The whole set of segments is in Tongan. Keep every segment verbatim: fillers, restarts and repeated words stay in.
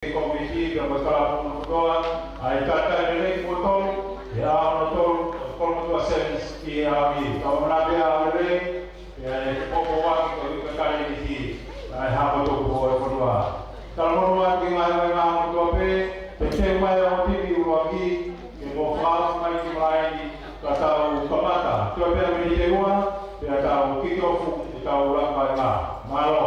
Kōmiti, pea mo e kalapu kotoa, ʻa e talitali lelei kimoutolu, ʻi he ʻaho hono tolu, Kolomotuʻa Sevens ʻi he ʻaho ni. Tau ʻoatu pē ʻa e ʻaho lelei, pea ʻe poupou ʻaki ʻa e talitali ni ki he hako toko ua ʻo e fonua. Talamonū atu ki he ngaahi vaʻinga kotoa pē, pea teu mai ʻa e ongo timi ʻuluaki, ke mou fakahaofi mai ki malaʻe ni, ka tau kamata. Toe pē ha miniti ʻe ua, pea tau kick off ʻetau langa vaʻinga. Mālō.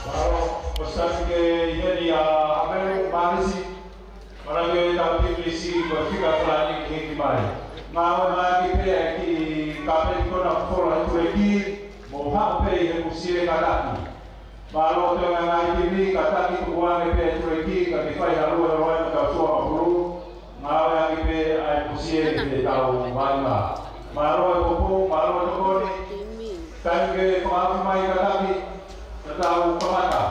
Mālō, ʻosi atu ki heni ʻa Hapelu Mālisi, manatua ʻetau timi lisi ko e fika fulani ki hiki mai. Ngāue mai ʻaki pē ʻa e kiʻi kapeti kona fola he tuleki, mou haʻu pē ʻi he pusie kātaki. Mālō atu ngaahi timi, kātaki tukuange pē tuleki, ka ke fai ha lue lue mo tau sua mapulu. Ngāue ʻaki pē ʻa e pusie ki heʻetau vaʻinga. Mālō e poupou, mālō e tokoni. Taimi ke fakahaofi mai kātaki, ka tau kamata.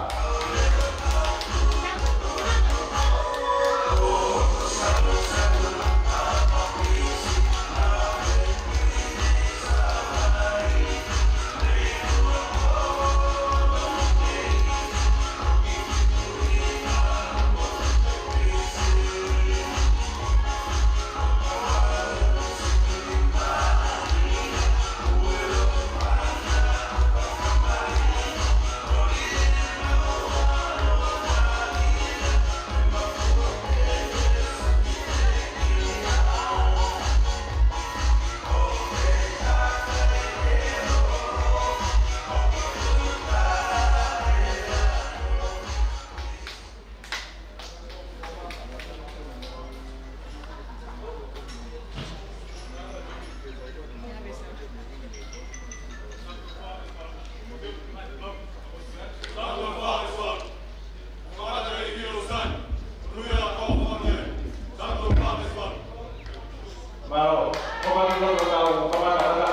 Mālō. Ko ka ni loko tau kamata ata.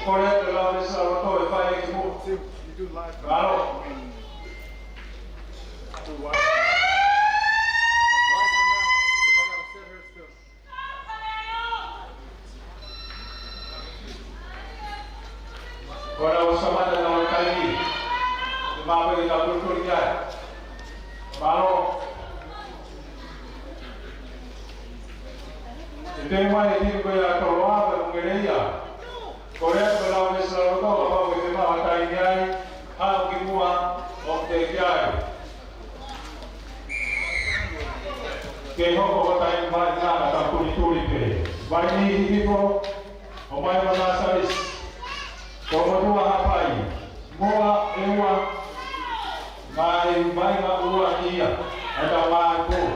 Kole atu e lau mesa loto e fai ki muʻa. Mālō. Ko e lau Samata na o taimi. Ke mape ke tau tuli ai. Mālō. Ke teu mai e timi ko ia ʻa Toloa, pea mo Ngeleia. Kole atu e lau mesa loto, kapau ʻe fiemaʻu ha taimi ai, haʻu ki muʻa, ʻo teʻeki ai ke hoko ko e taimi mai na ka tau tulituli pē. Vaini Hihifo, ʻOmai Manasalis, Kolomotuʻa Haʻapai, Moa ʻEua, ngaahi vaʻinga ʻuluaki ia ʻetau ngaahi pulu.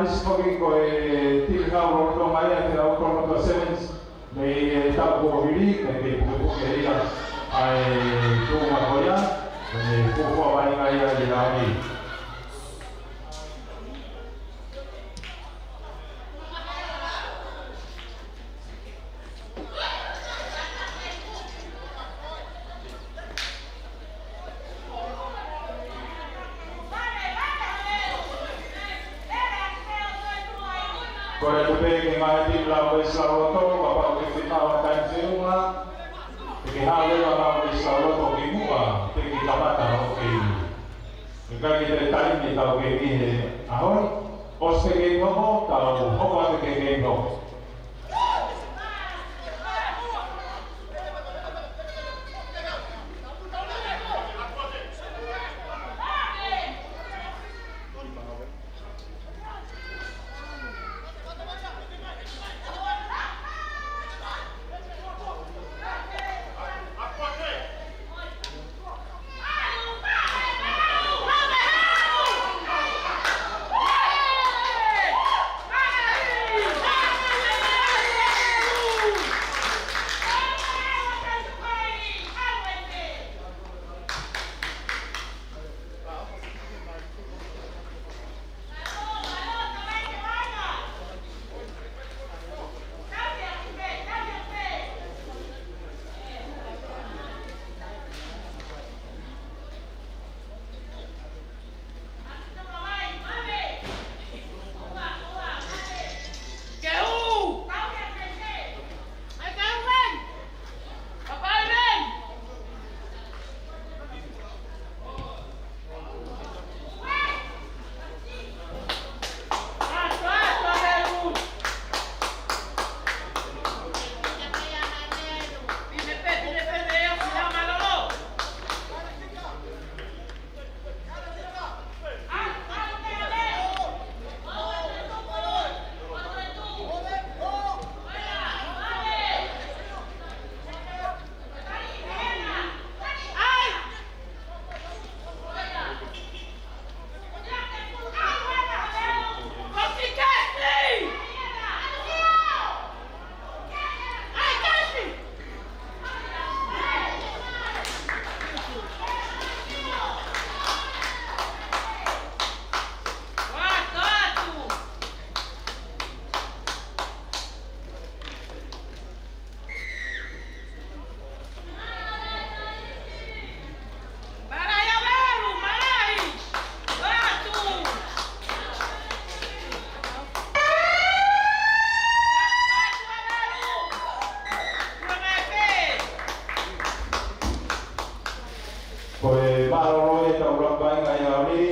Foki ko e timi hau lolotonga ia ʻa e Kolomotuʻa Sevens, mei he taʻu kuo hili, mei he pukepuke ia ʻa e tuʻunga ko ia, mei he fuofua vaʻinga ia ʻi he ʻaho ni. Kole atu pē ki he ngaahi timi Lauveʻi Saʻoloto, kapau ʻoku ke fiemaʻu ha taimi feʻunga, ke ke hao leva Lauveʻi Saʻoloto ki muʻa, ke ke kamata hoʻo keimi. ʻIkai ke toe taimi ʻetau keimi he ʻaho ni, ʻosi pē ke ke hoko, tau hoko atu ke ke hoko. Ko e mālōlō ʻetau ʻuluaki vaʻinga ʻi he ʻaho ni,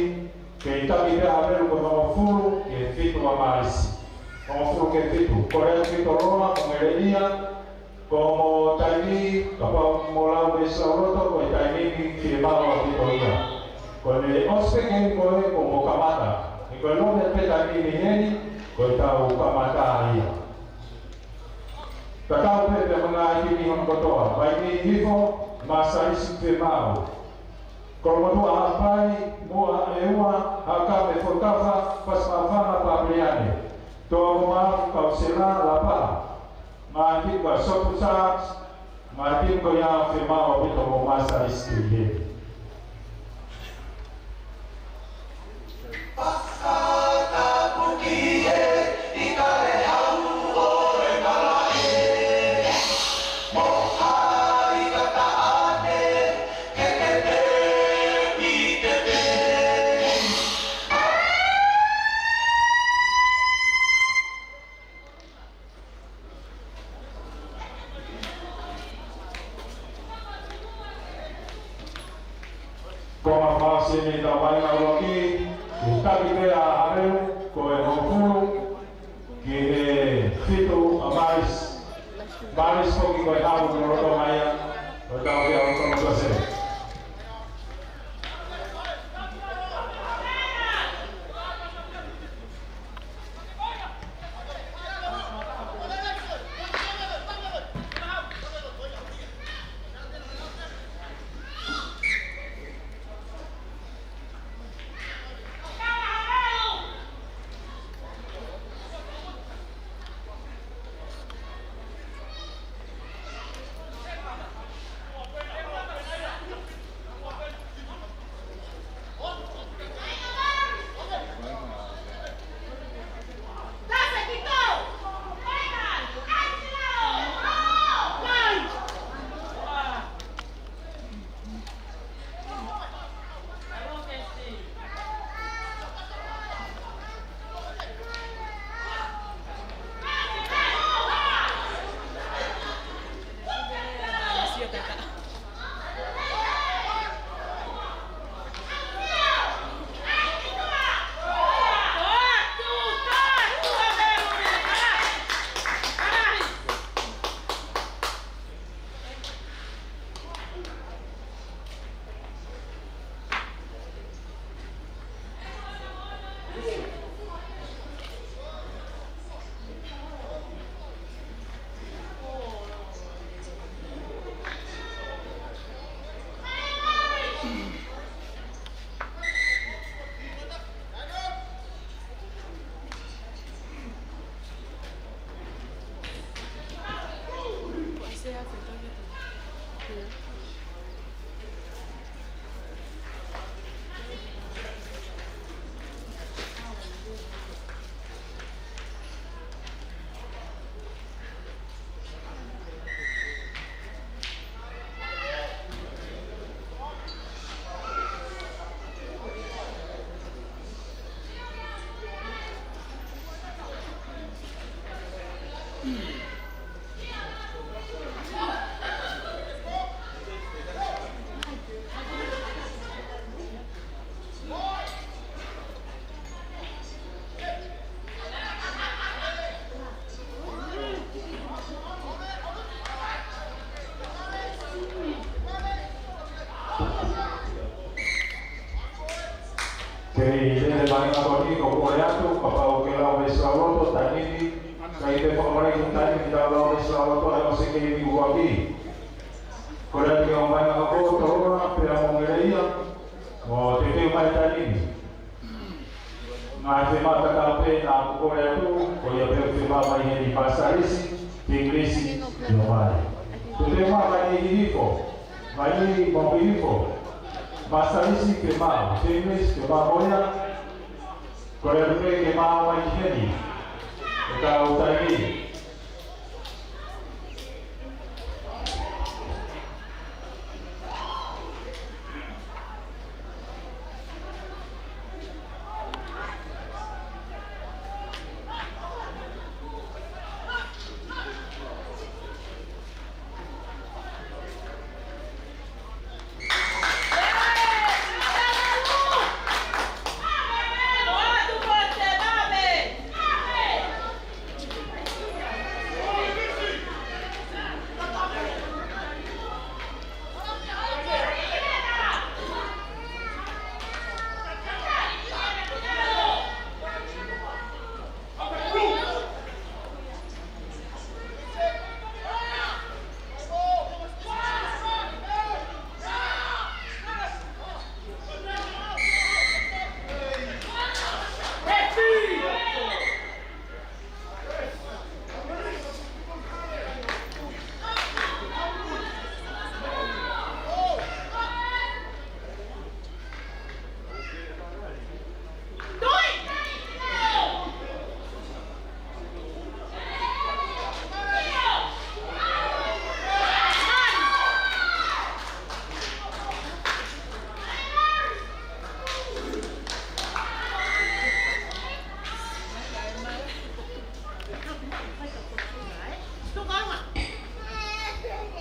kei taki pē ʻa Velu ko e hongofulu ki he fitu ʻa Mālisi. Hongofulu ki he fitu. Kole atu ki Tololoa, ko Ngelenia, ko hoʻomo taimi, kapau mo Lauveʻi Saʻoloto, ko e taimi ni fiemaʻu ʻaupito ia. Ko ʻene ʻosi pē keimi ko ē, ko hoʻomo kamata. He ko e lave pē taimi ni heni, ko ʻetau kamata ia. Tatau pē pea mo e ngaahi timi hono kotoa, vaʻinga hifo, Māsalisi fiemaʻu. Kolomotuʻa Haʻapai, Muʻa ʻEua, Haʻakame Fuekafa, Fasi Māfana, Papiliane. Toa Maʻafu, Kausela, Lapaʻa. Ngaahi timi ko Sopu Sharks, ngaahi timi ko ia fiemaʻu ʻaupito mo Māsalisi ke ʻi heni. Kei lele mai ngā koni ko kole atu, kapau ke lau mei Silauloto, Tanini, kai te whakamai ki Tanini, tau lau mei Silauloto, ai o se kei ni uaki. Kole atu ke o mai ngā ko Toloa, pea mo Ngeleia, mo te kei mai Tanini. Ngā te mata ka pē nā ko kole atu, ko ia pē te mā mai heni Pastor Lisi, King Lisi, te o mai. Te te mā mai ni hifo, mai ni mo hifo. Pastor Lisi ke mā, King Lisi ke mā mo ia. Kole atu pē ke mā mai ki heni. E ka o tai ni.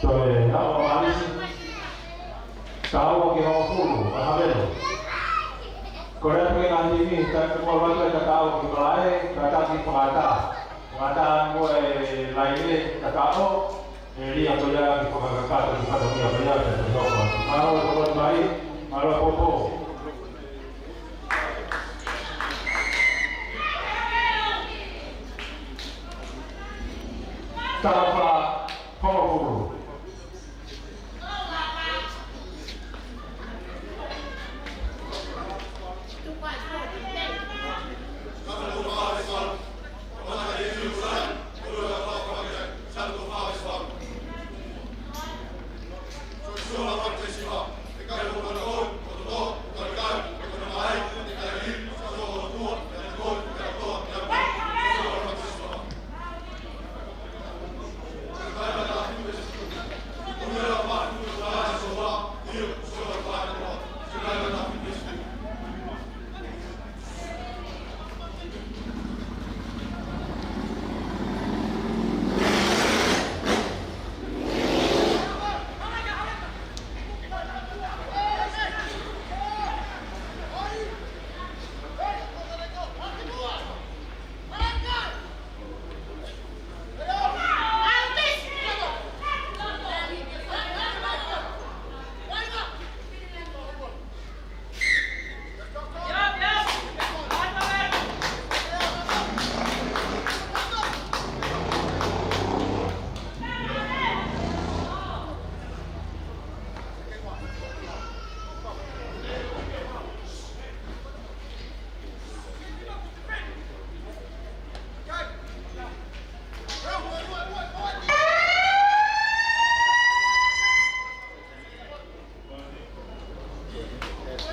Toe, ʻa o Malisi. Taua ki hongofulu, ʻa Havelu. Kole atu ke ngaahi timi, tai ke kua lua ke taua ki malae, ka taki fakata. Fakata mo e laine, ka tao, e lia ko ia ki fakakakato, ki fakata ki a ko ia, ka te hoko. Mālō e popo mai, mālō e popo. Taufa, hongofulu.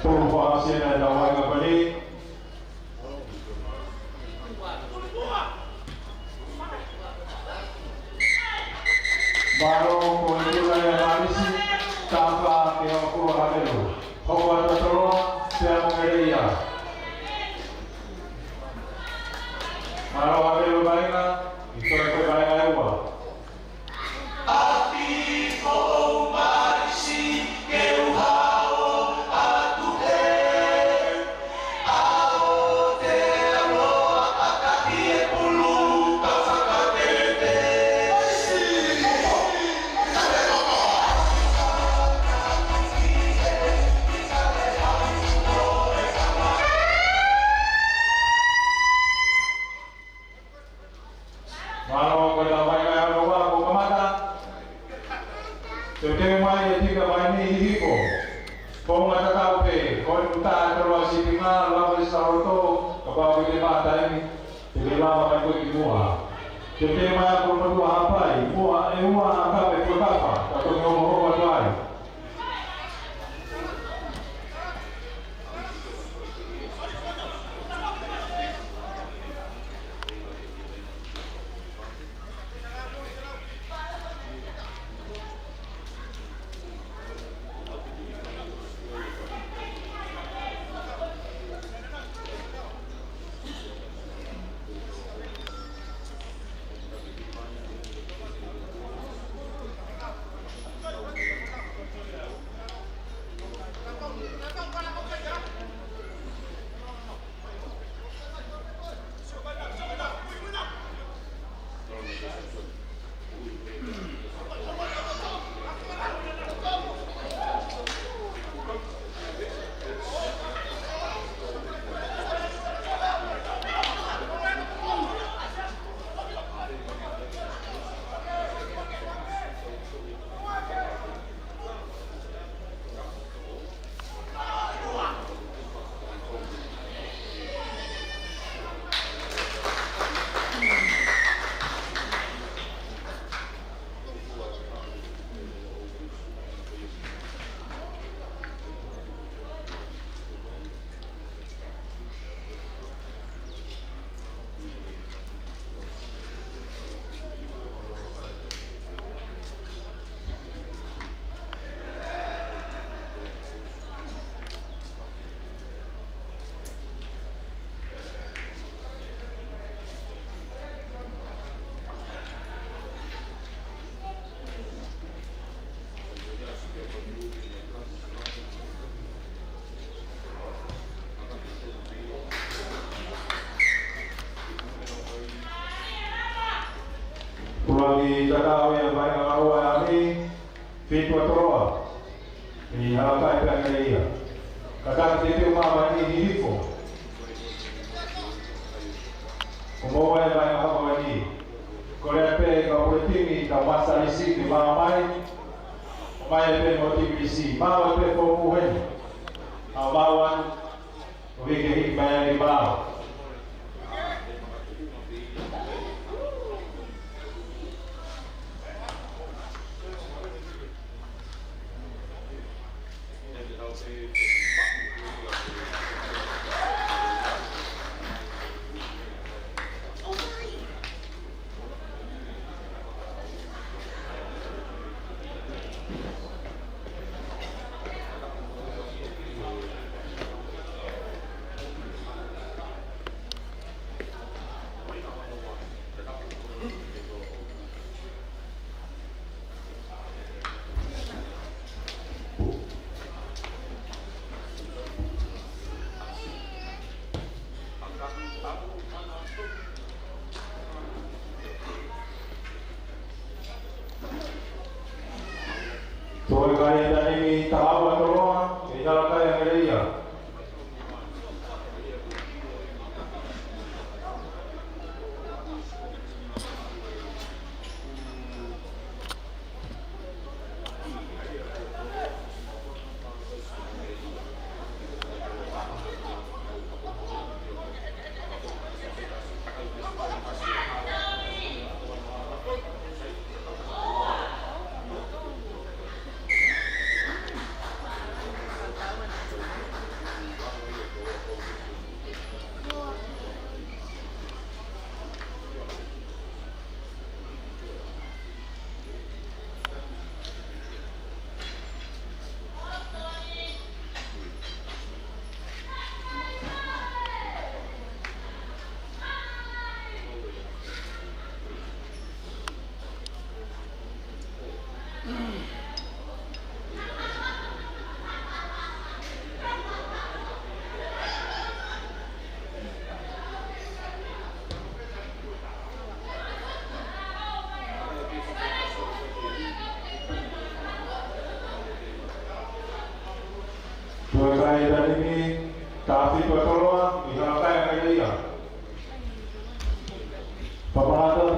Tolu fakaʻosi ena e tau ai kapali. Mālō ko e tula ia Malisi, tapa ke hoko Havelu. Hoko atu Toloa, pea mo Ngeleia. Mālō Havelu vainga, i toe ko vainga Mālō, ko e tau vaʻinga ʻe ono ua kuo kamata. Teuteu mai e tika vaini Hihifo. Founga tatau pē, ko e tuta tolo a sitinga, lava e saroto, kapau ko e te mata eni, te ke lava mai ko e ki mua. Teuteu mai ʻa Kolomotuʻa Haʻapai, muʻa ʻe ua ʻa Kape Fuekafa, ka toki hokohoko atu ai. Pulaki tatau ia mai ʻa ua ʻa mi, fitu ʻa toloa. ʻI he hala kai pea ngai ia. Ka ka te te ma mai ni Hihifo. Ko mo e mai ʻa Haʻapai ni. Ko le pe ka pule timi ka masa isi ni ma mai. Mai pe mo timi isi. Ma pe fo muhen. A ma wan. Ko ke ke hiki mai ni ma. Toe kai e tanimi taha ua toloa, ʻi he hala kai ʻa Ngeleia. Toe kai e tanimi, taha fitu ʻa toloa, ʻi he hala kai ʻa Ngeleia. Papahāto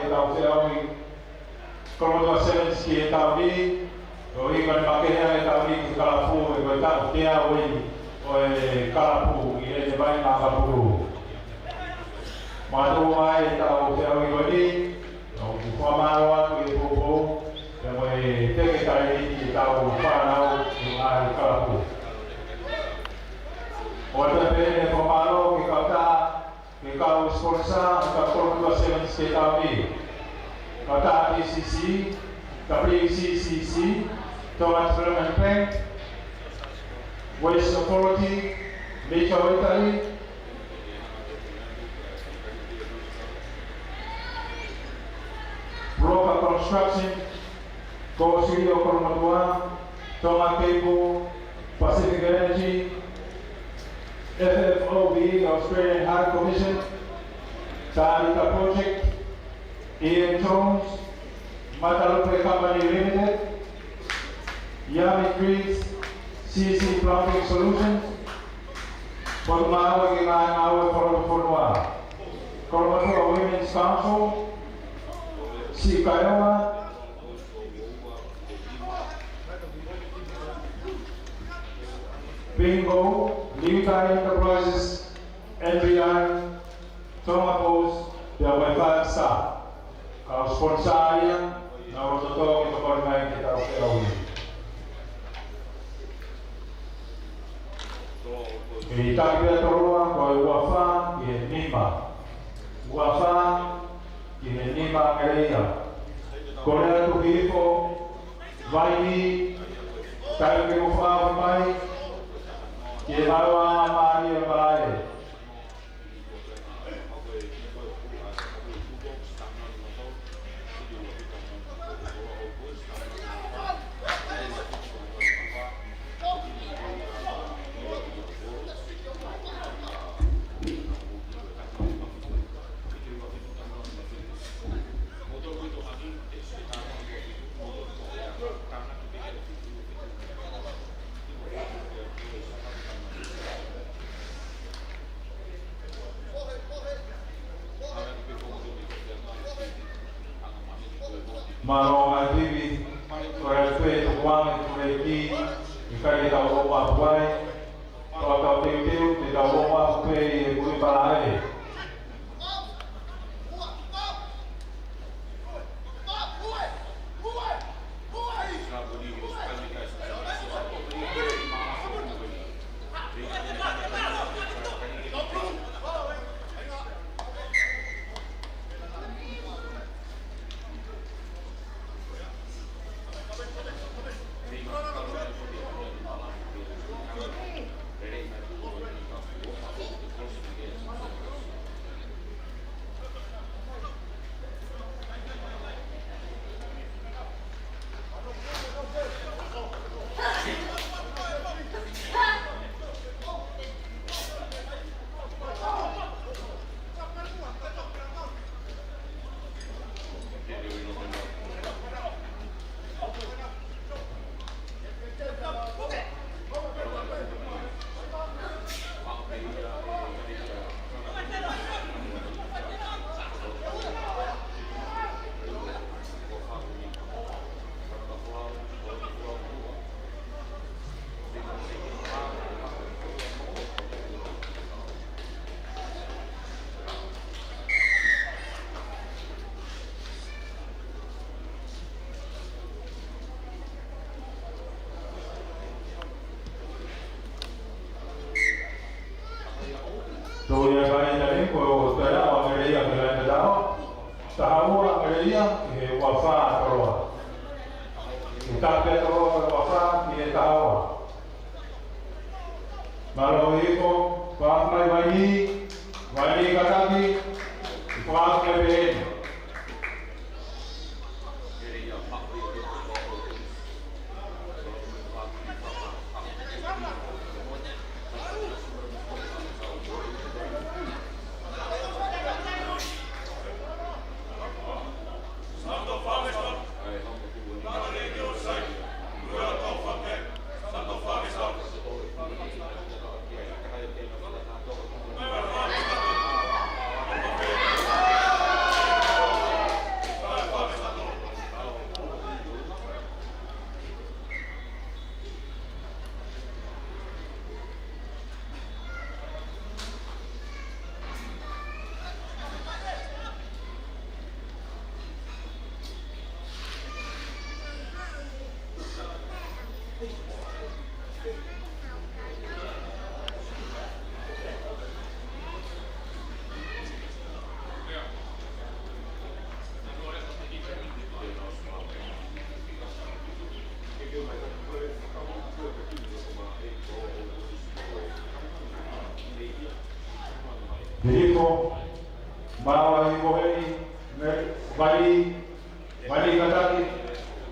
ʻetau feʻauhi Kolomotuʻa Sevens ki he taʻu ni, koeʻuhi ko e makehe ʻa e taʻu ni ki he kalapu, ʻe ko e taʻu teau eni. ʻo e kalapu ʻi heʻene vaʻinga ʻakapulu. Makatuʻunga ai ʻetau feʻauhi ko eni, ʻoku ou fakamālō atu ki he poupou, pea mo e teke talēniti ʻetau fānau ʻi he ngaahi kalapu. ʻOatu pē ʻene fakamālō ki he kautaha, ki he kau sponsor ʻo e kau koloa Sevens K T V, kautaha T C C, W C C C, Tonga Development Bank, Waste Authority, Mitchell Italy, Broker Construction, Kosilio Kolomotuʻa, Tonga Cable, Pacific Energy, F F O B, Australian High Commission, Tarita Project, Ian Jones, Matalupe Company Limited, Yami Trees, C C Plumbing Solutions, Potungāue ki he Ngaahi Ngāue Fakalotofonua, Kolomotuʻa Women's Council, Siʻi Kaionga, Bingo, Liutai Enterprises, N B I, Tonga Post, pea mo e Five Star. Kau sponsor ia, naʻa nau loto toʻa ke tokoni mai ke tau feʻauhi. ʻE taki pē ʻa Toloa, ko e uafā ki he nima. Uafā ki he nima, Angeleia. Kole atu ki he hifo, Vaini, taimi ke mou fakaʻamu mai, ki he maua mālie mai. Mālō ngaahi pipi, ko e pē tukuange tuleki, ʻikai ke tau ō ʻapu ai, ko ʻetau teuteu, ke tau ō ʻapu pē ʻi he kui palae. Tō ia kai tani ko e ʻo tera o Angeleia ki he laine taha ua. Taha ua Angeleia ki he uafā Toloa. ʻE taki pē ʻa Toloa ki he uafā ki he taha ua. Mālō e hifo, fakaʻamu mai Vaini, Vaini kātaki, fakaʻamu mai pē eni. Hihifo, mālō e hihifo heni, mei Vaili, Vaili kātaki,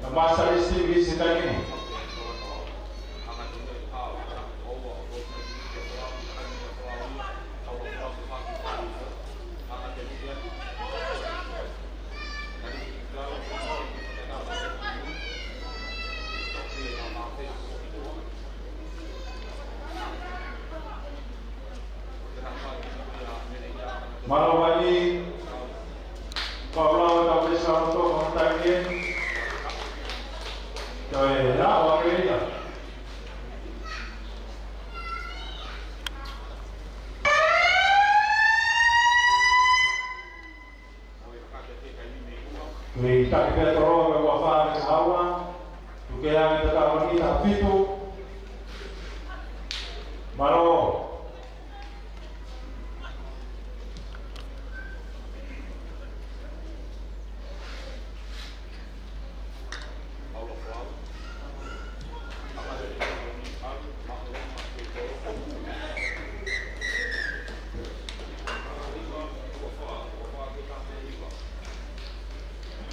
na Masali Sivi Sitaki. Mālō Vaili, kau lau e tau pesa o tō kau taimi eni. Toe, ia, o ake ia. Ko e taki pē Toloa ko e ua fā mei he ua. Tuku ange e tau ni taha fitu. Mālō.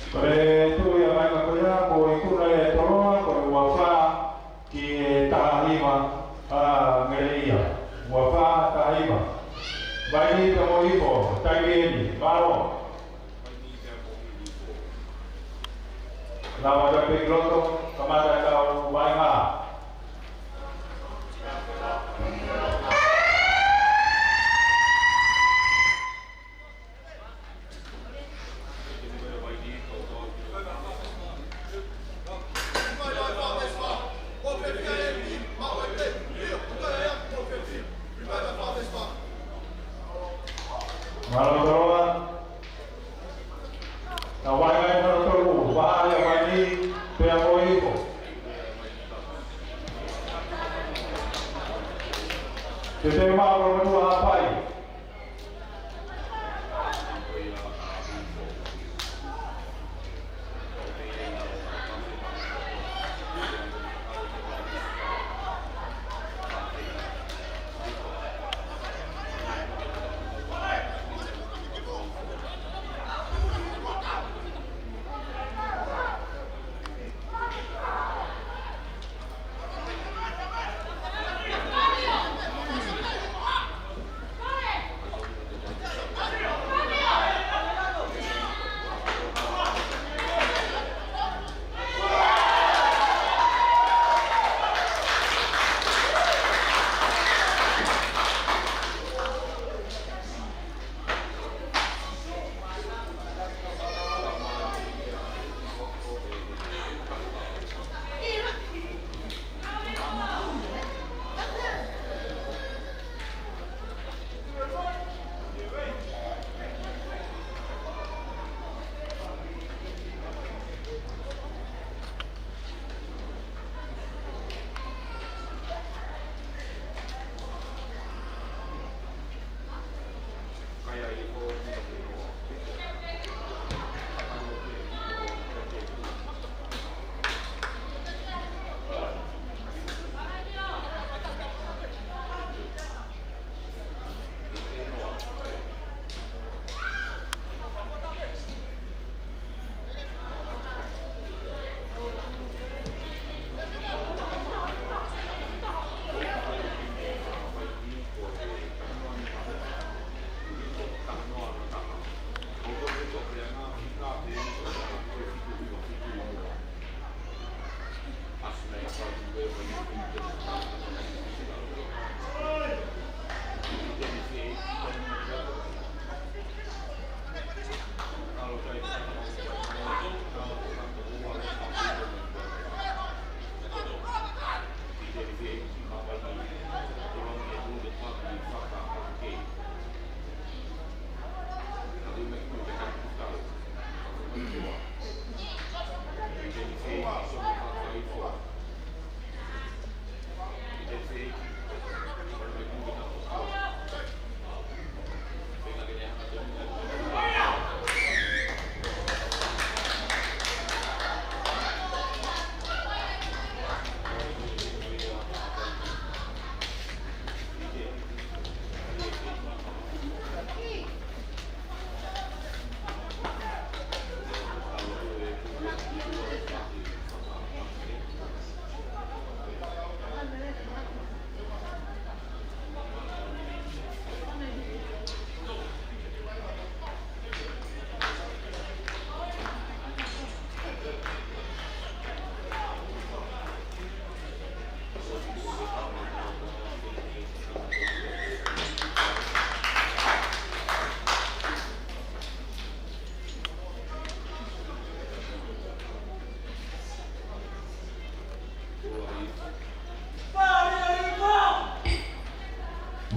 Ko e tuʻu ia mai ka ko ia, ko e ikuna e Toloa, ko e ua fā ki he taha hiva, ʻa Meleia. Ua fā taha hiva. Vaili pea mo Hihifo, taimi eni, mālō. Lava ka pē ki loto, kamata e tau vaʻinga. Mālō Toloa. Tau vaʻinga hono tolu, vaʻinga ia Vaili, pea mo Hihifo. Te te mā ko e ua fā.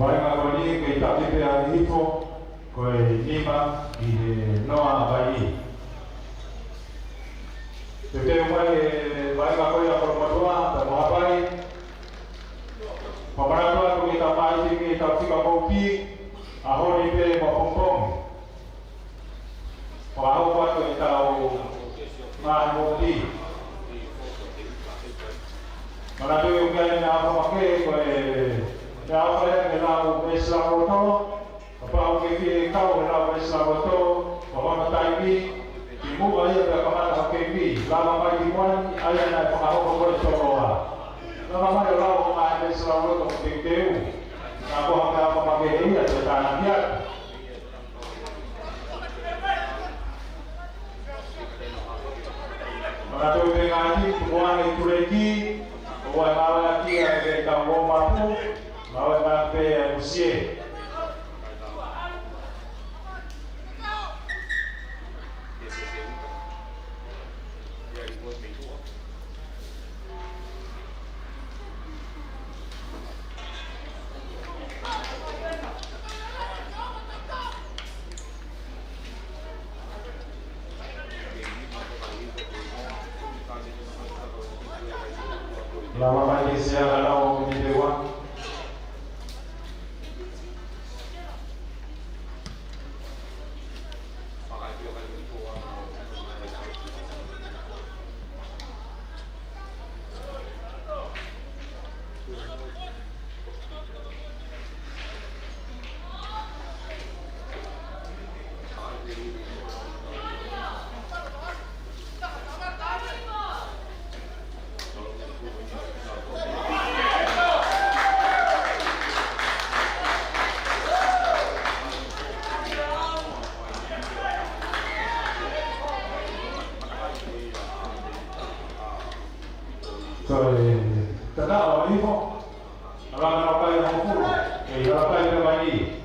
Vaʻinga ko eni ke taki pē ʻa Hihifo, ko e nima ki he noa ʻa Vainī. Teuteu mai e vaʻinga ko ia ʻa Kolomotuʻa, pea mo Haʻapai. Fakamanatu atu ki he tamaiki, ki he tau fika mouki, ʻaho ni pē mo pongipongi. Fakahoko atu e tau ngaahi mouki. Manatu ʻoku ʻi ai e meʻaʻofa makehe ko e, meʻaʻofa ia ke lau veesi lauloto, kapau ʻoku ke fie kau he lau veesi lauloto, ko hono taimi, kimuʻa ia pea kamata hoʻo keimi, lava mai ki muʻa ni, ʻa ia naʻe fakahoko ko e toloa. Lava mai ʻo lau hoʻo ngaahi veesi lauloto mo teuteu, ka ko ha meʻaʻofa makehe ia, te tānaki atu. Manatu pē ngaahi tukuange tuleiki, ʻoua ʻe ngāueʻaki ʻa e kau uomapu, ngāueʻaki pē ʻa e musie. Lava mai ke sea la lau o ni te ua. Sorry. Tata o ifo. Ala na kai mo fu. Kei ala kai pe mai.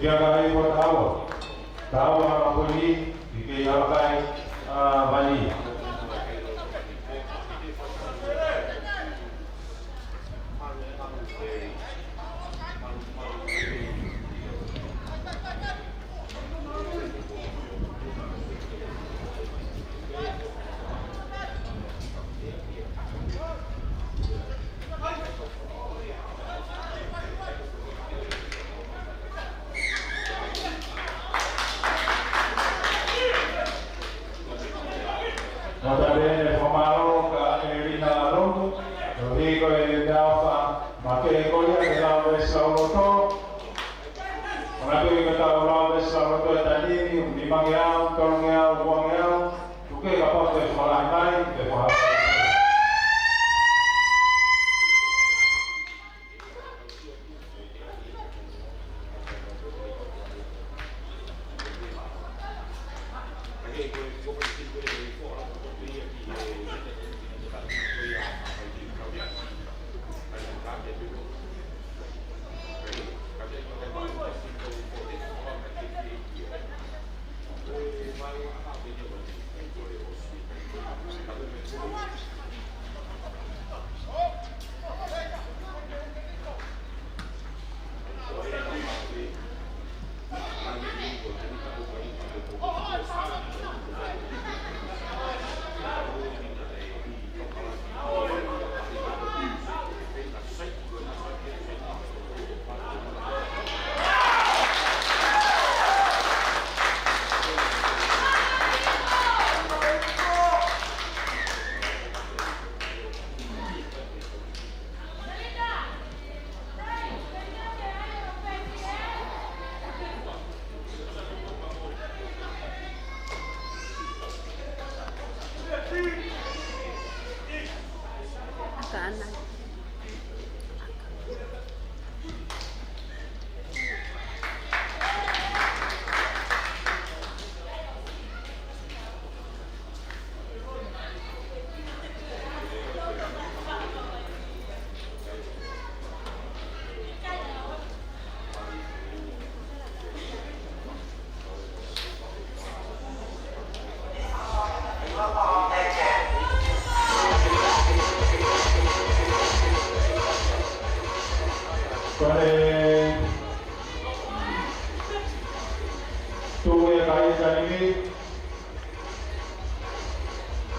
Ia ka ai mo tau. Tau a mapuli, i ke ia kai, a, vani. Mata pene famalo ka Elina Alomu, ʻo hiko e meʻaʻofa makehe ko ia ke lau veesi lauloto. ʻOku tau lau veesi lauloto he taimi ni, nimangeau, tolungeau, uangeau, tuku ke kapau te u fakalahi mai, te u fakalahi.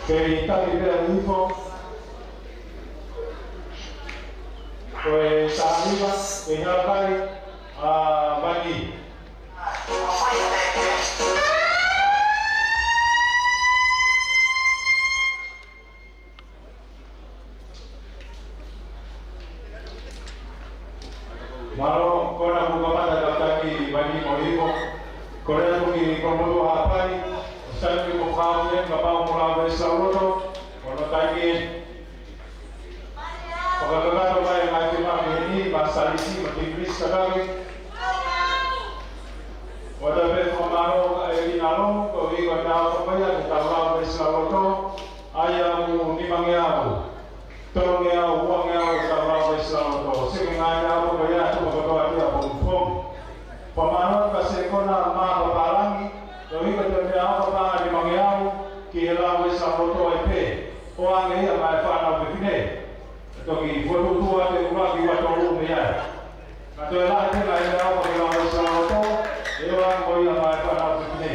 Kei taki pē ʻa Hihifo. Ko e taha hiva, kei halakai ʻa Vani. Mālō, ko ena kuo kamata e taki Vani mo Hihifo. Kole atu ki Kolomotuʻa Haʻapai, ʻosi ʻai ke mou fakaʻamu, kapau ʻoku mou lava e sila loto, ko hono taimi eni. Fakakakato mai e ngaahi temaki heni, Masalisi mo Timilisi Kakake. ʻOatu pē fakamālō kia ʻElina Lomu, koeʻuhi ko ʻene ʻaofaki mai ʻetau lava e sila loto, ʻa ia ʻoku nimangeau, tolungeau, uangeau ʻetau lava e sila loto. Sio ki he ngaahi ʻaofaki mai ʻa e tuʻa kotoa pē ʻapongipongi. Fakamālō kia Sekona Mā Papalangi, koeʻuhi ko ʻene ʻaofaki mai ʻa e nimangeau ki he lava e sila loto ai pē, ʻoange ia maʻa e fānau fefine. Toki fokotuʻutuʻu atu e ʻuluaki ua tolu mei ai. Ka toe lahi pē ngaahi meʻa ʻoku ʻi he lava e sila loto, ʻe ʻoange ia maʻa e fānau fefine.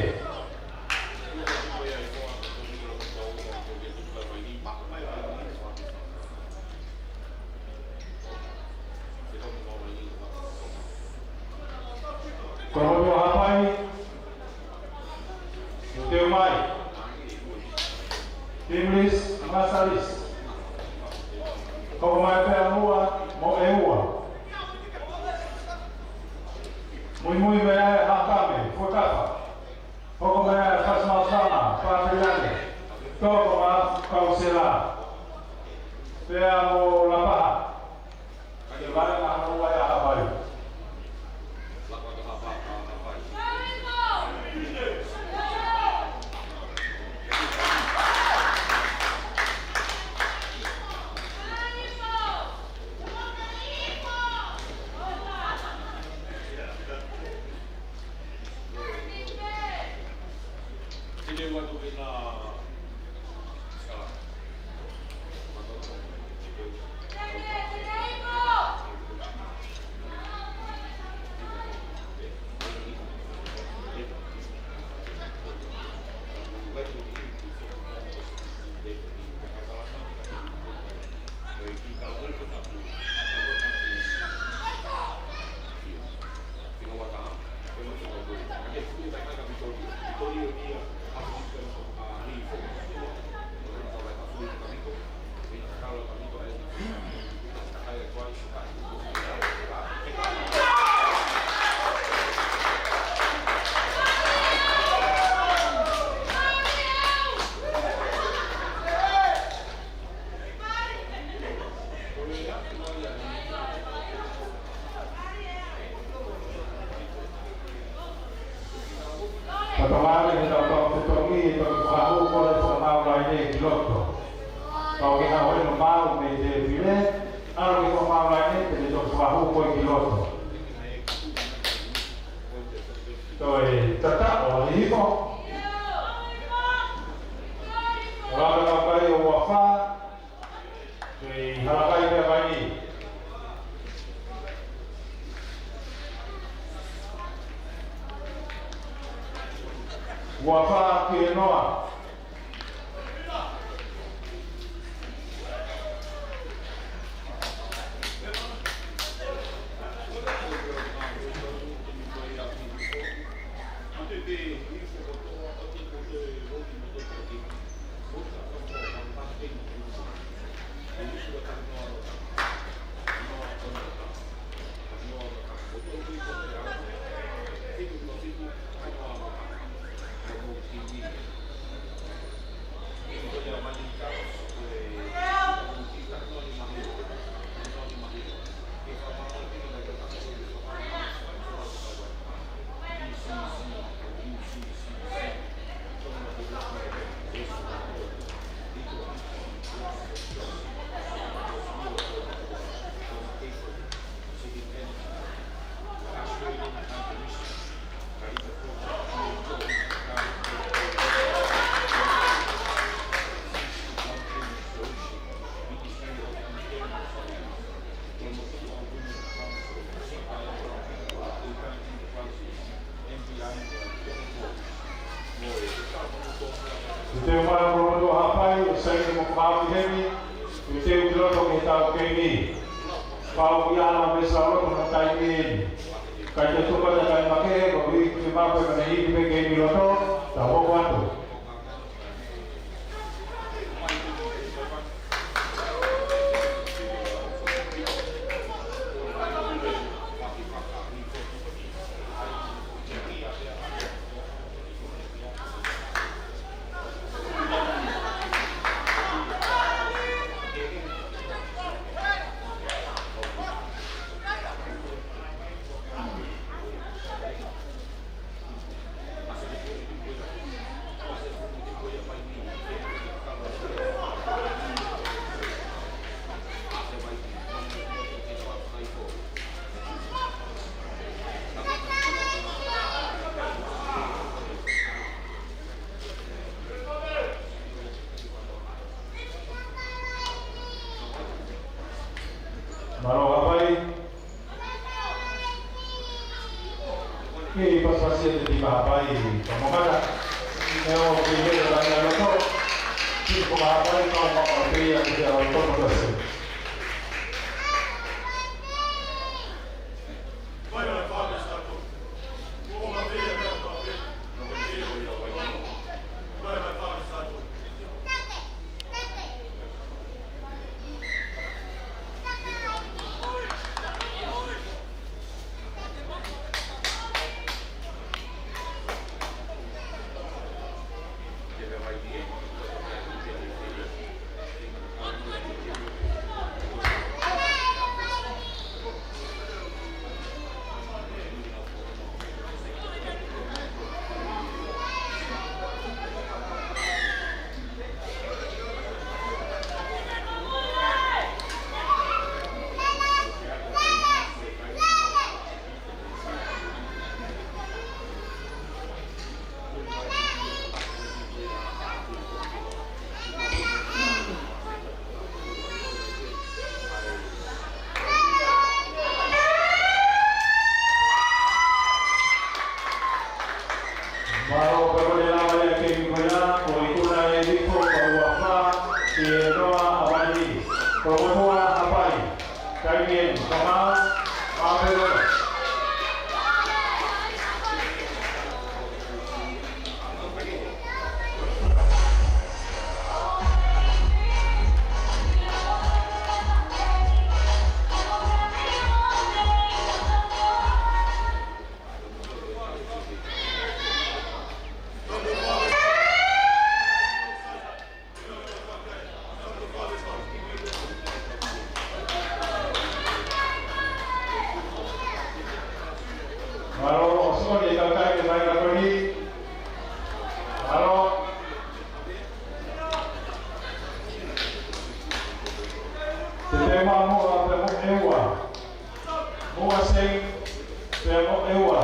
Kolomotuʻa Haʻapai, ʻoku teu mai. Timilisi, Masalisi. Hoko mai pē ʻa Muʻa mo ʻEua. Muimui mei ai ʻa Hakame, Fuatafa. Hoko mai ʻa Fasimausana, Papeliane, Toko mo Kausela. Pea mo Lapaha. Ka ke vai na no vai a vai. Ka tau ʻai ke tau tau te tongi, ʻe tau fakahū ko e fakamāu laine ki loto. Tau ke tau hoi no mau mei he fefine, ʻalu ke fakamāu laine, te ne tau fakahū ko e ki loto. Toe tataʻo Hihifo. Laka laka kai ʻo Uafā. Kei halakai pē ʻa Vani. Uafā ki he noa. Sai ke mo fakaʻosi heni, ke teu ki loto ki he tau keimi. Pau ki ala me sa loto mo taimi eni. Ka te tuka ta kai make, ko vi ki mape mo ne ipi pe keimi loto, ta hoko atu. Mālō Haʻapai. Kei pasipasi ʻe te tika Haʻapai, ka mamata. Neo ki he ʻe ʻai ʻa loto. Ki ko Haʻapai, ka o maka pei ʻa ki he ʻa loto maka se. Mālō pea ko e lava ia ke mi koina, ko e ikuna ʻe Viko, ka ua fā, ki he noa ʻa Vani. Ko e motuʻa Haʻapai. Taimi eni, kamā, mā pē loto. Mālō, ʻosi ko eni e tautai ke mai ka ko eni. Mālō. Te te mamoa, te mo e ua. Mo a sei, te mo e ua.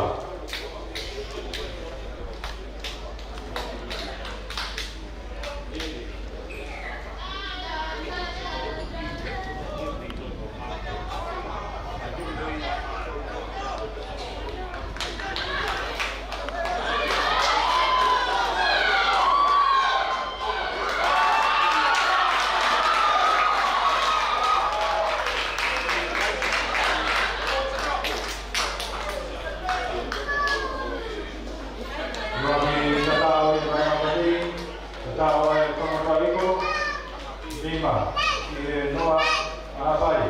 Lagi tatau e mai mati, tatau e pamatariko, lima, ki he noa, Haʻapai.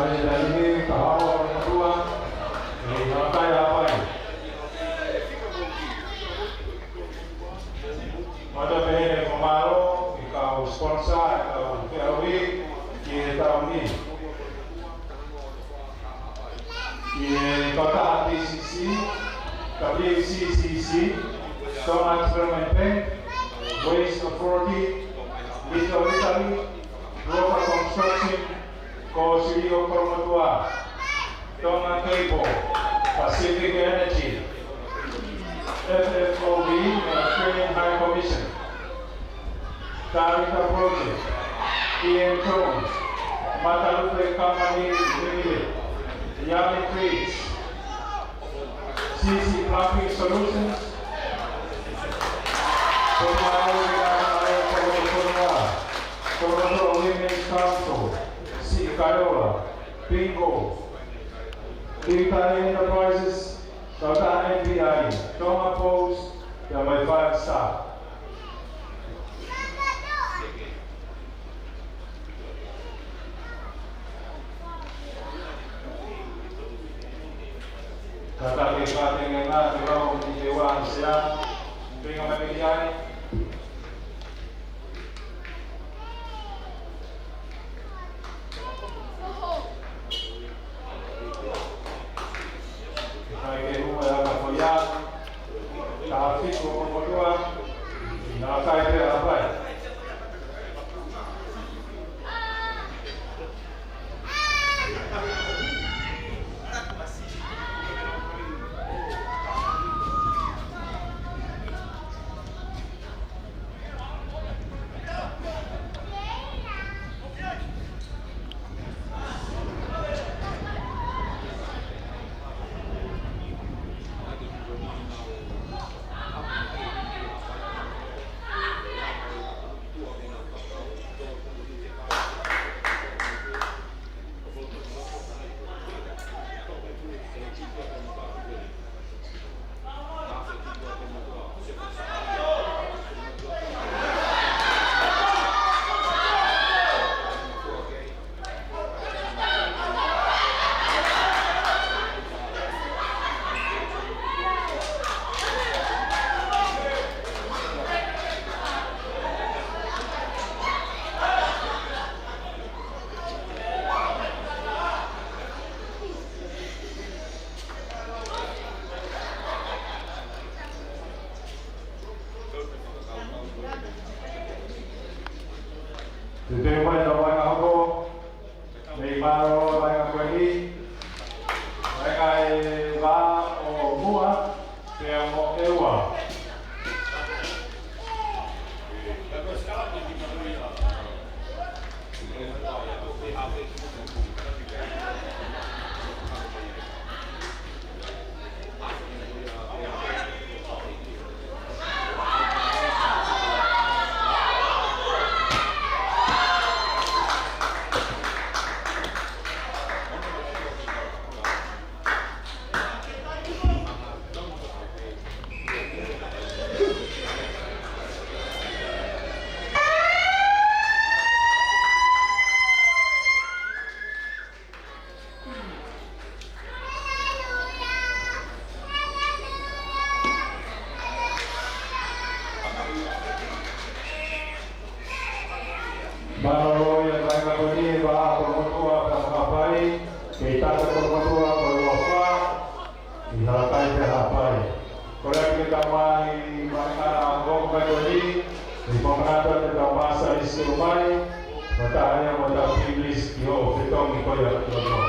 He taimi ni, kahaʻu ʻa e ʻOtua, ʻi he Haʻapai Haʻapai. Mata pehē ʻe Komalo, ʻi he kau sponsor, ʻi he kau feʻauhi, ki he taimi ni. ʻI he kautaha T C C, W C C C, Tonga Development Bank, Waste Authority, Little Italy, Roca Construction, ko Silio Kolomotuʻa, Tonga Cable, Pacific Energy, F F O B, Australian High Commission, Tarita Project, Ian Jones, Matalupe Company Limited, Yami Treats, C C Plumbing Solutions, Kolomotuʻa Women's Council, C Kaiola, Bingo, Liutai Enterprises, Kautaha M P I, Tonga Post, pea mo e Five Star. Kātaki e kātaki na, ke lau mo e kiʻi wā ni sea, pinga mai ki ai. Kae ke hū mai ʻa e ʻaka ko ia, ka fitu ʻo Kolomotuʻa, naʻa kai pē Haʻapai. Te te mai ta mai ka hoko, mei mālō mai ka koe ni, mai ka e vā ʻo Mua, pea mo ʻEua. Mālō ia, kāinga ko eni, ʻa Kolomotuʻa pea mo Haʻapai, kei taha Kolomotuʻa ko e ua fā, ʻi Haʻapai pea Haʻapai. Kole atu ke tau mai, mai ka hoko mai ko eni, ʻi he manatu atu ke tau māsali sio mai, mo taha ia mo tau English ki hoʻo fetongi ko ia ki loto.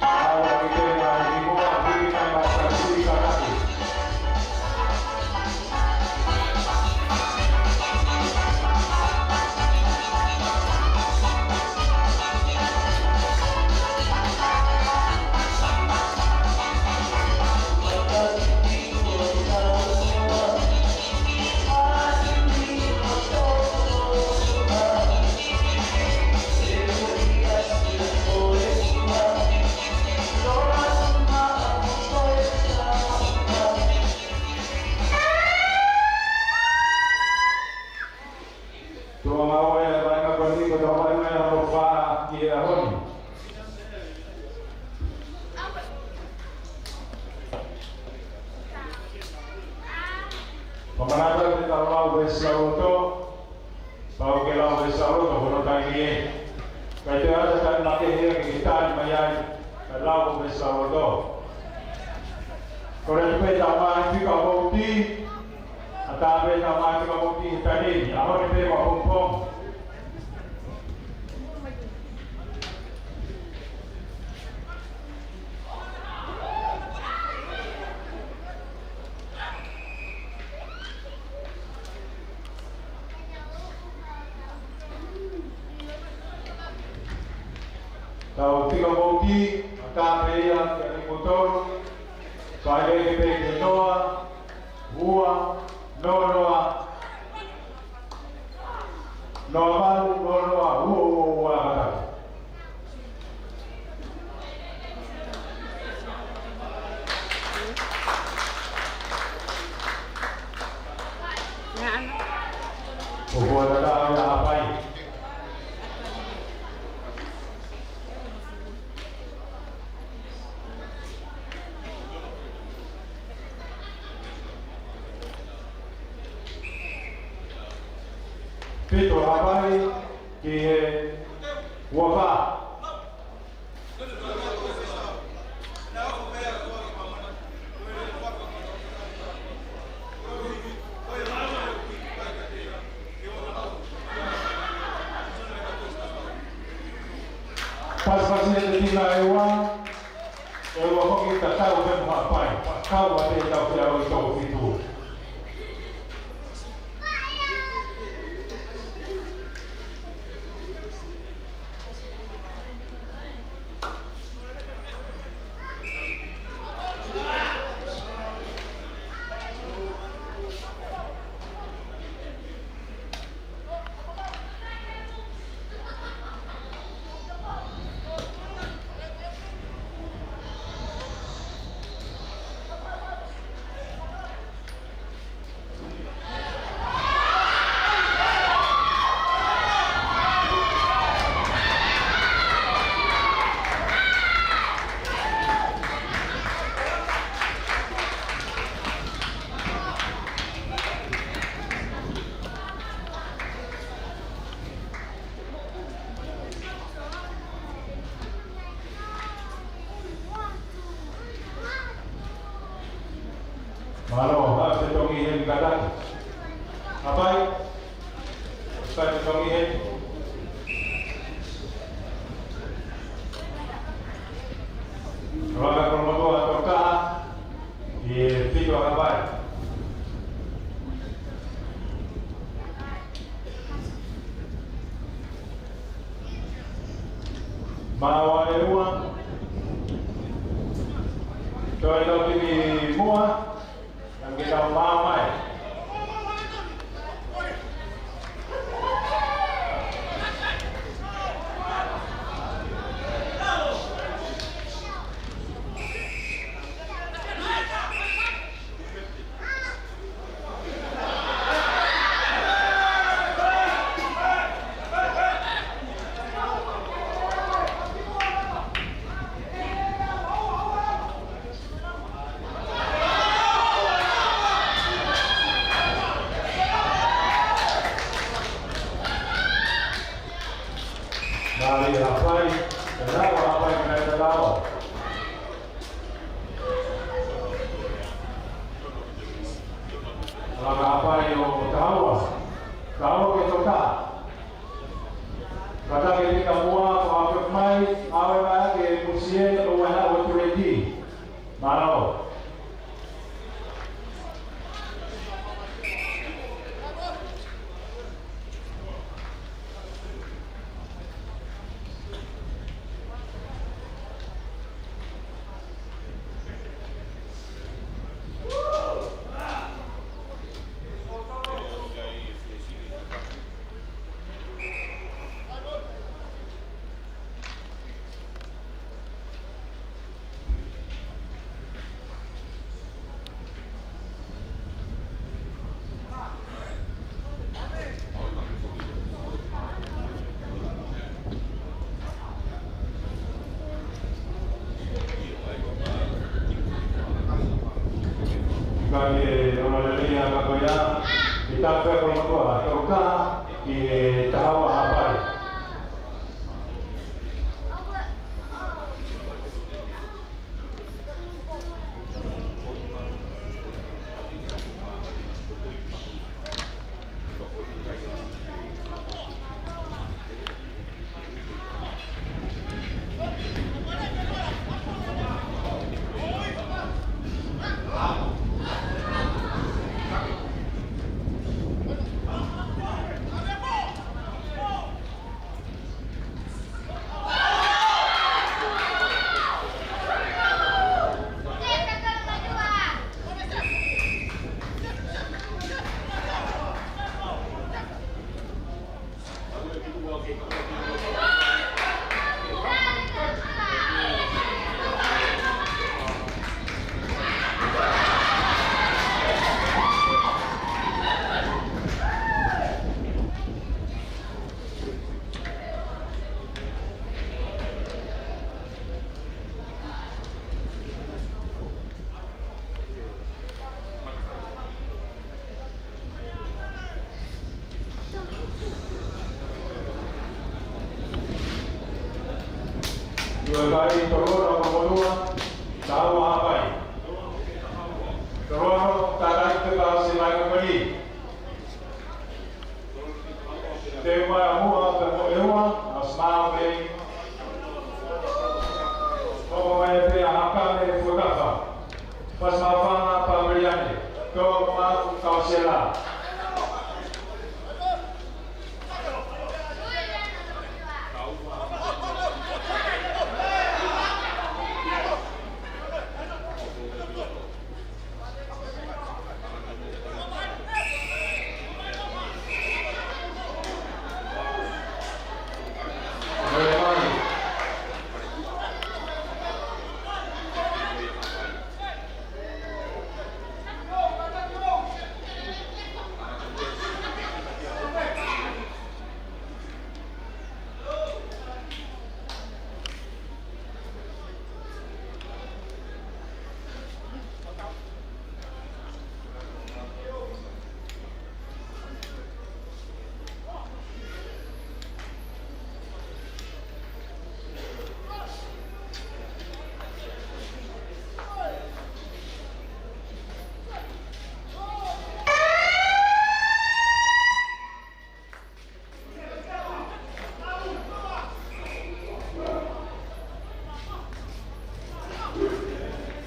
ʻAua ke tena i mua, hiki mai māsali sio mai. Fakamanatu atu ke tau lau veesi lauloto, pau ke lau veesi lauloto ko hono taimi ē. Kae ʻikai te u ʻoatu ha taimi makehe ia ke tali mai ai, kae lau veesi lauloto. Kole atu pē ʻetau ngaahi fika vouti, ʻatā pē ʻetau ngaahi fika vouti he taimi ni, ʻaho ni pē ʻapongipongi. Tau fika vouti, ʻatā pē ia kiate kimoutolu. Fai lelei pē ki he noa, ua, noa noa, noa valu, noa noa, ua ua ua, ʻatā. ʻOku ʻatā ʻa Haʻapai. Fitu Haʻapai ki he ua fā. Pasipasi ʻe he timi ʻa e ua, ʻe ua hoki tatau pē mo Haʻapai, kau ʻa e tau fia ʻo e toko fitu. Mālō, ʻa e fetongi heni kātaki. Haʻapai, ʻa e fetongi heni. Raka kolomoto ʻa Toka, ʻi he fitu ʻa Haʻapai. Maʻu ʻa e ua. Toe tau timi muʻa. Kae ke tau maʻu mai. Mālie Haʻapai, ka nau Haʻapai ka nau tau. Langa Haʻapai ʻo Tahaua. Tahaua ki he Toka. Kātaki ki he Tahaua, ko ʻAfe mai, ʻave mai ke pusi ē, ʻo ʻai ʻo tuʻu ē ki. Mālō. Ka ke ona lelei ʻa e kau ko ia, ʻi he taʻu ko ē ʻa e tolu taha ki he taha ua Haʻapai. Ua kai tolu ono ko Motua, taha ua Haʻapai. Tolu ono, takai ke pau si mai ko ni. Te ua ua, te ko e ua, a smile, baby. Ko ko mai pē ʻa Haka e Fuekafa. Fasi Mafana Pameliane. Ko ma kau sela.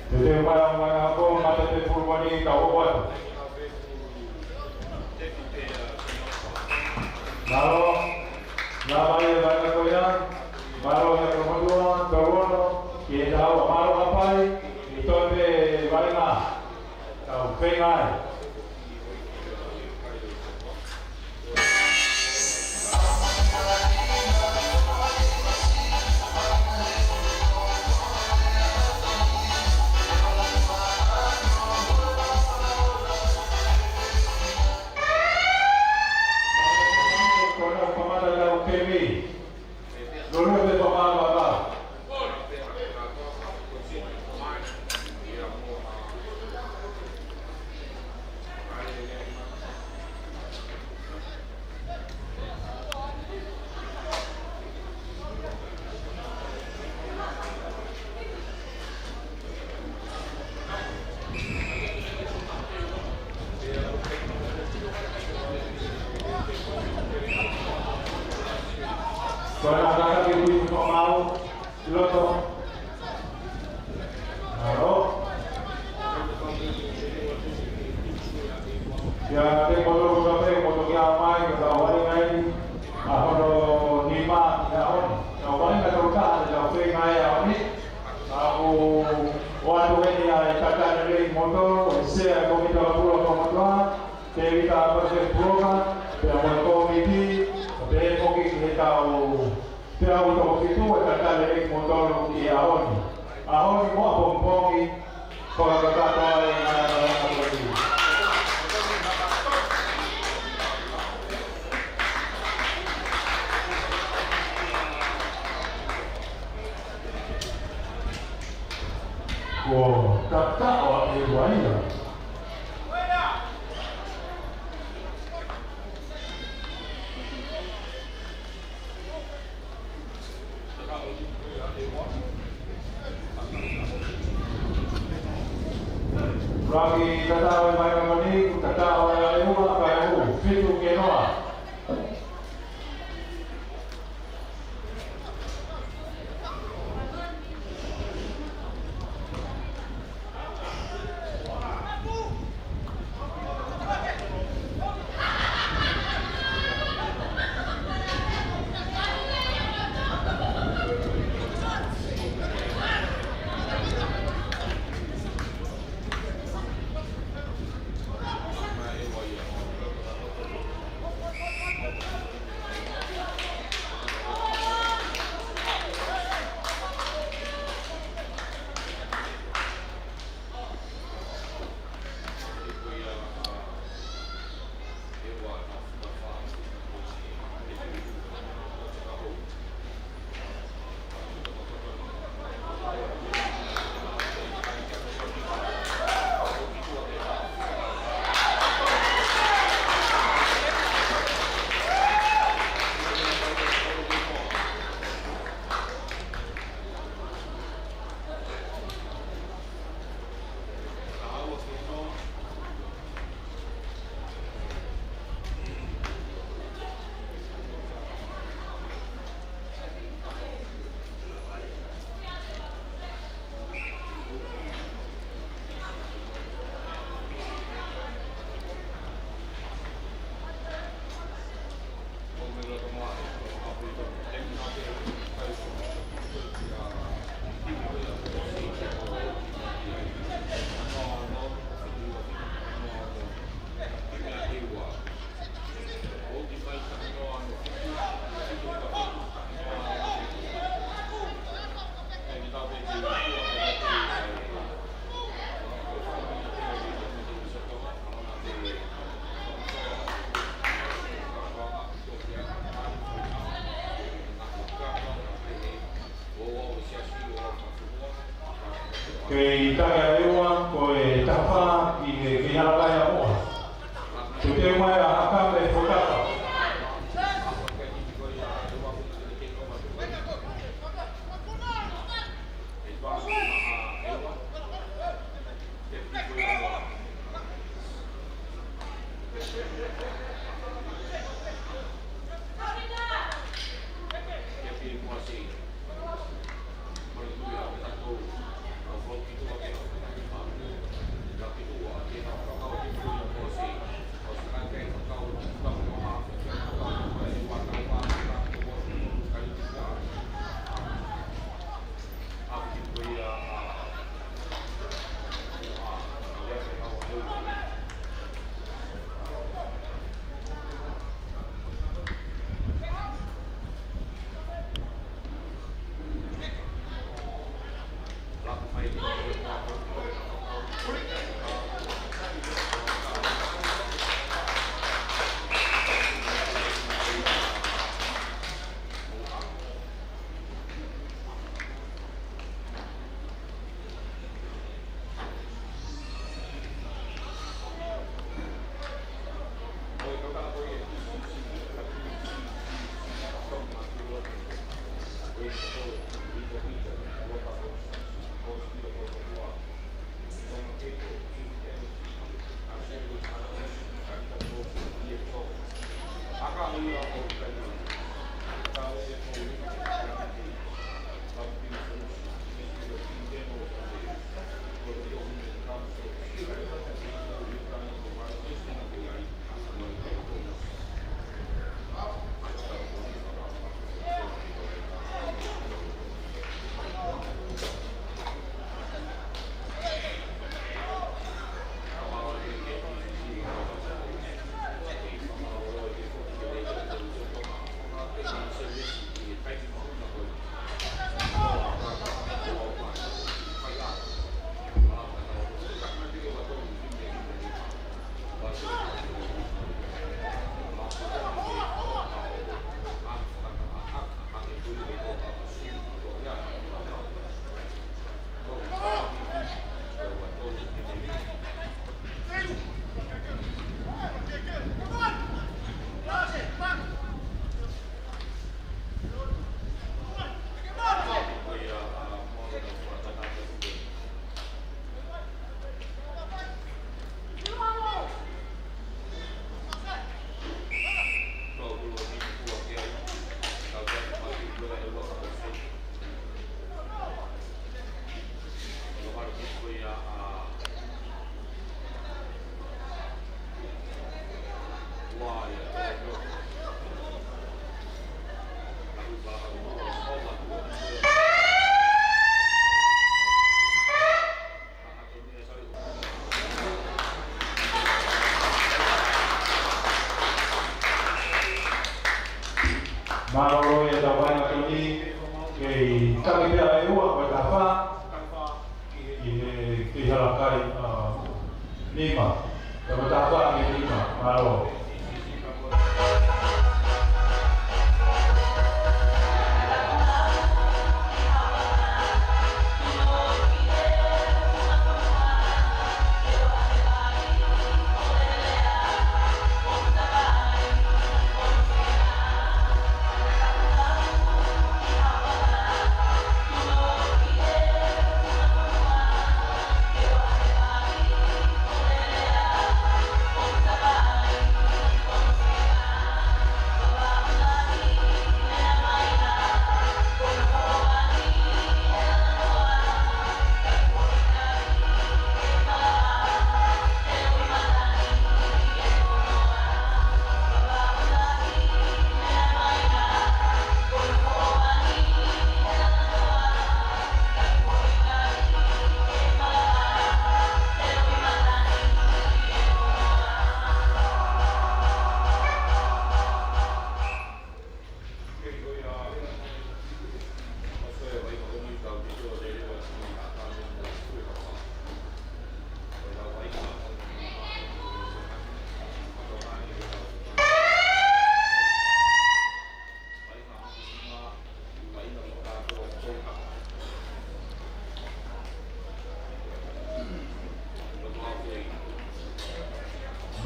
Te te mai ʻa mai ʻa ko ma te te pulvani ka o atu. Mālō, la mai e vai ko ia, mālō ia ko Motua, tolu ono, ki he taha ua, mālō Haʻapai, ʻi tope vai na. Tau feinga ai. Ko na kamata tau kemi. Lolo te papa papa. Ko na kaka ke kui ko mau. Loto. Mālō. Ia, te koto koto pe, koto kia mai, ka tau wale ngai. ʻA hono nima, ia on. Tau wale ka tau taha, tau feinga ia on. Ka u ʻoatu eni ʻa e tatale lei moto, e sea ko mi tau pula ko motoa. Tēvita Pate Puloka, pea mo e kōmiti, pea foki ki he kau, pea u toko fitu e tatale lei motolu ki ʻaho ni. ʻAho ni mo ʻapongipongi, fakakakato ai ngā ngā ngā ngā. Ko tata o e waia. Tatau e mai kamani, tatau e ua, kae ʻū, fitu ki he noa. Kei taha e ua, ko e taha fā ki he, ki he hala kai ʻa Moʻa. Tuku mai ʻa Haka ke fokapa. Mālō e tau vaʻinga toni, kei taki pea e ua, ko e taha fā, ʻi he, kei hala kai, ʻa, nima. Tau taha fā ki he nima, mālō.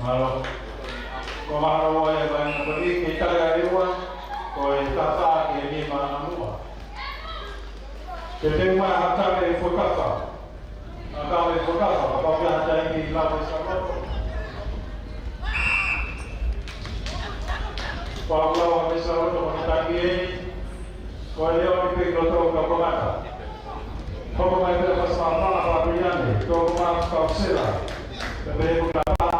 Mālō. Ko mālō e vaʻinga ko eni, kei taki e ua, ko e taha fā ki he nima ʻa Nuʻa. Ke teu mai ha kave Fuekafa. Ha kave Fuekafa, kapau ʻoku ʻi ai ha taimi ʻe lava e sāloto. Kapau ʻoku lava e sāloto, ko e taki eni. Ko e leʻo ni pē ki loto ka ko mata. Hoko mai pē ʻa Fasi Mapala, Papiliane, toko mai Kausela. Pea pehē ko ka pa.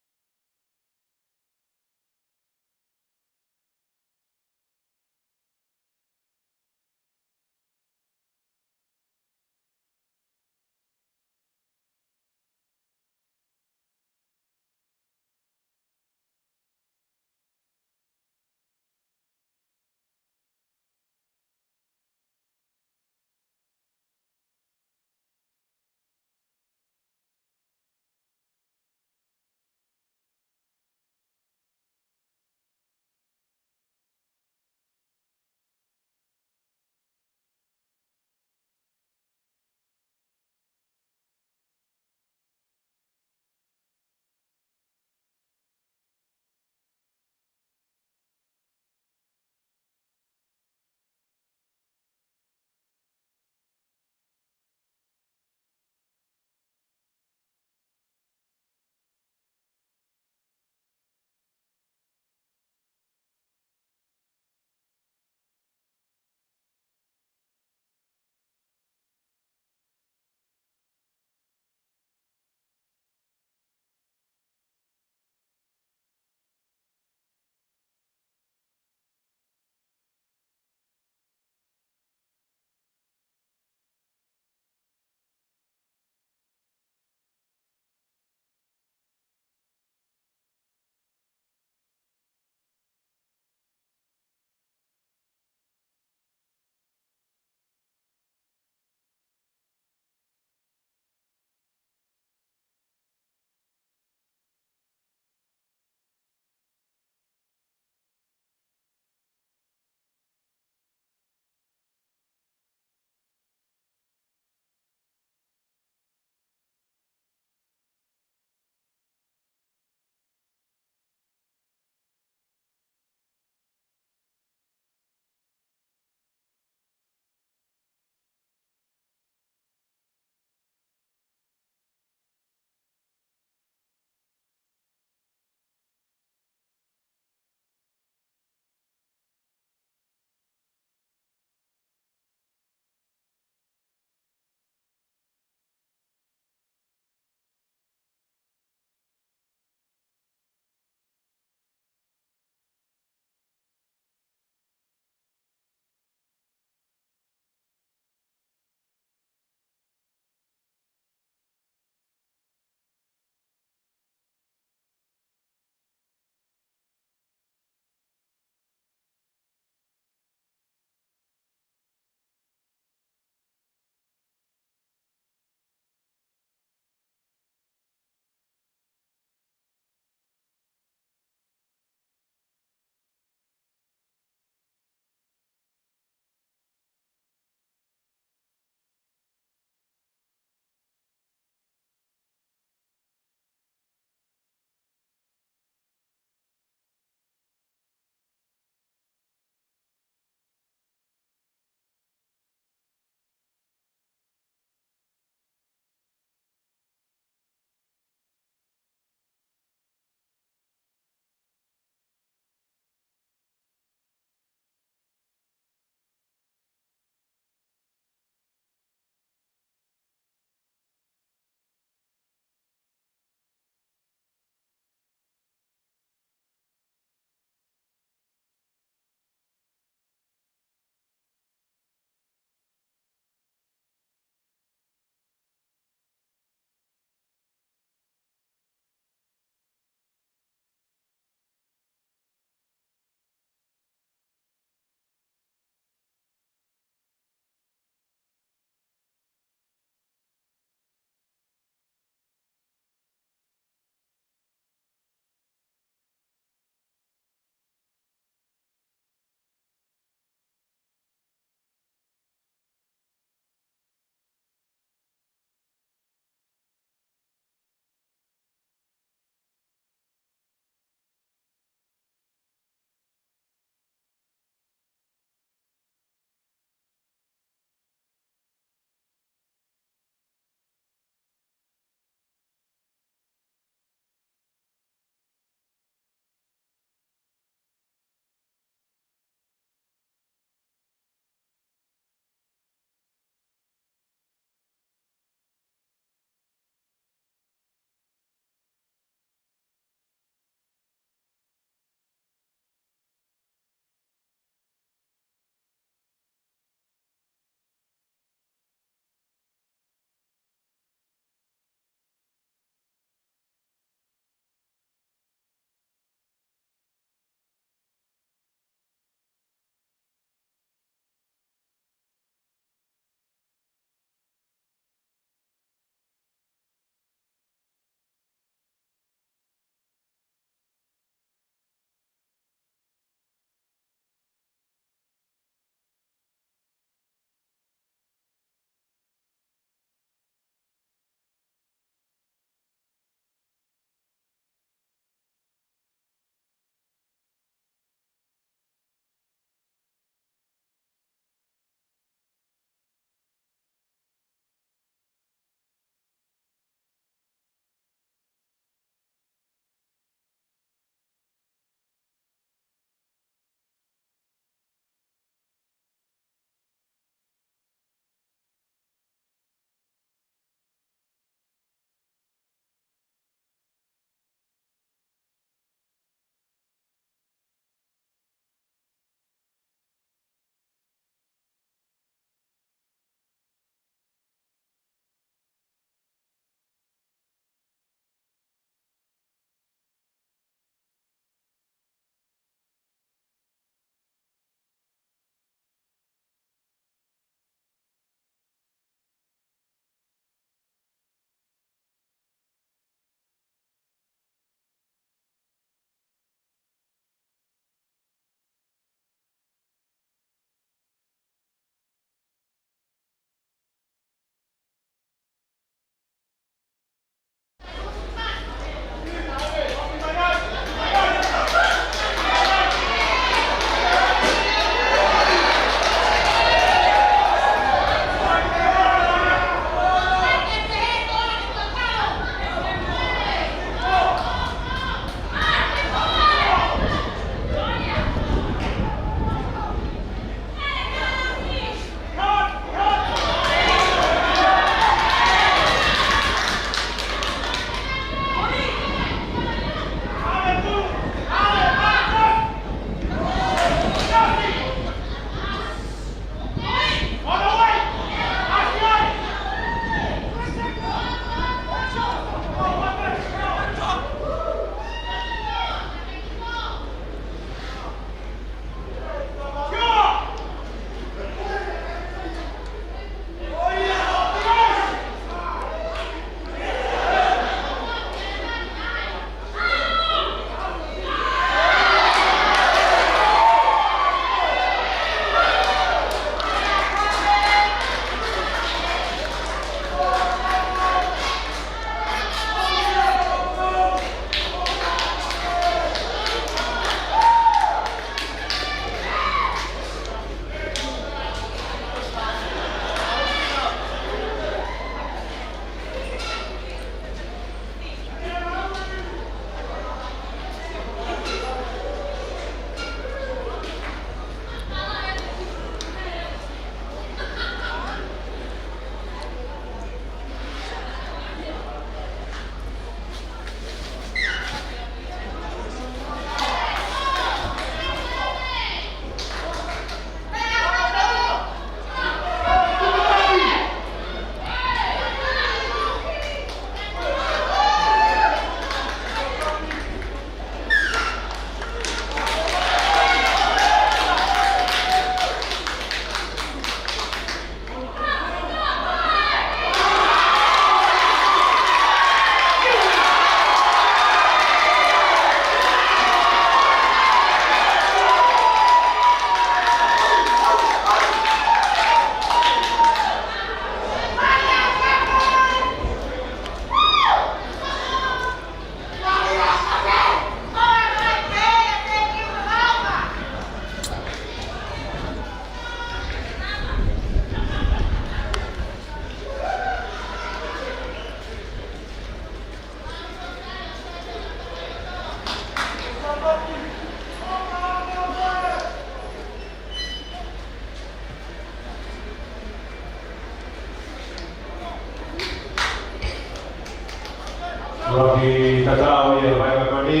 Tatau ia ʻa e vaʻinga ko eni,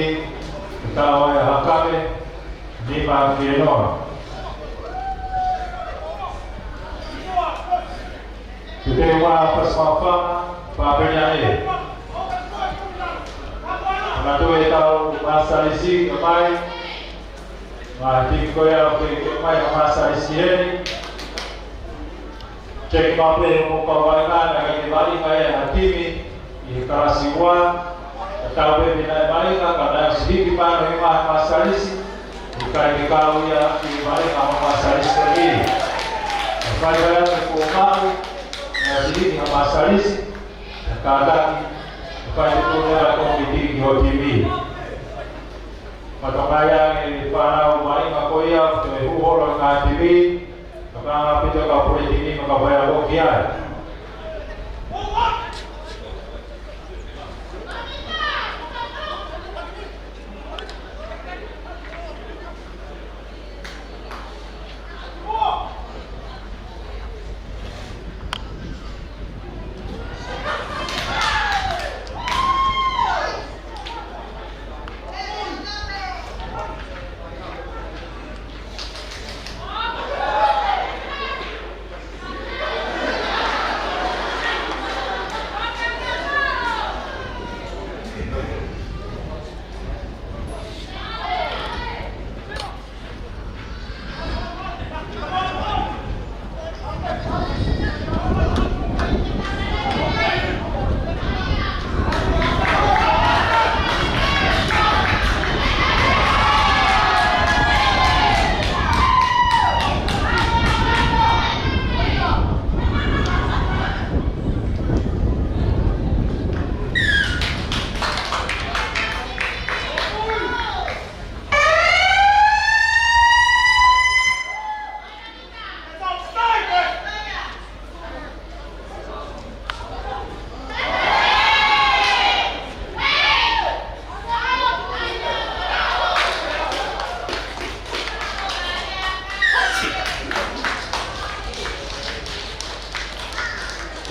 tatau ia ʻa Hakame, nima ki he noa. Teuteu ua, Pasimaʻofa, Papaliʻane. Manatuʻi ʻetau masalisi, ʻomai ʻa e timi ko ia ʻoku kei ʻomai ha masalisi eni. Check mape mo kau vaʻinga naʻe ʻikai ke vaʻinga ʻe ha timi ʻi he kalasi ua. Tatau pē pe naʻe vaʻinga, ka naʻe ʻosi hiki pē hono hima ha masalisi, ʻikai ke kau ia ʻi he vaʻinga ha masalisi ko eni. Ka fai vai atu ko maʻu, naʻe ʻosi hiki ha masalisi, ka kātaki, ka fai te tō leva ko ki tiki ki ho timi. Matokai ange fānau vaʻinga ko ia, toe hū holo ngaahi timi, ka ʻaupito ka pule timi, ka fai ʻo ki ai.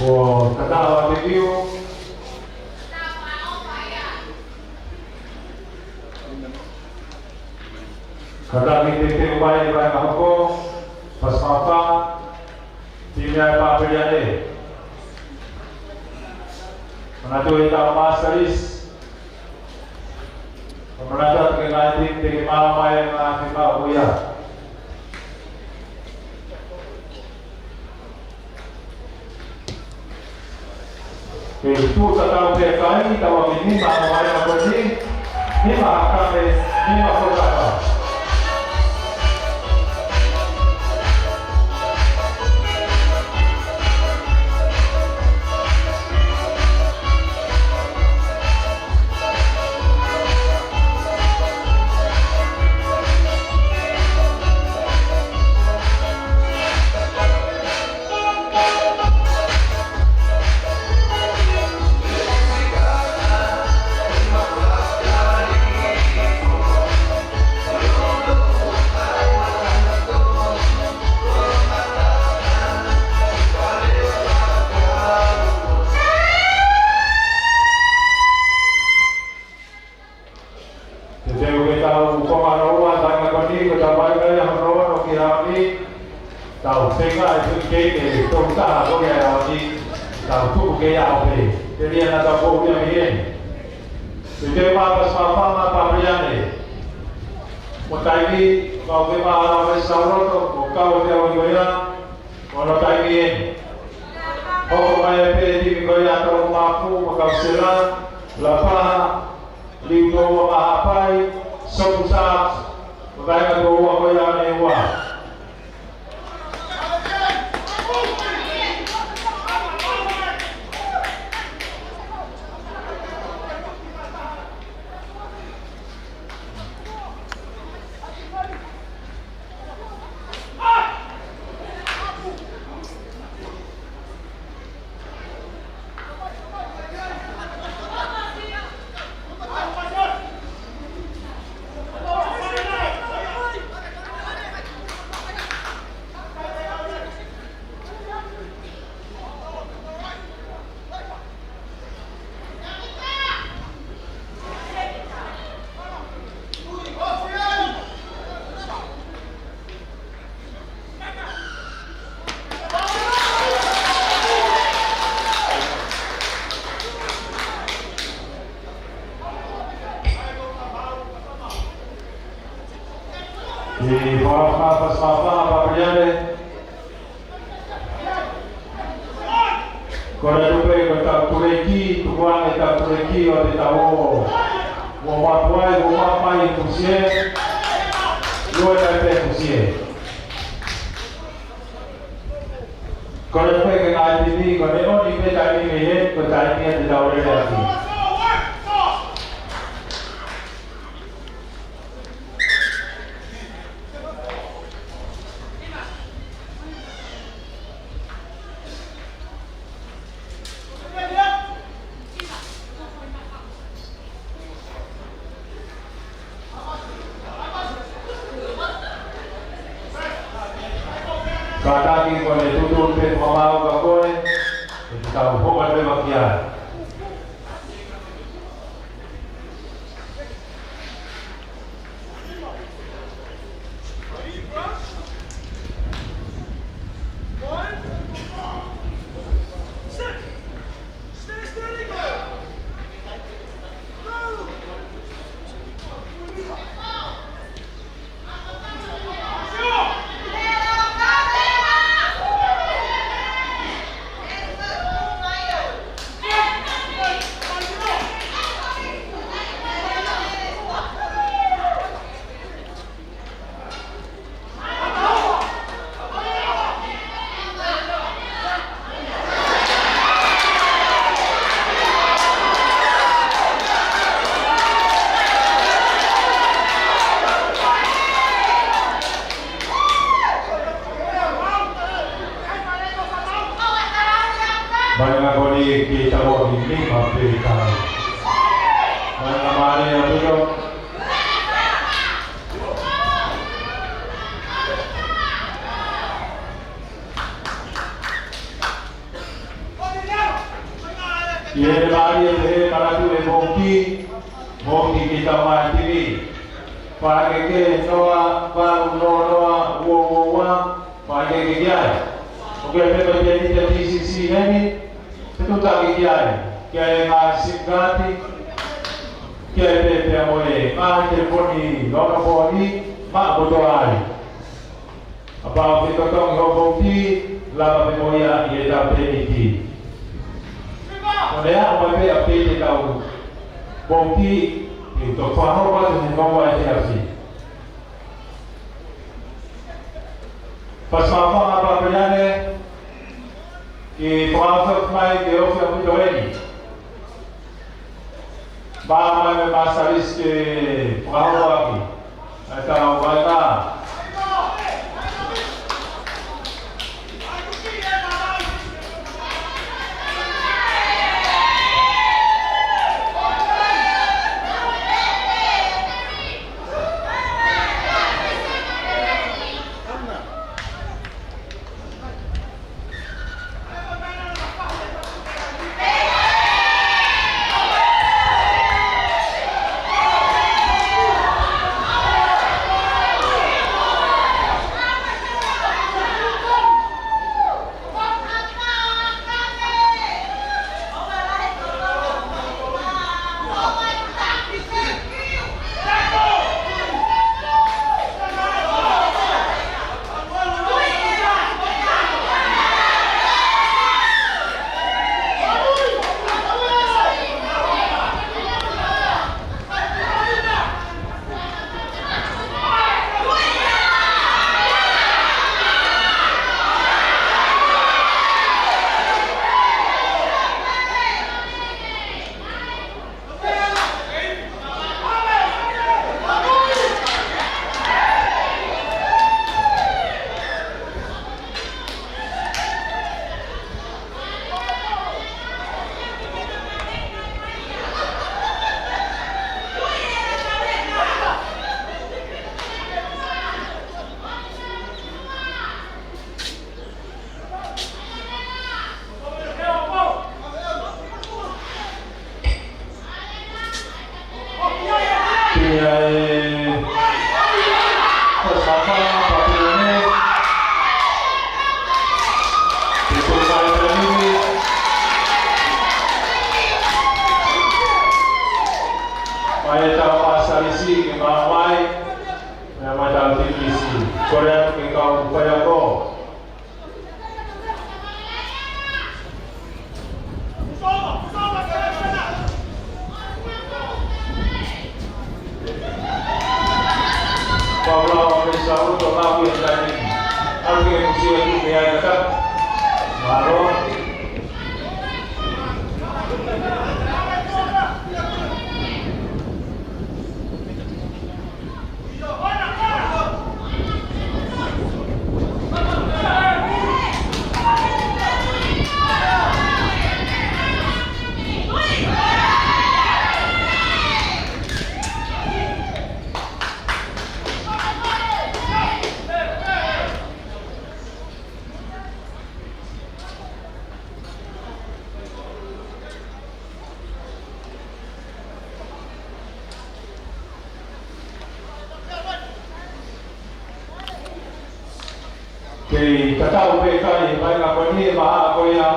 Ko Tatau ʻa Tekiu. Kātaki teuteu mai ʻa e vaʻinga hoko, Pasimaʻofa, timi ʻa Papaliʻane. Manatuʻi ʻetau masalisi. Ka manatu atu ki he ngaahi timi te ke maʻu mai ʻa e ngaahi maʻu ia. Kei tuʻu tatau pē ʻa e kai, tau ʻa e nima ʻo e vaʻinga ko eni, nima Hakame, nima Fotaka. Teuteu ke tau konga hono ua, vaʻinga ko eni, ko ʻetau vaʻinga ia hono ono ki he ʻaho ni. Tau feinga ʻe tuʻu kei ke tau taha ko ia ʻaho ni, tau tuku ke ia ʻo pē. Telia naʻa tau koulia mei heni. Teuteu mai Pasimaʻofa mo Papaliʻane. Mo e taimi, kau ke maʻa mai Sauloto, ko kau te au i ko ia, ko hono taimi eni. Hoko mai pē timi ko ia Tolomāpu, mo Kausela, Lapaha, Liutōua mo Haʻapai, Sopu Sharks, mo e vaʻinga ko ua ko ia ʻe ua. ʻI he fakaʻofoʻofa, fakaʻofoʻofa, Papaliale. Ko e tupe ko e tau tuleki, tukuange tau tuleki ʻo te tau ō. Mo mapuai, mo mapai fusie. Lue kai pe fusie. Ko e tupe ke ngai timi, ko e neʻe ʻi ai pē taimi mei heni, ko e taimi ia te tau lele atu. Kātaki ko ʻene tutu pē fakamaau ka ko e, ʻe te tau hoka te makia. Mai ngā koni ki tau ki ni ma pe kai. Mai ngā māne a tuto. ʻI he mālie pē he karatu e Mouti, Mouti ki tau mai timi. Paʻake ke noa, valu noa noa, ua ua ua, paʻake ke ki ai. ʻOku ʻi ai pē pē ni te T C C heni, te tutaki ki ai. Ki ai ngā simukati, ki ai pē pea mo e ngā telefoni, lono foni, maʻa kotoa ai. Kapau ʻe fetotongi hoʻo vouti, lava pē mo ia ʻi he tau peniti. Ko e meʻa ʻoku ʻi ai pē ʻa e tau vouti, ʻi he tau fāhau atu he maua e te afi. Fakaʻofoʻofa Papaliale, ke fakaʻofoʻofa mai ke ofi ʻaupito eni. Pā mai mei Masalisi ke fakahoko ʻaki ʻa e tau vaivai. Mai e tau Masalisi ke maʻu mai. Pea mo e tau tiki isi. Kole atu ki he kau faiako. Paula o le sau to kau ia tani. Au ke musia tu ke ai kata. Mālō. Kei tatau pē kai mai ngā koni e maha ko ia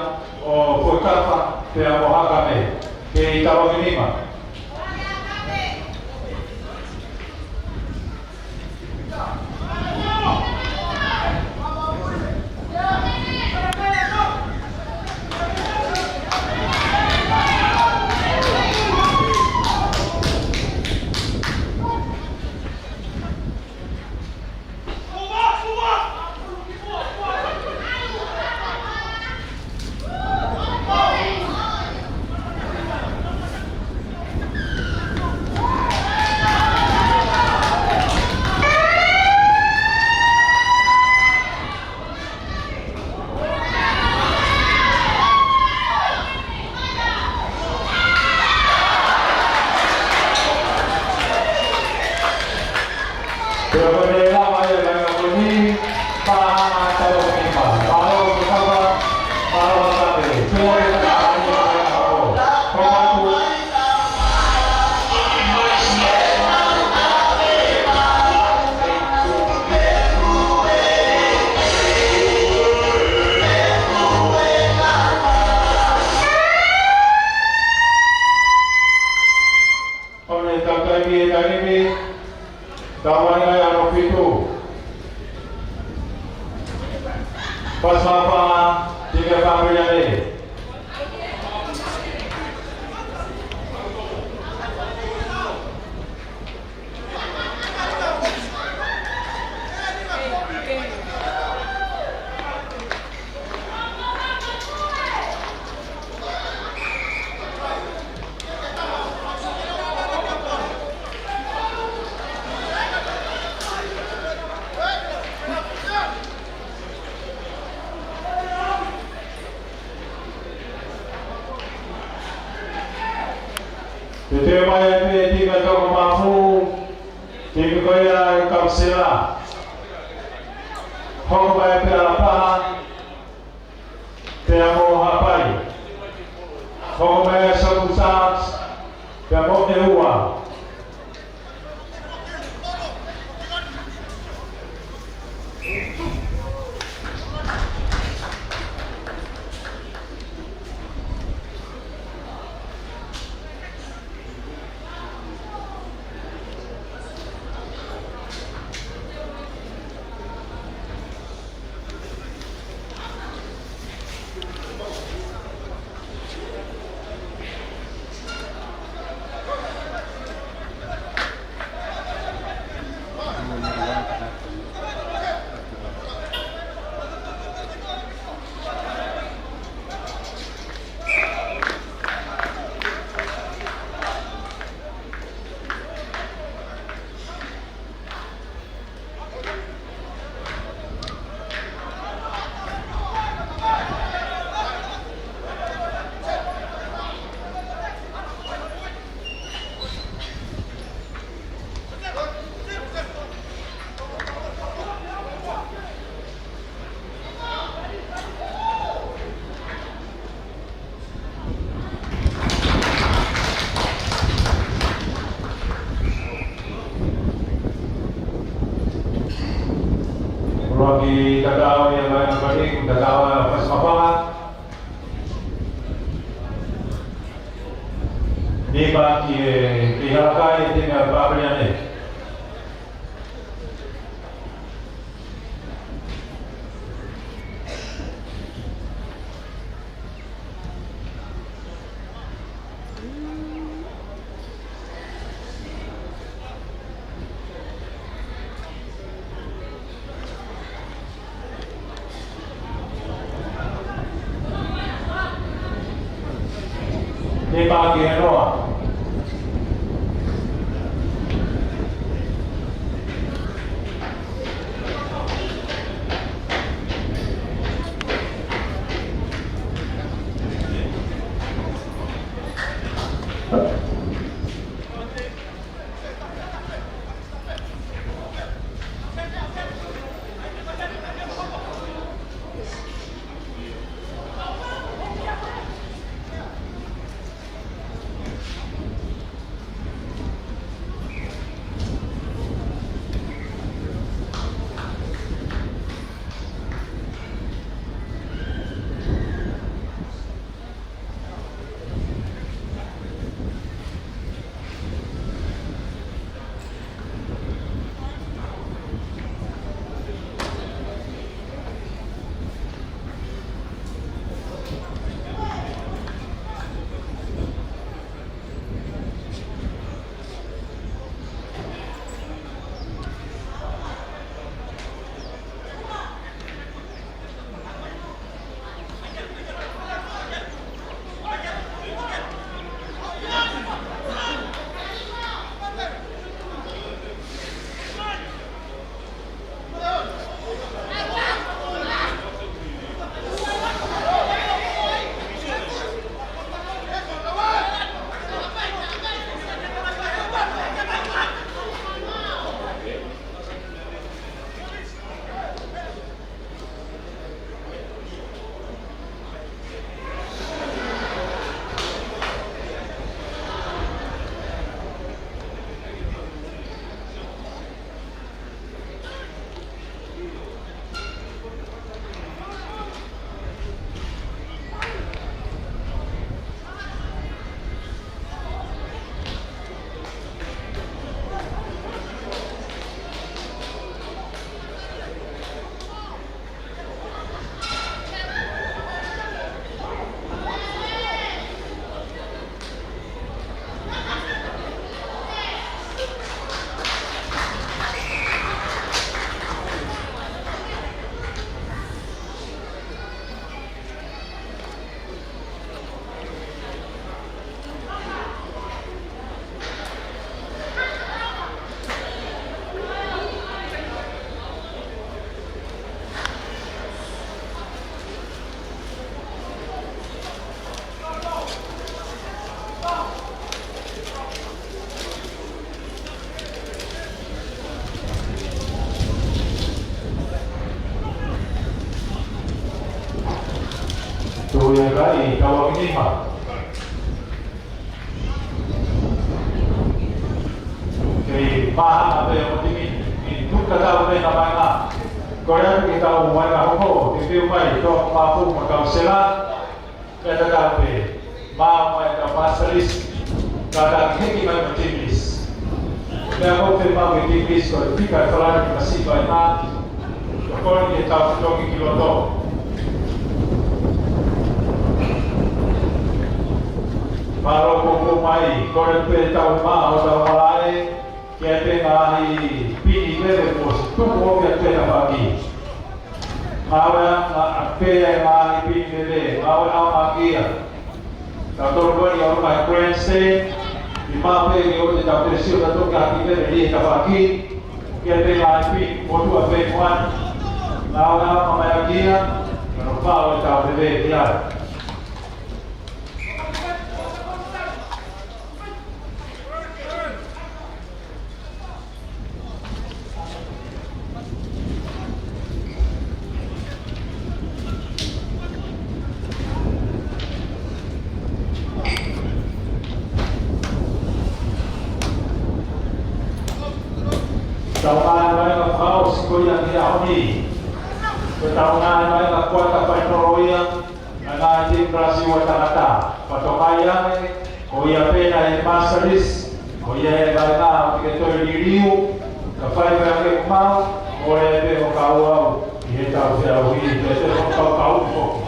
ʻo Fuekafa pea mo Hakame. Kei tau ake nima. ʻO ne tau taimi e taimi, tau ai ai ano fitu. Pasapa, tiga pamiliane. Te te mai ai pē timi toko mafu, timi ko ia ʻa e Kausela. Hoko mai pē ʻa Lapaha, pea mo Haʻapai. Hoko mai ʻa Saku Sharks, pea mo ʻEua. Ua ki tatau ia mai na pati, tatau ia pas mapanga. Ni pa ki e, ki Halakai, timi ʻa Papiliane. Pāki ʻe Noa. Tuʻu ia kai, tau ʻaki nima. Kei maha pē ʻo timi, ʻi tuka tau pē na mai na. Ko ia ke tau mai na hoko, ke teu mai, tō mapu ma kau sela. Pea tatau pē, maʻu mai ka master list, ka ta hiki mai mo team list. Pea ko pē maʻu ke team list ko e pika e falani ka sipa e mā, ko koni ke tau toki ki loto. Mālō ko ko mai, ko e pē tau mā o tau malae, Ke te ngaahi pini veve mo se tuku o ke te na paki. Ngāue a, a pē ngaahi pini veve, ngāue a makia. Tau tolu koni o mai grandstand, i mape ke o te tau te sio na toki a ki veve ni e ta paki. Ke te ngaahi pini mo tua pē kuan. Ngāue a makia, no pau e tau veve ki ai. Tau mai mai ka fau si ko ia ki a honi. Ko tau mai mai ka kuata fai noro ia. Ngaahi team Brazil ʻa e tangata. Pea toki mai ange, ko ia pē na e master list, ko ia e vaivai ʻo te ke toe liliu, ka fai mai ange kumau, ʻo e pē ʻo kau au, ʻi he tau te au ʻi, te te kau kau foki.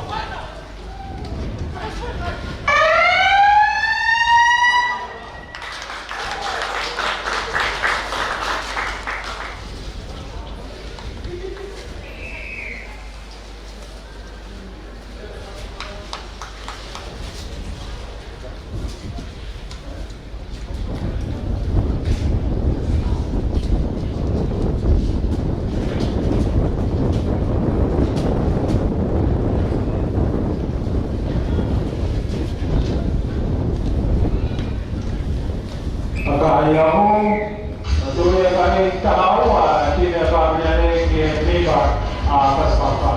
Ia mo, ʻa e tui ʻa e fai taha ua, timi ʻa Papiliane ki he timi ʻa Pasipapa.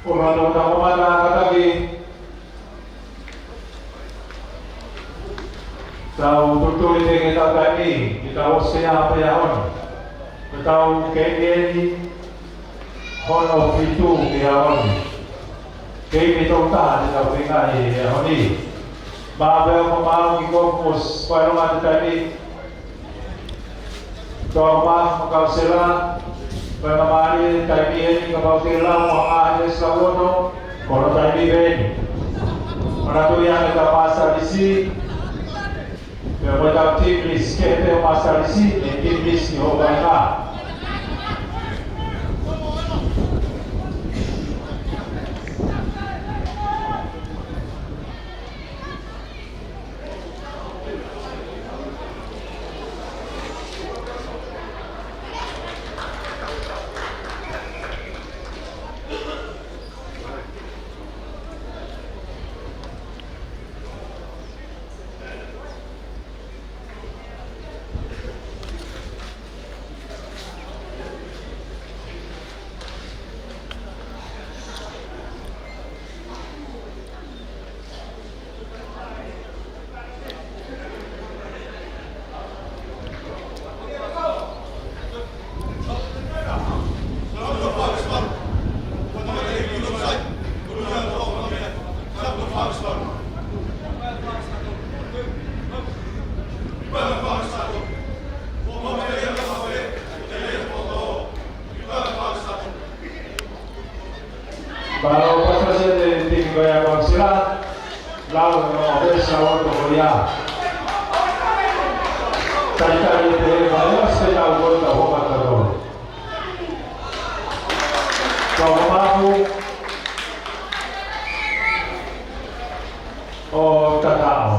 Ko hono tau kamata kātaki. Tau tutuli pē ki heʻetau taimi, ke tau ʻosi ʻa e ʻaho ni. Ke tau kei eni, hono fitu ki he ʻaho ni. Kei me tau tā, te tau feinga ʻi he ʻaho ni. Mā pē ʻoku mau ki ko ʻosi, fai ʻa e taimi. Tau mā, mo e kaunselā, fai mālie taimi eni kapau te lau mo ha ʻi he sila loto, ko hono taimi pē eni. Manatuʻi ange ka Master Lisi, pea mo e tau team list, ke pē Master Lisi, mo e team list ʻi ho vaʻinga. Mālō, pasipasi ʻa e timi ko ia ʻa Kōsila. Lau no vesa o to ko ia. Talitali ʻe te he vai o se lau o ta ho mata lo. Tau mapu. ʻO tatau.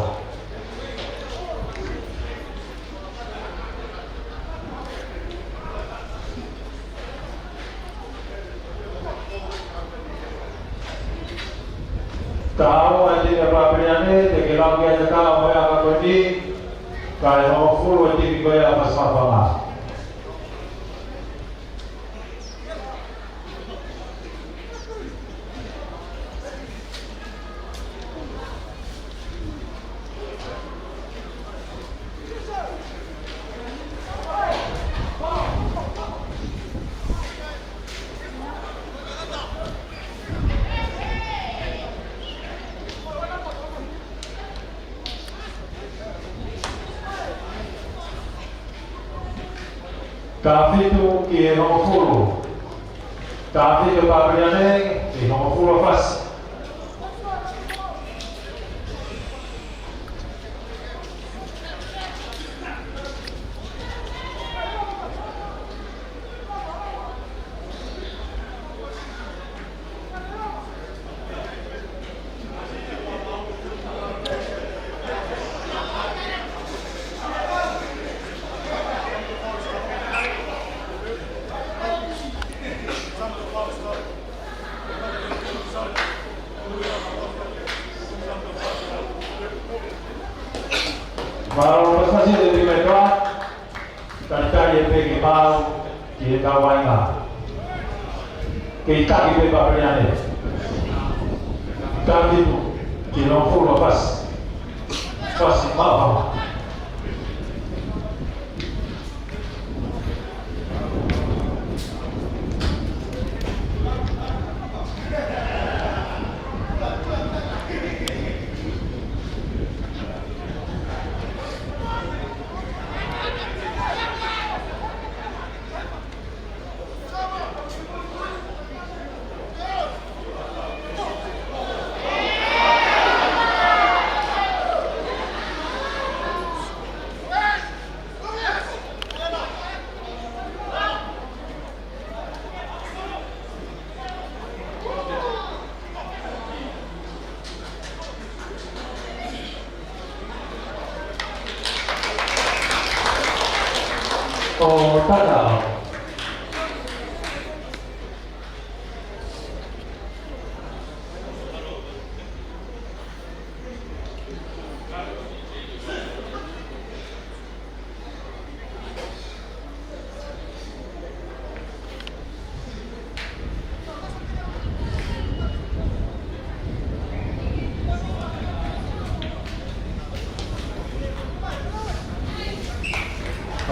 Taha ua ʻa e timi ʻa Papiliane, te ke lau ki ai tatau mo e ʻaka ko eni, kae hongofulu ʻa e timi ko ia ʻa Pasipapa. Taha fitu ki he hongofulu. Taha fitu Papiliane, ki he hongofulu ʻa Fasi. Mālō, pasipasi ʻe te metoa. Talitali ʻe pē ke mau ki he tau vaʻinga. Kei taki pē Papiliane. Taha fitu ki he hongofulu ʻa Fasi. Fasi, mālō. ʻo Tata.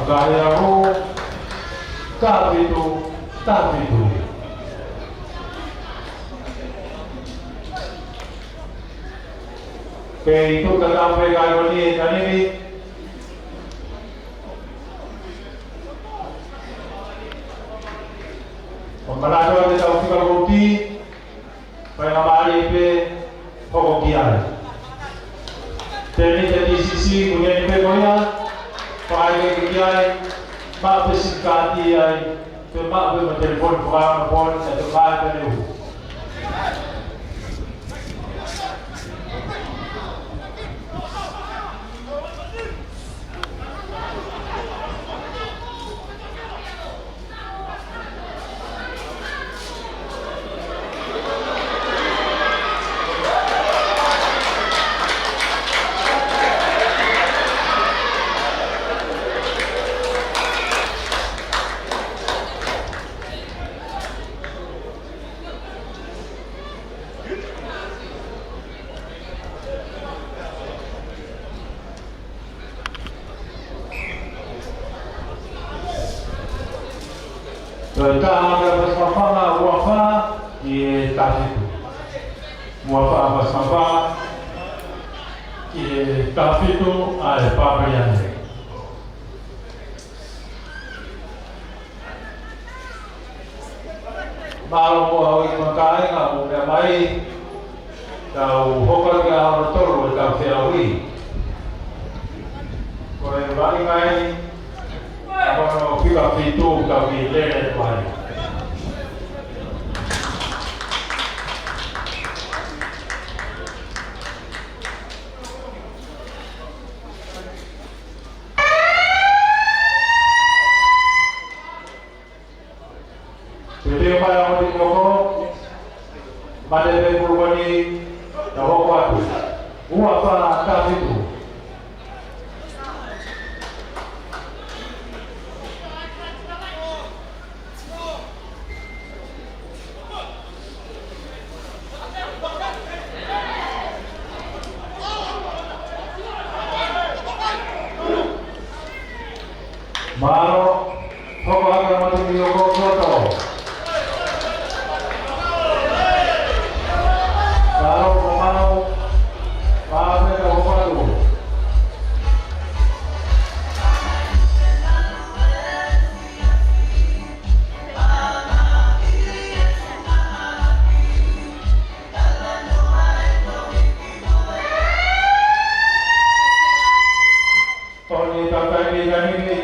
Fakaʻeau, taha fitu, taha fitu. Pea ʻi tuʻa tau pē kai ko eni e tanimi. ʻO manatu atu ʻetau fika vouti, faingamālie pē hoko ki ai. Tēniti e D C C, ko eni pē ko ia, fai ke ki ai, maʻu pē siʻi kaati ai, pea maʻu pē mo e telefoni fakaʻaonga pō ni, ʻe toka ai pē leu. Toe taha ʻa e Fasi Mafanafana, ua fā ki he taha fitu. Ua fā Fasi Mafanafana ki he taha fitu ʻa e Papaliani. Mālō mo e ʻaho ni kāinga, mou meʻa mai, tau hoko ki he ʻaho tolu ʻetau feʻauhi. Ko e vaʻinga eni, ʻa hono fika fitu tau kiʻi lele mai. Te te mai ʻa e ʻaho ni ko ē, mate pē pulu ko eni, tau hoko atu. Ua fā taha fitu. Mālō, hoko atu e mate mio ko Toto. Mālō, ko Mano, mālō, hoko atu. Toni takai ni nani ni.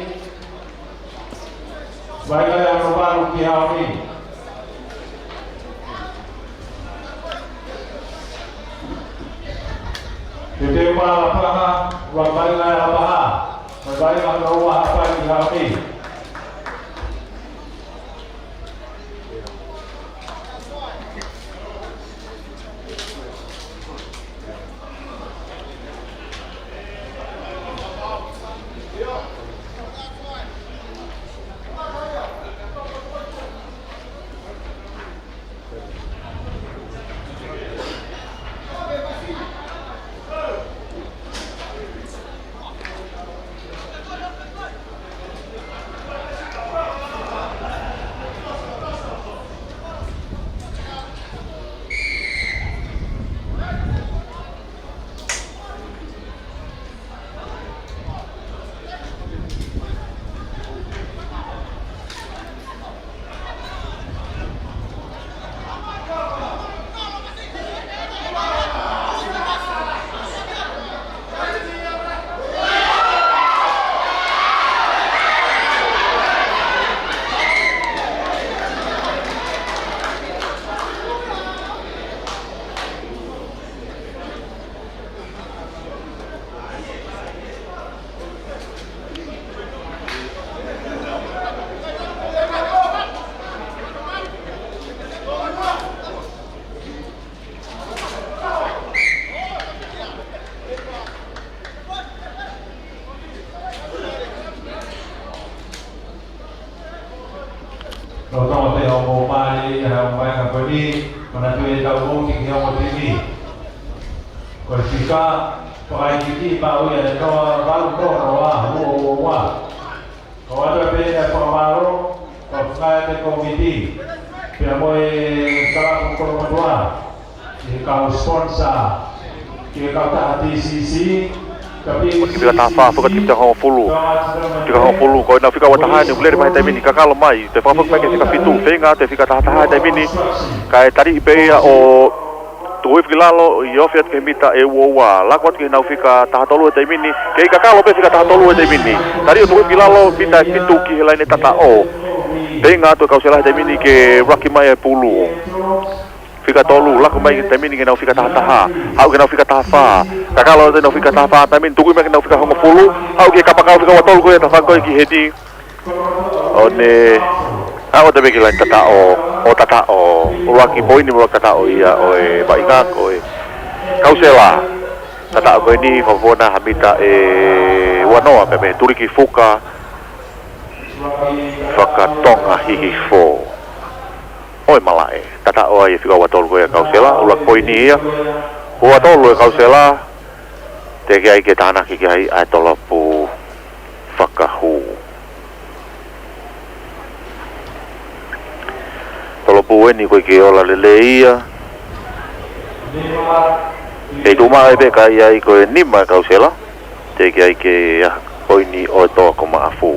Vainga ia ʻa Romaru ki he ʻaho ni. Te te mala paha, ua vainga ia ʻa Paha. Vainga ʻa Romaru ki he ʻaho ni. Manatu e tau kouti ki he ongo timi. Ko e fika, fakaʻikiki, maʻu ia ʻe noa valu noa noa ua ua ua. Kau atu pē e fakamālō, kau fakaʻeiki kōmiti, pea mo e kalapu kolomotuʻa, ki he kau sponsor, ki he kau taha T C C, Fika taha fā, fika taha hongofulu. Fika hongofulu, ko ʻenau fika ua taha ʻeni ʻoku lele mai he taimi ni, kakalo mai, toe fakafoki mai ki he fika fitu, feinga atu e fika taha taha he taimi ni, kae taliʻi pē ia ʻo tuku hifo ki lalo ʻi he ofi atu ki he mita ʻe ua ua, lako atu ki heʻenau fika taha tolu he taimi ni, kei kakalo pē fika taha tolu he taimi ni. Taliʻi ʻo tuku hifo ki lalo, mita ʻe fitu ki he laine tataʻo. Feinga atu e kau Sela he taimi ni ke ʻuluaki mai e pulu. Fika tolu, lako mai he taimi ni ki heʻenau fika taha taha. Haʻu ki heʻenau fika taha fā. Kakalo atu ʻenau fika taha fā, taimi ni tuku mai ki heʻenau fika hongofulu. Haʻu ki he kapakau fika ua tolu ko ia tafaʻaki ko ē ki heni. ʻO ne, haʻu atu pē ki he laine tataʻo, ʻo tataʻo. ʻUluaki poini, ʻuluaki tataʻo ia ʻo e vaʻinga ko ē kau Sela. Tataʻo ko eni, fafona ha mita ʻe ua noa, pea mei he tuliki fuka fakatonga hihifo ʻo e malaʻe. Tataʻo ai e fika ua tolu ko ia kau Sela, ʻuluaki poini ia. Ua tolu e kau Sela, teʻeki ai ke tānaki ki ai ʻa e tolopu fakahū. Tolopu ʻeni ko ē ke ola lelei ia. Kei tuʻu maʻu ai pē ka ʻi ai ko e nima e kau Sela. Teʻeki ai ke ʻi ai ha poini ʻo e Toa ko Maʻafu.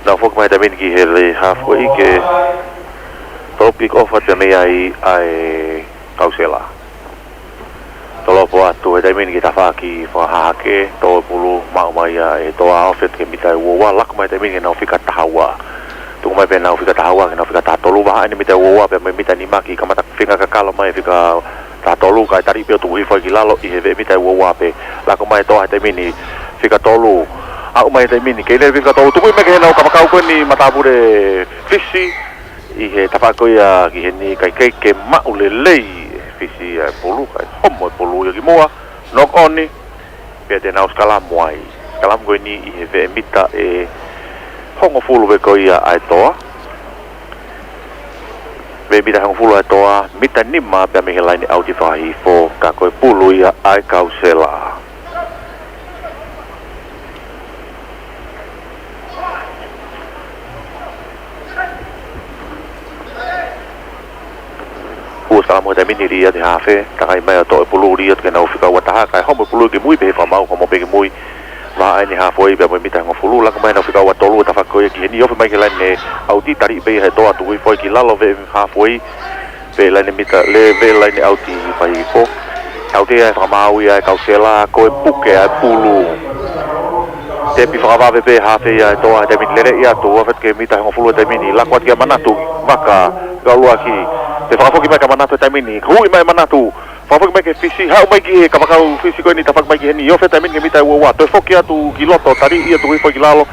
Nau foki mai he taimi ni ki he halfway ke tolopu kick off atu mei ai ʻa e kau Sela. Tolopo atu he taimi ni ki he tafaʻaki fakahahake, tō e pulu, maʻu mai ia ʻe he Toa, ofi atu ki he mita ʻe ua ua, lako mai he taimi ni ki heʻenau fika taha ua. Tuku mai pē ʻenau fika taha ua ki heʻenau fika taha tolu, vahaʻa ʻeni mita ʻe ua ua pea mo e mita nima ki kamata feinga kakalo mai fika taha tolu, kae taliʻi pē ʻo tuku hifo ai ki lalo ʻi he veʻe mita ʻe ua ua pē. Lako mai e Toa he taimi ni, fika tolu, aʻu mai he taimi ni, kei lele fika tolu, tuku mai ki heʻenau kapakau ko eni matāpule Fisi, ʻi he tafaʻaki ko ia ki heni, kae kei ke maʻu lelei ʻe Fisi ʻa e pulu, kae homo e pulu ia ki muʻa, knock on, pea te nau sikalamu ai. Sikalamu ko eni ʻi he veʻe mita ʻe hongofulu pē ko ia ʻa e Toa. Veʻe mita hongofulu ʻa e Toa, mita nima pea mei he laine ʻauti fakahihifo, ka ko e pulu ia ʻa e kau Sela. Ua sikalamu he taimi ni, lī atu e hafe, takai mai ʻo toʻo e pulu, lī atu ki heʻenau fika ua taha, kae homo e pulu ki mui pē he fakamaau, homo pē ki mui. Vahaʻa ʻeni halfway pea mo e mita hongofulu, lako mai heʻenau fika ua tolu, tafaʻaki ko ia ki heni, ofi mai ki he laine ʻauti, taliʻi pē ia ʻe he Toa, tuku hifo ai ki lalo veʻe halfway, veʻe laine mita, lele veʻe laine ʻauti fakahihifo. Tautea e fakamaau ia ʻa e kau Sela, ko e puke ʻa e pulu. Tepi fakavave pē hafe ia ʻa e Toa he taimi ni, lele ia atu, ofi atu ki he mita hongofulu he taimi ni, lako atu kia Manatu, maka, kau ʻuluaki. Toe fakafoki mai kia Manatu he taimi ni, hui mai Manatu, fakafoki mai ki Fisi, haʻu mai ki he kapakau Fisi ko eni tafaʻaki mai ki heni, ofi he taimi ni ki he mita ʻe ua ua, toe foki atu ki loto, taliʻi ia tuku hifo ai ki lalo,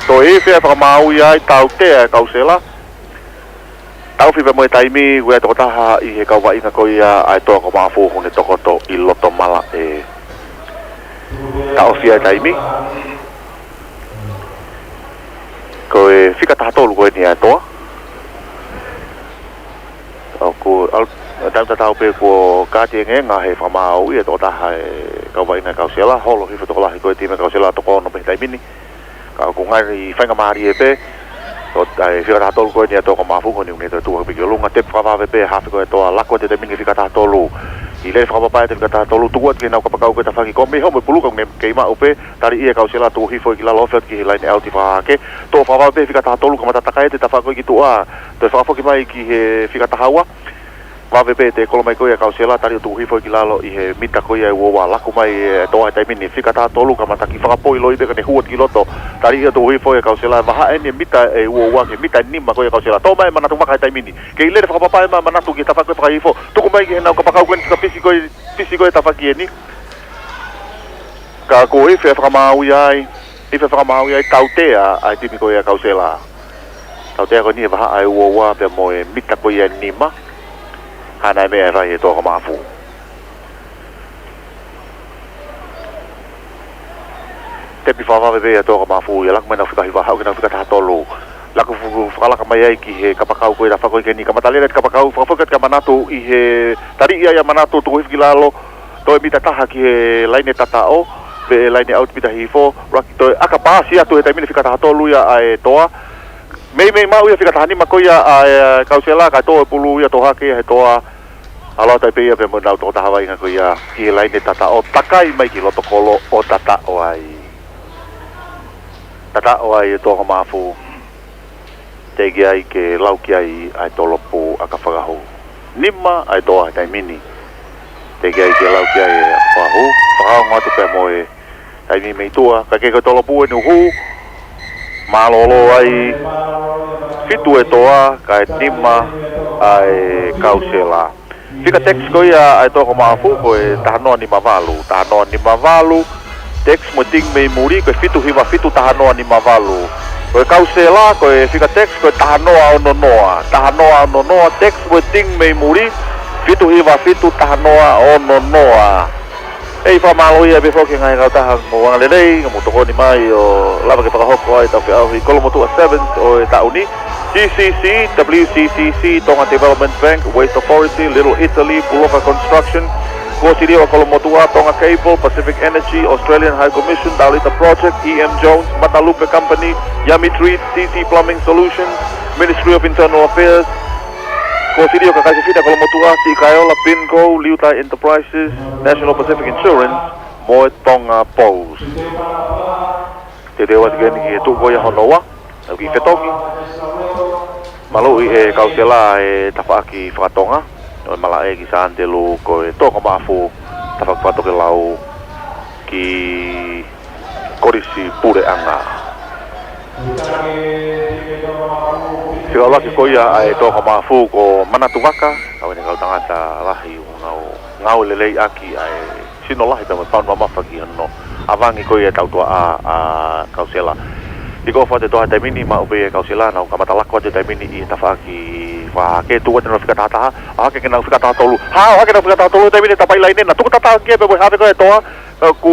toe ifi e fakamaau ia ʻa e tautea e kau Sela. Taʻofi pē mo e taimi, ʻoku ʻi ai e tokotaha ʻi he kau vaʻinga ko ia ʻa e Toa ko Maʻafu ʻoku ne tokoto ʻi loto malaʻe. Taʻofi e taimi. Ko e fika taha tolu ko eni ʻa e Toa. ʻOku, ʻalu, taimi tatau pē kuo kāti e ngenga he fakamaau ia e tokotaha e kau vaʻinga kau Sela, holo hifo tokolahi ko e timi kau Sela toko ono pē he taimi ni. Ka ʻoku ngali faingamālie pē, ʻo, ʻa e fika taha tolu ko eni ʻa e Toa ko Maʻafu ko eni ʻoku ne toe tuʻu hake pē ki ʻolunga, tepi fakavave pē hafe ko e Toa, lako atu he taimi ni ki he fika taha tolu. ʻI he lele fakapapaʻi atu e fika taha tolu, tuku atu ki heʻenau kapakau ko e tafaʻaki ko ē, mei homo e pulu ka ʻoku ne kei maʻu pē, taliʻi ʻe he kau Sela tuku hifo ai ki lalo ofi atu ki he laine ʻauti fakahahake, toʻo fakavave pē fika taha tolu kamata takai atu e tafaʻaki ko ē ki tuʻa, toe fakafoki mai ki he fika taha ua. Vave pē e tēkolo mai ko ia ʻa e kau Sela, taliʻi ʻo tuku hifo ai ki lalo ʻi he mita ko ia ʻe ua ua, lako mai e Toa he taimi ni, fika taha tolu kamata kiʻi fakapoʻi loi pē ka ne hū atu ki loto, taliʻi ʻo tuku hifo ai ʻa e kau Sela, vahaʻa ʻeni e mita ʻe ua ua ki he mita ʻe nima ko ia ʻa e kau Sela, toʻo mai ʻe Manatu maka he taimi ni, kei lele fakapapaʻi mai ʻa Manatu ki he tafaʻaki ko ē fakahihifo, tuku mai ki heʻenau kapakau ko eni fika Fisi ko ē, Fisi ko ē tafaʻaki ʻeni. Ka kuo ifi e fakamaau ia ai, ifi e fakamaau ia ai tautea ʻa e timi ko ia ʻa e kau Sela. Tautea ko eni e vahaʻa ʻe ua ua pea mo e mita ko ia ʻe nima. Hana e meʻa ʻe fai ʻe he Toa ko Maʻafu. Tepi fakavave pē ʻa e Toa Kamafu ia, laku mai ʻenau fika hiva, haʻu ki heʻenau fika taha tolu. Laku fuku fakalaka mai ai ki he kapakau ko ia, tafaʻaki ko eni, kamata lele atu kapakau, fakafoki atu kia Manatu ʻi he taliʻi ia ʻa Manatu, tuku hifo ki lalo, toe mita taha ki he laine tataʻo, pea laine ʻauti mita hifo, laki toe ʻaka paasi atu he taimi ni fika taha tolu ia ʻa e Toa. Meimei maʻu ia fika taha nima ko ia ʻa e Kausela, kae tō e pulu ia, tō hake ia he Toa. ʻAlu atu ai pē ia pea mo ʻenau tokotaha vaʻinga ko ia ki he laine tataʻo, takai mai ki loto kolo ʻo tataʻo ai. Tataʻo ai e Toa Kamafu. Teʻeki ai ke lau ki ai ʻa e tolopu ʻa Kafakahu. Nima ʻa e Toa he taimi ni. Teʻeki ai ke lau ki ai ʻa Kafakahu. Fakaongo atu pea mo e taimi mei tuʻa, kae kehe ko e tolopu ʻeni ʻoku hū. Mālōlō ai, fitu e Toa, kae nima ʻa e Kausela. Fika text ko ia ʻa e Toa Kamafu ko e taha noa nima valu, taha noa nima valu, text mo e ting mei muli ko e fitu hiva fitu taha noa nima valu. Ko e Kausela ko e fika text ko e taha noa ono noa, taha noa ono noa, text mo e ting mei muli, fitu hiva fitu taha noa ono noa. ʻEi, fakamālō ia pē foki ngaahi kautaha mo anga lelei, ka mou tokoni mai ʻo lava ke fakahoko ai ʻetau feʻauhi Kolomotuʻa Sevens ʻo e taʻu ni. G C C, W C C C, Tonga Development Bank, Waste Authority, Little Italy, Puloka Construction, Kuo Siliva Kolomotuʻa, Tonga Cable, Pacific Energy, Australian High Commission, Dalita Project, E M Jones, Matalupe Company, Yummy Treats, C C Plumbing Solutions, Ministry of Internal Affairs, Kuo Siliva Kakai Fefine Kolomotuʻa, Siʻi Kaeola, Pinco, Liutai Enterprises, National Pacific Insurance, mo e Tonga Post. Teuteu atu ki heni ki he tuʻu ko ia hono ua, ʻoku kiʻi fetongi. Maluʻi ʻe Kausela e tafaʻaki fakatonga, ʻo e malaʻe ki Santelu, ko e Toa Kamafu, tafaʻaki fakatokelau ki Kolisi Puleʻanga. Fika ʻuluaki ko ia ʻa e Toa Kamafu ko Manatu Vaka, ʻa ʻene kau tangata lahi ʻoku nau ngāue lelei ʻaki ʻa e sino lahi pea mo e pauni mamafa ki hono ʻavangi ko ia e tautuaʻa ʻa Kausela. Kick off atu e Toa he taimi ni, maʻu pē ʻe Kausela, nau kamata laku atu he taimi ni ʻi he tafaʻaki fakahahake, tuku atu ʻenau fika taha taha, ʻalu hake ki heʻenau fika taha tolu. Hā, ʻalu hake ki heʻenau fika taha tolu he taimi ni, tapai laine, na tuku tataʻo ki ai pea mo e haafe ko ia e Toa, ʻoku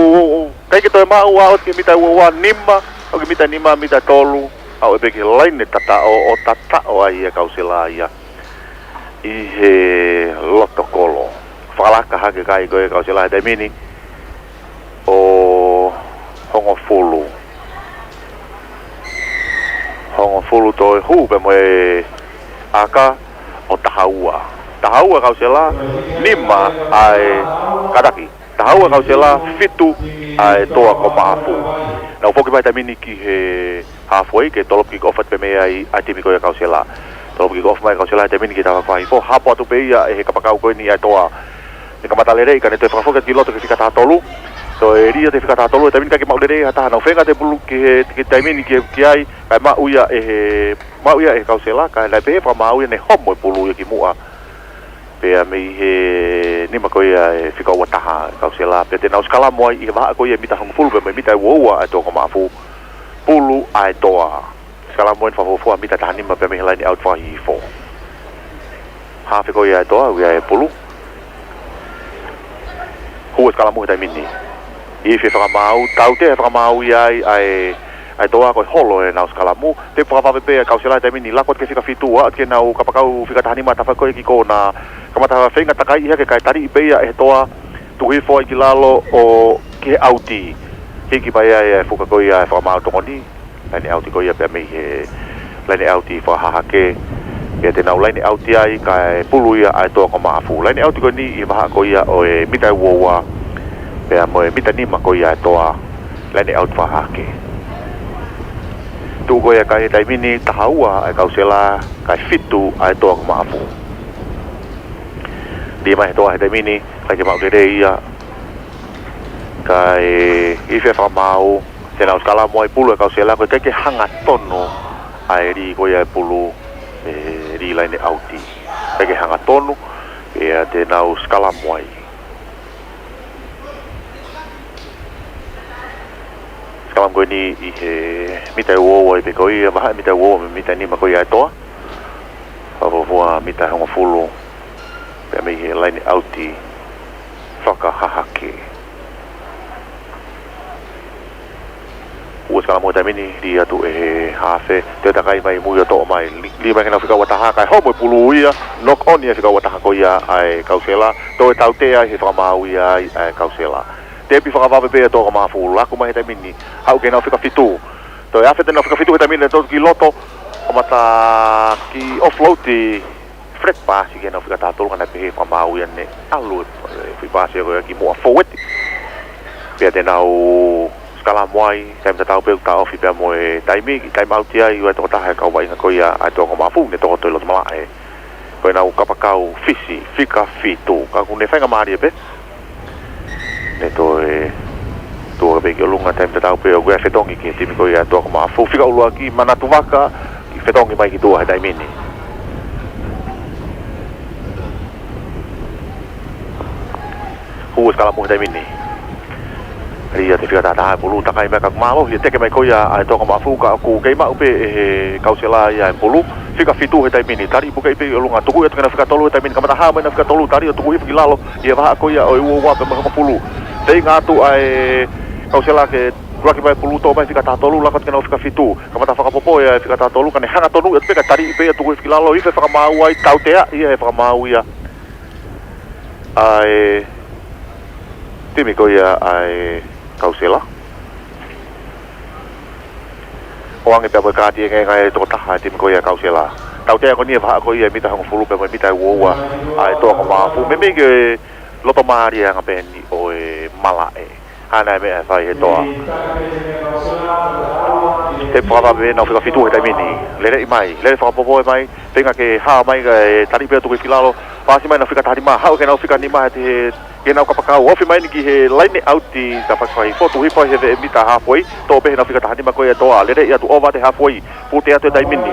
ʻikai ke toe maʻu, ʻalu atu ki he mita ua ua, nima, ʻalu ki he mita nima, mita tolu, aʻu pē ki he laine tataʻo, ʻo tataʻo ai ʻe Kausela ia ʻi he loto kolo. Fakalaka hake kai ko ē ʻe Kausela he taimi ni ʻo hongofulu. Hongofulu toe hū pea mo e ʻaka ʻo taha ua. Taha ua Kausela, nima ʻa e, kātaki. Taha ua Kausela, fitu ʻa e Toa Kamafu. Nau foki mai he taimi ni ki he halfway, ke tolopu kick off atu pē mei ai ʻa e timi ko ia ʻa Kausela. Tolopu kick off mai ʻe Kausela he taimi ni ki he tafaʻaki fakahihifo, hapo atu pē ia ʻe he kapakau ko eni ʻa e Toa. Ne kamata lelei ka ne toe fakafoki atu ki loto ki he fika taha tolu. Toe lī atu e fika taha tolu he taimi ni, ʻikai ke maʻu lelei ha taha, nau feinga atu e pulu ki he, ki he taimi ni ki, ki ai, kae maʻu ia ʻe he, maʻu ia ʻe Kausela, kae naʻe pehē fakamaau ia ne homo e pulu ia ki muʻa. Pea mei he nima ko ia e fika ua taha ʻe Kausela, pea te nau sikalamu ai ʻi he vahaʻa ko ia e mita hongofulu pea mo e mita ua ua ʻa e Toa Kamafu, pulu ʻa e Toa. Sikalamu eni fakafuofua mita taha nima pea mei he laine ʻauti fakahihifo. Haafe ko ia e Toa, ui ai e pulu. Hū e sikalamu he taimi ni. Ifi e fakamaau, tautea e fakamaau ia ai ʻa e, ʻa e Toa, ko e holo ʻenau sikalamu. Tepi fakavave pē ʻa Kausela he taimi ni, laku atu ki he fika fitu, ʻalu atu ki heʻenau kapakau fika taha nima tafaʻaki ko ē ki kona. Kamata feinga takai hake kae taliʻi pē ia ʻe he Toa, tuku hifo ai ki lalo ʻo ki he ʻauti. Hiki mai ai e fuka ko ia e fakamaau tokoni. Laine ʻauti ko ia pea mei he laine ʻauti fakahahake. Pea te nau laine ʻauti ai kae pulu ia ʻa e Toa Kamafu. Laine ʻauti ko eni ʻi he vahaʻa ko ia ʻo e mita ua ua pea mo e mita nima ko ia e Toa. Laine ʻauti fakahahake. Tuʻu ko ia kai he taimi ni, taha ua ʻa e Kausela, kae fitu ʻa e Toa Kamafu. Lī mai he Toa he taimi ni, ʻikai ke maʻu lelei ia. Kae ifi e fakamaau, te nau sikalamu ai, pulu ʻe Kausela, ko e ʻikai ke hangatonu ʻa e lī ko ia e pulu, e lī laine ʻauti. ʻIkai ke hangatonu, pea te nau sikalamu ai. Sikalamu ko eni ʻi he mita ua ua ai pē ko ia, vahaʻa mita ua ua mo e mita nima ko ia e Toa. Fakafuofua mita hongofulu pea mei he laine ʻauti fakahahake. Kalamu he taimi ni, lī atu ʻe he hafe, toe takai mai mui ʻo toʻo mai. Lī, lī mai ki heʻenau fika ua taha, kae homo e pulu ia, knock on ia fika ua taha ko ia ʻa e Kausela, toe tautea ʻe he fakamaau ia ʻa e Kausela. Tepi fakavave pē ʻa e Toa Maʻafu, laku mai he taimi ni, haʻu ki heʻenau fika fitu. Toe afe atu ʻenau fika fitu he taimi ni, toe ki loto, kamata kiʻi offload, flat pass ki heʻenau fika taha tolu, ka naʻe pehē fakamaau ia naʻe ʻalu e, e foʻi paasi ko ia ki muʻa forward. Pea te nau sikalamu ai, taimi tatau pē ʻoku taʻofi pea mo e taimi, kiʻi time out ai ʻa e tokotaha e kau vaʻinga ko ia ʻa e Toa Maʻafu, ne toko toe loto malaʻe. Ko ʻenau kapakau Fisi, fika fitu. Ka ʻoku ne faingamālie pē. Ne toe tuʻu pē ki ʻolunga taimi tatau pē ʻoku ʻi ai e fetongi ki he timi ko ia Toa Maʻafu. Fika ʻuluaki, Manatu Vaka, kiʻi fetongi mai ki tuʻa he taimi ni. Hū e sikalamu he taimi ni. Lī atu e fika taha taha e pulu, takai mai ka ʻoku mālohi e teke mai ko ia ʻa e Toa Maʻafu ka ʻoku kei maʻu pē ʻe he Kausela ia e pulu. Fika fitu he taimi ni, tali puke pē ki ʻolunga, tuku atu ki heʻenau fika tolu he taimi ni, kamata hā mai ʻenau fika tolu, tali ʻo tuku hifo ki lalo, ʻi he vahaʻa ko ia ʻo e ua ua pea mo e hongofulu. Feinga atu ʻa e Kausela ke ʻuluaki mai pulu toʻo mai fika taha tolu, laku atu ki heʻenau fika fitu. Kamata fakapopo ia e fika taha tolu, ka ne hanga tonu atu pē ka tali pē ia tuku hifo ki lalo, ʻi he fakamaau ai, tautea ia he fakamaau ia ʻa e timi ko ia ʻa e Kausela. ʻOange pea mo e kāti ʻengaenga e tokotaha e timi ko ia Kausela. Tautea ko eni e vahaʻa ko ia e mita hongofulu pea mo e mita ua ua ʻa e Toa Maʻafu. Meimei ke loto mālie anga pē eni ʻo e malaʻe. Hana e meʻa e fai he Toa. Tepi fakavave ʻenau fika fitu he taimi ni. Lele mai, lele fakapopo mai. Feinga ke hā mai ka e tali pē ʻo tuku hifo ki lalo. Paasi mai ʻenau fika taha nima, haʻu ki heʻenau fika nima he, he ki heʻenau kapakau. Ofi mai eni ki he laine ʻauti, tafaʻaki fakafotu hifo he veʻe mita halfway. Toʻo pē heʻenau fika taha nima ko ia e Toa. Lele atu ʻova atu e halfway. Pute atu he taimi ni.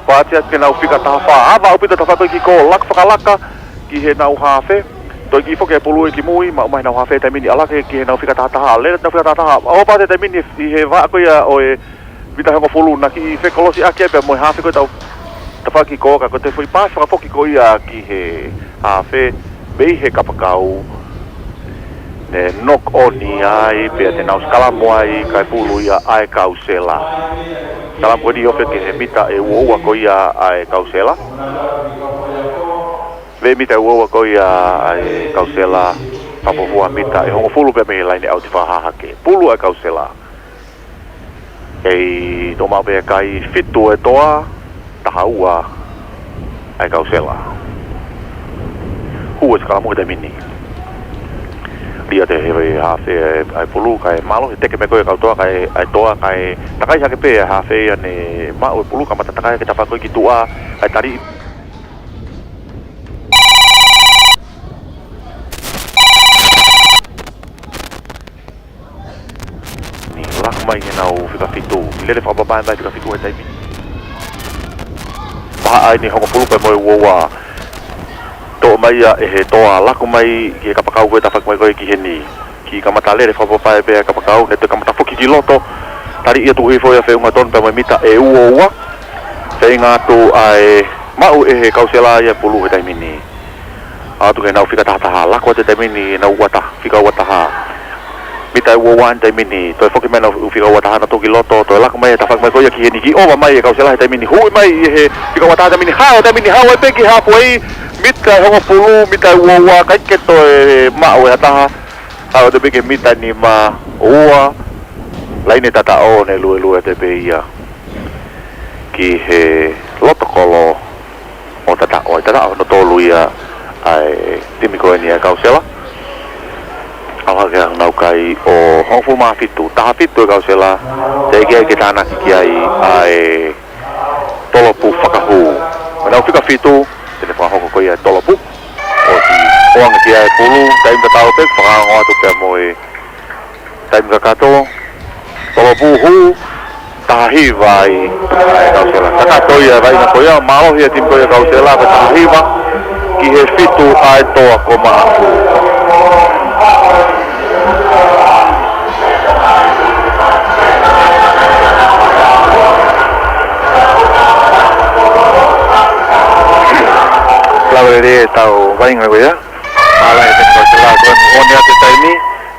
Paasi atu ki heʻenau fika taha fā. Ava ʻaupito tafaʻaki ko ē ki kō, laku fakalaka ki heʻenau hafe. Toe kiʻi foki e pulu ia ki mui, maʻu mai heʻenau hafe he taimi ni. ʻAlu hake ki heʻenau fika taha taha. Lele atu heʻenau fika taha taha. ʻOfa atu he taimi ni ʻi he vahaʻa ko ia ʻo e mita hongofulu naʻe kiʻi fekolosiʻaki ai pea mo e hafe ko ē tau tafaʻaki ko ē ka ko e toe foʻi paasi fakafoki ko ia ki he hafe mei he kapakau. Ne knock on ia ai pea te nau sikalamu ai kae pulu ia ʻa e Kausela. Sikalamu ko eni ofi ki he mita ʻe ua ua ko ia ʻa e Kausela. Veʻe mita ʻe ua ua ko ia ʻa e Kausela. Fakafuofua mita ʻe hongofulu pea mei he laine ʻauti fakahahake. Pulu ʻa e Kausela. Kei toʻo maʻu pē e kai, fitu e Toa, taha ua ʻa e Kausela. Hū e sikalamu he taimi ni. Lī atu ʻe he hafe ʻa e pulu, kae mālohi e teke mai ko ia e kau Toa, kae, ʻa e Toa, kae takai hake pē ʻa e hafe ia ne maʻu e pulu, kamata takai hake tafaʻaki ko ē ki tuʻa, kae tali ni, laku mai ki heʻenau fika fitu. Lele fakapapau mai fika fitu he taimi ni. Vahaʻa eni hongofulu pea mo e ua ua. Toʻo mai ia ʻe he Toa, laku mai ki he kapakau ko ē tafaʻaki mai ko ē ki heni. Kiʻi kamata lele fakapapau pē ʻa e kapakau, ne toe kamata foki ki loto. Tali ia tuku hifo ia feʻunga tonu pea mo e mita ʻe ua ua. Feinga atu ʻa e maʻu ʻe he Kausela ia e pulu he taimi ni. Aʻu atu ki heʻenau fika taha taha, laku atu he taimi ni ʻenau ua taha, fika ua taha. Mita ʻe ua ua he taimi ni, toe foki mai ʻenau fika ua taha ʻo tuku ki loto, toe laku mai e tafaʻaki mai ko ia ki heni, kiʻi ʻova mai e Kausela he taimi ni, huʻi mai ʻe he fika ua taha he taimi ni, hao he taimi ni, hao ai pē ki halfway, mita ʻe hongofulu, mita ʻe ua ua, ʻikai ke toe maʻu ʻe ha taha, hao atu pē ki he mita nima ua, laine tataʻo ne luelue atu pē ia ki he loto kolo ʻo tataʻo ai, tataʻo hono tolu ia ʻa e timi ko eni ʻa e Kausela. ʻAlu hake ʻenau kai ʻo hongofulu mā fitu, taha fitu e Kausela, teʻeki ai ke tānaki ki ai ʻa e Tolopu Fakahū. Ko ʻenau fika fitu, te ne fakahoko ko ia e Tolopu. ʻOsi ʻoange ki ai e pulu, taimi tatau pē, fakaongo atu pea mo e taimi kakato, Tolopu hū, taha hiva ai ʻa e Kausela. Kakato ia e vaʻinga ko ia, mālohi e timi ko ia Kausela, ko e taha hiva ki he fitu ʻa e Toa Maʻafu. Lava lelei ʻetau vaʻinga ko ia. Mālō e timi Kausela ko eni ʻo ne ʻatu taimi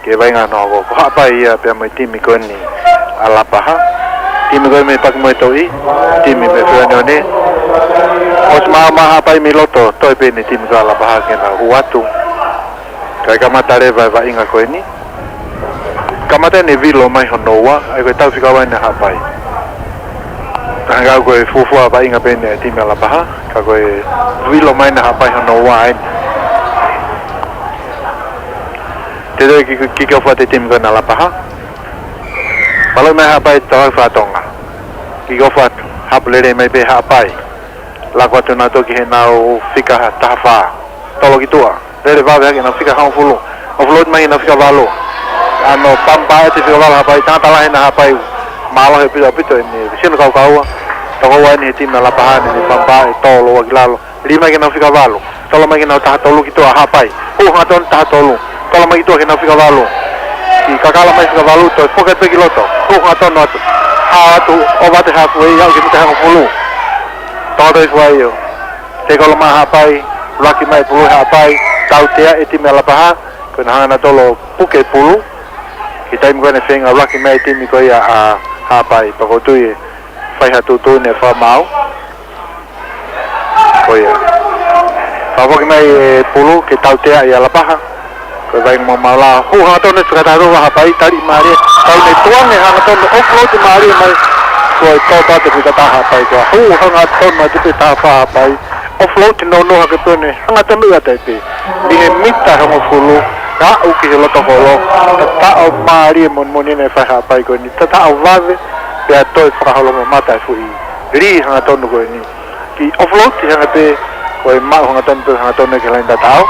ke vaʻinga noa ko, ko Haʻapai ia pea mo e timi ko eni ʻAlapaha. Timi ko ē mei Paki mo e Toʻi, timi mei Feoneone. ʻOsi maʻu mai Haʻapai mei loto, toe pē ʻeni timi ko ē ʻAlapaha ke na hū atu. Kae kamata leva e vaʻinga ko ʻeni. Kamata ʻeni e vilo mai hono ua, ʻa ia ko e tau fika ua ʻeni ʻa Haʻapai. Hangē ko e fuofua vaʻinga pē ʻeni ʻa e timi ʻAlapaha, ka ko e vilo mai ʻeni ʻa Haʻapai hono ua ʻeni. Teuteu ke kick off atu e timi ko ē ʻa ʻAlapaha. Mālō mai Haʻapai, tau fakatonga. Kick off atu, haʻapu lelei mai pē Haʻapai. Laka atu nautolu ki heʻenau fika taha fā. Tolo ki tuʻa. Lele vave hake ʻenau fika hongofulu. Offload mai heʻenau fika valu. ʻAno pampa e te fika valu Haʻapai, tangata lahi ʻena Haʻapai. Mālohi ʻaupito ʻaupito ʻeni, sino kaukaua. Toko ua ʻeni he timi ʻAlapaha ʻeni, pampa e tolo ua ki lalo. Lī mai ki heʻenau fika valu. Tolo mai ki heʻenau taha tolu ki tuʻa Haʻapai. Hū hangatonu taha tolu. Tolo mai ki tuʻa ki heʻenau fika valu. Kiʻi kakala mai fika valu, toe foki atu pē ki loto. Hū hangatonu atu. Hao atu, ʻova atu e halfway, aʻu ki he mita hongofulu. Toko toe fua io. Tekolo mai Haʻapai, laki mai pulu Haʻapai, tautea e timi ʻAlapaha, ko ʻena hanga nautolu ʻo puke pulu. Ki he taimi ko ē naʻe feinga laki mai e timi ko ia ʻa Haʻapai, pea ʻoku ou tui ʻe fai ha tuʻutuʻuni fakamaau. Ko ia. Fakafoki mai e pulu ke tautea ʻe ʻAlapaha. Ko e vaʻinga maumau lā, hū hangatonu e fika taha tolu ʻa Haʻapai, tali mālie. Tau ne tuange hangatonu, offload mālie mai. Ko e tō pē ʻa e fika taha Haʻapai, ko e hū hangatonu atu pē taha fā Haʻapai. Offload nounou hake pē ʻeni, hangatonu ia tai pē. ʻI he mita hongofulu, aʻu ki he loto kolo. Tataʻo mālie moʻoni moʻoni ʻeni naʻe fai ʻe Haʻapai ko ʻeni. Tataʻo vave, pea toe fakaholomamata e foʻi lī hangatonu ko ʻeni. Kiʻi offload hangē pē ko e maʻu hangatonu pē hangatonu ki he laine tataʻo.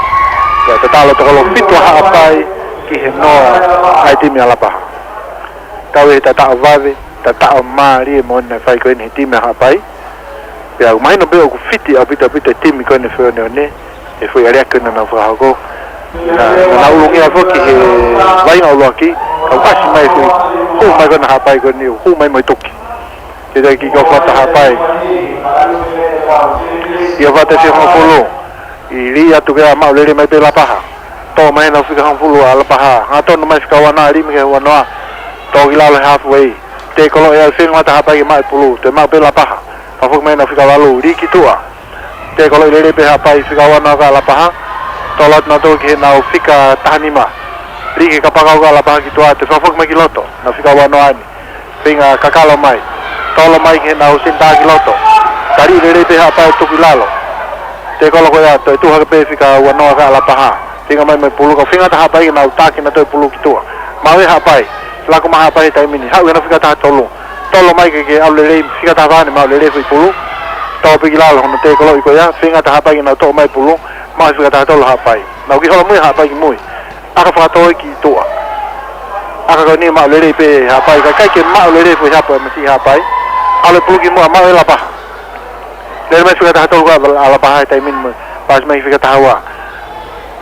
Pea tataʻo loto kolo fitu ʻa Haʻapai ki he noa ʻa e timi ʻAlapaha. Tau e tataʻo vave, tataʻo mālie moʻoni naʻe fai ko ʻeni he timi ʻa Haʻapai. Pea ʻoku mahino pē ʻoku fiti ʻaupito ʻaupito e timi ko ʻeni Feoneone, he foʻi aleaki ko ʻeni naʻa nau fakahoko. Naʻa, naʻa nau ulungia foki he vaʻinga ʻuluaki, ka ʻoku ʻasi mai e foʻi, hū mai ko ʻeni ʻa Haʻapai ko ʻeni, hū mai mo e tuki. Teuteu ke kick off atu ʻa Haʻapai. Kick off atu e fika hongofulu. ʻI lī atu ke maʻu lelei mai pē ʻAlapaha. Tō mai heʻenau fika hongofulu ʻa ʻAlapaha. Hangatonu mai fika uanoa, lī mai ki he uanoa. Tō ki lalo he halfway. Tekolo ʻe ʻai feinga atu ʻa Haʻapai ke maʻu e pulu. Toe maʻu pē ʻAlapaha. Fakafoki mai heʻenau fika valu, lī ki tuʻa. Tekolo lelei pē Haʻapai, fika uanoa ko ē ʻa ʻAlapaha. Tolo atu nautolu ki heʻenau fika taha nima. Lī ki he kapakau ko ē ʻa ʻAlapaha ki tuʻa, toe fakafoki mai ki loto. ʻEnau fika uanoa ʻeni. Feinga kakala mai. Tolo mai ki heʻenau senitā ki loto. Tali lelei pē Haʻapai, tuku ʻi lalo. Tekolo ko ia, toe tuʻu hake pē fika uanoa ko ē ʻa ʻAlapaha. Feinga mai mo e pulu, ka feinga atu ʻa Haʻapai ke nau taki nautolu e pulu ki tuʻa. Maʻu ʻe Haʻapai. Laka mai Haʻapai he taimi ni. Haʻu ki heʻenau fika taha tolu. Tolo mai ke, ke ʻalu lelei, fika taha fā ʻeni maʻu lelei e foʻi pulu. Tō pē ki lalo hono tekoloʻi ko ia, feinga atu ʻa Haʻapai ke nau toʻo mai e pulu, maʻu e fika taha tolu ʻa Haʻapai. Nau kiʻi holomui ʻa Haʻapai ki mui. ʻAka fakatō ki tuʻa. ʻAka ko ʻeni maʻu lelei pē ʻe Haʻapai, ka ʻikai ke maʻu lelei e foʻi hapo ʻa e masiʻi Haʻapai. ʻAlu e pulu ki muʻa maʻu ʻe ʻAlapaha. Lele mai fika taha tolu ko ē ʻa ʻAlapaha he taimi ni mo e, pasi mai fika taha ua.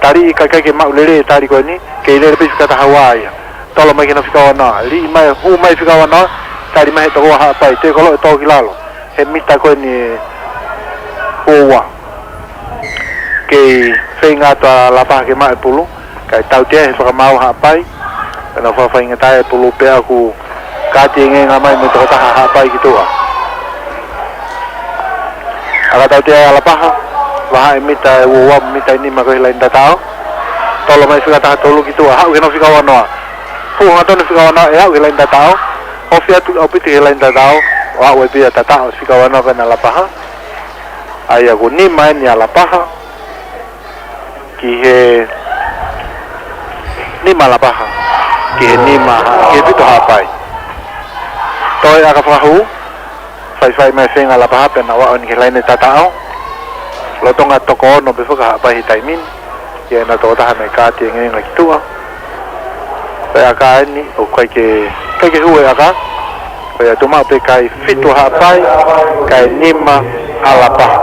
Tali ka ʻikai ke maʻu lelei e tali ko ʻeni, kei lele pē fika taha ua ia. Tolo mai ki heʻenau fika uanoa. Lī mai, hū mai fika uanoa, tali mai he toko ua ʻa Haʻapai, tekolo ʻe tō ki lalo. He mita ko ʻeni ʻe ua ua. Kei feinga atu ʻa ʻAlapaha ke maʻu e pulu. Kae tautea he fakamaau ʻa Haʻapai. Pea nau fakafaingataʻa e pulu pea ʻoku kāti engenga mai mei he tokotaha ʻa Haʻapai ki tuʻa. ʻAka tautea ʻe ʻAlapaha, vahaʻa e mita ʻe ua ua, mita ʻe nima ko ē he laine tataʻo. Tolo mai fika taha tolu ki tuʻa, haʻu ki heʻenau fika uanoa. Hū hangatonu fika uanoa ʻe aʻu ki he laine tataʻo. Ofi atu ʻaupito ki he laine tataʻo, ʻo aʻu ai pē ia ʻo tataʻo e fika uanoa ko ē ʻa ʻAlapaha. ʻA ia ʻoku nima ʻeni ʻa ʻAlapaha. Ki he nima ʻa ʻAlapaha. Ki he nima, ki he fitu ʻa Haʻapai. Toe ʻaka fakahū. Faifai mai e feinga ʻa ʻAlapaha pea nau aʻu ʻeni ki he laine tataʻo. Lolotonga toko ono pē foki ʻa Haʻapai he taimi ni. ʻI ai ʻenau tokotaha naʻe kāti engenga ki tuʻa. Toe ʻaka ʻeni, ʻoku ʻikai ke, ʻikai ke hū e ʻaka. Ko ia tuʻu maʻu pē kae fitu ʻa Haʻapai, kae nima ʻa ʻAlapaha.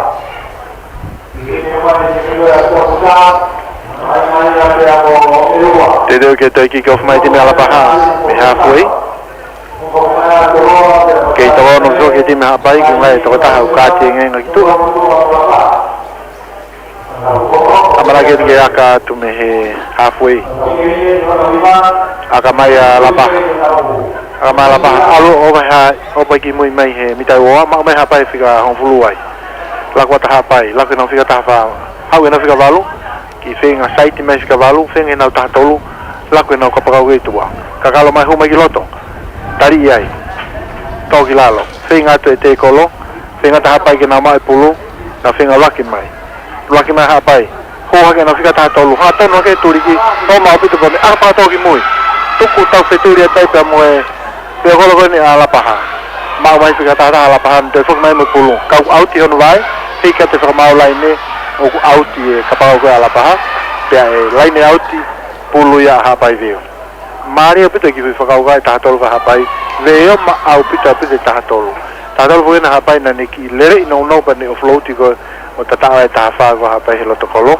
Teuteu ke toe kick off mai e timi ʻa ʻAlapaha mei he halfway. Kei toko ono pē foki e timi ʻa Haʻapai, ko e ngaahi tokotaha ʻoku kāti engenga ki tuʻa. ʻAmanaki ʻeni ke ʻaka atu mei he halfway. ʻAka mai ʻa ʻAlapaha. Ka mala pa, ʻalu ʻo vai ha, ʻo vai ki mui mai he mita ua, maʻu mai Haʻapai fika hongofulu ai. Laku atu Haʻapai, laku ʻenau fika taha fā, haʻu ʻenau fika valu, kiʻi feinga saiti mai fika valu, feinga ʻenau taha tolu, laku ʻenau kapakau ki tuʻa. Kakalo mai hū mai ki loto, tali ai, tō ki lalo, feinga atu e tēkolo, feinga atu Haʻapai ke nau maʻu e pulu, nau feinga laki mai. Laki mai Haʻapai. Hū hake ʻenau fika taha tolu. Hā tonu hake tuliki. ʻO maʻu ʻaupito pē mei ʻa pā tō ki mui. Tuku tau fetuli ʻa tai pea mo e. Pea kolo ko eni ʻa Lapaha. Maʻu mai fika taha taha ʻa Lapaha, toe foki mai mo e pulu. Kau ʻauti hono vai. Hiki atu e fakamaau laine. ʻOku ʻauti e kapakau ko ē ʻa Lapaha. Pea ʻe laine ʻauti pulu ia ʻa Haʻapai Veo. Mālie ʻaupito e kiʻi fakakaukau e taha tolu ka Haʻapai. Veo maʻu ʻaupito ʻaupito e taha tolu. Taha tolu ko ena Haʻapai naʻa ne kiʻi lele ʻi nounou pea ne offload ko ē ʻo tataʻo e taha fā ko Haʻapai he loto kolo.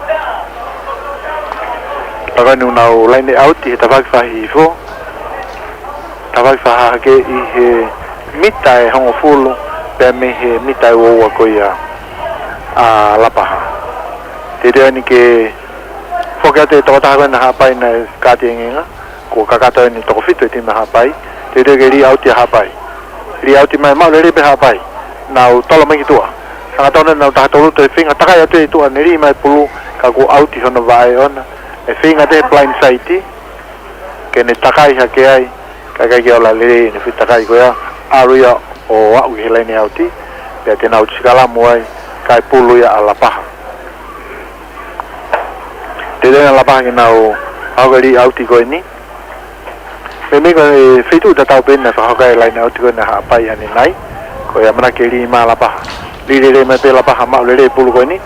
Pea ko eni ʻoku nau laine ʻauti he tafaʻaki fā hihifo. Tafaʻaki fā hahake ʻi he mita ʻe hongofulu pea mei he mita ʻe ua ua ko ia ʻa Lapaha. Teuteu eni ke foki atu e tokotaha ko ena Haʻapai naʻe kāti engenga. Kuo kakato eni toko fitu e timi Haʻapai. Teuteu ke lī ʻauti ʻa Haʻapai. Lī ʻauti mai maʻu lelei pē Haʻapai. Nau tolo mai ki tuʻa. Hangatonu nau taha tolu toe feinga takai atu ʻi tuʻa ne lī mai pulu ka kuo ʻauti hono vaʻe ʻona. ʻE feinga te blind side. Ke ne takai hake ai. Ka ʻikai ke ola lelei ʻene feinga takai ko ia. ʻAlu ia ʻo aʻu ki he laine ʻauti. Pea te nau sikalamu ai. Kae pulu ia ʻa Lapaha. Teuteu ʻa Lapaha ke nau hoko e lī ʻauti ko eni. Meimei ko e feituʻu tatau pē naʻe fakahoko ai e laine ʻauti ko ena Haʻapai ʻanenai. Ko e ʻamanaki ke lī mai ʻa Lapaha. Lī lelei mai pē Lapaha maʻu lelei pulu ko eni.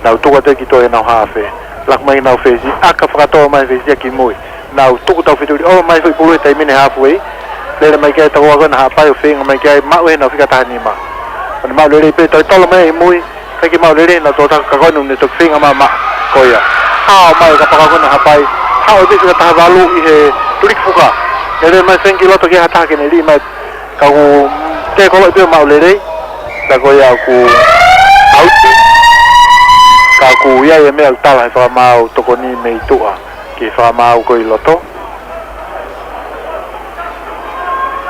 Nau tuku atu ki tuʻa ʻenau haafe. Laku mai ʻenau fesi. ʻAka fakatō mai fesi ia ki mui. Nau tuku tau fetuli. ʻO mai foʻi pulu he taimi ni halfway. Lele mai ki ai e tokoua ko ena Haʻapai ʻo feinga mai ki ai maʻu ʻenau fika taha nima. ʻO ne maʻu lelei pē toe tolo mai ʻi mui. Kae ʻikai ke maʻu lelei ʻenau tokotaha ka ko eni ne toki feinga mamaʻo ko ia. Hao mai e kapakau ko ena Haʻapai. Hao e pisi ka taha valu ʻi he tuliki fuka. Lele mai feinga ki loto ki ha taha ke ne lī mai. Ka ʻoku tēkolo pē maʻu lelei. Ka ko ia ʻoku ʻauti. Ka ʻoku ʻi ai e meʻa ʻoku tala he fakamaau tokoni mei tuʻa. Ki he fakamaau ko ē ʻi loto.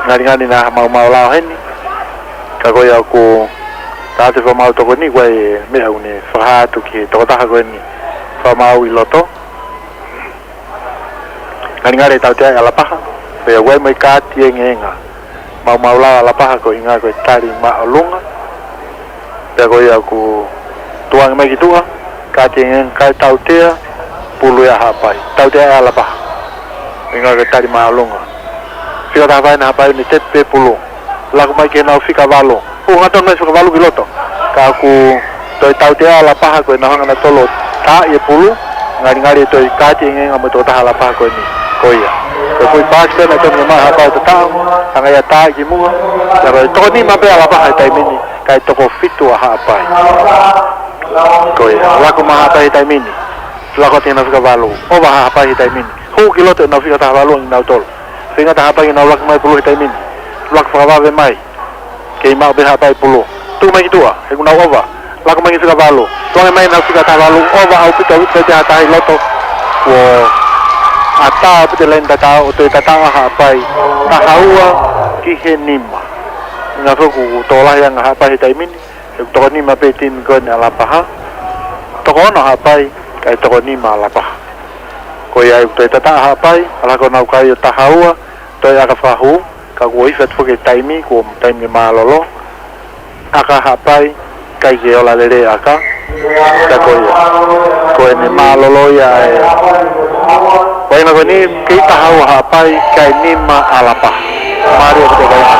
Ngalingali naʻa maumau lao heni. Ka ko ia ʻoku tala atu e fakamaau tokoni ko e meʻa ʻoku ne fakahā atu ki he tokotaha ko eni fakamaau ʻi loto. Ngalingali e tautea ʻa Lapaha. Pea ʻoku ʻi ai mo e kāti engenga. Maumau lao ʻa Lapaha ko e ʻuhinga ko e tali māʻolunga. Pea ko ia ʻoku tuʻu ange mai ki tuʻa, kāti engenga kae tautea, pulu ia ʻa Haʻapai. Tautea ʻa Lapaha. ʻUhinga ko e tali māʻolunga. Fika taha fā ena Haʻapai ne tepi pē pulu. Laku mai ki heʻenau fika valu. Hū hangatonu mai fika valu ki loto. Ka ʻoku toe tautea ʻa Lapaha ko ʻenau hanga nautolu ʻo taaʻi e pulu. Ngalingali ʻe toe kāti engenga mo e tokotaha ʻa Lapaha ko eni. Ko ia. Ko e foʻi paasi ko ē naʻe tonu ke maʻu ʻe Haʻapai ʻo tataʻo. Hanga ia ʻo taaʻi ki muʻa. Ka ko e toko nima pē ʻa Lapaha he taimi ni. Kae toko fitu ʻa Haʻapai. Ko ia, laku mai Haʻapai he taimi ni. Laku atu ʻenau fika valu. ʻOva ʻa Haʻapai he taimi ni. Hū ki loto ʻenau fika taha valu ʻa kinautolu. Feinga atu Haʻapai ke nau laku mai pulu he taimi ni. Laku fakavave mai. Kei maʻu pē Haʻapai pulu. Tuʻu mai ki tuʻa. He ʻoku nau ʻova. Laku mai ki fika valu. Tuʻu ange mai ʻenau fika taha valu. ʻOva ʻaupito ʻaupito pē te ha taha ʻi loto. Kuo ʻatā ʻaupito e laine tataʻo ʻo toe tataʻo ʻa Haʻapai. Taha ua ki he nima. ʻUhinga foki ʻoku tokolahi ange ʻa Haʻapai he taimi ni. He ʻoku toko nima pē timi ko eni ʻa Lapaha. Toko ono Haʻapai, kae toko nima ʻa Lapaha. Ko ia ʻoku toe tataʻo ʻa Haʻapai, ʻalu hake ʻo nau kai ʻo taha ua, toe ʻaka fakahū, ka kuo ifi atu foki e taimi, kuo taimi mālōlō. ʻAka Haʻapai, ʻikai ke ola lelei ʻaka. Ka ko ia. Ko ʻene mālōlō ia ʻa e vaʻinga ko eni, kei taha ua Haʻapai, kae nima ʻa Lapaha. Mālie ʻaupito e vaʻinga.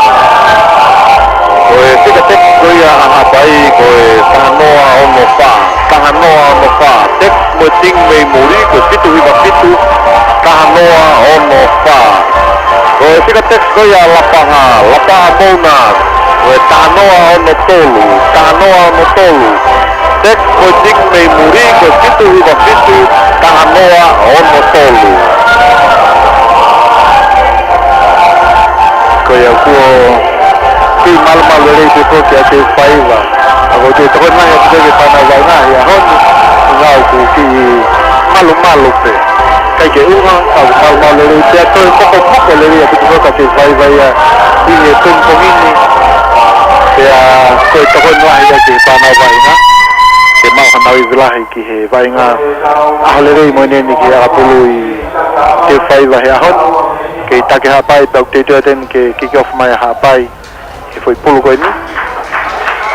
Ko e fika teki ko ia ʻa Haʻapai, ko e taha noa ono fā. Taha noa ono fā. Teki mo e timi mei muli, ko e fitu hiva fitu. Taha noa ono fā. Ko e fika teki ko ia ʻa Lapaha, Lapaha Mouna. Ko e taha noa ono tolu. Taha noa ono tolu. Teki mo e timi mei muli, ko e fitu hiva fitu, taha noa ono tolu. Ko ia kuo kiʻi malumalu lelei pē foki ʻa e faiva. ʻA ko e tokoni lahi ʻaupito ki he fānau vaʻinga he ʻaho ni, ʻuhinga ʻoku kiʻi malumalu pē. ʻIkai ke ʻuha, ka ʻoku malumalu lelei, pea toe pokopoko lelei ʻaupito foki ʻa e faiva ia ʻi he pongipongi ni. Pea ko e tokoni lahi ia ki he fānau vaʻinga ke maʻu hanau ivi lahi ki he vaʻinga ʻaho lelei mo ʻeni ki he ʻakapulu ʻi he faiva he ʻaho ni. Kei taki Haʻapai, pea ʻoku teuteu atu eni ke kick off mai ʻa Haʻapai he foʻi pulu ko eni.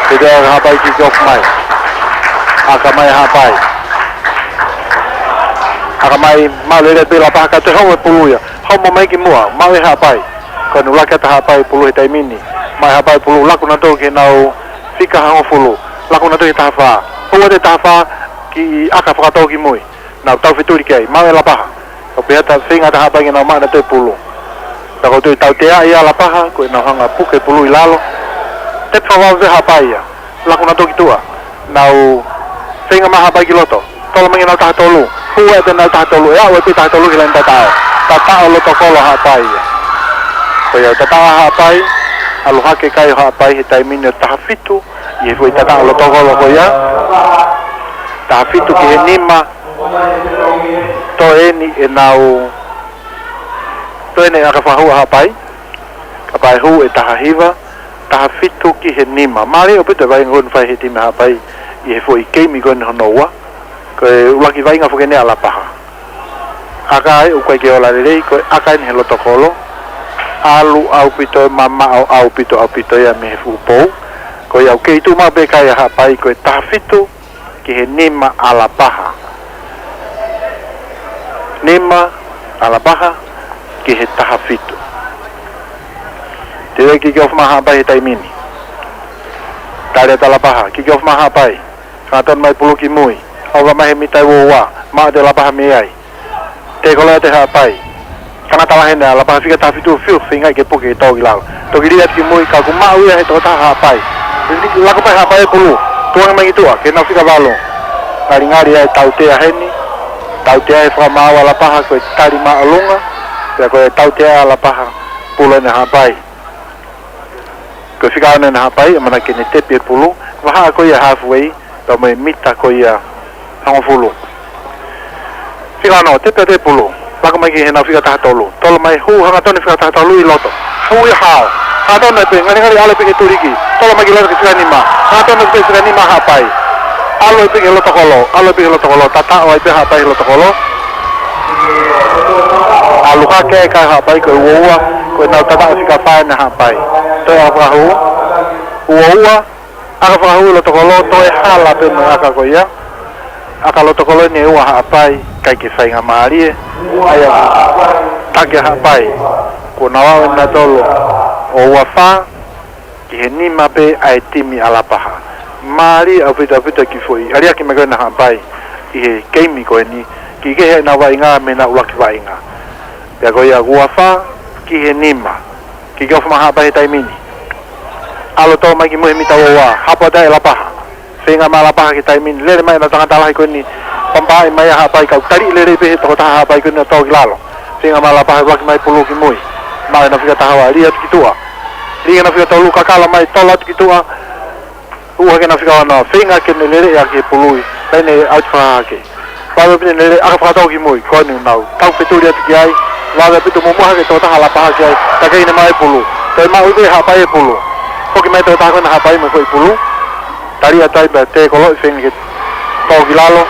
Teuteu ʻa Haʻapai kick off mai. ʻAka mai Haʻapai. ʻAka mai, maʻu lelei pē ʻe Lapaha ka toe homo e pulu ia. Homo mai ki muʻa, maʻu ʻe Haʻapai. Ko ʻene ʻuluaki ʻata ʻa Haʻapai pulu he taimi ni. Maʻu ʻe Haʻapai pulu, laku nautolu ki heʻenau fika hongofulu. Laku nautolu ki he taha fā. Hū atu e taha fā ki ʻaka fakatau ki mui. Nau taufetuli ki ai, maʻu ʻe Lapaha. Ka pehē atu, feinga ʻa Haʻapai ke nau maʻu ʻenau toe pulu. Ka ko e toe tautea ia ʻa Lapaha, ko ʻenau hanga puke pulu ʻi lalo. Tepi fakavave Haʻapai ia. Laku nautolu ki tuʻa. Nau feinga mai Haʻapai ki loto. Tolo mai ki heʻenau taha tolu. Hū atu ʻenau taha tolu. ʻE aʻu ai pē taha tolu ki he laine tataʻo. Tataʻo loto kolo Haʻapai ia. Ko ia tataʻo Haʻapai. ʻAlu hake kai Haʻapai he taimi ni ʻo taha fitu. ʻI he foʻi tataʻo loto kolo ko ia. Taha fitu ki he nima. Toe eni ʻenau, toe eni ʻaka fakahū ʻa Haʻapai. Kapau ʻe hū ʻe taha hiva, taha fitu ki he nima. Mālie ʻaupito e vaʻinga ko eni fai he timi Haʻapai ʻi he foʻi keimi ko eni hono ua. Ko e ʻuluaki vaʻinga foki eni ʻa Lapaha. ʻAka ʻoku ʻikai ke ola lelei, ko e ʻaka eni he loto kolo. ʻAlu ʻaupito, mamaʻo ʻaupito, ʻaupito ia mei he fuʻu pou. Ko ia ʻoku kei tuʻu maʻu pē kai ʻa Haʻapai, ko e taha fitu ki he nima ʻa Lapaha. Nima ʻa Lapaha ki he taha fitu. Teuteu kick off mai Haʻapai he taimi ni. Tali atu ʻa Lapaha, kick off mai Haʻapai. Hangatonu mai pulu ki mui. ʻOva mai he mita ʻe ua ua. Maʻu ʻe Lapaha mei ai. Tekolo atu ʻe Haʻapai. Tangata lahi eni ʻa Lapaha, fika taha fitu, fiu, feinga ke puke ke tō ki lalo. Toki lī atu ki mui, ka ʻoku maʻu ia he tokotaha Haʻapai. Laku pē Haʻapai e pulu. Tukuange mai ki tuʻa, ki heʻenau fika valu. Ngalingali ʻa e tautea heni. Tautea he fakamaau ʻa Lapaha ko e tali māʻolunga. Pea ko e tautea ʻa Lapaha, pulu eni ʻa Haʻapai. Ko e fika ono eni ʻa Haʻapai, ʻamanaki ke ne tepi e pulu. Vahaʻa ko ia halfway, pea mo e mita ko ia hongofulu. Fika ono, tepi atu e pulu. Laku mai ki heʻenau fika taha tolu. Tolo mai, hū, hangatonu fika taha tolu ʻi loto. Hū ia hao. Hangatonu pē, ngalingali ʻalu pē ki he tuliki. Tolo mai ki loto ki he fika nima. Hangatonu pē fika nima Haʻapai. ʻAlu pē ki he loto kolo. ʻAlu pē ki he loto kolo. Tataʻo ai pē Haʻapai he loto kolo. ʻAlu hake kai Haʻapai ko e ua ua. Ko ʻenau tataʻo fika fā eni ʻa Haʻapai. Toe ʻaka fakahū. Ua ua. ʻAka fakahū loto kolo, toe hala pē mo e ʻaka ko ia. ʻAka loto kolo eni ʻe ua Haʻapai, ʻikai ke faingamālie. ʻA ia, taki ʻa Haʻapai. Kuo nau aʻu ʻe nautolu ʻo ua fā ki he nima pē ʻa e timi ʻa Lapaha. Mālie ʻaupito ʻaupito e kiʻi foʻi aliʻaki mai ko ena ʻa Haʻapai ʻi he keimi ko eni, kiʻi kehe ʻenau vaʻinga mei heʻenau ʻuluaki vaʻinga. Pea ko ia ua fā ki he nima. Kick off mai Haʻapai he taimi ni. ʻAlu atu mai ki mui he mita ua ua. Hapo atu ʻe Lapaha. Feinga mai Lapaha ki he taimi ni. Lele mai ʻenau tangata lahi ko eni. Pampa ai mai ʻa Haʻapai, ka ʻoku tali lelei pē he tokotaha Haʻapai ko eni ʻo tō ki lalo. Feinga mai Lapaha, ʻuluaki mai pulu ki mui. Maʻu ʻenau fika taha ua, lī atu ki tuʻa. Lī ʻenau fika tolu, kakala mai, tolo atu ki tuʻa. Hū hake ʻenau fika ono, feinga ke ne lele ʻaki e pulu ʻi he laine ʻauti fakahahake. Vave ʻaupito ne lele ʻaka fakatau ki mui, ko eni ʻoku nau taufetuli atu ki ai. Vave ʻaupito, muʻomuʻa hake tokotaha Lapaha ki ai, ka ʻikai ke ne maʻu e pulu. Toe maʻu pē ʻe Haʻapai e pulu. Foki mai tokotaha ko ena ʻa Haʻapai mo e foʻi pulu. Tali atu ai pea tekolo, feinga ke tō ki lalo.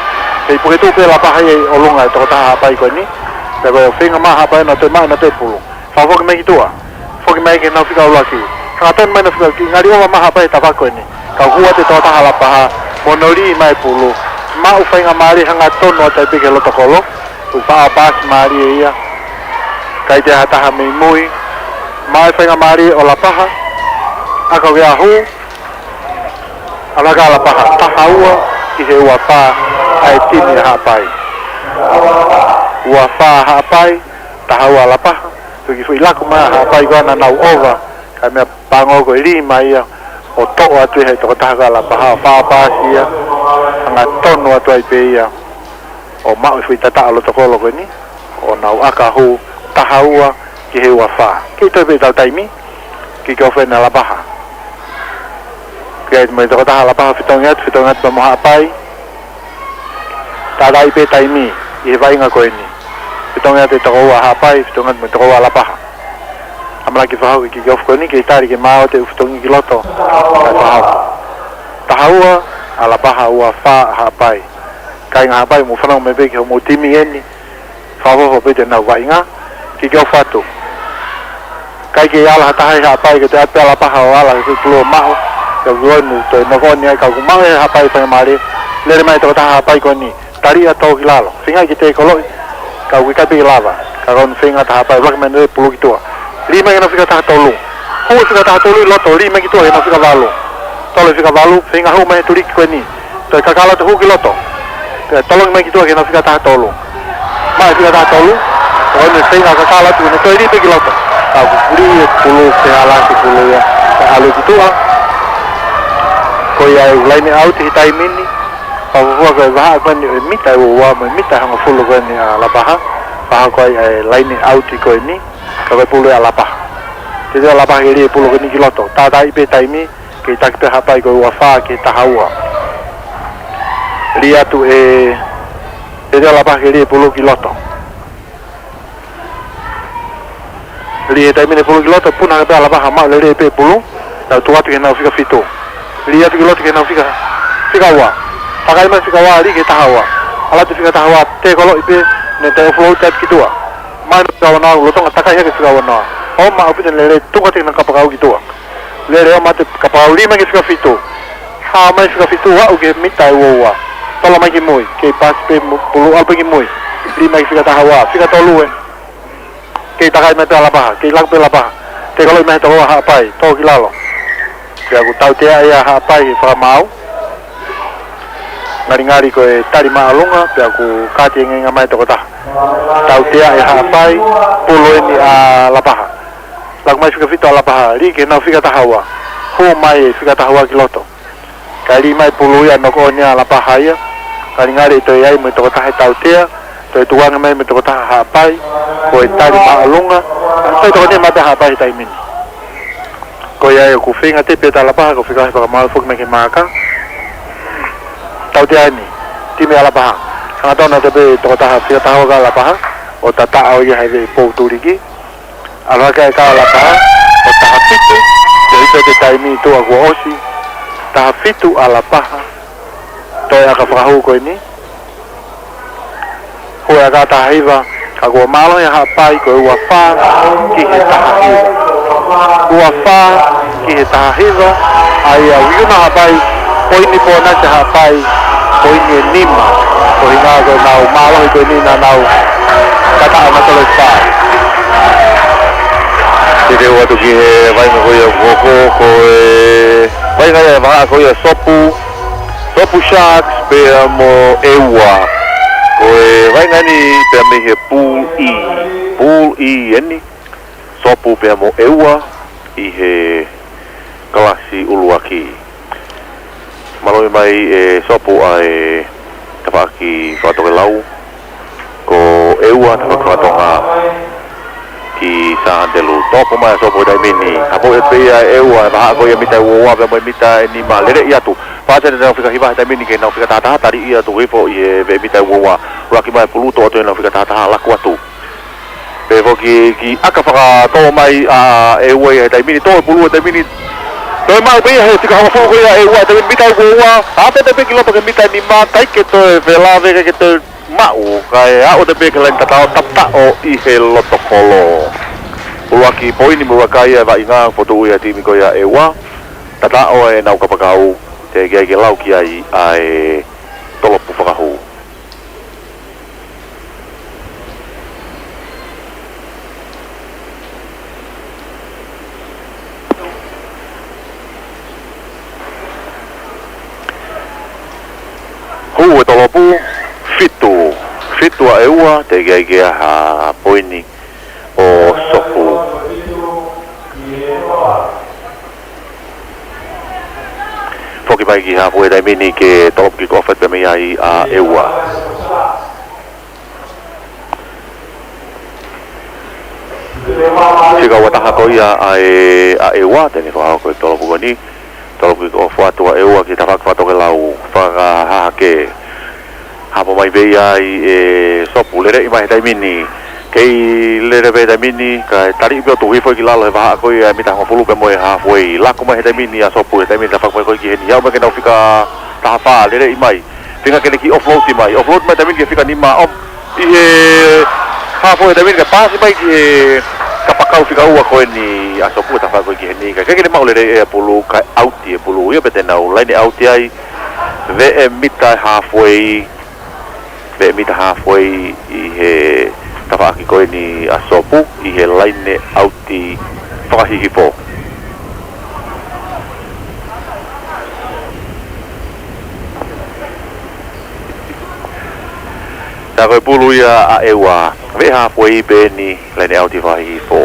Kei puke tuʻu pē Lapaha ia ʻi ʻolunga e tokotaha Haʻapai ko eni. Pea ko e feinga mai ʻa Haʻapai ʻo toe maʻu ʻenau toe pulu. Fakafoki mai ki tuʻa. Foki mai ki heʻenau fika ʻuluaki. Hangatonu mai ʻenau fika ʻuluaki. Ngali ʻova mai ʻa Haʻapai he tafaʻaki ko eni. Ka ʻoku hū atu e tokotaha Lapaha mo hono lī mai e pulu. Maʻu faingamālie, hangatonu atu ai pē ki he loto kolo. Ko e faʻa paasi mālie ia. ʻIkai toe ʻi ai ha taha mei mui. Maʻu e faingamālie ʻo Lapaha. ʻAka ʻoku ʻi ai e hū. ʻAlu hake ʻa Lapaha, taha ua ki he ua fā ʻa e timi ʻa Haʻapai. Ua fā Haʻapai, taha ua Lapaha. Ko e kiʻi foʻi laku mai ʻa Haʻapai ko ena, nau ʻova, ka meʻa pango ko e lī mai ia ʻo toʻo atu ʻe he tokotaha ko ia ʻa Lapaha, faʻa paasi ia, hangatonu atu ai pē ia ʻo maʻu e foʻi tataʻo loto kolo ko eni, ʻo nau ʻaka hū, taha ua ki he ua fā. Kei toe pē ʻetau taimi, kick off ena ʻa Lapaha. Kiate mo e tokotaha ʻa Lapaha, fetongi atu, fetongi atu pea mo Haʻapai. Tātaaʻi pē taimi ʻi he vaʻinga ko eni. Fetongi atu e toko ua Haʻapai, fetongi atu mo e toko ua ʻAlapaha. ʻAmanaki fakahoko e kick off ko eni, kei tali ke maau atu e ʻū fetongi ki loto. Kae fakahoko. Taha ua ʻAlapaha, ua fā Haʻapai. Kāinga Haʻapai, mou fanongo mai pē ki hoʻomou timi eni. Fakaʻofoʻofa pē ʻenau vaʻinga. Kick off atu. ʻIkai ke ala ha taha ʻi Haʻapai, ke toe ʻatu pē ʻAlapaha ʻo ala ke pulu ʻo maʻu. Ka ʻoku ʻikai ke toe knock on ai, ka ʻoku maʻu ʻe Haʻapai e faingamālie. Lele mai e tokotaha Haʻapai ko eni. Tali ia, tō ki lalo. Feinga ke tekoloʻi. Ka ʻoku ʻikai pē ke lava. Ka ko e feinga ʻa Haʻapai, ʻuluaki mai ʻene pulu ki tuʻa. Lī mai ki heʻenau fika taha tolu. Hū e fika taha tolu ʻi loto, lī mai ki tuʻa ki heʻenau fika valu. Tolo e fika valu, feinga hū mai he tuliki ko eni. Toe kakala atu hū ki loto. Toe tolongi mai ki tuʻa ki heʻenau fika taha tolu. Maʻu e fika taha tolu. Ko ʻene feinga kakala atu, ʻene toe lī pē ki loto. Ka ʻoku lī e pulu, pehē lā ke pulu ia. Ka ʻalu ki tuʻa. Ko ia e line out he taimi ni. Fakafuofua ko e vahaʻa ko eni ʻo e mita ʻe ua ua mo e mita ʻe hongofulu ko eni ʻa ʻAlapaha. Fakahoko ai e line out ko eni. Ka ko e pulu ʻe ʻAlapaha. Teuteu ʻAlapaha ke lī e pulu ko eni ki loto. Tātaaʻi pē taimi, kei taki pē Haʻapai ko e ua fā ki he taha ua. Lī atu e, teuteu ʻAlapaha ke lī e pulu ki loto. Lī he taimi ni e pulu ki loto, puna hake pē ʻAlapaha, maʻu lelei pē e pulu, nau tuku atu ki heʻenau fika fitu. Lī atu ki loto ki heʻenau fika, fika ua. Takai mai fika ua, lī ki he taha ua. ʻAlu atu fika taha ua, tekoloʻi pē, ne toe offload atu ki tuʻa. Mai fika ua noa, lolotonga takai hake fika ua noa. ʻO maʻu pē ʻene lele, tuku atu ki heʻenau kapakau ki tuʻa. Lele ʻo mate kapakau, lī mai ki he fika fitu. Hā mai fika fitu, aʻu ki he mita ʻe ua ua. Tolo mai ki mui, kei pasi pē mo-, pulu ʻalu pē ki mui. Lī mai ki he fika taha ua, fika tolu ē. Kei takai mai pē ʻAlapaha, kei laku pē ʻAlapaha. Tekoloʻi mai he toko ua Haʻapai, tō ki lalo. Pea ʻoku tautea ia Haʻapai he fakamaau. Ngalingali ko e tali māʻolunga, pea ʻoku kāti e ngeinga mai e tokotaha. Tautea ʻe Haʻapai, pulu eni ʻa ʻAlapaha. Laku mai fika fitu ʻAlapaha, lī ki heʻenau fika taha ua. Hū mai e fika taha ua ki loto. Kae lī mai pulu ia, knock on ia ʻAlapaha ia. Ngalingali ʻe toe ʻi ai mo e tokotaha ʻe tautea, toe tukuange mai mo e tokotaha Haʻapai, ko e tali māʻolunga, toe tokoni mai pē Haʻapai he taimi ni. Ko ia ʻoku feinga tepi atu ʻAlapaha, ko e fika he fakamaau foki mai ki he maaka. Tautea eni, timi ʻAlapaha. Hangatonu atu pē tokotaha fika taha ua ʻa ʻAlapaha, ʻo tataʻo ia he veʻe pou tuliki. ʻAlu hake e kau ʻAlapaha, ʻo taha fitu, te ito te taimi tuʻa kuo ʻosi, taha fitu ʻAlapaha, toe ʻaka fakahū ko eni, hū e ʻaka taha hiva, ka kuo mālohi ʻa Haʻapai ko e ua fā ki he taha hiva. Ua fā ki he taha hiva, ʻa ia ʻoku ʻi ai ʻa Haʻapai, poini pōnasi ʻa Haʻapai, poini ʻe nima, ko e ʻuhinga ko ʻenau mālohi ko eni naʻa nau tataʻo nautolu ʻe fā. Te teu atu ki he vaʻinga ko ia ʻoku hoko, ko e vaʻinga ia ʻa e vahaʻa ko ia Sopu, Sopu Sharks pea mo ʻEua. Ko e vaʻinga eni pea mei he Pool E, Pool E eni, Sopu pea mo ʻEua ʻi he kalasi ʻuluaki. Mālō mai ʻe Sopu ʻa e tafaʻaki fakatokelau. Ko ʻEua tafaʻaki fakatonga ki Sandelu. Topu mai ʻa Sopu he taimi ni. Hapo e pea ʻEua, vahaʻa ko ia mita ʻe ua ua pea mo e mita ʻe nima. Lele atu. Pasi ʻenau fika hiva he taimi ni ki heʻenau fika taha taha, tali ia tuku hifo ʻi he veʻe mita ʻe ua ua. ʻUluaki mai pulu, tō atu ʻenau fika taha taha, laku atu. Pea foki ki ʻaka fakatō mai ʻa ʻEua he taimi ni, tō e pulu he taimi ni. Toe maʻu pē ia he fika hongofulu ko ia ʻEua he taimi ni, mita ʻe ua ua, ʻa pē pē ki loto ki he mita ʻe nima, ʻikai ke toe felave, ʻikai ke toe maʻu, kae aʻu atu pē ki he laine tataʻo, tataʻo ʻi he loto kolo. ʻUluaki poini mo e ua kai ʻa e vaʻinga, fotu ʻi he timi ko ia ʻEua, tataʻo ʻenau kapakau, teʻeki ai ke lau ki ai ʻa e tolopu fakahū. Hū e tolopu, fitu. Fitu ʻa ʻEua, teʻeki ai ke ʻi ai ha poini ʻo Sopu. Foki mai ki hafu he taimi ni ke tolopu kick off atu mei ai ʻa ʻEua. Fika ua taha ko ia ʻa e, ʻa ʻEua, te ne fakahoko e tolopu ko eni. Tolopu kick off atu ʻa ʻEua ki he tafaʻaki fakatokelau, fakahahake. Hapo mai pē ia ʻa e Sopu, leleʻi mai he taimi ni. Kei lele pē he taimi ni, kae taliʻi pē ʻo tuku hifo ki lalo he vahaʻa ko ia ʻa e mita hongofulu pea mo e halfway. Laku mai he taimi ni ʻa Sopu, he taimi ni tafaʻaki mai ko ē ki heni. Aʻu mai ki heʻenau fika taha fā, leleʻi mai. Feinga ke ne kiʻi offload mai. Offload mai he taimi ni ki he fika nima, ʻo ʻi he halfway he taimi ni kae paasi mai ki he kapakau fika ua ko eni ʻa Sopu, tafaʻaki ko ē ki heni. Kae ʻikai ke ne maʻu lelei ʻe he pulu, kae ʻauti e pulu ia pea te nau laine ʻauti ai. Veʻe mita halfway, veʻe mita halfway ʻi he tafaʻaki ko eni ʻa Sopu, ʻi he laine ʻauti fakahihifo. Tā ko e pulu ia ʻa ʻEua, veʻe halfway pē eni, laine ʻauti fakahihifo.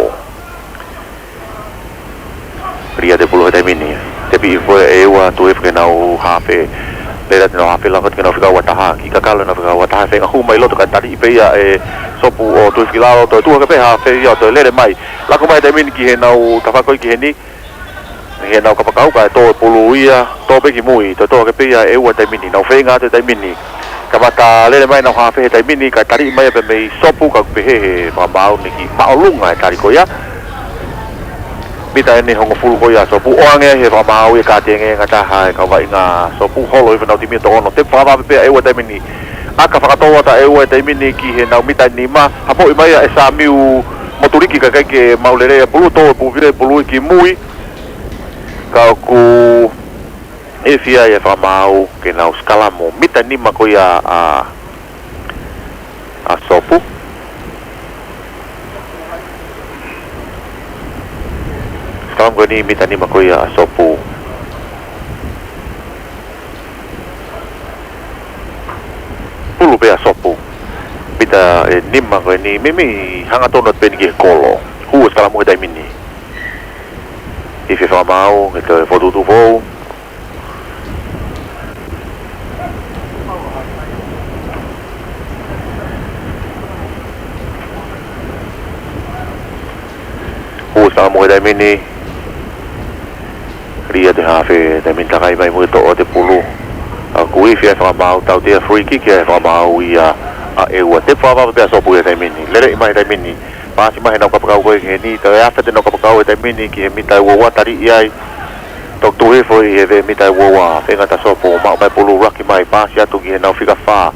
Lī atu e pulu he taimi ni. Tepi hifo ʻe ʻEua, tuku hifo ki heʻenau hafe. Lele atu ʻenau hafe, laku atu ki heʻenau fika ua taha. Kiʻi kakalo ʻenau fika ua taha, feinga hū mai loto kae taliʻi pē ia ʻe Sopu ʻo tuku hifo ki lalo, toe tuku hake pē hafe ia ʻo toe lele mai. Laku mai he taimi ni ki heʻenau tafaʻaki ko ē ki heni. Heʻenau kapakau kae tō e pulu ia, tō pē ki mui, toe tō hake pē ia ʻe ʻEua he taimi ni. Nau feinga atu he taimi ni. Kamata lele mai ʻenau hafe he taimi ni, kae taliʻi mai ia pē mei Sopu, kae pehē ʻe he fakamaau naʻe kiʻi māʻolunga e tali ko ia. Mita eni hongofulu ko ia ʻa Sopu, ʻoange ʻe he fakamaau ia, kātaki ange ngataha e kau vaʻinga ʻa Sopu, holo hifo ʻenau timi ʻo toko ono, tepi fakavave pē ʻa ʻEua he taimi ni. ʻAka fakatō atu ʻa ʻEua he taimi ni ki heʻenau mita nima, hapoʻi mai ia ʻe Samiu Motuliki kae ʻikai ke maʻu lelei e pulu, tō e pulu, pulu ia ki mui. Ka ʻoku ʻi fē ia e fakamaau ke nau sikalamu mita nima ko ia ʻa, ʻa Sopu. Sikalamu ko eni mita nima ko ia ʻa Sopu. Pulu pē ʻa Sopu. Mita ʻe nima ko eni, meimei hangatonu atu pē eni ki he kolo. Hū e sikalamu he taimi ni. ʻI fē e fakamaau, ke toe fokotuʻutuʻu foʻou. Hū e sikalamu he taimi ni. Lī atu e hafe, taimi ni takai mai mo e toʻo atu e pulu. ʻOku ʻi fē e fakamaau, tautea free kick ʻa e fakamaau ia ʻa ʻEua. Tepi fakavave pē ʻa Sopu he taimi ni. Leleʻi mai he taimi ni. Paasi mai heʻenau kapakau ko ē ki heni, toe afe atu ʻenau kapakau he taimi ni ki he mita ʻe ua ua, taliʻi ai. Toki tuku hifo ʻi he veʻe mita ʻe ua ua, feinga atu ʻa Sopu, maʻu mai pulu, laki mai, paasi atu ki heʻenau fika fā,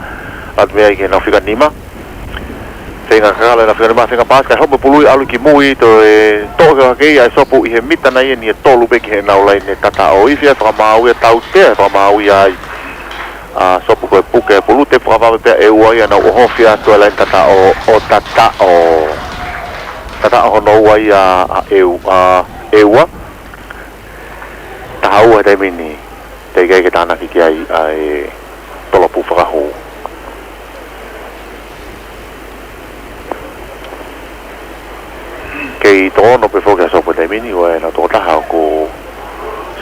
atu mei ai ki heʻenau fika nima. Feinga kakalo ʻenau fika nima, feinga paasi, kae hopo pulu ia ʻalu ki mui, toe toʻo hake ia ʻe Sopu ʻi he mita nai eni ʻe tolu pē ki heʻenau laine tataʻo. ʻI fē e fakamaau ia, tautea e fakamaau ia ai ʻa Sopu, ko e puke e pulu, tepi fakavave pē ʻa ʻEua ia, nau ʻohofi atu e laine tataʻo ʻo tataʻo. Tataʻo hono ua ia ʻa ʻEu-, ʻa ʻEua. Taha ua he taimi ni, teʻeki ai ke tānaki ki ai ʻa e tolopu fakahū. Kei toko ono pē foki ʻa Sopu he taimi ni, ʻa ʻenau tokotaha ʻoku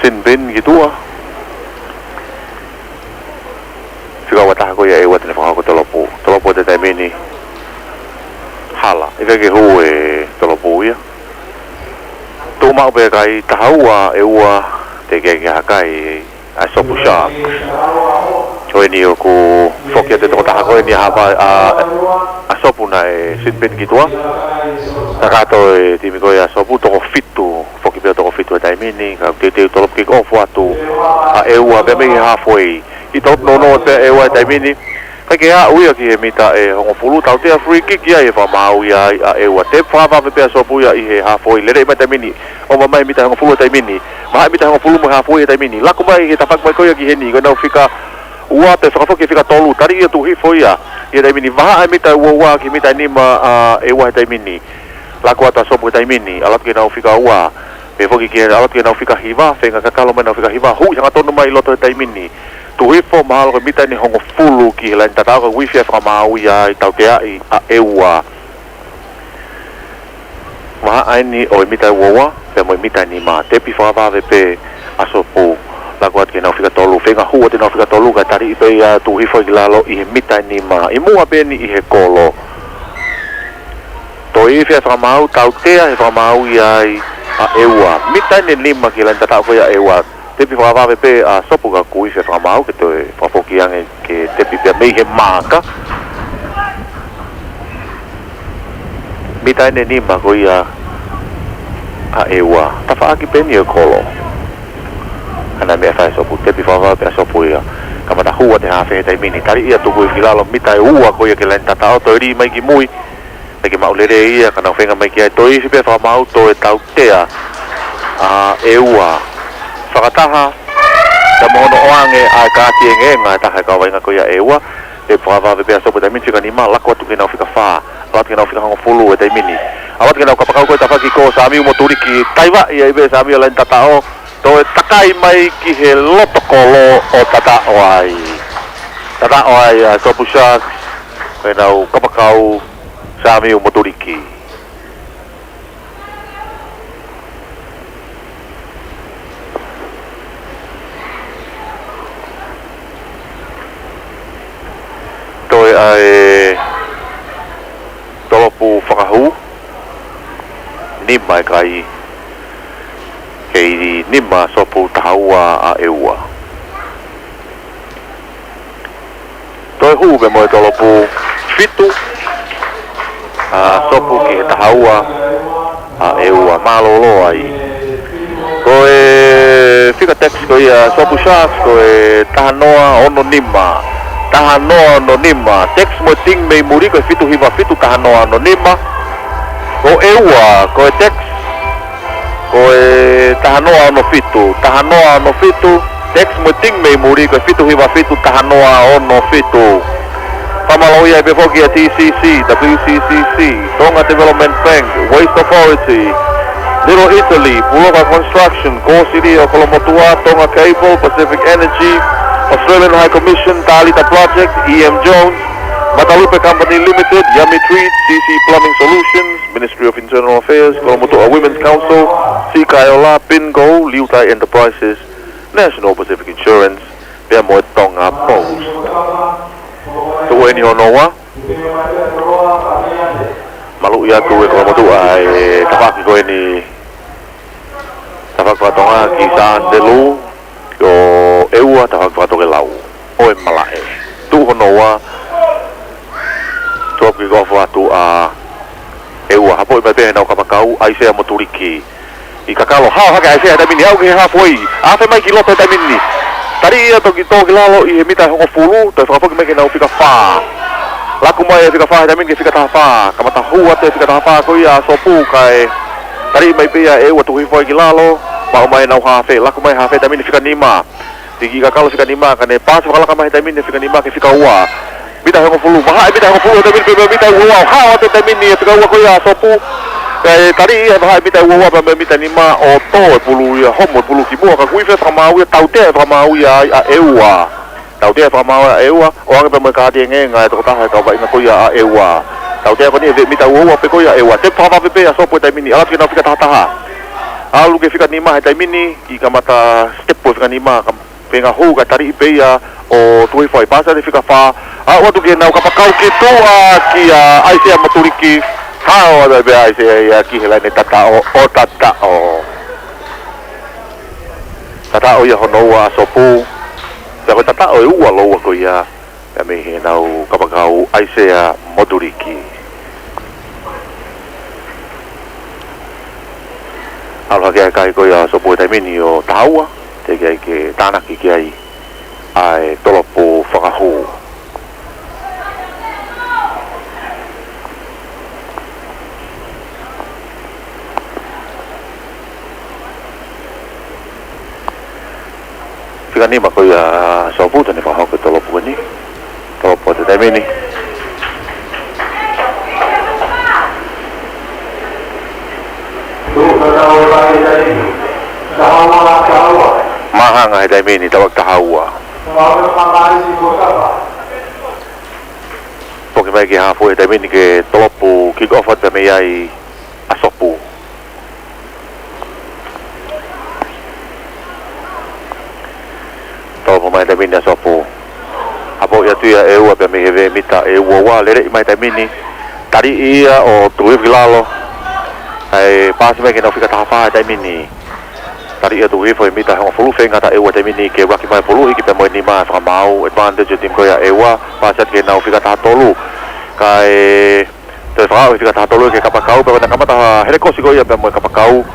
sin pin ki tuʻa. Fika ua taha ko ia ʻEua te ne fakahoko e tolopu. Tolopu he taimi ni. Hala. ʻIkai ke hū e tolopu ia. Tuʻu maʻu pē kae taha ua ʻEua, teʻeki ke hakaʻi ʻa e Sopu Sharks. Ko eni ʻoku foki atu e tokotaha ko eni ʻa Hava-, ʻa, ʻa Sopu naʻe sin pin ki tuʻa. Kakato e timi ko ia ʻa Sopu, toko fitu, foki pē ʻo toko fitu he taimi ni, ka teuteu tolopu kick off atu ʻa ʻEua, pea mei he halfway. ʻI tolopu nounou pē ʻEua he taimi ni. ʻIkai ke aʻu ia ki he mita ʻe hongofulu, tautea free kick ia ʻe he fakamaau ia ai ʻa ʻEua. Tepi fakavave pē ʻa Sopu ia ʻi he halfway, leleʻi mai he taimi ni. ʻOmai mai mita hongofulu he taimi ni. Vahaʻa mita hongofulu mo e halfway he taimi ni. Laku mai he tafaʻaki mai ko ia ki heni. Ko ʻenau fika ua pē fakafoki he fika tolu. Taliʻi ia, tuku hifo ia. ʻI he taimi ni vahaʻa mita ua ua ki he mita nima ʻa ʻEua he taimi ni. Laku atu ʻa Sopu he taimi ni. ʻAlu atu ki heʻenau fika ua. Pea foki ki he, ʻalu atu ki heʻenau fika hiva, feinga kakalo mai ʻenau fika hiva, huʻi hangatonu mai loto he taimi ni. Tuku hifo, mahalo ko e mita eni hongofulu ki he laine tataʻo, ka ʻoku ʻi fē e fakamaau ia ai, tauteaʻi ʻa ʻEua. Vahaʻa eni ʻo e mita ʻe ua ua, pea mo e mita ʻe nima, tepi fakavave pē ʻa Sopu, laku atu ki heʻenau fika tolu, feinga hū atu ʻenau fika tolu, kae taliʻi pē ia, tuku hifo ki lalo ʻi he mita ʻe nima, ʻi muʻa pē eni ʻi he kolo. Toe ʻi fē e fakamaau, tautea ʻe he fakamaau ia ai ʻa ʻEua. Mita eni ʻe nima ki he laine tataʻo ko ia ʻa ʻEua. Tepi fakavave pē ʻa Sopu ka Kuife Fakamaau ke toe fakafoki ange ke tepi pea mei he maaka. Mita ʻe nima ko ia ʻa ʻEua. Tafaʻaki pē eni ʻo e kolo. Hana meʻa fai Sopu, tepi fakavave pē ʻa Sopu ia. Kamata hū atu e haafe he taimi ni. Tali ia tuku hifo ki lalo, mita ʻe ua ko ia ki he laine tataʻo, toe lī mai ki mui. Pea ke maʻu lelei ia, ka nau feinga mai ki ai, toe ifi pē Fakamaau, toe tautea ʻa ʻEua. Fakataha, ka mo hono ʻoange ʻa e kāti engeenga ʻe taha ʻe kau vaʻinga ko ia ʻEua. Tepi fakavave pē ʻa Sopu he taimi ni, fika nima, laku atu ki heʻenau fika fā, ʻalu atu ki heʻenau fika hongofulu he taimi ni. ʻAlu atu ki heʻenau kapakau ko e tafaʻaki ko Samiu Motuliki, taivaʻi ai pē Samiu laine tataʻo, toe takai mai ki he loto kolo ʻo tataʻo ai. Tataʻo ai ʻa Sopu Sharks, ko ʻenau kapakau Samiu Motuliki. Toe ʻa e tolopu fakahū, nima e kai, kei nima Sopu, taha ua ʻa ʻEua. Toe hū pē mo e tolopu fitu ʻa Sopu ki he taha ua ʻa ʻEua, mālōlō ai. Ko e fika text ko ia Sopu Sharks ko e taha noa ono nima. Taha noa ono nima. Text mo e team mei muli ko e fitu hiva fitu, taha noa ono nima. Ko ʻEua, ko e text ko e taha noa ono fitu, taha noa ono fitu, text mo e team mei muli ko e fitu hiva fitu, taha noa ono fitu. Fakamālō ai pē foki ʻa e T C C, W C C C, Tonga Development Bank, Waste Authority, Little Italy, Puloka Construction, Kōsili ʻo Kolomotuʻa, Tonga Cable, Pacific Energy, Australian High Commission, Talita Project, E M Jones, Matalupe Company Limited, Yummy Treats, C C Plumbing Solutions, Ministry of Internal Affairs, Kolomotuʻa Women's Council, Sikaiola, Bingo, Liutai Enterprises, National Pacific Insurance, pea mo e Tonga Post. Tuʻu eni hono ua. Maluʻi atu ʻe Kolomotuʻa e tafaʻaki ko eni. Tafaʻaki faka-Tonga ki Sāntelū. Ko ʻEua tafaʻaki fakatokelau ʻo e malaʻe. Tuʻu hono ua, tuʻu kick off atu ʻa ʻEua. Hapoʻi mai pē heʻenau kapakau, ʻAisea Motuliki. ʻI kakalo, hao hake ʻAisea he taimi ni, aʻu ki he halfway. Afe mai ki loto he taimi ni. Tali ia toki tō ki lalo ʻi he mita ʻe hongofulu, toe fakafoki mai ki heʻenau fika fā. Laku mai e fika fā he taimi ni ki he fika taha fā. Kamata hū atu e fika taha fā ko ia ʻa Sopu kae tali mai pē ia ʻEua, tuku hifo ai ki lalo, maʻu mai ʻenau haafe, laku mai haafe taimi ni fika nima. Tiki kakalo fika nima, ka ne paasi fakalaka mai he taimi ni fika nima ki he fika ua. Mita ʻe hongofulu, vahaʻa e mita ʻe hongofulu he taimi ni pea mei he mita ʻe ua ua, hao atu he taimi ni e fika ua ko ia ʻa Sopu. Kae tali ia vahaʻa e mita ʻe ua ua pea mei he mita nima ʻo tō e pulu ia, homo e pulu ki muʻa, ka Kuife Fakamaau ia, tautea e Fakamaau ia ai ʻa ʻEua. Tautea e Fakamaau ʻa ʻEua, ʻoange pē mo e kāti engeenga e tokotaha e kau vaʻinga ko ia ʻa ʻEua. Tautea ko eni ʻe veʻe mita ua ua pē ko ia ʻa ʻEua. Tepi fakavave pē ʻa Sopu he taimi ni, ʻalu atu ki heʻenau fika taha taha. ʻAlu ki he fika nima he taimi ni, kiʻi kamata step ʻo e fika nima, ka feinga hū kae tali pē ia ʻo tuku hifo ai, paasi atu e fika fā. Aʻu atu ki heʻenau kapakau ki tuʻa kia ʻAisea Motuliki, hao atu pē ʻAisea ia ki he laine tataʻo ʻo tataʻo. Tataʻo ia hono ua ʻa Sopu. Pea ko e tataʻo ʻe ua lōua ko ia. Pea mei heʻenau kapakau ʻAisea Motuliki. ʻAlu hake ʻa e kai ko ia ʻa Sopu he taimi ni ʻo taha ua, teʻeki ai ke tānaki ki ai ʻa e tolopu fakahū. Fika nima ko ia ʻa Sopu, te ne fakahoko e tolopu ko eni. Tolopu atu he taimi ni. Māhanga he taimi ni, tafaʻaki taha ua. Foki mai ki he halfway he taimi ni ke tolopu kick off atu mei ai ʻa Sopu. Tolopu mai he taimi ni ʻa Sopu. Hapoʻi atu ia ʻe ʻEua pea mei he veʻe mita ʻe ua ua, leleʻi mai he taimi ni. Tali ia ʻo tuku hifo ki lalo. Kae paasi mai ki heʻenau fika taha fā he taimi ni. Tali ia tuku hifo he mita hongofulu, feinga ʻa ʻEua he taimi ni ke ʻuluaki mai pulu, hiki pea mo e nima fakamaau, advantage ʻo e timi ko ia ʻa ʻEua, paasi atu ki heʻenau fika taha tolu. Kae toe fakaaʻu he fika taha tolu ki he kapakau, pea ʻoku na kamata helekosi ko ia pea mo e kapakau,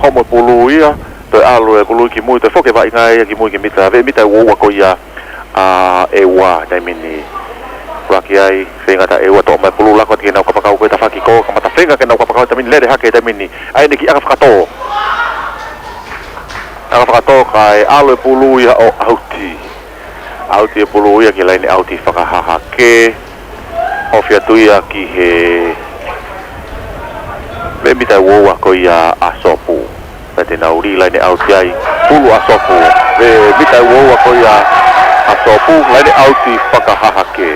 homo e pulu ia, toe ʻalu e pulu ki mui, toe foki e vaʻinga ia ki mui ki he mita, veʻe mita ʻe ua ua ko ia ʻa ʻEua he taimi ni. ʻUluaki ai, feinga ʻa ʻEua toʻo mai pulu, laku atu ki heʻenau kapakau ko ia tafaʻaki kō, kamata feinga ki heʻenau kapakau he taimi ni, lele hake he taimi ni, ʻai ʻene kiʻi ʻaka fakatō. ʻAka fakatō kae ʻalu e pulu ia ʻo ʻauti. ʻAuti e pulu ia ki he laine ʻauti fakahahake. Ofi atu ia ki he veʻe mita ʻe ua ua ko ia ʻa Sopu. Pea te nau lī laine ʻauti ai, pulu ʻa Sopu. Veʻe mita ʻe ua ua ko ia ʻa Sopu, laine ʻauti fakahahake.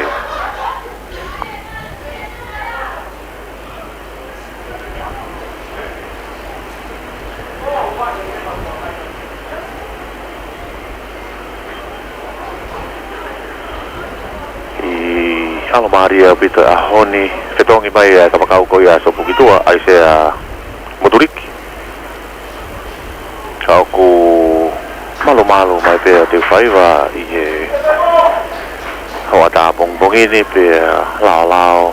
ʻI he ʻalomālie ʻaupito ʻaho ni, fetongi mai e kapakau ko ia ʻa Sopu ki tuʻa, ʻAisea Motuliki. Ka ʻoku malumalu mai pē ʻa Teufaiva ʻi he hoʻatā pongipongi ni pea laolao.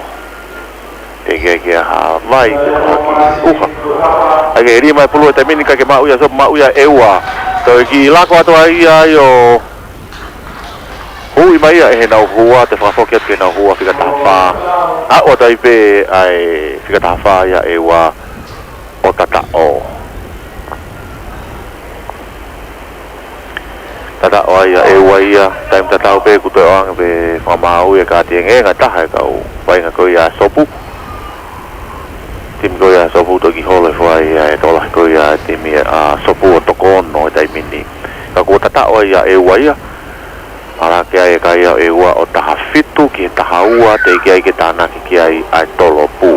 Teʻeki ai ke ʻi ai ha vai pe ha kiʻi ʻuha. ʻAi ke lī mai pulu he taimi ni kae maʻu ia ʻa Sopu, maʻu ia ʻa ʻEua. Toe kiʻi lako atu ai ia ʻo huʻi mai ia ʻe heʻenau hua, toe fakafoki atu ki heʻenau hua fika taha fā. ʻAʻu atu ai pē ʻa e fika taha fā ia ʻa ʻEua ʻo tataʻo. Tataʻo ai ʻa ʻEua ia, taimi tatau pē kuo toe ʻoange pē fakamaau ia ka tiengenga taha e kau vaʻinga ko ia ʻa Sopu. Timi ko ia ʻa Sopu toki holo hifo ai ʻa e tokolahi ko ia ʻa e timi ʻa Sopu ʻo toko ono he taimi ni. Ka kuo tataʻo ai ʻa ʻEua ia. Ala ke ʻai e kai ʻa ʻEua ʻo taha fitu ki he taha ua, teʻeki ai ke tānaki ki ai ʻa e tolo pū.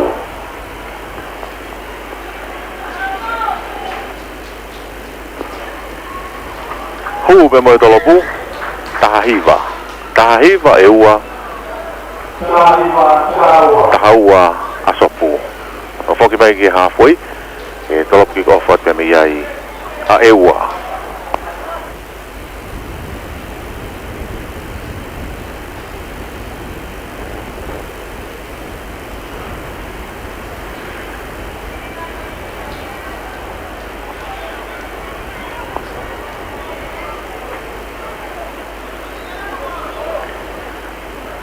Hū pē mo e tolo pū, taha hiva. Taha hiva ʻEua, taha ua ʻa Sopu. ʻO foki mai ki he halfway, ʻe tolo pū kick off atu pē mei ai ʻa ʻEua.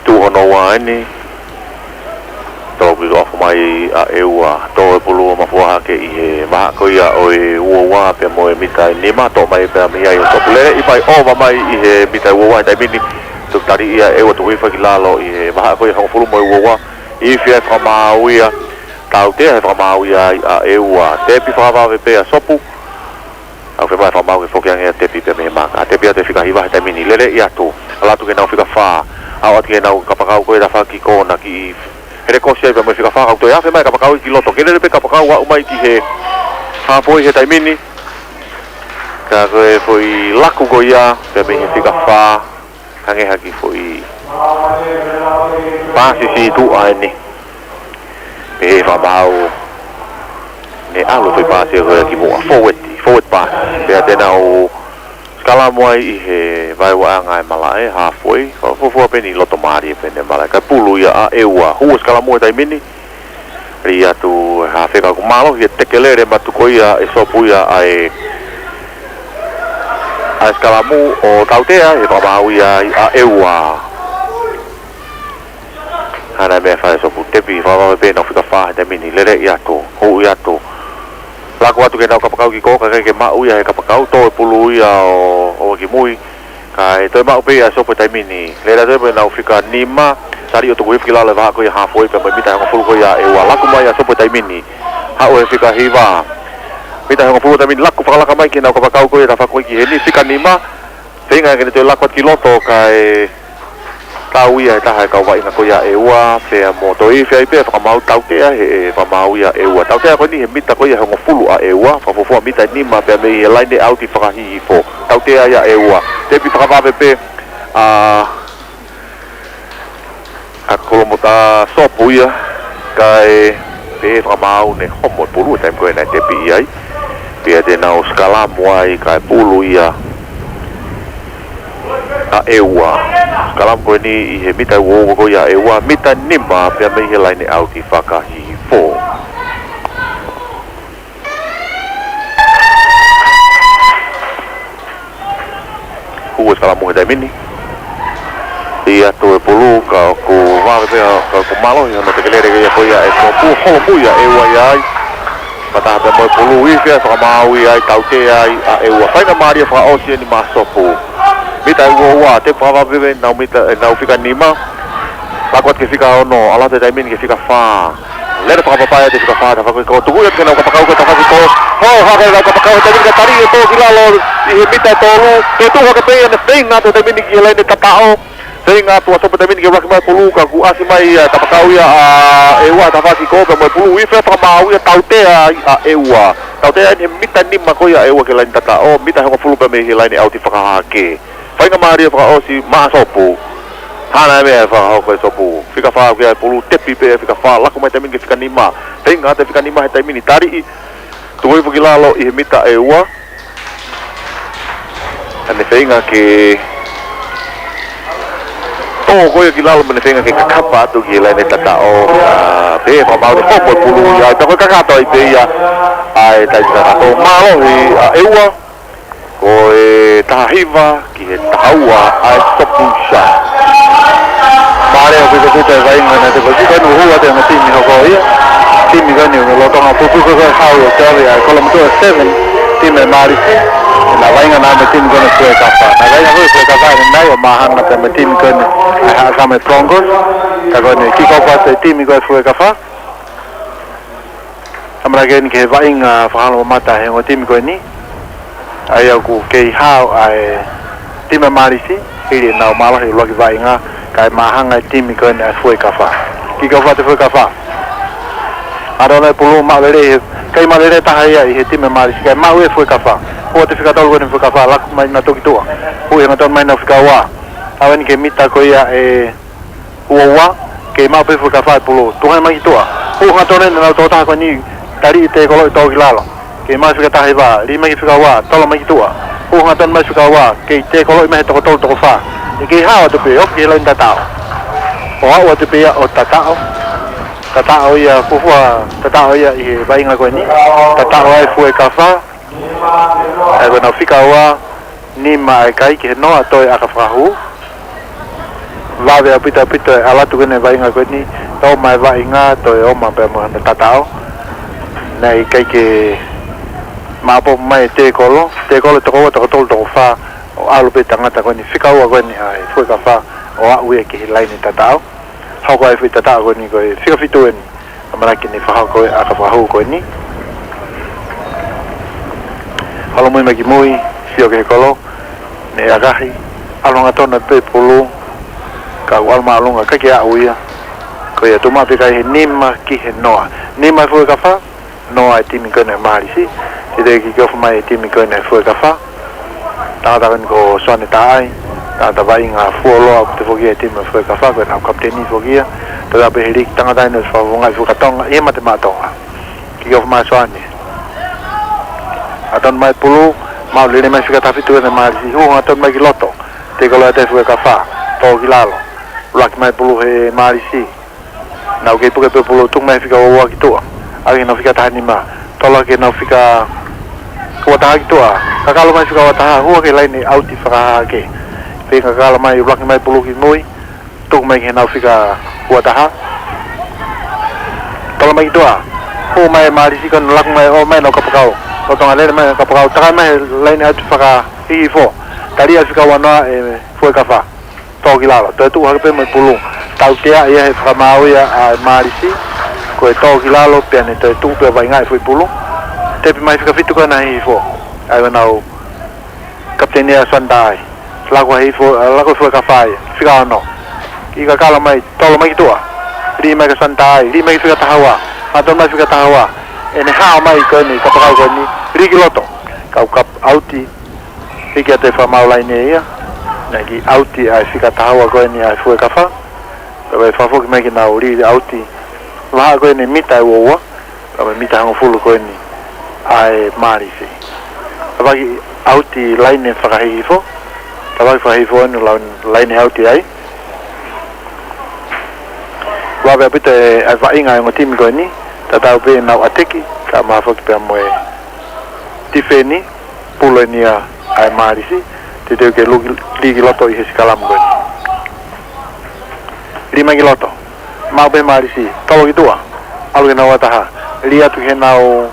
Tuʻu hono ua eni, tolo pū kick off mai ʻa ʻEua, tō e pulu ʻo mafua hake ʻi he vahaʻa ko ia ʻo e ua ua pea mo e mita ʻe nima, toʻo mai pē mei ai ʻa Sopu, lele ʻi mai ova mai ʻi he mita ʻe ua ua he taimi ni, tuku tali ia ʻa ʻEua tuku hifo ki lalo ʻi he vahaʻa ko ia hongofulu mo e ua ua, ifi ai fakamaau ia, tautea he fakamaau ia ʻa ʻEua, tepi fakavave pē ʻa Sopu, ʻAufiemālie fakamaau ke foki ange ʻa Tepi pea mei he maka. ʻA Tepi ʻa e fika hiva he taimi ni, lele ia atu. ʻAlu atu ki heʻenau fika fā. ʻAlu atu ki heʻenau kapakau ko ia tafaʻaki kona kiʻi helekosi ai pea mo e fika fā, ka ʻoku toe afe mai kapakau ki loto. Ke lele pē kapakau ʻo aʻu mai ki he halfway he taimi ni. Ka ko e foʻi laku ko ia pea mei he fika fā. Hangē ha kiʻi foʻi paasi sītuʻa eni. Pehē fakamaau ne ʻalu foʻi paasi ko ia ki muʻa. Forward, forward pass. Pea te nau sikalamu ai ʻi he vaeuaʻanga ʻa e malaʻe, halfway. Fakafuofua pē ʻeni loto mālie pē ʻeni malaʻe. Kae pulu ia ʻa ʻEua. Hū ʻo sikalamu he taimi ni. Lī atu ʻa e haafe ka ʻoku mālohi e tekelele matu ko ia ʻe Sopu ia ʻa e, ʻa e sikalamu ʻo tautea he fakamaau ia ʻa ʻEua. Hana e meʻa ʻe fai ʻe Sopu, tepi fakavave pē ʻenau fika fā he taimi ni, lele ia atu, hū ia atu. Laku atu ki heʻenau kapakau kiʻi kō, kae ʻikai ke maʻu ia he kapakau, tō e pulu ia ʻo, ʻo ki mui. Kae toe maʻu pē ia ʻe Sopu he taimi ni. Lele atu pē ʻenau fika nima. Tali ʻo tuku hifo ki lalo he vahaʻa ko ia halfway pea mo e mita ʻe hongofulu ko ia ʻa ʻEua. Laku mai ʻa Sopu he taimi ni. Haʻu he fika hiva. Mita ʻe hongofulu he taimi ni. Laku fakalaka mai ki heʻenau kapakau ko ia tafaʻaki ko ia ki heni. Fika nima. Feinga ke ne toe laku atu ki loto kae tau ia he taha e kau vaʻinga ko ia ʻa ʻEua. Pea mo toe ifi ai pē fakamaau tautea he, he fakamaau ia ʻa ʻEua. Tautea ko eni he mita ko ia ʻe hongofulu ʻa ʻEua. Fakafuofua mita ʻe nima pea mei he laine ʻauti fakahihifo. Tautea ia ʻa ʻEua. Tepi fakavave pē ʻa, ʻa Kolomota Sopu ia. Kae pehē fakamaau ne homo e pulu he taimi ko ē naʻe tepi ai. Pea te nau sikalamu ai kae pulu ia ʻa ʻEua. Sikalamu ko eni ʻi he mita ʻe ua ua ko ia ʻa ʻEua, mita nima pea mei he laine ʻauti fakahihifo. Hū e sikalamu he taimi ni. ʻI atu e pulu, ka ʻoku vave pea, ka ʻoku mālohi hono tekelele ia ko ia ʻe Sopu, holomui ʻa ʻEua ia ai. Fakataha pea mo e pulu, ifi ai, fakamaau ia ai, tautea ai ʻa ʻEua. Faingamālie fakaʻosi eni maʻa Sopu. Mita ʻe ua ua, tepu fakavave pē ʻenau mita, ʻenau fika nima. Lako atu ki he fika ono, ʻalu atu he taimi ni ki he fika fā. Lele fakapapau ʻa e fika fā, tafaʻaki ko ē. Tuku ia ki heʻenau kapakau ko ē, tafaʻaki ko ē. Hoko hake ʻenau kapakau he taimi ni ka tali ʻe tō ki lalo ʻi he mita ʻe tolu. Toetuʻu hake pē ia, ne feinga atu he taimi ni ki he laine tataʻo. Feinga atu ʻa Sopu he taimi ni ke ʻuluaki mai pulu, ka kuo ʻasi mai ʻa e kapakau ia ʻa ʻEua, tafaʻaki ko ē pea mo e pulu, ifi fakamaau ia, tautea ai ʻa ʻEua. Tautea eni he mita nima ko ia ʻa ʻEua ki he laine tataʻo, mita ʻe hongofulu pea mei he laine ʻauti fakahahake. Faingamālie fakaʻosi maʻa Sopu. Hana e meʻa ʻe fakahoko ʻe Sopu. Fika fā ʻoku ʻi ai e pulu, tepi pē ʻa e fika fā, lako mai taimi ni ki he fika nima. Feinga atu e fika nima he taimi ni, taliʻi. Tuku hifo ki lalo ʻi he mita ʻe ua. Ka ne feinga ke tō ko ia ki lalo, mo ne feinga ke kakapa atu ki he laine tataʻo. Ka pehē fakamaau, ne hopo e pulu ia, pea ko e kakato ai pē ia ʻa e taimi kakato. Mālohi ʻa ʻEua. Ko e taha hiva ki he taha ua ʻa e Sopu Sharks. Mālō ʻaupito ʻaupito e vaʻinga naʻe teʻeki ai ke hū atu e ongo timi hoko ia. Timi ko eni ʻoku lolotonga puputuʻu ko e hau ʻo e tavi ʻa e Kolomotuʻa Seven, timi ʻa e Mālisi. Naʻe vaʻinga naʻa mo e timi ko eni Fuekafa. Naʻe vaʻinga ko ē Fuekafa ʻanenai ʻo māhanga pea mo e timi ko eni ʻa e Haʻakame Broncos. Ka ko eni kick off atu e timi ko ē Fuekafa. ʻAmanaki eni ki he vaʻinga fakalaumamata he ongo timi ko eni. ʻA ia ʻoku kei hao ʻa e timi ʻa Mālisi, hili ʻenau mālohi ʻuluaki vaʻinga, kae māhanga e timi ko eni ʻa Fuekafa. Kick off atu Fuekafa. Aro na e pulu, maʻu lelei, ʻikai maʻu lelei taha ia ʻi he timi ʻa Mālisi, kae maʻu ʻe Fuekafa. Hoko atu fika tolu ko eni Fuekafa, laka mai nautolu ki tuʻa. Hū hangatonu mai ʻenau fika ua. Aʻu eni ki he mita ko ia ʻe ua ua, kei maʻu pē Fuekafa e pulu. Tuku hake mai ki tuʻa. Hū hangatonu ʻenau toko taha ko eni, taliʻi tekolo ʻi tō ki lalo. Kei maʻu e fika taha hiva, lī mai ki he fika ua, tolo mai ki tuʻa. Hū hangatonu mai fika ua, kei tekolo mai he toko tolu toko fā. ʻE kei hao atu pē, ofi ki he laine tataʻo. ʻO aʻu atu pē ia ʻo tataʻo. Tataʻo ia, fuofua tataʻo ia ʻi he vaʻinga ko eni. Tataʻo ai Fuekafa. ʻA ia ko ʻenau fika ua, nima ʻa e kai ki he noa, toe ʻaka fakahū. Vave ʻaupito ʻaupito e ʻalu atu ko eni e vaʻinga ko eni, ʻo maʻu e vaʻinga, toe ʻomai pē mo hono tataʻo. Naʻe ʻikai ke maʻopoʻopo mai e tekolo, tekolo toko ua, toko tolu, toko fā, ʻo ʻalu pē tangata ko eni, fika ua ko eni ʻa e Fuekafa, ʻo aʻu ia ki he laine tataʻo. Hoko ai e foʻi tataʻo ko eni ko e fika fitu eni. ʻAmanaki ne fakahoko e ʻaka fakahū ko eni. Holomui mai ki mui, sio ki he kolo, ne ʻakahi, ʻalu hangatonu pē pulu, ka ʻoku ʻalu māʻolunga, ʻikai ke aʻu ia. Ko ia tuʻu maʻu pē kai he nima ki he noa. Nima e Fuekafa, noa e timi ko eni ʻa Mālisi. Kiʻi kick off mai e timi ko eni ʻa Fuekafa. Tangata ko eni ko Soane Taʻai. Tangata vaʻinga fuoloa ʻoku te foki e timi ʻa Fuekafa, ko ʻenau kapiteni foki ia. Tangata pē he liki, tangata eni ʻoku fakafofongaʻi Fuka Tonga, ʻi he mate maʻa Tonga. Kick off mai Soane. Hangatonu mai pulu, maʻu lelei mai fika taha fitu ʻa e Mālisi. Hū hangatonu mai ki loto. Tekolo atu e Fuekafa. Tō ki lalo. ʻUluaki mai pulu he Mālisi. Nau kei puke pē pulu, tuku mai fika ua ua ki tuʻa. ʻAlu ki heʻenau fika taha nima. Tolo ki heʻenau fika ua taha ki tuʻa. Kakalo mai fika ua taha, hū ki he laine ʻauti fakahahake. Pea kakalo mai, ʻuluaki mai pulu ki mui. Tuku mai ki heʻenau fika ua taha. Tolo mai ki tuʻa. Hū mai e Mālisi ko eni, laku mai, ʻomai ʻenau kapakau. Lolotonga lele mai kapakau. Takai mai he laine ʻauti fakahihifo. Tali ʻa e fika ua noa e Fuekafa. Tō ki lalo, toe tuʻu hake pē mo e pulu. Tautea ia he fakamaau ia ʻa e Mālisi. Ko e tō ki lalo pea ne toe tuʻu pē ʻo vaʻinga e foʻi pulu. Tepi mai fika fitu ko ena hihifo. ʻA ia ko ʻenau kapiteni ʻa Soane Taʻai. Laku hihifo, laku Fuekafa ia. Fika ono. Kiʻi kakalo mai, tolo mai ki tuʻa. Lī mai kia Soane Taʻai, lī mai ki fika taha ua. Hangatonu mai fika taha ua. ʻEne hao mai ko eni, kapakau ko eni. Lī ki loto. Kau kap ʻauti. Hiki atu e fakamaau laine ia, naʻe kiʻi ʻauti ʻa e fika taha ua ko eni ʻa e Fuekafa. Pea ko e fakafoki mai ke nau lī ʻauti. Vahaʻa ko eni mita ʻe ua ua, ka ko e mita ʻe hongofulu ko eni ʻa e Mālisi. Tafaʻaki ʻauti laine fakahihifo. Tafaʻaki fakahihifo ʻeni lau-, laine ʻauti ai. Vave ʻaupito e, e vaʻinga ʻa e ongo timi ko eni. Tatau pē ʻenau ʻateki, kae ʻumaʻā foki pea mo e tifeni, pulu ʻeni ia ʻa e Malisi, teuteu ke luki, lī ki loto ʻi he sikalamu ko eni. Lī mai ki loto. Maʻu pē Malisi, tolo ki tuʻa. ʻAlu ki heʻenau ua taha. Lī atu ki heʻenau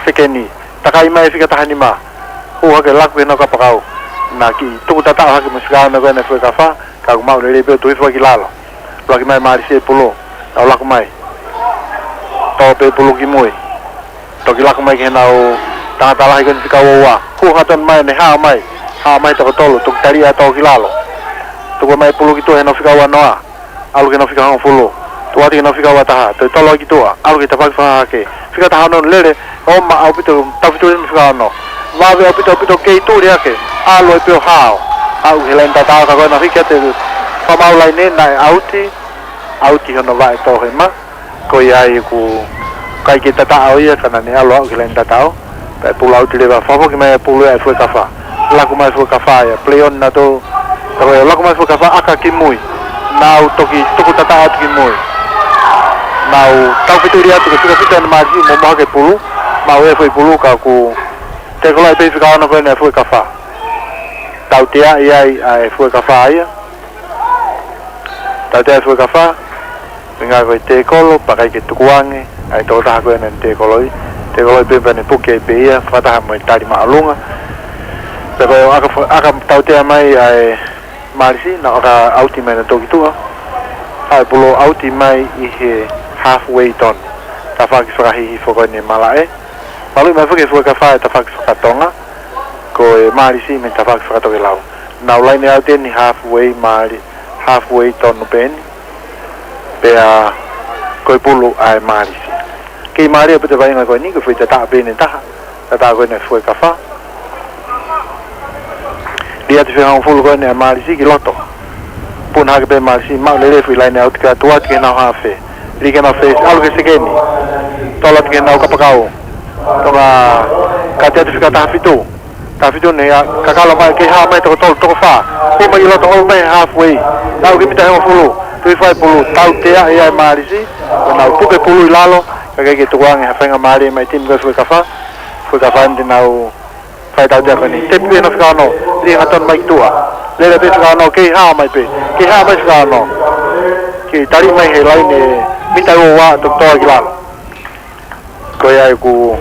sekeni. Takai mai e fika taha nima. Hū hake, laku ki heʻenau kapakau. Naʻe kiʻi tuku tataʻo hake mo e fika ono ko eni ʻa e Fuekafa. Ka kuo maʻu lelei pē ʻo tuku hifo ki lalo. Laki mai Malisi e pulu. Nau laku mai. Tō pē pulu ki mui. Toki laku mai ki heʻenau tangata lahi ko eni fika ua ua. Hū hangatonu mai, ne hao mai. Hao mai toko tolu, toki tali ʻa e tō ki lalo. Tuku mai pulu ki tuʻa heʻenau fika ua noa. ʻAlu ki heʻenau fika hongofulu. Tuʻu atu ki heʻenau fika ua taha. Toe tolo ki tuʻa. ʻAlu ki he tafaʻaki fakahahake. Fika taha ono lele. ʻOma ʻaupito, taufituli mo e fika ono. Vave ʻaupito, ʻaupito kei tuli hake. ʻAlu ai pē ʻo hao. Aʻu ki he laine tataʻo ka ko ʻenau hiki atu e fakamaau laine naʻe ʻauti. ʻAuti hono vaʻe tō hema. Ko ia ai ʻoku ʻikai ke tataʻo ia ka naʻa ne ʻalu aʻu ki he laine tataʻo. Pea pulu ʻauti leva, fakafoki mai e pulu ia ʻa e Fuekafa. Laku mai Fuekafa ia, play on nautolu. Ka ko e laku mai Fuekafa ʻaka ki mui. Nau toki tuku tataʻo atu ki mui. Nau taufituli atu ke fika fitu ʻa e Malisi mo mohe ke pulu. Maʻu e foʻi pulu ka kuo tekolaʻi pē fika ono ko eni ʻa e Fuekafa. Tautea ia ʻa e Fuekafa ia. Tautea e Fuekafa, feinga ko e tekolo, pea ʻikai ke tukuange, ʻa e tokotaha ko ē naʻa ne tekolo ai. Tekolo ai pē pea ne puke ai pē ia, fakataha mo e tali māʻolunga. Pea ko e ʻaka, ʻaka tautea mai ʻa e Malisi, naʻe ʻaka ʻauti mai nautolu ki tuʻa. ʻA e pulu ʻauti mai ʻi he halfway tonu. Tafaʻaki fakahihifo ko eni malaʻe. Maluʻi mai foki e Fuekafa e tafaʻaki fakatonga. Ko e Malisi mei he tafaʻaki fakatokelau. Nau laine ʻauti eni halfway Mali, halfway tonu pē eni. Pea ko e pulu ʻa e Malisi. Kei mālie ʻaupito e vaʻinga ko eni, ko e foʻi tataʻo pē eni ʻe taha. Tataʻo ko eni ʻa e Fuekafa. Lī atu e fika hongofulu ko eni ʻa e Malisi ki loto. Puna hake pē Malisi, maʻu lelei e foʻi laine ʻauti ka tuʻu atu ki heʻenau hafe. Lī ki heʻenau fesi, ʻalu ki he sekeni. Tolo atu ki heʻenau kapakau. Toka kati atu fika taha fitu. Taha fitu ne ia, kakalo mai, kei hao mai toko tolu, toko fā. Hū mai ki loto, ʻalu mai halfway. Nau ki he mita hongofulu. Tuʻu hifo ai e pulu, tautea ia ʻa e Malisi. Ko ʻenau puke pulu ʻi lalo. Ka ʻikai ke tukuange ha faingamālie mei he timi ko e Fuekafa. Fuekafa eni te nau fai e tautea ko eni. Tepi pē heʻenau fika ono, lī hangatonu mai ki tuʻa. Lele pē fika ono, kei hao mai pē. Kei hao mai fika ono. Kei tali mai he laine mita ua ua toki tō ki lalo. Ko ia ai ʻoku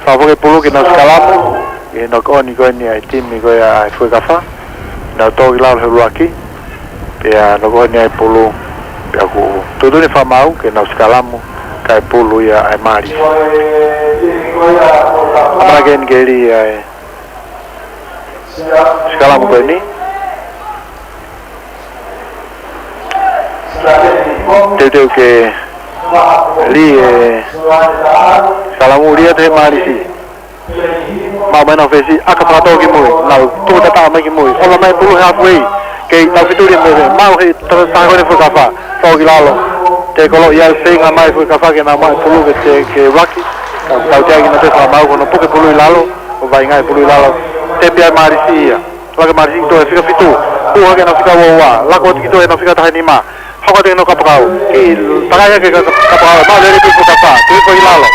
fakafoki e pulu ke nau sikalamu. ʻI he knock on ko eni ʻa e timi ko ia ʻa e Fuekafa. Nau tō ki lalo he ʻuluaki. Pea knock on ai e pulu. Pea ʻoku tuʻutuʻuni e fakamaau ke nau sikalamu. Kae pulu ia ʻa e Malisi. ʻAmanaki eni ke lī ʻa e sikalamu ko eni. Teuteu ke lī e sikalamu, lī atu ʻe he Malisi. Maʻu mai ʻenau fesi, ʻaka fakatō ki mui. Nau tuku tataʻo mai ki mui. ʻOma mai e pulu he halfway. Kei taufituli mo e maʻu he tata-, taha ko eni e Fuekafa. Tō ki lalo. Tekolo ia, feinga mai e Fuekafa ke nau maʻu e pulu ke te, ke ʻuluaki. Ka tautea kinautolu e fakamaau ko hono puke pulu ʻi lalo. ʻO vaʻinga e pulu ʻi lalo. Tepi ai e Malisi ia. Laka e Malisi ki tuʻa he fika fitu. Hū hake heʻenau fika ua ua. Laka atu ki tuʻa heʻenau fika taha nima. Hoko atu ki heʻenau kapakau. Kei takai hake e ka-, kapakau. Maʻu lelei pē e Fuekafa. Tuʻu hifo ʻi lalo.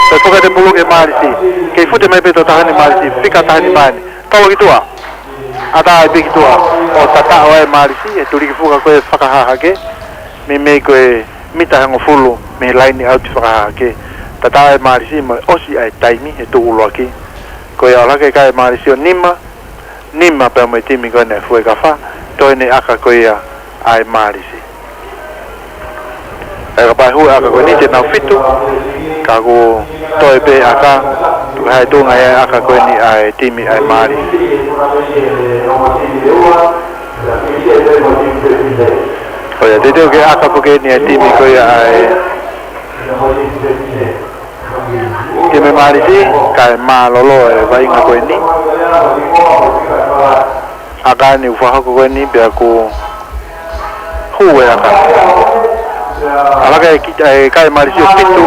Toe puke atu e pulu ki he Malisi. Kei fute mai pē e tokotaha ni e Malisi. Fika taha nima eni. Tolo ki tuʻa. ʻAtā ai pē ki tuʻa. ʻO tataʻo ai e Malisi. ʻI he tuliki fuka ko ē fakahahake. Meimei ko e mita hongofulu. Mei he laine ʻauti fakahahake. Tataʻo ai e Malisi mo e ʻosi ʻa e taimi. He tuʻu ʻuluaki. Ko ia ʻalu hake e kai e Malisi ʻo nima. Nima pea mo e timi ko eni e Fuekafa, toe ʻi he ʻaka ko ia ʻa e Malisi. ʻE kapau ʻe hū e ʻaka ko eni te nau fitu, ka kuo toe pē ʻaka, tuku hai tuʻunga ia e ʻaka ko eni ʻa e timi ʻa e Malisi. Ko ia, teuteu ke ʻaka ko eni ʻa e timi ko ia ʻa e Timi Malisi, kae mālōlō e vaʻinga ko eni. ʻAka eni ʻoku fakahoko ko eni pea kuo hū e ʻaka. ʻAlu hake e ki-, e kai Malisi ʻo fitu.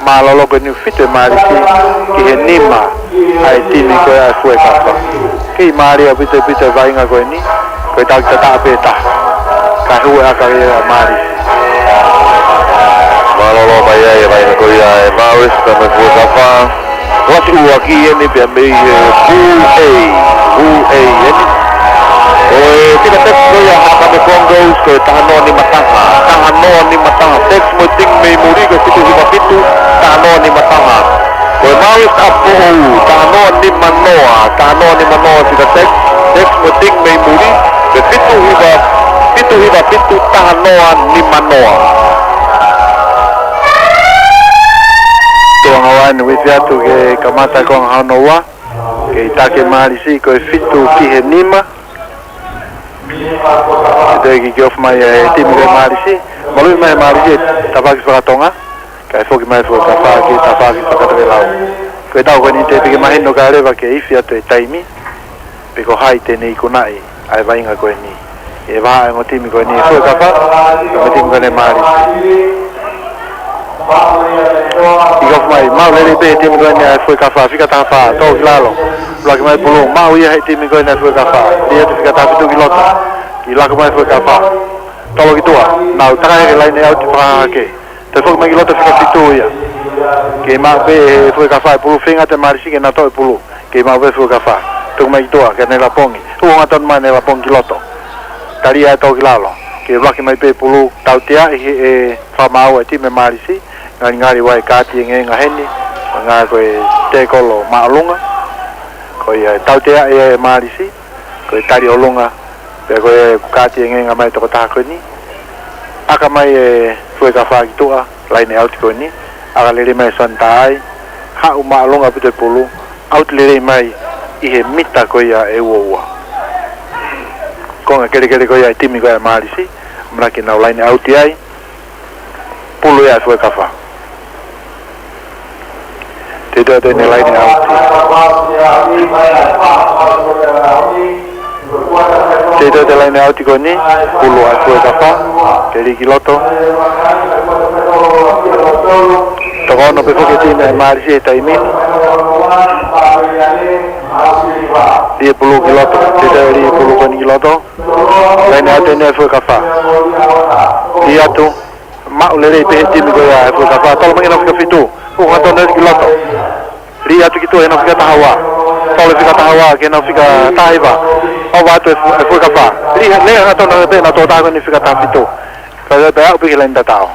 Mālōlō ko eni, fitu e Mālisi ki he nima ʻa e timi ko ia ʻa e Fuekafa. Kei mālie ʻaupito ʻaupito e vaʻinga ko eni, ko e tau ki tataʻa pē taha. Ka hū e ʻaka ia ʻa Mālisi. Mālōlō mai ai e vaʻinga ko ia ʻa e Mālisi pea mo e Fuekafa. Lasi ua ki eni pea mei he Pool A, Pool A eni. Ko e timi Tex ko ia ʻa Haka mo e Congos, ko e taha noa nima taha, taha noa nima taha. Tex mo e timi mei muli ko e fitu hiva fitu, taha noa nima taha. Ko e Mālisi ʻa Poʻou, taha noa nima noa, taha noa nima noa timi Tex, Tex mo e timi mei muli, ko e fitu hiva, fitu hiva fitu, taha noa nima noa. Tuʻunga ua eni, uifi atu ke kamata konga hono ua. Kei taki e Mālisi ko e fitu ki he nima. Te kick off mai e timi ko ia ʻa e Mālisi. Maluʻi mai e Mālisi e tafaʻaki fakatonga. Kae foki mai e Fuekafa ki he tafaʻaki fakatavelau. Ko e tau ko eni te piki mahino ka leva ke ifi atu e taimi pe ko hai te ne ikunaʻi ʻa e vaʻinga ko eni. ʻE vaha e ongo timi ko eni ʻa e Fuekafa, mo e timi ko eni ʻa e Mālisi. Kick off mai, maʻu lelei pē timi ko eni ʻa e Fuekafa, fika taha fā, tō ki lalo. Laki mai pulu, maʻu ia he timi ko eni ʻa e Fuekafa. Lī atu fika taha fitu ki loto. Kiʻi laka mai Fuekafa. Tolo ki tuʻa, nau taka hake laine ʻauti fakahahake. Toe foki mai ki loto fika fitu ia. Kei maʻu pē ʻe he Fuekafa e pulu, feinga atu e Mālisi ke na toʻo e pulu. Kei maʻu pē Fuekafa. Tuku mai ki tuʻa, kia Nela Pongi. Hū hangatonu mai Nela Pongi ki loto. Tali ʻa e tō ki lalo. Kei laki mai pē pulu, tautea ʻi he fakamaau e timi Mālisi. Ngalingali ʻoku ʻi ai e kaati engeenga heni. Ngā ko e tēkolo māʻolunga. Ko ia tautea ʻe Mālisi. Ko e tali ʻolunga, pea ko e kaati engeenga mai tokotaha ko eni. ʻAka mai e Fuekafa ki tuʻa, laine ʻauti ko eni. ʻAka lelei mai Santa ai, haʻu māʻolunga ʻaupito e pulu, ʻauti lelei mai ʻi he mita ko ia ʻe ua ua. Konga kelekele ko ia e timi ko ia ʻa e Mālisi, manaki nau laine ʻauti ai. Pulu ia ʻa e Fuekafa. Te tau te ne laine ʻauti. Te tau te laine ʻauti ko eni, pulu ʻa e Fuekafa, ke lī ki loto. Toko ono pē foki e timi ʻa e Mālisi he taimi ni. Lī e pulu ki loto, te tau lī e pulu ko eni ki loto. Laine ʻauti eni ʻa e Fuekafa. Lī atu. Maʻu lelei pē he timi ko ia ʻa e Fuekafa. Tolo mai ki he nau fika fitu. Hū hangatonu ki loto. Lī atu ki tuʻa he nau fika taha ua. Tolo fika taha ua ki he nau fika taha hiva. ʻOfa atu e Fu-, e Fuekafa. Lī, lī hangatonu pē nau tō taha ko eni fika taha fitu. Ka lea pē aʻu pē ki he laine tataʻo.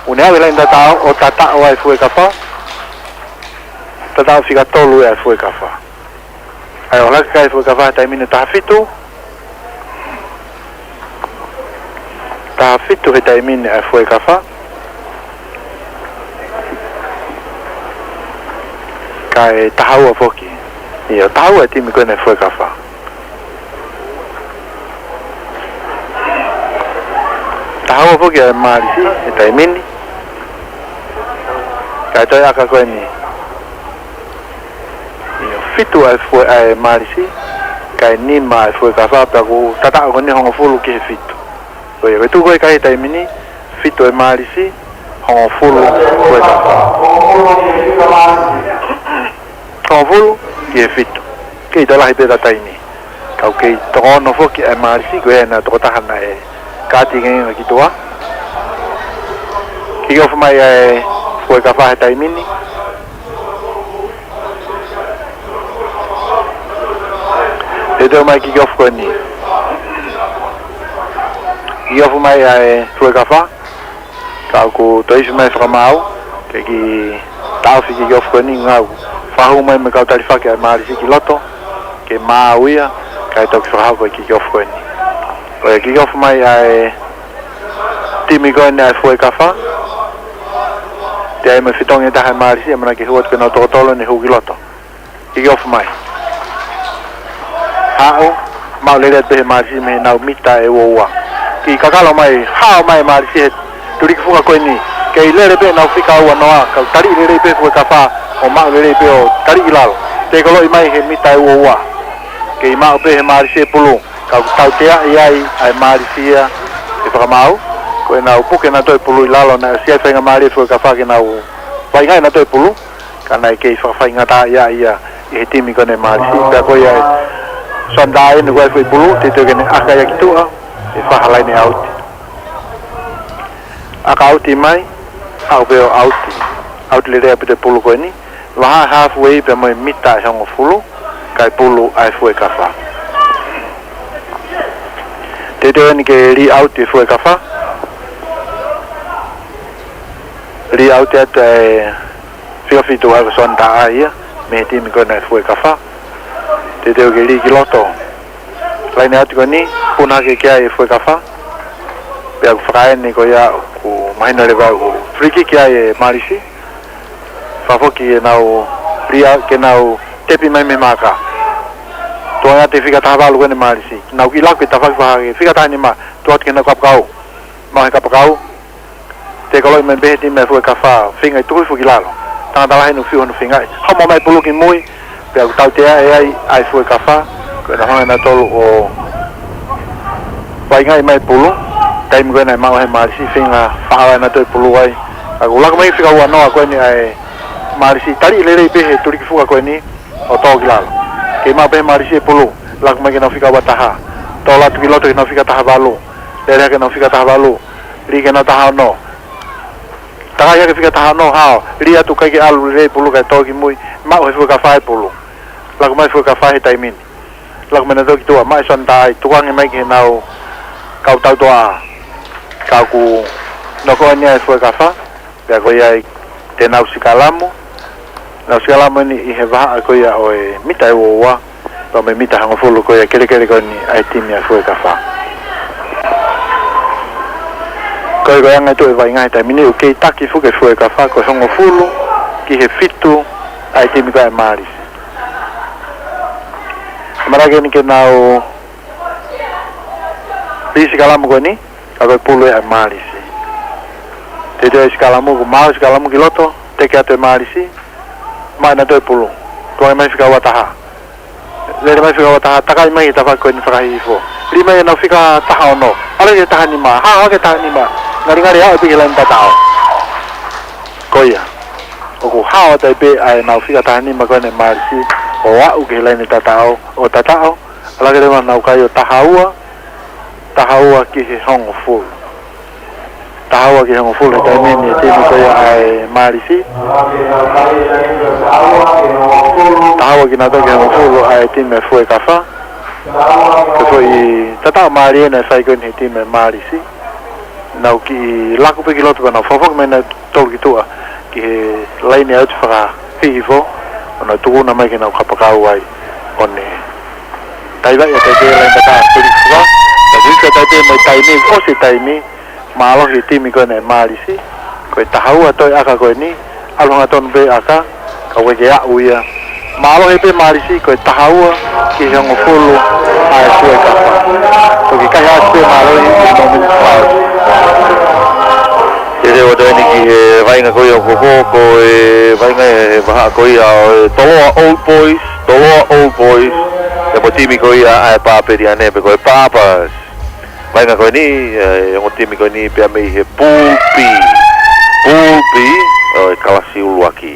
ʻOku ne aʻu ki he laine tataʻo, ʻo tataʻo ai e Fuekafa. Tataʻo fika tolu ia ʻa e Fuekafa. ʻAi ʻo laka kai e Fuekafa he taimi ni taha fitu. Taha fitu he taimi ni ʻa e Fuekafa. Kae taha ua foki. ʻIo, taha ua e timi ko eni ʻa e Fuekafa. Taha ua foki ʻa e Mālisi he taimi ni. Kae toe ʻaka ko eni. ʻIo, fitu ʻa e Fue-, ʻa e Mālisi, kae nima ʻa e Fuekafa, pea ʻoku tataʻo ko eni hongofulu ki he fitu. Ko ia, ko e tuʻu ko ē ʻa e kai he taimi ni, fitu ʻa e Mālisi, hongofulu Fuekafa. Hongofulu ki he fitu. Kei toe lahi pē ʻa e taimi. Ka ʻoku kei toko ono foki ʻa e Mālisi, ko ia ʻa e tokotaha naʻe kaati engeenga ki tuʻa. Kick off mai ʻa e Fuekafa he taimi ni. Te tau mai kick off ko eni. Kick off mai ʻa e Fuekafa. Ka ʻoku toe ifi mai fakamaau. Ke kiʻi taʻofi kick off ko eni ngau. Fakahū mai mo e kau talifaki ʻa e Mālisi ki loto. Ke maau ia. Kae toki fakahoko e kick off ko eni. Ko e kick off mai ʻa e timi ko eni ʻa e Fuekafa. Te ai mo e fitongi ʻe taha ʻa e Mālisi, ʻamanaki ke hū atu ke nau toko tolu ʻene hū ki loto. Kick off mai. Haʻu, maʻu lelei atu pē he Mālisi mei he nau mita ʻe ua ua. Kiʻi kakalo mai, hao mai e Mālisi he tuliki fuka ko eni. Kei lele pē nau fika ua noa, ka taliʻi lelei pē Fuekafa, ʻo maʻu lelei pē ʻo taliʻi ki lalo. Tēkoloʻi mai he mita ʻe ua ua. Kei maʻu pē he Mālisi e pulu. Ka ʻoku tauteaʻi ai ʻa e Mālisi ia ʻe fakamaau. Ko ʻenau puke nautolu e pulu ʻi lalo naʻe ʻosi ai e faingamālie ʻa e Fuekafa ke nau Vaʻinga ʻenautolu e pulu, ka naʻe kei fakafaingataʻaʻia ia ʻe he timi ko eni ʻa e Mālisi. Pea ko ia ʻe Sonda ʻeni ko e foʻi pulu, teuteu ke ne ʻaka ia ki tuʻa, ʻe fai ha laine ʻauti. ʻAka ʻauti mai, ʻalu pē ʻo ʻauti. ʻAuti lelei ʻaupito e pulu ko eni, vahaʻa haafuei pea mo e mita ʻe hongofulu, kae pulu ʻa e Fuekafa. Teuteu ʻeni ke lī ʻauti e Fuekafa. Lī ʻauti atu e fika fitu ʻa e Sonda ia, mei he timi ko eni ʻa e Fuekafa. Teuteu ke lī ki loto. Laine ʻauti ko eni, puna hake ki ai e Fuekafa. Pea ʻoku fakaʻene ko ia ʻoku mahino leva ʻoku free kick ai e Mālisi. Fakafoki ke nau lī ʻa-, ke nau tepi mai mei he māka. Tuku ange atu e fika taha valu ko eni Mālisi. Nau kiʻi laku e tafaʻaki fakahake. Fika taha nima, tuku atu ki heʻenau kapakau. Maʻu he kapakau. Tekoloʻi mai pē he timi ʻa e Fuekafa, feinga ʻo tuku hifo ki lalo. Tangata lahi ʻoku fiu hono feingaʻi. Homo mai pulu ki mui, pea ʻoku tautea ai ʻa e Fuekafa, ko ʻenau hanga ʻenautolu ʻo vaʻingaʻi mai pulu, taimi ko ē naʻe maʻu ai ʻe he Mālisi, feinga faʻao ʻenautolu e pulu ai. ʻOku laku mai fika ua noa ko eni ʻa e Mālisi, tali lelei pē he tuliki fuka ko eni, ʻo tō ki lalo. Kei maʻu pē ʻe he Mālisi e pulu, laku mai ki heʻenau fika ua taha. Tō atu ki loto ki heʻenau fika taha valu. Lele hake ki heʻenau fika taha valu. Lī ki heʻenau taha ono. Takai hake fika taha ono hao. Lī atu kae ʻikai ke ʻalu lelei pulu kae tō ki mui. Maʻu ʻe he Fuekafa e pulu. Laku mai Fuekafa he taimi ni. Laku mai ʻenautolu ki tuʻa. Maʻu ʻe Sonda ai. Tukuange mai ki heʻenau kau tautuʻa. Ka ʻoku noko ʻeni ʻa e Fuekafa. Pea ko ia ai te nau sikalamu. Nau sikalamu ʻeni ʻi he vahaʻa ko ia ʻo e mita ʻe ua ua. Pea mo e mita hongofulu ko ia kelekele ko eni ʻa e timi ʻa e Fuekafa. Ko e, ko e anga ʻetau vaʻinga he taimi ni ʻoku kei taki fuke Fuekafa ko e hongofulu ki he fitu ʻa e timi ko ē ʻa e Mālisi. Marake ʻeni ke nau lī sikalamu ko eni. Ka ko e pulu ʻa e Mālisi. Teuteu e sikalamu, ʻoku maʻu e sikalamu ki loto, teke atu e Mālisi, maʻu ʻenautolu e pulu. Tukuange mai fika ua taha. Lele mai fika ua taha, takai mai he tafaʻaki ko eni fakahihifo. Lī mai ʻenau fika taha ono. ʻAlu ki he taha nima, hao hake taha nima. Ngalingali aʻu pē ki he laine tataʻo. Ko ia. ʻOku hao atu ai pē ʻa ʻenau fika taha nima ko eni Mālisi. ʻO aʻu ki he laine tataʻo, ʻo tataʻo. ʻAlu hake leva ʻenau kai ʻo taha ua, taha ua ki he hongofulu. Taha ua ki he hongofulu he taimi ni e timi ko ia ʻa e Mālisi. Taha ua kinautolu ki he hongofulu ʻa e timi ʻa e Fuekafa. Ko e foʻi tataʻo mālie naʻe fai ko eni he timi ʻa e Mālisi. Nau kiʻi laku pē ki loto pea nau fakafoki mai ʻenautolu ki tuʻa ki he laine ʻauti fakahihifo, ʻo nau tukuna mai ke nau kapakau ai, ʻo ne taivaʻi atu ai pē laine tataʻo tuliki fuka, ka tuliki atu ai pē mo e taimi, ʻosi e taimi, mālohi e timi ko eni ʻa e Mālisi, ko e taha ua toe ʻaka ko eni, ʻalu hangatonu pē ʻaka, ka ʻoku ʻikai ke aʻu ia. Mālohi pē Mālisi ko e taha ua ki he hongofulu ʻa e Fuekafa. Toki kaihaʻasi pē mālohi ʻi he momeniti fakaʻosi. Teuteu atu ʻeni ki he vaʻinga ko ia ʻoku hoko, ko e vaʻinga ʻi he vahaʻa ko ia ʻo e Toloa Old Boys, Toloa Old Boys, pea mo e timi ko ia ʻa e Pāpeliane pe ko e Papas. Vaʻinga ko eni, ʻe, ongo timi ko eni pea mei he Pool B. Pool B, ʻo e kalasi ʻuluaki.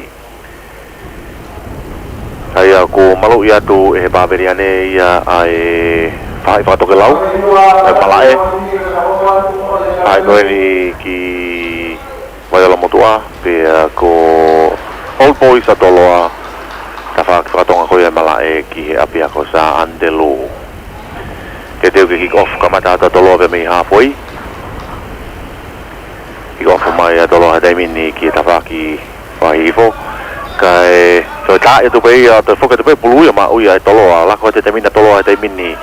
ʻA ia ʻoku maluʻi atu ʻe he Pāpeliane ia ʻa e faʻahi fakatokelau, ʻa e malaʻe. Faʻahi ko eni ki Vaiolamotuʻa, pea ko Old Boys ʻa Toloa, tafaʻaki fakatonga ko ia ʻa e malaʻe ki he ʻapiako Sā ʻAnitelū. Teuteu ke kick off kamata atu ʻa Toloa pea mei halfway. Kick off mai ʻa Toloa he taimi ni ki he tafaʻaki fakahihifo. Kae toe taaʻi atu pē ia, toe foki atu pē pulu ia maʻu ia ʻe Toloa. Laku atu he taimi ni ʻa Toloa he taimi ni.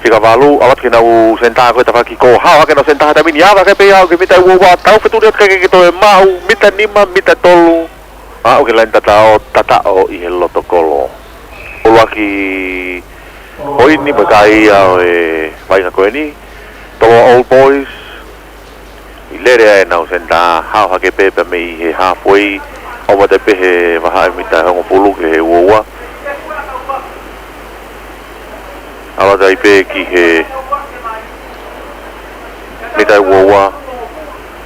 Fika valu, ʻalu atu ki heʻenau senitā ko e tafaʻaki ko ē. Hao hake ʻenau senitā he taimi ni. ʻAve hake pē ia ki he mita ʻe ua ua. Tau fetuʻu atu kae ʻikai ke toe maʻu. Mita nima, mita tolu. Aʻu ki he laine tataʻo, tataʻo ʻi he loto kolo. ʻUluaki poini mo e kai ia ʻo e vaʻinga ko eni. Toloa Old Boys. ʻI lele ai ʻenau senitā, hao hake pē pea mei he halfway, ʻoatu pē he vahaʻa mita hongofulu ki he ua ua. ʻAlu atu ai pē ki he mita ua ua,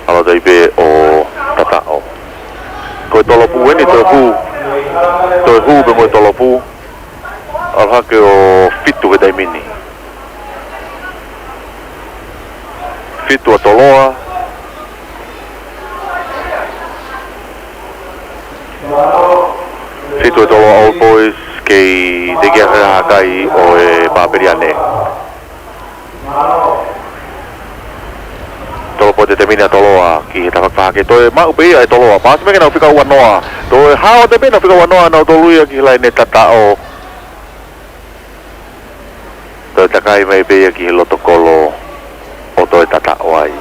ʻalu atu ai pē ʻo tataʻo. Ko e tolopū eni, toe hū. Toe hū pē mo e tolopū. ʻAlu hake ʻo fitu he taimi ni. Fitu ʻa Toloa. Fitu ʻa Toloa Old Boys, kei teʻeki ke hakai ʻo e Pāpeliane. Tolopū he taimi ni ʻa Toloa ki he tafaʻaki fā hake, toe maʻu pē ia ʻe Toloa. Paasi mai ki heʻenau fika ua noa. Toe hao atu pē ʻenau fika ua noa ʻanautolu ia ki he laine tataʻo. Toe takai mai pē ia ki he loto kolo ʻo toe tataʻo ai.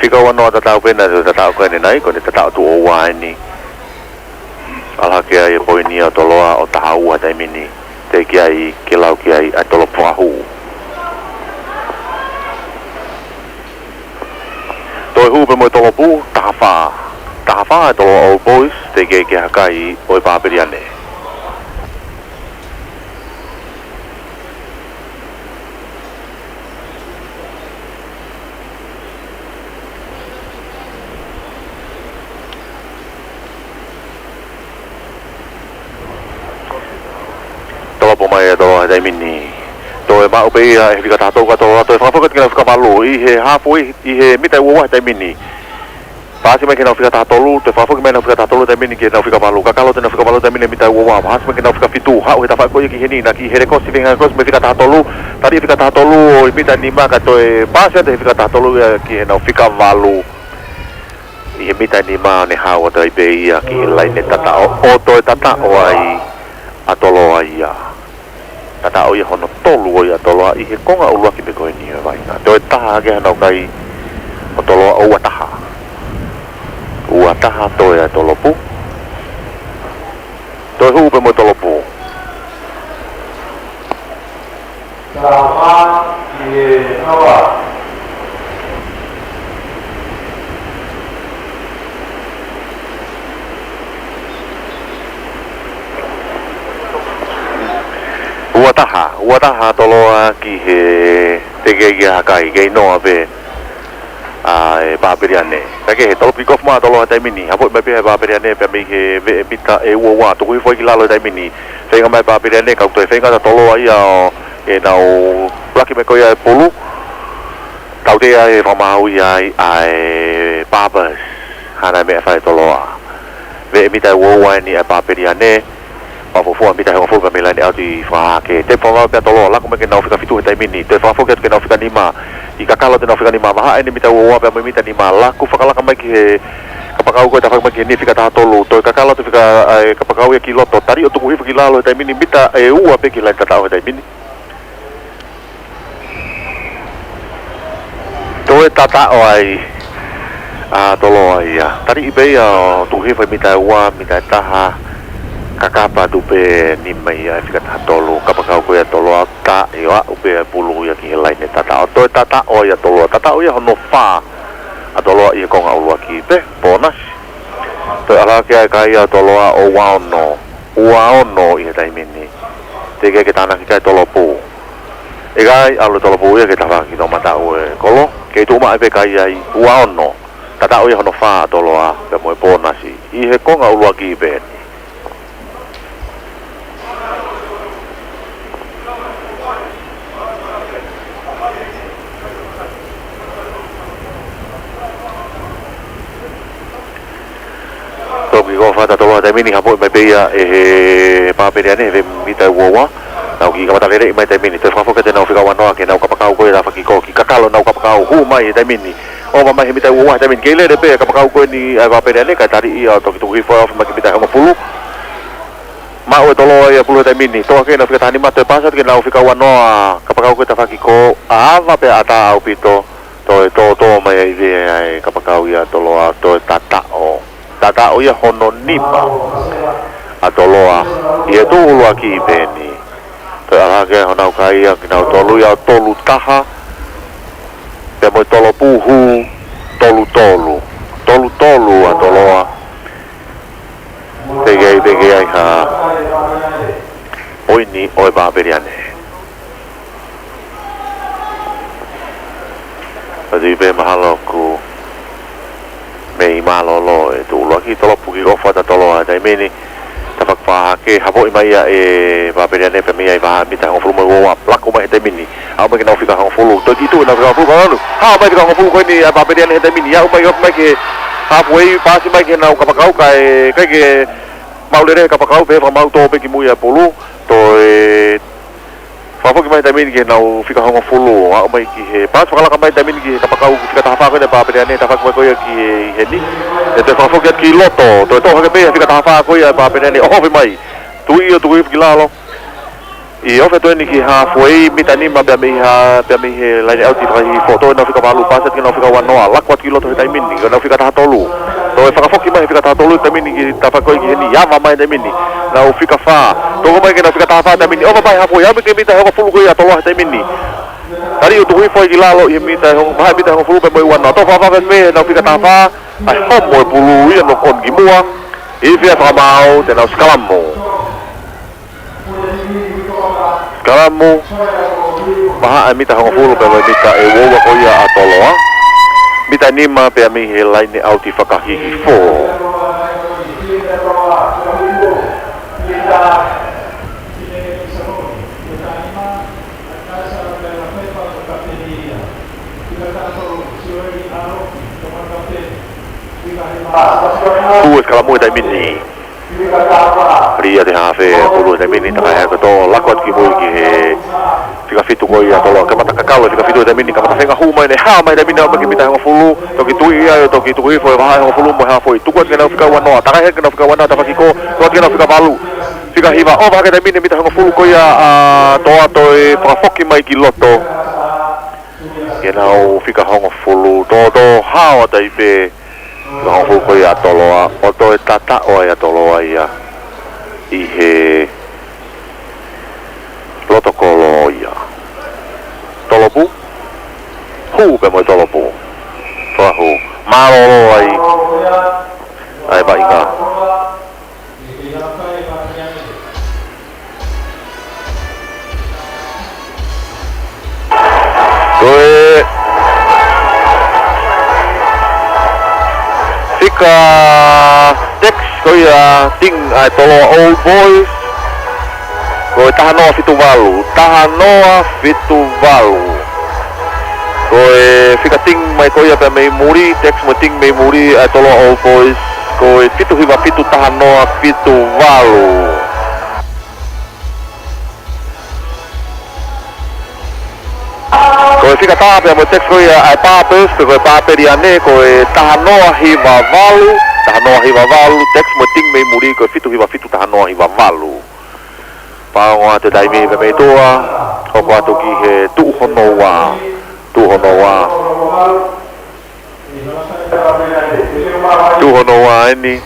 Fika ua noa tatau pē ʻena, toe tataʻo ko eni nai, ko ʻene tataʻo tuʻo ua eni. ʻAlu hake ai e poini ʻa Toloa ʻo taha ua he taimi ni, teʻeki ai ke lau ki ai ʻa e tolopū fakahū. Toe hū pē mo e tolopū, taha fā. Taha fā ʻa e Toloa Old Boys, teʻeki ai ke hakai ʻo e Pāpeliane. Tolopū mai ʻa Toloa he taimi ni. Toe maʻu pē ia ʻe he fika taha tolu ʻa Toloa, toe fakafoki atu ki heʻenau fika valu ʻi he haafe, ʻi he mita ʻe ua ua he taimi ni. Paasi mai ki heʻenau fika taha tolu, toe fakafoki mai ʻenau fika taha tolu he taimi ni ki heʻenau fika valu. Kakalo atu ʻenau fika valu he taimi ni mita ʻe ua ua. Paasi mai ki heʻenau fika fitu, haʻu he tafaʻaki ko ia ki heni, naʻe kiʻi helekosi feinga helekosi mei he fika taha tolu, ʻo e mita nima kae toe paasi atu he fika taha tolu ia ki heʻenau fika valu. ʻI he mita nima ʻo ne hao atu ai pē ia ki he laine tataʻo, ʻo toe tataʻo ai ʻa Toloa ia. Tataʻo ia hono tolu ʻo ia ʻa Toloa ʻi he konga ʻuluaki pē ko eni ʻo e vaʻinga. Toe taha hake haʻanau kai ʻo Toloa, ʻo ua taha. Ua taha toe ʻa e tolopū. Toe hū pē mo e tolopū. Taha fā ki he taha ua. Ua taha, ua taha Toloa ki he, teʻeki ai ke hakai, kei noa pē ʻa e Pāpeliane. Kae kehe, tolopū kick off mai ʻa Toloa he taimi ni, hapoʻi mai pē ʻe he Pāpeliane pea mei he veʻe mita ʻe ua ua, tuku hifo ai ki lalo he taimi ni. Feinga mai Pāpeliane, kau toe feinga atu ʻa Toloa ia ʻo ʻenau laki mai ko ia e pulu. Tautea e fakamaau ia ai ʻa e Pāpasi, hana e meʻa fai ʻe Toloa. Veʻe mita ʻe ua ua eni ʻa e Pāpeliane. Fakafuofua mita ʻe hongofulu pea mei he laine ʻauti fakahā hake. Tepi fakamaau pē ʻa Toloa, laku mai ki heʻenau fika fitu he taimi ni. Toe fakafoki atu ki heʻenau fika nima. ʻI kakalo atu ʻenau fika nima, vahaʻa eni mita ua ua pea mo e mita nima, laku fakalaka mai ki he kapakau ko ē tafaʻaki mai ki heni fika taha tolu. Toe kakalo atu fika, ʻa e kapakau ia ki loto. Tali ʻo tuku hifo ki lalo he taimi ni, mita ʻe ua pē ki he laine tataʻo he taimi ni. Toe tataʻo ai ʻa Toloa ia. Taliʻi pē ia ʻo tuku hifo he mita ʻe ua, mita ʻe taha, kakapa atu pē nima ia ʻe fika taha tolu, kapakau ko ia ʻa Toloa, taʻe ʻo aʻu pē ʻa e pulu ia ki he laine tataʻo. Toe tataʻo ai ʻa Toloa, tataʻo ia hono fā ʻa Toloa ʻi he konga ʻuluaki pē, pōnasi. Toe ʻalu hake ʻa e kai ʻa Toloa ʻo ua ono, ua ono ʻi he taimi ni. Teʻeki ai ke tānaki kai tolopū. ʻIkai, ʻalu tolopū ia ki he tafaʻaki toʻomataʻu e kolo. Kei tuʻu maʻu pē kai ai, ua ono. Tataʻo ia hono fā ʻa Toloa pea mo e pōnasi ʻi he konga ʻuluaki pē eni. Tolopū kick off atu ʻa Toloa he taimi ni, hapoʻi mai pē ia ʻe he Pāpeliane he veʻe mita ʻe ua ua. Nau kiʻi kamata leleʻi mai he taimi ni, toe fakafoki atu ʻenau fika ua noa ki heʻenau kapakau ko ia tafaʻaki kiʻi kakalo ʻenau kapakau, hū mai he taimi ni. ʻOva mai he mita ʻe ua ua he taimi ni, kei lele pē ʻa e kapakau ko eni ʻa e Pāpeliane, kae taliʻi ia ʻo toki tuku hifo ʻo aʻu mai ki he mita ʻe hongofulu. Maʻu ʻe Toloa ia e pulu he taimi ni, toʻo hake ʻenau fika taha nima, toe paasi atu ki heʻenau fika ua noa, kapakau ko ia tafaʻaki kiʻi ava pea ʻatā ʻaupito, toe tōtō mai ai veʻe ʻa e kapakau ia ʻa Toloa, toe tataʻo. Tataʻo ia hono nima ʻa Toloa ʻi he tuʻu ʻuluaki pē eni. Toe ʻalu hake honau kai ʻa kinautolu ia ʻo tolu taha, pea mo e tolopū hū, tolu tolu. Tolu tolu ʻa Toloa. Teʻeki ai, teʻeki ai ha poini ʻo e Pāpeliane. Pati pē mahalo ʻoku Pea mālōlō e tuʻu ʻuluaki, tolopu kiʻi ʻofa ʻa Toloa he taimi ni. Tafaʻaki fakahā ke hafoʻi mai ia ʻe Papeliane pea mei ai vahaʻa mita hongofulu mo e ua ua, laku mai he taimi ni. Aʻu mai ke nau fika hongofulu, toki tuʻu nau fika hongofulu, ka anu. Hā mai fika hongofulu ko eni ʻa Papeliane he taimi ni. Aʻu mai, ofi mai ke halfway, paasi mai ke nau kapakau kae, kae ke maʻu lelei kapakau pea fakamaau tō pē ki mui ʻa e pulu. Toe fakafoki mai taimi ni ki he nau fika hongofulu, aʻu mai ki he paasi fakalaka mai taimi ni ki he kapakau fika taha fā ko eni ʻa Papeliane, tafaʻaki mai ko ia ki heni. ʻE toe fakafoki atu ki loto, toe toʻo hake pē fika taha fā ko ia ʻa Papeliane, ʻohofi mai. Tuʻi ʻo tuku hifo ki lalo. ʻI ofi atu eni ki halfway, mita nima pea mei ha, pea mei he laine ʻauti fakahihifo, toe nau fika valu, paasi atu ki he nau fika ua noa, laku atu ki loto he taimi ni, ko e nau fika taha tolu. Toe fakafoki mai he fika taha tolu taimi ni ki tafaʻaki ko ia ki heni, ava mai taimi ni, nau fika fā. Toʻo mai ke nau fika taha fā taimi ni, ʻofa mai halfway, aʻu mai ki he mita hongofulu ko ia ʻa Toloa he taimi ni. Tali ʻo tuku hifo ai ki lalo ʻi he mita hongo-, vahaʻa mita hongofulu pea mo e ua noa. Toe fakafoki mai he nau fika taha fā, ʻa e homo e pulu ia, knock on ki muʻa. Ifi ʻa e fakamaau, te nau sikalamu. Sikalamu, vahaʻa e mita hongofulu pea mo e mita ʻe ua ua ko ia ʻa Toloa. Mita nima pea mei he laine ʻauti fakahihifo. Tuʻu e sikalamu he taimi ni. Lī ʻa e hafe pulu he taimi ni, takai hake tō, laku atu ki mui ki he fika fitu ko ia ʻa Toloa, kamata kakalo e fika fitu he taimi ni, kamata feinga hū mai, ne hā mai he taimi ni, aʻu mai ki he mita hongofulu, toki tuʻi ia, toki tuku hifo e vahaʻa hongofulu mo e halfway, tuku atu ki he nau fika ua noa, takai hake ki he nau fika ua noa, tafaʻaki ko, tuku atu ki he nau fika valu, fika hiva, ʻofa hake he taimi ni mita hongofulu ko ia ʻa Toloa, toe fakafoki mai ki loto. Ki he nau fika hongofulu, tō, tō, hao atu ai pē, fika hongofulu ko ia ʻa Toloa, ʻo toe tataʻo ai ʻa Toloa ia ʻi he loto kolo ia. Tolopu, hū pē mo e tolopu. Fakahū, mālōlō ai ʻa e vaʻinga. Ko e fika text ko ia team ʻa e Toloa Old Boys. Ko e taha noa fitu valu, taha noa fitu valu. Ko e fika team mai ko ia pea mei muli, text mo e team mei muli ʻa e Toloa Old Boys. Ko e fitu hiva fitu taha noa fitu valu. Ko e fika tā pea mo e text ko ia ʻa e Papers, pe ko e Papeliane, ko e taha noa hiva valu, taha noa hiva valu, text mo e team mei muli, ko e fitu hiva fitu taha noa hiva valu. Paongo atu e taimi pea mei tuʻa, hoko atu ki he tuʻu hono ua, tuʻu hono ua. Tuʻu hono ua eni,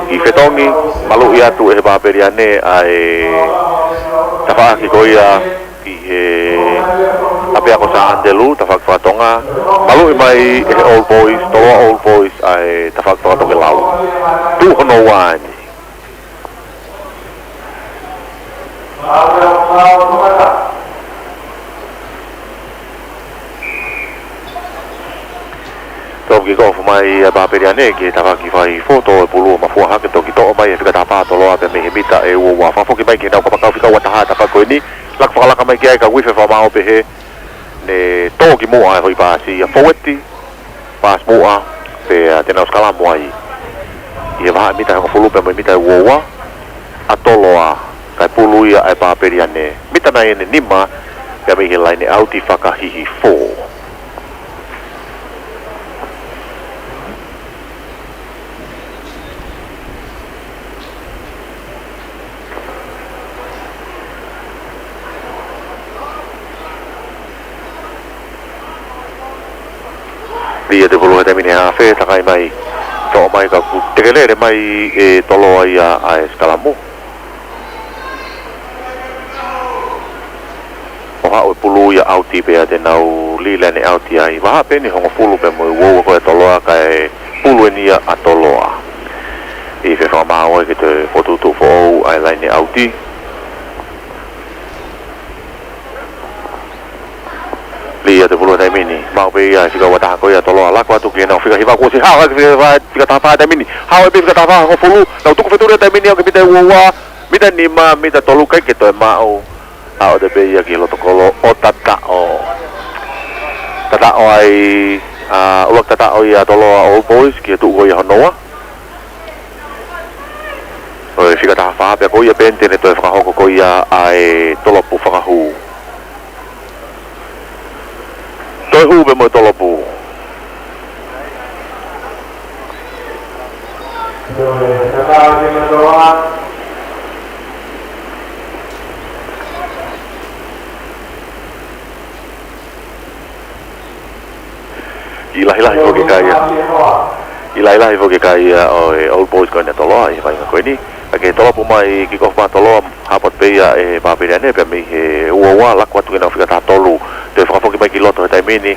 ʻi he fetongi, maluʻi atu ʻe he Papeliane ʻa e tafaʻaki ko ia ki he ʻapiako Sā ʻAnitelū, tafaʻaki fakatonga, maluʻi mai ʻe he Old Boys, Toloa Old Boys ʻa e tafaʻaki fakatokelau. Tuʻu hono ua eni. Toki kick off mai ʻa Papeliane ki he tafaʻaki fakahihifo, tō e pulu ʻo mafua hake, toki toʻo mai ʻe he fika taha fā ʻa Toloa pea mei he mita ʻe ua ua. Fakafoki mai ki he nau kapakau fika ua taha tafaʻaki ko eni, laku fakalaka mai ki ai ka ʻoku ifi e fakamaau pehē, ne tō ki muʻa e foʻi paasi ia, forward, paasi muʻa, pea te nau sikalamu ai. ʻI he vahaʻa mita hongofulu pea mo e mita ʻe ua ua, ʻa Toloa, kae pulu ia ʻa e Papeliane. Mita nai ʻe nima, pea mei he laine ʻauti fakahihifo. Lī ʻa e pulu he taimi ni he hafe, takai mai. Toʻo mai ka ʻoku tekelele mai ʻe Toloa ia ʻa e sikalamu. ʻO haʻu e pulu ia ʻauti pea te nau lī laine ʻauti ai. Vahaʻa pē eni hongofulu pea mo e ua ua ko ē ʻa Toloa kae pulu eni ia ʻa Toloa. ʻI he fakamaau ai ke toe fokotuʻutuʻu foʻou ʻa e laine ʻauti. Lī ia e pulu he taimi ni. Maʻu pē ia ʻe he fika ua taha ko ia ʻa Toloa. Lako atu ki heʻenau fika hiva, kuo ʻosi hao hake fika fā, fika taha fā he taimi ni. Hao ai pē fika taha fā hongofulu. Nau tuku fetuli he taimi ni ʻo aʻu ki he mita ua ua, mita nima, mita tolu, ʻikai ke toe maʻu. Hao atu pē ia ki he loto kolo ʻo tataʻo. Tataʻo ai, ʻa, ʻuluaki tataʻo ia ʻa Toloa Old Boys ki he tuʻu ko ia hono ua. ʻO e fika taha fā pea ko ia pē eni te ne toe fakahoko ko ia ʻa e tolopu fakahū. Toe hū pē mo e tolopu. ʻI lahilahi foki e kai ia. ʻI lahilahi foki e kai ia ʻo e Old Boys ko eni ʻa Toloa ʻi he vaʻinga ko eni. Ka ke tolopu mai kick off mai ʻa Toloa, hao atu pē ia ʻe he Papeliane pea mei he ua ua, lako atu ki heʻenau fika taha tolu. Toe fakafoki mai ki loto he taimi ni.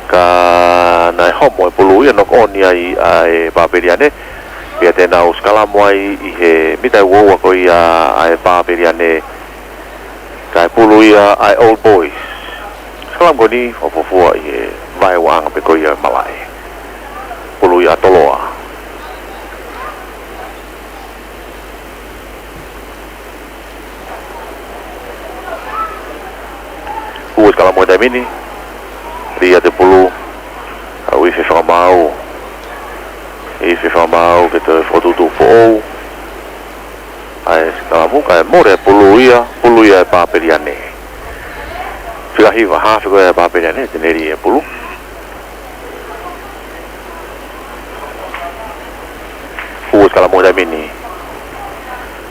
Ka naʻe homo e pulu ia, knock on ai ʻa e Papeliane. Pea te nau sikalamu ai ʻi he mita ua ua ko ia ʻa e Papeliane. Kae pulu ia ʻa e Old Boys. Sikalamu ko eni ʻoku fuofua ʻi he vaeuaʻanga pē ko ia e malaʻe. Pulu ia ʻa Toloa. Hū e sikalamu he taimi ni. Lī ia e pulu. ʻA, ui fefanga maau. Ui fefanga maau ke toe fokotuʻutuʻu foʻou ʻa e sikalamu, kae mole e pulu ia, pulu ia ʻa e Papeliane. Fika hiva, hafe ko ia ʻa e Papeliane, te ne lī e pulu. Hū e sikalamu he taimi ni.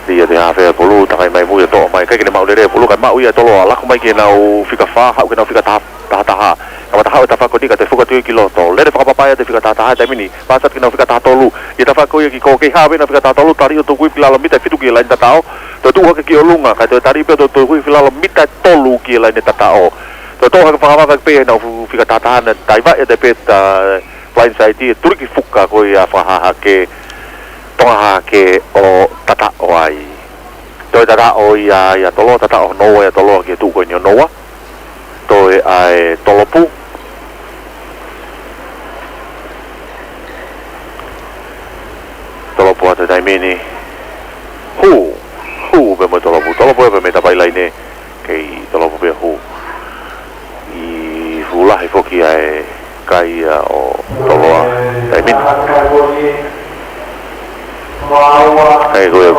Lī ia e hafe e pulu, takai mai mui ʻo toʻo mai. ʻIkai ke ne maʻu lelei e pulu, kae maʻu ia ʻe Toloa, lako mai ki heʻenau fika fā, haʻu ki heʻenau fika taha, taha taha. Kamata haʻu e tafaʻaki ko eni ka toe fuka atu ki loto. Lele fakapapau ʻa e fika taha taha he taimi ni. Pasi atu ki heʻenau fika taha tolu. ʻI he tafaʻaki ko ia ki kō, kei hao pē ʻenau fika taha tolu, tali ʻo tuku ʻi he lalo mita fitu ki he laine tataʻo. Toe tuʻu hake ki ʻolunga, kae toe tali pē ʻo toe tuku ʻi he lalo mita tolu ki he laine tataʻo. Toe toʻo hake fakavave pē ʻenau fu-, fika taha taha naʻe taivaʻi atu pē ʻe he blindside, ʻe tuliki fuka ko ia fakahahake, tonga hake ʻo tataʻo ai. Toe tataʻo ia ʻa Toloa, tataʻo hono ua ʻa Toloa ki he tuʻu ko eni hono ua. Toe ʻa e tolopu. Tolopu atu he taimi ni. Hū. Hū pē mo e tolopu. Tolopu pē mei he tapaʻi laine. Kei tolopu pē hū. ʻI he hū lahi foki ʻa e kai ia ʻo Toloa he taimi ni. Hei, ko e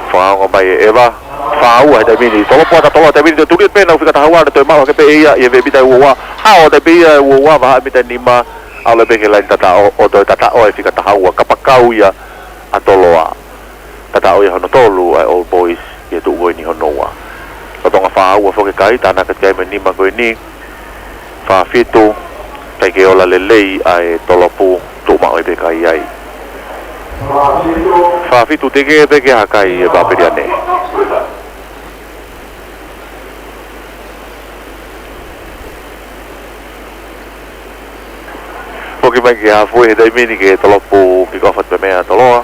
fakaongo mai ʻe ʻEva. Fā ua he taimi ni. Tolopu atu ʻa Toloa he taimi ni, toe tuli pē ʻenau fika taha ua, toe maʻu hake pē ia ʻi he mita ua ua. Hao atu pē ia ʻe ua ua, vahaʻa mita nima, ʻalu pē ki he laine tataʻo, ʻo toe tataʻo e fika taha ua, kapakau ia ʻa Toloa. Tataʻo ia hono tolu ʻa e Old Boys, ʻi he tuʻu ko eni hono ua. Lolotonga fā ua foki e kai, tānaki atu ki ai mo e nima ko eni. Fā fitu, ʻikai ke ola lelei ʻa e tolopu, tuʻu maʻu ai pē e kai ai. Fā fitu, teʻeki pē ke ʻi ai ha kai ʻa e Papeliane. Foki mai ki he halfway he taimi ni ke tolopu kick off atu pē meia Toloa.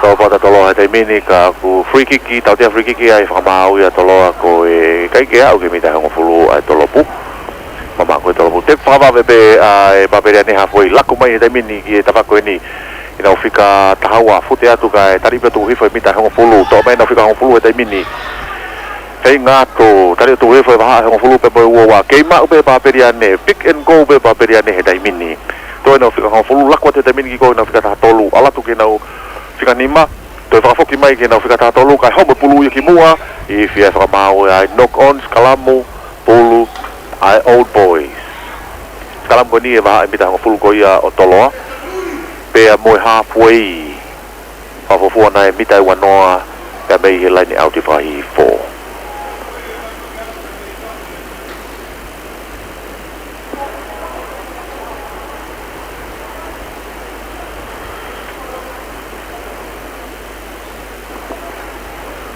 Tolopu atu ʻa Toloa he taimi ni ka ʻoku free kick, tautea free kick ʻa e fakamaau ia ʻa Toloa ko e ʻikai ke aʻu ki he mita hongofulu ʻa e tolopu. Mamaʻo ko e tolopu. Tap fakavave pē ʻa e Papeliane halfway, lako mai he taimi ni ki he tafaʻaki ko eni. ʻEnau fika taha ua, fute atu kae tali pē ʻo tuku hifo e mita hongofulu, toʻo mai ʻenau fika hongofulu he taimi ni. Feinga atu, tali ʻo tuku hifo e vahaʻa hongofulu pea mo e ua ua. Kei maʻu pē Papeliane, pick and go pē Papeliane he taimi ni. Toʻo ʻenau fika hongofulu, lako atu he taimi ni kick off ʻenau fika taha tolu, ʻalu atu ki heʻenau fika nima, toe fakafoki mai ki heʻenau fika taha tolu, kae homo e pulu ia ki muʻa, ʻi he fie fakamaau ʻa e knock on, sikalamu, pulu ʻa e Old Boys. Sikalamu ko eni ʻe vahaʻa e mita hongofulu ko ia ʻo Toloa. Pea mo e halfway. Fakafuofua nai e mita ua noa, pea mei he laine ʻauti fakahihifo.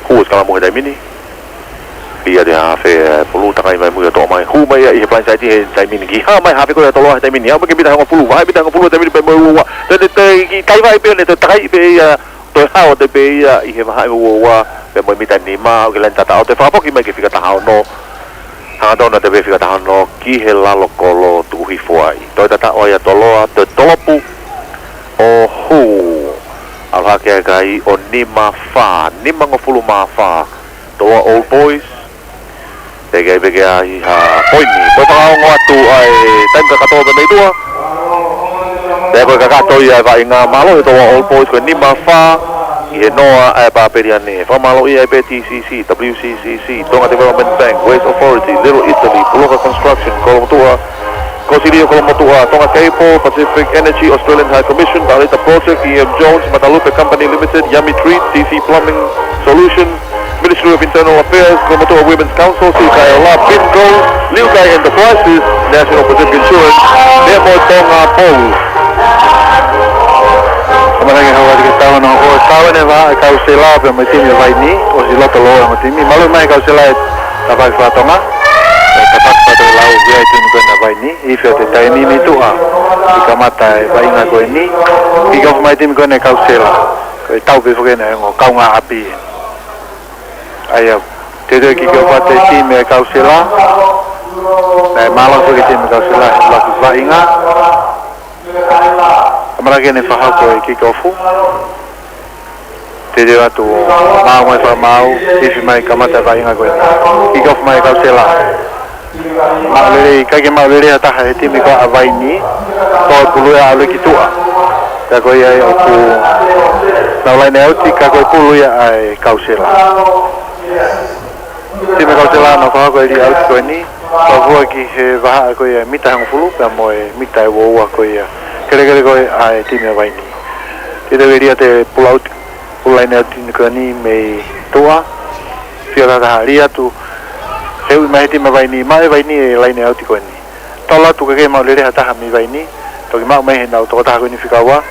Hū e sikalamu he taimi ni. Lī ia e hafe, ʻe, pulu, takai mai mui ʻo toʻo mai. Hū mai ia ʻi he blindside he taimi ni. Kiʻi hao mai e hafe ko ia ʻa Toloa he taimi ni. Aʻu mai ki he mita hongofulu. Vahaʻa e mita hongofulu he taimi ni pea mo e ua ua. Toe, toe, kiʻi taivaʻi pē ʻo ne toe takai pē ia. Toe hao atu pē ia ʻi he vahaʻa ua ua. Pea mo e mita nima, aʻu ki he laine tataʻo. Toe fakafoki mai ki he fika taha ono. Hangatonu atu pē fika taha ono ki he lalo kolo tuku hifo ai. Toe tataʻo ai ʻa Toloa, toe tolopu ʻo hū. ʻAlu hake ai ʻo nima fā, nimangofulu mā fā. Toloa Old Boys. Teʻeki ai pē ke ʻi ai ha poini. Mo e fakaongo atu ʻa e taimi kakato pē mei tuʻa. Pea ko e kakato ia ʻa e vaʻinga. Mālō ʻe Toloa Old Boys ko e nima fā ʻi he noa ʻa e Papeliane. Fakamālō ia ʻa e P T C C, W C C C, Tonga Development Bank, Waste Authority, Little Italy, Puloka Construction, Kolomotuʻa, Kosilio Kolomotuʻa, Tonga Cable, Pacific Energy, Australian High Commission, Dalita Project, E M Jones, Matalupe Company Limited, Yummy Treat, T C Plumbing Solution, Ministry of Internal Affairs, Kolomotuʻa Women's Council, Siukai Ola, Bingo, Liukai Enterprises, National Pacific Insurance, pea mo Tonga Post. Kamatake hau ati ke tau na ho tau ne va e Kausela pea mo e timi ʻa Vaini, ʻosi loto lō mo e timi, mālō mai Kausela ʻi he tafaʻaki fakatonga, ʻi he tafaʻaki fakatonga lau via e timi ko ena ʻa Vaini, ʻi he fia te taimi mei tuʻa, ʻi kamata e vaʻinga ko eni, kick off mai timi ko ena ʻa Kausela, ko e tau pē foki ena ʻa e ongo kaungāʻapi. ʻAi au. Teuteu kick off atu e timi ʻa Kausela. Naʻe mālō foki e timi ʻa Kausela he ʻuluaki vaʻinga. Kamatake ne fakahoko e kick off. Teuteu atu ʻo maau mai fakamaau, ifi mai kamata vaʻinga ko ē. Kick off mai Kausela. Maʻu lelei, ʻikai ke maʻu lelei ha taha he timi ko ia ʻa Vaini, toe pulu ia ʻalu ki tuʻa. Ka ko ia ʻoku nau line out, ka ko e pulu ia ʻa e Kausela. Timi Kausela nau fakahoko e lī ʻauti ko eni, fakafua ki he vahaʻa ko ia mita hongofulu, pea mo e mita ʻe uaua ko ia. Kelekele ko ia ʻa e timi ʻa Vaini. Kita ke lia te pull out, pull line out ko eni mei tuʻa. Fika tahataha lī atu, he ui mai he timi ʻa Vaini, maʻu ʻe Vaini e line out ko eni. Tolo atu ka ke maʻu lelei ha taha mei Vaini, toki maʻu mai he nau tokotaha ko eni fika ua.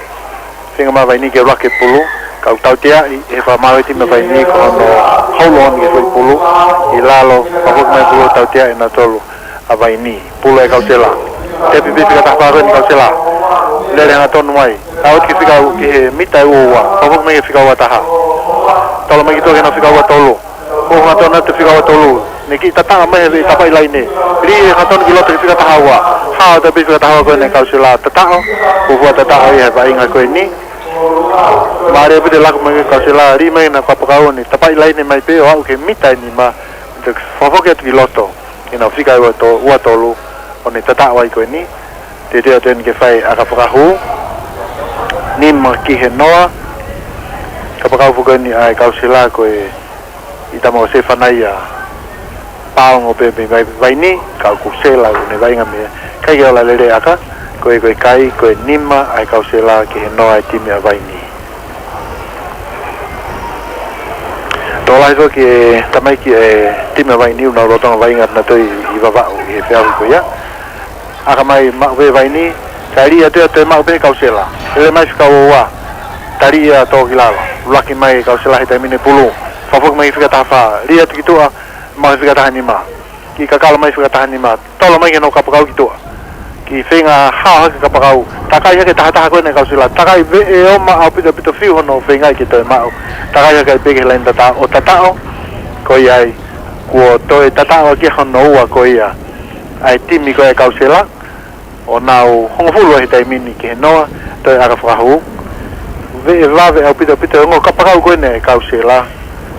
Feinga mai Vaini ke lake pulu, kau tauteaʻi, he fakamaau e timi ʻa Vaini ko hono hold on ki he foʻi pulu, ʻi lalo, fakahoko mai pulu tauteaʻi na tolu ʻa Vaini, pulu ʻa e Kausela. Tepi pē fika taha fā ko eni Kausela. Lele hangatonu mai. Out ki fika ua, ki he mita ʻe uaua, fakahoko mai ki he fika ua taha. Tolo mai ki tuʻa ki he nau fika ua tolu. Ko hangatonu atu fika ua tolu. Ne kiʻi tataʻo mai he tapaʻi laine. Lī hangatonu ki loto ki fika taha ua. Hao tapi fika taha ua ko eni Kausela tataʻo. Ko fua tataʻo ia he vaʻinga ko eni. Mālie pē te laku mai ki Kausela. Lī mai na kapakau ni. Tapaʻi laine mai pē ʻo aʻu ki he mita ʻe nima. Te fakafoki atu ki loto. Ki he nau fika ua to-, ua tolu. ʻO ne tataʻo ai ko eni. Teuteu atu eni ke fai ʻaka fakahū. Nima ki he noa. Kapakau foki eni ʻa e Kausela ko e ʻi tama ʻo Sefanaia Paongo pē mei Vai-, Vaini, ka ʻoku Sela ʻoku ne vaʻinga mei ai. ʻIkai ke ola lelei ʻaka, ko e, ko e kai, ko e nima ʻa e Kausela ki he noa e timi ʻa Vaini. Tokolahi foki e tamaiki e timi ʻa Vaini ʻoku nau lolotonga vaʻinga naʻa nau toe ʻi Vavaʻu ʻi he feʻauhi ko ia. ʻAka mai maʻu pē Vaini, ka lī atu ia toe maʻu pē Kausela. Lele mai fika uaua, tali ia tō ki lalo. Laki mai Kausela he taimi ni pulu. Fakafoki mai fika taha fā, lī atu ki tuʻa, maʻu he fika taha nima. Kiʻi kakalo mai fika taha nima, tolo mai ki hono kapakau ki tuʻa. Kiʻi feinga hao hake kapakau, takai hake tahataha ko ena ʻa Kausela, takai veʻe ʻo maʻu ʻaupito ʻaupito fiu hono feinga ke toe maʻu. Takai hake pē ki he laine tataʻo, ʻo tataʻo, ko ia ai, kuo toe tataʻo ki hono ua ko ia ʻa e timi ko ia ʻa Kausela, ʻo nau hongofulu he taimi ni ki he noa, toe ʻaka fakahū. Veʻe vave ʻaupito ʻaupito e ongo kapakau ko ena ʻa Kausela.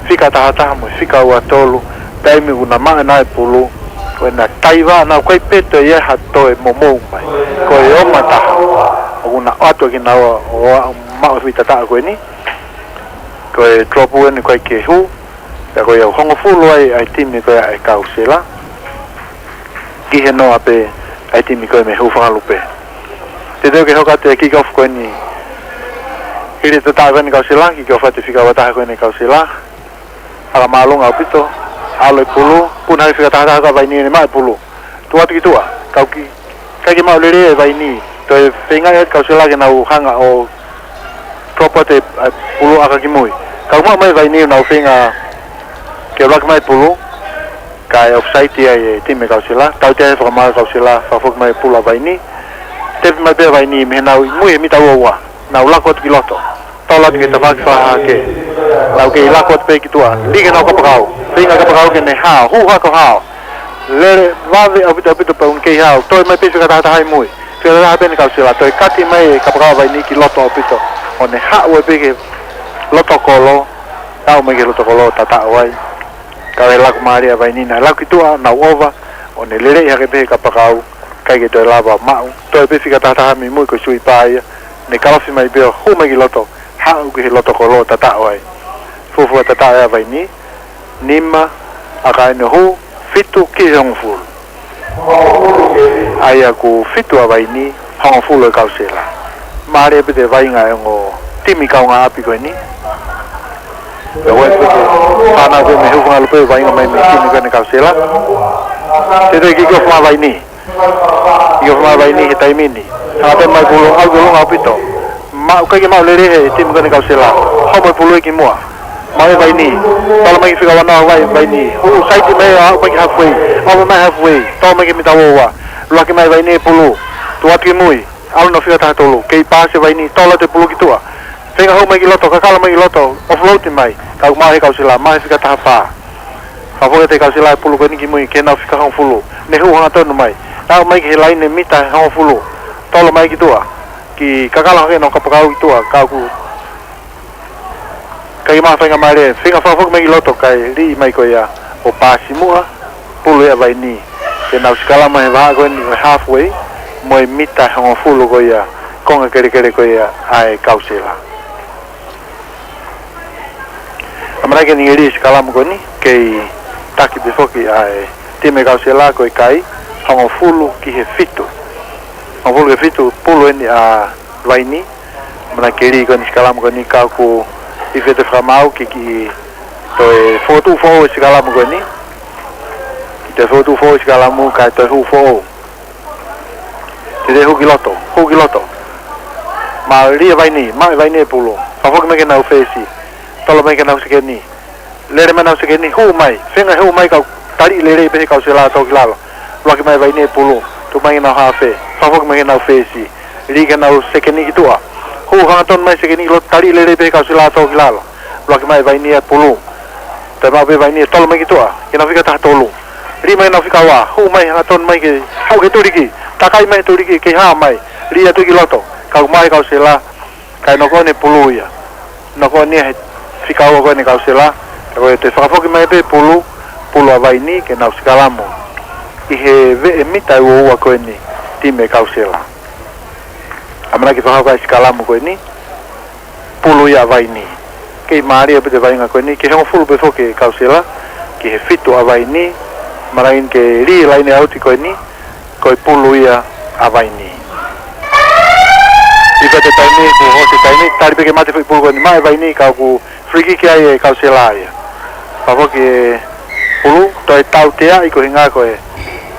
Fika tahataha mo e fika ua tolu, taimi ʻoku na maʻu ai e pulu, ko ena taiva, naʻe ʻikai pē toe ʻi ai ha toe momou mai. Ko e ongo taha, ʻoku na ʻoatu kinaua ʻo aʻu maʻu e foʻi tataʻo ko eni. Ko e drop eni ʻikai ke hū, pea ko ia ʻoku hongofulu ai ʻa e timi ko ia ʻa Kausela. Ki he noa pē ʻa e timi ko ia mei Hūfangalupe. Teuteu ke hoko atu e kick off ko eni. Hili e tataʻo ko eni Kausela, kick off atu e fika ua taha ko eni Kausela. ʻAka māʻolunga ʻaupito, ʻalu e pulu, puna hake fika tahataha ko ia ʻa Vaini ʻo ne maʻu e pulu. Tuʻu atu ki tuʻa, kau ki, ʻikai ke maʻu lelei ʻe Vaini. Toe feinga ʻe Kausela ke nau hanga ʻo drop atu e, ʻa e pulu ʻaka ki mui. Kau maʻu mai Vaini ʻo nau feinga ke laki mai pulu, kae offside ai e timi Kausela, tautea he fakamaau Kausela, fakafoki mai pulu ʻa Vaini. Tepi mai pē ʻa Vaini, mei he nau ʻi mui he mita uaua, nau lako atu ki loto. Tolo atu ki he tafaʻaki fakahahake. Nau kei lako atu pē ki tuʻa, lī ki he nau kapakau. Feinga kapakau ke ne hao, hū hake ʻo hao. Lele vave ʻaupito ʻaupito pea ʻoku ne kei hao. Toe mai pē fika tahataha ʻi mui. Fika tahataha pē ʻeni Kausela. Toe kati mai e kapakau ʻa Vaini ki loto ʻaupito. ʻO ne haʻu ai pē ki loto kolo. Haʻu mai ki loto kolo, tataʻo ai. Ka ʻi he laku mālie ʻa Vaini naʻe laku ki tuʻa, nau ova. ʻO ne lele hake pē he kapakau. ʻIkai ke toe lava maʻu. Toe pē fika tahataha mei mui ko e sui pā ia. Ne kalofi mai pē ʻo hū mai ki loto. Haʻu ki he loto kolo, tataʻo ai. Fuofua tataʻo ʻa Vaini. Nima, ʻa ʻikai ke ne hū, fitu ki he hongofulu. ʻA ia ʻoku fitu ʻa Vaini, hongofulu ʻa e Kausela. Mālie ʻaupito e vaʻinga ʻa e ongo timi kaungāʻapi ko eni. Pea ʻoku ʻi ai pē fānau pē mei he hūfangalupe vaʻinga mai mei he timi ko eni Kausela. Teʻeki ke kick off mai Vaini. Kick off mai Vaini he taimi ni. Hanga pē mai pulu ʻalu ki ʻolunga ʻaupito. Maʻu, ʻikai ke maʻu lelei he timi ko eni Kausela. Homo e pulu ki muʻa. Maʻu ʻe Vaini. Tolo mai ki he fika ua noa ʻa Vaini. Hū saiti mai ʻo aʻu mai ki he halfway. Aʻu mai halfway. Tolo mai ki he mita ua ua. ʻUluaki mai Vaini e pulu. Tuʻu atu ki mui. ʻAlu ʻo fika taha tolu. Kei paasi ʻe Vaini. Tolo atu e pulu ki tuʻa. Feinga hū mai ki loto. Kakalo mai ki loto. Offload mai. Ka ʻoku maʻu ʻe he Kausela. Maʻu ʻe he fika taha fā. Fakafoki atu ʻe he Kausela e pulu ko eni ki mui, ki heʻenau fika hongofulu. Ne hū hangatonu mai. Aʻu mai ki he laine mita hongofulu. Tolo mai ki tuʻa. Kei kakalo hake ʻenau kapakau ki tuʻa. Ka ʻoku, ʻikai ke maʻu ha faingamālie. Feinga fakafoki mai ki loto kae lī mai ko ia ʻo paasi muʻa. Pulu ia ʻa Vaini. Ki heʻenau sikalamu he vahaʻa ko eni ʻo e halfway. Mo e mita hongofulu ko ia. Konga kelekele ko ia ʻa e Kausela. ʻAmanaki eni ke lī e sikalamu ko eni, kei taki pē foki ʻa e timi Kausela ko e kai, hongofulu ki he fitu. Hongofulu ki he fitu, pulu eni ʻa Vaini. ʻAmanaki ke lī ko eni sikalamu ko eni ka ʻoku ʻi fē te fakamaau ke kiʻi toe fokotuʻu foʻou e sikalamu ko eni. Kiʻi toe fokotuʻu foʻou e sikalamu kae toe hū foʻou. Te te hū ki loto, hū ki loto. Maʻu lī ʻe Vaini, maʻu ʻe Vaini e pulu. Fakafoki mai ki heʻenau fesi. Tolo mai ki heʻenau sekeni. Lele mai ʻenau sekeni, hū mai. Feinga hū mai ka ʻoku taliʻi lelei pē ʻe he Kausela ʻo tō ki lalo. ʻUluaki mai Vaini e pulu. Tuʻu mai ki heʻenau hafe. Fakafoki mai ki heʻenau fesi. Lī ki heʻenau sekeni ki tuʻa. Hū hangatonu mai sekeni ki loto, taliʻi lelei pē ʻe he Kausela ʻo tō ki lalo. ʻUluaki mai Vaini e pulu. Toe maʻu pē Vaini e tolo mai ki tuʻa. Ki heʻenau fika taha tolu. Lī mai ʻenau fika ua. Hū mai hangatonu mai ke haʻu ki he tuliki. Takai mai he tuliki, kei hao mai. Lī atu ki loto. Ka ʻoku maʻu ʻe he Kausela. Kae noko ʻeni e pulu ia. Noko ʻeni ia he fika ua ko eni Kausela. Ka ko e toe fakafoki mai pē pulu. Pulu ʻa Vaini ki heʻenau sikalamu. ʻI he veʻe mita ʻe ua ua ko eni timi Kausela. ʻAmanaki fakahoko e sikalamu ko eni. Pulu ia ʻa Vaini. Kei mālie ʻaupito e vaʻinga ko eni. Ki he hongofulu pē foki ʻa Kausela. Ki he fitu ʻa Vaini. ʻAmanaki ke lī e laine ʻauti ko eni. Ko e pulu ia ʻa Vaini. ʻI fē te taimi, kuo hoosi e taimi. Tali pē ke mate foʻi pulu ko eni. Maʻu ʻe Vaini ka ʻoku free kick ai ʻe Kausela ia. Fakafoki e pulu, toe tauteaʻi koeʻuhinga ko e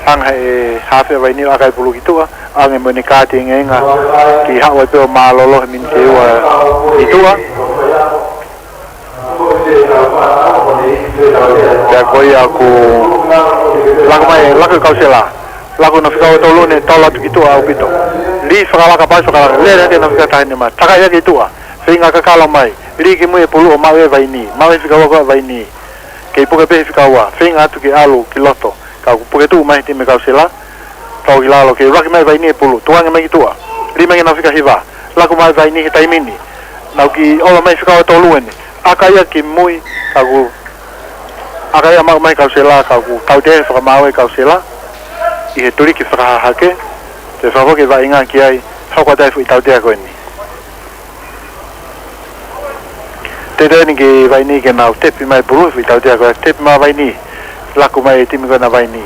hanga ʻe he hafe ʻa Vaini ʻo ʻaka e pulu ki tuʻa, ʻoange mo ʻene kaati engeenga ke haʻu ai pē ʻo mālōlō he miniti ʻe ua ki tuʻa. Pea ko ia ʻoku laku mai, laku e Kausela. Laku ʻenau fika ua tolu ne tolo atu ki tuʻa ʻaupito. Lī fakalaka, paasi fakalaka, lele hake ʻenau fika taha nima. Takai hake ki tuʻa. Feinga kakalo mai. Lī ki mui e pulu ʻo maʻu ʻe Vaini. Maʻu ʻe he fika ua ko ia ʻa Vaini. Kei puke pē he fika ua, feinga atu ke ʻalu ki loto. Ka ʻoku puke tuʻu mai he timi Kausela. Tō ki lalo, kei ʻuluaki mai Vaini e pulu. Tukuange mai ki tuʻa. Lī mai ki heʻenau fika hiva. Laku mai Vaini he taimi ni. Nau kiʻi ʻova mai fika ua tolu ʻeni. ʻAka ia ki mui, ka ʻoku ʻaka ia maʻu mai Kausela, ka ʻoku tautea e fakamaau ʻa e Kausela. ʻI he tuliki fakahahake. Te fakafoki e vaʻinga ki ai. Hoko atu ai e foʻi tautea ko eni. Teʻeki eni ki Vaini ke nau tepi mai pulu, foʻi tautea ko ia tepi mai Vaini. Laku mai e timi ko ena Vaini.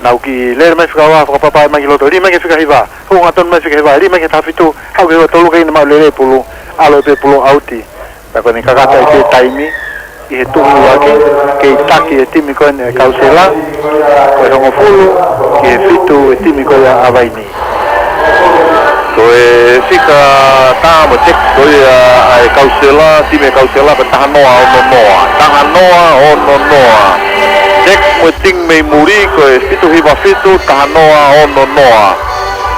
Nau kiʻi lele mai fika ua, fakapapauʻi mai ki loto. Lī mai ki he fika hiva. Hū hangatonu mai fika hiva. Lī mai ki he taha fitu. Haʻu ki he ua tolu kei ne maʻu lelei pulu. ʻAlu pē pulu ʻauti. Pea ko eni kakato ai pē taimi. ʻI he tuʻu ʻaki, kei taki e timi ko eni ʻa e Kausela, ko e hongofulu, ki he fitu e timi ko ia ʻa Vaini. Ko e fika tā mo e text ko ia ʻa e Kausela, timi ʻa e Kausela, ko e taha noa ono noa. Taha noa ono noa. Text mo e ting mei muli, ko e fitu hiva fitu, taha noa ono noa.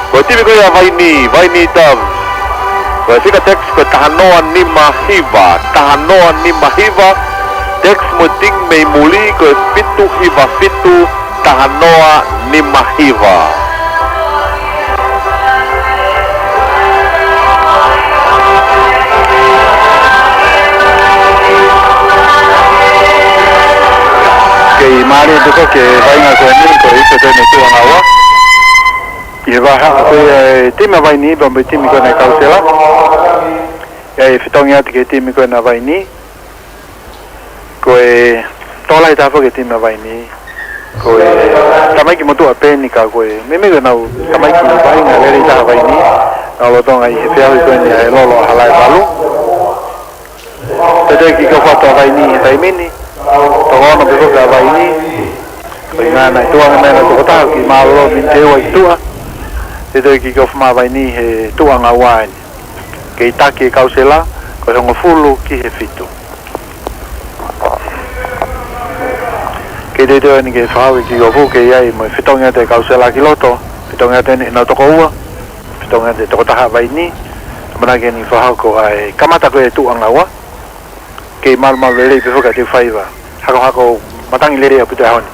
Ko e timi ko ia ʻa Vaini, Vaini Doves. Ko e fika text ko e taha noa nima hiva, taha noa nima hiva, text mo e ting mei muli ko e fitu hiva fitu, Taha noa nima hiva. Kei mālie pē ko e vaʻinga ko eni, ko e ʻi he pē ne Tuʻangaua. ʻI he vahaʻa ko e timi ʻa Vainī, pea mo e timi ko ena ʻa Kausela. ʻA ia ʻe fetongi atu ki he timi ko ena ʻa Vainī. Ko e tokolahi taha foki e timi ʻa Vainī. Ko e tamaiki motuʻa pē eni ka ko e meimei ko ʻenau tamaiki vaʻinga lelei taha ʻa Vainī. Nau lolotonga ʻi he feʻauhi ko eni ʻa e lolo ʻa Halaevalu. Teuteu kick off atu ʻa Vainī he taimi ni. Toko ono pē foki ʻa Vainī. Ko e ʻuhinga naʻe tuʻu ange mai ʻenau toko taha ʻoku mālōlō miniti ʻe ua ʻi tuʻa. Teuteu kick off mai ʻa Vainī he Tuʻangaua eni. Kei taki ʻe Kausela, ko e hongofulu ki he fitu. Kei teuteu eni ke fakahoko e kick off, kei ʻi ai mo e fetongi atu ʻe Kausela ki loto, fetongi atu eni ʻenau toko ua, fetongi atu e toko taha ʻa Vainī, ʻamanaki eni fakahoko ʻa e kamata ko ē ʻa e Tuʻangaua, kei malumalu lelei pē foki ʻa Teufaiva. Hakohako matangi lelei ʻaupito he ʻaho ni.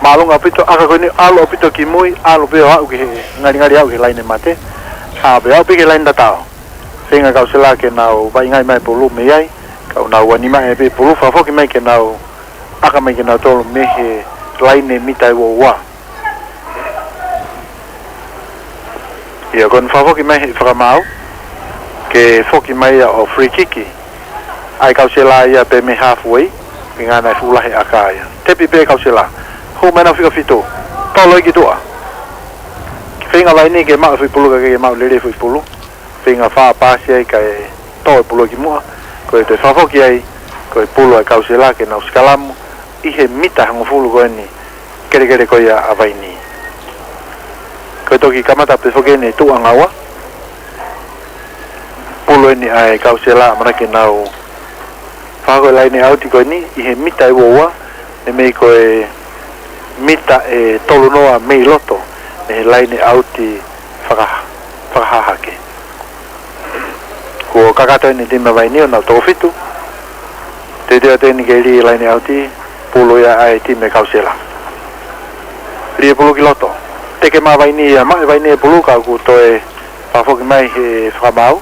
Māʻolunga ʻaupito, ʻaka ko eni ʻalu ʻaupito ki mui, ʻalu pē ʻo aʻu ki he ngalingali aʻu ki he laine mate. Aʻu pē, aʻu pē ki he laine tataʻo. Feinga ʻa Kausela ke nau vaʻinga mai pulu mei ai, ka ʻoku nau ʻalu mai pē pulu, fakafoki mai ke nau, ʻaka mai kinautolu mei he laine mita ʻe ua ua. ʻIo, ko eni fakafoki mai he fakamaau, ke foki mai ia ʻo free kick. ʻAi ʻe Kausela ia pē mei halfway, ʻuhinga naʻe fuʻu lahi e ʻaka ia. Tepi pē ʻe Kausela. Hū mai ʻenau fika fitu. Tolo ia ki tuʻa. Feinga Vainī ke maʻu e foʻi pulu ka ʻikai ke maʻu lelei e foʻi pulu. Feinga fā paasi ai kae tō e pulu ki muʻa. Ko e toe fakafoki ai, ko e pulu ʻa Kausela ke nau sikalamu ʻi he mita hongofulu ko eni kelekele ko ia ʻa Vainī. Ko e toki kamata pē foki eni e Tuʻangaua. Pulu eni ʻa e Kausela ʻamanaki ke nau fakahoko e laine ʻauti ko eni ʻi he mita ʻe ua ua, ne mei ko e mita ʻe tolu noa mei loto, ʻi he laine ʻauti faka-, fakahahake. Kuo kakato eni e timi ʻa Vainī ʻo nau toko fitu. Teuteu atu eni ke lī e laine ʻauti, pulu ia ʻa e timi ʻa Kausela. Lī e pulu ki loto. Teke mai ʻe Vainī ia, maʻu ʻe Vainī e pulu ka kuo toe fakafoki mai he fakamaau.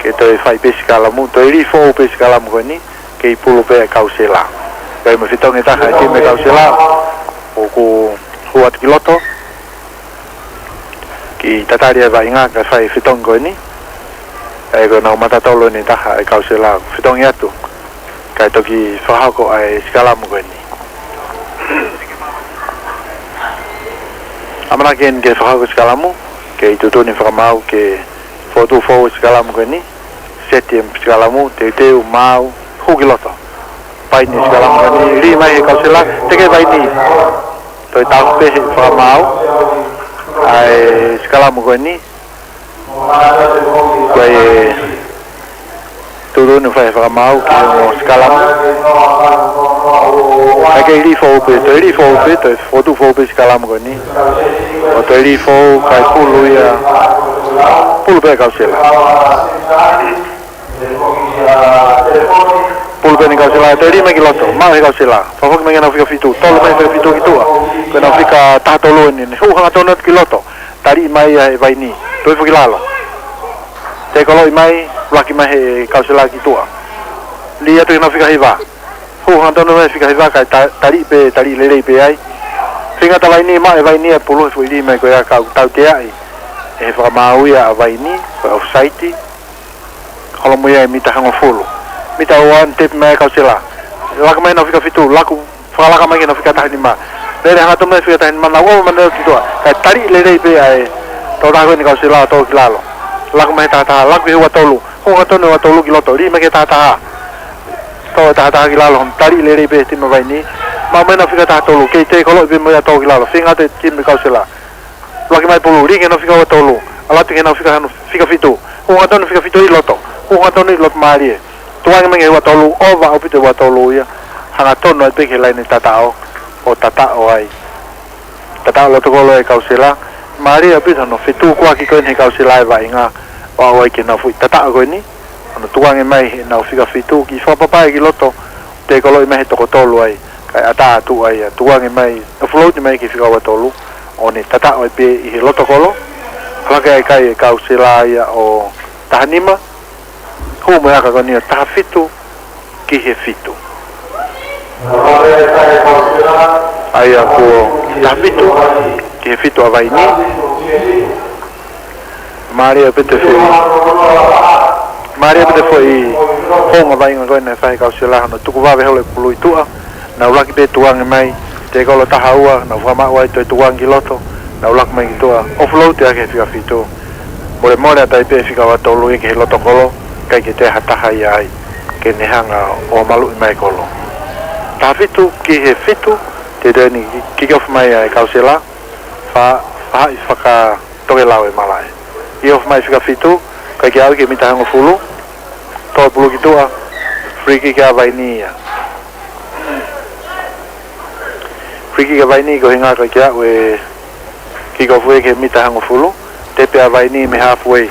Ke toe fai pē sikalamu, toe lī foʻou pē sikalamu ko eni, kei pulu pē ʻa Kausela. Kae mo e fetongi ʻe taha ʻa e timi ʻa Kausela, ʻoku hū atu ki loto. Kiʻi tatali e vaʻinga kae fai e fetongi ko eni. ʻA ia ko ʻenau mata tolo eni ʻe taha ʻa e Kausela, fetongi atu. Kae toki fakahoko ʻa e sikalamu ko eni. ʻAmanaki eni ke fakahoko e sikalamu, kei tuʻutuʻuni e fakamaau ke fokotuʻu foʻou e sikalamu ko eni. Seti e sikalamu, teuteu, maau, hū ki loto. Paini e sikalamu ko eni, lī mai ʻe Kausela, teke ʻe Vainī. Toe tau pē he fakamaau ʻa e sikalamu ko eni. Ko e tuʻutuʻuni ʻoku fai ʻe he fakamaau ke ʻi ai mo e sikalamu. Kae kei lī foʻou pē, toe lī foʻou pē, toe fokotuʻu foʻou pē e sikalamu ko eni. ʻO toe lī foʻou kae pulu ia, pulu pē ʻa Kausela. Pulu pē eni ʻa Kausela, toe lī mai ki loto, maʻu ʻe Kausela. Fakafoki mai ki heʻenau fika fitu, tolo mai e fika fitu ki tuʻa. Ko ʻenau fika taha tolu eni, ne hū hangatonu atu ki loto. Taliʻi mai ia ʻe Vainī. Toe foki ki lalo. Tekoloʻi mai, ʻuluaki mai ʻe Kausela ki tuʻa. Lī atu ki heʻenau fika hiva. Hū hangatonu mai e fika hiva kae ta-, taliʻi pē, taliʻi lelei pē ai. Feinga atu ʻa Vainī, maʻu ʻe Vainī e pulu he foʻi lī mai ko ia ka ʻoku tauteaʻi ʻe he fakamaau ia ʻa Vainī, ko e offside. Holomui ia ʻe mita hongofulu. Mita ʻe ua eni, tepi mai ʻe Kausela. Laku mai heʻenau fika fitu, laku fakalaka mai ki heʻenau fika taha nima. Lele hangatonu mai e fika taha nima, nau ʻova mai ʻo ki tuʻa. Kae taliʻi lelei pē ʻe he tokotaha ko eni ʻa Kausela ʻo tō ki lalo. Laku mai he taha taha, laku ki he ua tolu. Hū hangatonu e ua tolu ki loto, lī mai ki he taha taha. Tō e taha taha ki lalo, taliʻi lelei pē ʻe he timi ʻa Vainī. Maʻu mai heʻenau fika taha tolu, kei tekoloʻi pē mo ia ʻo tō ki lalo. Feinga atu e timi ʻa Kausela. ʻUluaki mai e pulu, lī ki heʻenau fika ua tolu. ʻAlu atu ki heʻenau fika hanu, fika fitu. Hū hangatonu e fika fitu ʻi loto. Hū hangatonu ʻi loto mālie. Tukuange mai ki he ua tolu, ʻova ʻaupito e ua tolu ia. Hangatonu ai pē ki he laine tataʻo, ʻo tataʻo ai. Tataʻo loto kolo ʻa e Kausela. Mālie ʻaupito hono fetukuaki ko eni ʻe he Kausela e vaʻinga. ʻO aʻu ai ki heʻenau foʻi tataʻo ko eni. Hono tukuange mai heʻenau fika fitu, kiʻi fakapapaʻi ki loto. Tekoloʻi mai ʻe he toko tolu ai. ʻA e ʻatā atu ai ʻa tuangi mai, ʻo float mai ki he fika ua tolu, ʻo ne tataʻo ai pē ʻi he loto kolo. Hake ai kai e kausela ia ʻo taha nima, hū mo e ʻaka ko eni ʻo taha fitu ki he fitu. ʻA ia ko taha fitu ki he fitu ʻa Vaini. Mālie pē te foʻi. Mālie pē te foʻi hounga vaʻinga ko ē naʻe fai ʻe he kausela hono tuku vave holo e pulu ʻi tuʻa. Nau laki pē tuangi mai, te kolo taha ua, nau fakamaʻu ai toe tuangi ki loto, nau laki mai ki tuʻa, ʻo float ia ki he fika fitu. Molemole atu ai pē fika ua tolu ia ki he loto kolo, ʻikai ke toe ha taha ia ai, ke ne hanga ʻo maluʻi mai kolo. Taha fitu ki he fitu, te toe ni kick off mai ʻa e kausela, fa-, faʻahi faka- tokelau e malaʻe. Kick off mai fika fitu, ʻikai ke aʻu ki he mita hongofulu, tō e pulu ki tuʻa, free kick ʻa Vaini ia. Free kick ʻa Vaini ko e ʻuhinga ʻikai ke aʻu e kick off ia ki he mita hongofulu, tepe ʻa Vaini mei he halfway.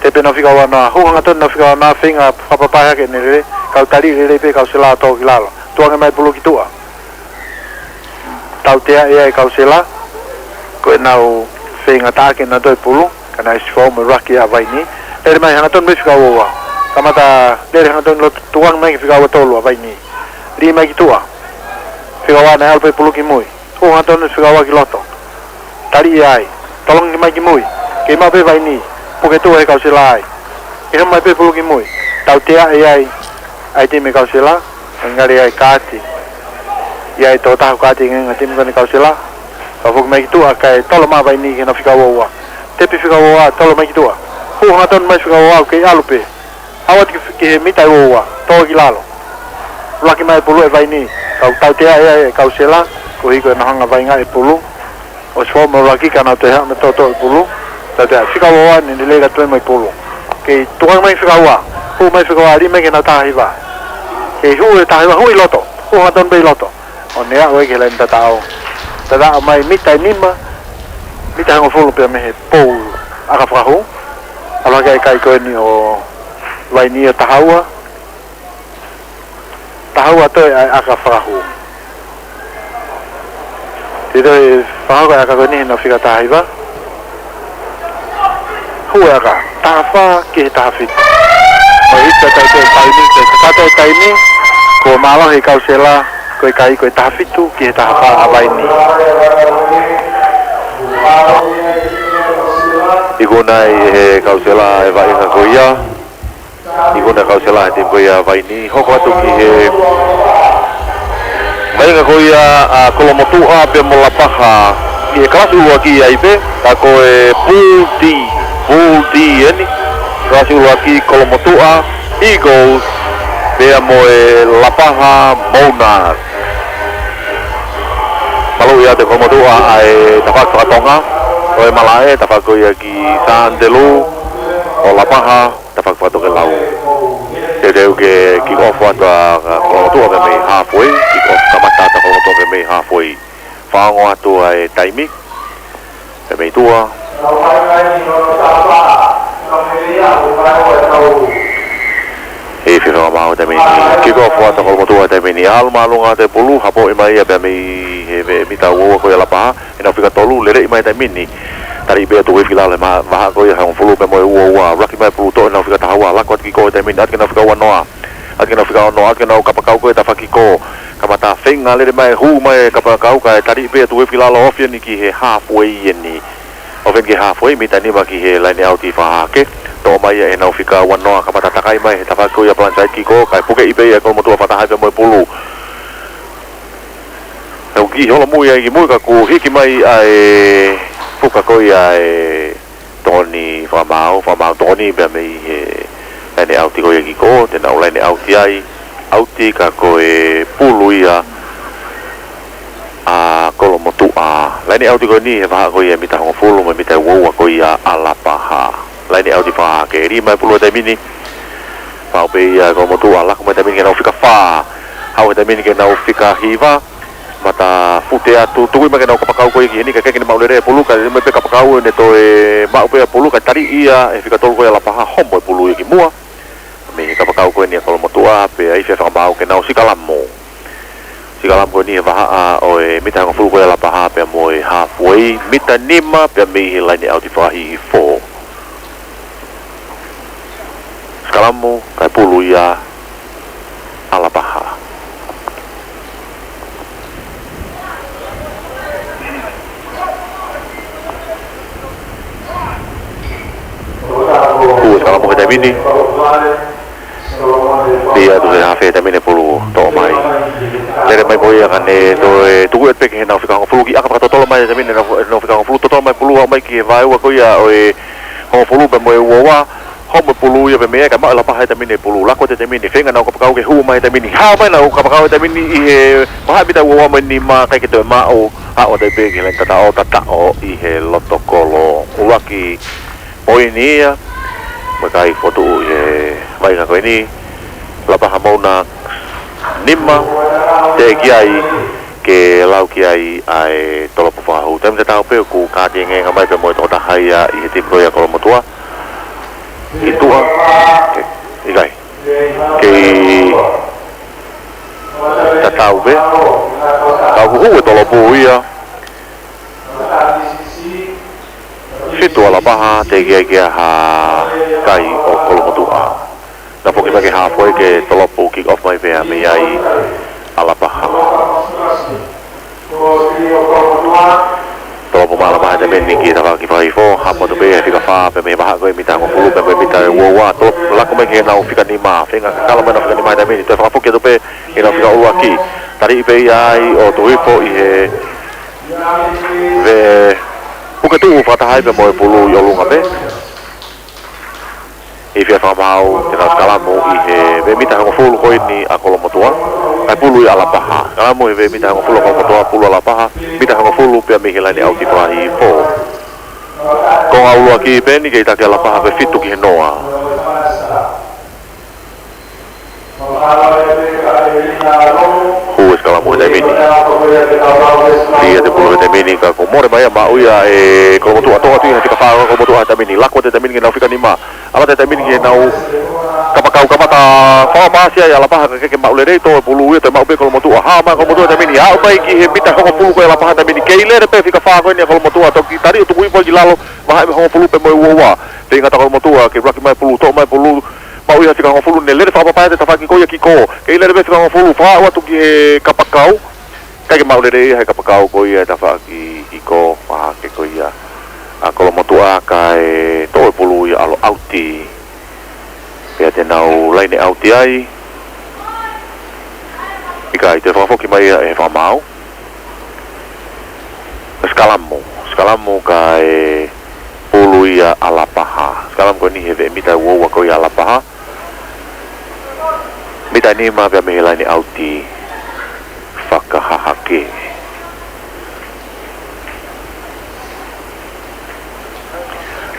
Tepe nofo fika ua noa, hū hangatonu nofo fika ua noa, feinga fakapapaʻi hake ʻene lele, kau tali lele pē kausela tō ki lalo. Tuangi mai pulu ki tuʻa. Tautea ia e kausela, ko ʻenau feinga taʻaki ʻenau toe pulu, ka naʻe ʻosi fou mo e laki ʻa Vaini. Lele mai hangatonu mei fika ua ua. Kamata lele hangatonu loto tuangi mai ki fika ua tolu ʻa Vaini. Lī mai ki tuʻa. Fika ua naʻe ʻalu pē pulu ki mui. Hū hangatonu fika ua ki loto. Tali ia ai. Tolongi mai ki mui. Kei maʻu pē Vaini. Puke tuʻa he kausela ai. Kei hama mai pē pulu ki mui. Tautea ia ai. ʻA e timi kausela. Ngali ai kaati. Ia e tō tahu kaati ngenga timi ko eni kausela. Ka foki mai ki tuʻa kae tolo mai Vaini ki he nofo fika ua ua. Tepi fika ua ua, tolo mai ki tuʻa. Hū hangatonu mai fika ua ua, kei ʻalu pē. ʻAlu atu ki, ki he mita ua ua, tō ki lalo. Laki mai pulu ʻe Vaini, kau tautea ia e kausela, koeʻuhi ko ʻenau hanga vaʻinga e pulu. ʻOsi fou mo e laki ka nau toe haʻu mo e tōtō e pulu. Tautea, fika ua ua, ne lele atu mo e pulu. Kei tuangi mai fika ua, hū mai fika ua, lī mai ki he nau taha hiva. Kei hū e taha hiva, hū ʻi loto, hū hangatonu pē ʻi loto. ʻO ne aʻu ai ki he laine tataʻo. Tataʻo mai mita ʻe nima, mita hongofulu pea mei he pou ʻaka fakahū. ʻAlu hake ai kai ko eni ʻo Vaini ʻo taha ua. Taha ua toe ʻa e ʻaka fakahū. Te toe fakahoko e ʻaka ko eni he nofo fika taha hiva. Hū e ʻaka, taha fā ki he taha fitu. Mo e hiki atu ai pē taimi, ke kakato e taimi, kuo mālohi e kausela, ko e kai ko e taha fitu ki he taha fā ʻa Vaini. Ikuna ai ʻe he kausela e vaʻinga ko ia. Ikuna e kausela he timi ko ia ʻa Vaini. Hoko atu ki he vaʻinga ko ia ʻa Kolomotuʻa pea mo Lapaha. Ki he kalasi ʻuluaki ai pē, ka ko e Pool D, Pool D eni. Kalasi ʻuluaki Kolomotuʻa Eagles, pea mo e Lapaha Monarchs. Maluʻi atu ʻe Kolomotuʻa ʻa e tafaʻaki fakatonga ʻo e malaʻe, tafaʻaki ko ia ki Sandelu, ʻo Lapaha tafaʻaki fakatokelau. Teuteu ke kick off atu ʻa Kolomotuʻa pea mei halfway, kick off kamata atu ʻa Kolomotuʻa pea mei halfway. Fakaongo atu ʻa e taimi, pea mei tuʻa. ʻE fefeka mau taimi ni, kick off atu ʻa Kolomotuʻa taimi ni, ʻalu māʻolunga atu e pulu, hapoʻi mai ia pea mei he, he mita ua ua ko ia ʻa Lapaha. ʻEnau fika tolu, leleʻi mai taimi ni. Tali pē atu e fika lalo he ma-, vahaʻa ko ia ʻe hongofulu pea mo e ua ua. Laki mai pulu toʻo ʻenau fika taha ua, lako atu kick off taimi ni, atu ki heʻenau fika ua noa. Atu ki heʻenau fika ua noa, atu ki heʻenau kapakau ko e tafaʻaki kick off. Kamata feinga lele mai, hū mai e kapakau kae tali pē atu e fika lalo, ofi eni ki he halfway eni. Ofi eni ki he halfway, mita nima ki he laine ʻauti fakahahake. Toʻo mai ia ʻe heʻenau fika ua noa, kamata takai mai he tafaʻaki ko ia ʻa e blindside kick off, kae pukeʻi pē ia ʻe Kolomotuʻa fakataha pea mo e pulu. ʻE uki holomui ai ki mui ka kuo hiki mai ʻa e puka ko ia ʻa e tokoni fakamaau, fakamaau tokoni pea mei he laine ʻauti ko ia kick off, te nau laine ʻauti ai, ʻauti ka ko e pulu ia ʻa Kolomotuʻa. Laine ʻauti ko eni he vahaʻa ko ia mita hongofulu mo e mita ua ua ko ia ʻa Lapaha. Laine ʻauti fakahahake, lī mai pulu he taimi ni. Pau pē ia Kolomotuʻa, lako mai taimi ni ki heʻenau fika fā. Haʻu he taimi ni ki heʻenau fika hiva. Mata fute atu, tuku mai ki heʻenau kapakau ko ia ki heni, ka ʻikai ke ne maʻu lelei e pulu, kae lele mai pē kapakau ʻo ne toe maʻu pē ʻa e pulu, kae tali ia ʻe he fika tolu ko ia ʻa Lapaha, homo e pulu ia ki muʻa. Mei he kapakau ko eni ʻa Kolomotuʻa, pea ʻai fefeka mau ke nau sikalamo. Sikalamu ko eni he vahaʻa ʻo e mita hongofulu ko ia ʻa Lapaha pea mo e halfway, mita nima pea mei he laine ʻauti fakahiʻi four. Sikalamu, kae pulu ia ʻa Lapaha. Hū e sikalamu he taimi ni. Pea tuʻu he hafe he taimi ni, pulu toʻo mai. Lele mai mo ia ka ne toe tuku ʻe peke heʻenau fika hongofulu ki ʻaka fakatotolo mai he taimi ni, heʻenau, heʻenau fika hongofulu, totolo mai pulu, aʻu mai ki he vaeua ko ia ʻo e hongofulu pea mo e ua ua. Homo e pulu ia pea mei ai, kae maʻu ʻe Lapaha he taimi ni e pulu. Lako atu he taimi ni, feinga ʻenau kapakau ke hū mai he taimi ni. Hao mai ʻenau kapakau he taimi ni ʻi he vahaʻa mita ua ua mo e nima, ʻikai ke toe maʻu, aʻu atu ai pē ki he laine tataʻo, tataʻo ʻi he loto kolo. ʻUluaki poini ia, mo e kai fotu ʻi he vaʻinga ko eni. Lapaha Monarchs nima, teʻeki ai ke lau ki ai ʻa e tolopu fakahū. Taimi tatau pē ʻoku kātengenga mai pē mo e tokotaha ia ʻi he timi ko ia ʻa Kolomotuʻa. ʻI tuʻa, ʻikai. Kei tatau pē. Ka ʻoku hū e tolopu ia. Fitu ʻa Lapaha, teʻeki ai ke ʻi ai ha kai ʻo Kolomotuʻa. Na foki mai ki he halfway ke tolopu, kick off mai pea mei ai ʻa Lapaha. Tolopu mai ʻa Lapaha he taimi ni ki he tafaʻaki fakahiʻi four, hapo atu pē he fika fā pea mei he vahaʻa ko e mita hongofulu pea mei he mita ua ua. Tolopu lako mai ki heʻenau fika nima, feinga ke kalo mai ʻenau fika nima he taimi ni, toe fakafoki atu pē heʻenau fika ʻuluaki. Taliʻi pē ia ai ʻo tuku hifo ʻi he veʻe puke tuʻu fakataha ai pea mo e pulu ʻi ʻolunga pē. ʻI he fia fakamaau ke nau sikalamu ʻi he veʻe mita hongofulu ko eni ʻa Kolomotuʻa, kae pulu ia ʻa Lapaha. Sikalamu he veʻe mita hongofulu ʻa Kolomotuʻa, pulu ʻa Lapaha, mita hongofulu pea mei he laine ʻauti fakahiʻi four. Konga ʻuluaki pē eni, kei taki ʻa Lapaha pē fitu ki he noa. Hū e sikalamu he taimi ni. Fie ʻete pulu he taimi ni ka kuo mole mai ia, maʻu ia ʻe Kolomotuʻa, toʻo atu ia he fika fā ʻa Kolomotuʻa he taimi ni. Lako atu he taimi ni ki heʻenau fika nima. Ala atu he taimi ni ki heʻenau kapakau, kamata fakapaasi ai ʻa Lapaha ka ʻikai ke maʻu lelei, toʻo e pulu ia, toe maʻu pē Kolomotuʻa. Hao mai Kolomotuʻa he taimi ni, aʻu mai ki he mita hongofulu ko ia ʻa Lapaha he taimi ni. Kei lele pē fika fā ko eni ʻa Kolomotuʻa, toki taliʻi ʻo tuku hifo ki lalo, vahaʻa mei he hongofulu pea mo e ua ua. Feinga ʻa Kolomotuʻa ke ʻuluaki mai pulu, toʻo mai pulu, maʻu ia he fika hongofulu, ne lele fakapapau ʻa e tafaʻaki ko ia kiko. Kei lele pē fika hongofulu, fakaaʻu atu ki he kapakau. ʻIkai ke maʻu lelei ia he kapakau ko ia e tafaʻaki kiko, fakahahake ko ia ʻa Kolomotuʻa kae toʻo e pulu ia ʻalu ʻauti. Pea te nau laine ʻauti ai. ʻIkai, toe fakafoki mai ia ʻe he fakamaau. Sikalamu, sikalamu kae pulu ia ʻa Lapaha. Sikalamu ko eni he veʻe mita ua ua ko ia ʻa Lapaha. Mita nima pea mei he laine ʻauti fakahahake.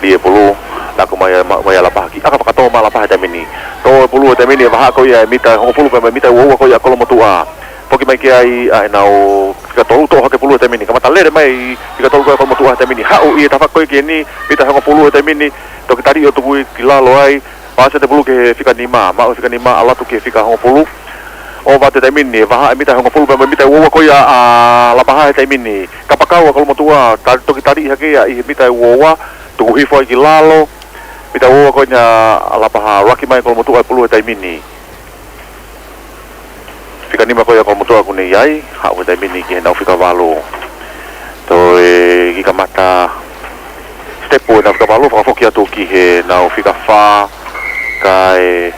Lī e pulu, lako mai ʻa, maʻu mai ʻa Lapaha ki ʻaka fakatō mai ʻa Lapaha he taimi ni. Toʻo e pulu he taimi ni he vahaʻa ko ia e mita hongofulu pea mei he mita ua ua ko ia ʻa Kolomotuʻa. Foki mai ki ai ʻa ʻenau fika tolu, toʻo hake pulu he taimi ni. Kamata lele mai fika tolu ko ia ʻa Kolomotuʻa he taimi ni. Haʻu ʻi he tafaʻaki ko ia ki heni, mita hongofulu he taimi ni. Toki taliʻi ʻo tuku ia ki lalo ai. Paasi atu e pulu ki he fika nima, maʻu e fika nima, ʻalu atu ki he fika hongofulu. ʻOfa atu he taimi ni, vahaʻa e mita hongofulu pea mei he mita ua ua ko ia ʻa Lapaha he taimi ni. Kapakau ʻa Kolomotuʻa, ta-, toki taliʻi hake ia ʻi he mita ua ua, tuku hifo ai ki lalo, mita ua ua ko eni ʻa Lapaha, ʻuluaki mai Kolomotuʻa e pulu he taimi ni. Fika nima ko ia ʻa Kolomotuʻa ʻoku ne ʻi ai, haʻu he taimi ni ki heʻenau fika valu. Toe kiʻi kamata step ʻenau fika valu, fakafoki atu ki heʻenau fika fā, kae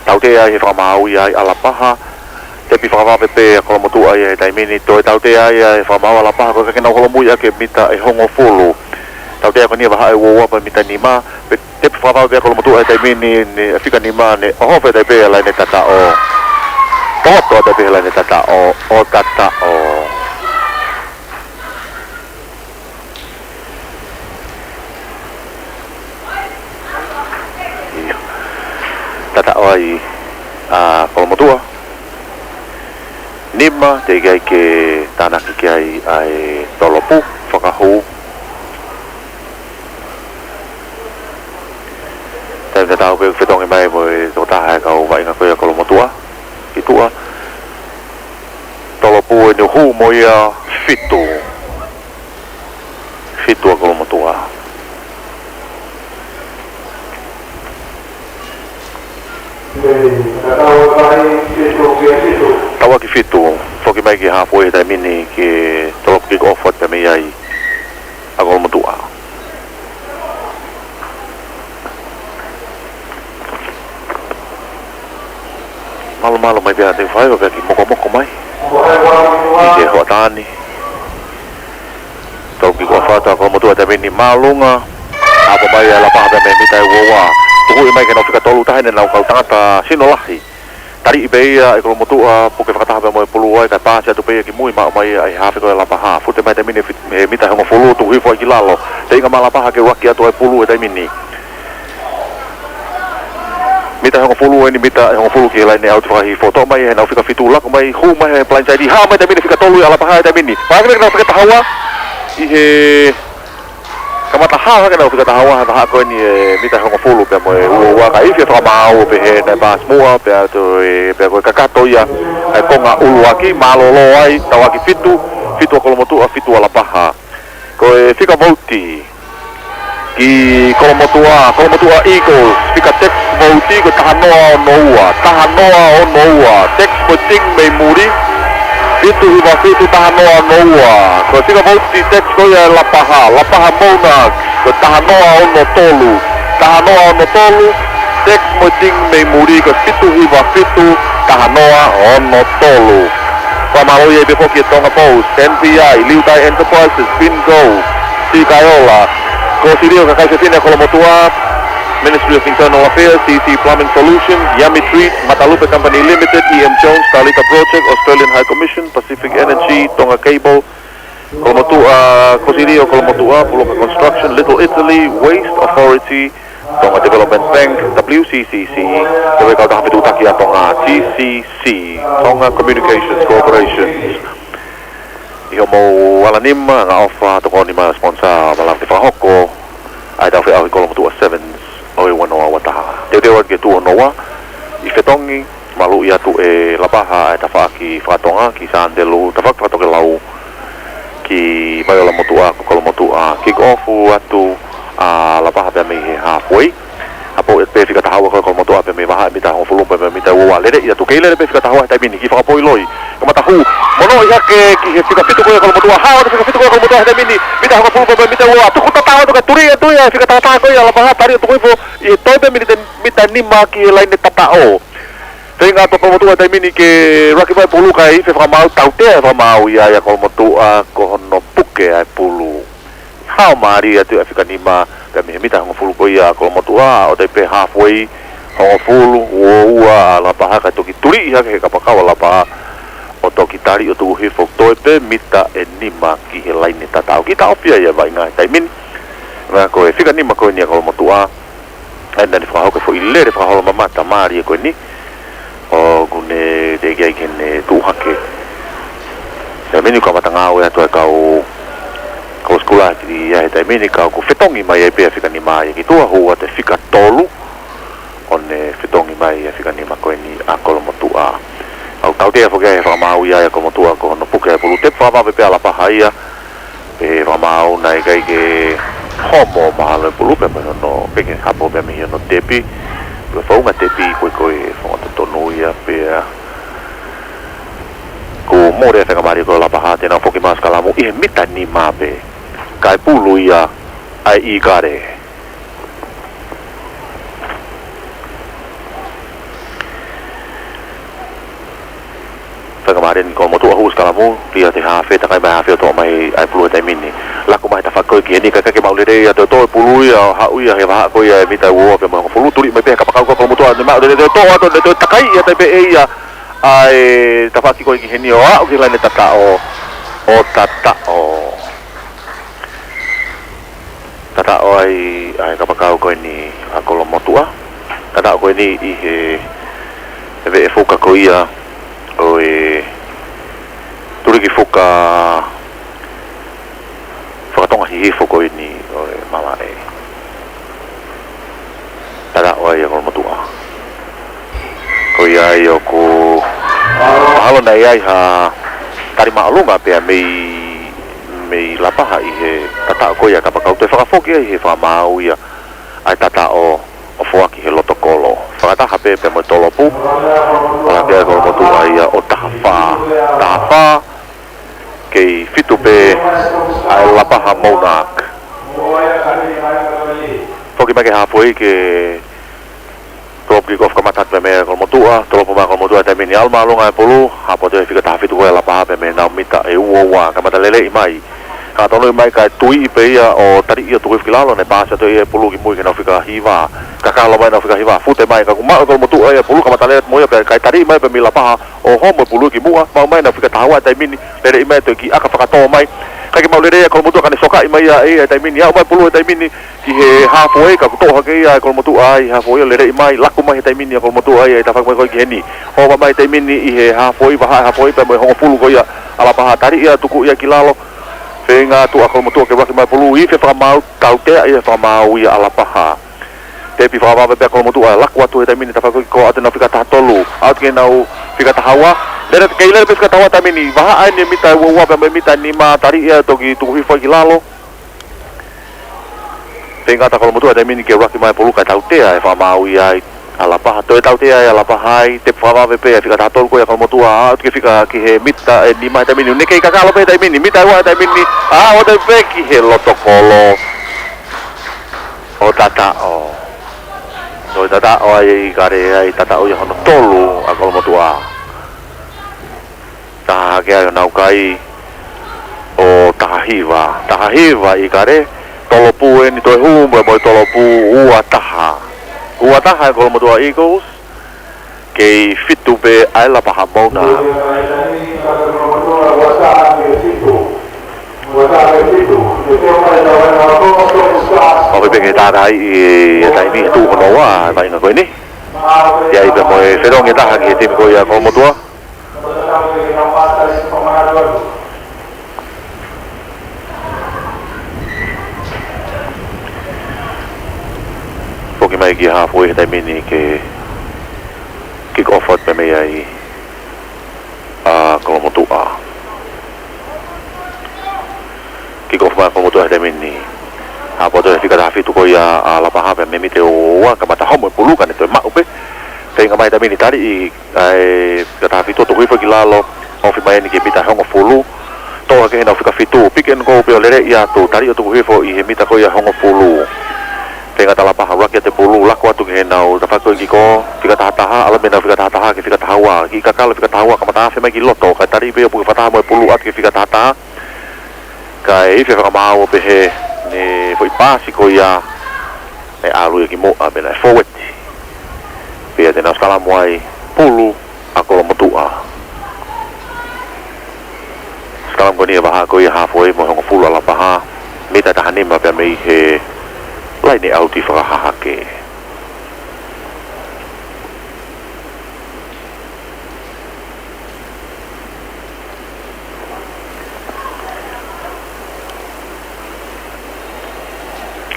tautea ai he fakamaau ia ʻa Lapaha. Tepi fakavave pē ʻa Kolomotuʻa ia he taimi ni, toe tautea ai ʻa e fakamaau ʻa Lapaha, ko e ʻikai ke nau holomui ʻaki e mita ʻe hongofulu. Tautea ko eni vahaʻa e ua ua pea mita nima, pea tepi fakavave pē ʻa Kolomotuʻa he taimi ni, ne fika nima ne ʻohofi atu ai pē ʻa e laine tataʻo. Poto atu ai pē he laine tataʻo, ʻo tataʻo. ʻIo. Tataʻo ai ʻa Kolomotuʻa. Nima, teʻeki ai ke tānaki ki ai ʻa e tolopu fakahū. Taimi tatau pē ʻoku fetongi mai mo e tokotaha e kau vaʻinga ko ia ʻa Kolomotuʻa. ʻI tuʻa. Tolopu Ko eni ʻoku hū mo ia fitu. Fitu ʻa Kolomotuʻa. Tauʻaki fitu. Foki mai ki he halfway he taimi ni ke toloki kick off atu mei ai ʻa Kolomotuʻa. Mālō mālō mai pea te fai, pea kiʻi mokomoko mai. ʻI he hoʻatā ni. Tau kiʻi ko fata Kolomotuʻa he taimi ni māʻolunga. ʻApa mai ʻa Lapaha pea mei he mita ʻe ua ua. Tukuʻi mai ki heʻenau fika tolu taha ʻenau kau tangata sino lahi. Taliʻi pē ia ʻe Kolomotuʻa, puke fakataha pea mo e pulu ai, kae paasi atu pē ia ki mui, maʻu mai ia ʻe he hafe ko ia ʻa Lapaha. Fute mai he taimi ni he fit-, he mita ʻe hongofulu, tuku hifo ai ki lalo. Feinga mai ʻa Lapaha ke ʻuluaki atu ai pulu he taimi ni. Mita ʻe hongofulu eni, mita ʻe hongofulu ki he laine ʻauti fakahihifo. Toʻo mai ʻe heʻenau fika fitu, laku mai, hū mai he blindside, hā mai he taimi ni fika tolu ʻa Lapaha he taimi ni. Pea hake ʻenau fika taha ua, ʻi he kamata hā hake ʻenau fika taha ua, ha taha ko eni he mita ʻe hongofulu pea mo e ua ua, kae ʻifi ʻa e fakamaau pē he naʻe paasi muʻa, pea toe, pea ko e kakato ia ʻa e konga ʻuluaki, mālōlō ai, tauʻaki fitu, fitu ʻa Kolomotuʻa, fitu ʻa Lapaha. Ko e fika vouti ki Kolomotuʻa, Kolomotuʻa Eagles, fika Tex vouti, ko e taha noa ono ua, taha noa ono ua, Tex mo e team mei muli, fitu hiva fitu, taha noa ono ua, ko e fika vouti Tex ko ia ʻa Lapaha, Lapaha Monarchs, ko e taha noa ono tolu, taha noa ono tolu, Tex mo e team mei muli, ko e fitu hiva fitu, taha noa ono tolu. Fakamālō ia pē foki ʻa Tonga Post, N P I, Liutai Enterprises, Bingo, Sikaiola, Kōsilio, kakai fefine ʻa Kolomotuʻa, Ministry of Internal Affairs, C C Plumbing Solutions, Yummy Treats, Matalupe Company Limited, E M Jones, Talita Project, Australian High Commission, Pacific Energy, Tonga Cable, Kolomotuʻa, Kōsilio Kolomotuʻa, Puloka Construction, Little Italy, Waste Authority, Tonga Development Bank, W C C C, ko e kau tangata fetuʻutaki ʻa Tonga, T C C, Tonga Communications Corporation. ʻI hoʻomou ala nima, angaʻofa, tokoni mai sponsor, malava ke fakahoko ʻa e tau feʻauhi Kolomotuʻa Sevens ʻo e ua noa ua taha. Teuteu atu ki he tuʻo noa, ʻi fetongi, maluʻi atu ʻe Lapaha ʻa e tafaʻaki fakatonga ki Sandelu, tafaʻaki fakatokelau ki Vaiola Motuʻa, ko Kolomotuʻa. Kick off atu ʻa Lapaha pea mei he halfway. ʻApō ʻe pē fika taha ua ko Kolomotuʻa pea mei he vahaʻa mita hongofulu pea mei he mita ua ua. Lele ia tuku, kei lele pē fika taha ua he taimi ni, kiʻi fakapoʻi loi. Kamata hū, monūʻia hake ki he fika fitu ko ia Kolomotuʻa, hao atu fika fitu ko ia Kolomotuʻa he taimi ni, mita hongofulu pea mei he mita ua ua, tuku tatau atu kae tuli atu ia, fika taha taha ko ia Lapaha, tali atu ko ifo, ʻi he toe pē mita, mita nima ki he laine tataʻo. Feinga atu ʻa Kolomotuʻa he taimi ni ke ʻuluaki mai pulu kae ʻifi ʻa e fakamaau, tautea ʻa e fakamaau ia ʻa Kolomotuʻa ko hono puke ʻa e pulu. Hao mālie atu ʻa e fika nima, pea mei he mita hongofulu ko ia ʻa Kolomotuʻa, ʻo toe pē halfway, hongofulu, ua ua ʻa Lapaha kae toki tuliʻi hake he kapakau ʻa Lapaha, ʻo toki tali ʻo tuku hifo toe pē mita ʻe nima ki he laine tataʻo. Kiʻi taʻofi ia ʻa e vaʻinga he taimi ni. Naʻa ko e fika nima ko eni ʻa Kolomotuʻa, ʻa ia naʻa ne fakahoko e foʻi lele fakaholo mamata mālie ko eni. ʻOku ne teʻeki ai ke ne tuʻu hake. Taimi ni kamata ngāue atu ʻa e kau, kau sikula ki ai he taimi ni ka ʻoku fetongi mai ai pē ʻa e fika nima ia ki tuʻa, hū atu e fika tolu. ʻO ne fetongi mai ʻa e fika nima ko eni ʻa Kolomotuʻa. ʻOku tautea foki ʻa e fakamaau ia ʻa Kolomotuʻa ko hono puke ʻa e pulu, tepi fakavave pē ʻa Lapaha ia. Pea fakamaau naʻe ʻikai ke homo mahalo e pulu pea mei hono peke hapo pea mei hono tepi. Pea founga tepi ko e, ko e founga totonu ia pea kuo mole e faingamālie ko ia ʻa Lapaha te nau foki mai ʻo sikalamu ʻi he mita nima pē. Kae pulu ia ʻa e ʻīkale. Faingamālie eni Kolomotuʻa hū sikalamu, lia te hafe, takai mai hafe ʻo toʻo mai ʻa e pulu he taimi ni. Laku mai he tafaʻaki ko ē ki heni, kae ʻikai ke maʻu lelei ʻa e toʻo e pulu ia, ʻo haʻu ia he vahaʻa ko ia ʻe mita ua ua pea mo e hongofulu, tuli mai pē he kapakau ko ia ʻa Kolomotuʻa, ne maʻu lelei ʻo toʻo atu, ne toe takai ia tai pē ʻe ia ʻa e tafaʻaki ko ē ki heni ʻo aʻu ki he laine tataʻo, ʻo tataʻo. Tataʻo ai ʻa e kapakau ko eni ʻa Kolomotuʻa. Tataʻo ko eni ʻi he, he veʻe fuka ko ia ʻo e tuliki fuka fakatonga hihifo ko eni ʻo e malaʻe. Tataʻo ai ʻa Kolomotuʻa. Ko ia ai ʻoku mahalo naʻe ʻi ai ha Tali māʻolunga pea mei, mei Lapaha ʻi he tataʻo ko ia kapakau, toe fakafoki ai he fakamaau ia ʻa e tataʻo ʻo foaki he loto kolo. Fakataha pē pea mo e tolopu. Fakataha pē Kolomotuʻa ia ʻo taha fā. Taha fā. Kei fitu pē ʻa e Lapaha Monarch. Foki mai ki he halfway ke drop kick off kamata atu pē mei Kolomotuʻa, tolopu mai Kolomotuʻa he taimi ni, ʻalu māʻolunga e pulu, hapo atu e fika taha fitu ko ia Lapaha pē mei heʻenau mita ʻe ua ua, kamata lelei mai. Ka tonu mai kae tuiʻi pē ia ʻo Taliʻi ʻo tuku hifo ki lalo, ne paasi atu ia e pulu ki mui ki heʻenau fika hiva. Kakalo mai heʻenau fika hiva, fute mai ka kuo maʻu e Kolomotuʻa ia e pulu, kamata lele atu mo ia pē, kae taliʻi mai pē mei Lapaha ʻo homo e pulu ki muʻa, maʻu mai heʻenau fika taha ua he taimi ni, lele mai atu e kiʻi ʻaka fakatō mai. Kae kei maʻu lelei e Kolomotuʻa ka ne sokaʻi mai ia e taimi ni, aʻu mai pulu he taimi ni, ki he halfway, ka kuo toʻo hake ia e Kolomotuʻa ʻi he halfway ʻo lelei mai, laku mai he taimi ni ʻa Kolomotuʻa ia ʻi he tafaʻaki mai ko ē ki heni. Hova mai taimi ni ʻi he halfway, vahaʻa e halfway pea mo e hongofulu ko ia ʻa Lapaha, taliʻi ia tuku ia ki lalo. Feinga atu ʻa Kolomotuʻa ke ʻuluaki mai pulu, ifi e fakamaau, tautea ia e fakamaau ia ʻa Lapaha. Tepi fakavave pē ʻa Kolomotuʻa, laku atu he taimi ni tafaʻaki ko ē ʻoatu ʻenau fika taha tolu, ʻoatu ki heʻenau fika taha ua. Lele, kei lele pē fika taha ua taimi ni, vahaʻa eni e mita ʻe ua ua pea mo e mita ʻe nima, taliʻi ia toki tuku hifo ki lalo. Feinga atu ʻa Kolomotuʻa he taimi ni ke ʻuluaki mai pulu kae tautea e fakamaau ia ai ʻa Lapaha. Toe tautea ʻa Lapaha ai, tepi fakavave pē ʻa e fika taha tolu ko ia ʻa Kolomotuʻa, ʻoatu ki he fika ki he mita ʻe nima he taimi ni. Ne kei kakalo pē he taimi ni, mita ʻe ua he taimi ni, ʻa, ʻoatu pē ki he loto kolo. ʻO tataʻo. Toe tataʻo ai e ʻIkale ai, tataʻo ia hono tolu ʻa Kolomotuʻa. Taha hake ai ʻo nau kai ʻo taha hiva. Taha hiva ʻIkale, tolopu eni toe hū mo e tolopu, ua taha. Ua taha e Kolomotuʻa Eagles, kei fitu pē ʻa e Lapaha Monarch. ʻOku pehē ke tātāʻi e taimi he tuʻu hono ua, vaʻinga ko eni. ʻI ai pē mo e felongi ʻe taha ki he timi ko ia ʻa Kolomotuʻa. Foki mai ki he halfway he taimi ni ke kick off atu pē mei ai ʻa Kolomotuʻa. Kick off mai Kolomotuʻa he taimi ni. Hapo atu he fika taha fitu ko ia ʻa Lapaha pea mei mita ʻe ua ua, kamata homo e pulu ka ne toe maʻu pē. Feinga mai taimi ni taliʻi ʻa e fika taha fitu ʻo tuku hifo ki lalo, ofi mai eni ki he mita ʻe hongofulu. Toʻo hake heʻenau fika fitu, pick and go pē ʻo lele ia atu, taliʻi ʻo tuku hifo ʻi he mita ko ia ʻe hongofulu. Feinga atu ʻa Lapaha ʻuluaki atu e pulu, laku atu ki heʻenau tafaʻaki ko ē kiko, fika taha taha, ʻalu mei heʻenau fika taha taha ki he fika taha ua, kiʻi kakalo fika taha ua, kamata afe mai ki loto, kae taliʻi pē ʻo puke fakataha mo e pulu atu ki he fika taha taha. Kae ifi e fakamaau ʻo pehē, ne foʻi paasi ko ia, ne ʻalu ia ki muʻa, pea naʻe fōueti. Pea te nau sikalamu ai, pulu ʻa Kolomotuʻa. Sikalamu ko eni e vahaʻa ko ia halfway mo e hongofulu ʻa Lapaha, mita ʻe taha nima pea mei he laine ʻauti fakahahake.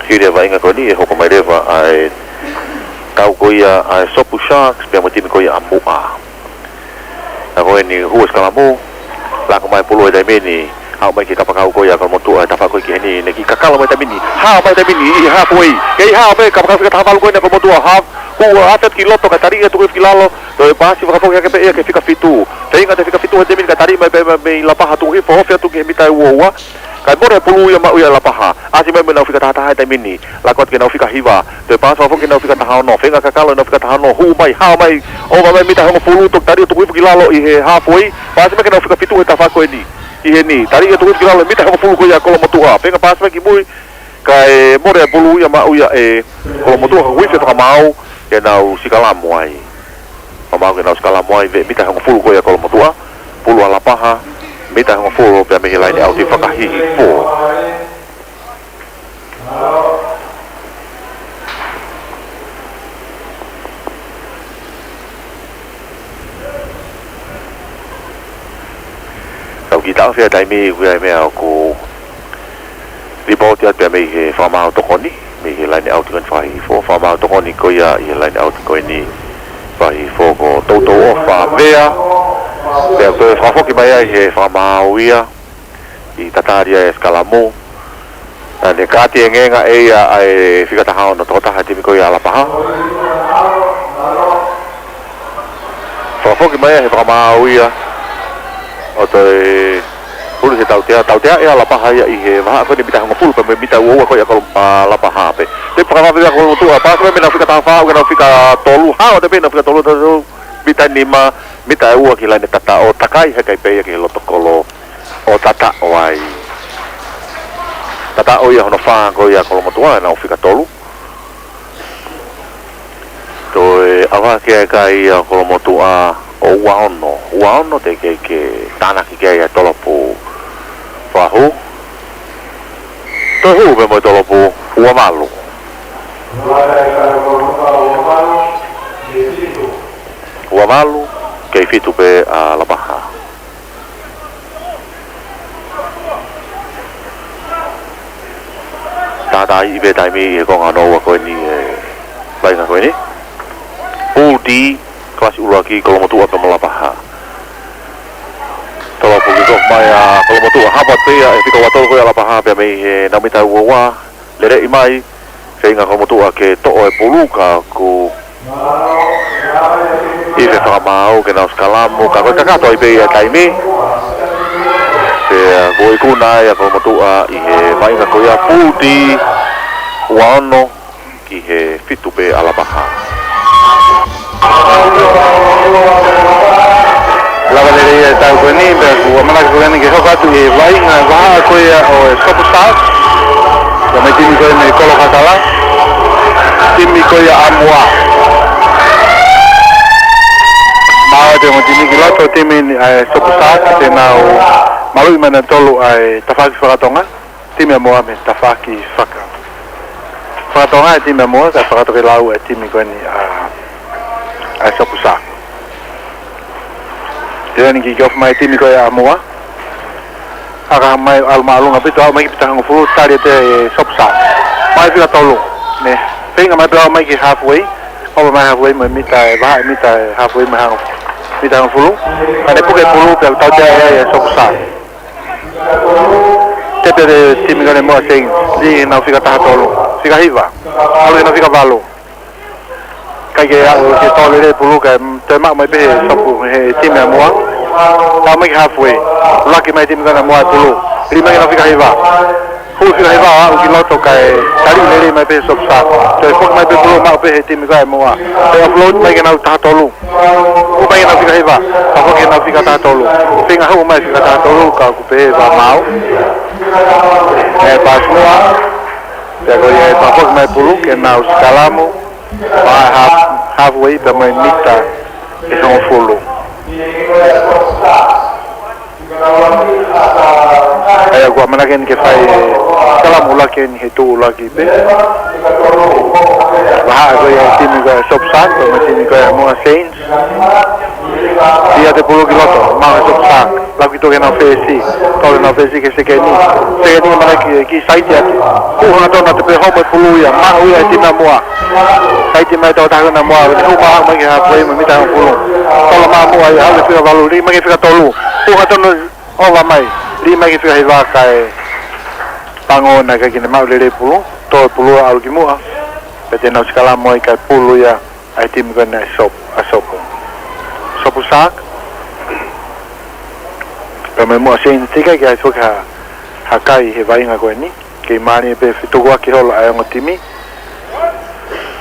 Hili e vaʻinga ko eni ʻe hoko mai leva ʻa e tau ko ia ʻa e Sopu Sharks pea mo e timi ko ia ʻa Muʻa. Ka ko eni hū e sikalamu, laku mai pulu he taimi ni, haʻu mai ki he kapakau ko ia ʻa Kolomotuʻa he tafaʻaki ko ē ki heni, ne kiʻi kakalo mai taimi ni, hao mai taimi ni, ʻi he halfway, kei hao mai kapakau fika taha valu ko eni ʻa Kolomotuʻa, half, hū, ʻa, afe atu ki loto kae taliʻi ia tuku hifo ki lalo, toe paasi fakafoki hake pē ia ki he fika fitu. Feinga atu e fika fitu he taimi ni kae taliʻi mai pē mei Lapaha tuku hifo ofi atu ki he mita ʻe ua ua. Kae mole e pulu ia maʻu ia ʻe Lapaha. ʻAsi mai mei heʻenau fika taha taha he taimi ni. Laku atu ki heʻenau fika hiva. Toe paasi fakafoki ki heʻenau fika taha ono. Feinga kakalo ʻenau fika taha ono. Hū mai, hao mai. ʻOva mai mita ʻe hongofulu, toki taliʻi ʻo tuku hifo ki lalo ʻi he halfway. Paasi mai ki heʻenau fika fitu he tafaʻaki ko eni. Ki heni. Taliʻi ʻo tuku hifo ki lalo mita ʻe hongofulu ko ia ʻa Kolomotuʻa. Feinga paasi mai ki mui. Kae mole e pulu ia maʻu ia ʻe Kolomotuʻa, ka ʻoku ifi e fakamaau ke nau sikalamu ai. Fakamaau ke nau sikalamu ai, veʻe mita ʻe hongofulu ko ia ʻa Kolomotuʻa, pulu ʻa Lapaha, mita ʻe hongofulu pea mei he laine ʻauti fakahihifo. Tau kiʻi taʻofi e taimi, ʻoku ʻi ai e meʻa ʻoku lipooti atu pē mei he fakamaau tokoni, mei he laine ʻauti ko eni fakahihifo, fakamaau tokoni ko ia ʻi he laine ʻauti ko eni fakahihifo ko Toutou ʻOfa Vea, Pea toe fakafoki mai ai he fakamaau ia, ʻi tatali ai e sikalamu. ʻA, ne kāti e ngenga ʻe ia ʻa e fika taha ono, tokotaha timi ko ia ʻAlapaha. Fakafoki mai ai he fakamaau ia, ʻo toe huli he tautea, tautea ʻe ʻAlapaha ia ʻi he vahaʻa ko eni mita hongofulu pea mo e mita ua ua ko ia ko ʻAlapaha pē. Te fakavave ia Kolomotuʻa, pasi mai mei heʻenau fika taha fā, ʻo ke nau fika tolu, hao atu pē heʻenau fika tolu, tolu, mita nima, mita ua ki he laine tataʻo, takai hake ai pē ia ki he loto kolo ʻo tataʻo ai. Tataʻo ia hono fā ko ia Kolomotuʻa, ʻenau fika tolu. Toe ʻave ki ai ʻa Kolomotuʻa ʻo ua ono. Ua ono teʻeki ke tānaki ki ai ʻa e tolopu fahu. Toe hū pē mo e tolopu ua valu. Ua valu, kei fitu pē ʻAlapaha. Tātāiʻi pē taimi ʻi he konga hono ua ko eni e vaʻinga ko eni. Pulu D, kalasi ʻuluaki, Kolomotuʻa pea mo ʻAlapaha. Tolopu kick off mai ʻa Kolomotuʻa, hapo pē ia ʻe he fika ua tolu ko ia ʻAlapaha pea mei heʻenau mita ua ua. Leleʻi mai, feinga Kolomotuʻa ke toʻo e pulu ka ʻoku ʻi he fakamaau ke nau sikalamu, ka ko e kakato ai pē ia taimi. Pea kuo ikuna ai ʻa Kolomotuʻa ʻi he vaʻinga ko ia, Pulu D ua ono ki he fitu pē ʻAlapaha. Lava lelei e tau ko eni, pea kuo ʻamanaki ko eni ke hoko atu ʻi he vaʻinga vahaʻa ko ia ʻo e Sopu Shark. Ko e timi ko eni Kolokakala. Timi ko ia ʻAmoa. Maʻu ʻe he ongo timi ki loto timi ni ʻa e Sopu Shark, te nau maluʻi mai nautolu ʻa e tafaʻaki fakatonga. Timi ʻAmoa mei he tafaʻaki faka-, fakatonga e timi ʻAmoa, kae fakatokelau e timi ko eni ʻa, ʻa e Sopu Shark. Te ʻomi kick off mai timi ko ia ʻAmoa. Haka mai ʻalu māʻolunga ʻaupito, aʻu mai ki he mita hongofulu, tali ʻe he Sopu Shark. Mai fika tolu. Ne feinga mai pē ʻo aʻu mai ki he halfway. ʻOva mai halfway mo e mita, e vahaʻa e mita, e halfway mo e hango-, mita hongofulu. Ka ne puke e pulu pea tautea ai e Sopu Shark. Tepe e timi ko eni ʻAmoa Saints, lī ʻenau fika taha tolu. Fika hiva. ʻAlu ʻenau fika valu. ʻIkai ke aʻu ke tō lelei e pulu kae toe maʻu mai pē he Sopu, he timi ʻAmoa. Tau mai ki he halfway. Laki mai timi ko eni ʻAmoa e pulu. Lī mai ki heʻenau fika hiva. Hū fika hiva ʻo aʻu ki loto kae tali lelei mai pē he Sopu Shark. Toe foki mai pē pulu maʻu pē he timi ko eni ʻAmoa. Toe offload mai ki heʻenau taha tolu. Hū mai ki heʻenau fika hiva, ka foki ki heʻenau fika taha tolu. Feinga hū mai fika taha tolu, ka ʻoku pehē ʻe he fakamaau. ʻE pasi muʻa, pea ko ia ʻe fakafoki mai pulu ke nau sikalamu, ʻa e half, halfway pea mo e mita ʻe hongofulu. ʻA ia kuo ʻamanaki eni ke fai e sikalamu ʻuluaki eni he tuʻu ʻuluaki pē. Vahaʻa ko ia e timi ko ia Sopu Shark, pea mo e timi ko ia ʻAmoa Saints. Lī atu e pulu ki loto, maʻu ʻe he Sopu Shark. Laki tuʻu ki heʻenau fesi, tō ki heʻenau fesi ki he sekeni. Sekeni ʻamanaki ke kiʻi saiti atu. Hū hangatonu atu pē, homo e pulu ia, maʻu ia ʻe he timi ʻAmoa. Saiti mai tokotaha ko eni ʻAmoa, ne hū mai ki he halfway mo e mita hongofulu. Tolo mai muʻa ia, haʻu ki he fika valu, lī mai ki he fika tolu. Hū hangatonu ʻova mai, lī mai ki he fika hiva kae pango naʻe ʻikai ke ne maʻu lelei e pulu, tō e pulu ʻo ʻalu ki muʻa. Pea te nau sikalamu ai kae pulu ia ʻa e timi ko eni ʻa Sopu, ʻa Sopu. Sopu Shark. Pea mo e ʻAmoa Saints, teʻeki ai ke ʻi ai foki ha, ha kai he vaʻinga ko eni. Kei mālie pē fetukuaki holo ʻa e ongo timi.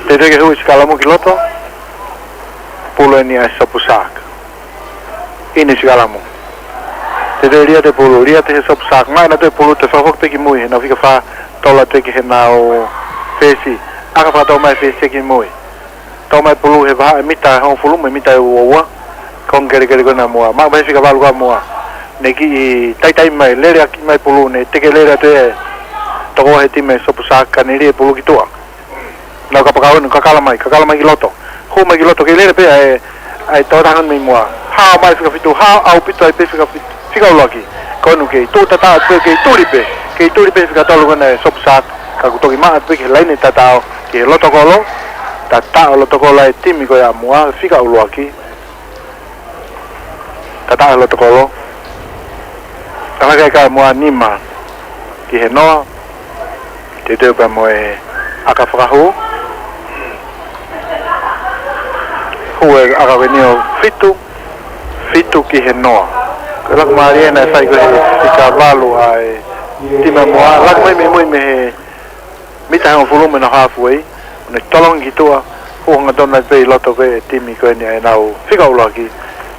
Teʻeki ke hū e sikalamu ki loto. Pulu eni ʻa e Sopu Shark. ʻIni sikalamu. Teʻeki lī atu e pulu, lī atu ʻe he Sopu Shark. Maʻu ʻenau toe pulu, toe fakafoki pē ki mui, heʻenau fika fā, tolo atu ki heʻenau fesi. ʻAka fakatau mai fesi ki mui. Tō mai pulu he vahaʻa e mita hongofulu mo e mita ʻe ua ua. Konga kelekele ko ena ʻAmoa. Maʻu mai fika valu ko ʻAmoa. Ne kiʻi taitai mai, lele ʻaki mai pulu, ne teke lele atu e toko he timi Sopu Shark ka ne lī e pulu ki tuʻa. Nau kapakau ʻo kakala mai, kakala mai ki loto. Hū mai ki loto, kei lele pē ʻa e, ʻa e tokotaha mei muʻa. Hao mai fika fitu, hao ʻaupito ai pē fika fitu, fika ʻuluaki. Ko ʻeni kei tuʻu tata atu pē, kei tuli pē, kei tuli pē fika tolu ko ena e Sopu Shark. Ka kuo toki maʻu atu pē ki he laine tataʻo, ki he loto kolo. Tataʻo loto kolo e timi ko ia ʻAmoa, fika ʻuluaki. Tataʻo he loto kolo. Tala ke kai mo e nima ki he noa. Teuteu pē mo e ʻaka fakahū. Hū e ʻaka ko eni ʻo fitu, fitu ki he noa. Ko e laku mālie naʻe fai ko ē he fika valu ʻa e timi ʻa Moa. Laku mai mei mui mei he mita hongofulu mei heʻenau halfway, ʻo ne tolongi ki tuʻa, hū hangatonu ai pē ʻi loto ko ē e timi ko eni ʻa ʻenau fika ʻuluaki,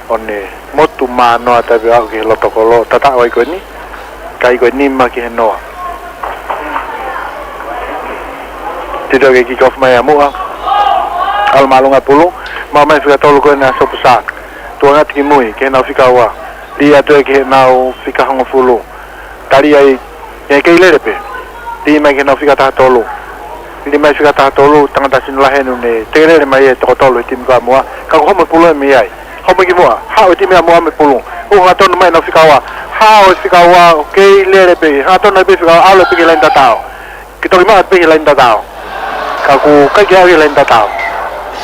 ʻo ne motu manoa tapu aʻu ki he loto kolo, tataʻo ai ko eni, kai ko e nima ki he noa. Teuteu ke kick off mai ʻa Moa, ʻalu māʻolunga pulu, maʻu mai fika tolu ko eni ʻa Sopu Shark, tuʻu angata ki mui, ki heʻenau fika ua, lī atu ki heʻenau fika hongofulu. Tali ai, ʻe kei lele pē. Lī mai ki heʻenau fika taha tolu. Lī mai fika taha tolu, tangata sino lahi ʻoku ne tekelele mai e toko tolu e timi ko ē ʻa Moa. Ka ko e homo pulu mei ai. Homo ki Moa. Haʻu e timi ʻa Moa mei pulu. Hū hangatonu mai ʻenau fika ua. Haʻu e fika ua, kei lele pē. Hangatonu pē fika ua, ʻalu pē ki he laine tataʻo. Ke toki maʻu pē ki he laine tataʻo. Ka ʻoku ʻikai ke aʻu ki he laine tataʻo.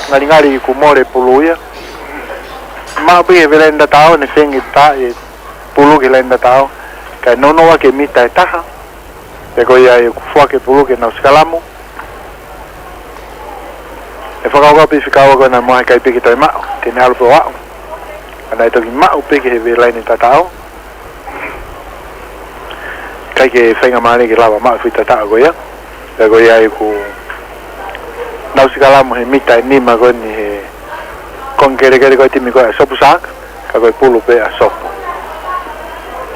Ngalingali kuo mole pulu ia. Maʻu pē ki he laine tataʻo, ne feinga ke tā e pulu ki he laine tataʻo, kae nounou ʻaki e mita ʻe taha, pea ko ia ʻoku foaki e pulu ke nau sikalamu. ʻE fakakaukau pē fika ua ko ena mo e ʻikai pē ke toe maʻu, ke ne ʻalu pē ʻo aʻu. Ka naʻe toki maʻu pē ki he laine tataʻo. ʻIkai ke faingamālie ke lava maʻu e foʻi tataʻo ko ia. Pea ko ia ʻoku nau sikalamu he mita ʻe nima ko eni he konga kelekele ko ē timi ko ē ʻa Sopu Shark, ka ko e pulu pē ʻa Sopu.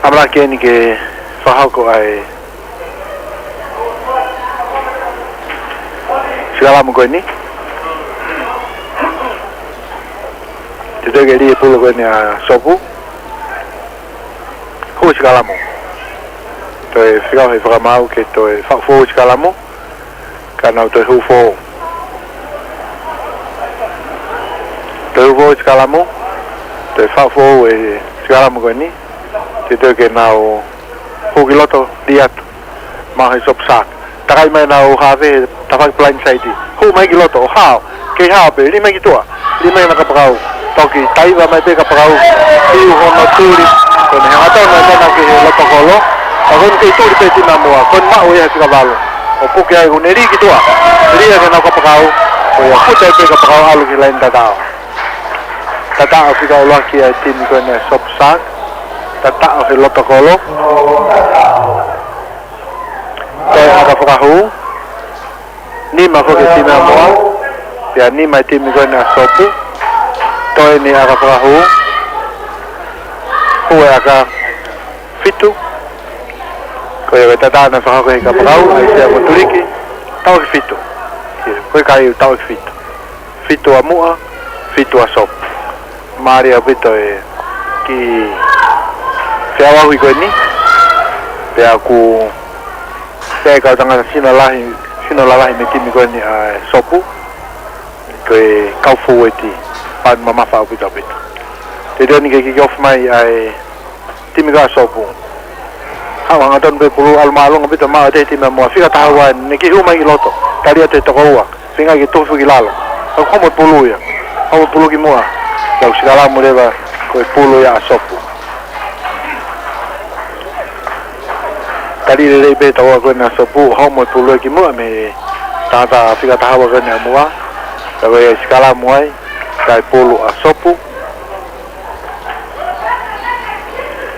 ʻAmanaki eni ke fakahoko ʻa e sikalamu ko eni. Teuteu ke lī e pulu ko eni ʻa Sopu. Hū sikalamu. Toe fika he fakamaau ke toe faʻu foʻou sikalamu. Ka nau toe hū foʻou. Toe hū foʻou sikalamu. Toe faʻu foʻou e sikalamu ko eni. Teuteu ke nau hū ki loto lī atu. Maʻu ʻe Sopu Shark. Takai mai ʻenau haafe, tafaʻaki blind side. Hū mai ki loto, ʻo hao. Kei hao pē, lī mai ki tuʻa. Lī mai ʻenau kapakau. Toki taiva mai pē kapakau. Fiu hono tuli. Ko ʻene hangatonu mai mena ki he loto kolo. Ka ko eni kei tuli pē timi ʻa Moa. Ko eni maʻu ia he fika valu. ʻO puke ai ʻoku ne lī ki tuʻa. Lī ʻaki ʻenau kapakau. Ko ia puta pē kapakau ʻalu ki he laine tataʻo. Tataʻo fika ʻuluaki ʻa e timi ko eni ʻa Sopu Shark. Tataʻo he loto kolo. Toe ʻaka fakahū. Nima foki e timi ʻa Moa. Pea nima e timi ko eni ʻa Sopu. Toe eni ʻaka fakahū. Hū e ʻaka fitu. Ko ia ko e tataʻo naʻe fakahoko he kapakau, ʻa ʻAisea Motuliki. Taʻu ki fitu. Ko e kai taʻu ki fitu. Fitu ʻa Moa, fitu ʻa Sopu. Mālie ʻaupito e kiʻi feʻauhi ko eni. Pea ʻoku pea kau tangata sino lahi, sino lalahi mei he timi ko eni ʻa Sopu. Ko e kau fōueti, pau ʻe mamafa ʻaupito ʻaupito. Teuteu eni ke kick off mai ʻa e timi ko ē ʻa Sopu. Haʻu hangatonu pē pulu, ʻalu māʻolunga ʻaupito maʻu ʻe he timi ʻa Moa, fika taha ua eni, ne kiʻi hū mai ki loto. Tali atu e toko ua. Feinga ke tufi ki lalo. Ka ko e homo pulu ia. Homo pulu ki muʻa. Ka ʻoku sikalamu leva ko e pulu ia ʻa Sopu. Tali lelei pē toko ua ko ena ʻa Sopu. Homo pulu ia ki muʻa mei he tangata fika taha ua ko ena ʻa Moa. Ka ko ia sikalamu ai. Ka e pulu ʻa Sopu.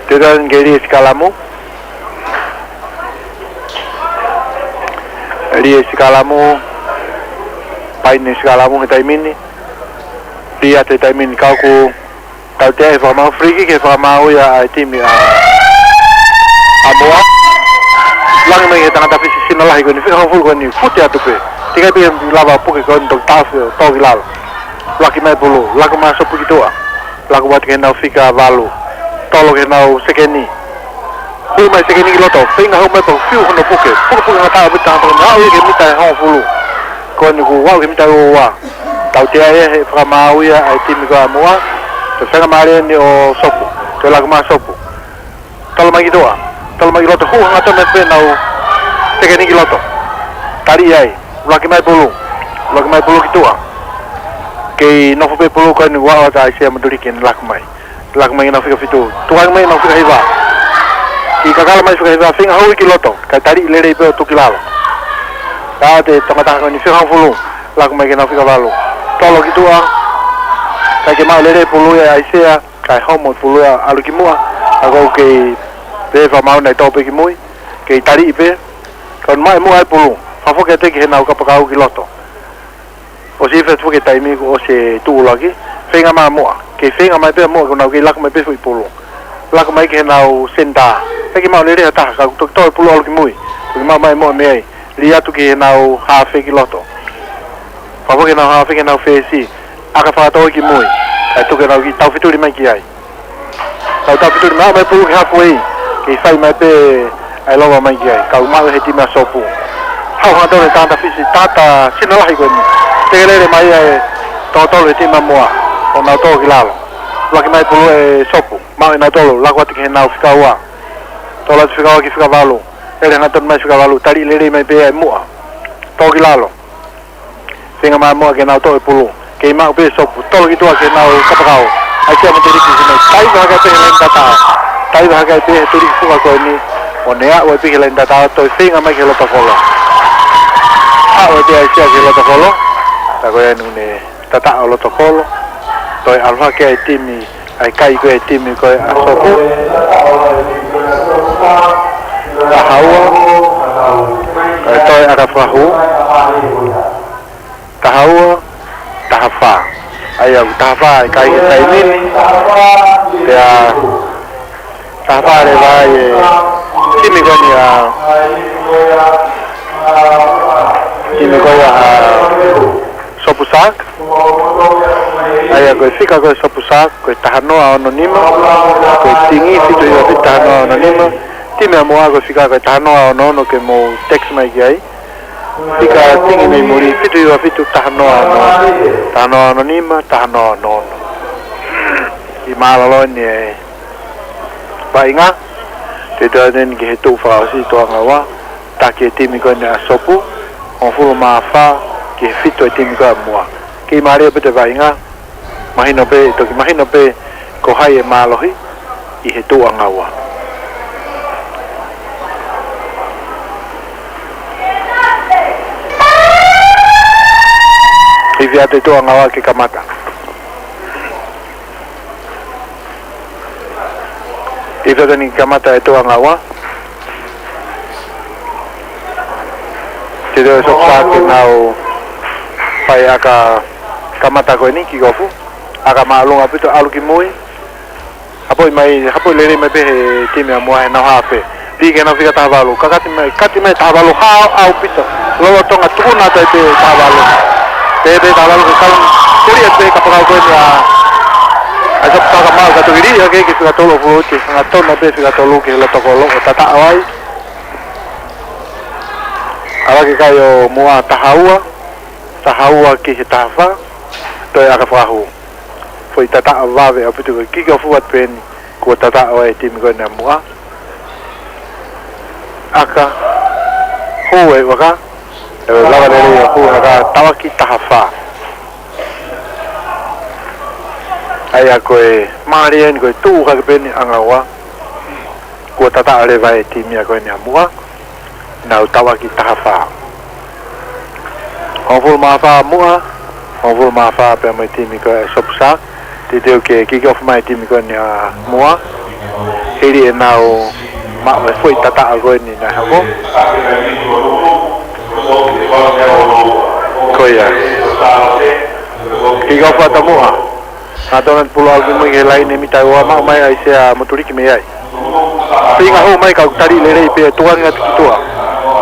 Teuteu ke lī e sikalamu. Lī e sikalamu. Paini e sikalamu he taimi ni. Lī atu he taimi ni ka ʻoku tautea e fakamaau, free kick ke fakamaau ia ʻa e timi ʻa, ʻa Moa. Langi mai e tangata Fisi sino lahi ko eni, fika hongofulu ko eni, fute atu pē. Teʻeki ai pē lava puke ko eni toki taʻofi ʻo tō ki lalo. Laki mai pulu, laku mai Sopu ki tuʻa. Laku atu ki heʻenau fika valu. Tolo ki heʻenau sekeni. Hū mai sekeni ki loto. Feinga hū mai pea fiu hono puke. Pukepuke ngata ʻaupito tangata ko eni. Aʻu ki he mita ʻe hongofulu. Ko eni kuo aʻu ki he mita ʻe ua ua. Tautea ia he fakamaau ia ʻa e timi ko ē ʻa Moa. Toe feinga mālie eni ʻo Sopu. Toe laku mai Sopu. Tolo mai ki tuʻa. Tolo mai ki loto. Hū hangatonu pē ʻenau sekeni ki loto. Tali ai. Laki mai pulu. Laki mai pulu ki tuʻa. Kei nofo pē pulu ko eni ua ʻa ʻAisea Motuliki ʻene laku mai. Laku mai ki heʻenau fika fitu. Tukuange mai ʻenau fika hiva. Kiʻi kakala mai fika hiva, feinga hū ki loto, kae taliʻi lelei pē ʻo tuku ki lalo. Ka ʻoatu e Tongataha ko eni fika hongofulu. Laku mai ki heʻenau fika valu. Tolo ki tuʻa. Kae kei maʻu lelei pulu ia ʻe ʻAisea, kae homo pulu ia ʻalu ki muʻa. Ka ʻoku kei pē fakamaau naʻe tō pē ki mui. Kei taliʻi pē. Ka ʻoku maʻu ʻe muʻa e pulu. Fakafoki atu ki heʻenau kapakau ki loto. ʻOsi ʻi he fetuʻu ki he taimi kuo ʻosi e tuʻu ʻuluaki, feinga mai muʻa. Kei feinga mai pē muʻa, kuo nau kei laku mai pē foʻi pulu. Laku mai ki heʻenau senitā. Pea kei maʻu lelei ha taha, ka kuo toki tō e pulu ʻalu ki mui. Toki maʻu mai muʻa mei ai. Lī atu ki heʻenau haafe ki loto. Fakafoki heʻenau haafe ki heʻenau fesi. ʻAka fakatō ki mui. Kae tuku ke nau kiʻi taufetuli mai ki ai. Tau taufetuli mai, maʻu mai pulu ki hafuei. Kei fai mai pē ʻa e lova mai ki ai. Kau maʻu he timi ʻa Sopu. Hau hangatonu e tangata Fisi, tangata sino lahi ko eni. Teke lele mai ʻa e toko tolu he timi ʻa Muʻa. ʻO nau tō ki lalo. Laki mai pulu ʻe Sopu. Maʻu ʻe nautolu, laku atu ki heʻenau fika ua. Tolo atu fika ua ki fika valu. Lele hangatonu mai fika valu. Taliʻi lelei mai pē ʻa e Muʻa. Tō ki lalo. Feinga mai Muʻa ke nau toʻo e pulu. Kei maʻu pē Sopu. Tolo ki tuʻa ki heʻenau kapakau. ʻAisea mo Tuliki ki mai. Taiva hake pē he laine tata. Taiva hake pē he Tuliki Fuka ko eni. ʻO ne aʻu ai pē ki he laine tata. Toe feinga mai ki he loto kolo. Aʻu ai pē ʻAisea ki he loto kolo. Tā ko ē ʻoku ne tataʻo loto kolo. Toe ʻalu hake e timi. ʻA e kai ko e timi ko ē ʻa Sopu. Taha ua. Kae toe ʻaka fakahū. Taha ua, taha fā. ʻA ia ʻoku taha fā e kai he taimi ni. Pea taha fā leva e timi ko eni ʻa, timi ko ia ʻa Sopu Shark. ʻA ia ko e fika ko e Sopu Shark, ko e taha noa ono nima. Ko e tingi fitu hiva fitu taha noa ono nima. Timi ʻa Muʻa ko e fika ko e taha noa ono ono ke mou text mai ki ai. Fika tingi mei muli, fitu hiva fitu taha noa ono, taha noa ono nima, taha noa ono ono. ʻI mālōlō ni e vaʻinga, te tau ʻalu eni ki he tuʻu fakaʻosi tuʻa ʻanga ua, taki e timi ko eni ʻa Sopu, hongofulu mā fā ki he fitu e timi ko ē ʻa Muʻa. Kei mālie pē e vaʻinga, mahino pē, toki mahino pē ko hai e mālohi ʻi he tuʻu ʻanga ua. Ivi atu e tuʻu ʻanga ua ke kamata. Ivi atu eni ke kamata e tuʻu ʻanga ua. Te tau soksa ke nau fai ʻaka kamata ko eni kick off. ʻAka māʻolunga ʻaupito ʻalu ki mui. Hapoʻi mai, hapoʻi lelei mai pē he timi ʻa Muʻa heʻenau haafe. Lī ki heʻenau fika taha valu. Kakati mai, kati mai taha valu hao ʻaupito. Lolotonga tuku naʻa toe pē taha valu. Pē pē taha valu ke kau. Kuli atu pē kapakau ko eni ʻa, ʻa Sopu Shark maʻu ka toki lī hake ki he fika tolu ʻo fuluti. Hangatonu pē fika tolu ki he loto kolo ʻo tataʻo ai. ʻAlu hake kai ʻo Muʻa taha ua. Taha ua ki he taha fā. Toe ʻaka fakahū. Foʻi tataʻa vave ʻaupito ko e kick off atu pē eni, kuo tataʻo ai e timi ko eni ʻa Muʻa. ʻAka, hū e ʻaka, ʻe lava lelei ʻo hū e ʻaka, tauaki taha fā. ʻA ia ko e mālie eni ko e tuʻu hake pē eni ʻanga ua. Kuo tataʻo leva e timi ia ko eni ʻa Muʻa. Nau tauaki taha fā. Hongofulu mā fā Muʻa, hongofulu mā fā pea mo e timi ko ē Sopu Shark. Teuteu ke kick off mai e timi ko eni ʻa Muʻa. Hili ʻenau maʻu e foʻi tataʻa ko eni naʻe hoko. Ko ia. Kick off atu Muʻa. Hangatonu e pulu ʻalu ki mui ki he laine mita ua, maʻu mai ʻAisea mo Tuliki mei ai. Feinga hū mai ka ʻoku taliʻi lelei pē, tukuange atu ki tuʻa.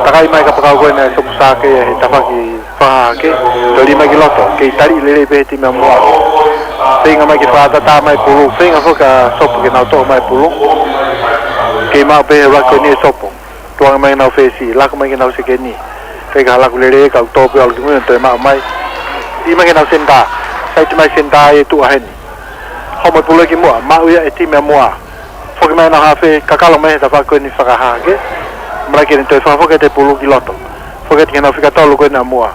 Takai mai kapakau ko eni ʻa Sopu Shark ia he tafaʻaki fakahahake. Toe lī mai ki loto, kei taliʻi lelei pē he timi ʻa Muʻa. Feinga mai ke fakatatā mai pulu, feinga foki ʻa Sopu ke nau toʻo mai pulu. Kei maʻu pē he ruck ko eni ʻe Sopu. Tukuange mai ki heʻenau fesi, laku mai ki heʻenau sekeni. Feinga laku lelei ka ʻoku tō pē ʻalu ki mui ʻo toe maʻu mai. Lī mai ki heʻenau senitā. Saiti mai senitā ʻe tuʻu heni. Homo e pulu ki Muʻa, maʻu ia e timi ʻa Muʻa. Foki mai ʻenau haafe, kakalo mai he tafaʻaki ko eni fakahahake. Malaki eni toe fakafoki atu e pulu ki loto. Foki atu ki heʻenau fika tolu ko eni ʻa Muʻa.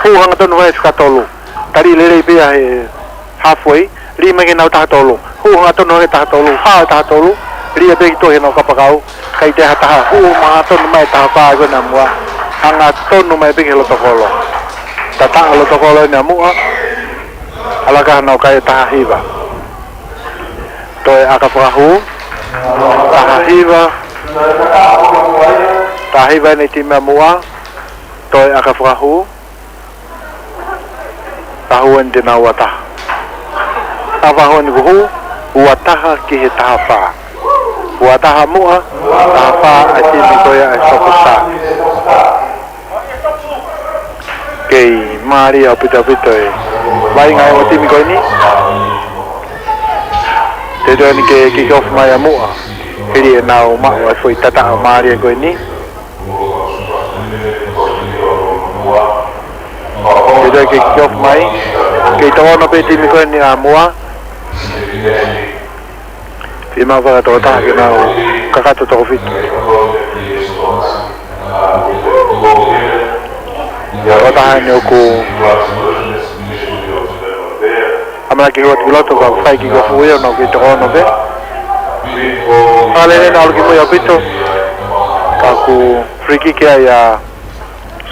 Hū hangatonu mai fika tolu. Taliʻi lelei pē ia he halfway. Lī mai ki heʻenau taha tolu. Hū hangatonu hake taha tolu, hao taha tolu, lī pē ki tuʻa ki heʻenau kapakau, ʻikai toe ha taha, hū hangatonu mai taha fā ko ena ʻa Muʻa, hangatonu mai pē ki he loto kolo. Tataʻo loto kolo eni ʻa Muʻa, ʻalu hake ʻenau kai taha hiva. Toe ʻaka fakahū, taha hiva, taha hiva eni timi ʻa Muʻa, toe ʻaka fakahū, taha ua eni te nau ua taha. ʻAka fakahū eni kuo hū, ua taha ki he taha fā. Ua taha Muʻa, taha fā ʻa e timi ko ia ʻa e Sopu Sā. Kei mālie ʻaupito ʻaupito e vaʻinga ʻa e ongo timi ko eni. Teuteu eni ke kick off mai ʻa Muʻa. Hili ʻenau maʻu ʻa e foʻi tataʻo mālie ko eni. Teuteu ke kick off mai. Kei toko ono pē timi ko eni ʻa Muʻa. Fiemaʻu fakatokotaha ke nau kakato toko fitu. Tokotaha eni ʻoku ʻamanaki hū atu ki loto ka fai kick off ia ʻo nau kei toko ono pē. Fakalele ʻenau ʻalu ki mui ʻaupito. Ka ʻoku free kick ia ʻa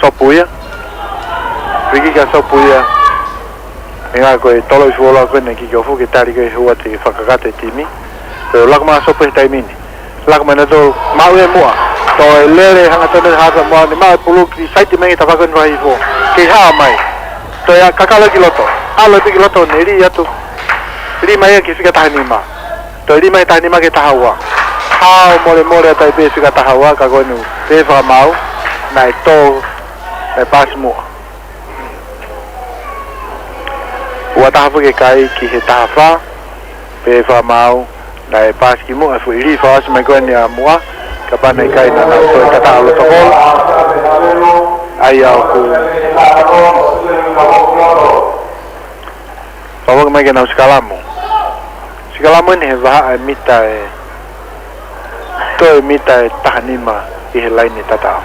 Sopu ia. Free kick ʻa Sopu ia. Hangē ko e tolo i fuoloa ko eni kick off ke tali ko e hū atu ke fakakakato e timi. Ko e laka mai ʻa Sopu he taimi ni. Laka mai nautolu maʻu ʻe Muʻa. Toe lele hangatonu e hafa Muʻa ni maʻu e pulu ki saiti mai ki he tafaʻaki eni fakahihifo. Kei hao mai. Toe ʻa kakalo ki loto. ʻAlu pē ki loto ʻo ne lī atu. Lī mai ia ki he fika taha nima. Toe lī mai taha nima ki he taha ua. Hao molemole atu ai pē fika taha ua ka ko eni pē fakamaau. Naʻe tō, naʻe paasi Muʻa. Ua taha foki e kai ki he taha fā. Pē fakamaau. Naʻe paasi ki Muʻa, foʻi lī fakaʻosi mai ko eni ʻa Muʻa. Kapau naʻe kai naʻa nau toe tataʻo loto kolo. ʻAi ʻa ʻoku Fakafoki mai ke nau sikalamu. Sikalamu eni he vahaʻa e mita ʻe, toe mita ʻe taha nima ʻi he laine tataʻo.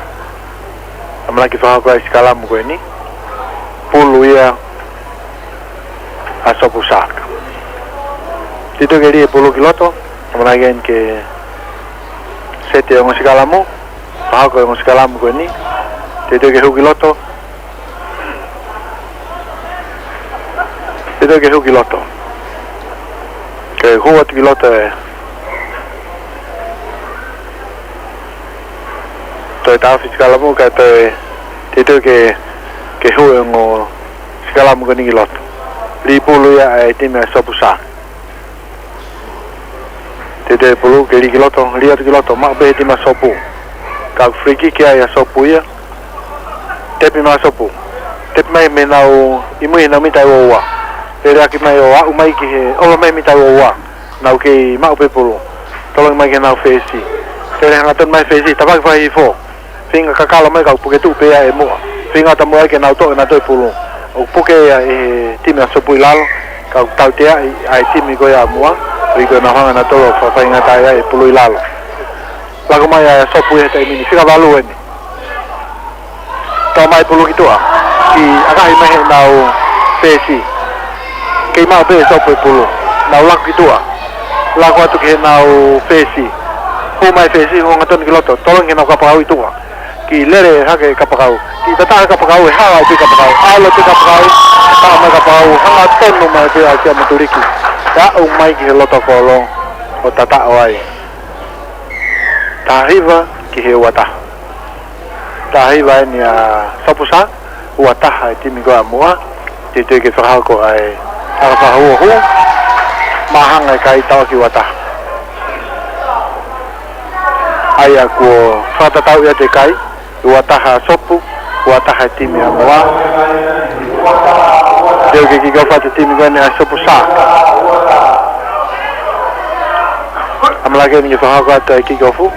ʻAmanaki fakahoko ʻa e sikalamu ko eni. Pulu ia ʻa Sopu Sā. Teuteu ke lī e pulu ki loto. ʻAmanaki eni ke seti e ongo sikalamu. Fakahoko e ongo sikalamu ko eni. Teuteu ke hū ki loto. Teuteu ke hū ki loto. Ke hū atu ki loto e. Toe taʻofi sikalamu ka toe teuteu ke, ke hū e ongo sikalamu ko eni ki loto. Lī pulu ia ʻa e timi ʻa Sopu Sā. Teuteu e pulu ke lī ki loto, lī atu ki loto, maʻu pē he timi ʻa Sopu. Ka free kick ia ʻa Sopu ia. Tepi mai ʻa Sopu. Tepi mai mei heʻenau, ʻi mui heʻenau mita ʻe ua ua. Lele hake mai ʻo aʻu mai ki he, ʻova mai mita ʻe ua ua. Nau kei maʻu pē pulu. Tolongi mai ki heʻenau fesi. Lele hangatonu mai fesi, tafaʻaki fakahihifo. Feinga kakalo mai ka ʻoku puke tuʻu pē ia ʻe Muʻa. Feinga ʻo tamuʻa ke nau toʻo ʻenau toe pulu. ʻOku puke ia ʻe he timi ʻa Sopu ʻi lalo. Ka ʻoku tautea ʻa e timi ko ia ʻa Muʻa. Ui ko ʻenau hanga ʻe nautolu ʻo fakafaingataʻaʻia e pulu ʻi lalo. Laka mai ʻa Sopu ʻi he taimi ni. Fika valu eni. Toʻo mai pulu ki tuʻa. Kei ʻakahi mai heʻenau fesi. Kei maʻu pē ʻe Sopu e pulu. Nau laka ki tuʻa. Laka atu ki heʻenau fesi. Hū mai fesi, hū hangatonu ki loto. Tolongi ki heʻenau kapakau ʻi tuʻa. Kei lele hake kapakau. Kei tataʻo kapakau ʻe hao ai pē kapakau. ʻAlu pē kapakau. Tataʻo mai kapakau. Hangatonu mai pē ʻa Kia Matuliki. Aʻu mai ki he loto kolo. ʻO tataʻo ai. Taha hiva ki he ua taha. Taha hiva eni ʻa Sopu Sā, ua taha e timi ko ia ʻa Muʻa, teuteu ke fakahoko ʻa e ʻaka fakahū ʻo hū, māhanga e kai taʻofi ua taha. ʻAi ʻa kuo fakatatau ia ʻa e kai, ua taha Sopu, ua taha e timi ʻa Muʻa. Teuteu ke kick off atu e timi ko eni ʻa Sopu Sā. ʻAmanaki eni ke fakahoko atu e kick off. ʻI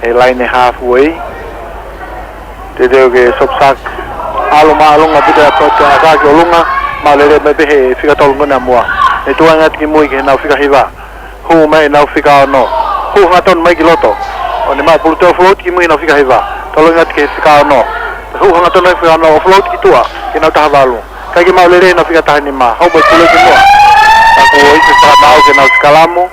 he laine halfway. Teuteu ke Sopu Sā. ʻAlu māʻolunga pē ʻa Sopu Sā ki ʻolunga. Maʻulele mai pē he fika tolu ko ena ʻa Muʻa. Ne tuʻu ange atu ki mui ki heʻenau fika hiva. Hū mai heʻenau fika ono. Hū hangatonu mai ki loto. ʻO ne maʻu pulu, toe float ki mui heʻenau fika hiva. Tolongi atu ki he fika ono. Hū hangatonu mai fika ono. Ō float ki tuʻa. Ki heʻenau taha valu. ʻIkai ke maʻulele heʻenau fika taha nima. Hū mai pulu ki muʻa. Kuo ʻosi fakamaau ke nau sikalamu.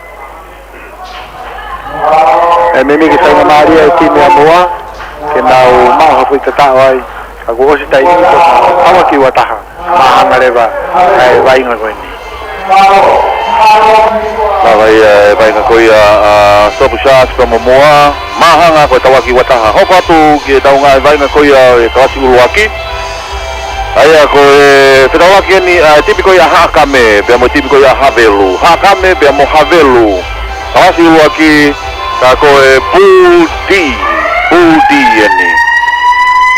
ʻE meimei ke faingamālie e timi ʻa Moa ke nau maʻu ha foʻi tataʻo ai. Ka kuo ʻosi taimi ko e tauaki ua taha. Māhanga leva ʻa e vaʻinga ko eni. Lava ia e vaʻinga ko ia ʻa Sopu Sharks pea mo Moa. Māhanga ko e tauaki ua taha. Hoko atu ki he taunga e vaʻinga ko ia e kalasi ʻuluaki. ʻA ia ko e fetaulaki eni ʻa e timi ko ia ʻa Haʻakame pea mo e timi ko ia ʻa Havelu. Haʻakame pea mo Havelu. Kalasi ʻuluaki, ka ko e Pool D, Pool D eni.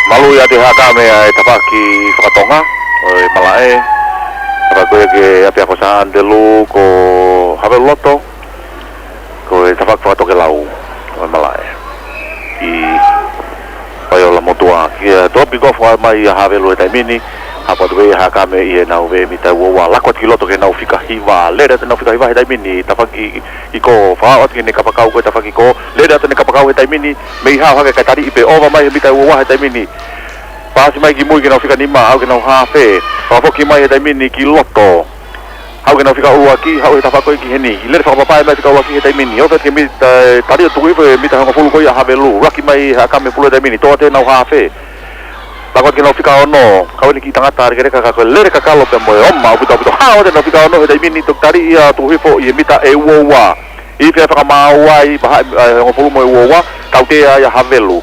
Malu ia ʻa Haʻakame ʻa e tafaʻaki fakatonga ʻo e malaʻe. Ka ko e ke ʻapiako Sā Andelu ko Havelu Loto. Ko e tafaʻaki fakatokelau ʻo e malaʻe ʻi Paiola Motuʻa. Kia topi ko fua mai ʻa Havelu he taimi ni. Haʻu atu pē ʻa Haʻakame ʻi heʻenau veʻe mita ua ua. Laku atu ki loto ki heʻenau fika hiva. Lele atu ʻenau fika hiva he taimi ni. Tafaʻaki ʻi ko. Fakaʻau atu ki heʻene kapakau ko e tafaʻaki ko. Lele atu ʻene kapakau he taimi ni. Mei hao hake kae taliʻi pē ʻova mai he mita ua ua he taimi ni. Pasi mai ki mui ki heʻenau fika nima. Haʻu ki heʻenau hafe. Fakafoki mai he taimi ni ki loto. Haʻu ki heʻenau fika ʻuluaki, haʻu he tafaʻaki ko ē ki heni. Lele fakapapae mai fika ʻuluaki he taimi ni. Ofi atu ki he mita, taliʻi ʻo tuku hifo he mita hongofulu ko ia ʻa Havelu. Laki mai ʻa Haʻakame Pulu he taimi ni. Tō atu heʻenau hafe. Laku atu ki heʻenau fika ono. Kau eni ki tangata ʻa e lekeleka ka ko e lele kakalo pea mo e oma ʻaupito ʻaupito. Haʻu atu heʻenau fika ono he taimi ni. Toki taliʻi ia ʻo tuku hifo ʻi he mita ʻe ua ua. ʻI fē fakamaau ai, vahaʻa, ʻa e hongofulu mo e ua ua. Tautea ai ʻa Havelu.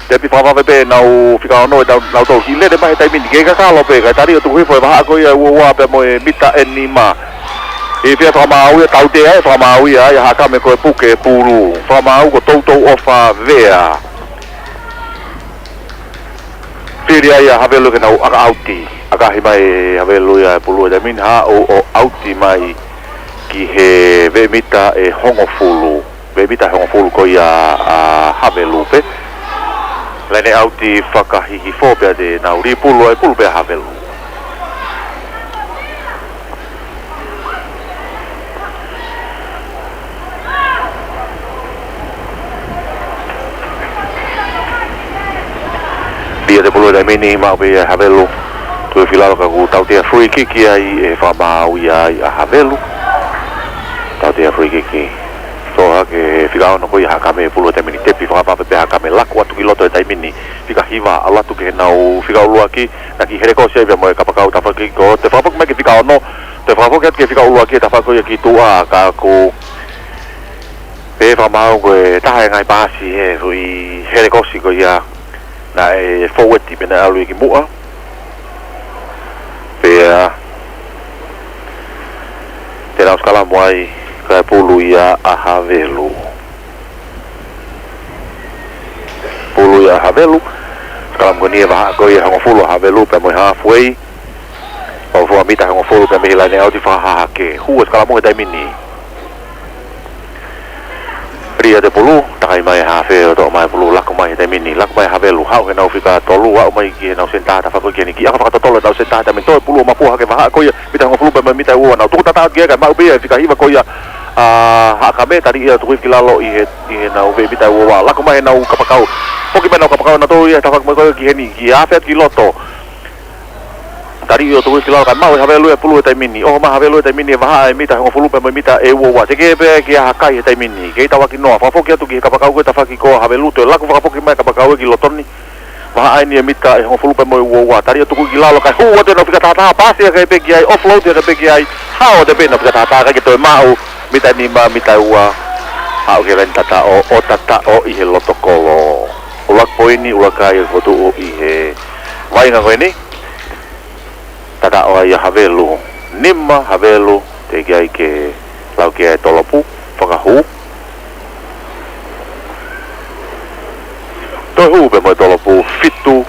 Tepi fakavave pē ʻenau fika ono ʻe nau, nau tau ki lele mai he taimi ni. Kei kakalo pē, kae taliʻi ʻo tuku hifo e vahaʻa ko ia ʻe ua ua pea mo e mita ʻe nima. ʻI fē fakamaau ia, tautea e fakamaau ia ʻa Haʻakame ko e puke Pulu. Fakamaau ko Toutou ʻOfa Vea. Fili ai ʻa Havelu ke nau ʻaka ʻauti. ʻAkahi mai ʻe Havelu ia e Pulu he taimi ni, haʻu ʻo ʻauti mai ki he veʻe mita ʻe hongofulu. Veʻe mita hongofulu ko ia ʻa Havelu pē. Laine ʻauti fakahihifo pea te nau lī pulu ai, pulu pē ʻa Havelu. Lī atu e pulu he taimi ni, maʻu pē ia ʻe Havelu. Tuʻu hifo ki lalo ka kuo tautea free kick ia ʻe fakamaau ia ai ʻa Havelu. Tautea free kick. Tō hake fika ono ko ia ʻa Haʻakame, pulu he taimi ni, tepi fakavave pē ʻa Haʻakame, laku atu ki loto he taimi ni, fika hiva, ʻalu atu ki heʻenau fika ʻuluaki, naʻe kiʻi helekosi ai pea mo e kapakau tafaʻaki ko ē, toe fakafoki mai ki he fika ono, toe fakafoki atu ki he fika ʻuluaki, tafaʻaki ko ia ki tuʻa, ka kuo pehē fakamaau ko e taha e ngaahi paasi he foʻi helekosi ko ia, naʻe foueti pea naʻe ʻalu ia ki muʻa. Pea te nau sikalamu ai, kae pulu ia ʻa Havelu. Pulu ia ʻa Havelu. Sikalamu ko eni he vahaʻa ko ia ʻe hongofulu ʻa Havelu pea mo e halfway. Fakaʻofoʻofa mita hongofulu pea mei he laine ʻauti fakahahake. Hū e sikalamu he taimi ni. Lī atu e pulu, takai mai e hafe ʻo toʻo mai e pulu, laku mai he taimi ni, laku mai ʻa Havelu, haʻu ki heʻenau fika tolu, haʻu mai ki heʻenau senitā tafaʻaki ko eni, kiʻi ʻaka fakatotolo ʻenau senitā he taimi ni, toe pulu ʻo mapua hake vahaʻa ko ia, mita hongofulu pea mo e mita ua, nau tuku tata atu ki ai kae maʻu pē ia e fika hiva ko ia ʻa Haʻakame, taliʻi ia ʻo tuku hifo ki lalo ʻi he, ʻi heʻenau veʻe mita ua ua, laku mai heʻenau kapakau, foki mai ʻenau kapakau, nau tō ia tafaʻaki mai ko ia ki heni, kiʻi hafe atu ki loto. Taliʻi ʻo tuku hifo ki lalo kae maʻu ʻe Havelu e pulu he taimi ni. ʻOho mai ʻa Havelu he taimi ni he vahaʻa e mita hongofulu pea mo e mita ʻe ua ua. Teʻeki pē ke ʻaha kai he taimi ni. Kei tauaki noa. Fakafoki atu ki he kapakau ko e tafaʻaki ko Havelu, toe laku fakafoki mai e kapakau ia ki loto ni. Vahaʻa eni e mita ʻe hongofulu pea mo e ua ua. Taliʻi ʻo tuku ki lalo kae hū atu ʻenau fika taha taha, pasi hake pē ki ai, offload hake pē ki ai. Hao atu pē ʻenau fika taha taha, ʻikai ke toe maʻu, mita nima, mita ua. Haʻu ki he laine tataʻo, ʻo tataʻo ʻi he loto kolo. ʻUluaki poini, ʻuluaki kai ʻoku fokotuʻu ʻi he vaʻinga ko eni. Tataʻo ai ʻa Havelu. Nima Havelu, teʻeki ai ke lau ki ai e tolopu, fakahū. Toe hū pē mo e tolopu, fitu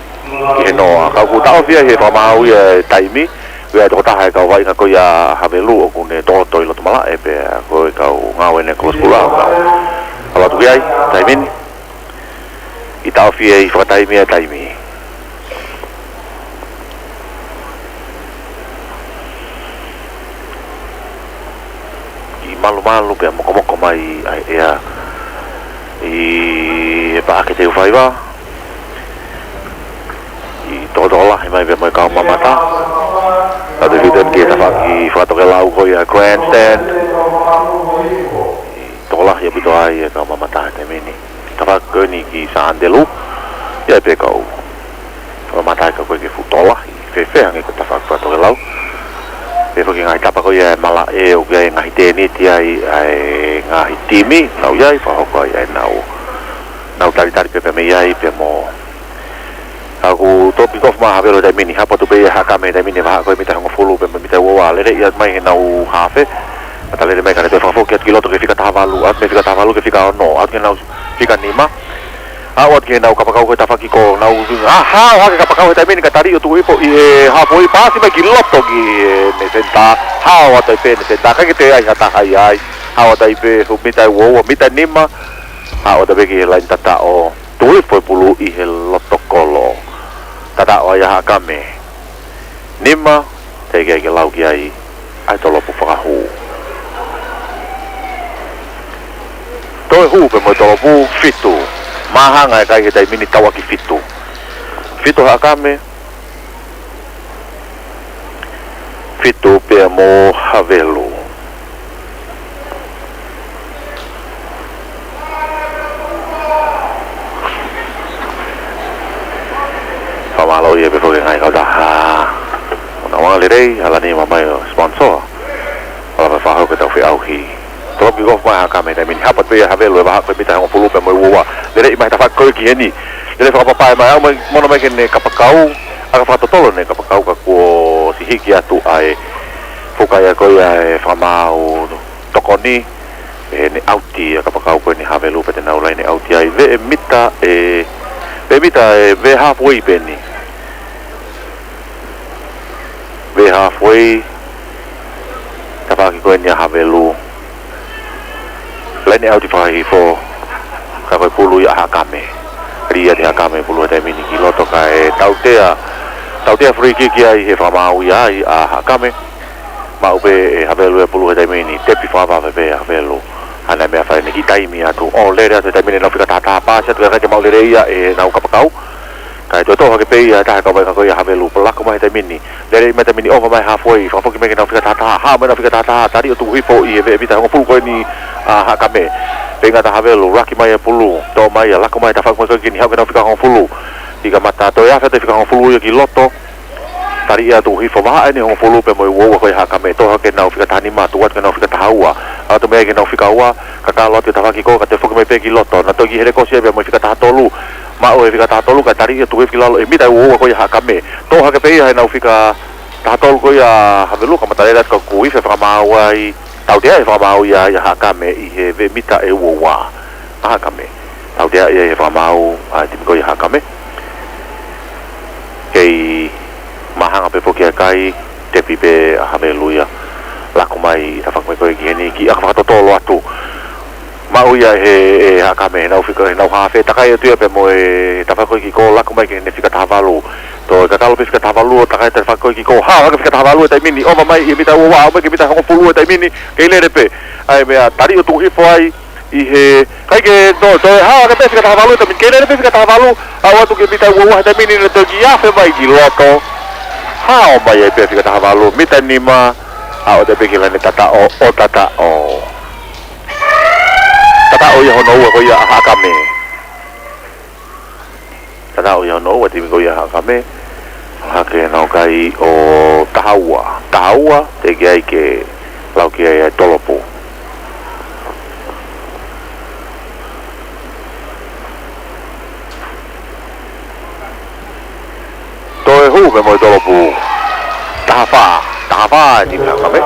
ki he noa. Ka ʻoku taʻofi ia he fakamaau ia e taimi. Ko e tokotaha e kau vaʻinga ko ia ʻa Havelu ʻoku ne tokoto ʻi loto malaʻe pea ko e kau ngāue ʻeni ko e kolosi kula. ʻAlu atu ki ai, taimi ni. ʻI taʻofi ai fakataimi e taimi. ʻI malumalu pea mokomoko mai ʻa e ʻea ʻi he paʻake teu faiva. ʻI tokotokolahi mai pea mo e kau mamata. Ka te fiten ke Tafaʻaki fakatokelau ko ia grandstand. Tokolahi ʻaupito ai e kau mamata he taimi ni. Tafaʻaki ko eni ki Sandelu. ʻIo pē kau mamata ka ko e ke futola. Fēfē hangē ko e tafaʻaki fakatokelau. Pea foki ngaahi tapa ko ia e malaʻe ʻoku ʻi ai e ngaahi tēniti ai ʻa e ngaahi timi. Nau ʻi ai, fakahoko ai ʻenau, nau talitali pē pea mei ai pea mo ʻa ʻoku topi kofu mai ʻa Havelu he taimi ni, haʻu atu pē ia ʻa Haʻakame he taimi ni, vahaʻa ko e mita hongofulu pea mo e mita ua ua, lele ia mai heʻenau hafe. Mata lele mai ka ne toe fakafoki atu ki loto ki he fika taha valu, atu mei he fika taha valu ki he fika ono, atu ki heʻenau fika nima. Aʻu atu ki heʻenau kapakau ko e tafaʻaki ko, nau, ʻa, hao hake kapakau he taimi ni ka tali ʻo tuku hifo ʻi he halfway, paasi mai ki loto ki heʻene senitā, hao atu ai pē ʻene senitā, ʻikai ke toe ʻi ai ha taha ia ai, hao atu ai pē he mita ua ua, mita nima, hao atu ai pē ki he laine tataʻo. Tuku hifo e pulu ʻi he loto kolo. Tataʻo ai ʻa Haʻakame. Nima, teʻeki ai ke lau ki ai ʻa e tolopu fakahū. Toe hū pē mo e tolopu, fitu. Māhanga e kai he taimi ni, tauʻaki fitu. Fitu Haʻakame, fitu pea mo Havelu. Fakamālō ia pē foki ngaahi kautaha ʻo e ʻUluaki Lelei, hala ni mai ʻo sponsor. Hala pē fakahoko ʻetau feʻauhi. Topi kofu mai ʻa Haʻakame he taimi ni, haʻu atu pē ia ʻa Havelu he vahaʻa ko e mita hongofulu pea mo e ua ua. Lele mai he tafaʻaki ko ē ki heni. Lele fakapapaʻi mai, aʻu mai, mono mai ki heʻene kapakau, ʻaka fakatotolo ʻene kapakau ka kuo ʻosi hiki atu ʻa e fuka ia ko ia e fakamaau tokoni, ʻene ʻauti ʻa e kapakau ko eni ʻa Havelu pea te nau laine ʻauti ai, veʻe mita ʻe, veʻe mita ʻe, veʻe halfway pē eni. Veʻe halfway, tafaʻaki ko eni ʻa Havelu. Laine ʻauti fakahifo, ka ko e pulu ia ʻa Haʻakame. Lī ʻa Haʻakame pulu he taimi ni ki loto kae tautea, tautea free kick ia ʻi he fakamaau ia ai ʻa Haʻakame. Maʻu pē ʻe Havelu e pulu he taimi ni, tepi fakavave pē ʻa Havelu. Hana meʻa fai ʻene kiʻi taimi atu. ʻO lele atu he taimi ni ʻenau fika taha taha, paasi atu kae ʻikai ke maʻu lelei ia ʻenau kapakau. Kae toe toʻo hake pē ia ʻe he taha e kau vaʻinga ko ia ʻa Havelu, pea laku mai he taimi ni. Lele mai taimi ni, ʻova mai halfway, fakafoki mai ki heʻenau fika taha taha, hao mai ʻenau fika taha taha, tali ʻo tuku hifo ʻi he veʻe mita hongofulu ko eni ʻa Haʻakame. Pea ngata ʻa Havelu, laki mai e pulu, toʻo mai ia, laku mai tafaʻaki ko ē ki heni, haʻu ki heʻenau fika hongofulu. Fika mata, toe afe atu e fika hongofulu ia ki loto. Tali ia tuku hifo, vahaʻa eni hongofulu pea mo e ua ua ko ia ʻa Haʻakame, toʻo hake ʻenau fika taha nima, tuku atu ki heʻenau fika taha ua. Atu mei ai ki heʻenau fika ua, kakalo atu e tafaʻaki ko ē, ka toe foki mai pē ki loto. Naʻe toe kiʻi helekosi ia pea mo e fika taha tolu. Maʻu e fika taha tolu, kae tali ia tuku hifo ki lalo ʻi he mita ua ua ko ia ʻa Haʻakame. Toʻo hake pē ia heʻenau fika taha tolu ko ia ʻa Havelu, ka mata lele atu ka kuo ifi e fakamaau ai, tautea e fakamaau ia ʻa Haʻakame ʻi he veʻe mita ʻe ua ua. ʻA Haʻakame. Tautea ia ʻi he fakamaau ʻa e timi ko ia ʻa Haʻakame. Kei māhanga pē foki ʻa e kai, tepi pē ʻa Havelu ia. Laku mai ʻi he tafaʻaki ko ē ki heni, kiʻi ʻaka fakatotolo atu. Maʻu ia ʻe he, ʻe Haʻakame, heʻenau fika, heʻenau hafe, takai atu ia pea mo e tafaʻaki ko ē ki kō, laku mai ki heʻene fika taha valu. Toe kakalo pē fika taha valu ʻo takai atu e tafaʻaki ko ē ki kō, hao hake fika taha valu he taimi ni, ʻova mai ʻi he mita ua ua, aʻu mai ki he mita hongofulu he taimi ni, kei lele pē. ʻA e meʻa, tali ʻo tuku hifo ai, ʻi he, ʻikai ke, toe, toe hao hake pē fika taha valu he taimi ni, kei lele pē fika taha valu, aʻu atu ki he mita ua ua he taimi ni, naʻe toe kiʻi afe mai ki loto. Hao mai ai pē fika taha valu, mita nima, aʻu atu pē ki he laine tataʻo, ʻo tataʻo. Tataʻo ia hono ua ko ia ʻa Haʻakame. Tataʻo ia hono ua timi ko ia ʻa Haʻakame. Hake nau kai ʻo taha ua. Taha ua, teʻeki ai ke lau ki ai ʻa e tolopu. Toe hū pē mo e tolopu. Taha fā. Taha fā e timi ʻa Haʻakame.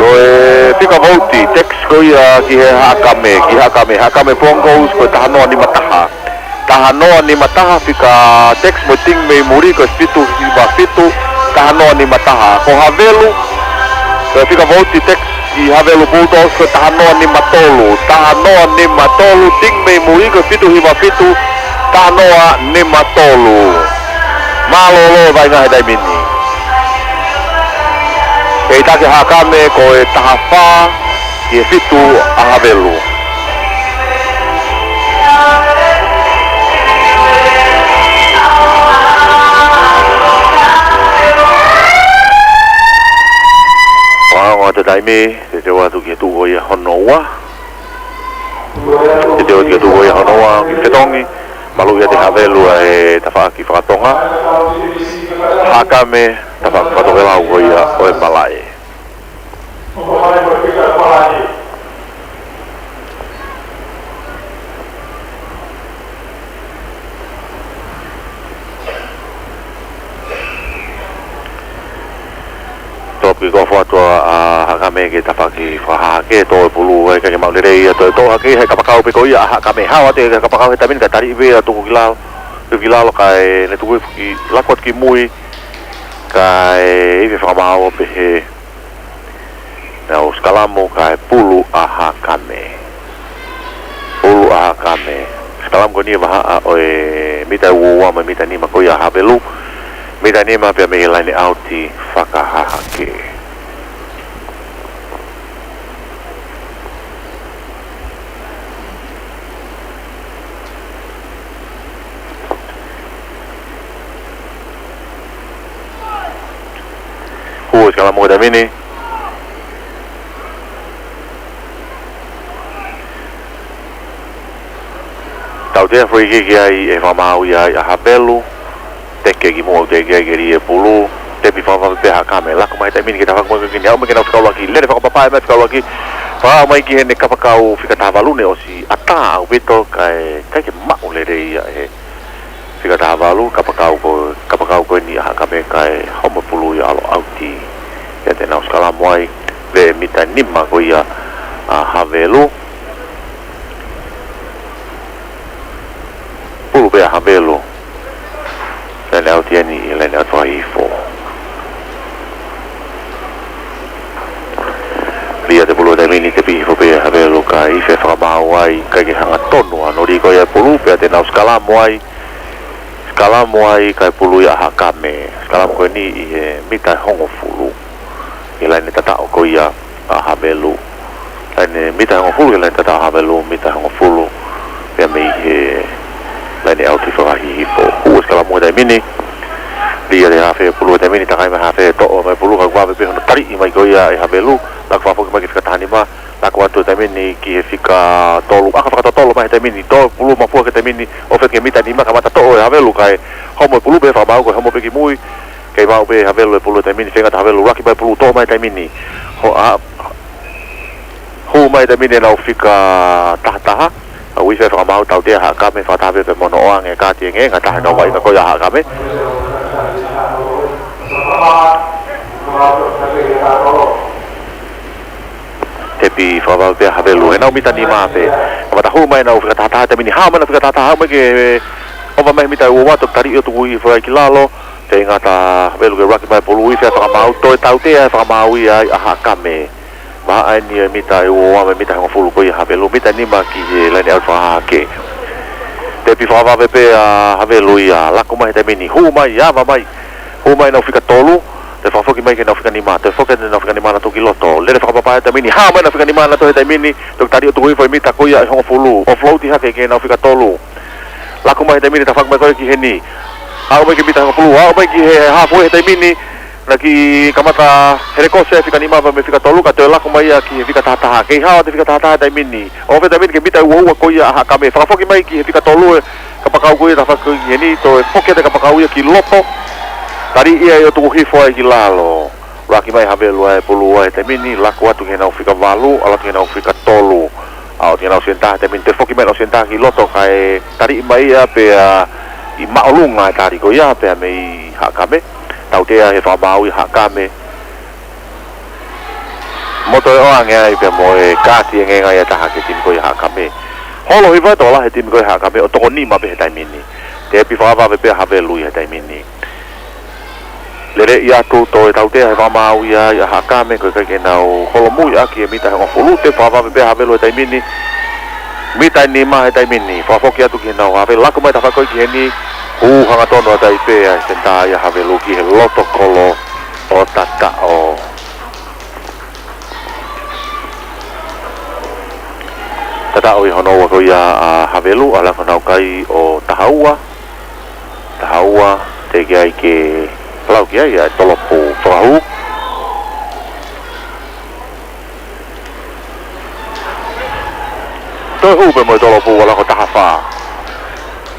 Ko e fika vouti, tax ko ia ki he Haʻakame, ki Haʻakame, Haʻakame Broncos ko e taha noa nima taha. Taha noa nima taha fika tax mo e timi mei muli ko e fitu hiva fitu, taha noa nima taha. Ko Havelu, ko e fika vouti tax ki Havelu Bulldogs ko e taha noa nima tolu, taha noa nima tolu, timi mei muli ko e fitu hiva fitu, taha noa nima tolu. Mālōlō e vaʻinga he taimi ni. Kei taki Haʻakame ko e taha fā ki he fitu ʻa Havelu. Taimi, teuteu atu ki he tuʻu ko ia hono ua. Teuteu atu ki he tuʻu ko ia hono ua, ki he fetongi. Maluʻi ʻe Havelu ʻa e tafaʻaki fakatonga. Haʻakame, tafaʻaki fakatokelau ko ia ʻo e malaʻe. Toki kofo atu ʻa Haʻakame ki he tafaʻaki fakahahake, tō e pulu ai, ʻikai ke maʻu lelei ia, toe tō hake he kapakau pē ko ia ʻa Haʻakame. Hao atu e kapakau he taimi ni kae taliʻi pē ʻa Tuku ki lalo, Tuku ki lalo kae ne tuku ki, laku atu ki mui, kae ifi fakamaau pē he nau sikalamu kae pulu ʻa Haʻakame. Pulu ʻa Haʻakame. Sikalamu ko eni ʻa e vahaʻa ʻo e mita ʻe ua ua mo e mita nima ko ia ʻa Havelu. Mita nima pea mei he laine ʻauti fakahahake. Hū e sikalamu he taimi ni. Tautea free kick ai ʻe fakamaau ia ai ʻa Havelu. Teke ki muʻa ʻo teke ai ke lī e pulu. Tepi fakavave pē ʻa Haʻakame. Laku mai he taimi ni ki he tafaʻaki ko eni. Haʻu mai ki he nau fika ʻuluaki. Lele fakapapaʻi mai fika ʻuluaki. Fakaaʻu mai ki heʻene kapakau fika taha valu ne ʻosi ʻatā ʻaupito kae ʻikai ke maʻu lelei ia he fika taha valu, kapakau ko, kapakau ko eni ʻa Haʻakame kae homo pulu ia ʻalu ʻauti. Pea te nau sikalamu ai, veʻe mita nima ko ia ʻa Havelu. Pulu pē ʻa Havelu. Laine ʻauti eni ʻi he laine ʻauti fakahihifo. Lī atu e pulu he taimi ni, tepi hifo pē ʻa Havelu kae ifi fakamaau ai, ʻikai ke hangatonu ʻa e noli ko ia e pulu, pea te nau sikalamu ai, sikalamu ai kae pulu ia ʻa Haʻakame. Sikalamu ko eni ʻi he mita ʻe hongofulu. ʻI he laine tataʻo ko ia ʻa Havelu. Laine mita ʻe hongofulu, ʻi he laine tataʻo ʻa Havelu, mita ʻe hongofulu. Pea mei he laine ʻauti fakahihifo. Hū e sikalamu he taimi ni. Lī atu e hafe e pulu he taimi ni, takai mai hafe toʻo mai pulu, kae vave pē hono taliʻi mai ko ia ʻe Havelu. Laku fakafoki mai ki he fika taha nima. Laku atu he taimi ni ki he fika tolu. ʻAka fakatotolo mai he taimi ni. Tō pulu mafua ki he taimi ni. ʻOfa ki he mita nima kamata toʻo ʻe Havelu kae homo e pulu pē fakamaau ko e homo pē ki mui. Kei maʻu pē ʻe Havelu e pulu he taimi ni. Feinga atu ʻa Havelu. Laki mai pulu toʻo mai he taimi ni. Ho-, a, hū mai he taimi ni ʻenau fika taha taha. ʻA e ifi fakamaau tautea ʻa Haʻakame fakataha pē mo hono ʻoange kaati engeenga taha ʻenau vaʻinga ko ia ʻa Haʻakame. Tepi fakavave pē ʻa Havelu, he nau mita nima pē. Kamata hū mai ʻenau fika taha taha he taimi ni, hao mai ʻenau fika taha taha, hao mai ki he ʻova mai he mita ʻe ua ua, toki taliʻi ʻo tuku hifo ai ki lalo. Feinga atu ʻa Havelu ke laki mai pulu, ifi fakamaau, toe tautea fakamaau ia ai ʻa Haʻakame. Vahaʻa eni e mita ʻe ua ua mo e mita ʻe hongofulu ko ia ʻa Havelu, mita nima ki he laine ʻauti fakahahake. Tepi fakavave pē ʻa Havelu ia, laku mai he taimi ni, hū mai, ava mai. Hū mai ʻenau fika tolu, toe fakafoki mai ki heʻenau fika nima, toe foki atu ʻenau fika nima naʻa tuku ki loto. Lele fakapapaʻi he taimi ni, hao mai ʻenau fika nima naʻa tuku he taimi ni, toki taliʻi ʻo tuku hifo e mita ko ia ʻe hongofulu. ʻOfloat hake ki heʻenau fika tolu. Laku mai he taimi ni tafaʻaki mai ko ia ki heni. Aʻu mai ki he mita ʻe hongofulu, aʻu mai ki he halfway he taimi ni, naʻe kamata helekosi e fika nima pea mo e fika tolu, kae toe laku mai ia ki he fika taha taha. Kei hao atu e fika taha taha he taimi ni. ʻOfa he taimi ni ki he mita ʻe ua ua ko ia ʻa Haʻakame. Fakafoki mai ki he fika tolu e kapakau ko ia tafaʻaki ko ia ki heni, toe foki atu e kapakau ia ki loto. Taliʻi ia ʻo tuku hifo ai ki lalo. Laki mai ʻa Havelu ʻa e pulu ʻa e taimi ni, laku atu ki heʻenau fika valu, ʻalu atu ki heʻenau fika tolu. ʻAlu atu ki heʻenau senitā he taimi ni, toe foki mai ʻenau senitā ki loto kae taliʻi mai ia pea ʻi māʻolunga e tali ko ia pea mei Haʻakame. Tautea he fakamaau ia ʻa Haʻakame. Mo toe ʻoange ai pea mo e kaati engeenga ia ʻe taha ki he timi ko ia ʻa Haʻakame. Holo hifo ʻa e tola he timi ko ia ʻa Haʻakame ʻo toko nima pē he taimi ni. Tepi fakavave pē ʻa Havelu ia he taimi ni. Lele ia atu toe tautea he fakamaau ia ai ʻa Haʻakame, ko e ʻikai ke nau holomui ʻaki e mita ʻe hongofulu, tepi fakavave pē ʻa Havelu he taimi ni. Mita ʻe nima he taimi ni, fakafoki atu ki heʻenau halfway, laku mai tafaʻaki ko ia ki heni, hū hangatonu atu ai pē ʻa e senitā ia ʻa Havelu ki he loto kolo ʻo tataʻo. Tataʻo ʻi hono ua ko ia ʻa Havelu, ʻalu ʻenau kai ʻo taha ua. Taha ua, teʻeki ai ke lau ki ai ʻa e tolopu fakahū. Toe hū pē mo e tolo pū ʻo lako taha fā.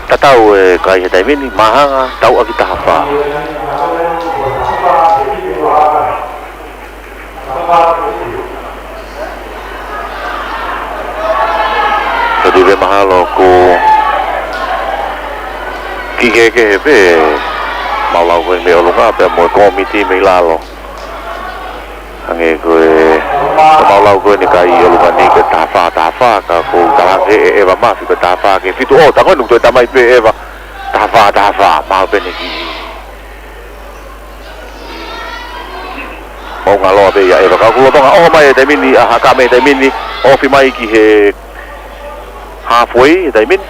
Tatau e kai he taimi ni, Mahanga, tauʻaki taha fā. Toti ve mahalo ko ki kehekehe pē, mau lau ko e mei ʻolunga pea mo e kōmiti mei lalo. Hangē ko e, ko mau lau ko eni kai ʻi ʻolunga ni ko e taha fā, taha fā, ka ko u tala ke ʻe ʻeva mafi ko e taha fā ki he fitu. ʻO, tango nu toe tamai pē ʻeva, taha fā, taha fā, mau pē ni ki. Mau ngaloa pē ia ʻeva. Ka ʻoku lolotonga ʻoho mai e taimi ni ʻa Haʻakame he taimi ni, ofi mai ki he halfway he taimi ni.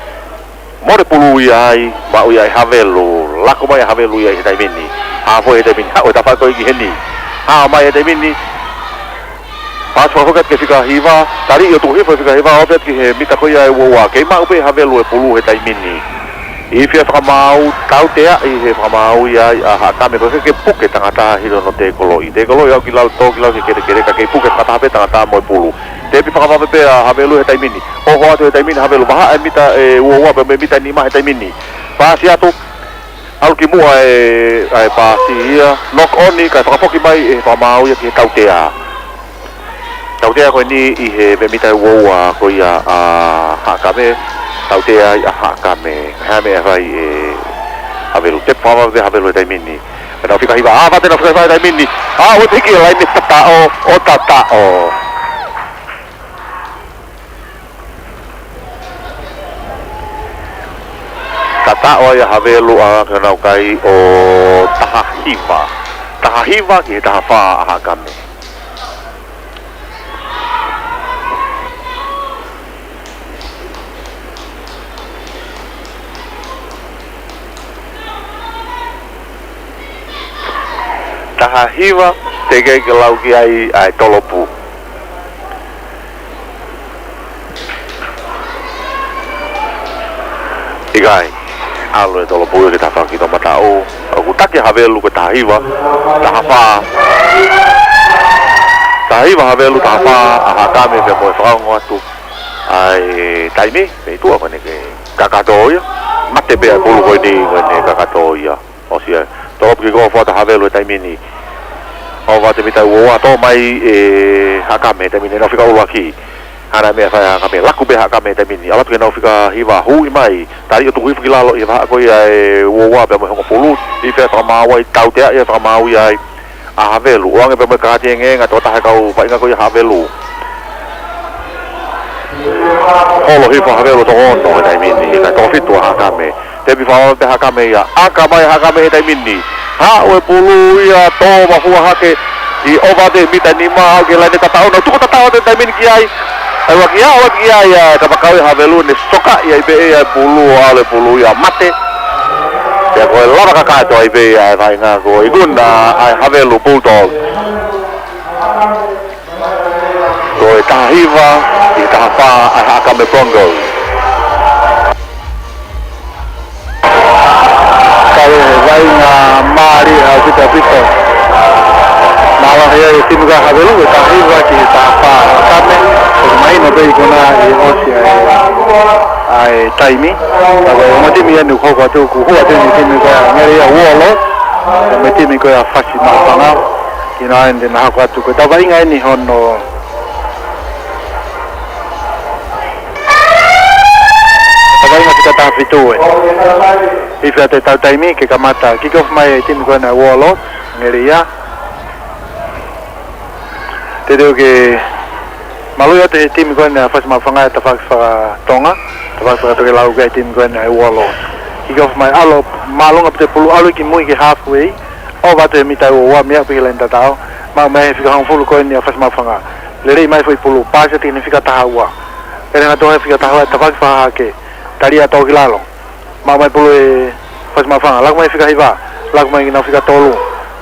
Mole pulu ia ai, maʻu ia ʻe Havelu, lako mai ʻa Havelu ia he taimi ni. Halfway he taimi ni, haʻu e tafaʻaki ko ē ki heni. Hao mai he taimi ni. Paasi fakafoki atu ki he fika hiva, tali ʻo tuku hifo he fika hiva, ofi atu ki he mita ko ia ʻe ua ua. Kei maʻu pē ʻe Havelu e pulu he taimi ni. ʻI he fia fakamaau, tauteaʻi he fakamaau ia ai ʻa Haʻakame ko ē ke puke tangata hili hono tēkoloʻi. Tēkoloʻi ʻo aʻu ki lalo, tō ki lalo ki he kelekele, ka kei puke fakataha pē tangata mo e pulu. Tepi fakavave pē ʻa Havelu he taimi ni. ʻOho atu he taimi ni ʻa Havelu, vahaʻa e mita ʻe ua ua pea mo e mita nima he taimi ni. Paasi atu, ʻalu ki muʻa e, ʻa e paasi ia, knock on, kae fakafoki mai ʻe he fakamaau ia ki he tautea. Tautea ko eni ʻi he mita ʻe ua ua ko ia ʻa Haʻakame, tautea ai ʻa Haʻakame. Hā e meʻa ʻe fai ʻe Havelu, tepi fakavave Havelu he taimi ni. Pea nau fika hiva, ʻa, vate nau fika hiva he taimi ni. ʻA, ʻoua te hiki e laine, tataʻo, ʻo tataʻo. Tataʻo ai ʻa Havelu ʻa ʻenau kai ʻo taha hiva. Taha hiva ki he taha fā ʻa Haʻakame. Taha hiva, teʻeki ai ke lau ki ai ʻa e tolo pū. ʻIkai, ʻalu e tolo pū ia ki he tafaʻaki toʻomataʻu. ʻOku taki ʻa Havelu ko e taha hiva, taha fā. Taha hiva Havelu, taha fā ʻa Haʻakame pea mo e fakaongo atu ʻa e taimi, mei tuʻa ko eni ke kakato ia. Mate pē ʻa e pulu ko eni ko eni kakato ia. ʻOsi ia. Tolo pū kick off atu ʻa Havelu he taimi ni. ʻOho atu he mita ʻe ua ua, tō mai ʻe Haʻakame he taimi ni, nau fika ʻuluaki. Hā e meʻa ʻe fai ʻe Haʻakame, laku pē Haʻakame he taimi ni. ʻAlu atu ki heʻenau fika hiva, huʻi mai. Tali ʻo tuku hifo ki lalo ʻi he vahaʻa ko ia ʻe ua ua pea mo e hongofulu. ʻI he fia fakamaau ai, tauteaʻi e fakamaau ia ai ʻa Havelu. ʻOange pea mo e kāti engeenga, tokotaha e kau vaʻinga ko ia ʻa Havelu. Holo hifo ʻa Havelu toko ono he taimi ni, kae toko fitu ʻa Haʻakame. Tepi fakavave pē ʻa Haʻakame ia, ʻaka mai ʻa Haʻakame he taimi ni. Haʻu e pulu ia, tō mafua hake ʻi ʻova atu he mita nima, aʻu ki he laine tataʻo, nau tuku tataʻo atu he taimi ni ki ai. ʻA ia ʻoku ʻalu atu ki ai ʻa e kapakau ʻa Havelu, ne sokaʻi ai pē ʻe ia e pulu, ʻalu e pulu ia mate. Pea ko e lava kakato ai pē ia ʻa e vaʻinga ko ē ʻi Kona ʻa e Havelu Bulldog. Ko e taha hiva ki he taha fā ʻa e Haʻakame Broncos. Ka ko e vaʻinga mālie ʻaupito ʻaupito. Mālohi ai e timi ko ē ʻa Havelu, ko e taha hiva ki he taha fā ʻa Haʻakame. Ko e mahino pē ʻi Kona ʻi he ʻosi ʻa e, ʻa e taimi. Ka ko e ongo timi eni ʻoku hoko atu, ʻoku hū atu eni e timi ko ē ʻa Ngeleia Warlord. Ko e timi ko ē ʻa Fasi Maʻufanga. Kinaua eni te nau hoko atu, ko e tau vaʻinga eni hono tau vaʻinga fika taha fitu ē. ʻI he fia te tau taimi ke kamata kick off mai e timi ko ena ʻa Warlord, Ngeleia. Te teu ke maluʻi atu he timi ko ena ʻa Fasi Maʻufanga e tafaʻaki fakatonga, tafaʻaki fakatokelau ki he timi ko ena ʻa Warlord. Kick off mai ʻalu māʻolunga pē e pulu ʻalu ki mui ki he halfway, ʻo ʻova atu he mita ʻe ua ua mei aʻu pē ki he laine tataʻo, maʻu mai he fika hongofulu ko eni ʻa Fasi Maʻufanga. Lelei mai foʻi pulu, paasi atu ki he fika taha ua. Pea hangatonu he fika taha ua, tafaʻaki fakahahake. Tali ʻo tō ki lalo. Maʻu mai pulu ʻe Fasi Maʻufanga, laku mai fika hiva, laku mai ki heʻenau fika tolu.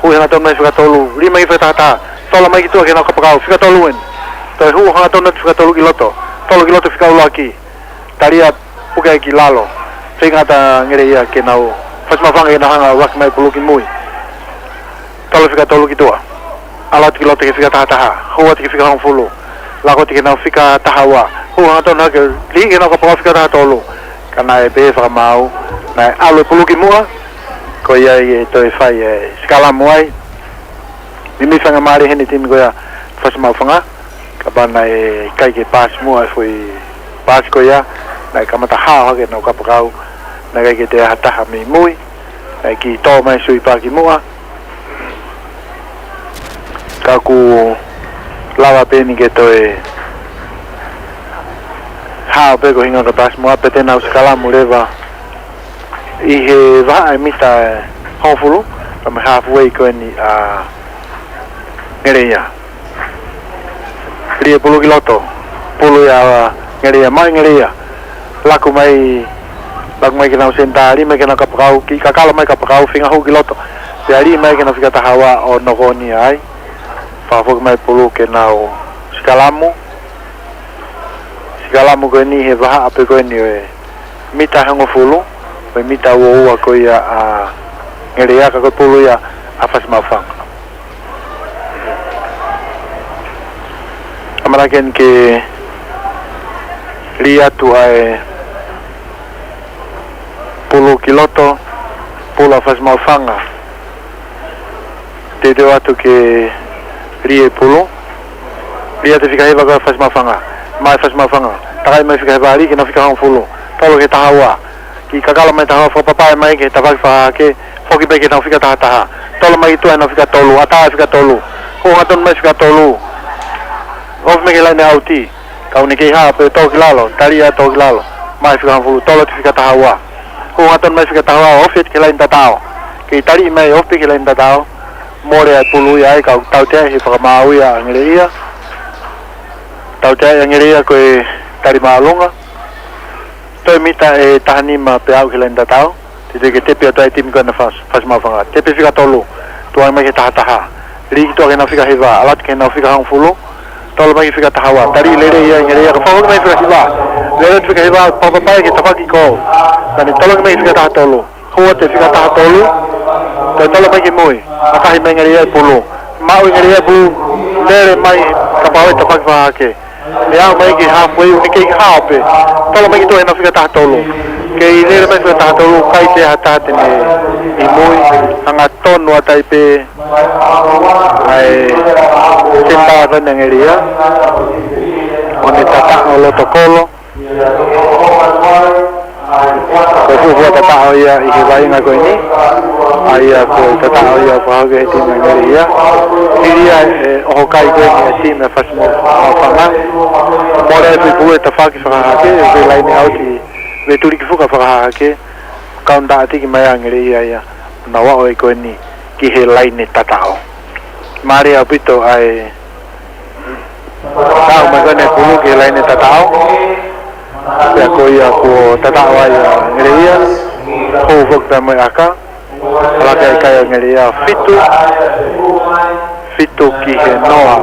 Huʻi hangatonu mai fika tolu, lima ki he fika taha taha. Tola mai ki tuʻa ki heʻenau kapakau, fika tolu eni. Toe hū hangatonu atu fika tolu ki loto. Tolu ki loto fika ʻuluaki. Tali ʻo puke ai ki lalo. Feinga atu ʻa Ngeleia ke nau, Fasi Maʻufanga ke nau hanga ʻo ʻuluaki mai pulu ki mui. Tola fika tolu ki tuʻa. ʻAlu atu ki loto ki he fika taha taha. Hū atu ki he fika hongofulu. Laku atu ki heʻenau fika taha ua. Hū hangatonu hake, liʻi ke nau kapakau fika taha tolu. Ka naʻe pehē fakamaau, naʻe ʻalu e pulu ki muʻa, ko ia ʻe toe fai e sikalamu ai. Mimi faingamālie heni timi ko ia Fasi Maʻufanga, kapau naʻe ʻikai ke paasi muʻa e foʻi paasi ko ia, naʻe kamata hao hake ʻenau kapakau, naʻe ʻikai ke toe ʻi ai ha taha mei mui, naʻe kiʻi tō mai sui pā ki muʻa. Ka ʻoku lava pē eni ke toe hao pē ko e ʻuhinga ko e paasi muʻa pē te nau sikalamu leva ʻi he vahaʻa e mita ʻe hongofulu, ka mei he halfway ko eni ʻa Ngeleia. Liʻi e pulu ki loto, pulu ia ʻa Ngeleia, maʻu ʻe Ngeleia. Laku mai, laku mai ki heʻenau senitā, liʻi mai ki heʻenau kapakau, kiʻi kakala mai kapakau, feinga hū ki loto. Pea liʻi mai ki heʻenau fika taha ua ʻo noko ʻoni ai. Fakafoki mai pulu ke nau sikalamu. Sikalamu ko eni he vahaʻa pē ko eni ʻo e mita ʻe hongofulu, ʻo e mita ua ua ko ia ʻa Ngeleia, ka ko e pulu ia ʻa Fasi Maʻufanga. ʻAmanaki eni ke liʻi atu ʻa e pulu ki loto, pulu ʻa Fasi Maʻufanga. Teuteu atu ke liʻi e pulu. Liʻi atu e fika hiva ko ia ʻa Fasi Maʻufanga. Maʻu ʻe Fasi Maʻufanga. Takai mai fika hiva, liʻi ki heʻenau fika hongofulu. Tolo ki he taha ua. Kiʻi kakala mai taha ua, fakapapaʻi mai ki he tafaʻaki fakahahake. Foki pē ki heʻenau fika taha taha. Tolo mai ki tuʻa heʻenau fika tolu. ʻAtā e fika tolu. Hū hangatonu mai fika tolu. Ofi mai ki he laine ʻauti. Ka ʻoku ne kei hao pē, tō ki lalo, tali ia, tō ki lalo. Maʻu e fika hongofulu, tolo ki he fika taha ua. Hū hangatonu mai fika taha ua, ofi ki he laine tataʻo. Kei tali mai, ofi ki he laine tataʻo. Mole ai pulu ia ai, ka ʻoku tautea he fakamaau ia ʻa Ngeleia. Tautea ʻa Ngeleia ko e tali māʻolunga. Toe mita ʻe taha nima pea aʻu ki he laine tataʻo. Teuteu ke tepi atu ai e timi ko ena Fas-, Fasi Maʻufanga. Tepi fika tolu. Tuʻa mai ki he taha taha. Liʻi ki tuʻa ki heʻenau fika hiva. ʻAlu atu ki heʻenau fika hongofulu. Tolo mai ki he fika taha ua. Tali lelei ia ʻe Ngeleia. Ka fakafoki mai fika hiva. Lele fika hiva. Fakapapaʻi ki he tafaʻaki ko. Ka ne tolo mai ki he fika taha tolu. Hū atu e fika taha tolu. Toe tolo mai ki mui. Matahi mai Ngeleia e pulu. Maʻu ʻe Ngeleia e pulu. Lele mai kapau e tafaʻaki fakahahake. ʻE aʻu mai ki he halfway, ʻoku ne kei hao pē. Tolo mai ki tuʻa heʻenau fika taha tolu. Kei lele mai fika taha tolu, ʻikai toe ha taha te ne ʻi mui, hangatonu atu ai pē ʻa e senitā ko ena ʻa Ngeleia. ʻO ne tataʻo loto kolo. Ko e fuofua tataʻo ia ʻi he vaʻinga ko eni. ʻA ia ko e tataʻo ia fakahoko ʻe he timi ʻa Ngeleia. Hili ia e ʻohokai ko eni ʻa e timi ʻa Fasi Maʻufanga. Mole ai pē pulu e tafaʻaki fakahahake, ʻe laine ʻauti, ʻe tuliki fuka fakahahake. Kaunitaʻatiki mai ʻa Ngeleia ia. Nau aʻu ai ko eni ki he laine tataʻo. Mālie ʻaupito ʻa e tau mai ko eni e pulu ki he laine tataʻo. Pea ko ia kuo tataʻo ai ʻa Ngeleia. Hū foki pea mo e ʻaka. ʻAlu hake ʻa e kai ʻa Ngeleia, fitu. Fitu ki he noa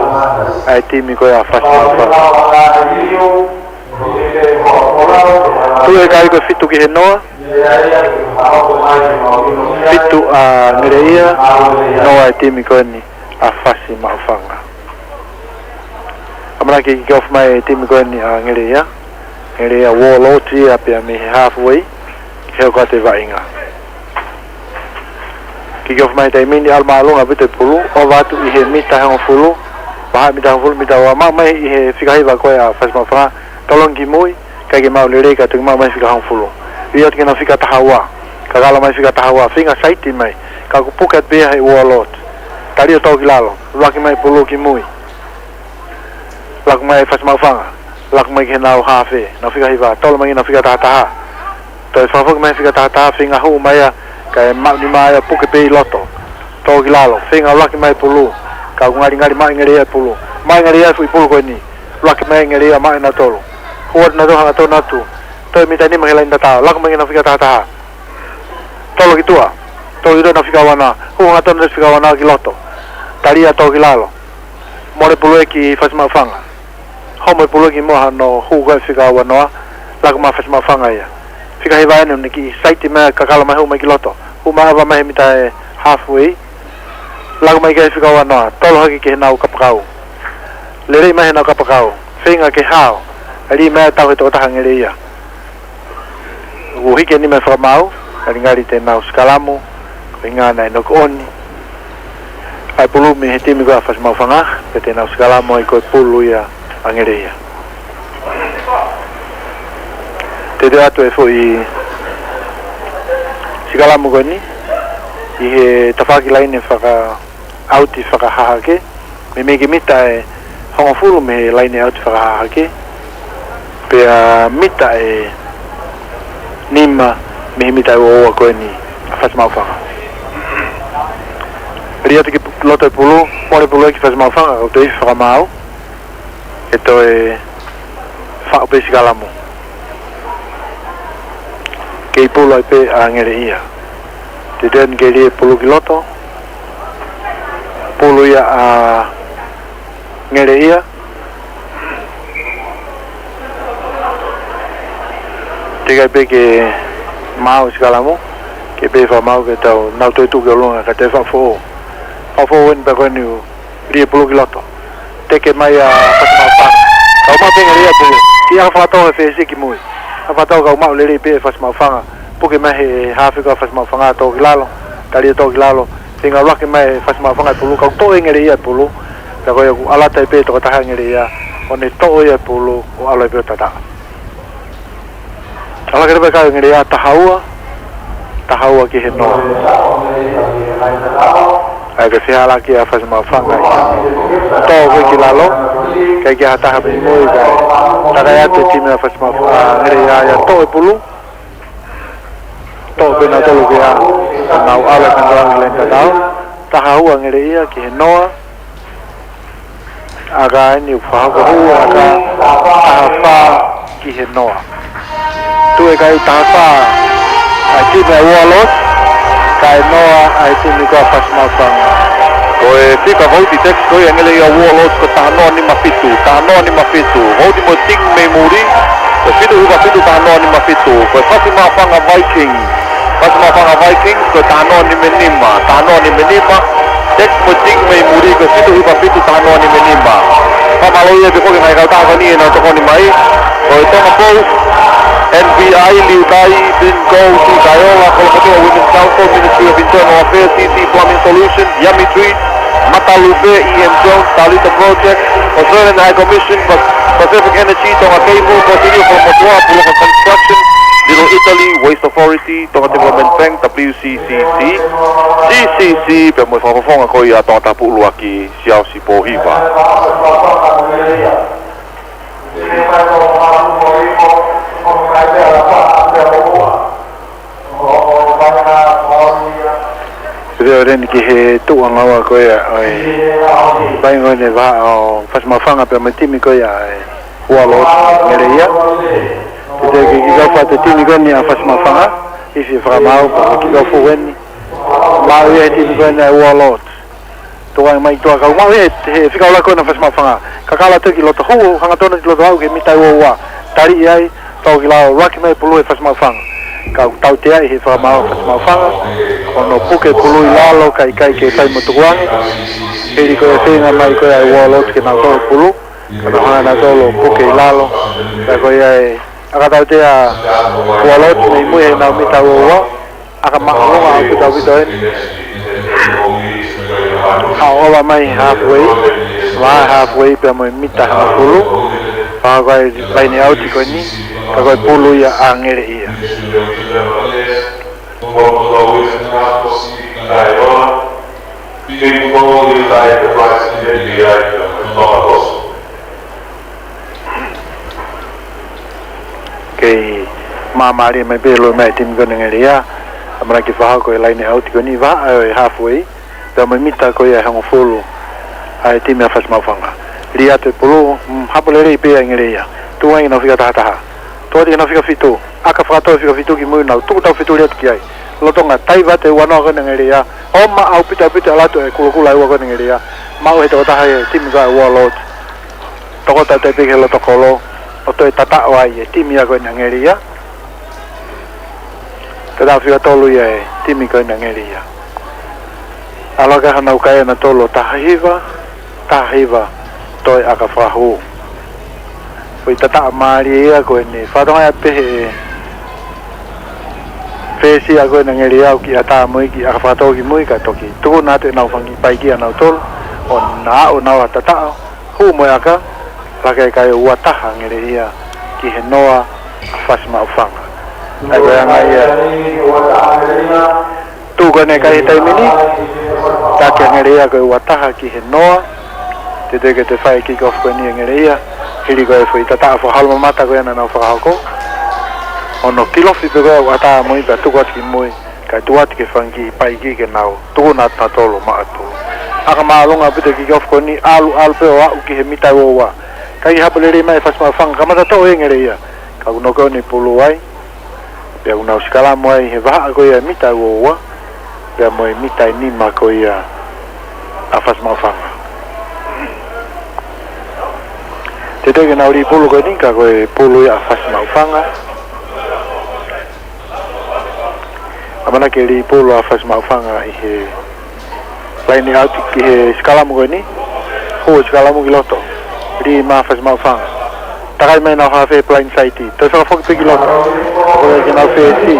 ʻa e timi ko ia ʻa Fasi Maʻufanga. Tuʻu e kai ko e fitu ki he noa. Fitu ʻa Ngeleia, noa e timi ko eni ʻa Fasi Maʻufanga. ʻAmanaki ke kick off mai e timi ko eni ʻa Ngeleia. Ngeleia Warlord ia pea mei he halfway, ke hoko atu e vaʻinga. Kick off mai taimi ni, ʻalu māʻolunga ʻaupito e pulu, ʻova atu ʻi he mita hongofulu, vahaʻa mita hongofulu, mita ua, maʻu mai ʻi he fika hiva ko ia ʻa Fasi Maʻufanga, tolongi ki mui, ʻikai ke maʻu lelei ka toki maʻu mai fika hongofulu. Liʻi atu ki heʻenau fika taha ua, kakala mai fika taha ua, feinga saiti mai, ka kuo puke atu pē ia ʻe he Warlord. Tali ʻo tō ki lalo, ʻuluaki mai pulu ki mui. Laku mai Fasi Maʻufanga, laku mai ki heʻenau hafe, nau fika hiva, tolo mai ki heʻenau fika taha taha. Toe fakafoki mai fika taha taha, feinga hū mai ia, kae maʻu nima ia, puke pē ʻi loto. Tō ki lalo, feinga ʻuluaki mai pulu, ka ʻoku ngalingali maʻu ʻe Ngeleia e pulu. Maʻu ʻe Ngeleia e foʻi pulu ko eni, ʻuluaki mai ʻe Ngeleia, maʻu ʻe nautolu. Hū atu nautolu hangatonu atu. Toe mita nima ki he laine tataʻo, laku mai ki heʻenau fika taha taha. Tolo ki tuʻa, tolo ki tuʻa heʻenau fika ua noa, hū hangatonu e fika ua noa ki loto. Tali ia, tō ki lalo. Mole pulu ia ki Fasi Maʻufanga. Homo e pulu ia ki muʻa hono hū ko ē fika ua noa, laku mai Fasi Maʻufanga ia. Fika hiva eni ʻoku ne kiʻi saiti mai, kakala mai hū mai ki loto. Hū mai ʻova mai he mita ʻe halfway. Laku mai ki ai fika ua noa, tolo hake ki heʻenau kapakau. Lelei mai heʻenau kapakau. Feinga ke hao. Aliʻi mai ʻa e tau he tokotaha Ngeleʻia. ʻOku hiki eni mei he fakamaau, ngalingali te nau sikalamu, ko e ʻuhinga naʻe knock on ʻa e pulu mei he timi ko ia ʻa Fasi Maʻufanga, pea te nau sikalamu ai ko e pulu ia ʻa Ngeleʻia. Te u toe ʻoatu e foʻi sikalamu ko eni, ʻi he tafaʻaki laine faka-, ʻauti fakahahake, meimei ke mita ʻe hongofulu mei he laine ʻauti fakahahake, pea mita ʻe nima mei he mita ʻe ua ua ko eni ʻa Fasi Maʻufanga. Liʻaki atu ki loto e pulu, mole pulu ia ki Fasi Maʻufanga, ka ʻoku toe ʻi he fakamaau, ke toe faʻu pē sikalamu. Kei pulu ai pē ʻa Ngeleʻia. Te u toe ʻai ke liʻaki e pulu ki loto. Pulu ia ʻa Ngeleʻia. Teʻeki ai pē ke maau e sikalamu, ke pehē fakamaau ke tau nau toe tuʻu ki ʻolunga ka te faʻu foʻou. Faʻu foʻou eni pea ko eni ʻoku liʻaki e pulu ki loto. Teke mai ʻa Fasi Maʻufanga. Kau maʻu pē Ngeleʻia e pulu. Kiʻi ʻaka fakatau he fesi ki mui. ʻAka fakatau kau maʻu lelei pē ʻe Fasi Maʻufanga. Puke mai he hafe ko ia ʻa Fasi Maʻufanga, toʻo ki lalo. Tali e toʻo ki lalo. Feinga ʻo liʻaki mai ʻe Fasi Maʻufanga e pulu. Kau toʻo ʻe Ngeleʻia e pulu. Pea ko ia ʻoku ʻalu atu ai pē e tokotaha Ngeleʻia ʻo ne toʻo ia e pulu ʻo ʻalu ai pē ʻo tataʻo. ʻAlu hake leva e kau Ngeleʻia, taha ua, taha ua ki he noa. ʻAi ke fehālaaki ʻa Fasi Maʻufanga ʻi he toʻo ko ē ki lalo, ʻikai ke ʻi ai ha taha mei mui, kae takai atu e timi ʻa Fasi Maʻufanga, Ngeleʻia ia toʻo e pulu. Toʻo pē nautolu ke ʻa, nau ʻalu ʻa e kantoa ki laine tatau. Taha ua Ngeleʻia ki he noa. ʻAka eni ʻoku fakahoko hū, ʻaka taha fā ki he noa. Tuʻu e kai taha fā ʻa e timi ʻa e Warlord, kae noa ʻa e timi ko ia ʻa Fasi Maʻufanga. Ko e fika vouti Tex ko ia ʻa Ngeleʻia Warlord ko e taha noa nima fitu, taha noa nima fitu. Vouti mo e timi mei muli, ko e fitu hiva fitu, taha noa nima fitu. Ko e Fasi Maʻufanga Viking. Fasi Maʻufanga Vikings, ko e taha noa nima nima, taha noa nima nima. Tex mo e timi mei muli, ko e fitu hiva fitu, taha noa nima nima. Fakamālō ia ki he foki ngaahi kautaha ko eni ʻenau tokoni mai. Ko e Tonga Post, N V I, Liutai, Bingo, Sikaiola, Kolokotoa Women's Council, Ministry of Internal Affairs, C C Plumbing Solutions, Yummy Treats, Matalupe, E M Jones, Talita Project, Australian High Commission, Pac-, Pacific Energy, Tonga Cable, Portillo Kolomotuʻa, Puloka Construction, Little Italy, Waste Authority, Tonga Development Bank, W C C C, C C C, pea mo e fakafofonga ko ia ʻa Tongatapu ʻUluaki, Siaosi Pōhiva. Te u ʻoatu eni ki he tuʻu ʻanga ua ko ia ʻo e vainga ʻo e vahaʻa ʻo Fasi Maʻufanga pea mo e timi ko ia ʻa e Warlord Ngeleʻia. Te u toe kiʻi kau fatu e timi ko eni ʻa Fasi Maʻufanga, ʻi he fakamaau, pea kiʻi kau fou eni. Maʻu ia he timi ko eni ʻa e Warlord. Tuku ange mai ki tuʻa, kau maʻu ia he, he fika ʻuluaki ko ena ʻa Fasi Maʻufanga. Kakala atu ki loto hū, hangatonu ki loto aʻu ki he mita ʻe ua ua. Tali ai, toʻo ki lalo, liʻaki mai e pulu ʻe Fasi Maʻufanga. Kau tautea ʻi he fakamaau ʻa Fasi Maʻufanga. Hono puke pulu ʻi lalo, kae ʻikai ke fai mo tukuange. Hili ko e feinga mai ko ia ʻa e Warlord ke nau toʻo e pulu. Ka nau hanga nautolu ʻo puke ʻi lalo. Pea ko ia e ʻaka tautea ʻa e Warlord mei mui heʻenau mita ʻe ua ua. ʻAka māʻolunga ʻaupito ʻaupito eni. Haʻu ʻova mai halfway. Vā halfway pea mo e mita hongofulu. Fakahoko ai e laine ʻauti ko eni. Ka ko e pulu ia ʻa Ngeleʻia. Kei māmālie mai pē e lue mai e timi ko ena ʻa Ngeleʻia. ʻAmanaki fakahoko e laine ʻauti ko eni, vahaʻa ʻo e halfway. Pea mo e mita ko ia ʻe hongofulu ʻa e timi ʻa Fasi Maʻufanga. Liʻaki atu e pulu, mm, hapo lelei pē ʻa Ngeleʻia. Tuku ange ki heʻenau fika taha taha. Tuku atu ki heʻenau fika fitu. ʻAka fakatau e fika fitu ki mui, nau tuku tau fitu liʻaki atu ki ai. Lolotonga taiva atu e ua noa ko ena ʻa Ngeleʻia. ʻOma ʻaupito ʻaupito e ʻalu atu e kulokula ʻe ua ko ena ʻa Ngeleʻia. Maʻu he tokotaha e timi ko ia ʻa e Warlord. Tokoto atu ai pē ki he loto kolo, ʻo toe tataʻo ai e timi ia ko ena ʻa Ngeleʻia. Te tau fika tolu ia e timi ko ena ʻa Ngeleʻia. ʻAlu hake hanau kai ʻe nautolu ʻo taha hiva, taha hiva, toe ʻaka fakahū. Ko e tataʻa mālie ia ko eni, fakatonga ia pehē ʻe fesi ia ko ena Ngeleia ʻoku ʻatā mo e kiʻi ʻaka fakatō ki mui ka toki tukuna atu ʻenau fanga kiʻi paiki ʻanautolu, ʻo na ʻo nau ʻa tataʻa, hū mo e ʻaka, laka e kai ʻo ua taha Ngeleia ki he noa ʻa Fasimaʻufanga. ʻA ia ko e anga ia. Tuʻu ko eni e kai he taimi ni, taki ʻa Ngeleia ko e ua taha ki he noa, teuteu ke toe fai e kick off ko eni ʻe Ngeleia, hili ko e foʻi tataʻa fakaholomamata ko ena naʻa nau fakahoko. Hono kilofi pē ko ē ʻoku ʻatā mo ia pea tuku atu ki mui, kae tuku atu ki he fanga kiʻi paiki ke nau tukuna atu nautolu maʻu e pulu. ʻAka māʻolunga ʻaupito e kick off ko eni, ʻalu, ʻalu pē ʻo aʻu ki he mita ua ua. Kai hapo lelei mai ʻa Fasimaʻufanga, kamata toʻo ʻe Ngeleia. Ka ʻoku noke ʻoni e pulu ai. Pea ʻoku nau sikalamu ai he vahaʻa ko ia mita ua ua, pea mo e mita ʻe nima ko ia ʻa Fasimaʻufanga. Teuteu ke nau lī pulu ko eni ka ko e pulu ia ʻa Fasimaʻufanga. ʻAmanaki ke lī pulu ʻa Fasimaʻufanga ʻi he laine ʻauti ki he sikalamu ko eni. Hū e sikalamu ki loto. Lī mai ʻa Fasimaʻufanga. Takai mai ʻenau hafe he blind side. Toe fakafoki pē ki loto. Ko e ke nau fesi.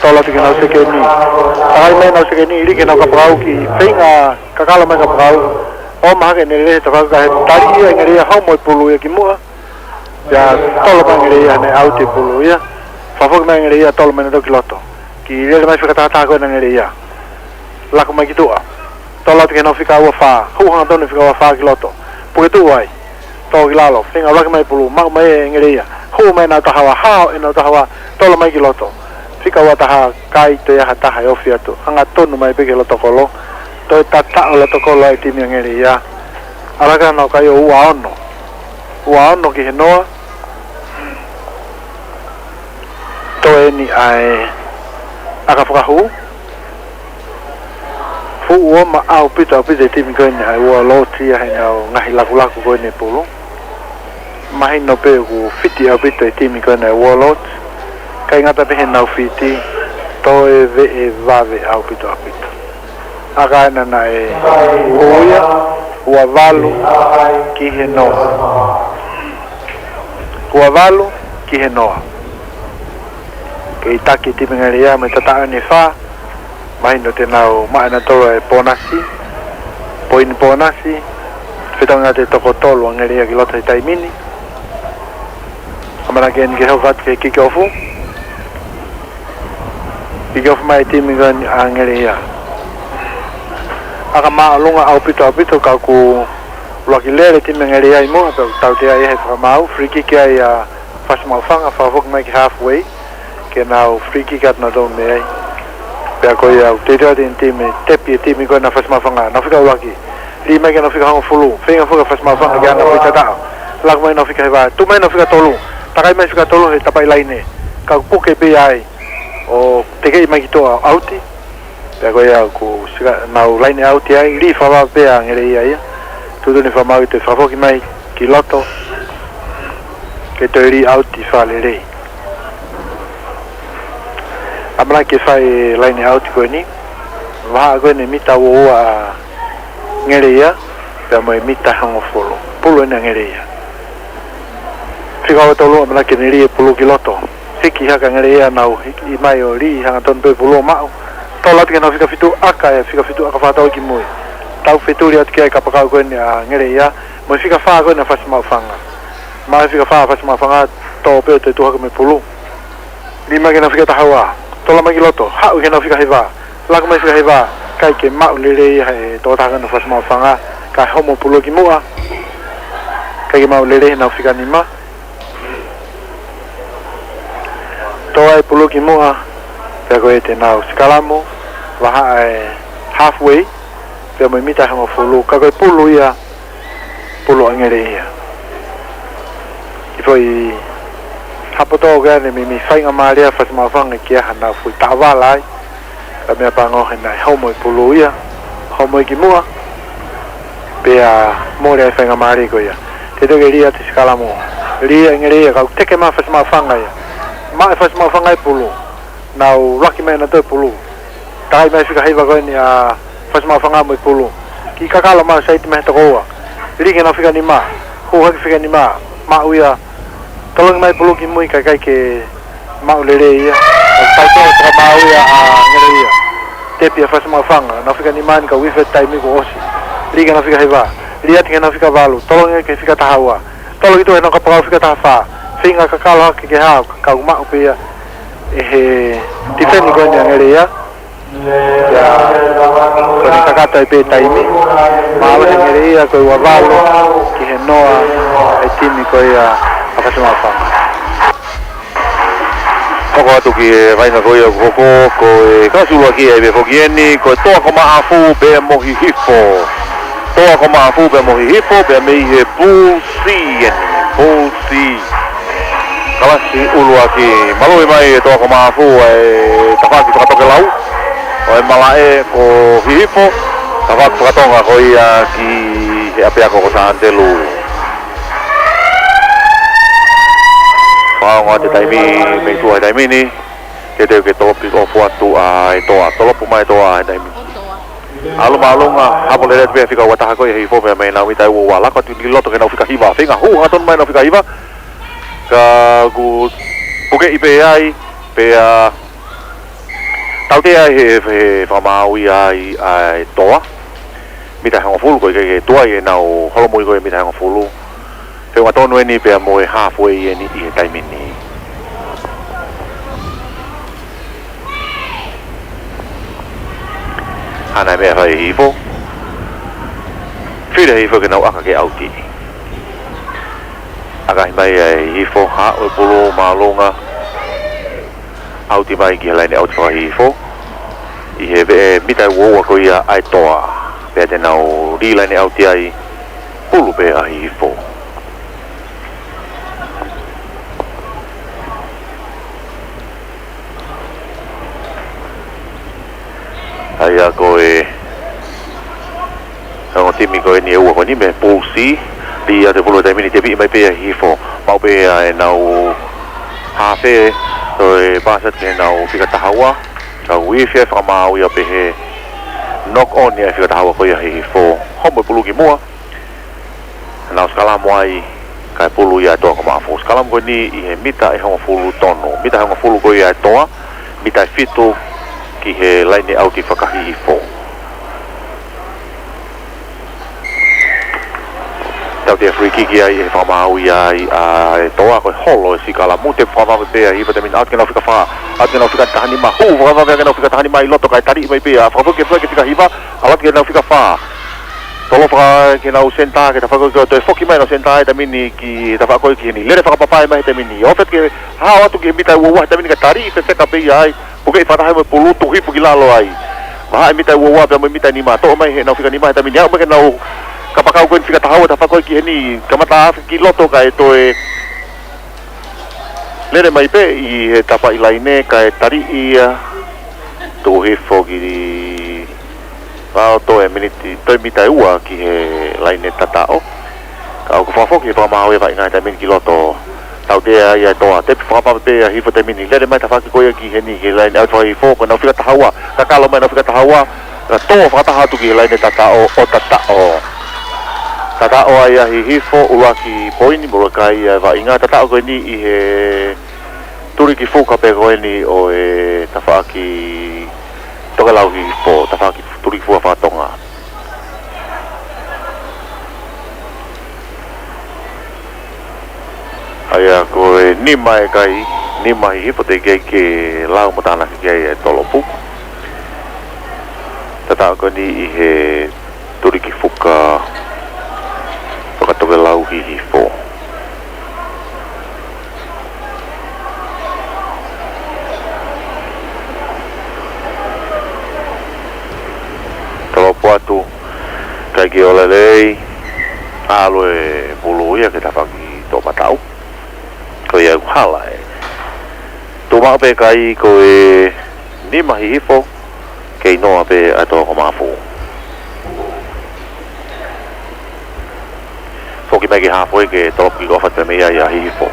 Tolo atu ki heʻenau sekeni. Takai mai ʻenau sekeni. Lī ki heʻenau kapakau ki feinga kakala mai kapakau. ʻO mahaki ʻene lele he tafaʻaki ka he tali ia ʻe Ngeleia homo e pulu ia ki muʻa. Pea tolo mai Ngeleia ʻene ʻauti e pulu ia. Fakafoki mai Ngeleia tolo mai nautolu ki loto. Kiʻi lele mai fakatahataha ko ena Ngeleia. Laku mai ki tuʻa. Tolo atu ki heʻenau fika ua fā. Hū hangatonu e fika ua fā ki loto. Puke tuʻu ai. Tō ki lalo. Feinga ʻuluaki mai pulu. Maʻu mai ʻe Ngeleia. Hū mai ʻenau taha ua. Hao ʻenau taha ua. Tolo mai ki loto. Fika ua taha. Kai toe ʻi ai ha taha ʻe ofi atu. Hangatonu mai pē ki he loto kolo. Toe tataʻo loto kolo ai e timi ʻa Ngeleia. ʻAlu ʻa nau kai ʻo ua ono. Ua ono ki he noa. Toe eni ʻa e ʻaka fakahū. Fuʻu ʻoma ʻaupito, ʻaupito e timi ko eni ʻa e Warlords ia heʻenau ngaahi lakulaku ko eni e pulu. Mahino pē ʻoku fiti ʻaupito e timi ko eni ʻa e Warlords. Kai ngata pē heʻenau fiti, toe veʻe vave ʻaupito, ʻaupito. ʻAka ena naʻe hū ia, ua valu ki he noa. Ua valu ki he noa. Kei taki e timi ʻa Ngeleia mo e tataʻa ʻe fā. Mahino te nau maʻu ʻe nautolu e pōnasi. Poini pōnasi. Fetongi atu e toko tolu ʻa Ngeleia ki loto he taimi ni. ʻAmanaki eni ke hoko atu ki he kick off. Kick off mai e timi ko eni ʻa Ngeleia. ʻAka māʻolunga ʻaupito, ʻaupito ka ʻoku ʻuluaki lele e timi ʻa Ngeleia ʻi muʻa, pea ʻoku tautea ia he fakamaau, free kick ia ʻa Fasimaʻufanga, fakafoki mai ki halfway, ke nau free kick atu nautolu mei ai. Pea ko ia, ʻoku teuteu atu e timi, tepi e timi ko ena ʻa Fasimaʻufanga, nau fika ʻuluaki. Lī mai ki heʻenau fika hongofulu, feinga foki ʻa Fasimaʻufanga ke ʻana pui tataʻo. Laku mai ʻenau fika hiva, tuʻu mai ʻenau fika tolu, takai mai fika tolu he tapaʻi laine. Ka ʻoku puke pē ai, ʻo tekeʻi mai ki tuʻa ʻauti. Pea ko ia ʻoku sika, nau laine ʻauti ai, lī fakavave pē ʻa Ngeleia ia. Tuʻutuʻuni fakamaau ke toe fakafoki mai ki loto. Ke toe lī ʻauti fakalelei. ʻAmanaki ke fai e laine ʻauti ko eni. Vahaʻa ko eni mita ua ua ʻa Ngeleia, pea mo e mita hongofulu. Pulu eni ʻa Ngeleia. Fika ua tolu ʻamanaki ke ne lī e pulu ki loto. Hiki hake ʻa Ngeleia nau hiki mai ʻo lī hangatonu pē pulu ʻo maʻu. Tolo atu ki heʻenau fika fitu ʻaka ʻe fika fitu ʻaka fakatau ki mui. Tau fetuli atu ki ai kapakau ko eni ʻa Ngeleia. Mo e fika fā ko eni ʻa Fasimaʻufanga. Maʻu e fika fā ʻa Fasimaʻufanga tō pē ʻo toe tuʻu hake mo e pulu. Lī mai ki heʻenau fika taha ua. Tolo mai ki loto. Haʻu ki heʻenau fika hiva. Laku mai fika hiva. Kai ke maʻu lelei ia he tokotaha ko ena ʻa Fasimaʻufanga. Kae homo pulu ki muʻa. Kai ke maʻu lelei heʻenau fika nima. Tō ai pulu ki muʻa. Pea ko e te nau sikalamu. Vahaʻa e halfway. Pea mo e mita hongofulu. Ka ko e pulu ia. Pulu ʻa Ngeleia. Kiʻi foʻi hapo tō ko eni meimei faingamālie ʻa Fasimaʻufanga ke ʻai haʻanau foʻi taʻovala ai. Ka meʻapango he naʻe homo e pulu ia. Homo ia ki muʻa. Pea mole ai faingamālie ko ia. Teuteu ke lī atu e sikalamu. Lī ʻa Ngeleia ka ʻoku teke mai ʻa Fasimaʻufanga ia. Maʻu ʻe Fasimaʻufanga e pulu. Nau laki mai nautolu e pulu. Takai mai fika hiva ko eni ʻa Fasimaʻufanga mo e pulu. Kiʻi kakala mai saiti mai he toko ua. Lī ki heʻenau fika nima. Hū hake fika nima. Maʻu ia Tolongi mai pulu ki mui kae ʻikai ke maʻu lelei ia. ʻO tautau e fakamāuʻi ʻa Ngeleia. Tepi ʻa Fasi Maʻufanga. Nau fika nima ni ka uife taimi kuo ʻosi. Lī ki he nau fika hiva. Lī atu ki he nau fika valu. Tolongi ki he fika taha ua. Tolongi tuʻu he nau kapakau fika taha fā. Feinga kakalo hake ke hao ka ʻoku maʻu pē ia ʻe he tifeni ko eni ʻa Ngeleia. Ia, ko eni kakato ai pē taimi. Mālohi ʻa Ngeleia ko e ua valu ki he noa ʻa e timi ko ia ʻa Fasi Maʻufanga. Hoko atu ki he vaʻinga ko ia ʻoku hoko, ko e kau sulu ʻaki ai pē foki eni, ko e Toa ko Maʻafu pea mo Hihifo. Toa ko Maʻafu pea mo Hihifo, pea mei he Pool C eni, Pool C. Kalasi ʻuluaki, mālohi mai e Toa ko Maʻafu ʻa e tafaʻaki fakatokelau ʻo e malaʻe ko Hihifo, tafaʻaki fakatonga ko ia ki he ʻapiako ko Santelu. Fakaongo atu e taimi, mei tuʻa he taimi ni, teuteu ke tolopu kick off atu ʻa e Toa, tolopu mai e Toa he taimi ni. ʻAlu māʻolunga, hapo lelei atu pē fika ua taha ko ia ʻa Hihifo pea mei he nau mita ʻe ua ua, laka atu ki loto ki he nau fika hiva, feinga hū hangatonu mai e nau fika hiva. Ka ʻoku pukeʻi pē ai, pea tautea he, he fakamāuʻi ai ʻa e Toa. Mita ʻe hongofulu ko e ʻikai ke tuai ʻenau holomui ko e mita ʻe hongofulu. Feʻunga tonu eni pea mo e halfway eni ʻi he taimi ni. Hana e meʻa fai ʻe Hihifo. Fili ʻe Hihifo ke nau ʻaka ke ʻauti. ʻAkahi mai ʻa Hihifo, haʻu e pulu māʻolunga. ʻAuti mai ki he laine ʻauti faka-Hihifo. ʻI he veʻe mita ʻe ua ua ko ia ʻa e Toa. Pea te nau lī laine ʻauti ai, pulu pē ʻa Hihifo. ʻA ia ko e ongo timi ko eni ʻe ua ko eni mei he Pool C, lī atu e pulu he taimi ni, tepiʻi mai pē ʻa Hihifo. Maʻu pē ʻenau hafe, toe paasi atu ki he nau fika taha ua, ka uife fakamāuʻi ia pea pehē knock on ia ʻa e fika taha ua ko ia ʻa Hihifo. Homo e pulu ki muʻa. Nau sikalamu ai, kae pulu ia e Toa ko Maʻafu. Sikalamu ko eni ʻi he mita ʻe hongofulu tonu. Mita ʻe hongofulu ko ia e Toa, mita ʻe fitu ki he laine ʻauti faka-Hihifo. Tautea free kick ai ʻe fakamāuʻi ai ʻa e Toa, ko e holo e sikalamu, tepi fakavave pē ʻa Hihifo he taimi ni, ʻalu atu ki he nau fika fā, ʻalu atu ki he nau fika taha nima, hū fakavave ki he nau fika taha nima ʻi loto kae taliʻi mai pē ʻa, fakafoki e fika hiva, ʻalu atu ki he nau fika fā. Tolo faka ki he nau senitā, ki he tafaʻaki ko ia, toe foki mai e nau senitā he taimi ni ki he tafaʻaki ko ia ki heni. Lele fakapapai mai he taimi ni. Ofi atu ki he, hao atu ki he mita ʻe ua ua he taimi ni ka taliʻi fefeka pē ia ai. Pukeʻi fakataha mo e pulu, tuku hifo ki lalo ai. Vahaʻa e mita ʻe ua ua pea mo e mita ʻe nima. Toʻo mai he nau fika nima he taimi ni. Aʻu mai ki he nau kapakau ko eni fika taha ua he tafaʻaki ko ia ki heni. Kamata afe ki loto kae toe lele mai pē ʻi he tafaʻaki laine kae taliʻi ia. Tuku hifo ki lalo, toe miniti, toe mita ʻe ua ki he laine tataʻo. Ka ʻoku fakafoki he fakamāuʻi e vaʻinga he taimi ni ki loto. Tautea ia e Toa, tepi fakavave pē ʻa Hihifo he taimi ni. Lele mai e tafaʻaki ko ia ki heni ki he laine ʻauti faka-Hihifo, ko e nau fika taha ua. Kakalo mai e nau fika taha ua. Ka tō fakataha atu ki he laine tataʻo, ʻo tataʻo. Tataʻo ai ʻa Hihifo, ʻuluaki poini, muluʻi ai e vaʻinga, tataʻo ko eni ʻi he tuliki fuka pē ko eni ʻo e tafaʻaki tokelau Hihifo, tafaʻaki tuliki fuka faka-Tonga. ʻA ia ko e nima e kai, nima Hihifo teʻeki ai ke lau mo tānaki ki ai e tolopu. Tataʻo ko eni ʻi he tuliki fuka fakatokelau Hihifo. Tolopu atu, kai ke ʻola lelei, ʻalu e pulu ia ki he tafaʻaki toʻomataʻu. Ko ia ʻoku hala e. Tuʻu maʻu pē kai ko e nima Hihifo, kei noa pē ʻa e Toa ko Maʻafu. Foki mai ki he halfway ke tolopu kick off atu mei ai ʻa Hihifo.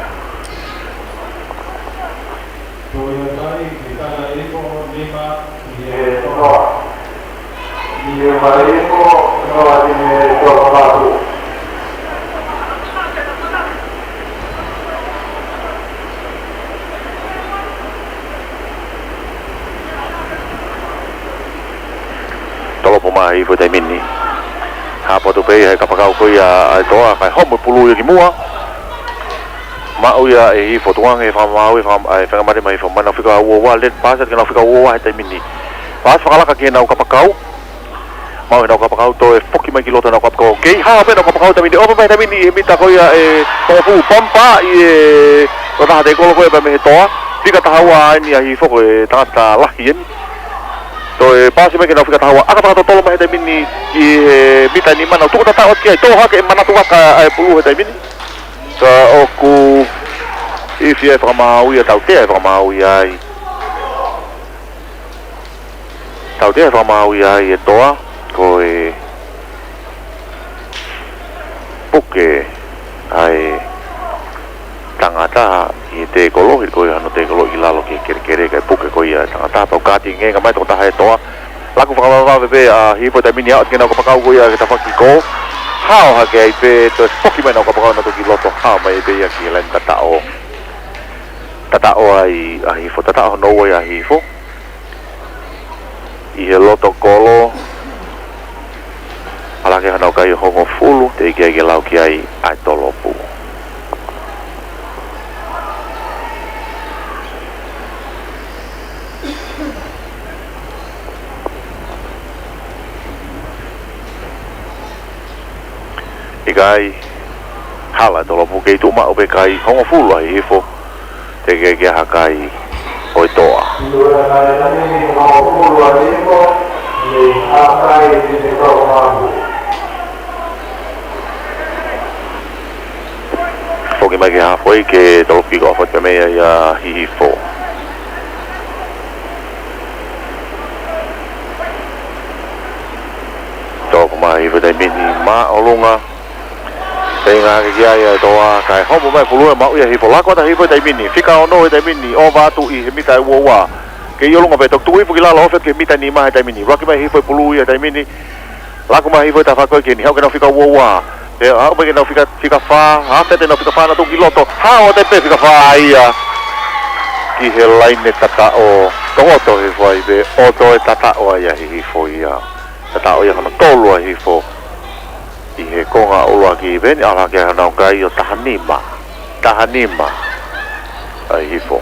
Mai hifo he taimi ni. Haʻu atu pē ia he kapakau ko ia ʻa e Toa, kae homo e pulu ia ki muʻa. Maʻu ia ʻe Hihifo, tukuange fakamaau ia, faka-, ʻa e fengamate mai Hihifo, mei heʻenau fika ua ua, late pass atu ki heʻenau fika ua ua he taimi ni. Pass fakalaka ki heʻenau kapakau. Maʻu ʻe heʻenau kapakau, toe foki mai ki loto heʻenau kapakau. Kei hao pē ʻenau kapakau he taimi ni, ʻofa mai he taimi ni ʻi he mita ko ia ʻe hongofulu, pampa ʻi he tokotaha tekolo ko ia pea mei he Toa. Fika taha ua eni ʻa Hihifo, ko e tangata lahi eni. Toe paasi mai ki heʻenau fika taha ua, ʻaka fakatotolo mai he taimi ni ki he mita nima, nau tuku tataʻo atu ki ai, tō hake e manatu ʻaka ʻa e pulu he taimi ni. Ka ʻoku ifi ai e fakamaau ia, tautea e fakamaau ia ai. Tautea e fakamaau ia ai e Toa, ko e puke ʻa e tangata ʻi he tekolo, he ko ia hano tekolo ʻi lalo ki he kelekele, kae puke ko ia e tangata, pau kati ngē ngā mai tokotaha e Toa. Laku fakavavevave pē ʻa Hihifo he taimi ni, aʻu atu ki heʻenau kapakau ko ia ki he tafaʻaki ko ē. Hao hake ai pē, toe foki mai ʻenau kapakau naʻe toki loto, hao mai pē ia ki he laine tataʻo. Tataʻo ai ʻa Hihifo, tataʻo hono ua ia ʻa Hihifo. ʻI he loto kolo, ʻalu hake hano kai hongofulu, teʻeki ai ke lau ki ai ʻa e tolopu. ʻIkai, hala e tolopu, kei tuʻu maʻu pē kai hongofulu ʻa Hihifo. Teʻeki ke ʻi ai ha kai ʻo e Toa. Foki mai ki he hafoi ke tolopu kick off atu pē mei ai ʻa Hihifo. Tolopu mai Hihifo he taimi ni, māʻolunga. Feinga hake ki ai ʻa e Toa, kae homo mai pulu ia, maʻu ia ʻe Hihifo, laku atu ʻa Hihifo he taimi ni, fika ono he taimi ni, ʻova atu ʻi he mita ʻe ua ua. Kei ʻolunga pē, toki tuku hifo ki lalo, ofi atu ki he mita nima he taimi ni. Laki mai Hihifo e pulu ia he taimi ni. Laku mai Hihifo he tafaʻaki ko ē ki heni, haʻu ki heʻenau fika ua ua. Pea haʻu mai ki heʻenau fika, fika fā, hafe atu heʻenau fika fā naʻe toki loto. Hao atu pē fika fā ia ki he laine tataʻo, tokoto Hihifo ai pē, ʻoto e tataʻo ai ʻa Hihifo ia. Tataʻo ia hono tolu ʻa Hihifo. ʻI he konga ʻuluaki pē eni, ʻalu hake hano kai ʻo taha nima. Taha nima ʻa Hihifo.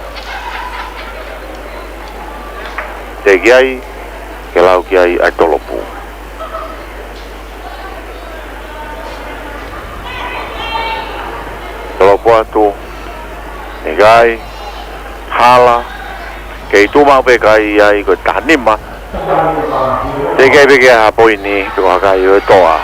Teʻeki ai ke lau ki ai ʻa e tolopu. Tolopu atu. ʻIkai, hala, kei tuʻu maʻu pē kai ai ko e taha nima. Teʻeki ai pē ke ʻi ai ha poini, pe ko ha kai ʻo e Toa.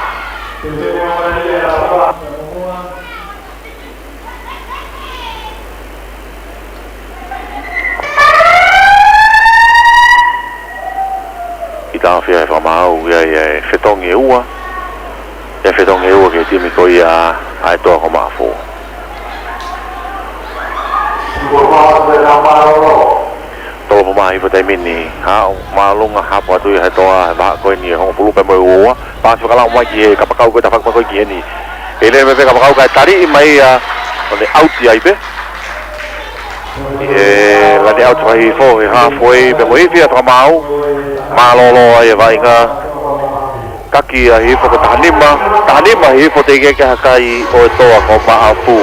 ʻI tāfea e fakamaau ia ʻi he fetongi ʻe ua. ʻI he fetongi ʻe ua ki he timi ko ia ʻa e Toa ko Maʻafu. Tolopu mai Hihifo he taimi ni, haʻu māʻolunga, hapo atu ia he Toa, he vahaʻa ko eni ʻe hongofulu pea mo e ua ua. Paasi fakalaʻau mai ki he kapakau ko ē tafaʻaki ko ē ki heni. Kei lele mai pē kapakau kae taliʻi mai ia, ʻo ne ʻauti ai pē. ʻI he lane ʻauti ʻa Hihifo he halfway pea mo e ifi ʻa e fakamaau. Mālōlō ai e vaʻinga. Kaki ʻa Hihifo ko e taha nima, taha nima Hihifo, teʻeki ke ʻi ai ha kai ʻo e Toa ko Maʻafu.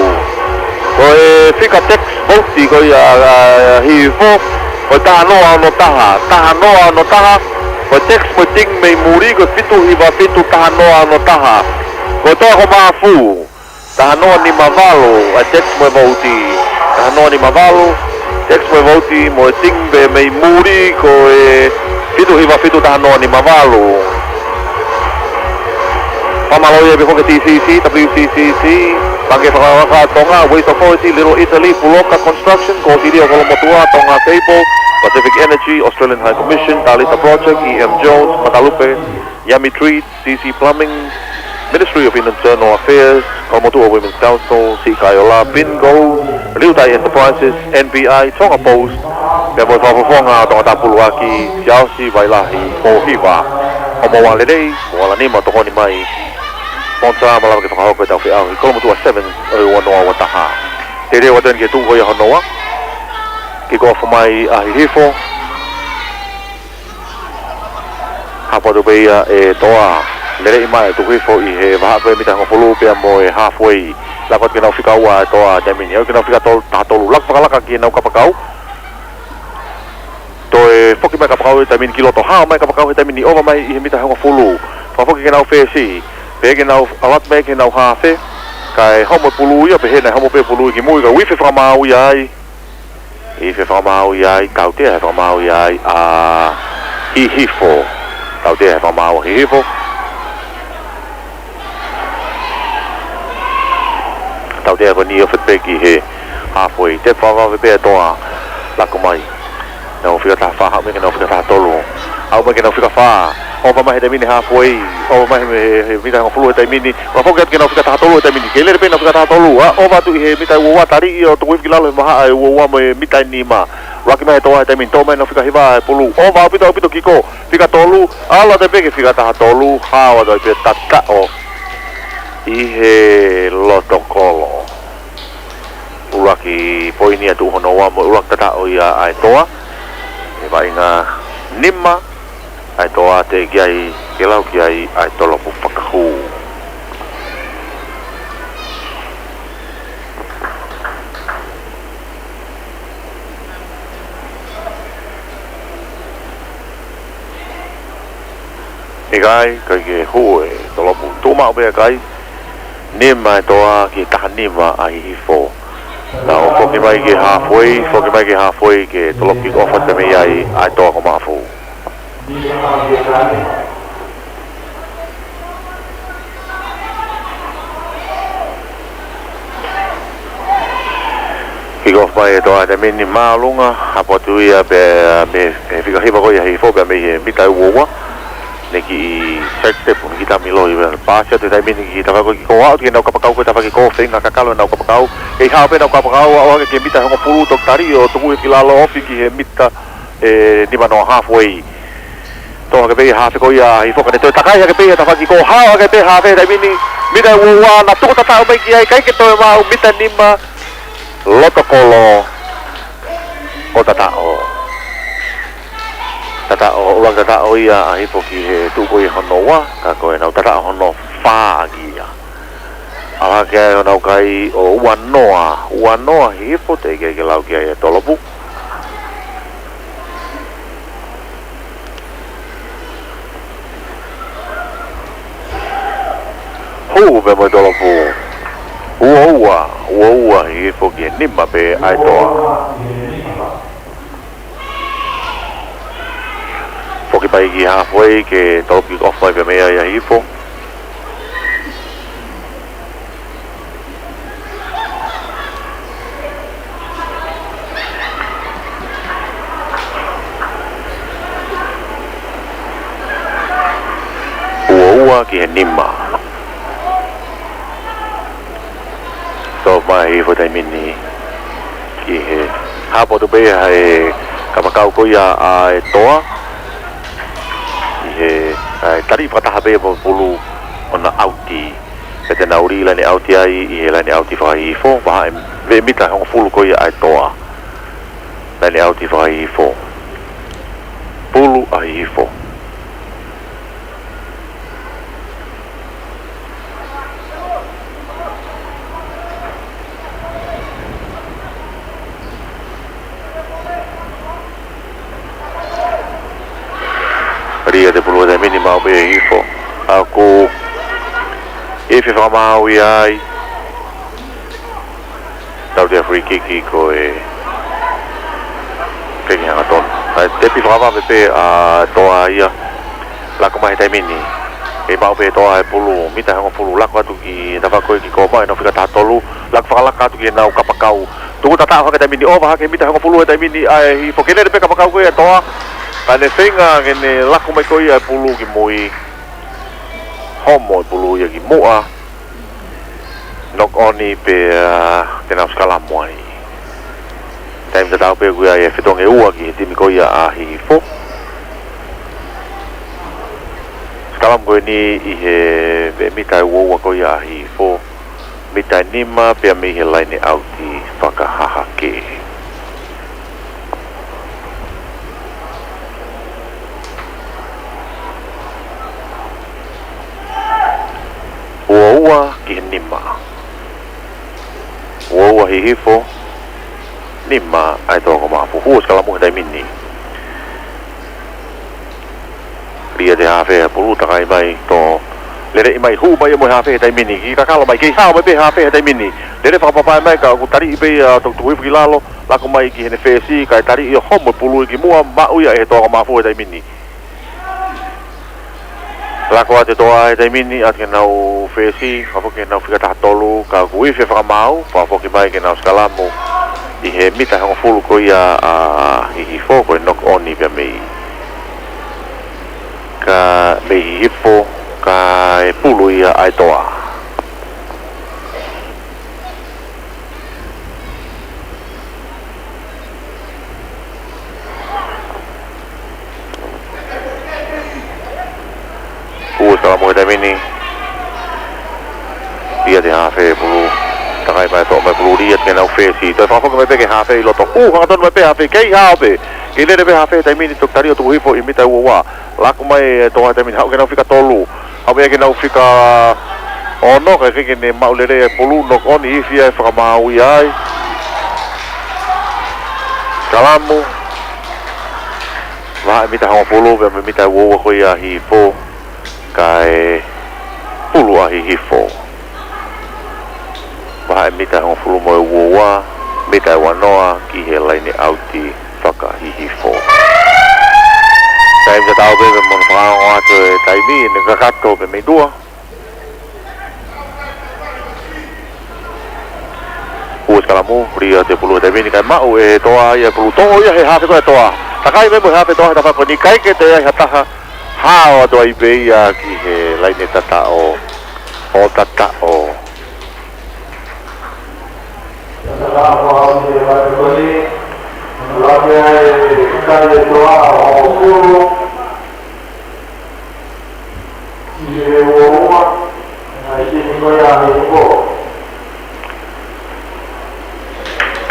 Ko e fika tax vote ko ia ʻa, ʻa, ʻa Hihifo, ko e taha noa ono taha, taha noa ono taha, ko e tax mo e ting mei muli, ko e fitu hiva fitu taha noa ono taha. Ko e Toa ko Maʻafu. Taha noa nima valu, ʻa e tax mo e vouti. Taha noa nima valu, tax mo e vouti, mo e ting pē mei muli ko e fitu hiva fitu taha noa nima valu. Fakamālō ia pē foki T C C, W C C C, Pangikē Fakavakavaka Tonga, Waste Authority, Little Italy, Puloka Construction, Kōsilio Kolomotuʻa, Tonga Cable, Pacific Energy, Australian High Commission, Talita Project, E M Jones, Matalupe, Yummy Treats, C C Plumbing, Ministry of Internal Affairs, Kolomotuʻa Women's Council, Siʻi Kaiola, Bingo, Liutai Enterprises, N B I, Tonga Post, pea mo e Fakafofonga ʻo Tongatapu ʻUluaki, Siaosi Vailahi Pōhiva. Hoʻomou angalelei, mo e ala nima ʻo tokoni mai. Sponsor, malava ke fakahoko ʻetau feʻauhi Kolomotuʻa Sevens ʻo e ua noa ua taha. Teuteu atu eni ki he tuʻu ko ia hono ua. Kick off mai ʻa Hihifo. Haʻu atu pē ia ʻe Toa. Lele mai, tuku hifo ʻi he vahaʻa ko e mita hongofulu pea mo e halfway. Laku atu ke nau fika ua ʻa e Toa he taimi ni. ʻOku nau fika tolu, taha tolu. Laku fakalaka ki heʻenau kapakau. Toe foki mai kapakau he taimi ni ki loto. Hao mai kapakau he taimi ni. Ova mai ʻi he mita hongofulu. Fakafoki ke nau fesi. Pea ke nau ʻalu atu mai ke nau hafe. Kae homo e pulu ia, pehē naʻe homo pē pulu ki mui, ka uife fakamaau ia ai. Uife fakamaau ia ai, tautea he fakamaau ia ai ʻa Hihifo. Tautea he fakamaau ʻa Hihifo. Tautea ko eni ʻo fetepeki he halfway. Tepi fakavave pē ʻa e Toa. Laku mai. Nau fika taha fā, haʻu mai ke nau fika taha tolu. Haʻu mai ke nau fika fā. Ova mai he taimi ni halfway. Ova mai he, he, he mita hongofulu he taimi ni. Fakafoki atu ke nau fika taha tolu he taimi ni. Ke lele pē nau fika taha tolu. ʻA, ova atu ʻi he mita ua ua, taliʻi ʻo tuku hifo ki lalo he vahaʻa ʻe ua ua mo e mita ʻe nima. Laki mai ʻe Toa he taimi ni, toʻo mai nau fika hiva ʻa e pulu. Ova ʻaupito ʻaupito ki ko. Fika tolu. ʻAlu atu pē ke fika taha tolu. Hao atu pē tataʻo ʻi he loto kolo. ʻUluaki poini atu hono ua mo e ʻuluaki tataʻo ia ʻa e Toa. ʻI he vaʻinga nima ʻa e Toa, teʻeki ai ke lau ki ai ʻa e tolopu fakahū. ʻIkai, ʻikai ke hū e tolopu. Tuʻu maʻu pē ʻa e kai. Nima ʻa e Toa ki he taha nima ʻa Hihifo. Nau foki mai ki he halfway, foki mai ki he halfway ke tolopu kick off atu mei ai ʻa e Toa ko Maʻafu. Kick off mai ʻa e Toa he taimi ni māʻolunga, haʻu atu ia pea mei he fika hiva ko ia ʻa Hihifo pea mei he mita ʻe ua ua. Ne kiʻi side step, ne kiʻi tamilo ia. Paasi atu he taimi ni ki he tafaʻaki ko ē ki ko, ʻalu atu ki heʻenau kapakau ko e tafaʻaki ko ē, feinga ke kalo ʻenau kapakau. Kei hao pē ʻenau kapakau, ʻalu hake ki he mita hongofulu, toki taliʻi ʻo tuku hifo ki lalo, ofi ki he mita ʻe nima noa, halfway. Toʻo hake pē ia hafe ko ia ʻa Hihifo, ka ne toe takai hake pē ia tafaʻaki ko ē, hao hake pē hafe he taimi ni, mita ʻe ua ua, na tuku tataʻo mai ki ai, ʻikai ke toe maʻu, mita nima, loto kolo, ʻo tataʻo. Tataʻo, ʻuluaki tataʻo ia ʻa Hihifo ki he tuʻu ko ia hono ua, ka ko ʻenau tataʻo hono fā ʻaki ia. ʻAlu hake ai honau kai ʻo ua noa, ua noa Hihifo, teʻeki ai ke lau ki ai ʻa e tolopu. Hū pē mo e tolopu. Ua ua, ua ua Hihifo ki he nima pē ʻa e Toa. Foki mai ki he halfway ke tau kick off mai pē mei ai ʻa Hihifo. Ua ua ki he nima. Toʻo mai ʻa Hihifo he taimi ni ki he hapo atu pē ʻa e kapakau ko ia ʻa e Toa. ʻI he, ʻa e tali fakataha pē ʻa e pulu ʻo na ʻauti. Pea te na ʻuli laine ʻauti ai ʻi he laine ʻauti faka-Hihifo. Vahaʻa e mita hongofulu ko ia ʻa e Toa. Laine ʻauti faka-Hihifo. Pulu ʻa Hihifo. Lī ʻa e pulu he taimi ni, maʻu pē ʻe Hihifo. ʻA ia ko e fefakamaau ia ai. Tautea free kick ko e fengi hangatonu. ʻA e tepi fakavave pē ʻa e Toa ia. Laku mai he taimi ni. Kei maʻu pē ʻe Toa e pulu, mita hongofulu, laku atu ki he tafaʻaki ko ē ki ko, maʻu ʻenau fika taha tolu, laku fakalaka atu ki heʻenau kapakau. Tuku tataʻo hake he taimi ni, ova hake mita hongofulu he taimi ni, ʻa e Hihifo, ke lele pē kapakau ko ia ʻa e Toa. Ka ne feinga ke ne laku mai ko ia e pulu ki mui. Homo e pulu ia ki muʻa. Knock on pē, ʻa, te nau sikalamu ai. Taimi tatau pē ko ia ʻe fetongi ua ki he timi ko ia ʻa Hihifo. Sikalamu ko eni ʻi he, he mita ʻe ua ua ko ia ʻa Hihifo. Mita ʻe nima pea mei he laine ʻauti fakahahake. Hihifo, nima ʻa e Toa ko Maʻafu. Hū ʻo sikalamu he taimi ni. Liate hafe ʻa e pulu, takai mai to lele mai, hū mai mo e hafe he taimi ni. Kiʻi kakalo mai, kei hao mai pē hafe he taimi ni. Lele fakapapae mai ka ʻoku taliʻi pē ia Toku Tukuhifo ki lalo, laku mai ki heʻene fesi, kae taliʻi ʻo homo e pulu ki muʻa, maʻu ia ʻe he Toa ko Maʻafu he taimi ni. Laku atu e Toa he taimi ni, ʻatu ke nau fesi, fakafoki ke nau fika taha tolu, ka ʻoku ifi e fakamaau, fakafoki mai ke nau sikalamu ʻi he mita hongofulu ko ia ʻa Hihifo, ko e knock on ia pea mei. Ka mei Hihifo, kae pulu ia ʻa e Toa. Hū ʻo sikalamu he taimi ni. Liate hafe pulu. Takai mai to mai pulu, liate ke nau fesi. Toe fakafoki mai pē ki he hafe ʻi loto. Hū, hangatonu mai pē hafe. Kei hao pē. Kei lele pē hafe he taimi ni, toki tali ʻo Tukuhifo ʻi mita ua ua. Laku mai e Toa he taimi ni, haʻu ke nau fika tolu. Haʻu mai ke nau fika ono, kae kei ke ne maʻu lelei e pulu, knock on, ifi ia e fakamaau ia ai. Sikalamu. Vahaʻa e mita hongofulu, pea mei mita ua ua ko ia ʻa Hihifo. Kae pulu ʻa Hihifo. Vahaʻa e mita hongofulu mo e ua ua, mita ua noa ki he laine ʻauti faka-Hihifo. Taimi tatau pē mo hono fakaongo atu e taimi, ʻene kakato pē mei tuʻa. Hū ʻo sikalamu, liate pulu he taimi ni, kae maʻu ʻe he Toa ia e pulu, toʻo ia he hafe ko ia e Toa. Takai mai mo e hafe Toa he tafaʻaki ko eni, ʻikai ke toe ʻi ai ha taha, hao atu ai pē ia ki he laine tataʻo, ʻo tataʻo.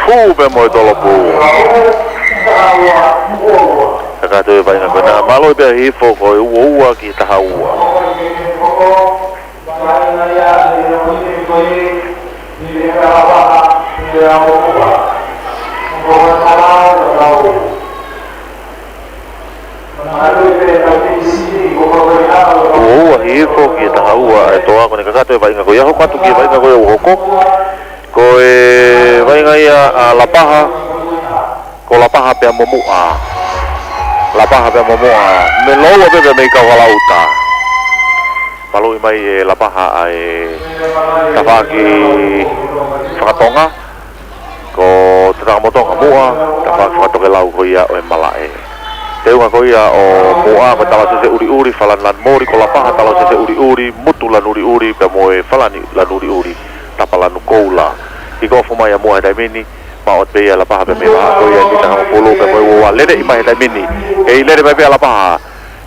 Hū pē mo e tolo pulu. Kakato e vaʻinga ko ena, mālō pē ʻa Hihifo ko e ua ua ki he taha ua. Ua ua Hihifo ki he taha ua ʻa e Toa, ko ʻene kakato e vaʻinga ko ia, hoko atu ki he vaʻinga ko ia ʻoku hoko. Ko e vaʻinga ia ʻa Lapaha, ko Lapaha pea mo Muʻa. Lapaha pea mo Muʻa. Meʻa lōua pē pea mei Kauhalaʻuta. Maluʻi mai ʻe Lapaha ʻa e tafaʻaki fakatonga. Ko Tatakamotonga Muʻa, tafaʻaki fakatokelau ko ia ʻo e malaʻe. Teunga ko ia ʻo Muʻa, ko e talausese ʻuliʻuli, falani lanu moli, ko Lapaha, talausese ʻuliʻuli, mutu lanu ʻuliʻuli, pea mo e falani lanu ʻuliʻuli, tapa lanu koula. Kick off mai ʻa Muʻa he taimi ni, maʻu atu pē ia ʻe Lapaha pea mei he vahaʻa ko ia ʻe mita hongofulu, pea mo e ua ua, leleʻi mai he taimi ni. Kei lele mai pē ʻa Lapaha.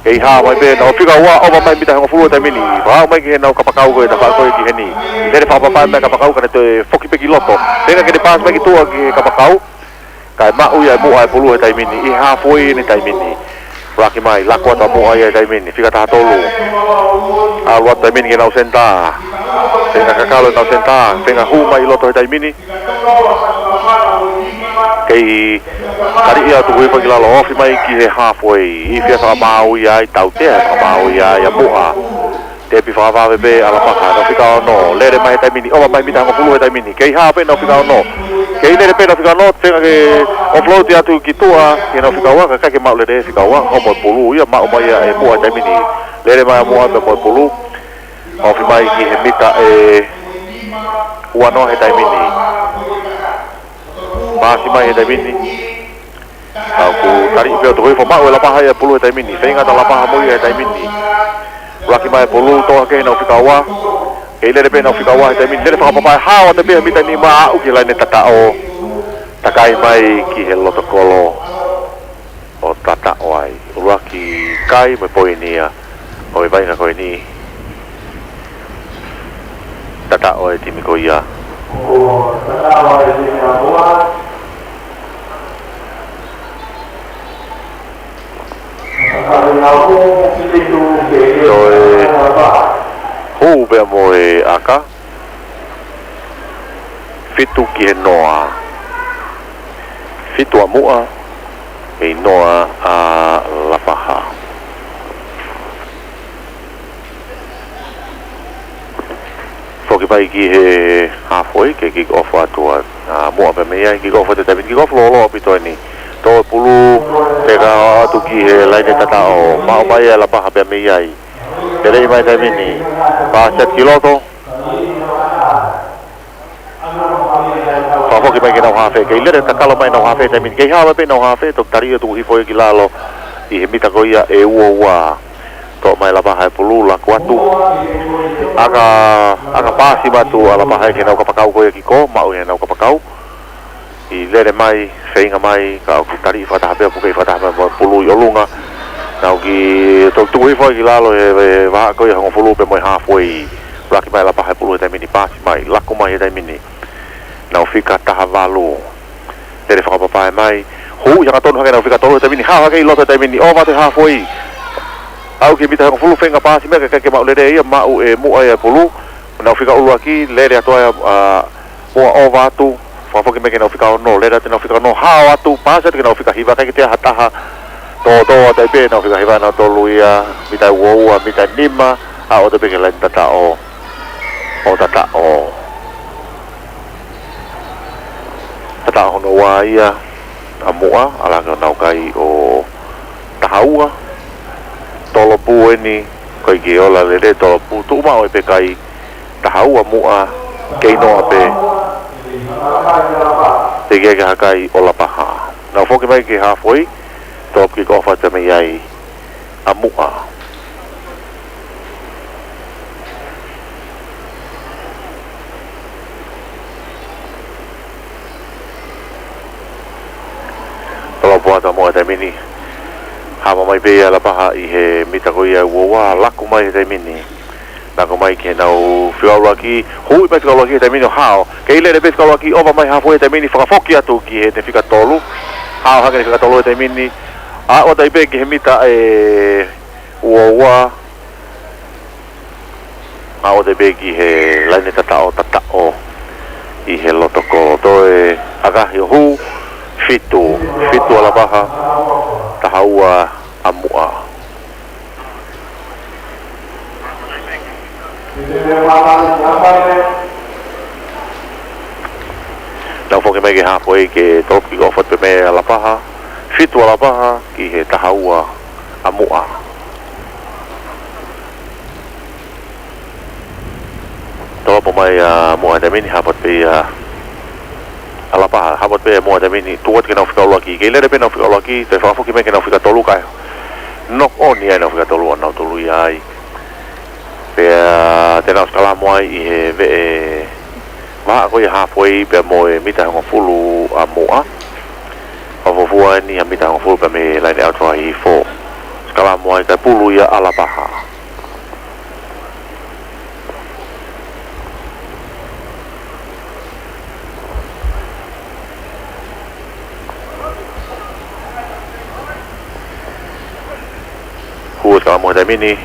Kei hao mai pē, nau fika ua, ʻova mai mita hongofulu he taimi ni. Vaʻu mai ki heʻenau kapakau ko e tafaʻaki ko ē ki heni. Lele fakapapae mai kapakau ka ne toe foki pē ki loto. Feinga ke ne paasi mai ki tuʻa ki he kapakau. Kae maʻu ia ʻe Muʻa e pulu he taimi ni. ʻI he halfway ʻene taimi ni. Laki mai, laku atu ʻa Muʻa ia he taimi ni. Fika taha tolu. ʻAlu atu taimi ni ke nau senitā. Feinga kakalo ʻenau senitā. Feinga hū mai ʻi loto he taimi ni. Kei taliʻi ʻa Tukuhifo ki lalo, ofi mai ki he halfway. Ifi e fakamaau ia ai, tautea e fakamaau ia ai ʻa Muʻa. Tepi fakavave pē ʻa Lapaha, nau fika ono, lele mai he taimi ni, ʻova mai mita hongofulu he taimi ni. Kei hao pē nau fika ono. Kei lele pē nau fika ono, feinga ke offload atu ki tuʻa, ki heʻenau fika ua, kae ʻikai ke maʻu lelei e fika ua, homo e pulu ia, maʻu mai ia ʻe Muʻa he taimi ni. Lele mai ʻa Muʻa pea mo e pulu. Ofi mai ki he mita ʻe ua noa he taimi ni. Paasi mai he taimi ni. Ka ʻoku taliʻi pē ʻo Tukuhifo, maʻu ʻe Lapaha ia e pulu he taimi ni. Feinga atu ʻa Lapaha mo ia he taimi ni. Laki mai e pulu, toʻo hake heʻenau fika ua. Kei lele pē ʻenau fika ua he taimi ni. Lele fakapapae, hao atu pē he mita nima, aʻu ki he laine tataʻo. Takai mai ki he loto kolo. ʻO tataʻo ai. ʻUluaki kai mo e poini ia ʻo e vaʻinga ko eni. Tataʻo e timi ko ia. Toe hū pea mo e ʻaka. Fitu ki he noa. Fitu ʻa Muʻa, ʻe noa ʻa Lapaha. Foki mai ki he halfway, ke kick off atu ʻa, ʻa Muʻa pē mei ai, kick off atu he taimi ni, kick off lōloa ʻaupito eni. Tō e pulu, teka atu ki he laine tataʻo, maʻu mai ʻa Lapaha pē mei ai. Lele mai taimi ni, pasi atu ki loto. Fakafoki mai ki heʻenau hafe, kei lele takalo mai ʻenau hafe taimi ni. Kei hao pē ʻenau hafe, toki tali ia tuku hifo ia ki lalo ʻi he mita ko ia ʻe ua ua. Toʻo mai Lapaha e pulu, laku atu. ʻAka, ʻaka pasi mai atu ʻa Lapaha ki heʻenau kapakau ko ia ki kō, maʻu ʻi heʻenau kapakau. ʻI lele mai, feinga mai, ka ʻoku tali fakataha pea puke fakataha mai mo e pulu ʻi ʻolunga. Nau ki, to-, tuku hifo ki lalo he, he vahaʻa ko ia hongofulu pea mo e halfway. Laki mai Lapaha e pulu he taimi ni, pasi mai, laku mai he taimi ni. Nau fika taha valu. Lele fakapapae mai. Huʻi hangatonu hake ʻenau fika tolu he taimi ni, hao hake ʻi loto he taimi ni, ʻova atu he halfway. Aʻu ki he mita hongofulu, feinga pasi mai, kae ʻikai ke maʻu lelei ia, maʻu ʻe Muʻa ia e pulu. Nau fika ʻuluaki, lele atu ai ʻa, ʻa, Muʻa ʻova atu, fakafoki mai ki heʻenau fika ono, lele atu heʻenau fika ono, hao atu, pasi atu ki heʻenau fika hiva, ʻikai ke toe ʻi ai ha taha. Tō, tō atu ai pē ʻenau fika hiva, nautolu ia, mita ua ua, mita nima, aʻu atu pē ki he laine tataʻo, ʻo tataʻo. Tataʻo hono ua ia ʻa Muʻa, ʻalu hake honau kai ʻo taha ua, tolopu eni, ʻikai ke ola lelei tolopu, tuʻu maʻu ai pē kai, taha ua Muʻa, kei noa pē, teʻeki ai ke ʻi ai ha kai ʻo Lapaha. Nau foki mai ki he halfway, tolopu kick off atu mei ai ʻa Muʻa. Tolopu atu ʻa Muʻa he taimi ni. Hao mai pē ia Lapaha ʻi he mita ko ia ua ua, laku mai he taimi ni. Laku mai ki heʻenau fika ʻuluaki, huʻi mai fika ʻuluaki he taimi ni ʻo hao. Kei lele pē fika ʻuluaki, ʻova mai halfway he taimi ni, fakafoki atu ki heʻene fika tolu. Hao hake ʻene fika tolu he taimi ni. Aʻu atu ai pē ki he mita ʻe ua ua. Aʻu atu ai pē ki he laine tataʻo, tataʻo ʻi he loto kolo. Toe ʻakahi ʻo hū, fitu, fitu ʻa Lapaha, taha ua ʻa Muʻa. Nau foki mai ki he halfway, ke tolopu kick off atu pē mei ai ʻa Lapaha, fitu ʻa Lapaha ki he taha ua ʻa Muʻa. Tolopu mai ʻa Muʻa he taimi ni, hapo atu pē ia ʻa Lapaha, hapo atu pē ʻa Muʻa he taimi ni, tuʻu atu ki heʻenau fika ʻuluaki, kei lele pē ʻenau fika ʻuluaki, toe fakafoki mai ki heʻenau fika tolu kae knock on ia ʻenau fika tolu ʻanautolu ia ai. Pea te nau sikalamo ai ʻi he veʻe vahaʻa ko ia halfway pea mo e mita hongofulu ʻa Muʻa. Fakafuofua eni ʻa e mita hongofulu pea mei he laine ʻauti fakahihifo. Sikalamo ai kae pulu ia ʻa Lapaha. Hū e sikalamo he taimi ni.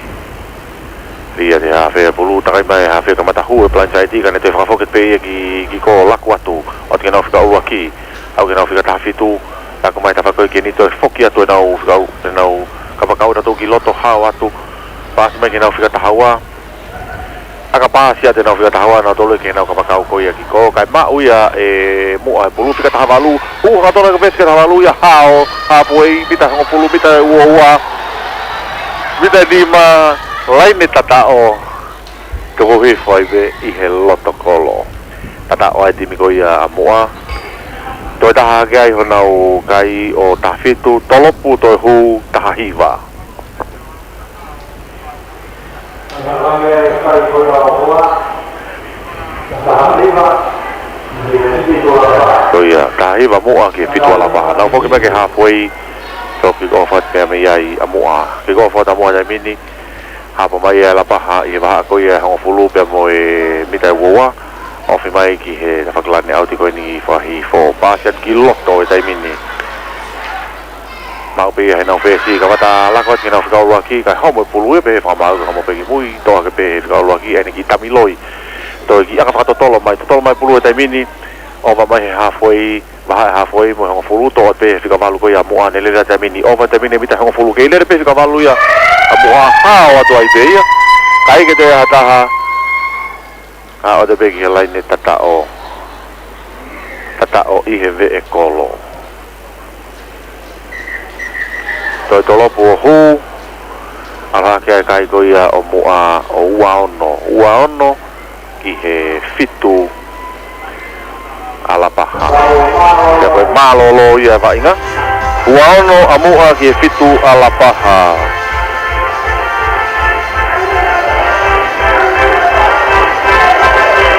Lī atu e hafe ʻa e pulu, takai mai e hafe kamata hū e blindside, ka ne toe fakafoki pē ia ki, ki kō, laku atu, ʻoatu ki heʻenau fika ʻuluaki, aʻu ki heʻenau fika taha fitu, laku mai tafaʻaki ki heni, toe foki atu ʻenau fika, ʻenau kapakau nautolu ki loto, hao atu, pasi mai ki heʻenau fika taha ua, ʻaka pasi atu ʻenau fika taha ua nautolu ki heʻenau kapakau ko ia ki kō, kae maʻu ia ʻe Muʻa e pulu, fika taha valu, hū hangatonu ki he fika taha valu ia, hao, halfway, mita hongofulu, mita ua ua, mita nima, laine tataʻo, tuku hifo ai pē ʻi he loto kolo. Tataʻo ai e timi ko ia ʻa Muʻa. Toe taha hake ai honau kai ʻo taha fitu, tolopu toe hū taha hiva. Ko ia, taha hiva Muʻa ki he fitu ʻa Lapaha. Nau foki mai ki he halfway, toe kick off atu pē mei ai ʻa Muʻa. Kick off atu ʻa Muʻa he taimi ni. Hapo mai ʻa Lapaha ʻi he vahaʻa ko ia hongofulu pea mo e mita ua ua. Ofi mai ki he tafaʻaki laine ʻauti ko eni fakahihifo. Pasi atu ki loto he taimi ni. Maʻu pē ia heʻenau fesi, kamata laku atu ki heʻenau fika ʻuluaki, kae homo e pulu ia pē, fakamaau kae homo pē ki mui, tō hake pē he fika ʻuluaki, ʻa ʻene kiʻi tamiloi. Toe kiʻi ʻaka fakatotolo mai, totolo mai pulu he taimi ni, ʻOfa mai he halfway, vahaʻa e halfway mo e hongofulu, toʻo pē he fika valu ko ia ʻa Muʻa, ne lele atu e taimi ni, ʻofa e taimi ni mita hongofulu, kei lele pē fika valu ia ʻa Muʻa, hao atu ai pē ia. Kae ʻikai ke toe ʻi ai ha taha, hao atu pē ki he laine tataʻo, tataʻo ʻi he veʻe kolo. Toe tolopu ʻo hū, ala hake ai e kai ko ia ʻo Muʻa ʻo ua ono, ua ono ki he fitu ʻa Lapaha. Pea ko e mālōlō ia e vaʻinga. Ua ono ʻa Muʻa ki he fitu ʻa Lapaha.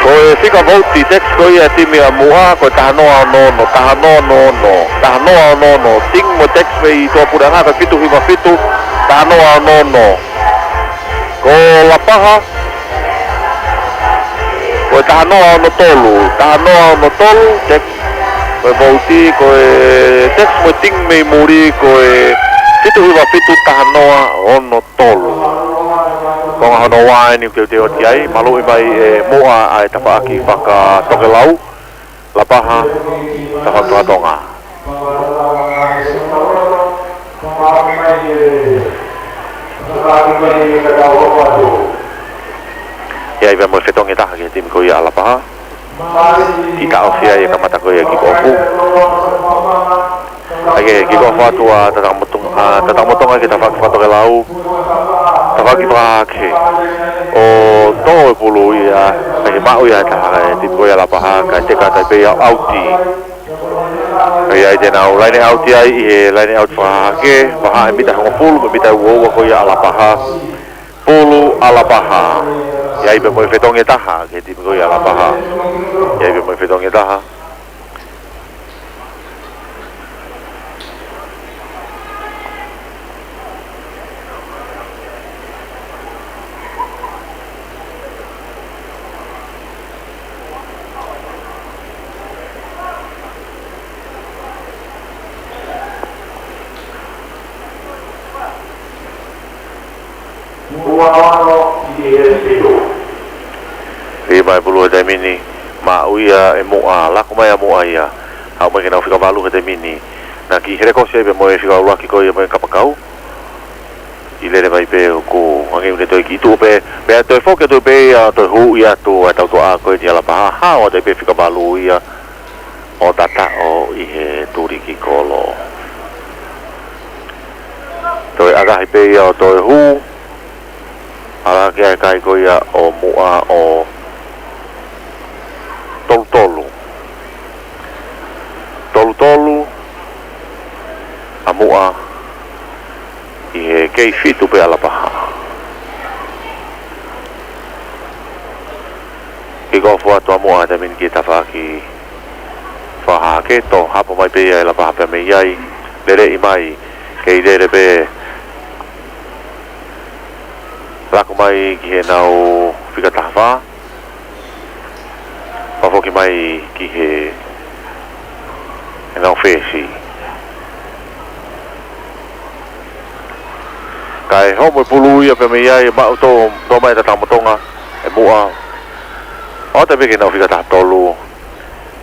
Ko e fika vouti text ko ia e timi ʻa Muʻa, ko e taha noa ono ono, taha noa ono ono, taha noa ono ono, ting mo text mei Tuʻapuleʻanga, ko e fitu hiva fitu, taha noa ono ono. Ko Lapaha, ko e taha noa ono tolu, taha noa ono tolu, text, ko e vouti, ko e text mo e ting mei muli, ko e fitu hiva fitu, taha noa ono tolu. Konga hono ua eni ʻoku teuteu atu ki ai, maluʻi mai ʻe Muʻa ʻa e tafaʻaki fakatokelau, Lapaha, tafaʻaki fakatonga. ʻI ai pē mo e fetongi ʻe taha ki he timi ko ia ʻa Lapaha. Kiʻi taʻofi ai e kamata ko ia e kick off. ʻAi ke kick off atu ʻa Tatakamotonga, ʻa Tatakamotonga ki he tafaʻaki fakatokelau, tafaʻaki fakahahake. ʻO tō e pulu ia, ʻai ke maʻu ia ʻe he taha e timi ko ia ʻa Lapaha, kae teka atu ai pē ia ʻo ʻauti. ʻA ia ʻe te nau line out ai ʻi he line out fakahahake, vahaʻa e mita hongofulu, mo e mita ua ua ko ia ʻa Lapaha. Pulu ʻa Lapaha. ʻI ai pē mo e fetongi ʻe taha ki he timi ko ia ʻa Lapaha. ʻI ai pē mo e fetongi ʻe taha. Ua ono ki he fitu. Lima e pulu he taimi ni, maʻu ia ʻe Muʻa, laku mai ʻa Muʻa ia. Haʻu mai ki he nau fika valu he taimi ni. Naʻe kiʻi helekosi ai pē mo e fika ʻuluaki ko ia mo e kapakau. ʻI lele mai pē ʻoku hangē ʻoku ne toe kiʻi tuʻu pē, pea toe foki atu pē ia, toe hū ia atu ʻa e tautuʻa ko eni ʻa Lapaha, hao atu pē fika valu ia ʻo tataʻo ʻi he tuliki kolo. Toe ʻakahi pē ia ʻo toe hū, ala hake ai e kai ko ia ʻo Muʻa ʻo tolu tolu. Tolu tolu ʻa Muʻa ʻi he kei fitu pē ʻa Lapaha. Kick off atu ʻa Muʻa he taimi ni ki he tafaʻaki fakahahake, toʻo hapo mai pē ia ʻe Lapaha pea mei ai, leleʻi mai, kei lele pē, laku mai ki he nau fika taha fā. Pea foki mai ki he, he nau fesi. Kae homo e pulu ia pea mei ai, maʻu tō, tō mai ʻe Tatakamotonga ʻe Muʻa. ʻOatu pē ki he nau fika taha tolu.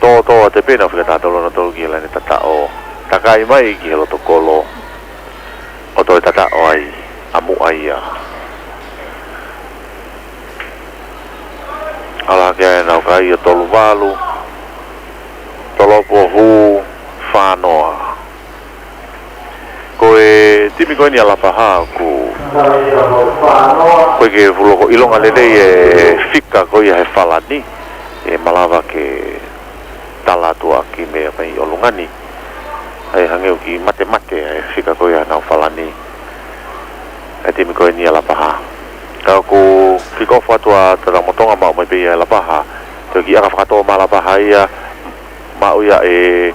Tō, tō atu pē nau fika taha tolu, nau tolu ki he laine tataʻo. Takai mai ki he loto kolo. ʻO toe tataʻo ai ʻa Muʻa ia. Ala hake ai ʻenau kai ʻo tolu valu. Tolopu ʻo hū, fā noa. Ko e timi ko eni ʻa Lapaha ʻoku, ʻoku ʻikai ke fuʻu loko ʻilonga lelei e fika ko ia he falani. ʻE malava ke tala atu ʻaki mei, mei ʻolunga ni. ʻAi hangē ʻoku kiʻi matemate ʻa e fika ko ia ʻenau falani. ʻA e timi ko eni ʻa Lapaha. Ka ʻoku kick off atu ʻa Tatakamotonga, maʻu mai pē ia ʻe Lapaha. Toe kiʻi ʻaka fakatō mai ʻa Lapaha ia, maʻu ia ʻe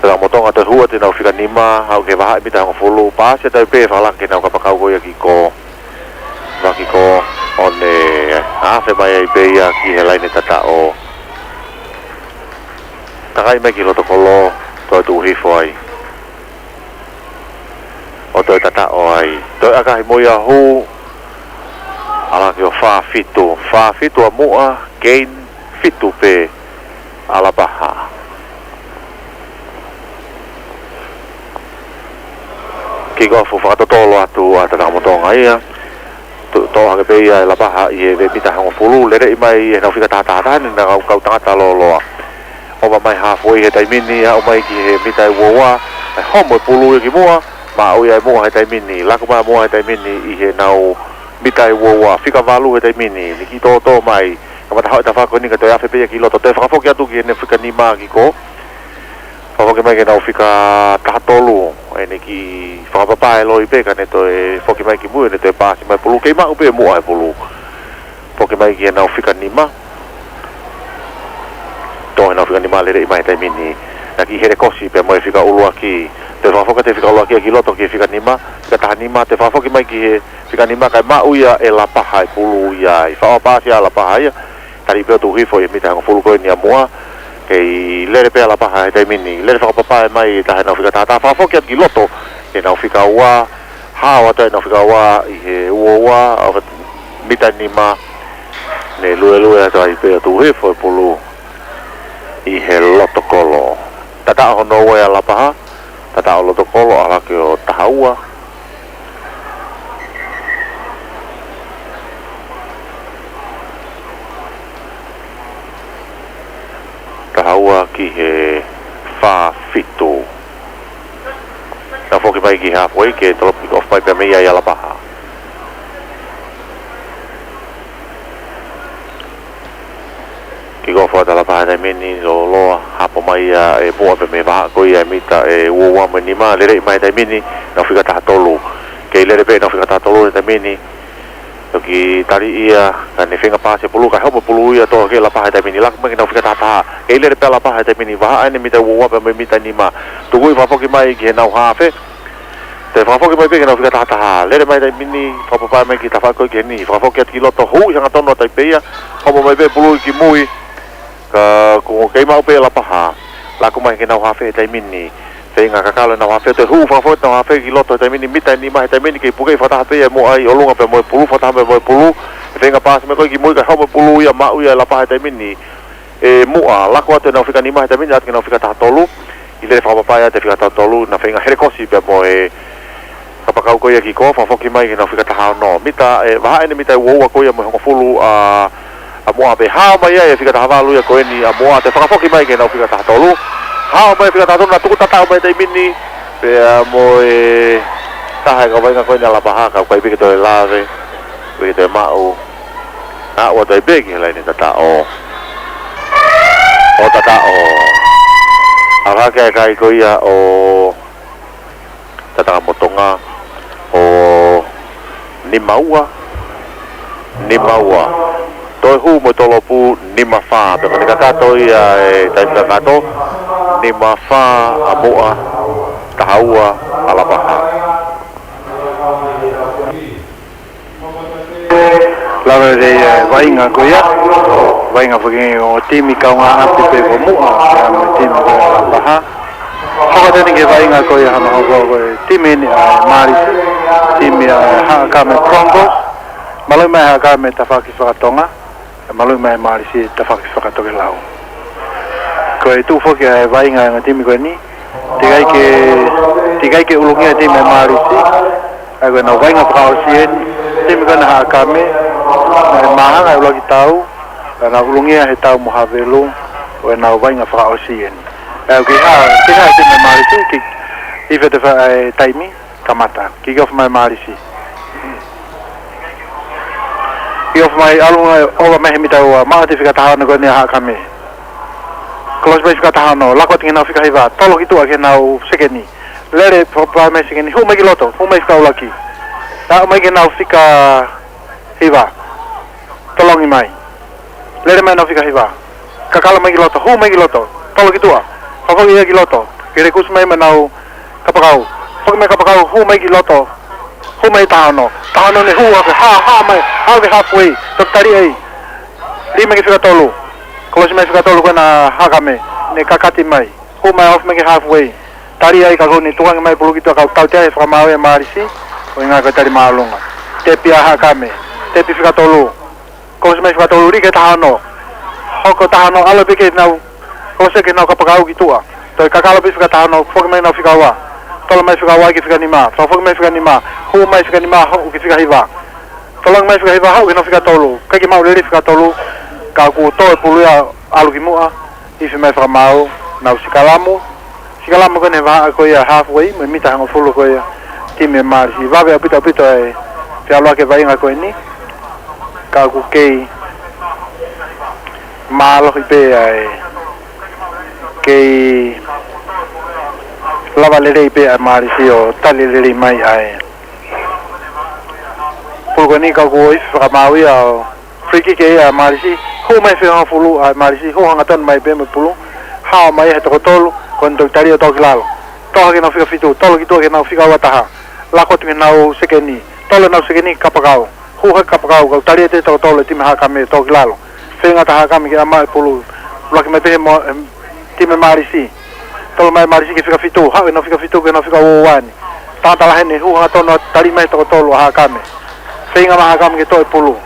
Tatakamotonga, toe hū atu ʻenau fika nima, haʻu ki he vahaʻa e mita hongofulu, paasi atu ai pē fakalaka ki heʻenau kapakau ko ia kiʻi kō. Maki kō, ʻo ne afe mai ai pē ia ki he laine tataʻo. Takai mai ki loto kolo, toe tuʻu hifo ai. ʻO toe tataʻo ai. Toe ʻakahi mo ia hū, ala hake ʻo fā fitu. Fā fitu ʻa Muʻa, gain fitu pē ʻAlapaha. Kikofu fakatotolo atu ʻa Tatakamotonga ia. To-, toʻo hake pē ia ʻe Lapaha ʻi he mita hongofulu, leleʻi mai ʻenau fika tahataha, taha eni ʻenau kau tangata lōloa. ʻOva mai halfway he taimi ni, aʻu mai ki he mita ʻe uaua, ʻe homo e pulu ia ki muʻa, maʻu ia ʻe Muʻa he taimi ni, laku mai ʻa Muʻa he taimi ni ʻi heʻenau mita ʻe uaua, fika valu he taimi ni, ni kiʻi tōtō mai, kamata haʻu e tafaʻaki ko eni ka toe afe pē ia ki loto, toe fakafoki atu ki heʻene fika nima ki kō. Fakafoki mai ki heʻenau fika tahatolu, ʻene kiʻi fakapapā e loi pē, ka ne toe foki mai ki mui, ʻene toe paasi mai pulu, kei maʻu pē Muʻa e pulu. Foki mai ki heʻenau fika nima. Toʻo heʻenau fika nima, leleʻi mai he taimi ni. Naʻe kiʻi helekosi pea mo e fika ʻuluaki. Toe fakafoki atu e fika ʻuluaki ia ki loto ki he fika nima, fika tahanima, toe fakafoki mai ki he fika nima, kae maʻu ia ʻe Lapaha e pulu ia. ʻI faʻo paasi ʻa Lapaha ia. Tali pē ʻo tuʻu hifo ʻi he mita hongofulu ko eni ʻa Muʻa. Kei lele pē ʻa Lapaha he taimi ni. Lele fakapapā mai ʻe taha ʻenau fika tahataha. Fakafoki atu ki loto. Heʻenau fika ua. Hao atu ʻenau fika ua ʻi he uaua. ʻOka mita nima. Ne luelue atu ai pē ʻo tuʻu hifo e pulu ʻi he loto kolo. Tataʻo hono ua ʻa Lapaha. Tataʻo loto kolo, ʻalu hake ʻo taha ua. Taha ua ki he fā fitu. Naʻe foki mai ki halfway, ke tolo kick off mai pea mei ai ʻa Lapaha. Kick off atu ʻa Lapaha he taimi ni, lōloa, hapo mai ia ʻe Muʻa pea mei he vahaʻa ko ia ʻe mita ʻe uaua mo e nima, leleʻi mai he taimi ni, ʻenau fika tahatolu. Kei lele pē ʻenau fika tahatolu he taimi ni, toki tali ia, ka ne feinga paasi e pulu, kae homo e pulu ia, toʻo hake ʻe Lapaha he taimi ni, laku mai ki heʻenau fika tahataha. Kei lele pē ʻa Lapaha he taimi ni, vahaʻa ʻene mita uaua pea mo e mita nima. Tukuʻi fakafoki mai ki heʻenau hafe. Toe fakafoki mai pē ki heʻenau fika tahataha. Lele mai he taimi ni, fakapapā mai ki he tafaʻaki ko ē ki heni. Fakafoki atu ki loto, huʻi hangatonu atu ai pē ia. Homo mai pē pulu ki mui. Ka ko kei maʻu pē ʻe Lapaha. Laku mai ki heʻenau hafe he taimi ni. Feinga kakalo ʻenau hafe, toe hū fakafoki ʻenau hafe ki loto he taimi ni, mita ʻe nima he taimi ni, kei puke fakataha pē ia ʻe Muʻa ʻi ʻolunga pea mo e pulu, fakataha pē mo e pulu. Feinga paasi mai ko ē ki mui, kae homo e pulu ia, maʻu ia ʻe Lapaha he taimi ni. ʻE Muʻa, laku atu ʻenau fika nima he taimi ni, atu ki heʻenau fika tahatolu. ʻI lele fakapapā atu e fika tahatolu, naʻe feinga helekosi pea mo e kapakau ko ia ki kō, fakafoki mai ki heʻenau fika tahaono. Mita, ʻe, vahaʻa ʻene mita ʻe uaua ko ia mo e hongofulu ʻa, ʻa Muʻa, pea hao mai ai e fika tahavalu ia ko eni ʻa Muʻa, toe fakafoki mai ki heʻenau fika tahatolu. Hao mai e fika tahatolu, naʻe tuku tataʻo mai he taimi ni, pea mo e taha e kau vaʻinga ko eni ʻa Lapaha, ka ʻoku ʻikai pē ke toe lave, pē ke toe maʻu. Aʻu atu ai pē ki he laine tataʻo. ʻO tataʻo. ʻAlu hake e kai ko ia ʻo Tatakamotonga ʻo nima ua, nima ua. Toe hū mo e tolopu, nima fā. Pea ko ʻene kakato ia e taimi kakato, nima fā ʻa Muʻa, taha ua ʻa Lapaha. Lava lelei e vaʻinga ko ia, vaʻinga foki ʻo e timi kaungāʻapi pē ko Muʻa, pea mo e timi ko ia ʻa Lapaha. Hoko atu eni ki he vaʻinga ko ia hano hoko ko e timi eni ʻa Malisi, timi ʻa Haʻakame Broncos, maluʻi mai Haʻakame tafaʻaki fakatonga, maluʻi mai Malisi tafaʻaki fakatokelau. Ko e tuʻu foki e vaʻinga ʻa e timi ko eni, teʻeki ai ke, teʻeki ai ke ʻulungia e timi ʻa Malisi, ʻa ia ko ʻenau vaʻinga fakaʻosi eni, timi ko ena Haʻakame, naʻe māhanga e ʻuluaki tau, ka nau ʻulungia he tau mo Havelu, ko ʻenau vaʻinga fakaʻosi eni. ʻA ia ʻoku kei hā, kei hā e timi ʻa Malisi, ke, ʻi fē te fa-, e taimi, kamata. Kick off mai Malisi. Kick off mai, ʻalu mai, ʻova mai he mita ua, maʻu atu e fika tahaono ko eni ʻa Haʻakame. Close mai fika tahaono, laku atu ki heʻenau fika hiva, tolo ki tuʻa ki heʻenau sekeni. Lele fakapapā mai sekeni, hū mai ki loto, hū mai fika ʻuluaki. Aʻu mai ki heʻenau fika hiva. Tolongi mai. Lele mai heʻenau fika hiva. Kakalo mai ki loto, hū mai ki loto. Tolo ki tuʻa. Fakafoki ia ki loto. Ke lekusi mai mo ʻenau kapakau. Foki mai kapakau, hū mai ki loto. Hū mai tahaono. Tahaono ne hū hake, hā, hā mai. Hā ke halfway. Toki tali ai. Lī mai ki fika tolu. Close mai fika tolu ko ena Haʻakame. Ne kakati mai. Hū mai off mai ki halfway. Tali ai ka ko eni tukuange mai pulu ki tuʻa, ka ʻoku tautea he fakamaau ʻa Malisi, ʻuhinga ko e tali māʻolunga. Tepi ʻa Haʻakame. Tepi fika tolu. Close mai fika tolu, lī ki he tahaono. Hoko tahaono, ʻalu pē ki heʻenau Holo seke nau kapakau ki tuʻa. Toe kakalo pē fika taha ono, foki mai nau fika ua. Tolo mai fika ua ki fika nima. Fakafoki mai fika nima. Hū mai fika nima, hoʻo ki fika hiva. Tolo mai fika hiva, hoʻo ki nau fika tolu. Kae ke maʻu lelei fika tolu. Ka kuo tō e pulu ia ʻalu ki muʻa. Ifi mai fakamaau, nau sikalamu. Sikalamu ko eni he vahaʻa ko ia halfway, mo e mita hongofulu ko ia. Timi e Mālisi. Vave ʻaupito ʻaupito e feʻaluʻaki e vaʻinga ko eni. Ka ʻoku kei mālohi pē ʻa e kei lava lelei pē ʻa e Mālisi ʻo tali lelei mai ʻa e pulu ko eni ka kuo ifi fakamaau ia ʻo free kick ia ʻa e Mālisi. Hū mai fika hongofulu ʻa e Mālisi, hū hangatonu mai pē mo e pulu. Hao mai he toko tolu, ko eni toki tali ʻo tō ki lalo. Tō hake nau fika fitu, tolo ki tuʻa ki nau fika ua taha. Lako atu ki nau sekeni, tolo nau sekeni kapakau. Hū hake kapakau, kau tali ʻe he toko tolu e timi Haʻakame tō ki lalo. Feinga atu Haʻakame ke ʻama e pulu. Laki mai pē he mo, em, timi Mālisi. Tolo mai Mālisi ki fika fitu, haʻu ʻenau fika fitu ki ʻenau fika ua ua ni. Tangata lahi eni, hū hangatonu atu, tali mai he toko tolu ʻa Haʻakame. Feinga mai Haʻakame ke toʻo e pulu.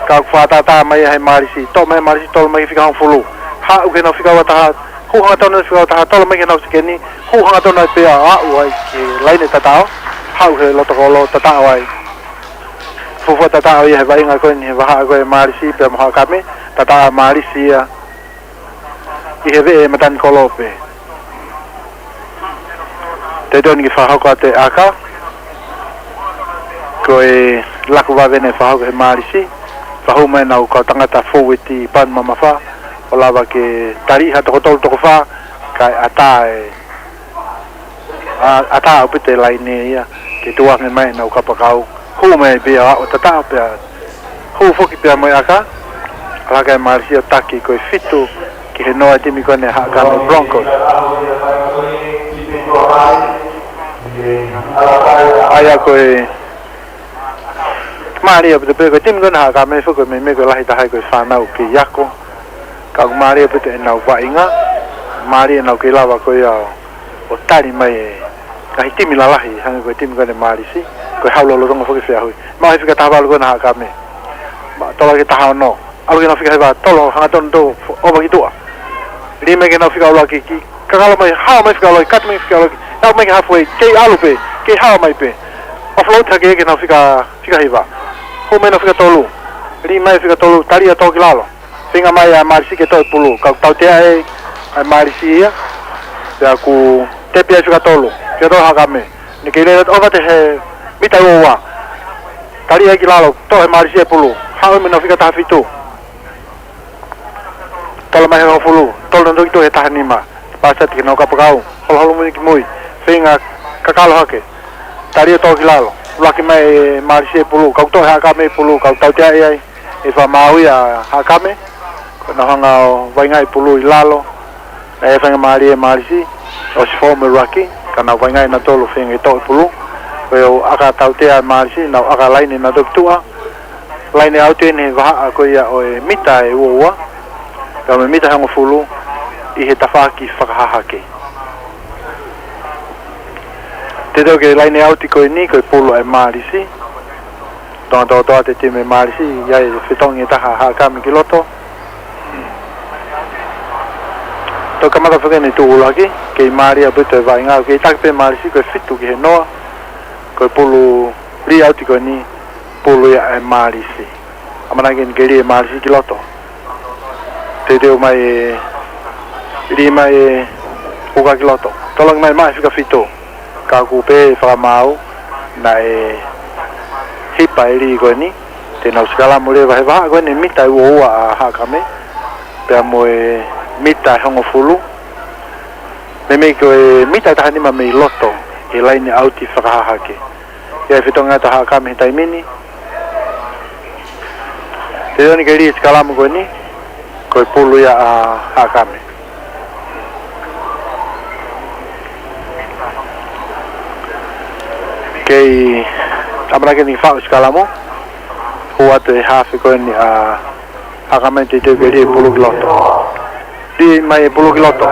Ka ʻoku fakatātā mai ʻe he Mālisi. Toʻo mai Mālisi, tolo mai ki fika hongofulu. Haʻu ki heʻenau fika ua taha, hū hangatonu ʻenau fika ua taha, tolo mai ki heʻenau sekeni. Hū hangatonu ai pea aʻu ai ki he laine tataʻo. Haʻu he loto kolo tataʻo ai. Fuofua tataʻo ia he vaʻinga ko eni he vahaʻa ko ē Mālisi pea mo Haʻakame, tataʻo Mālisi ia ʻi he veʻe matanikolope. Teuteu eni ke fakahoko atu e ʻaka. Ko e laku vave eni fakahoko he Mālisi. Fakahū mai ʻenau kau tangata fōueti panu mamafa. ʻO lava ke tali ha toko tolu toko fā. Kae ʻatā e ʻa, ʻatā ʻaupito e laine ia, ke tuʻu ange mai ʻenau kapakau, hū mai pea ʻo tataʻo pea, hū foki pea mo e ʻaka, ʻalu hake e Mālisi ʻo taki ko e fitu, ki he noa timi ko eni Haʻakame Broncos. ʻA ia ko e, mālie ʻaupito pē ko e timi ko eni Haʻakame foki ko e meimei ko e lahi taha ko e fānau kei ako, ka ʻoku mālie ʻaupito ʻenau vaʻinga, mālie ʻenau kei lava ko ia ʻo ʻo tali mai e ngaahi timi lalahi, hangē ko e timi ko eni Mālisi, ko e haʻu lolotonga foki feʻauhi. Maʻu he fika taha valu ko eni Haʻakame. Maʻu tolo ki he taha ono. ʻAlu ki heʻenau fika hiva, tolo hangatonu tō, ʻova ki tuʻa. Lī mai ki heʻenau fika ʻuluaki, kakalo mai, hao mai fika ʻuluaki, kati mai fika ʻuluaki, aʻu mai ki halfway, kei ʻalu pē, kei hao mai pē. Offload hake ki heʻenau fika, fika hiva. Hū mai heʻenau fika tolu. Lī mai fika tolu, tali ia tō ki lalo. Feinga mai ʻa Mālisi ke toʻo e pulu, ka ʻoku tautea ʻe, ʻa Mālisi ia, pea ʻoku tepi ai fika tolu, fika tolu Haʻakame. Naʻe kei lele atu ʻova ʻi he mita ua ua. Tali ai ki lalo, toʻo he Mālisi e pulu, haʻu mei heʻenau fika taha fitu. Tolo mai he hongofulu, tolo nautolu ki tuʻa he taha nima. Pasi atu ki heʻenau kapakau, holoholo mui ki mui, feinga kakalo hake. Tali ʻo tō ki lalo, ʻuluaki mai ʻe Mālisi e pulu, ka ʻoku toʻo ʻe Haʻakame e pulu, ka ʻoku tautea ai, ʻe fakamaau ia ʻa Haʻakame, ko ʻenau hanga ʻo vaʻingaʻi pulu ʻi lalo, naʻe faingamālie ʻa Mālisi, ʻosi foʻou mo e ʻuluaki, ka nau vaʻingaʻi nautolu feinga ke toʻo e pulu, ko e ʻaka tautea ʻa Mālisi, nau ʻaka laine nautolu ki tuʻa, laine ʻauti eni he vahaʻa ko ia ʻo e mita ʻe ua ua, pea mo e mita hongofulu, ʻi he tafaʻaki fakahahake. Teuteu ke laine ʻauti ko eni, ko e pulu ʻa e Mālisi. Tonga tokotoa ʻa e timi Mālisi, ʻi ai e fetongi ʻe taha Haʻakame ki loto. Toki kamata foki eni tuʻu ʻuluaki, kei mālie ʻaupito e vaʻinga, kei taki pē Mālisi, ko e fitu ki he noa, ko e pulu lī ʻauti ko eni, pulu ia ʻa e Mālisi. ʻAmanaki eni ke lī e Mālisi ki loto. Teuteu mai e, lī mai e ʻuka ki loto. Toloki mai maʻu e fika fitu. Ka ʻoku pehē fakamaau, naʻe hipa e lī ko eni. Te nau sikalamu leva he vahaʻa ko eni mita ʻe ua ua ʻa Haʻakame. Pea mo e mita ʻe hongofulu. Meimei ko e mita ʻe taha nima mei loto. ʻI he laine ʻauti fakahahake. ʻI ai e fetongi ʻa Haʻakame he taimi ni. Teuteu eni ke lī e sikalamu ko eni, ko e pulu ia ʻa Haʻakame. Kei ʻamanaki eni faʻu sikalamu, hū atu e hafe ko eni ʻa Haʻakame, teuteu ke lī e pulu ki loto. Lī mai e pulu ki loto.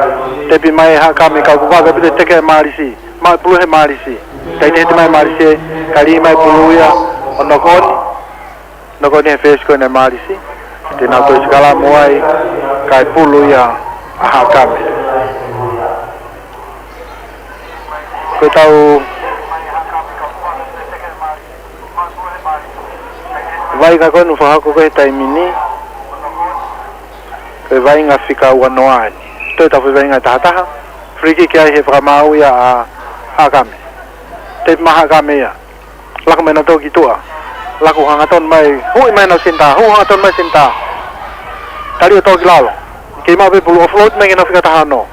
Tepi mai ʻe Haʻakame ka ʻoku vave ʻaupito e teke ʻa e Mālisi. Maʻu e pulu he Mālisi. Kae teitei mai Mālisi, ka lī mai e pulu ia ʻo knock on. Knock on he fesi ko eni ʻa e Mālisi. Te nau toe sikalamu ai, kae pulu ia ʻa Haʻakame. Ko ʻetau vaʻinga ko eni ʻoku fakahoko ko ē he taimi ni, ko e vaʻinga fika ua noa eni. Toe ʻetau foʻi vaʻinga ʻe taha taha, free kick ai he fakamaau ia ʻa Haʻakame. Tepi mai Haʻakame ia. Laku mai nautolu ki tuʻa. Laku hangatonu mai, huʻi mai ʻenau senitā, huʻi hangatonu mai senitā. Tali ʻo toʻo ki lalo. Kei maʻu pē pulu, offload mai ki heʻenau fika taha ono.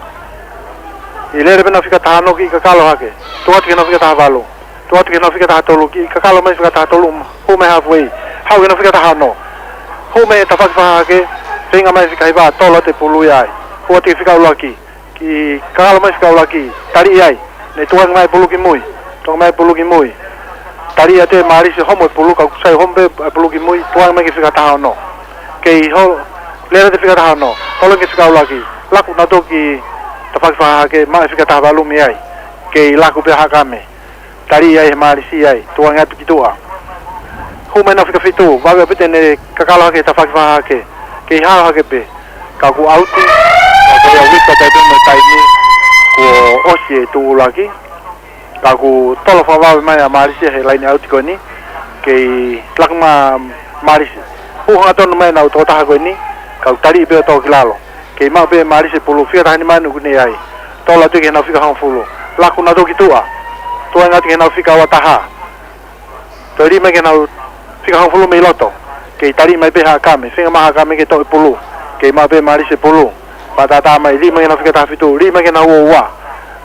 ʻI lele pē ʻenau fika taha ono kiʻi kakalo hake. Tuʻu atu ki heʻenau fika taha valu. Tuʻu atu ki heʻenau fika taha tolu kiʻi kakalo mai fika taha tolu, hū mai halfway. Haʻu ki heʻenau fika taha ono. Hū mai tafaʻaki fakahahake, feinga mai fika hiva, tolo atu e pulu ia ai. Hū atu ki fika ʻuluaki. Kiʻi kakalo mai fika ʻuluaki, taliʻi ai. Ne tukuange mai pulu ki mui. Tukuange mai pulu ki mui. Taliʻi atu ʻe Malisi homo e pulu, ka sai homo pē pulu ki mui, tukuange mai ki fika taha ono. Kei ho, lele atu e fika taha ono. Tolo ki fika ʻuluaki. Laku nautolu ki tafaʻaki fakahahake, maʻu e fika taha valu mei ai. Kei laku pē Haʻakame. Taliʻi ai he Malisi ai, tukuange atu ki tuʻa. Hū mai ʻenau fika fitu, vave ʻaupito ʻene kakalo hake tafaʻaki fakahahake. Kei hao hake pē, ka kuo ʻauti, ka ko e ʻauti ka taimi mo e taimi, kuo ʻosi e tuʻu ʻuluaki. Ka kuo tolo fakavave mai ʻa Malisi he laine ʻauti ko eni, kei laku mai Malisi. Hū hangatonu mai ʻenau tokotaha ko eni, ka kuo taliʻi pē ʻo toʻo ki lalo. Kei maʻu pē Malisi e pulu, fika taha nima ʻoku ne ʻi ai. Tolo atu ki heʻenau fika hongofulu. Laku nautolu ki tuʻa. Tukuange atu ki heʻenau fika ua taha. Toe lī mai ki heʻenau fika hongofulu mei loto. Kei taliʻi mai pē Haʻakame. Feinga mai Haʻakame ke toʻo e pulu. Kei maʻu pē Malisi e pulu. Fakatātā mai, lī mai ki heʻenau fika taha fitu. Lī mai ki heʻenau ua ua.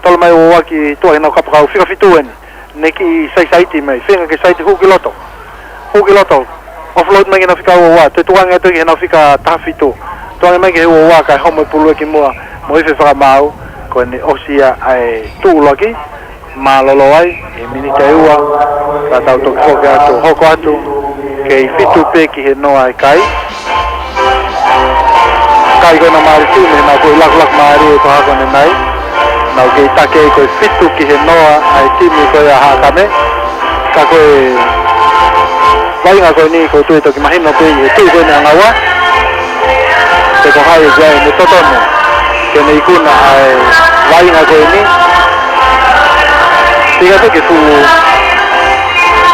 Tolo mai ua ua ki tuʻa ki heʻenau kapakau fika fitu eni. Ne kiʻi saisaiti mai, feinga ke saiti, hū ki loto. Hū ki loto. Offload mai ki heʻenau fika ua ua, toe tukuange atu ki heʻenau fika taha fitu. Tukuange mai ki he ua ua kae homo e pulu ia ki muʻa, mo e ifi fakamaau, ko ʻene ʻosi ia ʻa e tuʻu ʻuluaki, mālōlō ai, ʻi he miniti ʻe ua, ka tau toki foki atu, hoko atu, kei fitu pē ki he noa e kai. Kai ko ena Malisi, mei heʻenau foʻi lakulaku mālie ʻi he pō ko eni. Nau kei taki ko e fitu ki he noa ʻa e timi ko ia ʻa Haʻakame. Ka ko e vaʻinga ko eni ʻoku ou tui ʻe toki mahino pē ʻi he tuʻu ko eni ʻa Ngaua. Pe ko hai ʻoku ʻi ai ʻene totonu ke ne ikuna ʻa e vaʻinga ko eni. Pea ko e fuʻu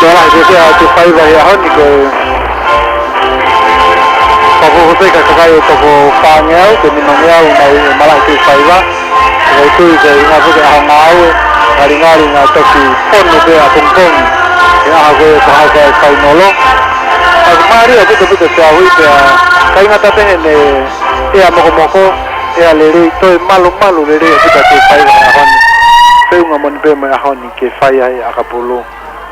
tokolahi ko ē ʻa e tuʻu faiva he ʻaho ni ko e Papupu pē ka kakai ʻe toko fāngeau, pe nima ngeau, nau ʻi he malaʻe tuʻu faiva. ʻOku ou tui ko e ʻuhinga foki ʻa e ʻaho ngāue, ngalingali naʻa toki fonu pē ʻapongipongi he ʻaho ko ē ʻoku hoko ai e fainolo. Ka ʻoku mālie ʻaupito ʻaupito e feʻauhi pea ʻikai ngata pē heʻene ʻea mokomoko, ʻea lelei, toe malumalu lelei ʻaupito ʻa e tuʻu faiva he ʻaho ni. Feʻunga moʻoni pē mo e ʻaho ni ke fai ai e ʻakapulu.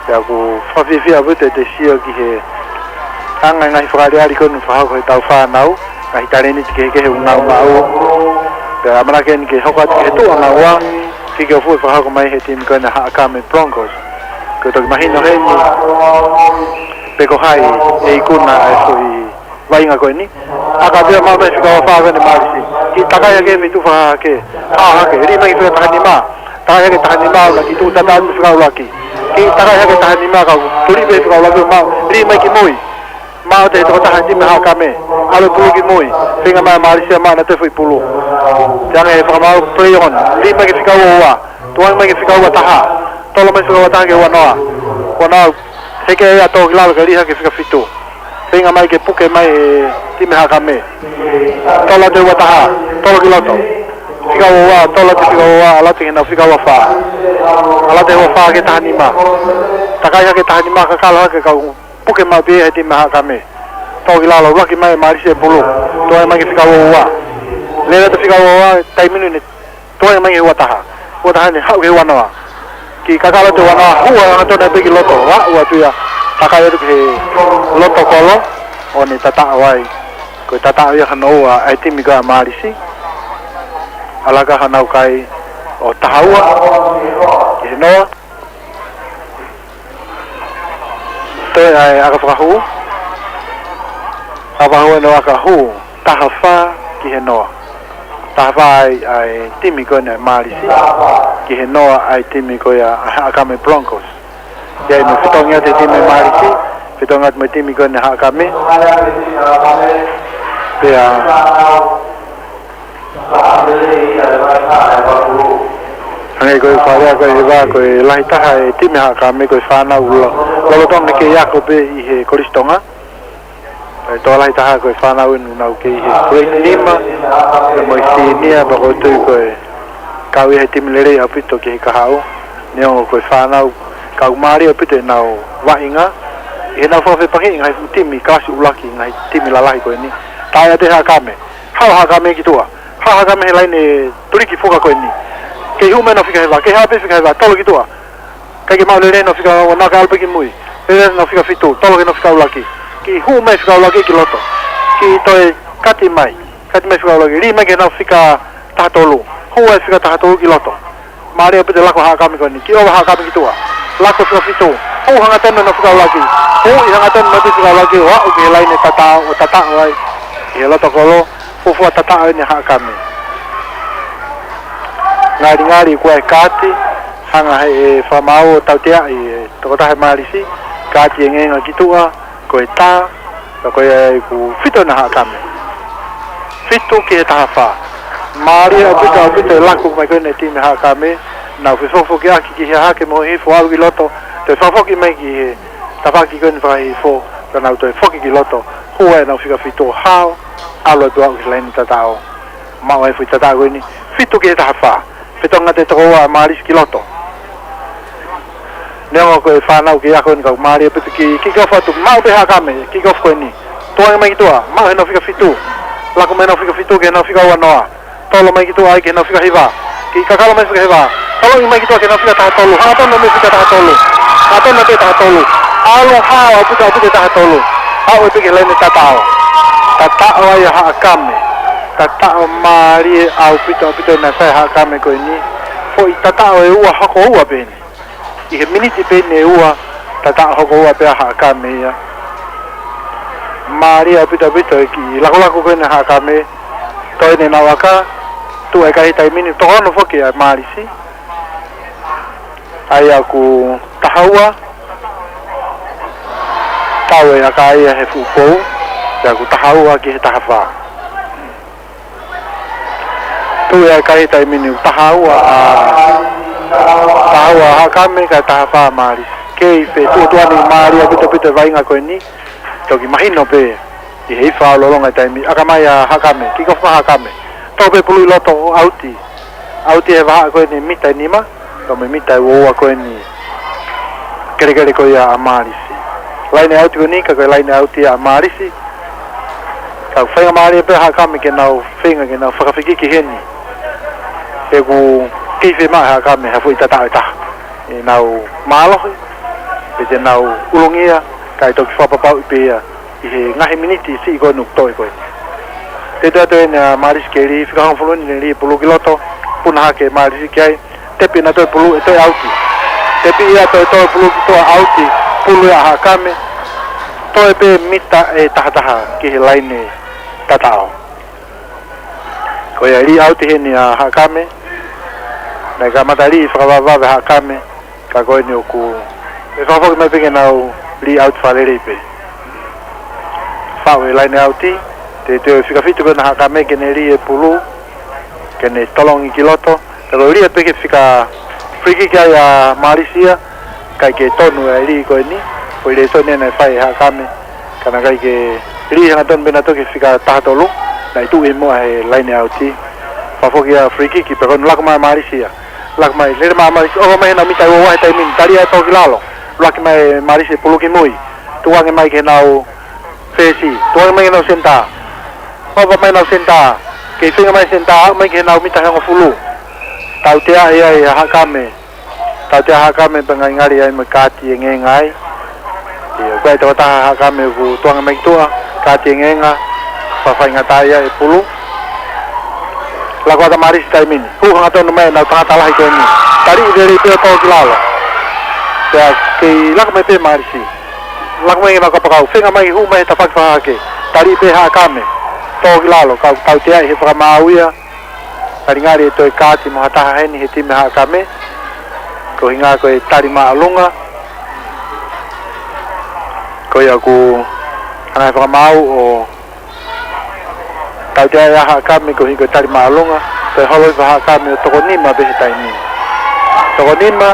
Pea ʻoku fakafiefia ʻaupito ʻete sio ki he anga e ngaahi fakaʻaliʻali ko eni ʻoku fakahoko ʻe heʻetau fānau, ngaahi talēniti kehekehe ʻoku nau maʻu. Pea ʻamanaki eni ke hoko atu ki he tuʻu ʻa Ngaua, ke ke fuʻu fakahoko mai he timi ko eni ʻa e Haʻakame Broncos. Ko e toki mahino heni pe ko hai ʻe ikuna ʻa e foʻi vaʻinga ko eni. ʻAka pea maʻu mai fika ua fā ko eni Malisi. Kiʻi takai hake mei tuʻa hake. Hao hake. Lī mai ki fika taha nima. Takai hake taha nima, ʻo na kiʻi tuʻu tata atu fika ʻuluaki. Kiʻi takai hake taha nima ka ʻoku tuli pē fika ʻuluaki ʻo maʻu. Lī mai ki mui. Maʻu ʻe he tokotaha timi Haʻakame. ʻAlu e pulu ki mui. Feinga mai Malisi ia maʻu ʻena toe foʻi pulu. Te anga e fakamaau, play on. Lī mai ki fika ua ua. Tukuange mai ki fika ua taha. Tolo mai fika ua taha ki he ua noa. Ua noa. Heke ia toʻo ki lalo ke lī hake fika fitu. Feinga mai ke puke mai e timi Haʻakame. Tolo atu e ua taha. Tolo ki loto. Fika ua ua, tolo atu fika ua ua, ʻalu atu ki heʻenau fika ua fā. ʻAlu atu e ua fā ki he taha nima. Takai hake taha nima, kakalo hake ka ʻoku puke maʻu pē he timi Haʻakame. Toʻo ki lalo, ʻuluaki mai Malisi e pulu. Tukuange mai ki fika ua ua. Lele atu fika ua ua, taimi ni ne Tukuange mai ki he ua taha. Ua taha ni haʻu ki he ua noa. Kiʻi kakalo atu e ua noa, hū hangatonu pē ki loto. Ua, ua atu ia. Takai atu ki he loto kolo. ʻO ne tataʻo ai. Ko e tataʻo ia hono ua ʻa e timi ko ia ʻa Malisi. ʻAlu hake honau kai ʻo taha ua ki he noa. Toe ʻa e ʻaka fakahū. ʻAka fakahū ʻenau ʻaka hū, taha fā ki he noa. Taha fā ʻa e, ʻa e timi ko eni ʻa Malisi ki he noa ʻa e timi ko ia ʻa Haʻakame Broncos. ʻI ai mo e fetongi atu e timi Malisi, fetongi atu mo e timi ko eni Haʻakame. Pea Hangē ko e fakalea ko e hiva, ko e lahi taha e timi Haʻakame ko e fānau lo-, lolotonga kei ako pē ʻi he Kolisi Tonga. Ko e tokolahi taha ko e fānau ʻoku nau kei ʻi he grade nima, pea mo e senior, pea ʻoku ou tui ko e kau ia he timi lelei ʻaupito ki he kahaʻu. Neongo ko e fānau, ka ʻoku mālie ʻaupito ʻenau vaʻinga ʻi heʻenau fakafepakiʻi e ngaahi fuʻu timi kalasi ʻuluaki, ngaahi timi lalahi ko eni. Taʻe ʻiate Haʻakame. Haʻu Haʻakame ki tuʻa. Haʻu Haʻakame he laine tuliki fuka ko eni. Kei hū mai ʻenau fika hiva, kei haʻu pē fika hiva, tolo ki tuʻa. ʻIkai ke maʻu, lele ʻenau fika ua, nau ka ʻalu pē ki mui. Lele ʻenau fika fitu, tolo ki heʻenau fika ʻuluaki. Kei hū mai fika ʻuluaki ki loto. Kei toe kati mai. Kati mai fika ʻuluaki. Lī mai ki heʻenau fika taha tolu. Hū ai fika taha tolu ki loto. Mālie ʻaupito e lako Haʻakame ko eni. Kiʻi ova Haʻakame ki tuʻa. Lako fika fitu. Hū hangatonu ʻenau fika ʻuluaki. Hū ʻi hangatonu mai fika ʻuluaki. ʻO aʻu ki he laine tataʻo, ʻo tataʻo ai ʻi he loto kolo. Fuofua tataʻo eni ʻa Haʻakame. Ngalingali ko e kaati, hanga ʻe he fakamaau ʻo tauteaʻi e tokotaha ʻe Malisi, kaati e ngeenga ki tuʻa, ko e tā, ka ko ia ʻoku fito ʻena Haʻakame. Fitu ki he taha fā. Mālie ʻaupito, ʻaupito e lako mai ko eni e timi Haʻakame, nau fefokifokiʻaki ki he hahake mo e hihifo, ʻalu ki loto, toe fakafoki mai ki he tafaʻaki ko eni fakahihifo, ka nau toe foki ki loto, hū ai ʻenau fika fitu, hao, ʻalu atu ʻo aʻu ki he laine tataʻo. Maʻu ai e foʻi tataʻo ko eni, fitu ki he taha fā. Fetongi atu e toko ua ʻa Malisi ki loto. Neongo ko e fānau kei ako eni, ka ʻoku mālie ʻaupito e kick off atu, maʻu pē Haʻakame, kick off ko eni. Tukuange mai ki tuʻa, maʻu heʻenau fika fitu. Lako mai ʻenau fika fitu ki heʻenau fika ua noa. Tolo mai ki tuʻa ai ki heʻenau fika hiva. Kiʻi kakalo mai fika hiva. Toloʻi mai ki tuʻa ki heʻenau fika taha tolu. Hangatonu mai fika taha tolu. Hangatonu mai taha tolu. ʻAlu hao ʻaupito, ʻaupito taha tolu. Aʻu ai pē ki he laine tataʻo. Tataʻo ai ʻa Haʻakame. Tataʻo mālie ʻaupito, ʻaupito ʻena sai ʻa Haʻakame ko eni. Foʻi tataʻo ʻe ua hoko ua pē eni. ʻI he miniti pē eni ʻe ua, tataʻo hoko ua pē ʻa Haʻakame ia. Mālie ʻaupito, ʻaupito e kiʻi lakolako ko eni ʻa Haʻakame. Toe ʻenau ʻaka, tuʻu ai e ʻaka he taimi ni, toko ono foki ʻa Malisi. ʻA ia ʻoku taha ua, tau e ʻaka ia he fuʻu pou, pea ʻoku taha ua ki he taha fā. Tuʻu ai e ʻaka he taimi ni, taha ua ʻa, taha ua ʻa Haʻakame, kae taha fā ʻa Malisi. Kei fetuʻutuʻuni mālie ʻaupito, ʻaupito e vaʻinga ko eni. Toki mahino pē ʻi he ʻi faʻa lolonga e taimi. ʻAka mai ʻa Haʻakame, kick off mai Haʻakame. Tō pē pulu ʻi loto ʻo ʻauti. ʻAuti he vahaʻa ko eni mita ʻe nima, ka mo e mita ʻe ua ua ko eni. Kelekele ko ia ʻa Malisi. Laine ʻauti ko eni, ka ko e laine ʻauti ʻa Malisi. Ka ʻoku feinga mālie pē ʻa Haʻakame ke nau feinga ke nau fakafekiki heni. He ʻoku kei fiemaʻu ʻe Haʻakame ha foʻi tataʻo ʻe taha. ʻEnau mālohi, pe te nau ʻulungia, kae toki fakapapauʻi pē ia ʻi he ngaahi miniti siʻi ko eni ʻoku toe ko eni. Teuteu atu eni ʻa Malisi ke lī, fika hongofulu eni ne lī pulu ki loto, puna hake ʻe Malisi ki ai, tepi ʻena toe pulu ʻe toe ʻauti. Tepi ia toe toe pulu ki tuʻa, ʻauti, pulu ia ʻa Haʻakame, toe pē mita ʻe taha taha ki he laine tataʻo. Ko ia lī ʻauti heni ʻa Haʻakame, naʻe kamata lī fakavavevave ʻa Haʻakame, ka ko eni ʻoku, ʻe fakafoki mai pē ke nau lī ʻauti fakalelei pē. Faʻu e laine ʻauti, teuteu e fika fitu ko ena ʻa Haʻakame ke ne lī e pulu, ke ne tolongi ki loto, ka ko e lī atu pē ki he fika free kick ai ʻa Malisi ia, ʻikai ke tonu e lī ko eni, ko e lī tonu ʻena naʻe fai ʻe Haʻakame, ka naʻe ʻikai ke lī hangatonu pē ʻena toki fika taha tolu, naʻe tuʻu ʻi muʻa he laine ʻauti. Fakafoki ia free kick, pea ko eni lako mai Malisi ia. Lako mai, lele mai Malisi, ʻoho mai heʻenau mita ʻe ua ua he taimi ni, tali ia tō ki lalo. Laki mai Malisi pulu ki mui. Tukuange mai ki heʻenau fesi. Tukuange mai ki heʻenau senitā. ʻOho mai heʻenau senitā. Kei feinga mai senitā, aʻu mai ki heʻenau mita ʻe hongofulu. Tautea ia ʻa Haʻakame. Tautea ʻa Haʻakame pea ngalingali ai mo e kaati e ngeenga ai. ʻIo, ko e tokotaha ʻa Haʻakame ʻoku tukuange mai ki tuʻa, kaati e ngeenga, fakafaingataʻaʻia e pulu. Lako atu ʻa Malisi taimi ni. Hū hangatonu mai ʻenau tangata lahi ko eni. Taliʻi lelei pē ʻo tō ki lalo. Pea kei lako mai pē Malisi. Lako mai ʻenau kapakau. Feinga mai hū mai he tafaʻaki fakahahake. Taliʻi pē ʻe Haʻakame. Tō ki lalo. Ka ʻoku tauteaʻi ʻe he fakamaau ia. Ngalingali ʻe toe kaati mo ha taha heni he timi ʻa Haʻakame. Ko e ʻuhinga ko e tali māʻolunga. Ko ia ʻoku hanga ʻe he fakamaau ʻo Tautea ʻa Haʻakame koeʻuhi ko e tali māʻolunga, toe holo hifo ʻa Haʻakame ʻo toko nima pē he taimi ni. Toko nima,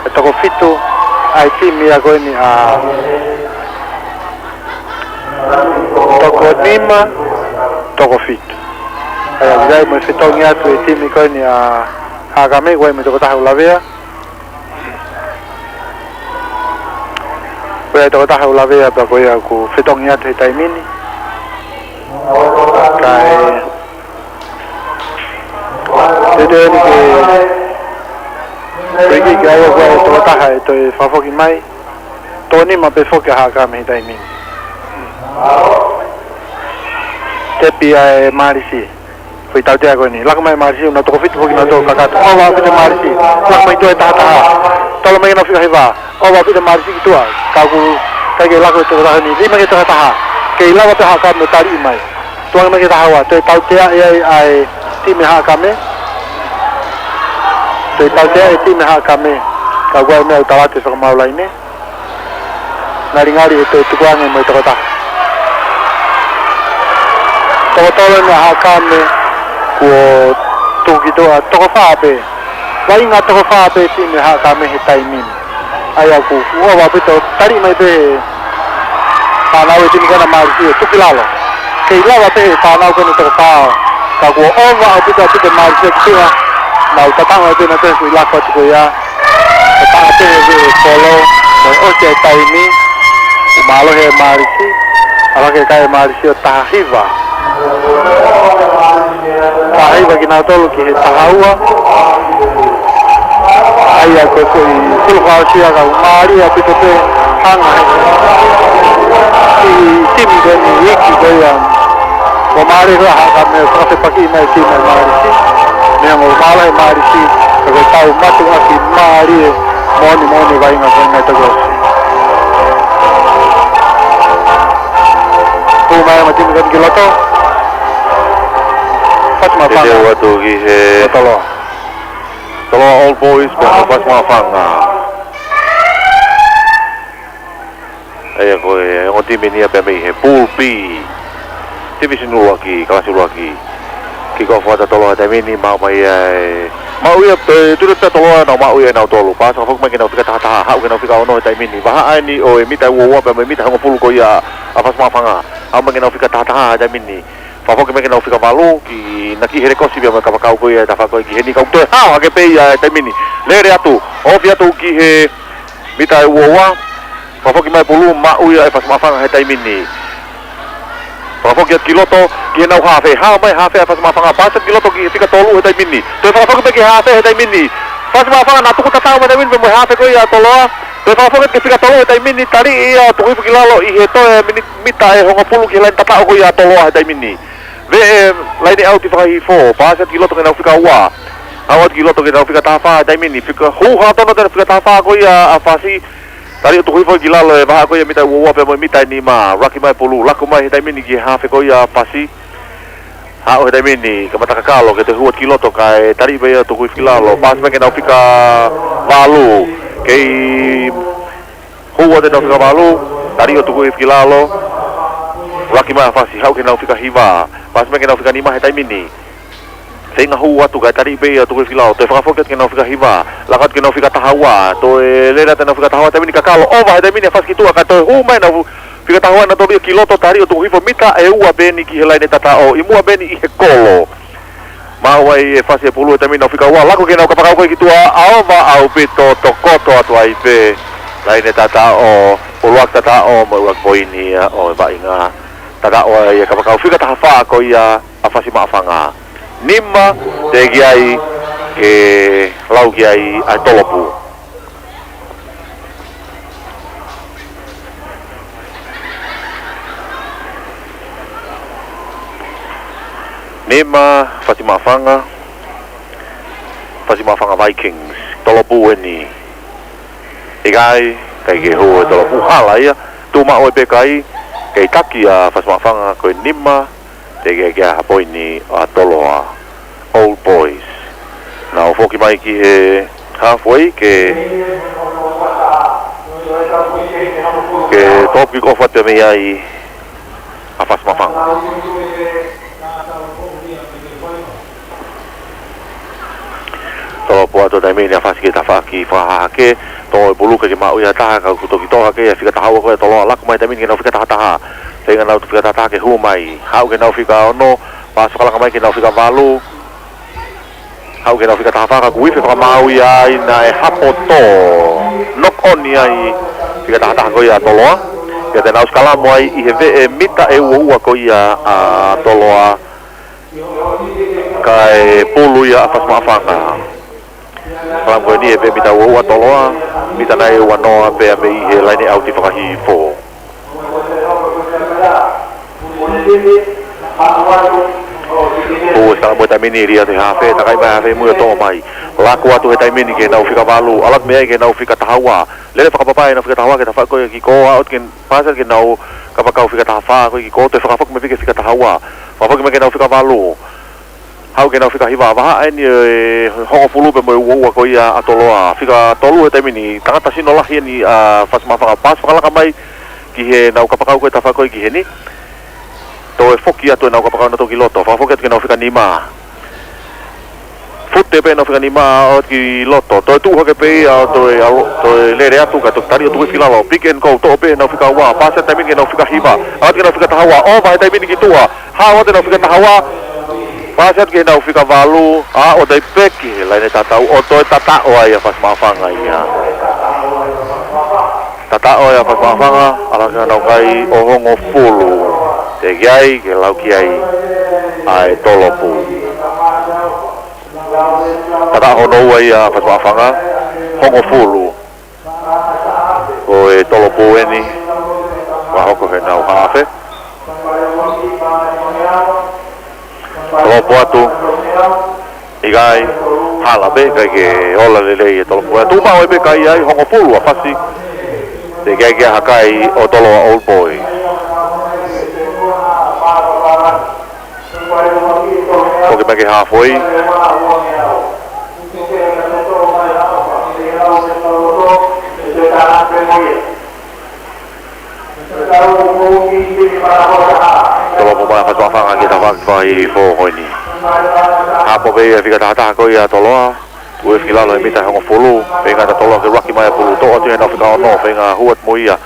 ʻe toko fitu ʻa e timi ia ko eni ʻa, toko nima, toko fitu. ʻA ia, ʻoku ʻi ai mo e fetongi atu e timi ko eni ʻa Haʻakame, ʻoku ʻi ai mo e tokotaha ʻoku lavea. Ko e tokotaha ʻoku lavea pea ko ia ʻoku fetongi atu he taimi ni. Kae teuteu eni ke free kick, ʻa ia ko e tokotaha ʻe toe fakafoki mai. Toko nima pē foki ʻa Haʻakame he taimi ni. Tepi ʻa e Mālisi. Foʻi tautea ko eni. Laku mai Mālisi, ʻoku nau toko fitu foki, nau toko kakato. ʻOva ʻaupito Mālisi. Laku mai toe taha taha. Tolo mai ke nau fika hiva. ʻOva ʻaupito Mālisi ki tuʻa. Ka ʻoku ʻikai ke laku e tokotaha ni. Lima ki he taha taha. Kei lava pē Haʻakame ʻo taliʻi mai. Tuʻa mai ki he taha ua. Toe tautea ʻe ai ʻa e timi Haʻakame. Toe tautea e timi Haʻakame. Ka ʻoku ʻi ai meʻa ʻoku tala atu ʻe he fakamaau laine. Ngalingali ʻe toe tukuange mo e tokotaha. Toko tolu eni ʻa Haʻakame kuo tuku ki tuʻa, toko fā pē. Vaʻinga toko fā pē timi Haʻakame he taimi ni. ʻA ia ʻoku ʻova ʻaupito, taliʻi mai pē he fānau e timi ko ena Mālisi ʻo tuku ki lalo. Kei lava pē he fānau ko ena toko fā. Ka kuo ʻova ʻaupito ʻaupito Mālisi ki tuʻa. Nau tataʻo ai pē nautolu he foʻi laku atu ko ia. ʻE taha pē he kolo, mo e ʻosi e taimi, ʻoku mālohi e Mālisi, ʻa ia ke kai e Mālisi ʻo taha hiva. Taha hiva kinautolu ki he taha ua. ʻA ia ko e foʻi pulu fakaʻosi ia ka ʻoku mālie ʻaupito pē hanga he kiʻi timi ko eni iiki ko ia. Mo mālie ko ia Haʻakame fakafepakiʻi mai e timi ʻa Mālisi. Meʻa mo mālie Mālisi, ka ko e tau matuʻaki mālie moʻoni moʻoni vaʻinga ko ena ʻi he toki ʻosi. Hū mai mo e timi ko eni ki loto. Fasi Maʻufanga. Teuteu atu ki he Toloa. Toloa Old Boys, pea mo Fasi Maʻufanga. ʻA ia ko e ongo timi ni ia pea mei he Pool B. Tivīsone ʻuluaki, kalasi ʻuluaki. Kick off atu ʻa Toloa he taimi ni, maʻu mai ai. Maʻu ia, e, tuli atu ʻa Toloa, nau maʻu ia ʻe nautolu. Paasi fakafoki mai ke nau fika taha taha, haʻu ke nau fika ono he taimi ni. Vahaʻa eni ʻo e mita ʻe ua ua pea mo e mita ʻe hongofulu ko ia ʻa Fasi Maʻufanga. Haʻu mai ke nau fika taha taha he taimi ni. Fakafoki mai ke nau fika valu, ki Naki Helekosi pea mo e kapakau ko ia ʻe tafa ko ē ki heni, ka ʻoku toe hao hake pē ia he taimi ni. Lele atu, ofi atu ki he mita ʻe ua ua. Fakafoki mai pulu, maʻu ia ʻe Fasi Maʻufanga he taimi ni. Fakafoki atu ki loto, ki heʻenau hafe. Hao mai hafe ʻa Fasi Maʻufanga, paasi ki loto ki he fika tolu he taimi ni. Toe fakafoki pē ki he hafe he taimi ni. Fasi Maʻufanga naʻa tuku tataʻo mai he taimi ni pea mo e hafe ko ia ʻa Toloa. Toe fakafoki atu ki he fika tolu he taimi ni, taliʻi ia ʻo tuku hifo ki lalo ʻi he toe mini-, mita ʻe hongofulu ki he laine tataʻo ko ia ʻa Toloa he taimi ni. Veʻe laine ʻauti fakahihifo, paasi atu ki loto ke nau fika ua. Haʻu atu ki loto ke nau fika taha fā he taimi ni. Fika hū hangatonu ʻa e fika taha fā ko ia ʻa Fasi. Taliʻi ʻo tuku hifo ki lalo ʻe he vahaʻa ko ia mita ʻe ua ua pea mo e mita ʻe nima. Laki mai pulu, laku mai he taimi ni ki he hafe ko ia ʻa Fasi. Haʻu he taimi ni, kamata kakalo, ke toe hū atu ki loto kae taliʻi pē ia ʻo tuku hifo ki lalo. Paasi mai ke nau fika valu. Kei hū atu ʻenau fika valu, taliʻi ʻo tuku hifo ki lalo. Laki mai ʻa Fasi, haʻu ke nau fika hiva. Paasi mai ke nau fika nima he taimi ni. Feinga hū atu kae taliʻi pē ia ʻo tuku hifo ki lalo. Toe fakafoki atu ke nau fika hiva. Laku atu ke nau fika taha ua. Toe lele atu ʻenau fika taha ua he taimi ni, kakalo ʻova he taimi ni ʻa Fasi ki tuʻa kae toe hū mai ʻenau fika taha ua ʻanautolu ia ki loto, taliʻi ʻo tuku hifo mita ʻe ua pē eni ki he laine tataʻo. ʻI muʻa pē eni ʻi he kolo. Maʻu ai ʻe Fasi e pulu he taimi ni, nau fika ua, laku ke nau kapakau ko ē ki tuʻa, ʻa ʻova ʻaupito, tokoto atu ai pē laine tataʻo, ʻuluaki tataʻo mo e ʻuluaki poini ia ʻo e vaʻinga. Tataʻo ai e kapakau fika taha fā ko ia ʻa Fasi Maʻufanga. Nima, teʻeki ai ke lau ki ai ʻa e tolopu. Nima, Fasi Maʻufanga, Fasi Maʻufanga Vikings, tolopu eni. ʻIkai, ʻikai ke hū e tolopu, hala ia, tuʻu maʻu e pekai, kei taki ʻa Fasi Maʻufanga ko e nima, teʻeki ai ke ʻi ai ha poini ʻa Toloa Old Boys. Nau foki mai ki he halfway ke, ke top kick off atu mei ai ʻa Fasi Maʻufanga. Tolopu atu he taimi ni ʻa Fasi ke tafaʻaki fakahahake, toʻo e pulu kae ʻikai ke maʻu ia ha taha, ka kuo toki toʻo hake ʻe he fika taha ua ko ia ʻa Toloa, laku mai he taimi ni ki heʻenau fika taha taha. Feinga ʻenau fika taha taha ke hū mai, haʻu ki heʻenau fika ono, pasi fakalaka mai ki heʻenau fika valu, haʻu ki heʻenau fika taha fā, ka kuo ifi e fakamaau ia ai, naʻe hapo tō. Knock on ia ʻe he fika taha taha ko ia ʻa Toloa. Pea te nau sikalamu ai ʻi he veʻe mita ʻe ua ua ko ia ʻa Toloa, kae pulu ia ʻa Fasi Maʻafanga. Sikalamu ko eni ʻi he veʻe mita ua ua ʻa Toloa, mita nai ʻe ua noa pea mei he laine ʻauti fakahihifo. Hū e sikalamu he taimi ni, lī atu he hafe, takai mai hafe mui ʻo toʻo mai. Laku atu he taimi ni ki heʻenau fika valu, ʻalu atu mei ai ki heʻenau fika taha ua. Lele fakapapai ʻenau fika taha ua ke tafaʻaki ko ia e kiʻi kolo, ʻo toki pasi ki heʻenau kapakau fika taha fā ko ia e kiʻi kolo, toe fakafoki mai pē ki he fika taha ua. Fakafoki mai ki heʻenau fika valu. Haʻu ki heʻenau fika hiva, vahaʻa eni ʻe hongofulu pea mo e ua ua ko ia ʻa Toloa. Fika tolu he taimi ni, tangata sino lahi eni ʻa Fasi Maʻafanga, pasi fakalaka mai ki heʻenau kapakau ko ia e tafaʻaki ko ia ki heni. Toe foki atu ʻenau kapakau naʻa nau toʻo ki loto, fakafoki atu ki heʻenau fika nima. Fute pē ʻenau fika nima ʻo toʻo ki loto. Toe tuʻu hake pē ia ʻo toe ʻalu, toe lele atu kae toki tali ʻo tuku hifo ki lalo. Pick and go, toʻo pē ʻenau fika ua. Pasi he taimi ni ki heʻenau fika hiva. ʻAlu atu ki heʻenau fika taha ua. Ova he taimi ni ki tuʻa. Haʻu atu ʻenau fika taha ua. Pasi atu ki heʻenau fika valu. ʻA, ʻo toe peki he laine tatau. ʻO toe tataʻo ai ʻa Fasi Maʻafanga ia. Tataʻo ai ʻa Fasi Maʻafanga, ʻalu hake ʻenau kai ʻo hongofulu. Teʻeki ai ke lau ki ai ʻa e Tolopu. Tataʻo hono ua ia ʻa Fasi Maʻafanga, hongofulu. Ko e Tolopu eni, ʻoku hoko heʻenau hafe. Tolopu atu. ʻIkai, hala pē, ʻikai ke ola lelei e Tolopu. Tuʻu maʻu ai pē kai ai, hongofulu ʻa Fasi. Teʻeki ai ke ʻi ai ha kai ʻo Toloa Old Boys. Foki mai ki he halfway. Tolopu mai ʻa Fasi Maʻafanga ki he tafaʻaki fakahihifo ko eni. Hapo pē ia he fika taha taha ko ia ʻa Toloa. Tuʻu hifo ki lalo he mita ʻe hongofulu. Feinga ʻa Toloa ke laki mai e pulu, toʻo atu heʻenau fika ono, feinga hū atu mo ia.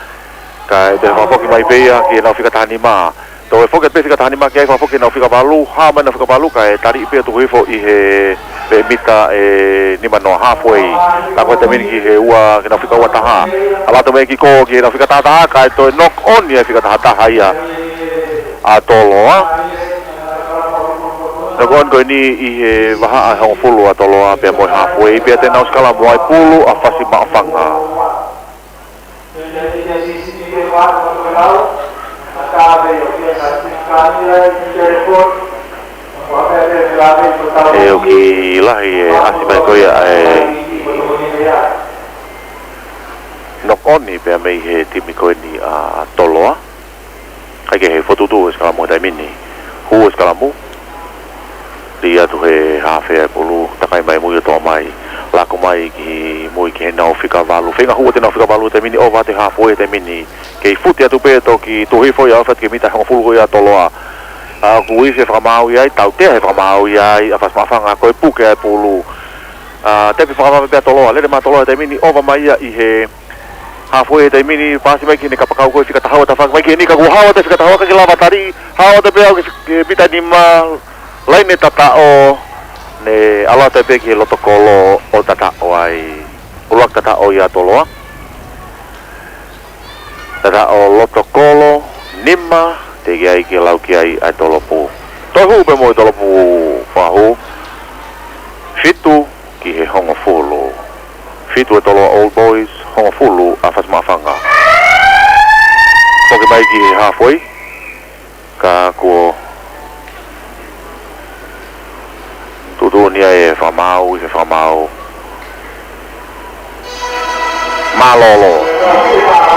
Kae toe fakafoki mai pē ia ki heʻenau fika taha nima. Toe foki atu pē fika taha nima ki ai, fakafoki heʻenau fika valu, hā mai heʻenau fika valu, kae tali pē ʻo tuku hifo ʻi he, he mita ʻe nima noa, halfway. Laku he taimi ni ki he ua, ki heʻenau fika ua taha. ʻAlu atu mei he kiʻi kolo ki heʻenau fika taha taha, kae toe knock on ia he fika taha taha ia ʻa Toloa. Knock on ko eni ʻi he vahaʻa ʻe hongofulu ʻa Toloa pea mo e halfway, pea te nau sikalamu ai, pulu ʻa Fasi Maʻafanga. ʻE ʻoku lahi e ʻasi mai ko ia e knock on pea mei he timi ko eni ʻa Toloa. ʻIkai ke ʻi ai ha fokotuʻutuʻu e sikalamu he taimi ni. Hū e sikalamu. Lī atu he hafe ʻa e pulu, takai mai mui ʻo toʻo mai, laku mai ki mui ki heʻenau fika valu. Feinga hū atu heʻenau fika valu he taimi ni, ova atu e halfway he taimi ni. Kei fute atu pē ʻo toki tuʻu hifo ia ʻo aʻu atu ki he mita ʻe hongofulu ko ia ʻa Toloa. ʻA, ʻoku ifi e fakamaau ia ai, tautea he fakamaau ia ai ʻa Fasi Maʻafanga, ko e puke ʻa e pulu. ʻA, tepi fakavave pē ʻa Toloa, lele mai ʻa Toloa he taimi ni, ova mai ia ʻi he halfway he taimi ni, pasi mai ki heʻene kapakau ko ia e fika taha ua, tafaʻaki mai ki heni, ka kuo hao atu e fika taha ua, ʻikai ke lava tali, hao atu pē ʻo aʻu ki he, ki he mita nima, laine tataʻo, ne ʻalu atu pē ki he loto kolo ʻo tataʻo ai. ʻUluaki tataʻo ia ʻa Toloa. Tataʻo loto kolo, nima, teʻeki ai ke lau ki ai ʻa e Tolopu. Toe hū pē mo e Tolopu fakahū. Fitu ki he hongofulu. Fitu ʻa Toloa Old Boys, hongofulu ʻa Fasi Maʻafanga. Foki mai ki he halfway. Ka kuo tuʻutuʻuni ai e fakamaau, ʻi he fakamaau. Mālōlō.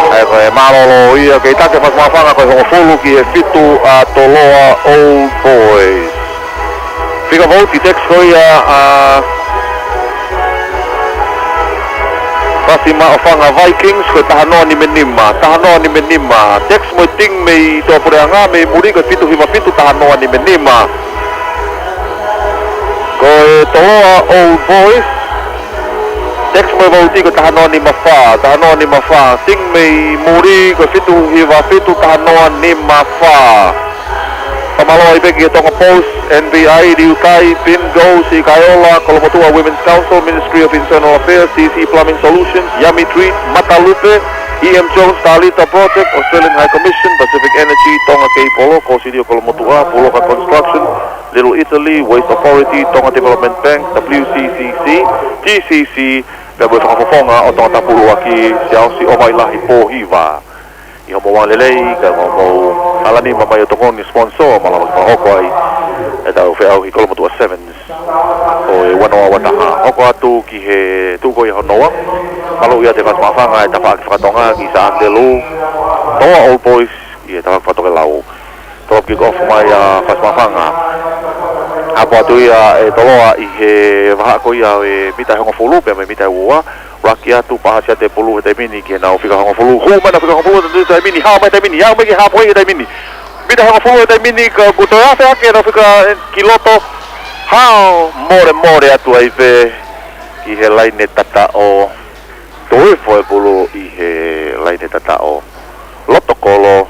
ʻA ia ko e mālōlō ia, kei taki ʻa Fasi Maʻafanga, ko e hongofulu ki he fitu ʻa Toloa Old Boys. Fika vouti, text ko ia ʻa Fasi Maʻafanga Vikings, ko e taha noa nima nima, taha noa nima nima. Text mo e team mei tuʻapuleʻanga, mei muli ko e fitu hiva fitu, taha noa nima nima. Ko e Toloa Old Boys, Next mo e vouti ko e taha noa nima fā, taha noa nima fā. Team mei muli ko e fitu hiva fitu, taha noa nima fā. Fakamālō ai pē ki he Tonga Post, N B I, Liukai, Pin, Go, Sikaiola, Kolomotuʻa Women's Council, Ministry of Internal Affairs, C C Plumbing Solutions, Yummy Treats, Matalupe, E M Jones, Talita Project, Australian High Commission, Pacific Energy, Tonga Keipolo, Kosilio Kolomotuʻa, Puloka Construction, Little Italy, Waste Authority, Tonga Development Bank, W C C C, T C C, pea mo e fakafofonga ʻo Tongatapu ʻUluaki, Siaosi ʻOvailahi Pōhiva. ʻI hoʻomou lelei, kae ʻoua ke mou ʻalu ʻo nima mai ʻo tokoni sponsor, malava ke fakahoko ai ʻetau feʻauhi Kolomotuʻa Sevens ʻo e ua noa ua taha. Hoko atu ki he tuʻu ko ia hono ua. Maluʻi atu ʻe he Fasi Maʻufanga e tafaʻaki fakatonga ki Sā ʻAnitelū. Toloa Old Boys ʻi he tafaʻaki fakatokelau. Toloa kick off mai ʻa Fasi Maʻufanga. Hapo atu ia ʻe Toloa ʻi he vahaʻa ko ia ʻo e mita ʻe hongofulu pea mo e mita ʻe ua ua. ʻUluaki atu, paasi atu e pulu he taimi ni ki heʻenau fika hongofulu. Hū mai ʻenau fika hongofulu he taimi ni, hao mai he taimi ni, hao mai ki he halfway he taimi ni. Mita hongofulu he taimi ni, ka kuo toe afe hake ʻenau fika ki loto. Hao, molemole atu ai pē ki he laine tataʻo. Toe hifo e pulu ʻi he laine tataʻo. Loto kolo,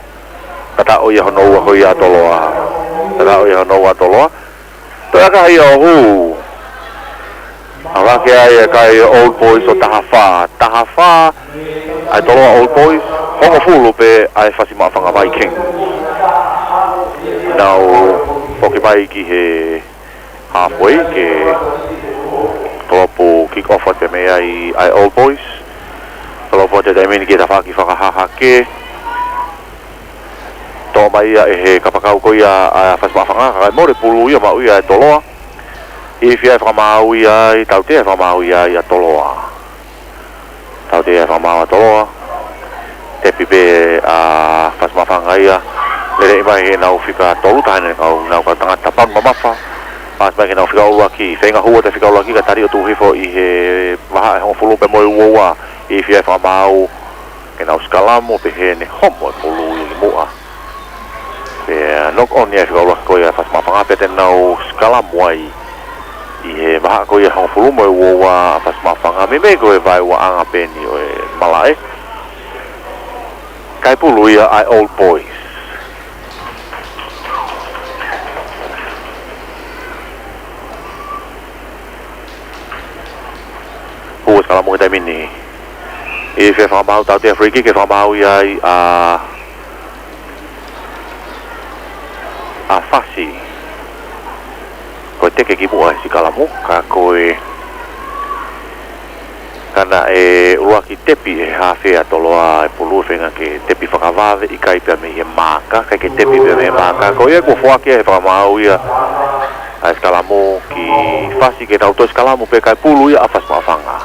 tataʻo ia hono ua ko ia ʻa Toloa. Tataʻo ia hono ua ʻa Toloa. Toe ʻakahi ʻo hū. ʻAve hake ai e kai Old Boys ʻo taha fā. Taha fā ʻa e Toloa Old Boys, hongofulu pē ʻa e Fasi Maʻufanga Vikings. Nau foki mai ki he halfway ke tolopu kick off atu mei ai ʻa e Old Boys. Tolopu atu he taimi ni ki he tafaʻaki fakahahake. Toʻo mai ia ʻe he kapakau ko ia ʻa Fasi Maʻufanga, kae mole pulu ia maʻu ia ʻe Toloa. Ifi ai e fakamaau ia ai, tautea e fakamaau ia ai ʻa Toloa. Tautea e fakamaau ʻa Toloa. Tepi pē ʻa Fasi Maʻufanga ia. Lele mai heʻenau fika tolu taha ʻenau, ʻenau kau tangata pauni mamafa. Paasi mai ki heʻenau fika ʻuluaki. Feinga hū atu e fika ʻuluaki ka tali ʻo tuʻu hifo ʻi he vahaʻa ʻe hongofulu pea mo e ua ua. Ifi ai e fakamaau ke nau sikalamu pea ne homo e pulu ia ki muʻa. Pea knock on ia e fika ʻuluaki ko ia ʻa Fasi Maʻufanga pea te nau sikalamu ai ʻi he vahaʻa ko ia ʻe hongofulu mo e ua ua ʻa Fasi Maʻufanga, meimei ko e vaeuaʻanga pē eni ʻo e malaʻe. Kai pulu ia ʻa e Old Boys. Hū e sikalamu he taimi ni. Ifi e fakamaau, tautea e free kick ke fakamaau ia ai ʻa, ʻa Fasi. Ko e teke ki muʻa e sikalamu, ka ko e Ka naʻe ʻuluaki tepi ʻe he hafe ʻa Toloa e pulu, feinga ke tepi fakavave, ʻikai pea mei he maaka, ʻikai ke tepi pea mei he maaka. Ko ia kuo foaki ʻe he fakamaau ia ʻa e sikalamu ki Fasi ke nau toe sikalamu pē kai pulu ia ʻa Fasi Maʻufanga.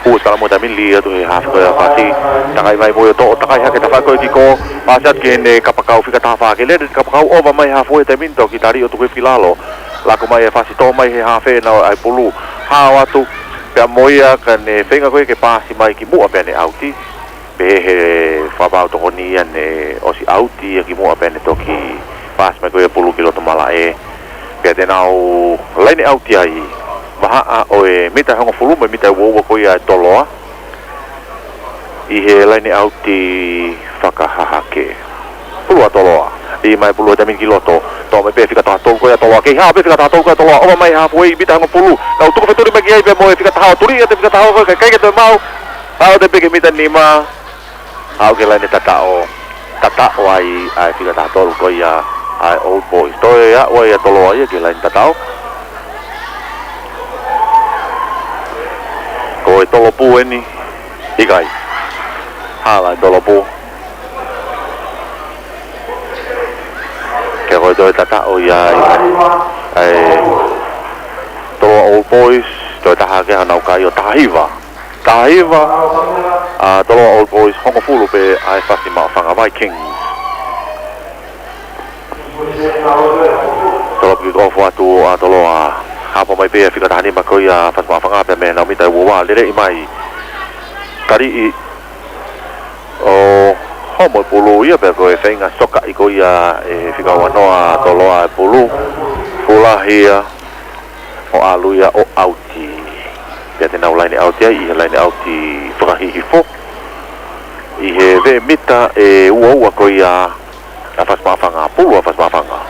Hū e sikalamu he taimi ni, lī atu he hafe ko ia ʻa Fasi. Takai mai mo ia ʻo toʻo, takai hake tafaʻaki ko ia ki kō. Paasi atu ki heʻene kapakau fika taha fā ke lele, kapakau ʻova mai halfway he taimi ni, toki tali ʻo tuku hifo ki lalo. Laku mai e Fasi, toʻo mai he hafe ʻenau ʻa e pulu. Hao atu, pea mo ia ka ne feinga ko ia ke paasi mai ki muʻa pea ne ʻauti. Pehē ʻe he fakamaau tokoni ia ne ʻosi ʻauti ia ki muʻa pea ne toki paasi mai ko ia pulu ki loto malaʻe. Pea te nau laine ʻauti ai. Vahaʻa ʻo e mita ʻe hongofulu mo e mita ʻe ua ua ko ia ʻa Toloa. ʻI he laine ʻauti fakahahake. Pulu ʻa Toloa. Lī mai pulu he taimi ni ki loto. Toʻo mai pē fika taha tolu ko ia ʻa Toloa. Kei hao pē fika taha tolu ko ia ʻa Toloa. ʻOua mai halfway, mita hongofulu. Nau tuku fetuli mai ki ai pea mo e fika taha ʻo tuli ʻa e fika taha ko ia, ʻikai ke toe maʻu. Haʻu atu pē ki he mita nima. Haʻu ki he laine tataʻo. Tataʻo ai ʻa e fika taha tolu ko ia ʻa e Old Boys. Toe aʻu ai ʻa Toloa ia ki he laine tataʻo. Ko e tolopu eni. ʻIkai. Hala e tolopu. Ke ko e toe tataʻo ia ai. ʻA e Toloa Old Boys. Toe taha ke hanau kai ʻo taha hiva. Taha hiva ʻa Toloa Old Boys, hongofulu pē ʻa e Fasi Maʻufanga Vikings. Tolopu kick off atu ʻa Toloa. Hapo mai pē fika taha nima ko ia ʻa Fasi Maʻufanga pea mei heʻenau mita ʻe ua ua, leleʻi mai. Kaliʻi ʻo homo e pulu ia pea ko e feinga sokaʻi ko ia ʻe he fika ua noa ʻa Toloa e pulu. Fulahi ia ʻo ʻalu ia ʻo ʻauti. Te nau laine ʻauti ai, ʻi he laine ʻauti fakahihifo. ʻI he veʻe mita ʻe ua ua ko ia ʻa Fasi Maʻafanga, pulu ʻa Fasi Maʻafanga.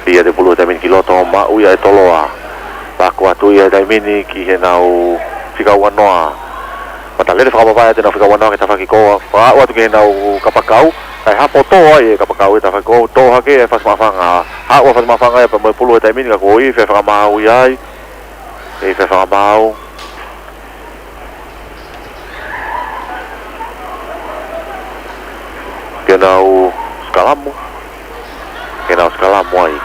Lī atu e pulu he taimi ni ki loto, maʻu ia ʻe Toloa. Pako atu ia he taimi ni ki heʻenau fika ua noa. Matalele fakamavae atu ʻenau fika ua noa ki he tafaʻaki koula. Fakaaʻu atu ki heʻenau kapakau. Kae hapo tō ai e kapakau he tafaʻaki koula. Tō hake ʻe Fasi Maʻafanga. Haʻu ʻa Fasi Maʻafanga ia pea mo e pulu he taimi ni ka kuo ʻi fefakamaau ia ai. ʻI fefakamaau. Ke nau sikalamu. Ke nau sikalamu ai.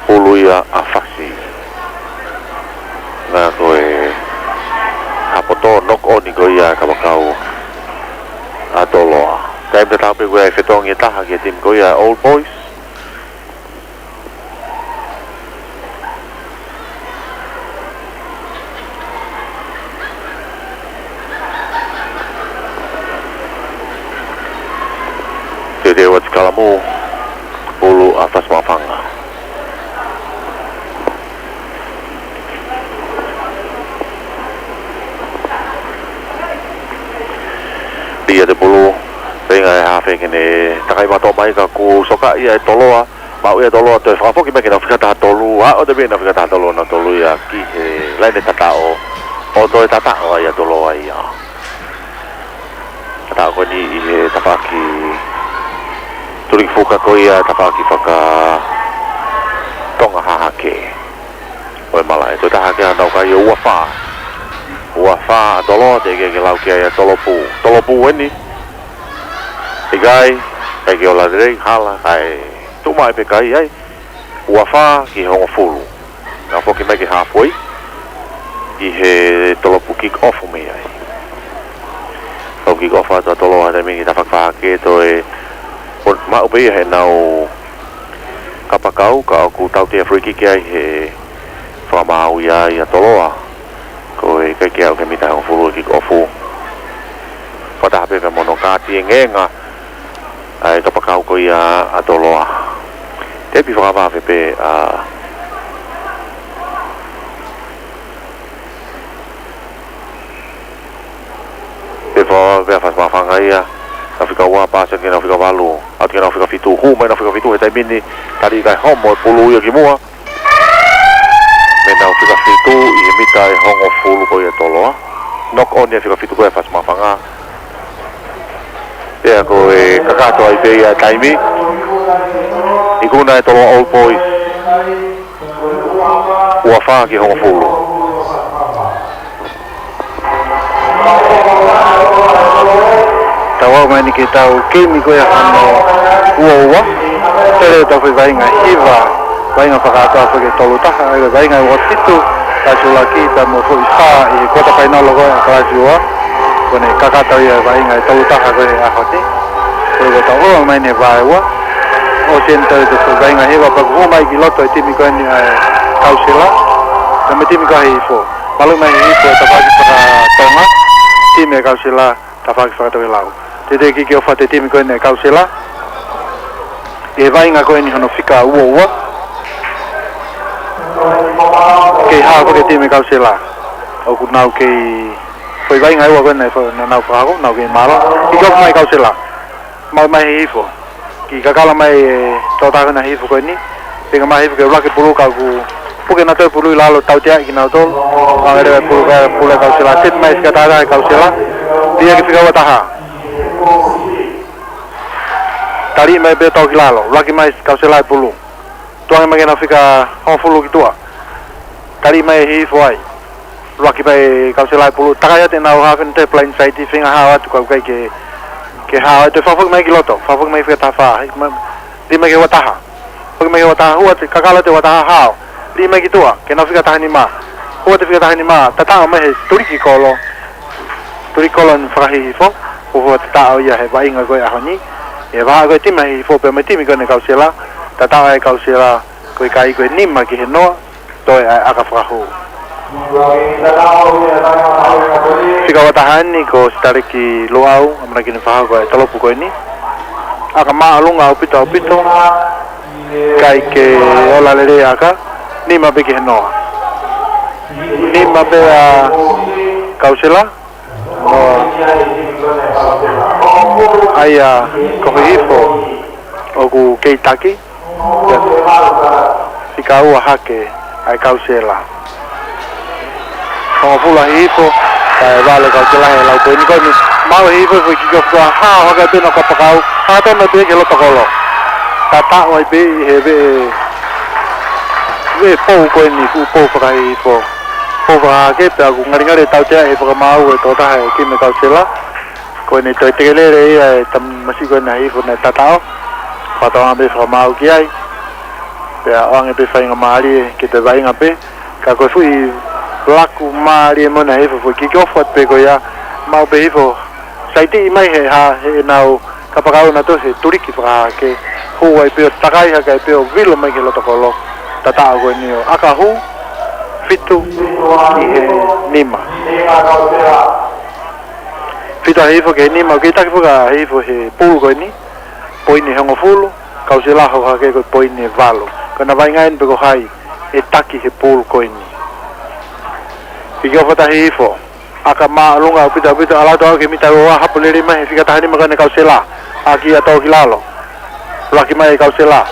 Pulu ia ʻa Fasi. Naʻa ko e hapo tō, knock on ko ia kapakau ʻa Toloa. Taimi tatau pē ko ia ʻe fetongi e taha ki he timi ko ia Old Boys. Teuteu atu sikalamu, pulu ʻa Fasi Maʻafanga. Lī atu e pulu, feinga e hafe ke ne takai mato mai ka kuo soka ia ʻe Toloa. Maʻu ia ʻe Toloa, toe fakafoki mai ki heʻenau fika taha tolu, ʻa ʻo te pē ʻenau fika taha tolu ʻenau tolu ia ki he laine tataʻo, ʻo toe tataʻo ai ʻa Toloa ia. Tataʻo ko eni ʻi he tafaʻaki tuliki fuka ko ia, tafaʻaki faka-Tonga Hahake. ʻO e malaʻe, toe taha ke ʻanau kai ʻo ua fā. Ua fā ʻa Toloa, teʻeki ke lau ki ai ʻa Tolopu. Tolopu eni. ʻIkai, ʻikai ke ola lelei, hala, kae tuʻu mai pē kai ai. Ua fā ki he hongofulu. Naʻa foki mai ki he halfway. ʻI he Tolopu kick off mei ai. Tolopu kick off atu ʻa Toloa he taimi ni, tafaʻaki fā ke toe maʻu pē ia heʻenau kapakau, ka ʻoku tautea free kick ai he fakamaau ia ʻa Toloa. Ko e ʻikai ke aʻu ki he mita hongofulu e kick off. Fakataha pē pea mo hono kāti e ngenga ʻa e kapakau ko ia ʻa Toloa. Tepi fakavave pē ʻa Pea fakavave pē ʻa Fasi Maʻafanga ia. Nau fika ua, pasi ki heʻenau fika valu. ʻAuti ki heʻenau fika fitu. Hū mai ʻenau fika fitu he taimi ni. Tali kae homo e pulu ia ki muʻa. Mei heʻenau fika fitu ʻi he mita ʻe hongofulu ko ia ʻa Toloa. Knock on ia fika fitu ko ia ʻa Fasi Maʻafanga. Pea ko e kakato ai pē ia e taimi. Ikuna ʻe Toloa Old Boys. Ua fā ki he hongofulu. Tau aʻu mai eni ki heʻetau keimi ko ia hono ua ua. Pea ʻoku tau foʻi vaʻinga hiva, vaʻinga fakakātoa foki ʻe tolu taha, ʻa e vaʻinga ua fitu, kalasi ʻuluaki, pea mo e foʻi fā ʻi he kuata fainolo ko ia ʻa e kalasi ua. Ko ʻene kakato ia e vaʻinga ʻe tolu taha ko ia he ʻaho ni. Ko ia ʻoku tau ʻomi mai eni e vaeua. ʻOsi eni ʻetau foʻi vaʻinga hiva pea kuo hū mai ki loto e timi ko eni ʻa e Kausela. Pea mo e timi ko ia ʻa Hihifo. Malu mai ʻa Hihifo he tafaʻaki faka-Tonga. Timi ʻa e Kausela, tafaʻaki fakatokelau. Teʻeki ke ʻofa atu e timi ko eni ʻa e Kausela ʻi he vaʻinga ko eni hono fika ua ua. Kei hao ko e timi ʻa e Kausela. ʻOku nau kei foʻi vaʻinga ʻe ua ko eni naʻa nau fakahoko, nau kei mālō. Kick off mai ʻa e Kausela. Malu mai ʻa Hihifo. Kiʻi kakala mai e tokotaha ko eni ʻa Hihifo ko eni. Feinga mai ʻa Hihifo ke ʻuluaki pulu ka ʻoku puke nautolu e pulu ʻi lalo, tauteaʻi kinautolu. Maʻu leva e pulu, pulu ʻa e Kausela. Tepi mai e fika taha taha ʻa e Kausela. Lī atu ki he fika ua taha. Tali mai pē toki lalo. ʻUluaki mai ʻa e Kausela e pulu. Tuʻu ange mai ki heʻenau fika hongofulu ki tuʻa. Tali mai ʻe Hihifo ai. ʻUluaki mai ʻa e Kausela e pulu. Takai atu ʻenau hafe ni te blind side, feinga hao atu ka ʻoku ʻikai ke, ke hao. Toe fakafoki mai ki loto. Fakafoki mai fika taha fā. Lī mai ki he ua taha. Foki mai ki he ua taha, hū atu, kakala atu e ua taha, hao. Lī mai ki tuʻa, ki heʻenau fika taha nima. Hū atu e fika taha nima, tataʻo mai he tuliki kolo. Tuliki kolo ʻa Faka-Hihifo, fuofua tataʻo ia he vaʻinga ko ia ʻo e ʻaho ni. ʻI he vahaʻa ko ia e timi ʻa Hihifo pea mo e timi ko eni ʻa e Kausela, tataʻo ʻa e Kausela, ko e kai ko e nima ki he noa, toe ʻa e ʻaka fakahū. Fika ua taha eni ko Sitaleki Luʻau, ʻamanaki ke ne fakahoko e tolopu ko eni. ʻAka māʻolunga ʻaupito, ʻaupito. ʻIkai ke ola lelei e ʻaka, nima pē ki he noa. Nima pē ʻa Kausela. ʻA ia ko e hihifo ʻoku kei taki. Ia, fika ua hake ʻa e Kausela. Hongofulu ʻa e hihifo, kae vale Kausela he lau poini ko eni. Maʻu e hihifo, foʻi kick off ko ia, hao hake pē ʻo kapakau. Hao tonu pē ki he loto kolo. Tataʻo ai pē ʻi he veʻe, veʻe pou ko eni, fuʻu pou fakahihifo. Pou fakahake pea ʻoku ngalingali e tautea he fakamaau e tokotaha e timi Kausela. Ko eni toe tekelele ia e tamasiʻi ko eni ʻa e hihifo naʻe tataʻo. Fakatauange pē fakamaau ki ai. Pea ʻoange pē faingamālie ke toe vaʻinga pē. Ka ko e foʻi laku mālie mo eni ʻa e hihifo, foʻi kick off atu pē ko ia. Maʻu pē hihifo saitiʻi mai he hā, heʻenau kapakau naʻa toe he tuliki fakahake. Hū ai pē ʻo takai hake ai pē ʻo vilo mai ki he loto kolo. Tataʻo ko eni ʻo ʻaka hū, fitu ki he nima. Fitu ʻa e hihifo ki he nima, ʻoku kei taki foki ʻa e hihifo he pool ko eni. Poini hongofulu, Kausela hoko hake ko e poini valu. Ko ʻena vaʻinga eni pe ko hai ʻe taki he pool ko eni. Kick off atu ʻa e hihifo. ʻAka māʻolunga ʻaupito ʻaupito, ʻalu atu ki he mita ua, hapo lelei mai he fika taha nima ko eni Kausela. ʻAki ia tō ki lalo. Laki mai e Kausela.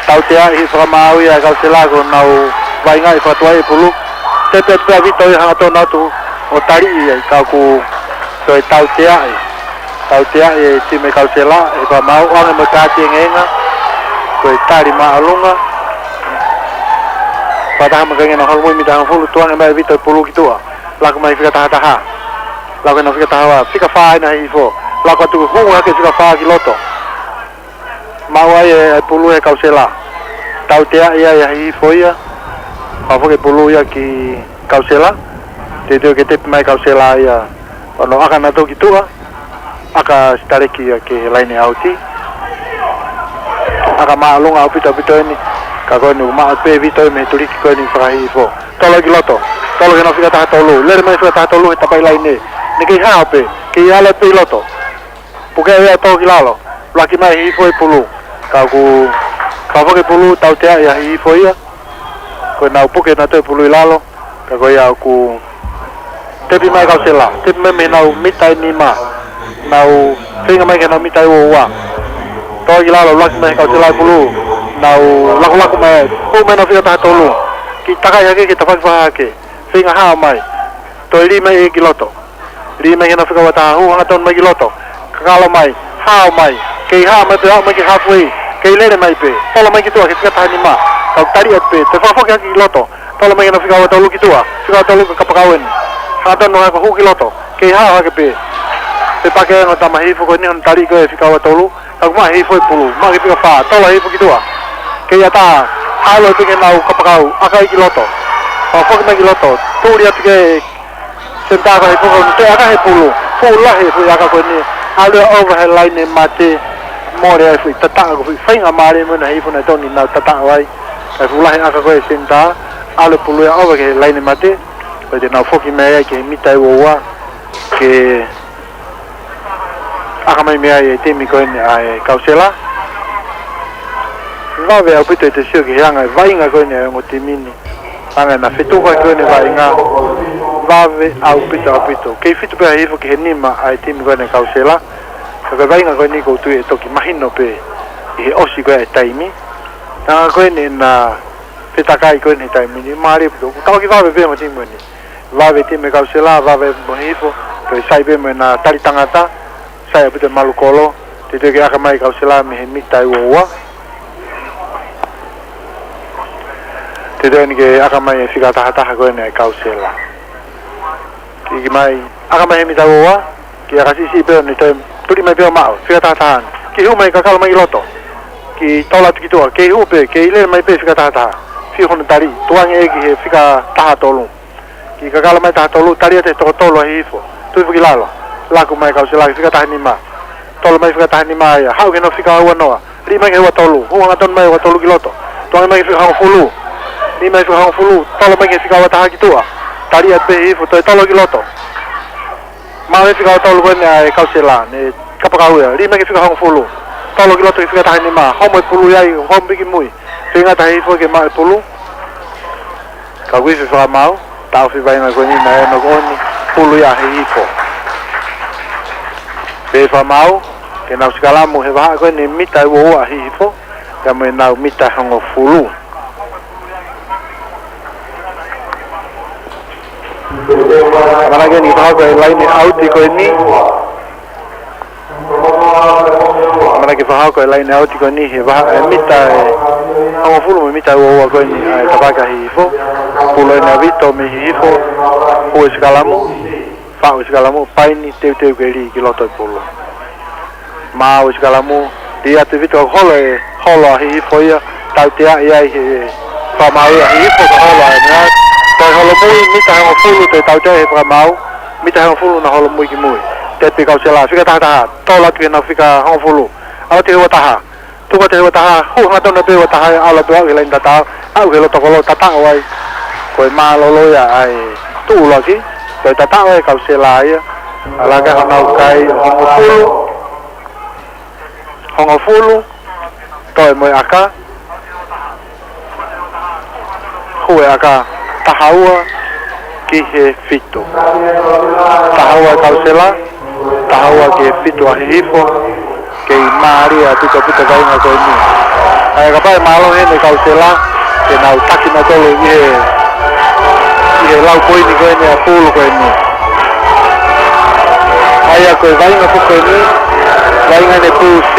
Tauteaʻi he fakamaau ia e Kausela, ko ʻenau vaʻinga ʻi fakatuai e pulu. Tepe atu pē ʻa Vito ia hangatonu atu ʻo taliʻi ai, ka ʻoku toe tauteaʻi. Tauteaʻi e timi Kausela he fakamaau, ʻoange mo e kaati engeenga. Ko e tali māʻolunga. Fakataha mo e kāinga ʻoku holomui mita hongofulu, tukuange mai e Vito e pulu ki tuʻa. Laku mai fika taha taha. Laku ʻena fika taha ua. Fika fā ʻena hihifo. Laku atu hū hake fika fā ki loto. Maʻu ai e, e pulu he Kausela. Tauteaʻi ai ʻa e hihifo ia. Fakafoki e pulu ia ki Kausela. Teuteu ke tepi mai Kausela ia. ʻO nau ʻaka nautolu ki tuʻa. ʻAka sitaleki ia ki he laine ʻauti. ʻAka māʻolunga ʻaupito ʻaupito eni. Ka ko eni ʻoku maʻu pē Vito ia mei he tuliki ko eni fakahihifo. Tolo ki loto. Tolo ki he nau fika taha tolu. Lele mai fika taha tolu he tapaʻi laine. Naʻe kei hao pē. Kei ʻalu pē ʻi loto. Puke ia tō ki lalo. Laki mai hihifo e pulu. Ka ʻoku fakafoki e pulu, tauteaʻi ʻa e hihifo ia. Ko ʻenau puke nautolu e pulu ʻi lalo. Ka ko ia ʻoku tepi mai Kausela. Tepi mai mei heʻenau mita ʻe nima. Nau feinga mai ki heʻenau mita ʻe ua ua. Tō ki lalo, laki mai Kausela e pulu. Nau lakulaku mai. Hū mai ʻenau fika taha tolu. Kei takai hake, kei tafaʻaki fakahake. Feinga hao mai. Toe lī mai ia ki loto. Lī mai ki heʻenau fika ua taha, hū hangatonu mai ki loto. Kakalo mai, hao mai. Kei hao mai pē, aʻu mai ki he halfway. Kei lele mai pē. Tolo mai ki tuʻa ki he fika taha nima. Kau tali atu pē. Toe fakafoki hake ki loto. Tolo mai ki heʻenau fika ua tolu ki tuʻa. Fika ua tolu ka kapakau eni. Hangatonu hake hū ki loto. Kei hao hake pē. Pea pake ange ʻa e tama hihifo ko eni hono tali ko e fika ua tolu. Ka ʻoku maʻu e hihifo e pulu, maʻu ki he fika fā, tolo hihifo ki tuʻa. Kei ʻatā, ʻalu ai pē ki heʻenau kapakau, ʻaka ia ki loto. Fakafoki mai ki loto, tuli atu ki he senitā ko e hihifo ko eni, toe ʻaka he pulu, fuʻu lahi e foʻi ʻaka ko eni, ʻalu ia ʻo ova he laine mate, mole ai foʻi tataʻo ko e foʻi faingamālie mo ʻena hihifo naʻe tonu ke nau tataʻo ai. Kae fuʻu lahi e ʻaka ko e senitā, ʻalu e pulu ia ʻo ova ki he laine mate, ko ia te nau foki mai ai ki he mita ʻe ua ua, ke ʻaka mai mei ai e timi ko eni ʻa e Kausela. Vave ʻaupito ʻete sio ki he anga e vaʻinga ko eni ʻa e ongo timi ni. Anga ʻena fetuku ko eni vaʻinga. Vave ʻaupito ʻaupito. Kei fitu pē ʻa e hihifo ki he nima ʻa e timi ko eni Kausela. Ka ko e vaʻinga ko eni ʻoku ou tui ʻe toki mahino pē ʻi he ʻosi ko ē e taimi. Anga ko eni ʻena fetakai ko eni he taimi ni. Mālie ʻaupito. Ka ʻoku vave pē ongo timi ko eni. Vave timi Kausela, vave mo hihifo, toe sai pē mo ʻena tali tangata, sai ʻaupito malu kolo, teuteu ke ʻaka mai Kausela mei he mita ʻe ua ua. Teuteu eni ke ʻaka mai e fika taha taha ko eni ʻa e Kausela. Kiki mai, ʻaka mai he mita ʻe ua ua, ke ʻaka siʻisiʻi pē ʻo ne toe tuli mai pē ʻo maʻu, fika taha taha eni. Kei hū mai kakalo mai ki loto, kei tolo atu ki tuʻa, kei hū pē, kei lele mai pē fika taha taha. Fiu hono tali, tukuange ki he fika taha tolu. Kei kakalo mai taha tolu, tali atu he toko tolu ʻa e hihifo. Tui foki ki lalo. Laku mai Kausela ki he fika taha nima. Tolo mai fika taha nima ia. Haʻu ki heʻenau fika ua noa. Lī mai ki he ua tolu. Hū hangatonu mai ua tolu ki loto. Tukuange mai ki he fika hongofulu. Lī mai fika hongofulu. Tolo mai ki he fika ua taha ki tuʻa. Tali atu pē hihifo. Toe tolo ki loto. Maʻu e fika ua tolu ko eni ʻa e Kausela. Ne kapakau ia. Lī mai ki he fika hongofulu. Tolo ki loto ki he fika taha nima. Homo e pulu ia, homo piki mui. Feinga atu e hihifo ke maʻu e pulu. Ka kuifi fakamaau, taʻofi vaʻinga ko eni naʻe ʻi ai hono kooni, pulu ia ʻa Hihifo. Pea fakamaau, ke nau sikalamu he vahaʻa ko eni mita ʻe uaua ʻa Hihifo, pea mo ʻenau mita ʻe hongofulu. Mana ke ni fakahoko e laine ʻauti ko eni. Mana ke fakahoko e laine ʻauti ko eni he vahaʻa e mita ʻe hongofulu mo e mita ʻe uaua ko eni ʻa e tafaʻaki ʻa Hihifo. Pulu eni ʻa Vito mei Hihifo. Hū e sikalamu. Faʻu e sikalamu. Paini teuteu ke lī ki loto e pulu. Maau e sikalamu. Lī atu ʻe Vito ka holo e holo ʻa Hihifo ia. Tauteaʻi ai he fakamaau ia ʻa Hihifo ka holo ai meʻa. Toe holomui mita ʻe hongofulu toe tauteaʻi he fakamaau. Mita ʻe hongofulu naʻe holomui ki mui. Tepi ʻa Kausela, fika taha taha, tolo atu ki heʻenau fika hongofulu. ʻAlu atu ki he ua taha. Tuku atu ki he ua taha, hū hangatonu pē ua taha, ʻalu atu ʻo aʻu ki he laine tataʻo, aʻu ki he loto kolo, tataʻo ai. Ko e mālōlō ia ʻa e tuʻu ʻuluaki, ko e tataʻo ʻa Kausela ia. ʻAlu hake honau kai, hongofulu. Hongofulu, toe mo e ʻaka. Hū e ʻaka, taha ua ki he fitu. Taha ua ʻa Kausela, taha ua ki he fitu ʻa Hihifo, kei mālie ʻaupito ʻaupito e vaʻinga ko eni. ʻA ia kapau ʻe mālohi ʻeni ʻa Kausela, ke nau taki nautolu ʻi he, ʻi he lau poini ko eni ʻa e pulu ko eni. ʻA ia ko e vaʻinga ko eni, vaʻinga ʻeni pulu C,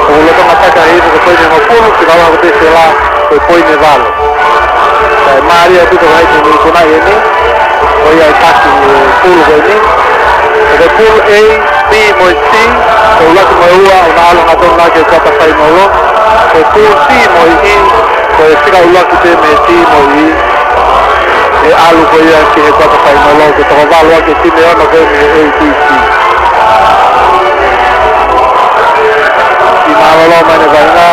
ʻoku lolotonga taki ʻa Hihifo ko e poini hongofulu, ki lalo ko Kausela ko e poini valu. Kae mālie ʻaupito ʻa e ʻi he ikuna ʻeni, ko ia ʻe taki e pulu ko eni. Ko e pulu A, B mo e C, ko e ʻuluaki mo e ua, ʻoku nau ʻalu hangatonu ki he kuata fainolo. Ko e pulu C mo e E, ko e fika ʻuluaki pē mei he D mo e E. ʻE ʻalu ko ia ki he kuata fainolo, ko e toko valu ʻa e timi ʻe ono ko eni mei he A B C. Kiʻi mālōlō mai ʻeni e vaʻinga,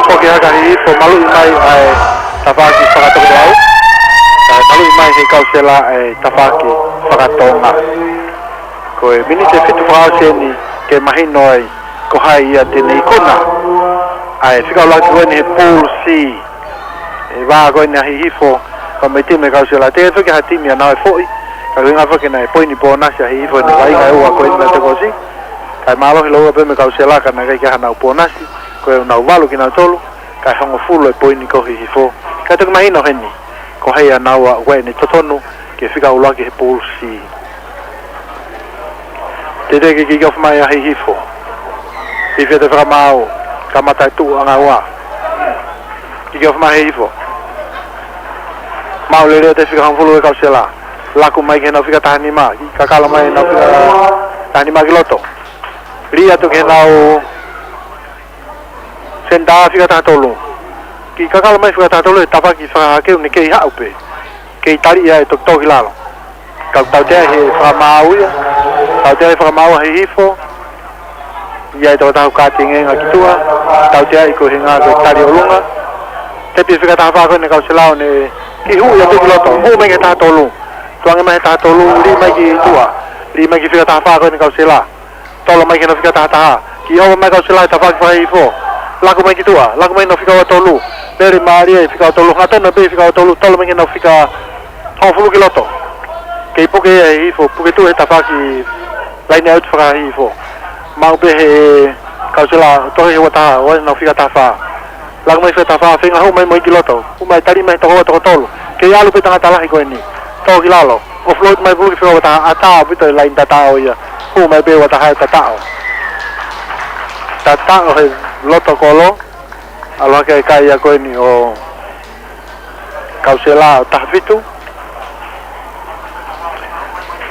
poki hake ʻa Hihifo, maluʻi mai ʻa e tafaʻaki fakatokelau. Kae maluʻi mai ʻe Kausela e tafaʻaki fakatonga. Ko e miniti ʻe fitu fakaʻosi ʻeni ke mahino ai ko hai ia te ne ikuna ʻa e fika ʻuluaki ko eni he pulu C. ʻE vā ko eni ʻa Hihifo, pea mo e timi ʻa Kausela. Teʻeki ai ke ʻi ai ha timi ʻe nau foʻi, ka ko e ʻuhinga foki naʻe poini pōnasi ʻa Hihifo ʻi he vaʻinga ʻe ua ko eni naʻe toki ʻosi. Kae mālohi loloa pē mo Kausela ka naʻe ʻikai ke ʻi ai haʻanau pōnasi, ko ʻenau valu kinautolu, kae hongofulu e poini ko Hihifo. Kae toki mahino heni ko hai ʻa naua ʻoku ʻi ai ʻene totonu ke fika ʻuluaki he pulu C. Teʻeki ke kiʻi ofi mai ʻa Hihifo. Hihifo ʻi he fakamaau, kamata e tuʻu ʻanga ua. Kiʻi ofi mai ʻa Hihifo. Maʻu lelei ʻa e fika hongofulu ʻa Kausela. Laku mai ki heʻenau fika taha nima. Kiʻi kakalo mai ʻenau fika taha nima ki loto. Lī atu ki heʻenau senitā fika taha tolu. Kiʻi kakalo mai fika taha tolu he tafaʻaki fakahakeu ni kei haʻu pē. Kei tali ia ʻe toki tō ki lalo. Ka ʻoku tauteaʻi he fakamaau ia. Tauteaʻi he fakamaau ʻa Hihifo. ʻI ai e tokotaha ʻoku kātingenga ki tuʻa. Tauteaʻi ko e ʻuhinga ko e tali ʻolunga. Tepi e fika taha fā ko eni ʻa Kausela ʻo ne kiʻi hū ia pē ki loto. Hū mai ki he taha tolu. Tuʻange mai he taha tolu. Lī mai ki tuʻa. Lī mai ki he fika taha fā ko eni ʻa Kausela. Tolo mai ki heʻenau fika taha taha. Kiʻi ʻova mai ʻa Kausela he tafaʻaki faka-Hihifo. Laku mai ki tuʻa. Laku mai ki heʻenau fika ua tolu. Lele mālie e fika ua tolu. Hangatonu pē fika ua tolu. Tolo mai ki heʻenau fika hongofulu ki loto. Kei puke ia ʻe Hihifo. Puke tuʻu he tafaʻaki laine ʻauti faka-Hihifo. Maʻu pē ʻe Kausela. Tohi he ua taha. ʻO ʻenau fika taha fā. Laku mai fika taha fā, feinga hū mai mo ia ki loto. Hū mai tali mai toko ua toko tolu. Kei ʻalu pē tangata lahi ko eni. Tō ki lalo. Offload mai pulu ki he fika ua taha, ʻatā ʻaupito e laine tataʻo ia. Hū mai pē ua taha e tataʻo. Tataʻo he loto kolo. ʻAlu hake e kai ia ko eni ʻo Kausela ʻo taha fitu.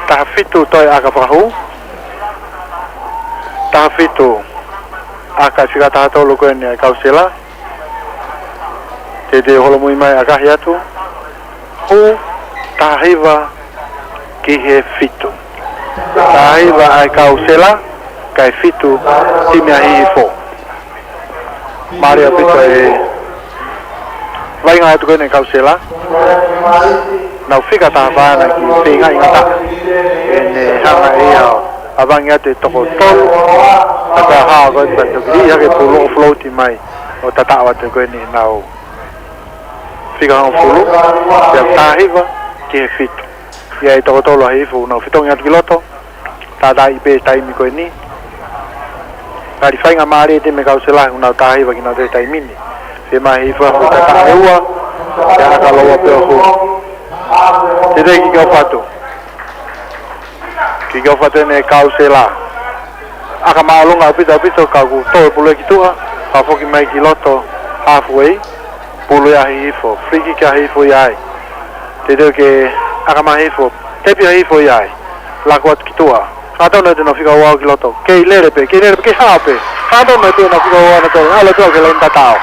Taha fitu toe ʻaka fakahū. Taha fitu ʻaka fika taha tolu ko eni ʻa Kausela. Teitei holomui mai ʻakahi atu. Hū, taha hiva ki he fitu. Taha hiva ʻa Kausela, kae fitu timi ʻa Hihifo. Mālie ʻaupito e vaʻinga atu ko eni ʻa Kausela. Nau fika taha fā naʻe kiʻi feingaʻi ngata. ʻEne hanga ʻe ia ʻo ʻavangi atu e toko tolu. Ka ko e hā ko eni pea toki lī hake pulu ʻo float mai. ʻO tataʻo atu ko eni ʻenau Fika hongofulu, pea taha hiva ki he fitu. ʻI ai e toko tolu ʻa e hihifo ʻoku nau fetongi atu ki loto. Tātāʻi pē taimi ko eni. Kali faingamālie e timi Kausela ʻoku nau taha hiva kinautolu he taimi ni. Fiemaʻu e hihifo ʻa e tataʻa ʻe ua, pea ʻaka lōua pē ʻo hū. Teuteu ke kick off atu. Kick off atu eni ʻe Kausela. ʻAka māʻolunga ʻaupito ʻaupito, ka ʻoku tō e pulu ia ki tuʻa, fakafoki mai ki loto, halfway, pulu ia ʻa e hihifo, free kick ʻa e hihifo ia ai. Teuteu ke ʻaka mai e hihifo, tepi ʻa e hihifo ia ai. Laku atu ki tuʻa. Hangatonu ʻa e tēnā fika ua ki loto. Kei lele pē, kei lele pē, kei hao pē. Hangatonu ʻa e tēnā fika ua na tō, ʻalu atu ki he laine tataʻo.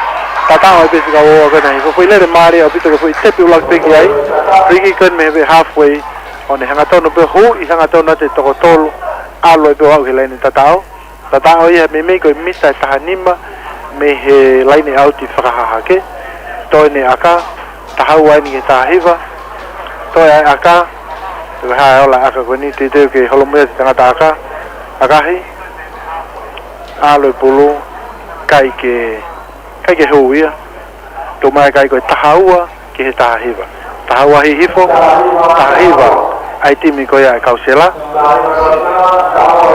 Tataʻo ai pē fika ua ko ena hihifo, foʻi lele mālie ʻaupito ke foʻi tepi ʻuluaki pē ki ai. Free kick ko eni mei he halfway. ʻO ne hangatonu pē hū, ʻi hangatonu ʻa e toko tolu, ʻalu ai pē ʻo aʻu ki he laine tataʻo. Tataʻo ia meimei ko e mita ʻe taha nima mei he laine ʻauti fakahahake. Toe ʻene ʻaka, taha ua eni ki he taha hiva. Toe ʻa e ʻaka, toe hā e ola ʻaka ko eni, teuteu ke holomui atu e tangata ʻaka. ʻAkahi, ʻalu e pulu, ʻikai ke, ʻikai ke hū ia. Tuʻu mai e kai ko e taha ua ki he taha hiva. Taha ua hihifo, taha hiva ʻa e timi ko ia ʻa e Kausela.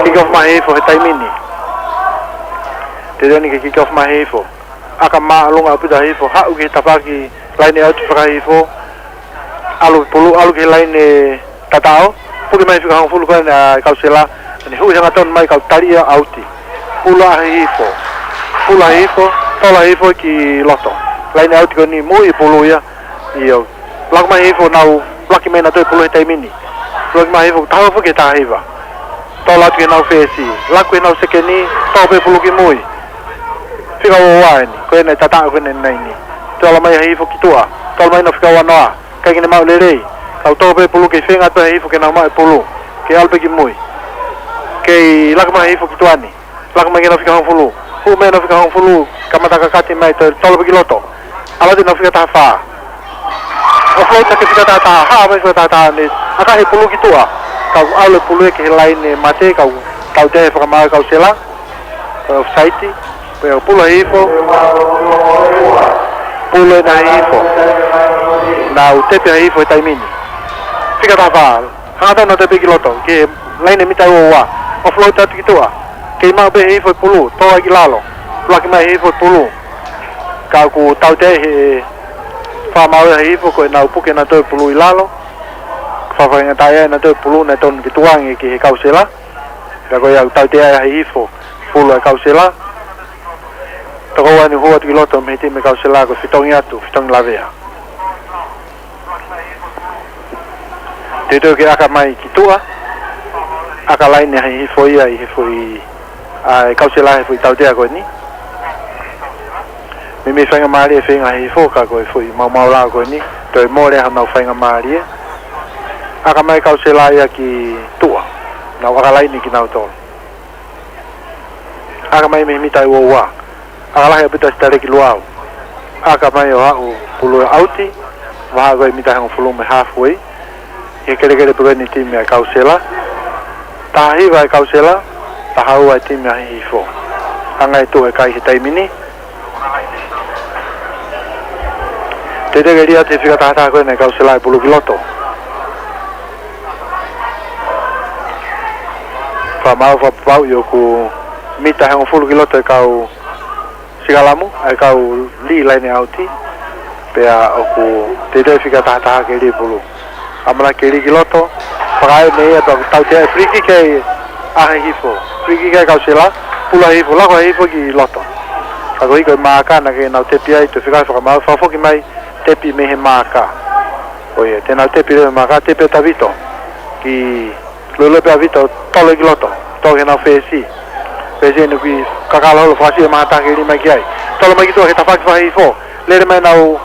Kick off mai e hihifo he taimi ni. Teuteu eni ke kick off mai e hihifo. ʻAka māʻolunga ʻaupito e hihifo, haʻu ki he tafaʻaki laine ʻauti fakahihifo. ʻAlu pulu, ʻalu ki he laine tataʻo. Puke mai fika hongofulu ko ena ʻa e Kausela. ʻAni hui hangatonu mai kau tali ia ʻauti. Pulu ʻa e hihifo. Pulu ʻa e hihifo. Tola e hihifo ki loto. Laine ʻauti ko eni, moʻui e pulu ia. ʻIo. Laku mai e hihifo, nau laki mai nautolu e pulu he taimi ni. Laki mai e hihifo, taha ua ki he taha hiva. Tola atu ki heʻenau fesi. Laku heʻenau sekeni, tō pē pulu ki mui. Fika ua ua eni, ko ena e tataʻo ko ena ʻe naini. Tola mai e hihifo ki tuʻa, tola mai ʻenau fika ua noa. ʻIkai ke ne maʻu lelei. Kau tō pē pulu kei feinga atu e hihifo ke nau maʻu e pulu. Kei ʻalu pē ki mui. Kei laku mai e hihifo ki tuʻa ni. Laku mai ki heʻenau fika hongofulu. Hū mai ʻenau fika hongofulu. Kamata kakati mai toe tola pē ki loto. ʻAlu atu ʻenau fika taha fā. Offload ʻaki e fika taha taha, hā mai fika taha taha ni. ʻAkahi e pulu ki tuʻa. Ka ʻoku ʻalu e pulu ia ki he laine mate, ka ʻoku tautea he fakamaau ʻa e Kausela. Ko e offside, ko e pulu ʻa e hihifo. Pulu ena ʻa e hihifo. Nau tepi ʻa e hihifo he taimi ni. Fika taha fā. Hangatonu ʻo tepi ki loto, ki he laine mita ua ua. Offload atu ki tuʻa. Kei maʻu pē hihifo e pulu, tō ai ki lalo. Laki mai e hihifo e pulu. Ka ʻoku tautea he fakamaau ʻa e hihifo ko ʻenau puke nautolu e pulu ʻi lalo. Fakafaingataʻaʻia nautolu e pulu naʻe tonu ke tukuange ki he Kausela. Pea ko ia ʻoku tautea ai e hihifo, pulu ʻa e Kausela. Toko ua eni ʻoku hū atu ki loto mei he timi Kausela, ko e fetongi atu, fetongi lavea. Teuteu ke ʻaka mai ki tuʻa, ʻaka laine ʻa e hihifo ia ʻi he foʻi, ʻa e Kausela he foʻi tautea ko eni. Meimei faingamālie e feinga ʻa e hihifo ka ko e foʻi maumau lao ko eni, toe mole ʻa honau faingamālie. ʻAka mai e Kausela ia ki tuʻa, nau ʻaka laine kinautolu. ʻAka mai mei he mita ʻe ua ua. ʻAka lahi ʻaupito ʻa Sitaleki Luau. ʻAka mai ʻo aʻu pulu ia ʻauti. Vahaʻa ko e mita ʻe hongofulu mei he halfway. ʻI he kelekele pē ko eni e timi ʻa e Kausela. Taha hiva ʻa e Kausela. Taha ua e timi ʻa e hihifo. Hanga ʻe tuʻa e kai he taimi ni. Teuteu ke lī atu he fika taha taha ko ena ʻa e Kausela e pulu ki loto. Fakamaau fakapapauʻi ʻoku mita ʻe hongofulu ki loto e kau sikalamu, ʻa e kau lī laine ʻauti. Pea ʻoku teuteu e fika taha taha ke lī e pulu. ʻAmanaki ke lī ki loto, fakaʻamu ia pea ʻoku tautea e free kick ʻa e hihifo. Free kick ʻa e Kausela, pulu ʻa e hihifo, laku ʻa e hihifo ki loto. Ka ko e hiko e maaka naʻa ke nau tepi ai, toe fika fakamaau, fakafoki mai, tepi mei he maaka. ʻO ia, te nau tepi leva he maaka, tepi ʻa Tavito. Ki Lolo pē ʻa Vito, tolo ki loto, tolo ki heʻenau fesi. Fesi ʻeni ʻoku kakala holo fasi e maha taha ke lī mai ki ai. Tolo mai ki tuʻa ki he tafaʻaki fakahihifo. Lele mai ʻenau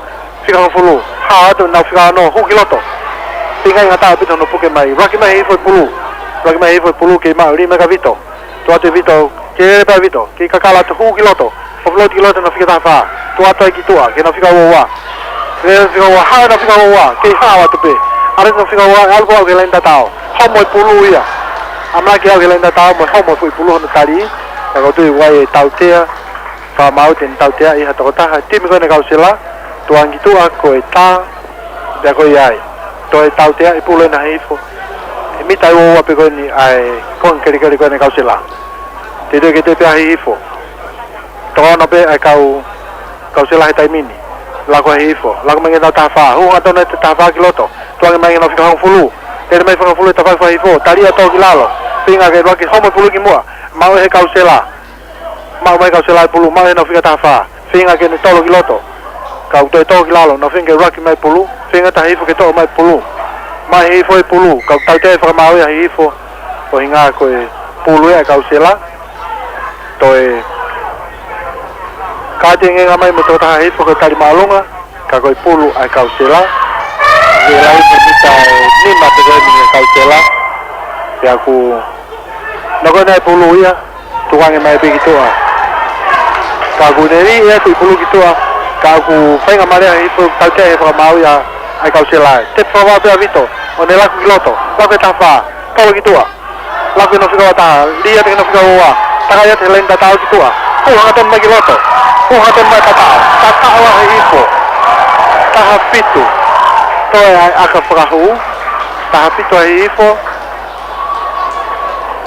fika hongofulu. Hao atu ʻenau fika ono, hū ki loto. Feinga ʻi ngata ʻaupito hono puke mai. Laki mai e hihifo e pulu. Laki mai e hihifo e pulu kei maʻu lī mai kia Vito. Tuʻu atu ʻe Vito, kei lele pē ʻa Vito. Kei kakala atu hū ki loto. Offload ki loto ʻenau fika taha fā. Tuʻu atu ai ki tuʻa, ki heʻenau fika ua ua. Lele fika ua, hao ʻenau fika ua ua. Kei hao atu pē. ʻAlu ʻenau fika ua ua, ʻalu pē ʻo aʻu ki he laine tataʻo. Homo e pulu ia. ʻAmanaki aʻu ki he laine tataʻo mo e homo e foʻi pulu hono tali. Ka ʻoku ou tui ʻoku ʻi ai e tautea. Fakamaau te ne tauteaʻi ha tokotaha. Timi ko ena ʻa e Kausela. Tukuange ki tuʻa ko e tā, pea ko ia ai. Toe tauteaʻi pulu ʻena hihifo. He mita ʻe ua ua pē ko eni ʻa e konga kelekele ko eni ʻa e Kausela. Teuteu ke toe pē ʻa e hihifo. Toko ono pē ʻa e kau, Kausela he taimi ni. Lako hihifo. Lako mai ki he taha fā. Hū hangatonu e taha fā ki loto. Tukuange mai ki he fika hongofulu. Lele mai fika hongofulu e tafaʻaki fakahihifo. Tali ia tō ki lalo. Feinga ke ʻuluaki homo e pulu ki muʻa. Maʻu ʻe he Kausela. Maʻu mai Kausela e pulu, maʻu ʻe he fika taha fā. Feinga ke ne tolo ki loto. Ka ʻoku toe tō ki lalo, nau feinga ke ʻuluaki mai pulu, feinga taha hihifo ke toʻo mai pulu. Maʻu hihifo e pulu, ka ʻoku tautea e fakamaau ia hihifo, ʻuhinga ko e pulu ia ʻa e Kausela. Toe kātengenga mai mo e tokotaha hihifo ko e tali māʻolunga, ka ko e pulu ʻa e Kausela. Lele ai mo e mita ʻe nima pē ko eni ʻa e Kausela. Pea ʻoku nau ko eni ʻa e pulu ia, tukuange mai pē ki tuʻa. Ka ʻoku ne lī ʻe ʻoku ʻi pulu ki tuʻa, ka ʻoku faingamālie hifo tautea he fakamaau ia ʻa e Kausela. Tepi fakavave pē ʻa Vito, ʻo ne lako ki loto, lako e taha fā, kau ki tuʻa. Lako ki he fika ua taha, lī atu ki he fika ua ua, takai atu he laine tatau ki tuʻa. Hū hangatonu mai ki loto, hū hangatonu mai tataʻo, tataʻo ʻa e hihifo. Taha fitu, toe ʻa e ʻaka fakahū, taha fitu ʻa e hihifo.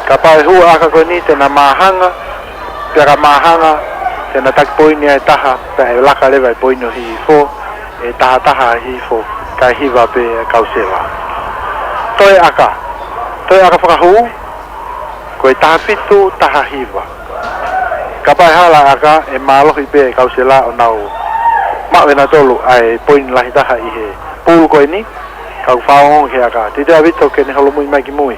Kapau ʻe hū ʻa e ʻaka ko eni te na māhanga, pea ka māhanga, te na taki poini ʻe taha, pea ʻe laka leva e poini ʻo hihifo, ʻe taha taha hihifo, kae hiva pē ʻa e Kausela. Toe ʻaka, toe ʻaka fakahū, ko e taha fitu, taha hiva. Kapau ʻe hala ʻa e ʻaka, ʻe mālohi pē ʻa e Kausela ʻo nau maʻu ʻe nautolu ʻa e poini lahi taha ʻi he pulu ko eni, ka ʻoku fakaongo ki he ʻaka. Teuteu ʻa Vito ke ne holomui mai ki mui.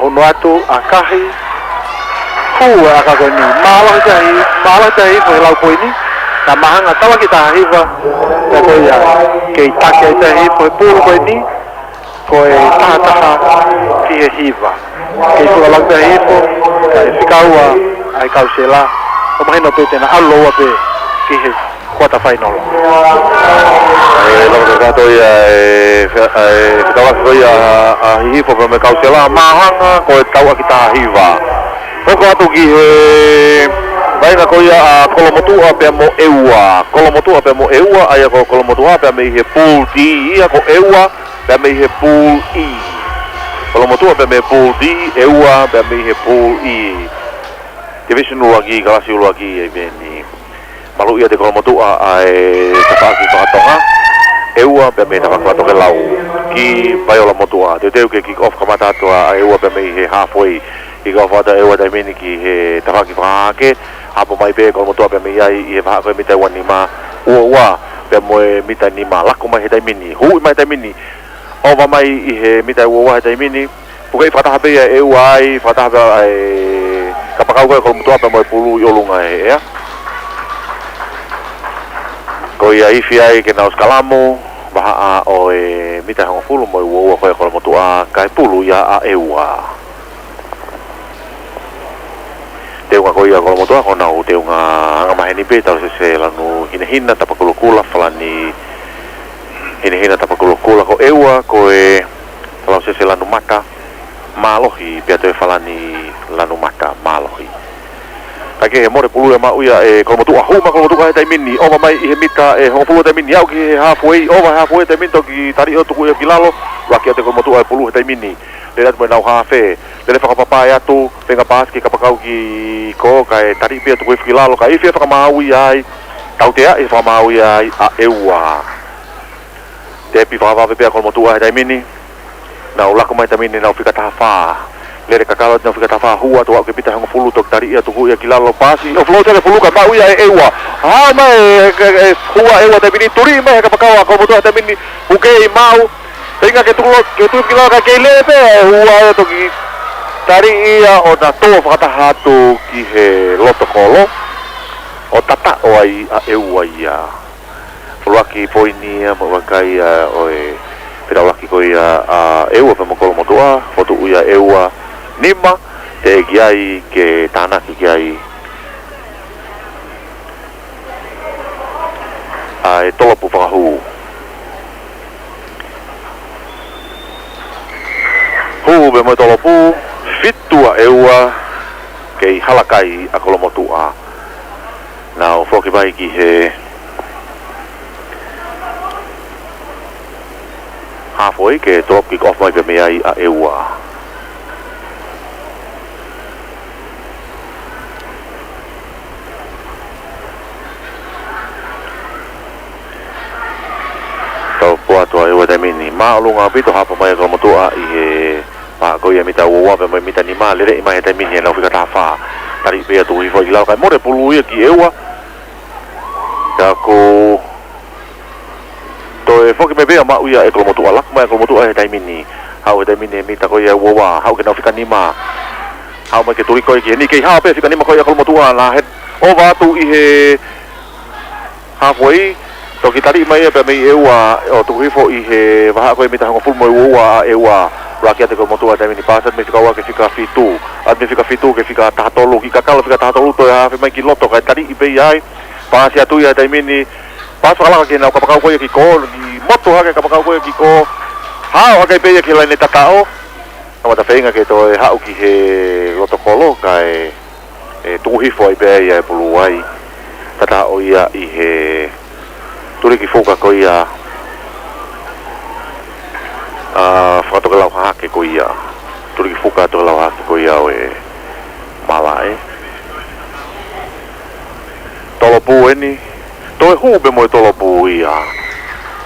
ʻOno atu ʻa Kahi. Hū ʻa e ʻaka ko eni. Mālohi tahi, mālohi tahi ko e lau poini. Na māhanga tala ki taha hiva. Pea ko ia, kei taki ai tahi ko e pulu ko eni. Ko e taha taha ki he hiva. Kei tuʻa lau tahi ko, ka ʻe fika ua ʻa e Kausela. ʻO mahino pē te na ʻalu ua pē ki he quarter final. ʻE, lava ke kato ia e fe-, e fekauʻaki ko ia ʻa Hihifo pea mo e Kausela, māhanga ko e tauʻaki taha hiva. Hoko atu ki he vaʻinga ko ia ʻa Kolomotuʻa pea mo ʻEua. Kolomotuʻa pea mo ʻEua, ʻa ia ko Kolomotuʻa pea mei he Pool D, ia ko ʻEua pea mei he Pool E. Kolomotuʻa pea mei he Pool D, ʻEua pea mei he Pool E. Division ʻuluaki, kalasi ʻuluaki, ʻa ia ʻoku maluʻi ʻe Kolomotuʻa ʻa e tafaʻaki fakatonga, ʻEua pea mei he tafaʻaki fakatokelau ki Paiola Motuʻa. Teuteu ke kick off kamata atu ʻa ʻEua pea mei he halfway. Kick off atu ʻa ʻEua taimi ni ki he tafaʻaki fakahahake. Hapo mai pē Kolomotuʻa pea mei ai ʻi he vahaʻa ko e mita ua nima, ua ua pea mo e mita nima. Lako mai he taimi ni. Huʻi mai taimi ni. Ova mai ʻi he mita ua ua he taimi ni. Pukeʻi fakataha pē ia ʻe ʻEua ai, fakataha pē ʻa e kapakau ko ē Kolomotuʻa pea mo e pulu ʻi ʻolunga ʻe he ʻea. Ko ia ifi ai ke nau sikalamu, vahaʻa ʻo e mita hongofulu mo e ua ua ko ē Kolomotuʻa, kae pulu ia ʻa ʻEua. Teunga ko ia Kolomotuʻa, ko honau teunga angamaheni pē, talusese lanu hinehina, tapakulokula, falani hinehina, tapakulokula, ko ʻEua, ko e talusese lanu mata, mālohi, pea toe falani lanu mata, mālohi. Kae kehe, mole pulu ia maʻu ia ʻe Kolomotuʻa, hū mai Kolomotuʻa he taimi ni, ova mai ʻi he mita ʻe hongofulu he taimi ni, aʻu ki he halfway, ova he halfway he taimi ni, toki tali ʻo tuku ia ki lalo, ʻuluaki atu ʻe Kolomotuʻa e pulu he taimi ni. Lele atu mo ʻenau hafe, lele fakapapai atu, feinga paasi ki he kapakau ki kō, kae tali pē ʻo tuku hifo ki lalo, kae ifi e fakamaau ia ai, tauteaʻi e fakamaau ia ai ʻa ʻEua. Tepi fakavave pē ʻa Kolomotuʻa he taimi ni. Nau lako mai taimi ni ʻenau fika taha fā. Lele kakalo atu ʻenau fika taha fā, hū atu aʻu ki he mita hongofulu, toki tali ia, tuku ia ki lalo, paasi, offload ʻe he pulu kae maʻu ia ʻe ʻEua. Hao mai e, e, e, hua ʻEua taimi ni, tuli mai he kapakau ʻa Kolomotuʻa taimi ni, pukeʻi maʻu. Feinga ke tuku lo-, ke tuku ki lalo kae kei lele pē, hua ʻEua toki tali ia ʻo na tō fakataha atu ki he loto kolo. ʻO tataʻo ai ʻa ʻEua ia. Fuluaki poini ia mo vakai ia ʻo e fetaulaki ko ia ʻa ʻEua pea mo Kolomotuʻa, fotu ia ʻEua nima, teʻeki ai ke tānaki ki ai ʻa e tolopu fakahū. Hū pea mo e tolopu, fitu ʻa ʻEua, kei halakai ʻa Kolomotuʻa. Nau foki mai ki he Halfway ke drop kick off mai pē mei ai ʻa ʻEua. Tau puatu ʻa ʻEua taimi ni. Māʻolunga ʻaupito, hapo mai ʻa Kolomotuʻa ʻi he vahaʻa ko ia mita ua ua pea mo e mita nima, lele mai he taimi ni ʻenau fika taha fā. Tali pē ia tuku hifo ki lalo, kae mole pulu ia ki ʻEua. Ka ko toe foki mai pē ia maʻu ia ʻe Kolomotuʻa. Laku mai ʻa Kolomotuʻa he taimi ni. Haʻu he taimi ni he mita ko ia ua ua. Haʻu ki heʻenau fika nima. Haʻu mai ke tuli ko ē ki heni, kei hao pē fika nima ko ia ʻa Kolomotuʻa, na he ova atu ʻi he halfway. Toki tali mai ia pea mei ʻEua ʻo tuku hifo ʻi he vahaʻa ko ē mita hongofulu mo e ua ua ʻa ʻEua. Laki atu ʻe Kolomotuʻa he taimi ni, paasi atu mei he fika ua ki he fika fitu. Atu mei he fika fitu ki he fika taha tolu, kiʻi kakalo fika taha tolu, toe hafe mai ki loto kae taliʻi pē ia ai. Paasi atu ia he taimi ni, paasi fakalaka ki heʻenau kapakau ko ia ki kō, ʻi motu hake kapakau ko ia ki kō. Hao hake pē ia ki he laine tataʻo. Kamata feinga ke toe haʻu ki he loto kolo, kae, ʻe, tuku hifo ai pē ia ʻe Puluʻi. Tataʻo ia ʻi he tuliki fuka ko ia, ʻa, fakatokelau hahake ko ia. Tuliki fuka tokelau hahake ko ia ʻo e malaʻe. Tolopu eni. Toe hū pē mo e tolopu ia.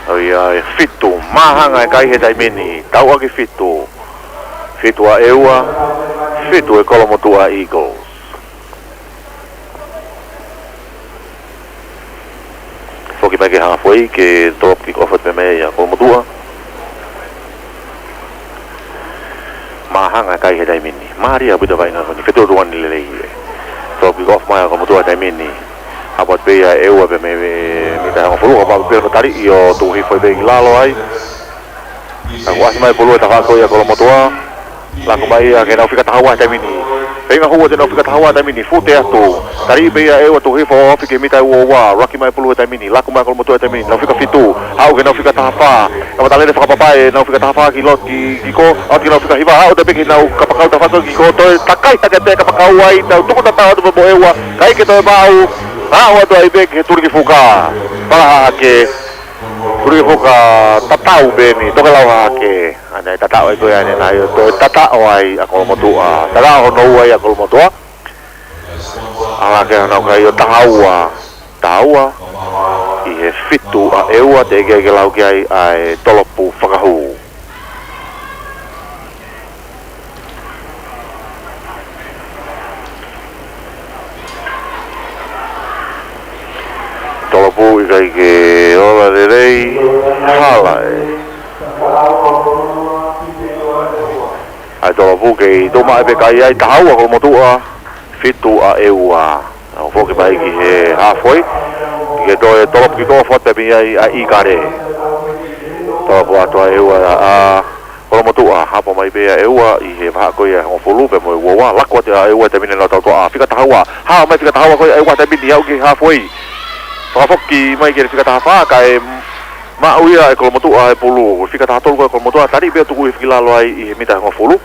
ʻO ia ʻe fitu. Māhanga e kai he taimi ni. Tauʻaki fitu. Fitu ʻa ʻEua. Fitu ʻe Kolomotuʻa Eagles. Foki mai ki he halfway, ke drop kick off pē mei ai ʻa Kolomotuʻa. Māhanga e kai he taimi ni. Mālie ʻaupito e vaʻinga ko eni. Fetuʻutuʻuni lelei ē. Drop kick off mai ʻa Kolomotuʻa he taimi ni. Hapo atu pē ia ʻEua pē mei, mei, mita hongofulu, ka maʻu pē hono taliʻi ʻo tuku hifo pē ki lalo ai. Ka kuo ʻasi mai Puluʻi he tafaʻaki ko ia ʻa Kolomotuʻa. Laku mai ia ki heʻenau fika taha ua he taimi ni. Feinga hū atu ʻenau fika taha ua he taimi ni, fute atu. Taliʻi pē ia ʻEua, tuku hifo ofi ki he mita ua ua. Laki mai Puluʻi he taimi ni. Laku mai Kolomotuʻa he taimi ni. Nau fika fitu. Haʻu ki heʻenau fika taha fā. Kamata lele fakapapai ʻenau fika taha fā ki loto ki, ki kō. ʻAlu ki heʻenau fika hiva. Haʻu atu pē ki heʻenau kapakau tafaʻaki ki kō. Toe takai hake pē kapakau ai. Tau tuku tataʻo atu pē mo ʻEua. ʻIkai ke toe maʻu. Haʻu atu ai pē ki he tuliki fuka. Fakahahake. Tuliki fuka tatau pē eni, tokelau hahake. ʻA eni tataʻo ai ko ē, ʻa eni naʻe toe tataʻo ai ʻa Kolomotuʻa. Tataʻo hono ua ia ʻa Kolomotuʻa. ʻAlu hake honau kai ʻo taha ua. Taha ua. ʻI he fitu ʻa ʻEua, teʻeki ai ke lau ki ai ʻa e tolopu fakahū. Tolopu ʻikai ke ola lelei, hala ē. ʻA e tolopu kei tuʻu maʻu pē kai ai, taha ua Kolomotuʻa, fitu ʻa ʻEua. Nau foki mai ki he halfway. Ke toe tolopu kick off atu pē mei ai ʻa ʻIkale. Tolopu atu ʻa ʻEua, ʻa Kolomotuʻa, hapo mai pē ʻa ʻEua ʻi he vahaʻa ko ia ʻe hongofulu pea mo e ua ua, laku atu ʻa ʻEua he taimi ni ʻenau tautoʻa. Fika taha ua, hao mai fika taha ua ko ia ʻa ʻEua he taimi ni, aʻu ki he halfway. Fakafoki mai ki he fika taha fā, kae maʻu ia ʻe Kolomotuʻa e pulu. Fika taha tolu ko ia ʻa Kolomotuʻa, taliʻi pē ʻo tuku hifo ki lalo ai ʻi he mita hongofulu.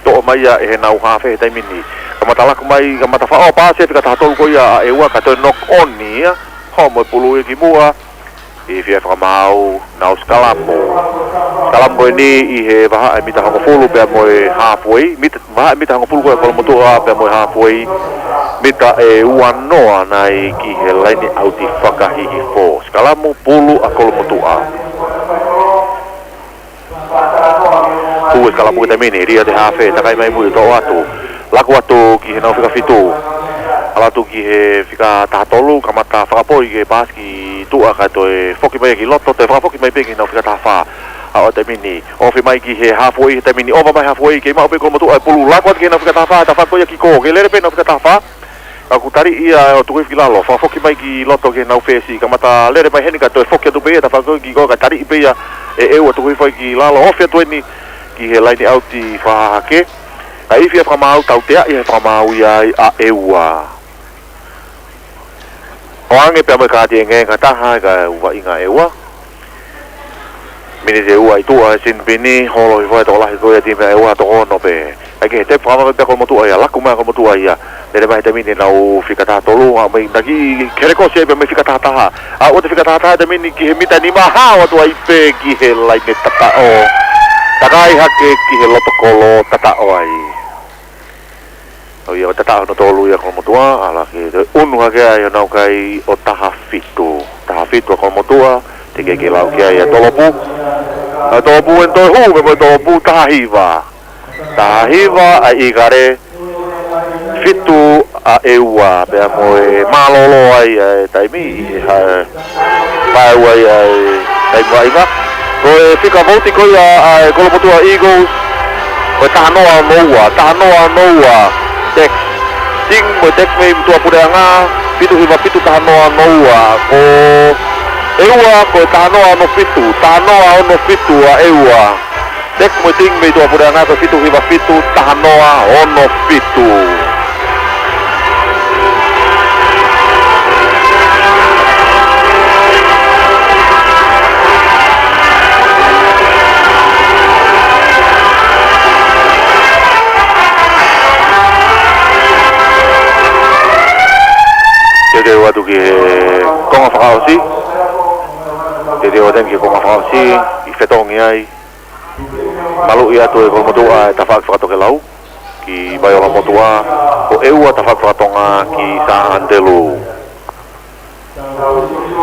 Toʻo mai ia ʻe heʻenau hafe he taimi ni. Kamata laku mai, kamata faʻo paasi fika taha tolu ko ia ʻa ʻEua, ka toe knock on ia. Hao mai Puluʻi ki muʻa. ʻI he fie fakamaau, nau sikalamu. Sikalamu ko eni ʻi he vahaʻa mita hongofulu pea mo e halfway. Mita, vahaʻa mita hongofulu ko ia ʻa Kolomotuʻa pea mo e halfway. Mita ʻe ua noa nai ki he laine ʻauti fakahihifo. Sikalamu pulu ʻa Kolomotuʻa. Hū e sikalamu he taimi ni, lī atu e hafe, takai mai muʻa ʻo toʻo atu. Laku atu ki heʻenau fika fitu. ʻAlu atu ki he fika taha tolu, kamata fakapoi ke paasi ki tuʻa kae toe foki mai ki loto, toe fakafoki mai pē ki heʻenau fika taha fā. Aʻu he taimi ni, ofi mai ki he halfway he taimi ni, ova mai halfway, kei maʻu pē Kolomotuʻa e pulu, laku atu ki heʻenau fika taha fā, tafaʻaki ko ia ki kō, kei lele pē heʻenau fika taha fā. Ka kuo taliʻi ia ʻo tuku hifo ki lalo, fakafoki mai ki loto ki heʻenau fesi, kamata lele mai heni ka toe foki atu pē ia, tafaʻaki ko ia ki kō, kae taliʻi pē ia ʻe ʻEua ʻo tuku hifo ai ki lalo, ofi atu eni ki he laine ʻauti fakahahake. Ka ʻi he fie fakamaau, tautea ia he fakamaau ia ai ʻa ʻEua. ʻOange pea mo e kaati engeenga ʻe taha, kae ʻuvaʻinga ʻEua. Miniti ʻe ua ʻi tuʻa he sinipini, holo hifo e tokolahi ko ia ʻa e timi ʻa ʻEua, toko ono pē. ʻAi ke he tepi fakavave pē ʻa Kolomotuʻa ia, laku mai ʻa Kolomotuʻa ia. Lele mai he taimi ni ʻenau fika taha tolu, aʻu mai naʻe kei kelekosi ai pē mei he fika taha taha. Aʻu atu e fika taha taha he taimi ni ki he mita nima, hao atu ai pē ki he laine tataʻo. Takai hake ki he loto kolo, tataʻo ai. ʻO ia, ʻo tataʻo hono tolu ia ʻa Kolomotuʻa, ʻalu hake, toe unu hake ai honau kai ʻo taha fitu. Taha fitu ʻa Kolomotuʻa, teʻeki ke lau ki ai ʻa e tolopu. ʻA e tolopu ʻeni toe hū, pea mo e tolopu taha hiva. Taha hiva ʻa ʻIkale, fitu ʻa ʻEua, pea mo e mālōlō ai ʻa e taimi, ʻi he ha-, pau ai ʻa e taimi vaʻinga. Ko e fika vouti ko ia ʻa e Kolomotuʻa Eagles, ko e taha noa ono ua, taha noa ono ua, Tex Ting mo e Tex mei tuʻapuleʻanga, fitu hiva fitu taha noa ono ua, ko ʻEua, ko e taha noa ono fitu, taha noa ono fitu ʻa ʻEua. Tex mo e Ting mei tuʻapuleʻanga ko e fitu hiva fitu taha noa ono fitu. Teuteu atu ki he konga fakaʻosi. Teuteu atu ki he konga fakaʻosi, ʻi fetongi ai. Maluʻi atu ʻe Kolomotuʻa e tafaʻaki fakatokelau ki Vaiolamotuʻa, ko ʻEua tafaʻaki fakatonga ki Sā ʻAnitelū.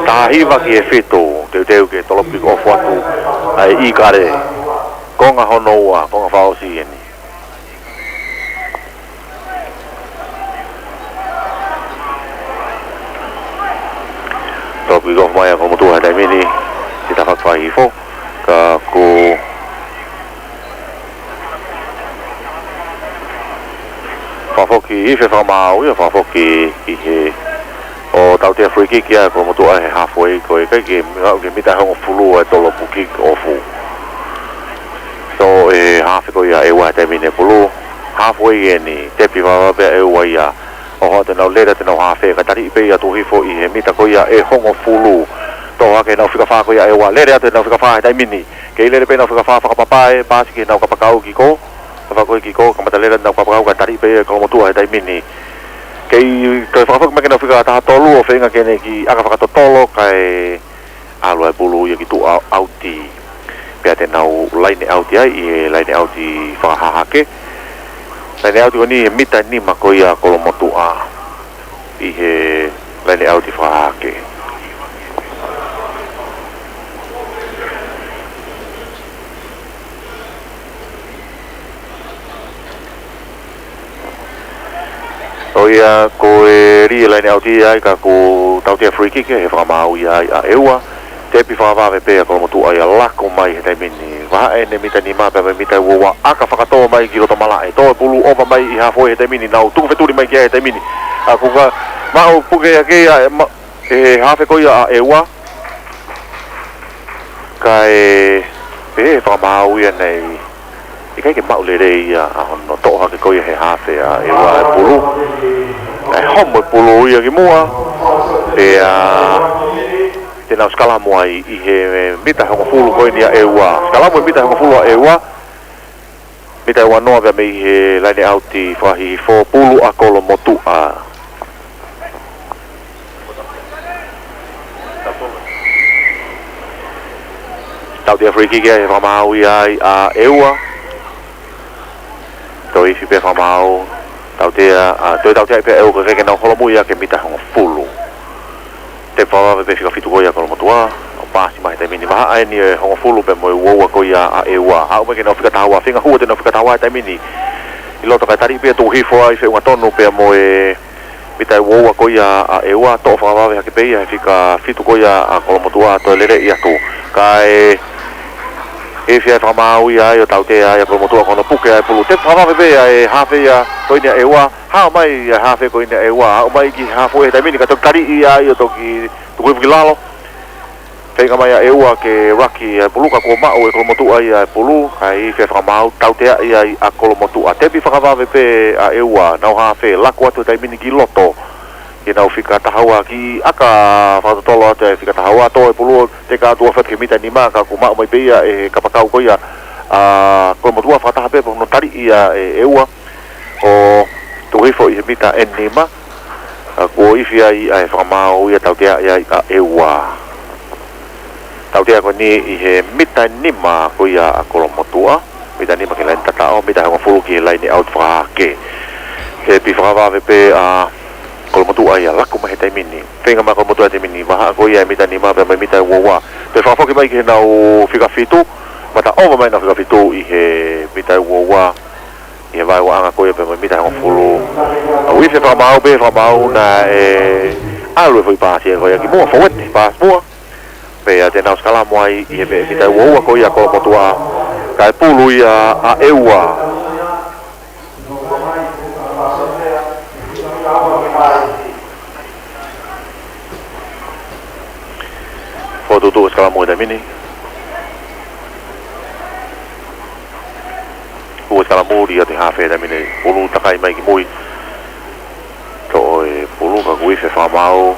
Taha hiva ki he fitu, teuteu ke tolopu kick off atu ʻa e ʻIkale. Konga hono ua, konga fakaʻosi ʻeni. Tolopu kick off mai ʻa Kolomotuʻa he taimi ni, ki he tafaʻaki fakahihifo, ka ko Fakafoki ifi fakamaau ia, fakafoki ki he ʻo tautea free kick ia ʻa Kolomotuʻa he halfway ko ē, ʻikai ke aʻu ki he mita hongofulu ʻa e tolopu kick off. So, ʻe hafe ko ia ʻEua he taimi ni ʻa e pulu. Halfway ʻeni, tepi fakavave pē ʻa ʻEua ia. ʻO hoko atu ʻenau lele atu ʻenau hafe, kae taliʻi pē ia tuʻu hifo ʻi he mita ko ia ʻe hongofulu. Toʻo hake ʻenau fika fā ko ia ʻEua, lele atu ʻenau fika fā he taimi ni. Kei lele pē ʻenau fika fā fakapapae, paasi ki heʻenau kapakau kick off. Tafaʻaki kick off, kamata lele ʻenau kapakau kae taliʻi pē ʻe Kolomotuʻa he taimi ni. Kei toe fakafoki mai ki heʻenau fika taha tolu ʻo feinga ke ne kiʻi ʻaka fakatotolo kae ʻalu ʻa e pulu ia ki tuʻa ʻauti. Pea te nau laine ʻauti ai, ʻi he laine ʻauti fakahahake. Laine ʻauti ko eni he mita nima ko ia ʻa Kolomotuʻa. ʻI he laine ʻauti fakahahake. ʻO ia ko e lī e laine ʻauti ai ka kuo tautea free kick he fakamaau ia ai ʻa ʻEua. Tepi fakavave pē ʻa Kolomotuʻa ia lako mai he taimi ni. Vahaʻa ʻene mita nima pea mo e mita ua ua ʻaka fakatō mai ki loto malaʻe. Tō e pulu ʻova mai ʻi halfway he taimi ni, nau tuku fetuli mai ki ai he taimi ni. ʻA kuo ka maʻu puke ia ke ia, ʻe ma-, ʻe hafe ko ia ʻa ʻEua. Kae pehē fakamaau ia naʻe ʻikai ke maʻu lelei ia ʻa hono toʻo hake ko ia he hafe ʻa ʻEua e pulu. Naʻe homo e pulu ia ki muʻa. Pea te nau sikalamu ai ʻi he mita hongofulu ko eni ʻa ʻEua. Sikalamu e mita hongofulu ʻa ʻEua. Mita ʻe ua noa pea mei he laine ʻauti fakahihifo, pulu ʻa Kolomotuʻa. Tautea free kick ia he fakamaau ia ai ʻa ʻEua. Toe ifi pē fakamaau, tautea, ʻa, toe tautea pē ʻEua ko e ke nau holomui ia ki he mita hongofulu. Tepi fakavave pē fika fitu ko ia ʻa Kolomotuʻa, ʻo paasi mai he taimi ni. Vahaʻa ʻeni ʻe hongofulu pea mo e ua ua ko ia ʻa ʻEua. Aʻu mai ki heʻenau fika taha ua, feinga hū atu ʻenau fika taha ua he taimi ni. ʻI loto kae taliʻi pē ia tuʻu hifo ai feʻunga tonu pea mo e mita ʻe ua ua ko ia ʻa ʻEua, toʻo fakavave hake pē ia he fika fitu ko ia ʻa Kolomotuʻa, toe lele ia atu. Kae ifi ai fakamaau ia ai ʻo tautea ai ʻa Kolomotuʻa ko hono puke ai pulu. Tepi fakavave pē ia ʻe hafe ia ko eni ʻa ʻEua. Hao mai ia hafe ko eni ʻa ʻEua. Aʻu mai ki halfway he taimi ni ka toki taliʻi ia ai ʻo toki tuku hifo ki lalo. Feinga mai ʻa ʻEua ke raki ʻa e pulu ka kuo maʻu ʻe Kolomotuʻa ia ʻa e pulu. Kae ifi ai fakamaau, tautea ia ai ʻa Kolomotuʻa. Tepi fakavave pē ʻa ʻEua, nau hafe, laku atu he taimi ni ki loto. Ki heʻenau fika taha ua, kiʻi ʻaka fakatotolo atu e fika taha ua, tō e pulu, teka atu ʻo fatu ki he mita nima, ka kuo maʻu mai pē ia ʻe he kapakau ko ia ʻA Kolomotuʻa fakataha pē pea hono taliʻi ʻe ʻEua ʻo tuku hifo ʻi he mita ʻe nima. ʻA, kuo ifi ai ʻa e fakamaau ia, tauteaʻi ai ʻa ʻEua. Tautea ko eni ʻi he mita ʻe nima ko ia ʻa Kolomotuʻa. Mita ʻe nima ki he laine tataʻo, mita ʻe hongofulu ki he laine ʻauti fakahahake. Tepi fakavave pē ʻa Kolomotuʻa ia, laku mai he taimi ni. Feinga mai Kolomotuʻa he taimi ni, vahaʻa ko ia ʻe mita ʻe nima pea mo e mita ʻe ua ua. Toe fakafoki mai ki heʻenau fika fitu, kamata ʻova mai ʻenau fika fitu ʻi he mita ʻe ua ua, ʻi he vaeuaʻanga ko ia pea mo e mita ʻe hongofulu. ʻA, uife fakamaau pē, fakamaau naʻe ʻalu e foʻi paasi ko ia ki muʻa, fauete, paasi muʻa. Pea te nau sikalamo ai ʻi he mita ʻe ua ua ko ia ʻa Kolomotuʻa, kae pulu ia ʻa ʻEua. Fokotuʻutuʻu sikalamo he taimi ni. Hū e sikalamo, ʻalu atu e haafe he taimi ni, pulu takai mai ki mui. Toʻo e pulu ka kuo ifi e fakamaau.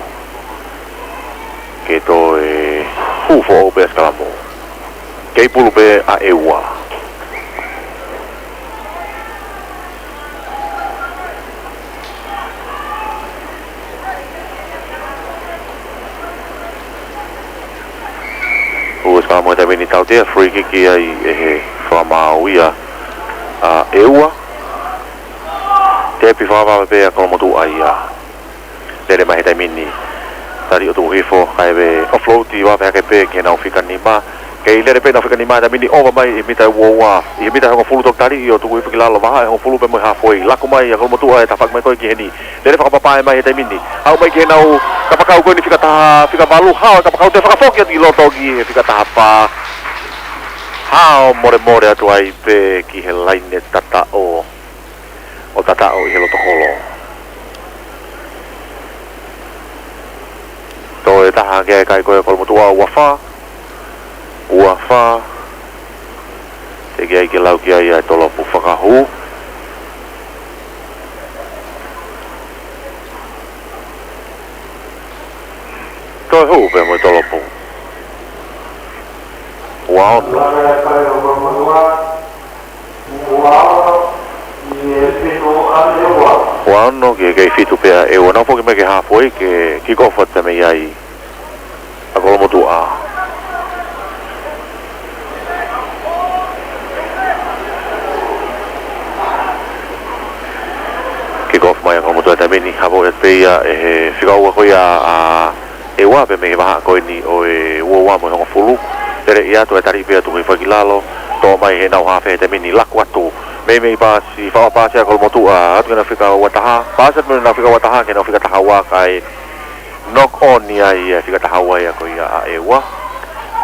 Ke toe hū foʻou pē e sikalamo. Kei pulu pē ʻa ʻEua. Hū e sikalamo he taimi ni, tautea, free kick ai ʻe he fakamaau ia ʻa ʻEua. Tepi fakavave pē ʻa Kolomotuʻa ia. Lele mai he taimi ni. Tali ʻo tuku hifo, kae offload ʻi vave hake pē ki heʻenau fika nima. Kei lele pē ʻenau fika nima he taimi ni, ʻova mai ʻi he mita ʻe ua ua. ʻI he mita ʻe hongofulu, toki taliʻi ʻo tuku hifo ki lalo, vahaʻa ʻe hongofulu pea mo e halfway. Laku mai ʻa Kolomotuʻa ʻo tafaʻaki mai ko ē ki heni. Lele fakapapaʻe mai he taimi ni. Aʻu mai ki heʻenau kapakau ko eni fika taha, fika valu, hao e kapakau, toe fakafoki atu ki loto ki he fika taha fā. Hao molemole atu ai pē ki he laine tataʻo. ʻO tataʻo ʻi he loto kolo. Toe taha ki he kai ko ē ʻa Kolomotuʻa, ua fā. Ua fā. Teʻeki ai ke lau ki ai ʻa e tolopu, fakahū. Toe hū pē mo e tolopu. Ua ono. Ua ono ki he kei fitu pē ʻa ʻEua. Nau foki mai ki he halfway ke kick off atu mei ai ʻa Kolomotuʻa. Kick off mai ʻa Kolomotuʻa he taimi ni, hafo atu pē ia ʻe he fika ua ko ia ʻa ʻEua pea mei he vahaʻa ko eni ʻo e ua ua mo e hongofulu. Lele atu ʻo tali pē ʻo tuku hifo ki lalo. Toʻo mai heʻenau haafe he taimi ni, laku atu. Meimei paasi, fakapaasi ʻa Kolomotuʻa atu ki heʻenau fika ua taha. Paasi atu mei heʻenau fika ua taha ki heʻenau fika taha ua, kae knock on ia ʻe he fika taha ua ia ko ia ʻa ʻEua.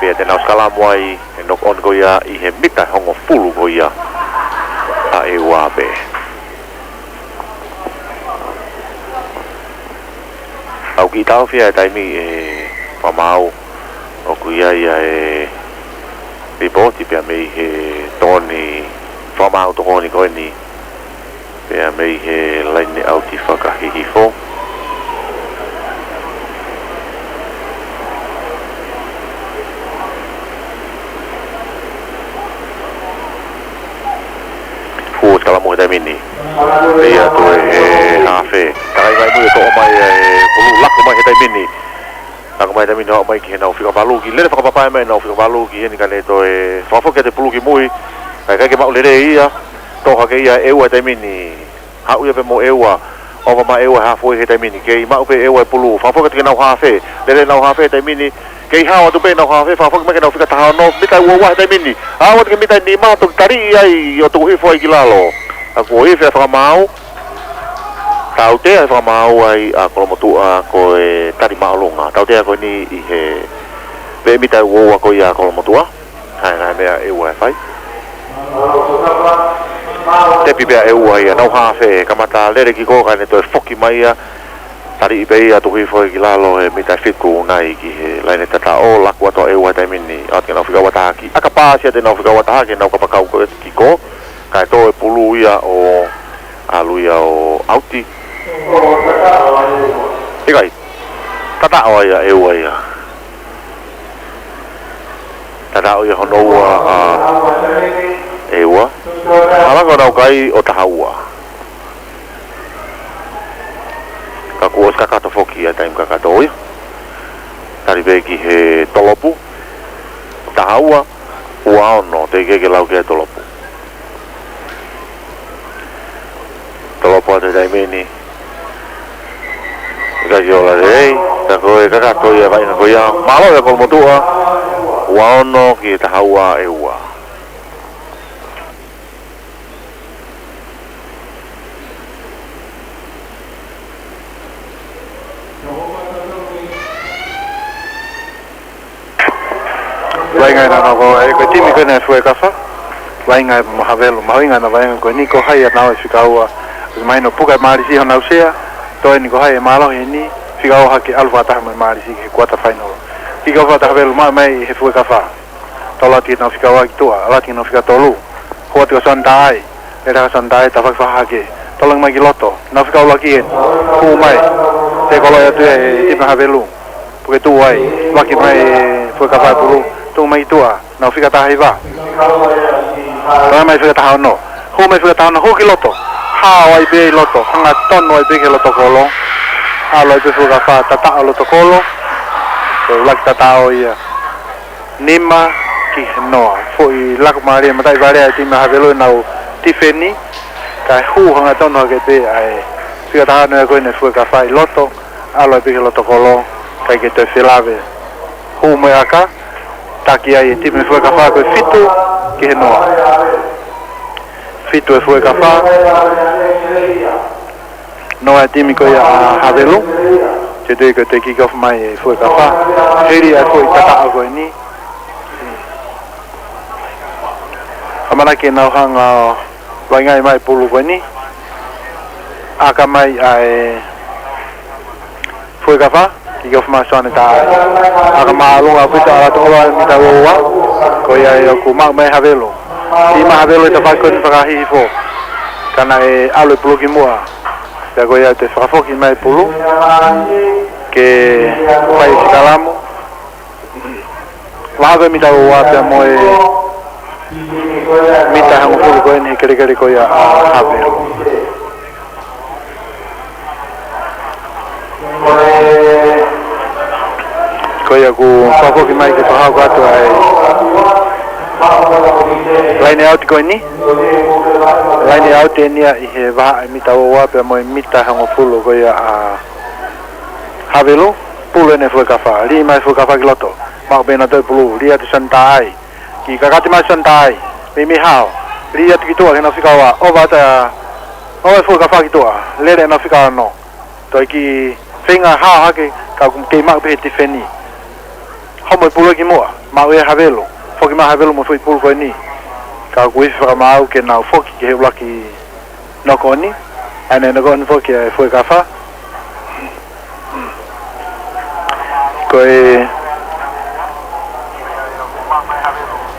Pea te nau sikalamo ai e knock on ko ia ʻi he mita ʻe hongofulu ko ia ʻa ʻEua pē. ʻOku kiʻi taʻofi ʻa e taimi ʻe he fakamaau, ʻoku ʻi ai ʻa e lipooti pea mei he tokoni, fakamaau tokoni ko eni, pea mei he laine ʻauti fakahihifo. Hū e sikalamo he taimi ni. Lele atu ʻe he haafe. Takai mai mui ʻo toʻo mai e pulu, laku mai he taimi ni. Laku mai he taimi ni, aʻu mai ki heʻenau fika valu, kei lele fakapapaʻe mai ʻenau fika valu ki heni, ka ne toe fakafoki atu e pulu ki mui. Kae ʻikai ke maʻu lelei ia. Toʻo hake ia ʻe ʻEua he taimi ni. Haʻu ia pē mo ʻEua. ʻOva mai ʻEua halfway he taimi ni. Kei maʻu pē ʻEua e pulu. Fakafoki atu ki heʻenau haafe. Lele ʻenau haafe he taimi ni. Kei hao atu pē ʻenau haafe. Fakafoki mai ki heʻenau fika taha ono. Mita ʻe ua ua he taimi ni. Hao atu ki he mita ʻe nima, toki taliʻi ai ʻo tuku hifo ai ki lalo. Ka kuo ifi e fakamaau. Tautea e fakamaau ai ʻa Kolomotuʻa ko e tali māʻolunga. Tautea ko eni ʻi he, pē mita ʻe ua ua ko ia ʻa Kolomotuʻa. Haʻu e ngaahi meʻa ʻa ʻEua ʻe fai. Tepi pē ʻa ʻEua ia, nau haafe, kamata lele kick off kae ne toe foki mai ia. Taliʻi pē ia ʻo tuku hifo ki lalo he mita ʻe fitu nai ki he laine tataʻo, laku atu ʻa ʻEua he taimi ni. Atu ki heʻenau fika ua taha, kiʻi ʻaka paasi atu ʻenau fika ua taha ki heʻenau kapakau ko ē kick off. Kae tō e pulu ia ʻo ʻalu ia ʻo ʻauti. ʻIkai. Tataʻo ia ʻa ʻEua ia. Tataʻo ia hono ua ʻa e ua. Ala ko nau kai ʻo taha ua. Ka kuo ʻosi kakato foki ʻa e taimi kakato ia. Tali pē ki he tolopu. Taha ua, ua ono, teʻeki ke lau ki he tolopu. Tolopu atu he taimi ni. ʻIkai ke ola lelei, ka ko e kakato ia vaʻinga ko ia. Mālō e Kolomotuʻa, ua ono ki he taha ua ʻe ua. Vaʻinga ena nō ko e, ko e timi ko ena ʻa Fuekafa. Vaʻinga ʻe mo Havelu, mahuʻinga ʻena vaʻinga ko eni, ko hai ʻa nau ʻe fika ua. Mahino puka ʻe Malisi honau sea, toe eni ko hai ʻe mālohi eni, fika ua hake ʻalu fakataha mo Malisi ki he quarter final. Kick off atu ʻa Havelu, maʻu mai ʻe Fuekafa. Tolo atu ki honau fika ua ki tuʻa, ʻalu atu ki honau fika tolu. Hū atu kia Sonitaʻai. Lele ʻa Sonitaʻai, tafaʻaki fakahahake. Tolongi mai ki loto. Nau fika ʻuluaki eni. Hū mai. Tekolo atu ʻe he timi Havelu. Puke tuʻu ai. Laki mai Fuekafa e pulu. Tuʻu mai ki tuʻa. Nau fika taha hiva. Tolongi mai fika taha ono. Hū mai fika taha ono. Hū ki loto. Hao ai pē ʻi loto. Hangatonu ai pē ki loto kolo. ʻAlu ai pē Fuekafa. Tataʻo loto kolo. Ko e ʻuluaki tataʻo ia. Nima ki he noa. Foʻi laku mālie mataʻi vale ʻa e timi Havelu ʻenau tifeni. Kae hū hangatonu hake pē ʻa e fika taha ono ia ko eni ʻa Fuekafa ʻi loto. ʻAlu ai pē ki loto kolo. ʻIkai ke toe felave. Hū mo e ʻaka. Taki ai e timi Fuekafa ko e fitu ki he noa. Fitu ʻe Fuekafa. Noa e timi ko ia ʻa Havelu. Te tui ko e kick off mai ʻe Fuekafa. Hili ʻa e foʻi tataʻo ko eni. ʻAmanaki nau hanga ʻo vaʻinga mai pulu ko eni. ʻAka mai ʻa e Fuekafa, kick off mai Sonitaʻai. ʻAka māʻolunga ʻaupito, ʻalu atu ʻo ʻola mita ua ua. Ko ia ʻoku maʻu mai Havelu. Timi Havelu ʻi he tafaʻaki ko eni fakahihifo. Ka naʻe ʻalu e pulu ki muʻa. Pea ko ia te fakafoki mai pulu. Ke fai e sikalamu. Vaha ko e mita ua ua pea mo e mita hongofulu ko eni he kelekele ko ia ʻa Havelu. Ko ia kuo fakafoki mai ke fakahoko atu ʻa e laine ʻauti ko eni. Laine ʻauti eni ia ʻi he vahaʻa e mita ua ua pea mo e mita hongofulu ko ia ʻa Havelu. Pulu eni ʻe Fuekafa. Lī mai Fuekafa ki loto. Maʻu pē ʻenautolu e pulu. Lī atu Sonitaʻai. Kiʻi kakati mai Sonitaʻai. Meimei hao. Lī atu ki tuʻa ki heʻenau fika ua. ʻOva atu ʻa, ʻova ʻe Fuekafa ki tuʻa. Lele ʻenau fika ono. Toe kiʻi feinga hao hake ka ʻoku kei maʻu pē he tifeni. Homo e pulu ki muʻa. Maʻu ʻe Havelu. Foki mai Havelu mo e foʻi pulu ko eni. Ka ʻoku ifi fakamaau ke nau foki ki he ʻuluaki knock on. ʻAi ʻena knock on foki ʻe Fuekafa. Ko e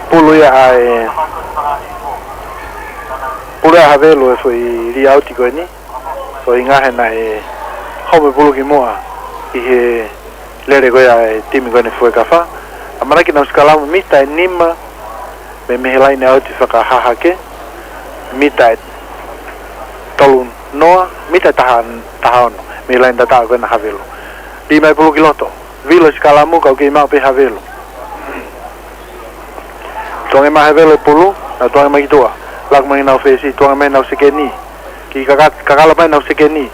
pulu ia ʻa e, pulu ia ʻa Havelu e foʻi lī ʻauti ko eni. Ko e ʻuhinga he naʻe homo e pulu ki muʻa ʻi he lele ko ia e timi ko eni Fuekafa. ʻAmanaki nau sikalamu mita ʻe nima mei, mei he laine ʻauti fakahahake, mita ʻe tolu noa, mita ʻe taha, taha ono, mei he laine tataʻo ko ena Havelu. Lī mai pulu ki loto, vilo sikalamu ka ʻoku kei maʻu pē Havelu. Tukuange mai Havelu e pulu, nau tukuange mai ki tuʻa, laku mai ʻenau fesi, tukuange mai ʻenau sekeni, kiʻi kaka-, kakala mai ʻenau sekeni,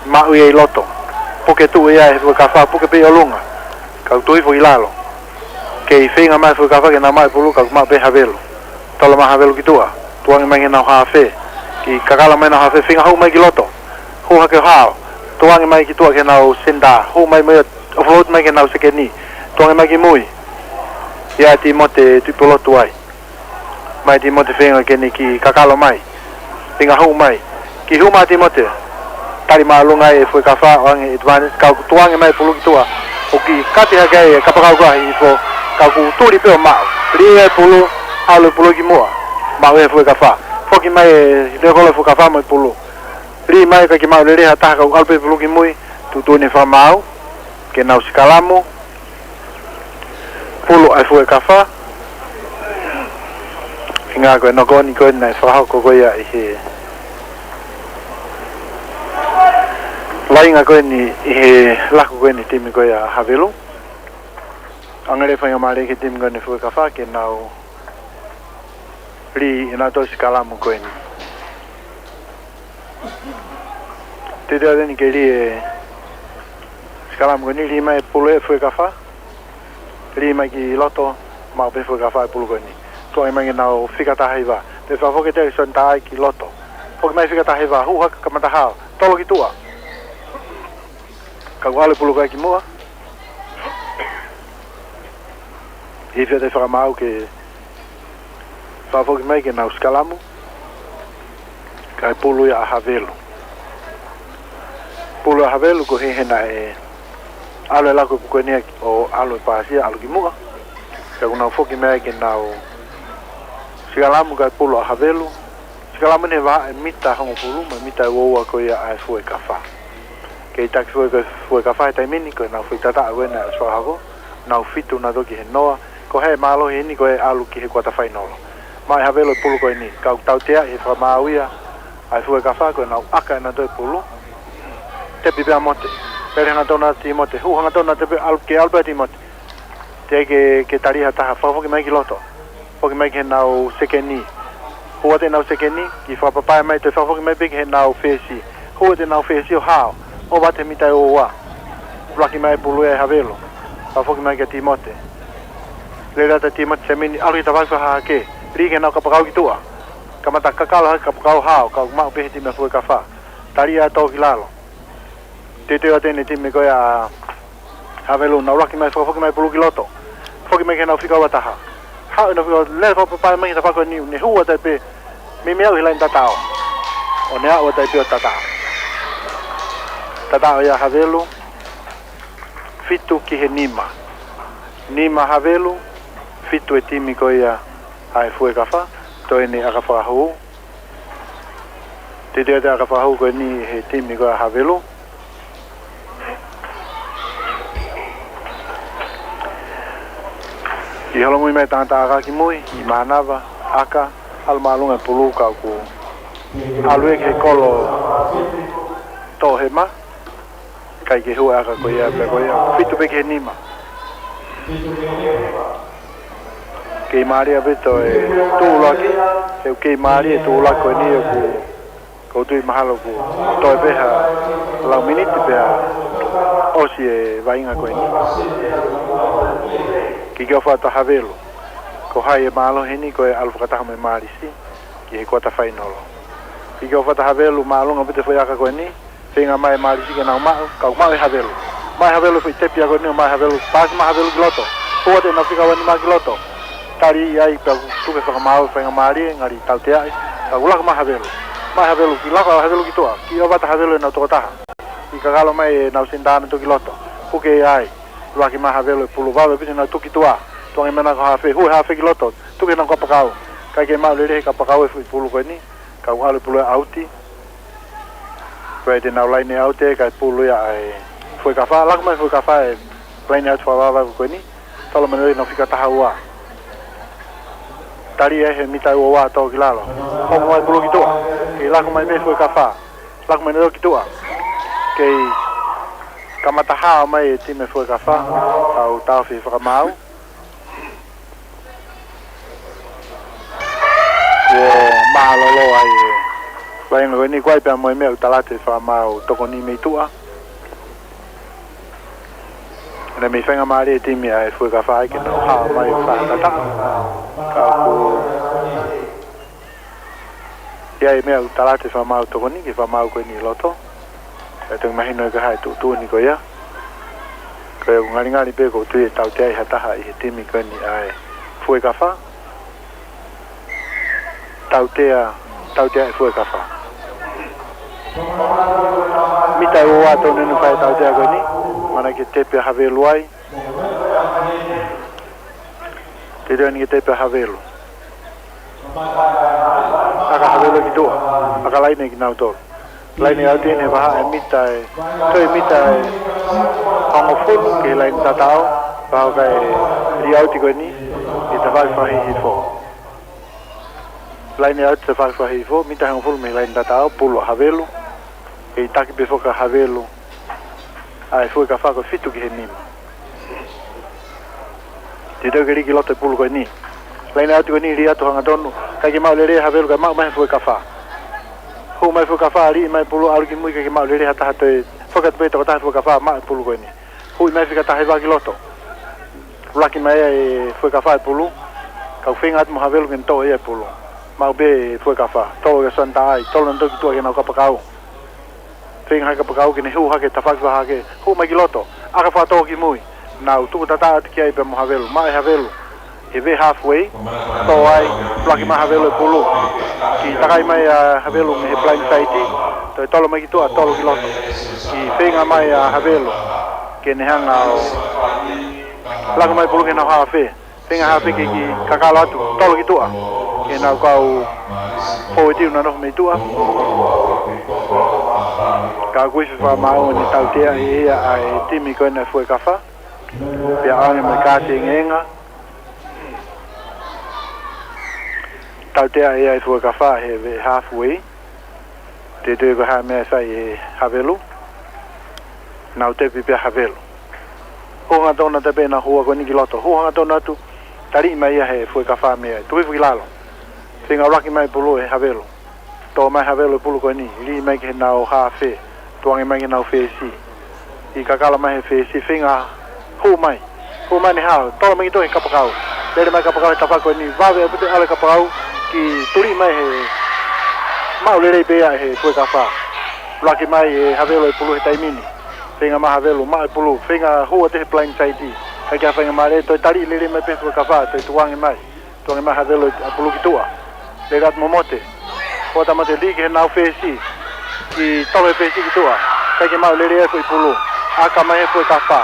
maʻu ia ʻi loto, puke tuʻu ia ʻe Fuekafa, puke pē ʻi ʻolunga, ka ʻoku tuʻu hifo ʻi lalo. Kei feinga mai Fuekafa ke nau maʻu e pulu ka ʻoku maʻu pē Havelu. Tolo mai Havelu ki tuʻa. Tukuange mai ki heʻenau hafe. Kiʻi kakala mai ʻenau hafe feinga hū mai ki loto. Hū hake ʻo hao. Tukuange mai ki tuʻa ki heʻenau senitā. Hū mai mo ia offload mai ki heʻenau sekeni. Tukuange mai ki mui. ʻIa Timote Tuʻipulotu ai. Mai Timote feinga ke ne kiʻi kakala mai. Feinga hū mai. Kiʻi hū mai Timote. Tali māʻolunga ai ʻe Fuekafa ʻo ʻoange advantage ka ʻoku tukuange mai pulu ki tuʻa. ʻOku kiʻi kati hake ai e kapakau ko ē ʻa Hihifo. Ka ʻoku tuli pē ʻo maʻu. Lī e pulu, ʻalu e pulu ki muʻa. Maʻu ʻe Fuekafa. Foki mai e lekola Fuekafa mo e pulu. Lī mai ka ʻoku kei maʻu lelei ha taha ka ʻoku ʻalu pē pulu ki mui. Tuʻutuʻuni fakamaau. Ke nau sikalamu. Pulu ʻa e Fuekafa. Ngā ko e noko ni ko ē naʻe fakahoko ko ia ʻi he lainga ko eni ʻi he laku ko eni timi ko ia Havelu. Angale faingamālie ki he timi ko eni Fuekafa ke nau lī ʻenau toe sikalamu ko eni. Titio eni ke lī e sikalamu ko eni, lī mai e pulu ʻe Fuekafa. Lī mai ki loto, maʻu pē Fuekafa e pulu ko eni. Tuʻu mai ke nau fika taha hiva. Pea fakafoki atu e soni taʻai ki loto. Foki mai fika taha hiva, hū hake kamata hao. Tolo ki tuʻa. Ka ʻoku ʻalu e pulu ko ē ki muʻa. ʻI he fiate fakamaau ke fakafoki mai ke nau sikalamu. Kae pulu ia ʻa Havelu. Pulu ʻa Havelu ko e hē hena e ʻalu e laku e pulu ko eni ʻo ʻalu e pāsia, ʻalu ki muʻa. Ka ʻoku nau foki mai ke nau sikalamu kae pulu ʻa Havelu. Sikalamu ni he vahaʻa e mita hongofulu mo e mita ʻe uaua ko ia ʻa e Fuekafa. Kei taki foʻi ko e Fuekafa he taimi ni ko ʻenau foʻi tataʻo ko ē naʻe ʻosi fakahoko, nau fitu nautolu ki he noa, ko e mālohi eni ko e ʻalu ki he kuata fainolo. Maʻu ʻe Havelu e pulu ko eni, ka ʻoku tautea ʻi he fakamaau ia ʻa e Fuekafa ko ʻenau ʻaka ʻenau toe pulu. Tepi pē ʻa Mote. Pele hangatonu ʻa Timote, hū hangatonu ʻa Tepi, ʻalu ke ʻalu pē ʻa Timote. Teʻeki ke, ke tali ha taha, fakafoki mai ki loto. Foki mai ki heʻenau sekeni. Hū atu ʻenau sekeni, kiʻi fakapapae mai, toe fakafoki mai pē ki heʻenau fesi. Hū atu ʻenau fesi ʻo hao. ʻOku ʻi he mita ʻe uaua. Laki mai e pulu ʻe Havelu. Fakafoki mai kia Timote. Lele atu ʻa Timote Semini, ʻalu ki tafaʻaki fakahahake. Lī ki heʻenau kapakau ki tuʻa. Kamata kakalo hake kapakau, hao, ka ʻoku maʻu pē he timi ʻa Fuekafa. Tali ʻa e tō ki lalo. Teuteu atu eni e timi ko ia ʻa Havelu, nau laki mai, fakafoki mai pulu ki loto. Foki mai ki heʻenau fika ua taha. Haʻu ʻenau fika ua, lele fakapapae mai ki tafaʻaki ʻo e niu, ne hū atu ai pē. Meimei aʻu he laini tataʻo. ʻO ne aʻu atu ai pē ʻo tataʻo. Tataʻo ia ʻa Havelu. Fitu ki he nima. Nima Havelu, fitu e timi ko ia ʻa e Fuekafa, toe ʻene ʻaka fakahū. Titio atu e ʻaka fakahū ko eni he timi ko ia ʻa Havelu. ʻI holomui mai tangata ʻaka ki mui, ʻi mānava, ʻaka, ʻalu māʻolunga e pulu ka ʻoku ʻalu ia ki he kolo toʻohema. ʻIkai ke hū e ʻaka ko ia, pea ko ia, fitu pē ki he nima. Kei mālie pē toe tuʻu ʻuluaki, he ʻoku kei mālie e tuʻu ʻuluaki ko eni ʻoku, ʻoku ou tui mahalo kuo toe pē ha lau miniti pea ʻosi e vaʻinga ko eni. Kiʻi ʻofa atu ʻa Havelu. Ko hai e mālohi eni ko e ʻalu fakataha mo e Malisi ki he kuata fainolo. Kiʻi ʻofa atu ʻa Havelu, māʻolunga pē e foʻi ʻaka ko eni. Feinga mai e Malisi ke nau maʻu, ka ʻoku maʻu ʻe Havelu. Maʻu ʻe Havelu e foʻi tepi ʻa ko eni, maʻu ʻe Havelu, paasi mai ʻa Havelu ki loto. Hū atu ʻenau fika ua nima ki loto. Tali ai pea ʻoku tuku e fakamaau, faingamālie, ngali tauteaʻi, ka ʻoku laka mai ʻa Havelu. Maʻu ʻe Havelu, kiʻi laka ʻa Havelu ki tuʻa, kiʻi ʻofa atu ʻa Havelu ʻenau tokotaha. Kiʻi kakalo mai ʻenau senitā nautolu ki loto. Puke ai, laki mai ʻa Havelu e pulu, vave pē ʻenau tuki tuʻa. Tuʻunga mena ko e hafe, hū e hafe ki loto, tuku ʻenau kapakau. ʻIkai ke maʻu lelei he kapakau e foʻi pulu ko eni, ka ʻoku ʻalu e pulu ia ʻauti. Pea te nau laine ʻauti kae pulu ia ʻa e Fuekafa, laka mai Fuekafa e laine ʻauti fakavavevave ko eni, tolo mena ʻenau fika taha ua. Tali ia he mita ʻe uaua tō ki lalo. Hoko mai pulu ki tuʻa, kei laka mai mei Fuekafa, laka mai nautolu ki tuʻa. Kei kamata hao mai e timi Fuekafa, ʻoku taʻofi e fakamaau. Kuo mālōlō ai e vaʻinga ko eni, kuo ʻi ai pē mo e meʻa ʻoku tala atu e fakamaau tokoni mei tuʻa. Naʻe meimei faingamālie e timi ʻa e Fuekafa ke nau hao mai ʻo fakatataʻo. Ka ʻoku ʻi ai e meʻa ʻoku tala atu e fakamaau tokoni ki he fakamaau ko eni ʻi loto. ʻE toki mahino ʻe ke hā e tuʻutuʻuni ko ia. Ko ia ʻoku ngalingali pē ʻoku ou tui ʻe tauteaʻi ha taha ʻi he timi ko eni ʻa e Fuekafa. Tautea, tautea e Fuekafa. Mita ʻe uaua tonu ʻenau fai tautea ko eni. Mana ke tepi ʻa Havelu ai. Te teu eni ke tepi ʻa Havelu. ʻAka Havelu ki tuʻa. ʻAka laine kinautolu. Laine ʻauti eni he vahaʻa e mita ʻe, toe mita ʻe hongofulu ki he laine tataʻo. Pea ʻoku ʻi ai e lī ʻauti ko eni, ʻi he tafaʻaki fakahihifo. Laine ʻaʻau ʻe taha fā hifo, mita hongofulu mei he laine tatau, pulu ʻa Havelu. Kei taki pē foki ʻa Havelu ʻa e Fuekafa ko e fitu ki he nima. Teuteu ke lī ki loto e pulu ko eni. Laine ʻaʻau ko eni, lī atu hangatonu, ʻikai ke maʻu lelei ʻa Havelu, kae maʻu mai ʻe he Fuekafa. Hū mai Fuekafa, liʻi mai pulu, ʻalu ki mui, ʻikai ke maʻu lelei ha taha, toe foki atu pē tokotaha Fuekafa, maʻu e pulu ko eni. Huʻi mai fika taha hiva ki loto. Laki mai ʻe Fuekafa e pulu. Kau feinga atu mo Havelu ke ne toʻo ia e pulu. Maʻu pē ʻe Fuekafa. Tolo kia Suanitaʻai. Tolo nautolu ki tuʻa ki heʻenau kapakau. Feinga hake kapakau ke ne hū hake, tafaʻaki hake. Hū mai ki loto. ʻAka fakatō ki mui. Nau tuku tataʻa atu ki ai pea mo Havelu. Maʻu ʻe Havelu he veʻe halfway. Tō ai, laki mai Havelu e pulu. Kiʻi takai mai ʻa Havelu mei he blind side. Toe tolo mai ki tuʻa, tolo ki loto. Kiʻi feinga mai ʻa Havelu ke ne hanga ʻo laki mai pulu ki heʻenau hafe. Feinga hafe ke kiʻi kakalo atu, tolo ki tuʻa. Ke nau kau fōueti ʻoku nau nofo mei tuʻa. Ka ʻoku ʻi ai e fakamāu ʻoku ne tautea ʻe ia ʻa e timi ko ena Fuekafa. Pea ʻoange mai kaati engeenga. Tautea ʻe ia e Fuekafa he veʻe halfway. Teuteu ko e hā e meʻa ʻe fai ʻe Havelu. Nau tepi pē ʻa Havelu. Hū hangatonu atu pē ʻenau hua ko eni ki loto. Hū hangatonu atu, taliʻi mai ia ʻe he Fuekafa mei ai. Tuku hifo ki lalo. Feinga laki mai pulu ʻe Havelu. Tō mai Havelu e pulu ko eni, lī mai ki heʻenau hafe, tukuange mai ki heʻenau fesi. Kiʻi kakalo mai he fesi, feinga hū mai. Hū mai ʻene hao, tolo mai ki tuʻa he kapakau. Lele mai kapakau he tafaʻaki ko eni, vave ʻaupito e ʻalu e kapakau, kiʻi tuliʻi mai he maʻu lelei pē ia ʻe he Fuekafa. Laki mai ʻe Havelu e pulu he taimi ni. Feinga mai Havelu, maʻu e pulu, feinga hū atu he blind side. ʻIkai ke ʻi ai ha faingamālie, toe taliʻi lelei mai pē Fuekafa, toe tukuange mai. Tukuange mai Havelu e pulu ki tuʻa. Lele atu mo Mote. Hota Mote lī ki heʻenau fesi. Kiʻi tolo he fesi ki tuʻa. ʻIkai ke maʻu lelei e foʻi pulu. ʻAka mai ʻe he Fuekafa.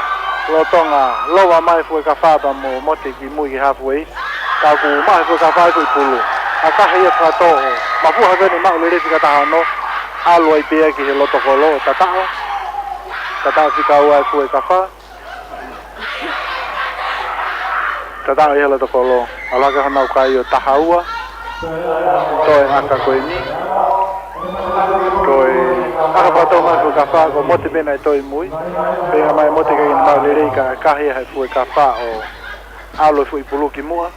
Lolotonga lova mai e Fuekafa pea mo Mote ki mui ki halfway. Ka ʻoku maʻu ʻe he Fuekafa e foʻi pulu. ʻAkahi ia fakatō. Mafua hake ʻene maʻu lelei fika taha ono. ʻAlu ai pē ia ki he loto kolo ʻo tataʻo. Tataʻo fika ua e Fuekafa. Tataʻo ia he loto kolo. ʻAlu hake honau kai ʻo taha ua. Toe ʻaka ko eni. Ko e ʻaka fakatō mai Fuekafa, ko Mote pē naʻe toe ʻi mui. Feinga mai Mote ke ne maʻu lelei ka ʻakahi ʻe he Fuekafa ʻo ʻalu e foʻi pulu ki muʻa.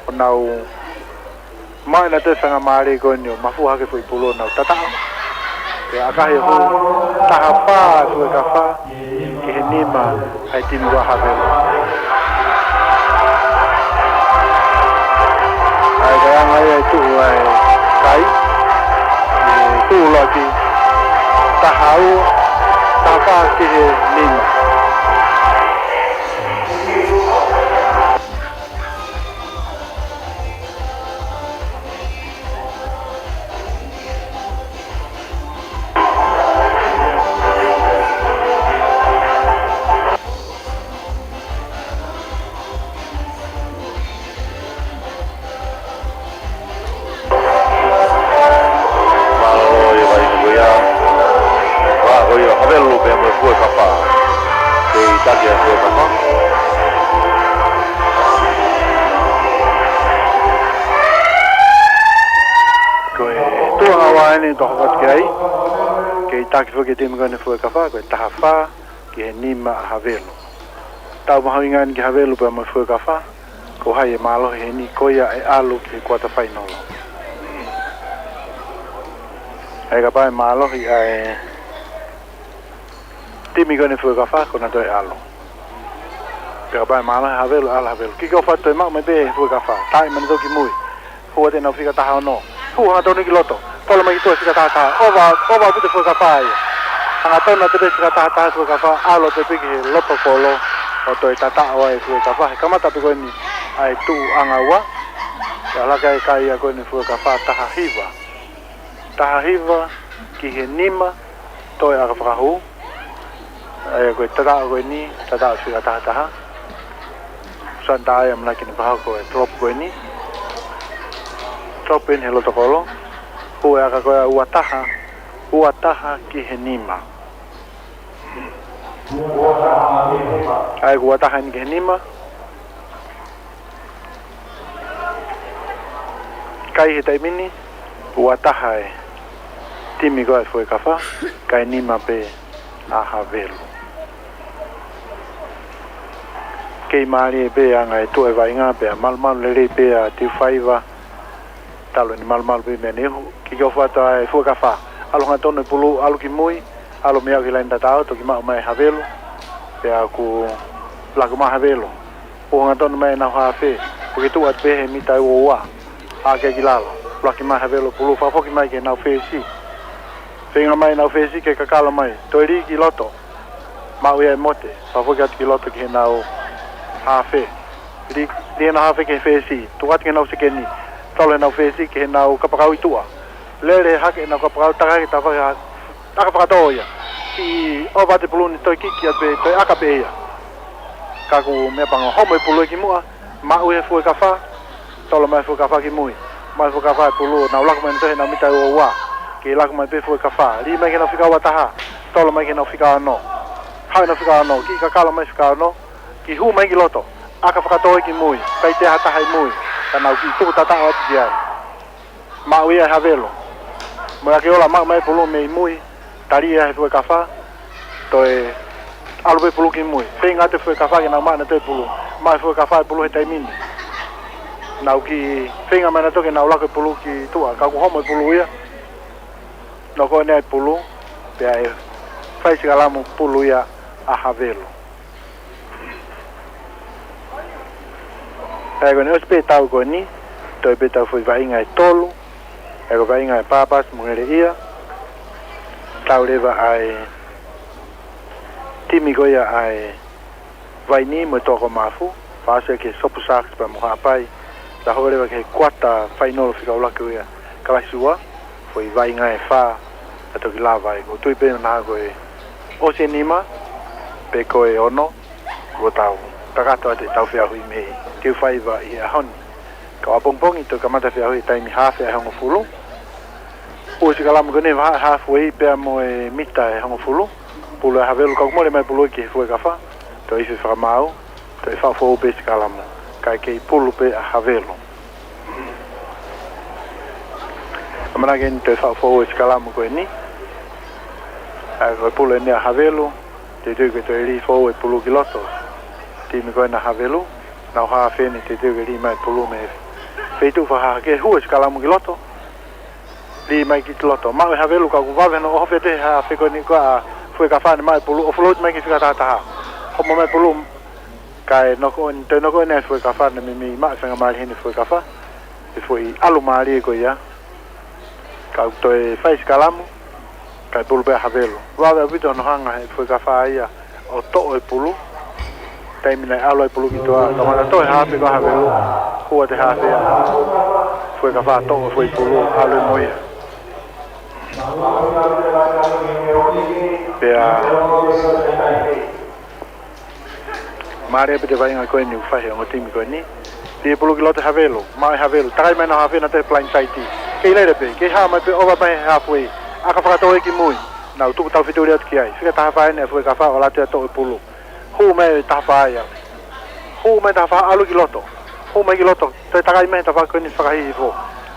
ʻO nau maʻu ʻenau toe faingamālie ko eni ʻo mafua hake foʻi pulu ʻo nau tataʻo. Pea ʻakahi hū taha fā Fuekafa ki he nima ʻa e timi ko Havelu. ʻA ia ko e anga ia e tuʻu ʻa e kai. ʻE tuʻu laki taha ua, taha fā ki he nima. Mālō e vai ko ia. Vā ko ia Havelu pea mo e Fuekafa. Kei taki e Fuekafa. Ko e tuʻunga ua eni ʻoku tau hoko atu ki ai. Kei taki foki e timi ko eni Fuekafa, ko e taha fā ki he nima ʻa Havelu. Tau mahuʻinga eni ki Havelu pea mo e Fuekafa. Ko hai ʻe mālohi heni, ko ia ʻe ʻalu ki he quarter final. ʻA ia kapau ʻe mālohi ʻa e timi ko eni Fuekafa, ko nautolu ʻe ʻalu. Pea kapau ʻe mālohi Havelu, ʻalu Havelu. Kick off atu ʻe maʻu mai pē Fuekafa. Taaʻi mai nautolu ki mui. Hū atu ʻenau fika taha ono. Hū hangatonu ki loto. Tolo mai ki tuʻa fika taha taha. Ova, ova ʻaupito Fuekafa ia. Hangatonu atu pē fika taha taha Fuekafa. ʻAlu atu pē ki he loto kolo. ʻO toe tataʻo ai Fuekafa. He kamata pē ko eni ʻa e tuʻunga ua. Pea laka e kai ia ko eni Fuekafa taha hiva. Taha hiva ki he nima. Toe ʻaka fakahū. ʻA ia ko e tataʻo ko eni, tataʻo fika taha taha. Suanitaʻai ʻamanaki ke ne fakahoko e drop ko eni. Drop eni he loto kolo. Hū e ʻaka ko ia ua taha, ua taha ki he nima. ʻA ia ko e ua taha eni ki he nima. Ai he taimi ni, ua taha e timi ko ē Fuekafa, kae nima pē ʻa Havelu. Kei mālie pē anga e tuʻu e vaʻinga pea malumalu lelei pē ʻa Tiufaiva, talu ʻene malumalu pē mei ʻaneuhu, kiʻi ʻofa atu ʻa e Fuekafa. ʻAlu hangatonu e pulu, ʻalu ki mui, ʻalu mei ai ki he laine tataʻo, toki maʻu mai Havelu, pea kuo laku mai Havelu. ʻOku hangatonu mai ʻenau hafe, puke tuʻu atu pē he mita ua ua. Hake ki lalo, laki mai Havelu pulu, fakafoki mai ki heʻenau fesi. Feinga mai ʻenau fesi ke kakalo mai, toe lī ki loto. Maʻu ia ʻe Mote, fakafoki atu ki loto ki heʻenau hafe. Lī, lī ʻenau hafe ki he fesi, tuku atu ki heʻenau sekeni. Tolo ʻenau fesi ki heʻenau kapakau ʻi tuʻa. Lele hake ʻenau kapakau, taka hake tafaʻaki ʻaka fakatō ia. Kiʻi ʻova atu e pulu ni, toe kiki atu pē, toe ʻaka pē ia. Ka ko e meʻa pango, homo e pulu ki muʻa, maʻu ʻe Fuekafa, tolo mai Fuekafa ki mui. Maʻu ʻe Fuekafa e pulu, nau laku mai ʻenau toe heʻenau mita ua ua. Ke laku mai pē Fuekafa, lī mai ki heʻenau fika ua taha, tolo mai ki heʻenau fika ono. Haʻu ʻenau fika ono, kiʻi kakalo mai fika ono, kiʻi hū mai ki loto, ʻaka fakatō ki mui, kai te ha taha ʻi mui, ka nau kiʻi tuku tataʻo atu ki ai. Maʻu ia ʻe Havelu. Mo ia ke ola maʻu mai pulu mei mui, tali ia he Fuekafa, toe ʻalu pē pulu ki mui. Feinga atu e Fuekafa ke nau maʻu ʻenau toe pulu. Maʻu ʻe Fuekafa e pulu he taimi ni. Nau kiʻi feinga mai ʻenau toe ke nau laku e pulu ki tuʻa. Ka kuo homo e pulu ia. Noko ʻene ai pulu, pea ʻe fai sikalamu pulu ia ʻa Havelu. ʻA ia ko ʻene ʻosi pē tau ko eni, toe pē tau foʻi vaʻinga ʻe tolu, ʻa ia ko e vaʻinga ʻa Papasi mo Ngeleʻia, tau leva ʻa e timi ko ia ʻa e Vaini mo e Toʻa ko Mafu, fakaʻosi ki he Sopu Sharks pea mo Haʻapai, tau leva ki he kuata fainolo fika ʻuluaki ia, kalasi ua, foʻi vaʻinga ʻe fā, ka toki lava ai. ʻOku ou tui pē naʻa ko e ʻosi e nima, pe ko e ono, kuo tau kakato atu ʻetau feʻauhi mei Tiufaiva ʻi he ʻaho ni. Ka ʻapongipongi toe kamata feʻauhi taimi hafe ʻe hongofulu. ʻUa sikalamu ko eni vahaʻa hafu ʻe pea mo e mita ʻe hongofulu. Pulu ʻe Havelu ka ʻoku mole mai pulu ki he Fuekafa. Toe ifi fakamaau, toe faʻu foʻou pē sikalamu. Kae kei pulu pē ʻa Havelu. ʻAmanaki eni toe faʻu foʻou e sikalamu ko eni. ʻA ia ko e pulu eni ʻa Havelu, teuteu ke toe lī foʻou e pulu ki loto. Timi ko ena ʻa Havelu, nau hafe eni teuteu ke lī mai pulu mei he feituʻu fakahahake, hū e sikalamu ki loto. Lī mai ki loto. Maʻu ʻe Havelu ka ʻoku vave hono ʻohofi atu he hafe ko eni ko ē ʻa Fuekafa ne maʻu e pulu, ʻo float mai ki he fika taha taha. Homo mai pulu, kae noko eni, toe noko eni ʻa e Fuekafa ne meimei maʻu e faingamālie heni Fuekafa. He foʻi ʻalu mālie ko ia. Ka ʻoku toe fai sikalamu, kae pulu pē ʻa Havelu. Vave ʻaupito hono hanga he Fuekafa ia ʻo toʻo e pulu. Taimi naʻe ʻalu ai pulu ki tuʻa, kamata toe hafe ko ē ʻa Havelu. Hū atu e hafe ʻa Fuekafa toʻo e foʻi pulu, ʻalu mo ia. Pea mālie pē ʻa e vaʻinga ko eni ʻoku fai he ongo timi ko eni. Lī e pulu ki loto ʻe Havelu, maʻu ʻe Havelu, takai mai ʻenau hafe naʻe toe blindside. Kei lele pē, kei hā mai pē ʻova mai he halfway. ʻAka fakatō ia ki mui. Nau tuku taufetuli atu ki ai. Fika taha fā eni ʻa Fuekafa ʻo ʻalu atu ia ʻo toʻo e pulu. Hū mai e taha fā ia. Hū mai taha fā ʻalu ki loto. Hū mai ki loto. Toe takai mai he tafaʻaki ko eni fakahihifo.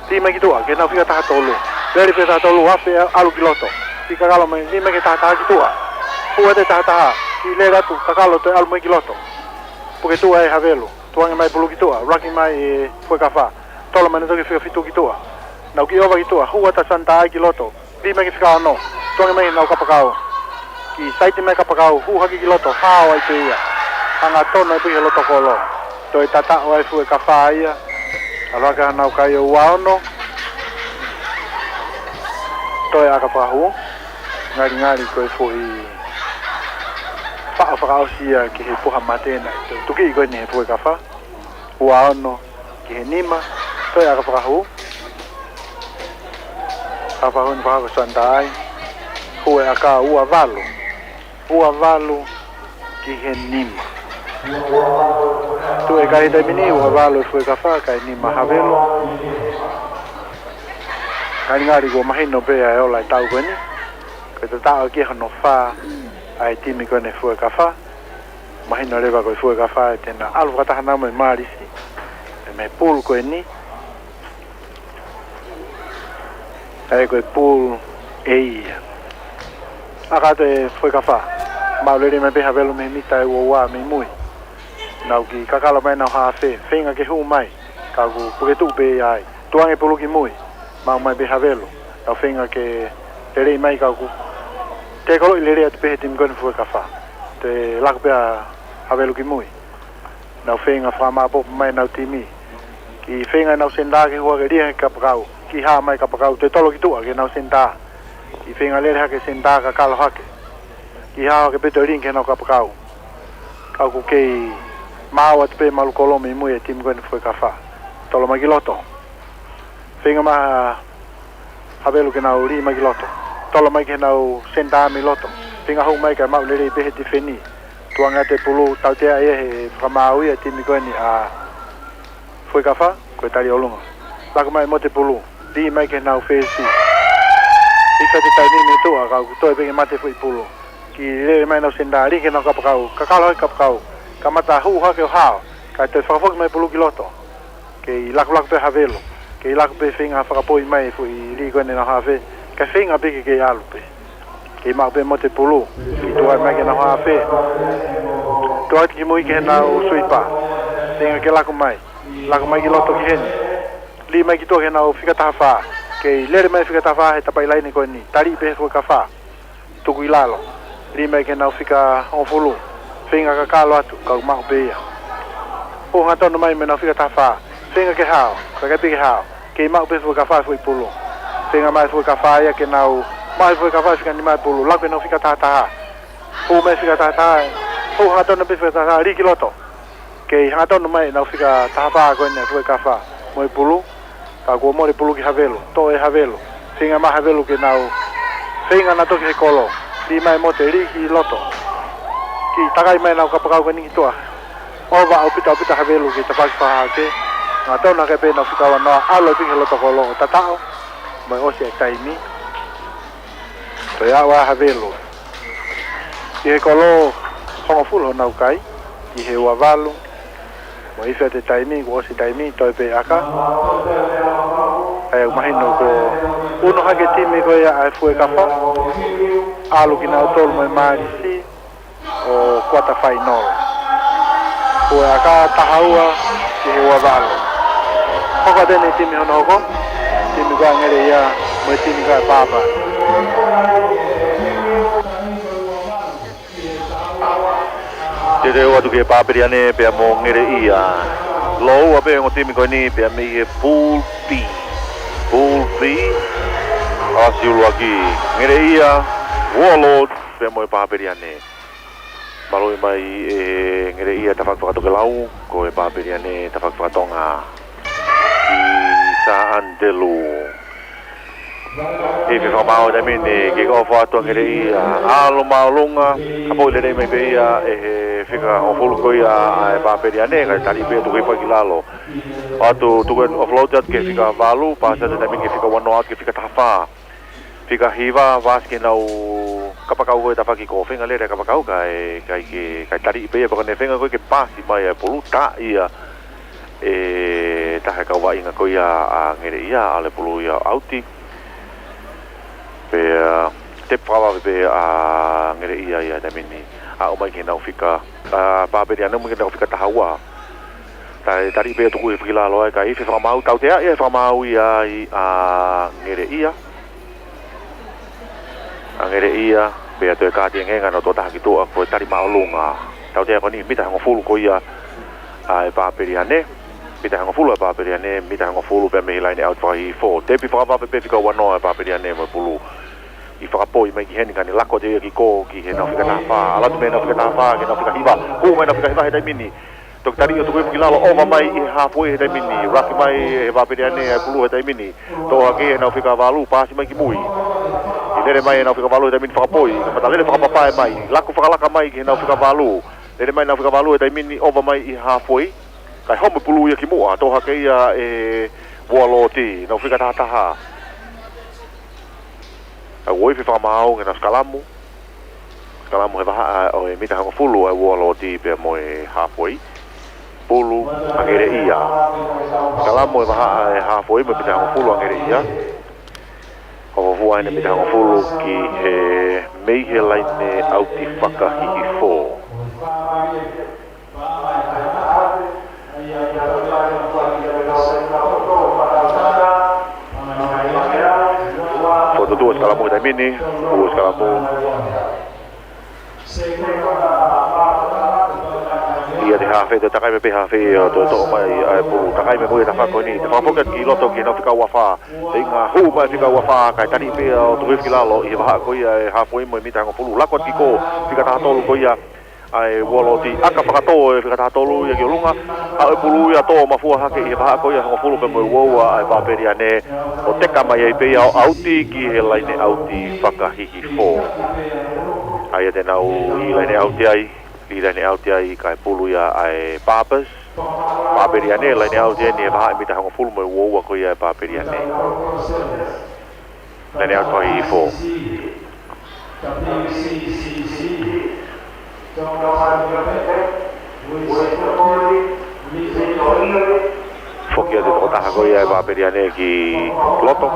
Lī mai ki tuʻa, ki heʻenau fika taha tolu. Lele pē taha tolu, hafe ʻalu ki loto. Kiʻi kakalo mai, lī mai ki he taha taha ki tuʻa. Hū atu e taha taha, kiʻi lele atu, kakalo toe ʻalu mai ki loto. Puke tuʻa ʻe Havelu, tukuange mai pulu ki tuʻa, laki mai ʻe Fuekafa. Tolo mai ʻenau toe fika fitu ki tuʻa. Nau kiʻi ʻova ki tuʻa, hū atu ʻa Santa ai ki loto. Lī mai ki he fika ono, tukuange mai ʻenau kapakau. Kiʻi saiti mai kapakau, hū hake ki loto, hao ai pē ia. Hangatonu ai pē ki he loto kolo. Toe tataʻo ai Fuekafa ia. ʻAlu hake ʻenau kai ʻo ua ono. Toe ʻaka fakahū. Ngalingali ko e foʻi faʻo fakaʻosi ia ki he puha mate naʻe toe tuki ko eni he Fuekafa. Ua ono ki he nima, toe ʻaka fakahū. ʻAka fakahū ʻeni fakahoko Santa ai. Hū e ʻaka ua valu. Ua valu ki he nima. Tuʻu e kai he taimi ni, ua valu ʻa Fuekafa, kae nima ʻa Havelu. Ngalingali kuo mahino pē ʻa e ola e tau ko eni. Ko e tataʻo ki hono fā ʻa e timi ko eni Fuekafa. Mahino leva ko e Fuekafa ʻe tena ʻalu fakataha nau mo e Malisi. ʻE mei he pulu ko eni. ʻE ko e pool A ia. ʻAka atu e Fuekafa. Maʻu lelei mai pē Havelu mei he mita ʻe ua ua mei mui. Nau kiʻi kakalo mai ʻenau hafe, feinga ke hū mai. Ka ʻoku puke tuʻu pē ia ai. Tuʻu ange pulu ki mui. Maʻu mai pē Havelu. Nau feinga ke lelei mai ka ʻoku tekoloʻi lelei atu pē he timi ko eni Fuekafa. Toe laku pē ʻa Havelu ki mui. Nau feinga fakamāpopo mai ʻenau timi. Kiʻi feinga ʻenau senitā ke hū hake, lī ange kapakau. Kiʻi hā mai kapakau, toe tolo ki tuʻa ki heʻenau senitā. Kiʻi feinga lele hake senitā, kakalo hake. Kiʻi hā hake pē, toe lī ange ki heʻenau kapakau. Ka ʻoku kei maau atu pē malu kolo mei mui e timi ko eni Fuekafa. Tolo mai ki loto. Feinga mai Havelu ke nau lī mai ki loto. Tolo mai ki heʻenau senitā mei loto. Feinga hū mai kae maʻu lelei pē he tifeni. Tuʻu ange atu e pulu, tautea ia he fakamaau ia e timi ko eni ʻa Fuekafa, ko e tali ʻolunga. Laku mai Mote Pulu, lī mai ki heʻenau fesi. Hifo atu e taimi mei tuʻa ka ʻoku toe pē ke mate e foʻi pulu. Kiʻi lele mai ʻenau senitā, lī ange ki heʻenau kapakau, kakalo hake kapakau. Kamata hū hake ʻo hao, kae toe fakafoki mai pulu ki loto. Kei lakulaku pē Havelu. Kei laku pē feinga fakapoi mai e foʻi lī ko eni ʻenau hafe. Kae feinga pē ke kei ʻalu pē. Kei maʻu pē Mote Pulu. Kei tuʻu mai ki heʻenau hafe. Tuʻu atu ki mui ki heʻenau suipa. Feinga ke laku mai. Laku mai ki loto ki heni. Lī mai ki tuʻa ki heʻenau fika taha fā. Kei lele mai fika taha fā he tapaʻi laine ko eni. Tali pē Fuekafa. Tuku ʻi lalo. Lī mai ki heʻenau fika hongofulu. Feinga kakalo atu, ka ʻoku maʻu pē ia. Hū hangatonu mai mei heʻenau fika taha fā. Feinga ke hao, ka ʻikai pē ke hao. Kei maʻu pē Fuekafa e foʻi pulu. Feinga mai Fuekafa ia ke nau, maʻu Fuekafa e fika nima e pulu. Laku heʻenau fika taha taha. Hū mai fika taha taha. Hū hangatonu pē fika taha taha, lī ki loto. Kei hangatonu mai ʻenau fika taha fā ko eni ʻa Fuekafa mo e pulu. Ka kuo mole pulu ki Havelu, toʻo ʻe Havelu. Feinga mai Havelu ke nau feinga naʻa toki he kolo. Lī mai Mote, lī ki loto. Kiʻi takai mai ʻenau kapakau ko eni ki tuʻa. ʻOva ʻaupito ʻaupito Havelu ke tafaʻaki faha hake. Hangatonu hake pē ʻenau fika ua noa, ʻalu pē ki he loto kolo ʻo tataʻo. Mo e ʻosi e taimi. Toe aʻu ʻa Havelu ʻi he kolo hongofulu honau kai, ʻi he ua valu, mo e hifo atu e taimi, kuo ʻosi e taimi, toe pē ʻaka. ʻA ia ʻoku mahino kuo ʻuno hake e timi ko ia ʻa e Fuekafa, ʻalu kinautolu mo e Mālisi ʻo quarter final. Fuekafa taha ua ki he ua valu. Hoko atu eni e timi hono hoko, timi ko ia ʻa Ngeleʻia mo e timi ko ia ʻa Papa. Teuteu atu ki he Papeliane pea mo Ngeleʻia. Lōua pē ongo timi ko eni pea mei he Pool B. Pool B, ʻa Siuluaki, Ngeleʻia, Warlord, pea mo e Papeliane. Maluʻi mai ʻe Ngeleʻia tafaʻaki fakatokelau, ko e Papeliane tafaʻaki fakatonga ʻi Sā ʻAnitelū. Ifi fakamāu he taimi ni, kick off atu ʻa Ngeleʻia. ʻAlu māʻolunga, kapau ʻe lele mai pē ia ʻe he fika hongofulu ko ia ʻa e Papeliane, kae tali pē tuku hifo ki lalo. ʻAlu atu, tuku offload atu ki he fika valu, paasi atu he taimi ni ki he fika ua noa atu ki he fika taha fā. Fika hiva, vasi ki heʻenau kapakau ko e tafaʻaki ko e feinga lele kapakau kae, kae ke, kae tali pē ia pea ko ʻene feinga ko ē ke paasi mai ʻa e pulu, tā ia ʻe taha e kau vaʻinga ko ia ʻa Ngeleʻia, ʻalu e pulu ia ʻo ʻauti. Pea, tepi fakavave pē ʻa Ngeleʻia ia he taimi ni. Aʻu mai ki heʻenau fika, ʻa Papeliane mai ki heʻenau fika taha ua. Toe tali pē ia tuku hifo ki lalo ai, kae ifi fakamāu, tautea ia e fakamāu ia ai ʻa Ngeleʻia. ʻA Ngeleʻia, pea toe kāti e ngenga ʻenau tokotaha ki tuʻa ko e tali māʻolunga. Tautea ko eni mita hongofulu ko ia ʻa e Papeliane. Mita hongofulu ʻa e Papeliane, mita hongofulu pea mei he line out fakahihifo. Tepi fakavave pē fika ua noa ʻa e Papeliane mo e pulu. ʻI fakapoi mai ki heni ka ne lako atu ia ki kō ki heʻenau fika taha fā. ʻAlu atu mei heʻenau fika taha fā ki heʻenau fika hiva. Hū mai heʻenau fika hiva he taimi ni. Toki tali ʻo tuku hifo ki lalo, ʻova mai ʻi he halfway he taimi ni. Raki mai ʻe he Papeliane ʻa e pulu he taimi ni. Toʻo hake ʻenau fika valu, paasi mai ki mui. ʻI lele mai ʻenau fika valu he taimi ni fakapoi, kamata lele fakapapae mai. Laku fakalaka mai ki heʻenau fika valu. Lele mai ʻenau fika valu he taimi ni, ʻova mai ʻi he halfway. Kae homo pulu ia ki muʻa, toʻo hake ia ʻe Vualooti, ʻenau fika taha taha. ʻA ia ʻoku ifi fakamāu ke nau sikalamu. Sikalamu he vahaʻa ʻo e mita hongofulu ʻa e Vualooti pea mo e halfway. Pulu ʻa Ngeleʻia. Sikalamu he vahaʻa e halfway mo e mita hongofulu ʻa Ngeleʻia. Fua ʻene mita hongofulu ki he mei he laine ʻauti fakahihifo. Fokotuʻu ʻa e sikalamu he taimi ni, ʻoku sikalamu. ʻIa te hafe, toe takai mai pē hafe ʻo toe toʻo mai ʻa e pulu. Takai mai mo ia ʻa e tafa ko eni. Toe fakafoki atu ki loto ki heʻenau fika ua fā. Feinga hū mai fika ua fā, kae tali pē ʻo tuku hifo ki lalo ʻi he vahaʻa ko ia ʻe hafu ai mo e mita hongofulu. Laku atu ki kō, fika taha tolu ko ia ʻa e Ualooti. ʻAka fakatō e fika taha tolu ia ki ʻolunga. ʻA e pulu ia tō mafua hake ʻi he vahaʻa ko ia hongofulu pea mo e ua ua ʻa e Papeliane. ʻO teka mai ai pē ia ʻo ʻauti ki he laine ʻauti fakahihifo. ʻA ia te nau ʻi laine ʻauti ai, ʻi laine ʻauti ai kae pulu ia ʻa e Papers. Papeliane, laine ʻauti eni he vahaʻa mita hongofulu mo e ua ua ko ia ʻa e Papeliane. Laine ʻauti fakahihifo. Foki atu e tokotaha ko ia ʻa e Papeliane ki loto.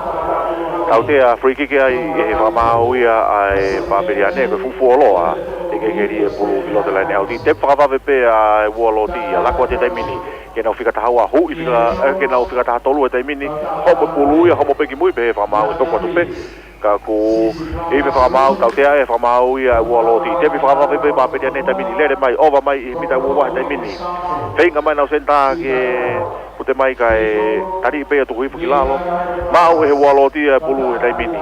Tautea free kick ai ʻe he fakamaau ia ʻa e Papeliane, ko e fuʻu fuoloa. ʻIkai ke lī e pulu ki loto laine ʻauti. Tepi fakavave pē ʻa e Ualooti ia, laku atu he taimi ni. Ke nau fika taha ua, huʻi fika, eh, ke nau fika taha tolu he taimi ni. Homo pulu ia, homo pē ki mui pē he fakamaau ʻe toko atu pē. Ka ko e ʻi he fakamaau, tautea e fakamaau ia ʻa e Ualooti. Tepi fakavave pē Papeliane he taimi ni, lele mai, ova mai ʻi he mita ua ua he taimi ni. Feinga mai ʻenau senitā ke pute mai kae tali pē ia tuku hifo ki lalo. Maʻu ʻe he Ualooti ʻa e pulu he taimi ni.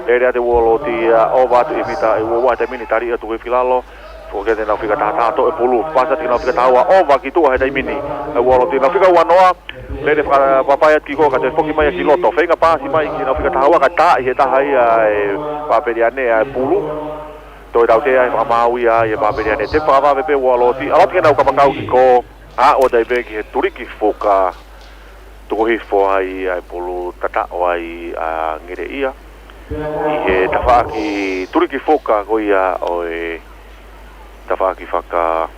Lele atu e Ualooti ia, ova atu ʻi he mita ʻe ua ua he taimi ni, tali ia tuku hifo ki lalo. Foki atu ki heʻenau fika taha taha, toʻo e pulu. Pasi atu ki heʻenau fika taha ua, ova ki tuʻa he taimi ni. ʻA e Ualooti, ʻenau fika ua noa. Lele faka-, vaevae atu ki kō, kae toe foki mai ia ki loto. Feinga pasi mai ki heʻenau fika taha ua, kae taaʻi he taha ia ʻa e Papeliane ʻa e pulu. Toe tautea e fakamaau ia ʻa e Papeliane. Tepi fakavave pē Ualooti. ʻAlu atu ki heʻenau kapakau ki kō. ʻA, ʻoatu ai pē ki he tuliki fuka. Tuku hifo ai ʻa e pulu, tataʻo ai ʻa Ngeleʻia. ʻI he tafaʻaki tuliki fuka ko ia ʻo e tafaʻaki faka-,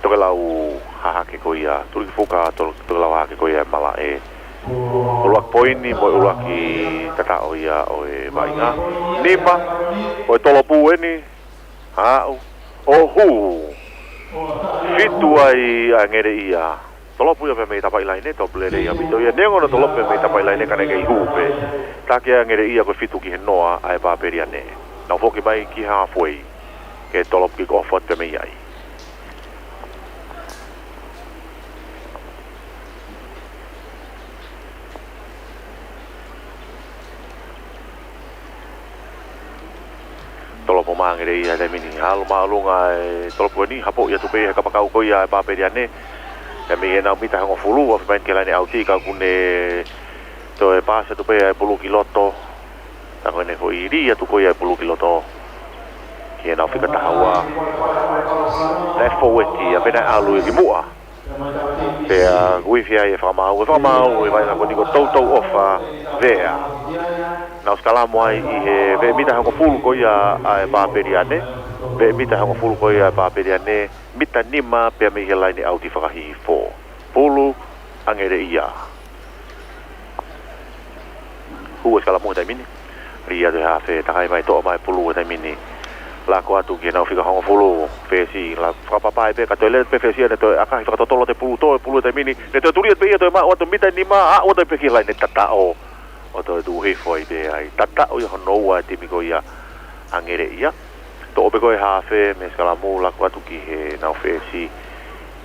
tokelau hahake ko ia, tuliki fuka to-, tokelau hahake ko ia ʻa e malaʻe. ʻUluaki poini mo e ʻuluaki tataʻo ia ʻo e vaʻinga. Nima, ko e tolopu eni, aʻu, ʻo hū. Fitu ai ʻa Ngeleʻia. Tolopu ia pē mei tapaʻi laine, tolopu lelei ʻaupito ia. Neongo ʻene tolopu pē mei tapaʻi laine ka naʻe kei hū pē. Taki ʻa Ngeleʻia ko e fitu ki he noa ʻa e Papeliane. Nau foki mai ki he halfway. Ke tolopu kick off atu pē mei ai. Tolopu mai ʻa Ngeleʻia he taimi ni. ʻAlu māʻolunga e tolopu eni, hapoʻi atu pē he kapakau ko ia ʻa e Papeliane. Pea mei heʻenau mita hongofulu, ʻoku fai mai ki he laine ʻauti, ka kuo ne toe pasi atu pē ʻa e pulu ki loto. Ka ko ʻene foʻi lī atu ko ia ʻa e pulu ki loto. Ki heʻenau fika taha ua. Naʻe fōueti ia pea naʻe ʻalu ia ki muʻa. Pea uifi ai e fakamaau, e fakamaau, e vaʻinga ko eni ko Toutou ʻOfa Vea. Nau sikalamu ai ʻi he veʻe mita hongofulu ko ia ʻa e Papeliane. Veʻe mita hongofulu ko ia ʻa e Papeliane. Mita nima pē mei he laine ʻauti fakahihifo. Pulu ʻa Ngeleʻia. Hū e sikalamu he taimi ni. Lī atu e hafe, takai mai, toʻo mai pulu he taimi ni. Laku atu ki heʻenau fika hongofulu, fesi, la fakapapai pē, ka toe lele pē fesi, ʻa ʻene toe ʻakahi fakatotolo atu e pulu, toʻo e pulu he taimi ni. Ne toe tuli atu pē ia, toe maʻu atu mita nima, aʻu atu pē ki he laine tataʻo. ʻO toe tuku hifo ai pē ai. Tataʻo ia hono ua e timi ko ia ʻa Ngeleʻia. Toʻo pē ko e hafe mei he sikalamu, laku atu ki heʻenau fesi.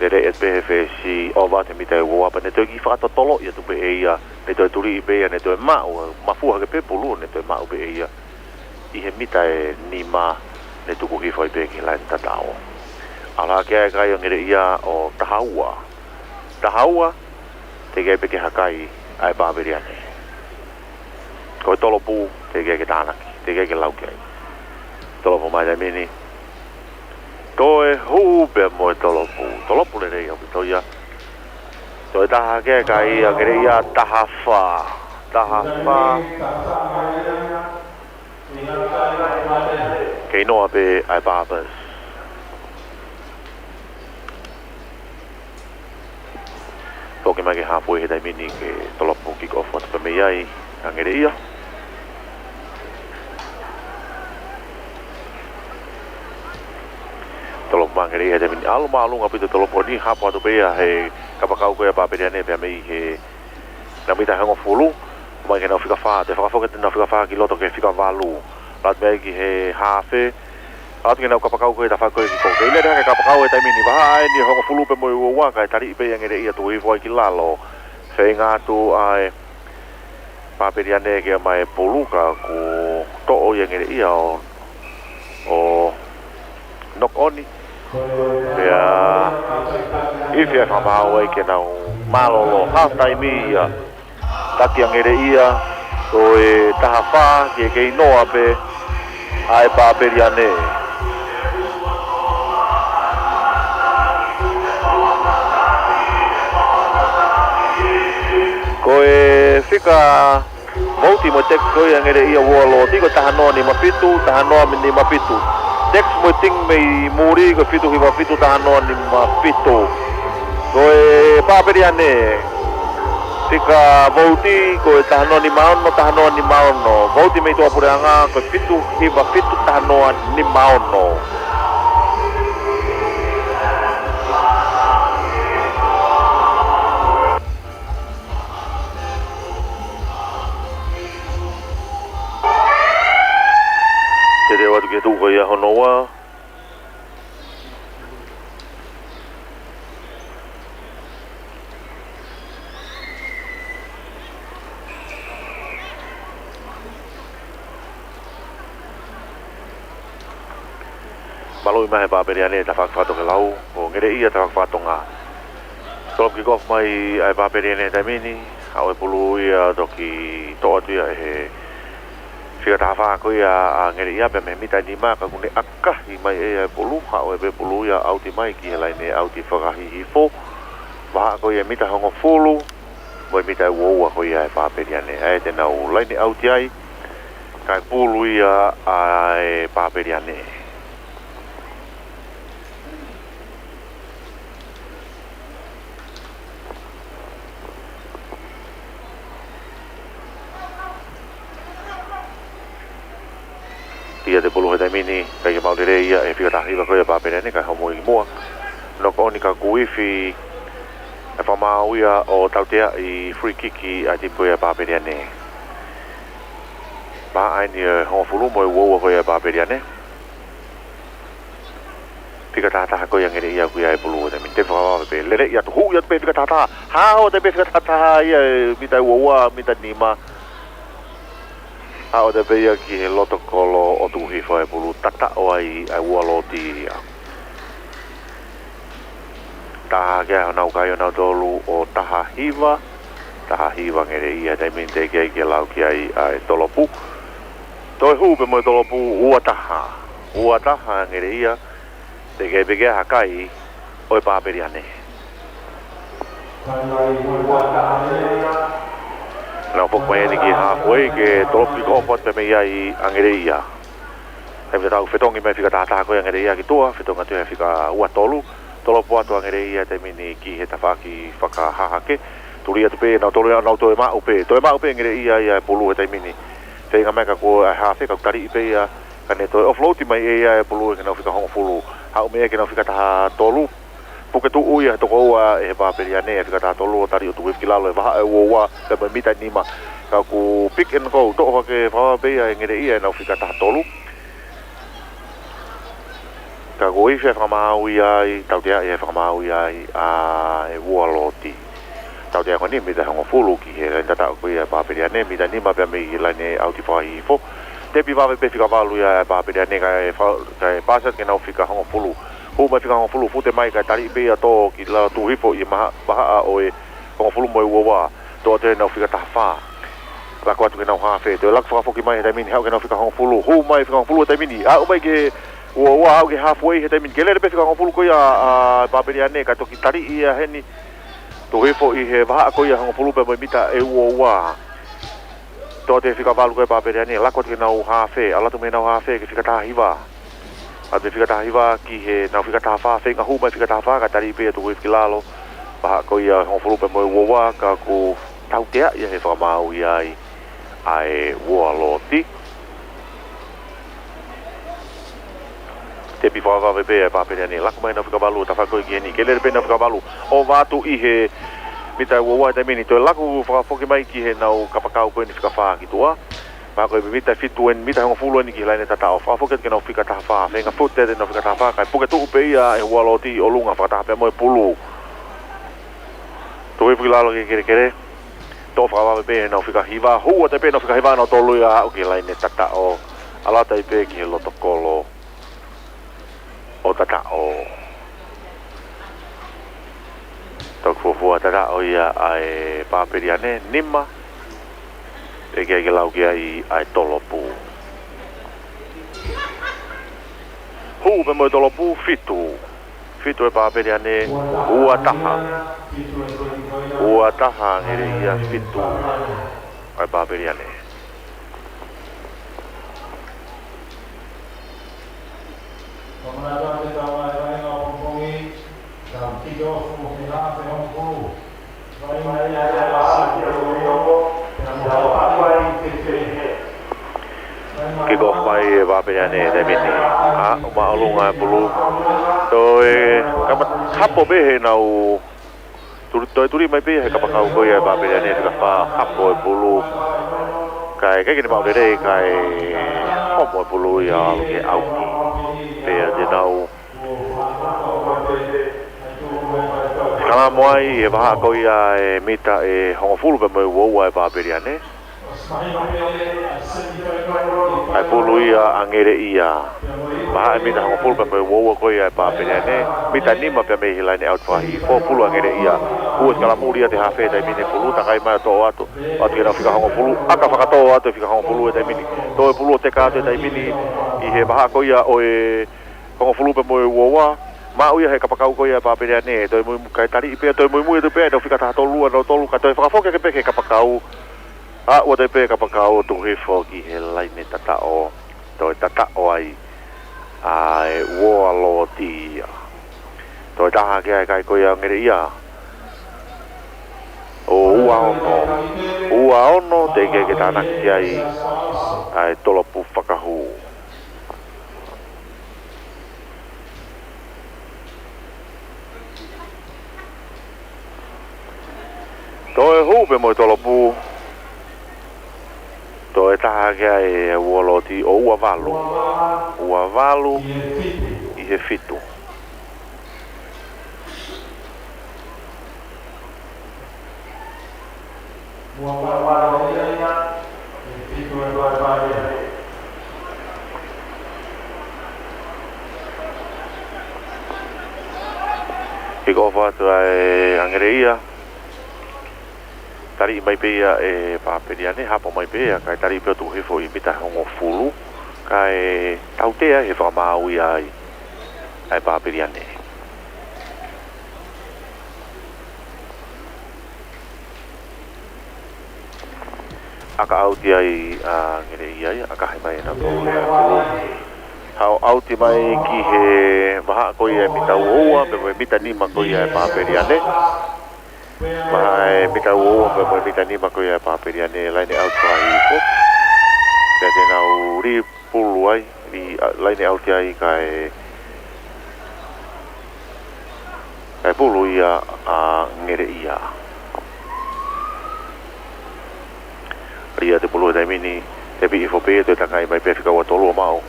Lele atu pē he fesi, ova atu he mita ʻe ua ua, pea ne toe kiʻi fakatotoloʻi atu pē ʻe ia, ne toe tuli pē ia, ne toe maʻu, mafua hake pē pulu, ne toe maʻu pē ʻe ia. ʻI he mita ʻe nima, ne tuku hifo ai pē ki he laine tataʻo. ʻAlu hake ʻa e kai ʻo Ngeleʻia ʻo taha ua. Taha ua, teʻeki ai pē ke hakai ʻa e Papeliane. Ko e tolopu, teʻeki ai ke tānaki, teʻeki ai ke lau ki ai. Tolopu mai he taimi ni. Toe hū pē mo e tolopu. Tolopu lelei ʻaupito ia. Toe taha hake ʻa e kai ʻo Ngeleʻia, taha fā. Taha fā. Kei noa pē ʻa e Papers. Foki mai ki he halfway he taimi ni ke tolopu kick off atu pē mei ai ʻa Ngeleʻia. Māngere ia he taimi ni, ʻalu māʻolunga ʻaupito e tolopu ni, hapo atu pē ia he kapakau ko ia ʻa Pāpeliane pea mei he nau mita ʻe hongofulu, mai ki he nau fika fā, toe fakafoki atu e nau fika fā ki loto ki he fika valu. Lau atu mei ai ki he haafe, ʻalu atu ki he nau kapakau ko ia ʻi he tafaʻaki ko ia ki kō. Kei lele hake e kapakau he taimi ni, vahaʻa eni e hongofulu pea mo e uaua, kae taliʻi pē ia ʻe Ngeleʻia tuku hifo ai ki lalo. Feinga atu ʻa e Pāpeliane ke ʻomai e pulu ka kuo toʻo ia ʻe Ngeleʻia ʻo, ʻo knock on. Pea ifi e fakamaau ai ke nau mālōlō. Half time ia. Taki ʻa Ngeleʻia, ko e taha fā ke kei noa pē ʻa e Pāpeliane. Ko e fika vouti mo e text ko ia ʻa Ngeleʻia Ualooti ko e taha noa nima fitu, taha noa nima fitu. Text mo e ting mei muli ko e fitu hiva fitu, taha noa nima fitu. Ko e Pāpeliane, fika vouti ko e taha noa nima ono, taha noa nima ono. Vouti mei tuʻapuleʻanga ko e fitu hiva fitu, taha noa nima ono. Te teu atu ki he tuʻu ko ia hono ua. Maluʻi mai he Pāpeliane tafaʻaki fakatokelau, ko Ngeleʻia tafaʻaki fakatonga. Tolopu kick off mai ʻa e Pāpeliane he taimi ni, haʻu e pulu ia toki toʻo atu ia ʻe he fika taha fā ko ia ʻa Ngeleʻia pea mei he mita ʻe nima ka kuo ne ʻakahi mai ʻe ia e pulu, haʻu ai pē pulu ia ʻauti mai ki he laine ʻauti fakahihifo. Vahaʻa ko ia mita hongofulu, mo e mita ʻe uaua ko ia ʻa e Pāpeliane. ʻA ia te nau laine ʻauti ai, kae pulu ia ʻa e Pāpeliane. Tia te pulu he taimi ni, kae ke maʻu lelei ia ʻe he fika taha hiva ko ia ʻa Pāpeliane, kae homo ia ki muʻa. Knock on ka kuo ifi e fakamaau ia ʻo tauteaʻi free kick ʻa e timi ko ia ʻa Pāpeliane. Vahaʻa eni e hongofulu mo e uaua ko ia ʻa Pāpeliane. Fika taha taha ko ia ʻa Ngeleʻia ʻoku ʻi ai e pulu he taimi ni. Te fakavave pē, lele ia atu, hū ia atu pē fika taha taha. Hao atu pē fika taha taha ia ʻe mita ʻe uaua, mita ʻe nima. Hao atu pē ia ki he loto kolo ʻo tuku hifo e pulu, tataʻo ai ʻa e Ualooti ia. Taha hake ʻa honau kai ʻonautolu ʻo taha hiva. Taha hiva Ngeleʻia he taimi ni, teʻeki ai ke lau ki ai ʻa e tolopu. Toe hū pē mo e tolopu, ua taha. Ua taha Ngeleʻia, teʻeki ai pē ke ʻi ai ha kai ʻo e Pāpeliane. Nau foki mai eni ki he halfway ke tolopu kick off atu pē mei ai ʻa Ngeleʻia. Taimi tatau fetongi mai fika taha taha ko ia ʻa Ngeleʻia ki tuʻa, fetongi atu ia he fika ua tolu, tolopu atu ʻa Ngeleʻia he taimi ni ki he tafaʻaki fakahahake. Tuli atu pē, nau tolu ia, nau toe maʻu pē, toe maʻu pē ʻe Ngeleʻia ia e pulu he taimi ni. Feinga mai ka kuo ʻi ai e haafe, ka kuo taliʻi pē ia, ka ne toe offload mai ʻe ia e pulu ki he nau fika hongofulu. Haʻu mei ai ki he nau fika taha tolu, puke tuʻu ia he toko ua ʻe he Pāpeliane, ʻa e fika taha tolu ʻo tali ʻo tuku hifo ki lalo ʻe vahaʻa ʻe uaua, pea mo e mita ʻe nima. Ka kuo pick and go, toʻo hake fakavave pē ia ʻe Ngeleʻia ʻenau fika taha tolu. Ka kuo ifi e fakamaau ia ai, tauteaʻi e fakamaau ia ai ʻa e Ualooti. Tautea ko eni mita ʻe hongofulu ki he laine tataʻo ko ia ʻa Pāpeliane, mita ʻe nima pea mei he laine ʻauti fakahihifo. Tepi vave pē fika valu ia ʻa Pāpeliane kae fa-, kae paasi atu ki he nau fika hongofulu. Hū mai fika hongofulu, fute mai kae taliʻi pē ia ʻo tō ki lalo, tuku hifo ʻi he maha-, vahaʻa ʻo e hongofulu mo e uaua. Toʻo atu ʻe he nau fika taha fā. Lako atu ki he nau haafe, toe lako fakafoki mai he taimi ni, haʻu ki he nau fika hongofulu. Hū mai fika hongofulu he taimi ni, aʻu mai ki he uaua, aʻu ki he halfway he taimi ni. Kei lele pē fika hongofulu ko ia ʻa Pāpeliane, kae toki taliʻi ia heni. Tuku hifo ʻi he vahaʻa ko ia hongofulu pea mo e mita ʻe uaua. Toʻo atu ʻe he fika valu ko ia ʻa Pāpeliane, lako atu ki he nau haafe, ʻalu atu mei he nau haafe ki he fika taha hiva. ʻAlu atu mei he fika taha hiva ki he nau fika taha fā, feinga hū mai fika taha fā, kae taliʻi pē ia ʻo tuku hifo ki lalo. Vahaʻa ko ia hongofulu pea mo e uaua, ka kuo tautea ia he fakamaau ia ai ʻa e Ualooti. Tepi fakavave pē ʻa e Pāpele ʻa ʻAne, laku mai ʻenau fika valu, tafaʻaki ko ē ki heni. Ke lele pē ʻenau fika valu, ʻova atu ʻi he mita ʻe uaua he taimi ni, toe laku fakafoki mai ki heʻenau kapakau ko eni fika fā ki tuʻa. Mahalo ko e mita ʻe fitu eni, mita ʻe hongofulu eni ki he laine tataʻo. Fakafoki atu ki heʻenau fika taha fā, feinga fute atu ʻenau fika taha fā, kae puke tuʻu pē ia ʻe he Ualooti ʻo lunga fakataha pē mo e pulu. Tuku hifo ki lalo ki he kelekele. Toʻo fakavave pē heʻenau fika hiva, hū atu pē ʻenau fika hiva ʻe tolu ia ʻo aʻu ki he laine tataʻo. ʻAlu atu ai pē ki he loto kolo ʻo tataʻo. Toki fuofua tataʻo ia ʻa e Pāpele ʻa ʻAne, nima. Teʻeki ke lau ki ai ʻa e tolopu. Hū pē mo e tolopu, fitu. Fitu ʻa e Pāpele ʻa ʻAne, ua taha. Ua taha ʻa ʻAngeleʻia, fitu ʻa e Pāpele ʻa ʻAne. Kick off mai ʻe Pāpele ʻa ʻAne he taimi ni. ʻA, ʻo māʻolunga e pulu. Toe, kama, hapo pē heʻenau tuli, toe tuli mai pē ia he kapakau ko ia ʻa e Pāpele ʻa ʻAne, fika fā, hapo e pulu. Kae ʻikai ke ne maʻu lelei, kae homo e pulu ia ʻo aʻu ki he ʻauti. Pea te nau kalamo ai he vahaʻa ko ia ʻe mita ʻe hongofulu pea mo e uaua ʻa e Pāpele ʻa ʻAne. ʻA e pulu ia ʻa ʻAngeleʻia. Vahaʻa e mita hongofulu pea mo e uaua ko ia ʻa e Pāpele ʻa ʻAne. Mita nima pea mei he laine ʻauti fakahihifo, pulu ʻa ʻAngeleʻia. Hū ʻa e kalamuli ʻa e hafe he taimi ni e pulu, takai mai ʻo toʻo atu. ʻAtu ki heʻenau fika hongofulu, ʻaka fakatō atu e fika hongofulu he taimi ni. Toe pulu ʻo teka atu he taimi ni ʻi he vahaʻa ko ia ʻo e hongofulu pea mo e uaua. Maʻu ia he kapakau ko ia ʻa e Pāpele ʻa ʻAne, toe muimui, kae taliʻi pē, toe muimui atu pē ʻenau fika taha tolu ʻa nautolu, kae toe fakafoki hake pē ki he kapakau. ʻA, ua toe pē kapakau, tuku hifo ki he laine tataʻo, toe tataʻo ai ʻa e Ualooti ia. Toe taha hake ai e kai ko ia ʻa ʻAngeleʻia. ʻO ua ono. Ua ono, teʻeki ke tānaki ai ʻa e tolopu fakahū. Toe hū pē mo e tolopu. Toe taha hake ai e Ualooti, ʻo ua valu. Ua valu ʻi he fitu. Kick off atu ai ʻa ʻAngeleʻia. Taliʻi mai pē ia ʻe Pāpele ʻa ʻAne, hapo mai pē ia, kae taliʻi pē ʻo tuku hifo ʻi he mita hongofulu, kae tautea he fakamaau ia ai ʻa e Pāpele ʻa ʻAne. ʻAka ʻauti ai ʻa ʻAngeleʻia ia, ʻakahi mai ʻe nautolu ia e pulu. Haʻu ʻauti mai ki he vahaʻa ko ia ʻe mita uaua, pea mo e mita nima ko ia ʻa e Pāpele ʻa ʻAne. Vahaʻa e mita uaua pea mo e mita nima ko ia ʻa e Pāpele ʻa ʻAne, laine ʻauti fakahihifo. Pea te nau lī pulu ai, lī, ʻa, laine ʻauti ai kae, kae pulu ia ʻa ʻAngeleʻia. Lī atu e pulu he taimi ni, tepi hifo pē ia, toe takai mai pē fika ua tolu ʻo maʻu.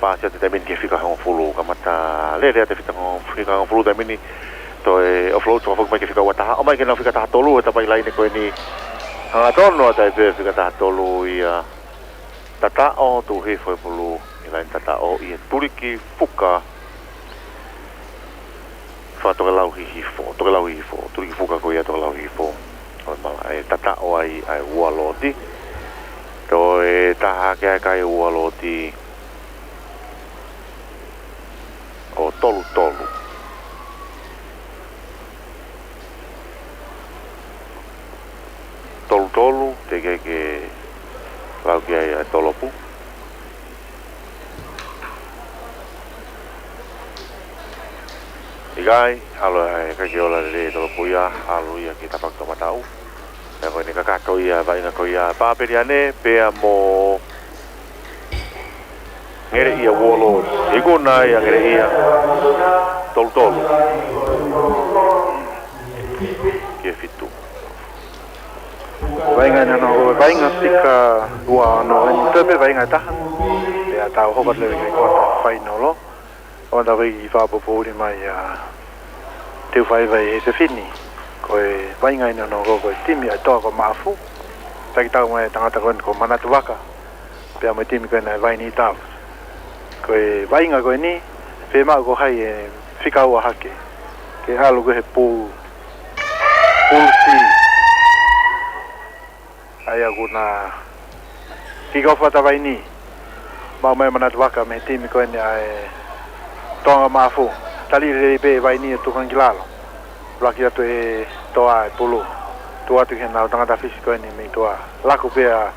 Pasi atu he taimi ni ki he fika hongofulu, kamata lele atu e fika hongo-, fika hongofulu he taimi ni, toe offload, fakafoki mai ki he fika ua taha, ʻomai ki heʻenau fika taha tolu, he tapai laine ko eni. Hangatonu atu ai pē fika taha tolu ia. Tataʻo, tuku hifo e pulu ʻi he laine tataʻo ʻi he tuliki fuka. Fakatokelau hihifo, tokelau hihifo, tuliki fuka ko ia tokelau hihifo. ʻO e mala, ʻe tataʻo ai ʻa e Ualooti. Toe taha hake ai e kai Ualooti. ʻO tolu tolu. Tolu tolu, teʻeki ke lau ki ai ʻa e tolopu. ʻIkai, ʻalu ʻa e kai ke ola lelei e tolopu ia, ʻalu ia ki he tāpuaki toʻomataʻu. Pea ko eni kakato ia, vaʻinga ko ia, Pāpele ʻa ʻAne, pea mo Ngeleʻia Warlords. Ikuna ia Ngeleʻia. Tolu tolu. Ki he fitu. Vaʻinga ʻe ono, vaʻinga fika ua ono, eni toe pē vaʻinga ʻe taha. Pea tau hoko atu leva ki he quarter final. ʻO tau fai ki he fakapoʻuli mai ʻa Teufaiva ʻi he efiafi ni. Ko e vaʻinga ʻe ono ko, ko e timi ʻa e Toa ko Maʻafu. Taki tau mai e tangata ko eni ko Manatu Vaka. Pea mo e timi ko eni ʻa e Vaini Doves. Ko e vaʻinga ko eni, fiemaʻu ko hai ʻe fika ua hake. Ke ʻalu ko ē he pool, pool C. ʻA ia ʻoku na kick off atu ʻa Vaini. Maʻu mai Manatu Vaka mei he timi ko eni ʻa e Toa ko Maʻafu. Tali lelei pē ʻe Vaini ʻo tuku ange ki lalo. Laki atu ʻe Toa e pulu. Tuku atu ki heʻenau tangata Fisi ko eni mei tuʻa. Laku pē ʻa,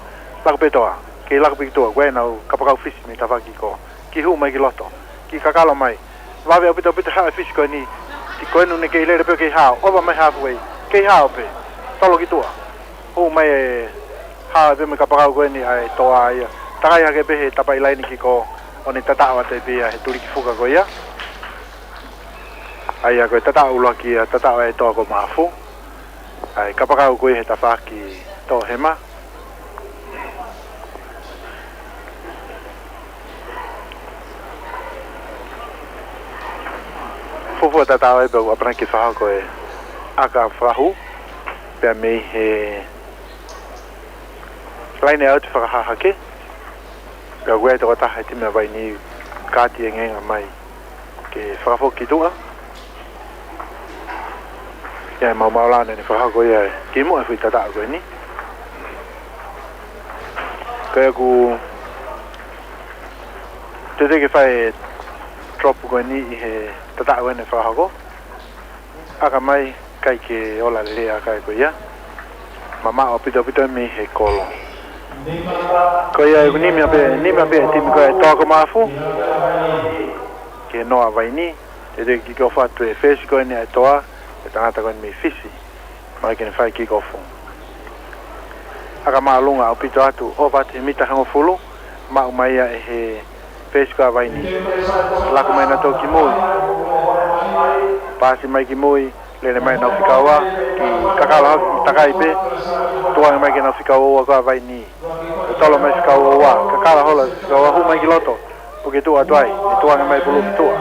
laku pē Toa. Kei laku pē ki tuʻa. Ko ʻenau kapakau Fisi mei tafaʻaki ko. Kiʻi hū mai ki loto. Kiʻi kakalo mai. Vave ʻaupito ʻaupito haʻu e Fisi ko eni. Ti ko eni ʻoku ne kei lele pē kei hao. ʻOva mai halfway. Kei hao pē. Tolo ki tuʻa. Hū mai e hao pē mo e kapakau ko eni ʻa e Toa ia. Takai hake pē he tapaʻi laini kick off. ʻO ne tataʻo atu pē ia he tuliki fuka ko ia. ʻA ia ko e tataʻo ʻuluaki ia, tataʻo ʻa e Toa ko Maʻafu. ʻA e kapakau ko ia he tafaʻaki toʻohema. Fuofua tataʻo ia pea ʻoku ʻamanaki ke fakahoko e ʻaka fakahū. Pea mei he laini ʻaotu fakahahake. Pea ʻoku ʻi ai e tokotaha he timi ʻa Vaini kaati e ngenga mai ke fakafoki ki tuʻa. ʻI ai e maumau lana ʻene fakahoko ia ki muʻa e foʻi tataʻo ko eni. Ko ia ʻoku teʻeki ke fai e drop ko eni ʻi he tataʻo ko eni ʻe fakahoko. ʻAka mai, ʻikai ke ola lelei ʻa e ʻaka ko ia. Mamaʻo ʻaupito ʻaupito mei he kolo. Ko ia ʻoku nima pē, nima pē e timi ko ē Toa ko Maʻafu. Ki he noa Vaini, teʻeki ke kick off atu e first ko eni ʻa e Toa, e tangata ko eni mei Fisi. Mai ke ne fai kick off. ʻAka māʻolunga ʻaupito atu, ʻova atu he mita hongofulu, maʻu mai ia ʻe he first ko ē ʻa Vaini. Laku mai nautolu ki mui. Paasi mai ki mui, lele mai ʻenau fika ua, kiʻi kakalo hake, takai pē. Tuku ange mai ki heʻenau fika ua ua ko ē ʻa Vaini. Tolo mai fika ua ua, kakalo holo fika ua, hū mai ki loto. Puke tuʻa atu ai, ʻe tuku ange mai pulu ki tuʻa.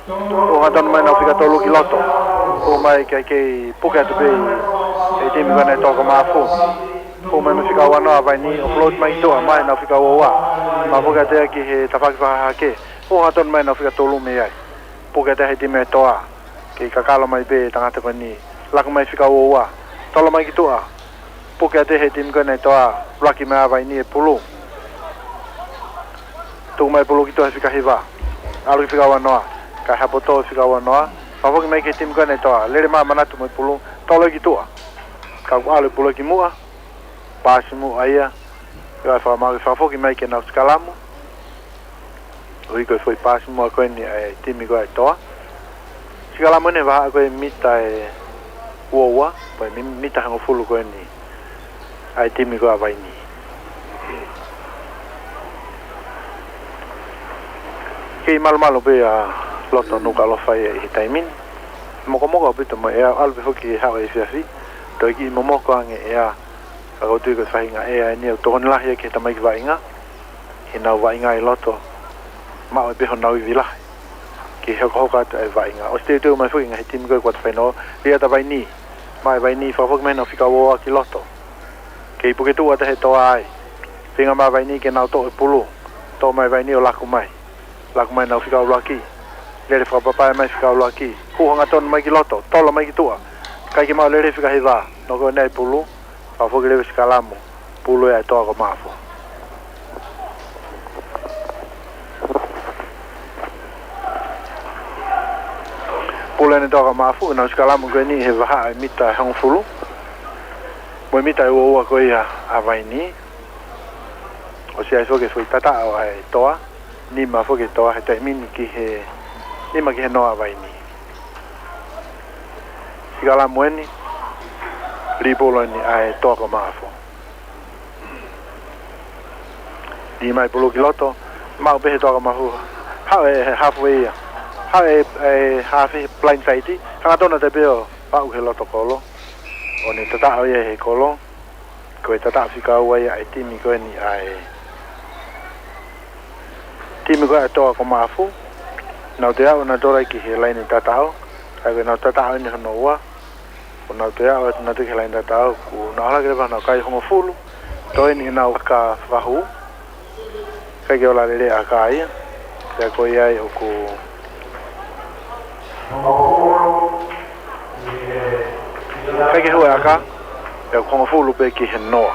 Hū hangatonu mai ʻenau fika tolu ki loto. Hū mai ke kei puke atu pē ʻe he timi ko eni Toa ko Maʻafu. Hū mai mei he fika ua noa Vaini, offload mai ki tuʻa, mai ʻenau fika ua ua. Maʻu puke atu ia ki he tafaʻaki fakahahake. Hū hangatonu mai ʻenau fika tolu mei ai. Puke atu ʻe he timi ʻa e Toa. Kei kakalo mai pē tangata ko eni. Laku mai fika ua ua. Tolo mai ki tuʻa. Puke atu ʻe he timi ko eni Toa. Laki mai ʻa Vaini e pulu. Tuku mai pulu ki tuʻa he fika hiva. ʻAlu ki fika ua noa. Kae hapo tō fika ua noa. Fakafoki mai ki he timi ko eni Toa. Lele mai Manatu mo e pulu. Tolo ki tuʻa. Ka ʻoku ʻalu e pulu ki muʻa. Paasi muʻa ia. Ia fakamaau ke fakafoki mai ke nau sikalamu. ʻUhi ko e foʻi paasi muʻa ko eni ʻa e timi ko ē Toa. Sikalamu eni vahaʻa ko e mita ʻe ua ua, ko e mi-, mita hongofulu ko eni ʻa e timi ko ē ʻa Vaini. Kei malumalu pē ʻa loto Nukuʻalofa ʻi he taimi ni. Mokomoko ʻaupito mo e ʻea, ʻalu pē foki e haʻu e efiafi. Toe kiʻi momoko ange e ʻea. Ka ʻoku ou tui ko e faʻahinga ʻea eni ʻoku tokoni lahi ki he tamaiki vaʻinga. Heʻenau vaʻinga ʻi loto. Maʻu pē honau ivi lahi. Ke hokohoko atu e vaʻinga. ʻOsi teuteu mai foki e ngaahi timi ko ē quarter final. Lele atu ʻa Vaini. Mai Vaini fakafoki mai ʻenau fika ua ua ki loto. Kei puke tuʻa atu ʻe he Toa ai. Feinga mai Vaini ke nau toʻo e pulu. Toʻo mai Vaini ʻo laku mai. Laku mai ʻenau fika ʻuluaki. Lele fakapapae mai fika ʻuluaki. Hū hangatonu mai ki loto. Tolo mai ki tuʻa. ʻIkai ke maʻu lelei fika hiva. Noko ʻenau pulu. Fakafoki leva e sikalamu. Pulu ia ʻa e Toa ko Maʻafu. Pulu eni Toa ko Maʻafu, ʻenau sikalamu ko eni he vahaʻa e mita hongofulu. Mo e mita ʻe ua ua ko ia ʻa Vaini. ʻOsi ʻi ai foki e foʻi tataʻo ʻa e Toa. Nima foki e Toa he taimi ni ki he, nima ki he noa ʻa Vaini. Sikalamu eni, lī pulu eni ʻa e Toa ko Maʻafu. Liʻi mai pulu ki loto, maʻu pē he Toa ko Maʻafu. Haʻu e haafe ia. Haʻu e, e haafe he blind side. Hangatonu atu pē ʻo aʻu ki he loto kolo. ʻO ne tataʻo ia he kolo. Ko e tataʻo fika ua ia ʻa e timi ko eni ʻa e timi ko ē ʻa e Toa ko Maʻafu. Nau toe aʻu ʻo nau toe ō ki he laine tataʻo. Ka ko ʻenau tataʻo eni hono ua. ʻO nau toe aʻu atu ʻo nau toe ki he laine tataʻo. Kuo nau ʻalu hake leva ʻo nau kai hongofulu. Toe eni ʻenau aka fakahū. ʻIkai ke ola lelei ʻa e aka ia. Pea ko ia ai ʻoku ʻikai ke hū e aka. Pea ʻoku hongofulu pē ki he noa.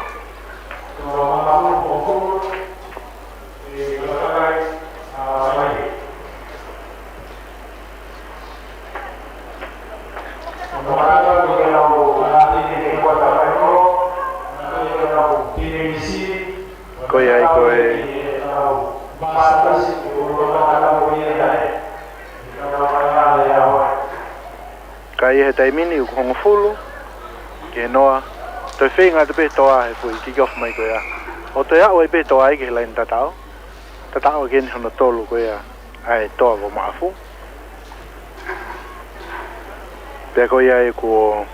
Ko ia ai ko e. Ka ʻi he taimi ni ʻoku hongofulu ki he noa, toe feinga atu pē Toa he foʻi kick off mai ko ia. ʻO toe aʻu ai pē Toa ia ki he laine tataʻo. Tataʻo ʻaki eni hono tolu ko ia ʻa e Toa ko Maʻafu. Pea ko ia ai kuo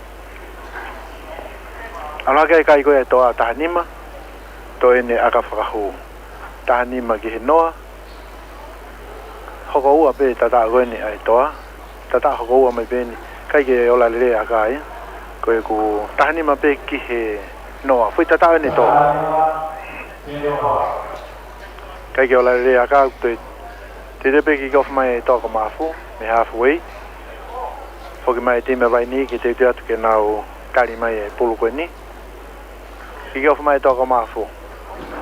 ʻalu hake e kai ko ia ʻa e Toa taha nima, toe eni aka fakahū. Taha nima ki he noa, hoko ua pē tataʻo ko eni ʻa e Toa, tataʻo hoko ua mai pē eni, ʻikai ke ola lelei ʻa e aka ia, ko ia kuo taha nima pē ki he noa, foʻi tataʻo eni ʻa e Toa. ʻIkai ke ola lelei ʻa e aka, toe, teuteu pē kick off mai e Toa ko Maʻafu, mei he halfway. Foki mai e timi ʻa Vainī ke teuteu atu ke nau tali mai e pulu ko eni. Kick off mai e Toa ko Maʻafu.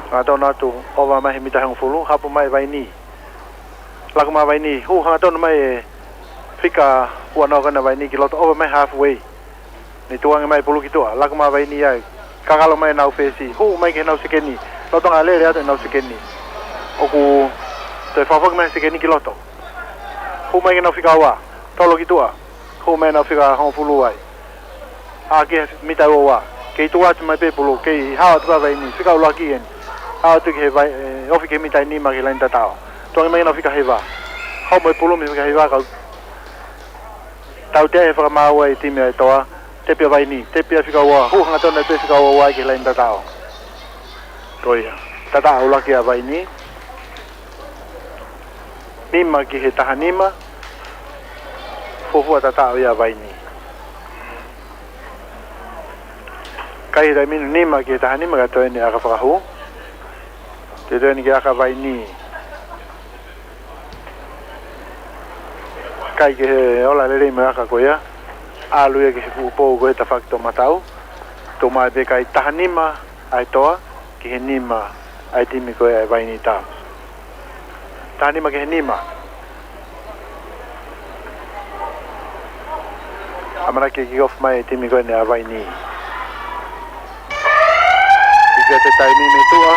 Hangatonu atu, ova mai he mita hongofulu, hapu mai Vainī. Laku mai Vainī, hū hangatonu mai e fika ua noa ko ena ʻa Vainī ki loto, ova mai halfway. Ne tukuange mai pulu ki tuʻa, laku mai Vainī ai. Kakalo mai ʻenau fesi, hū mai ki heʻenau sekeni. Lolotonga lele atu ʻenau sekeni, ʻoku toe fakafoki mai sekeni ki loto. Hū mai ki heʻenau fika ua, tolo ki tuʻa. Hū mai ʻenau fika hongofulu ai. ʻA ki he mita ua ua. Kei tuku atu mai pē pulu, kei hao atu pē Vainī, fika ʻuluaki eni. Hao atu ki he Vai-, e, ofi ki he mita ʻe nima ki he laine tataʻo. Tukuange mai ʻenau fika hiva. Homo e pulu mei he fika hiva, kau tautea he fakamaau ʻa e timi ʻa e Toa. Tepi ʻa Vainī, tepi ʻa fika ua, hū hangatonu pē fika ua ua ki he laine tataʻo. Ko ia, tataʻo ʻuluaki ʻa Vainī. Nima ki he taha nima. Fuofua tataʻo ia ʻa Vainī. Kai he taimi ni nima ki he taha nima ka toe eni aka fakahū. Toe eni ki he aka ʻa Vainī. ʻIkai ke ola lelei mai e aka ko ia. ʻAlu ia ki he fuʻu pou ko ia he tafaʻaki toʻomataʻu. Tuʻu mai pē kai taha nima ʻa e Toa ki he nima ʻa e timi ko ia ʻa e Vainī Doves. Taha nima ki he nima. ʻAmanaki ke kick off mai e timi ko eni ʻa Vainī. ʻIkai ke taimi mei tuʻa.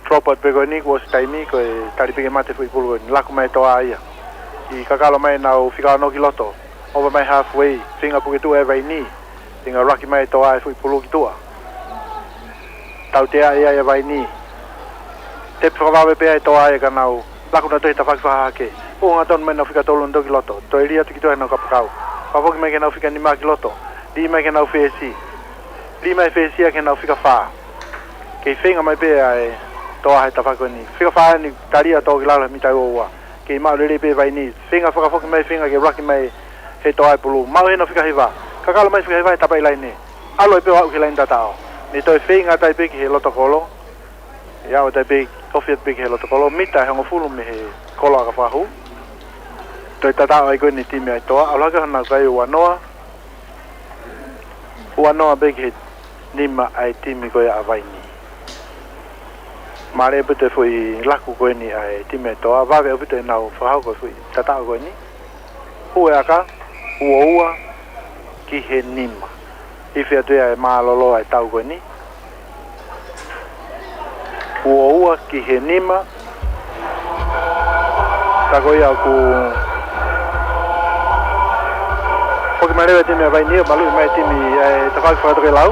Drop atu pē ko eni kuo ʻosi taimi, ko e tali pē ke mate foʻi pulu ko eni, laku mai Toa ia. Kei kakalo mai ʻenau fika ono ki loto, ova mai halfway, feinga puke tuʻa ʻe Vainī, feinga laki mai Toa e foʻi pulu ki tuʻa. Tautea ia ʻe Vainī. Tepi fakavave pē ʻa e Toa ia ka nau laku nautolu he tafaʻaki fakahahake. Hū hangatonu mai ʻenau fika tolu nautolu ki loto, toe lī atu ki tuʻa heʻenau kapakau. Fakafoki mai ki heʻenau fika nima ki loto, lī mai ki heʻenau fesi. Lī mai fesi ia ki heʻenau fika fā. Kei feinga mai pē ʻa e Toa he tafaʻaki ko eni. Fika fā eni, tali ʻa Toa ki lalo he mita ua ua. Kei maʻu lelei pē ʻe Vainī. Feinga fakafoki mai, feinga ke laki mai he Toa e pulu. Maʻu heʻenau fika hiva. Kakalo mai fika hiva he tapa ʻi laine. ʻAlu ai pē ʻo aʻu ki he laine tataʻo. Ne toe feinga atu ai pē ki he loto kolo. ʻE aʻu atu ai pē, ofi atu pē ki he loto kolo. Mita ʻe hongofulu mei he kolo aka fakahū. Toe tataʻo ai ko eni e timi ʻa e Toa. ʻAlu hake honau kai ua noa. Ua noa pē ki he nima ʻa e timi ko ia ʻa Vainī. Mālie ʻaupito e foʻi laku ko eni ʻa e timi ʻa e Toa, vave ʻaupito ʻenau fakahoko e foʻi tataʻo ko eni. Hū e aka, ua ua ki he nima. Ifi atu ia e mālōlō ʻa e tau ko eni. Ua ua ki he nima. Ka ko ia ʻoku foki mai leva e timi ʻa Vainī ʻo maluʻi mai e timi ʻa e tafaʻaki fakatokelau.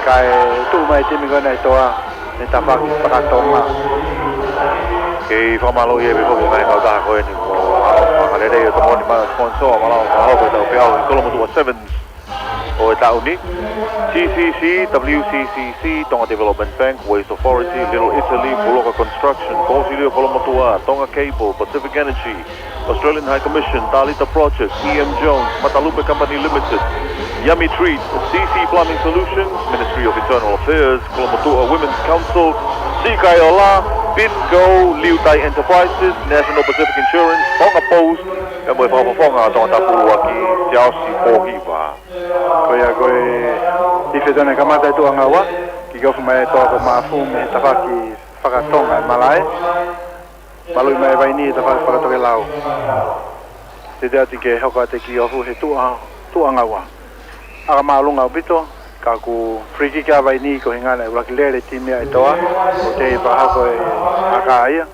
Kae tuʻu mai e timi ko ena ʻa e Toa Tafaʻaki fakatonga. Kei fakamālō ia pē foki mai kautaha ko eni. Ko e fakalelei ʻo e tokoni mai ʻa e sponsor, mālō, ka hoko ʻetau peau ʻi Kolomotuʻa Sevens ʻo e taʻu ni. T C C, W C C C, Tonga Development Bank, Waste Authority, Little Italy, Puloka Construction, Fōsilio Kolomotuʻa, Tonga Cable, Pacific Energy, Australian High Commission, Talita Project, E M Jones, Matalupe Company Limited, Yummy Treats, C C Plumbing Solutions, Ministry of Internal Affairs, Kolomotuʻa Women's Council, Siʻi Kaiola, Bingo, Liutai Enterprises, National Pacific Insurance, Tonga Post, pea mo e Fakafofonga ʻo Tongatapu ʻaki Siaosi Pōhiva. Ko ia ko e ifi ʻeni kamata e Tuʻa Ngaua, kick off mai e Toa ko Maʻafu mei he tafaʻaki fakatonga e malaʻe. Maluʻi mai e Vaini he tafaʻaki fakatokelau. Teuteu atu ke hoko atu e kick off he Tuʻa, Tuʻa Ngaua. ʻAka māʻolunga ʻaupito, ka ko e free kick ʻa Vaini ko e ʻuhinga naʻe ʻuluaki lele e timi ʻa e Toa, ʻo tei fakahoko e ʻaka ia.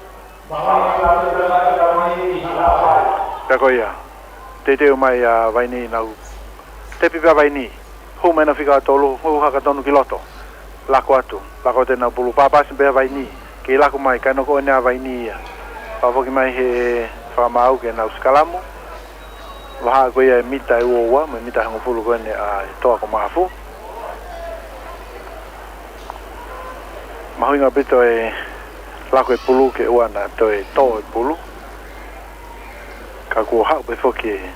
Pea ko ia, teuteu mai ʻa Vaini, nau tepi pē ʻa Vaini. Hū mai ʻenau fika ua tolu, hū hake tonu ki loto. Laku atu, laku atu ʻenau pulu, pāpasi pē ʻa Vaini. Kei laku mai, kae noko ʻeni ʻa Vaini ia. Fakafoki mai he fakamaau ke nau sikalamu. Vahaʻa ko ia e mita ʻe ua ua, mo e mita ʻe hongofulu ko eni ʻa e Toa ko Maʻafu. Mahuʻinga ʻaupito e laku e pulu ke ʻoua naʻa toe tō e pulu. Ka kuo haʻu pē foki e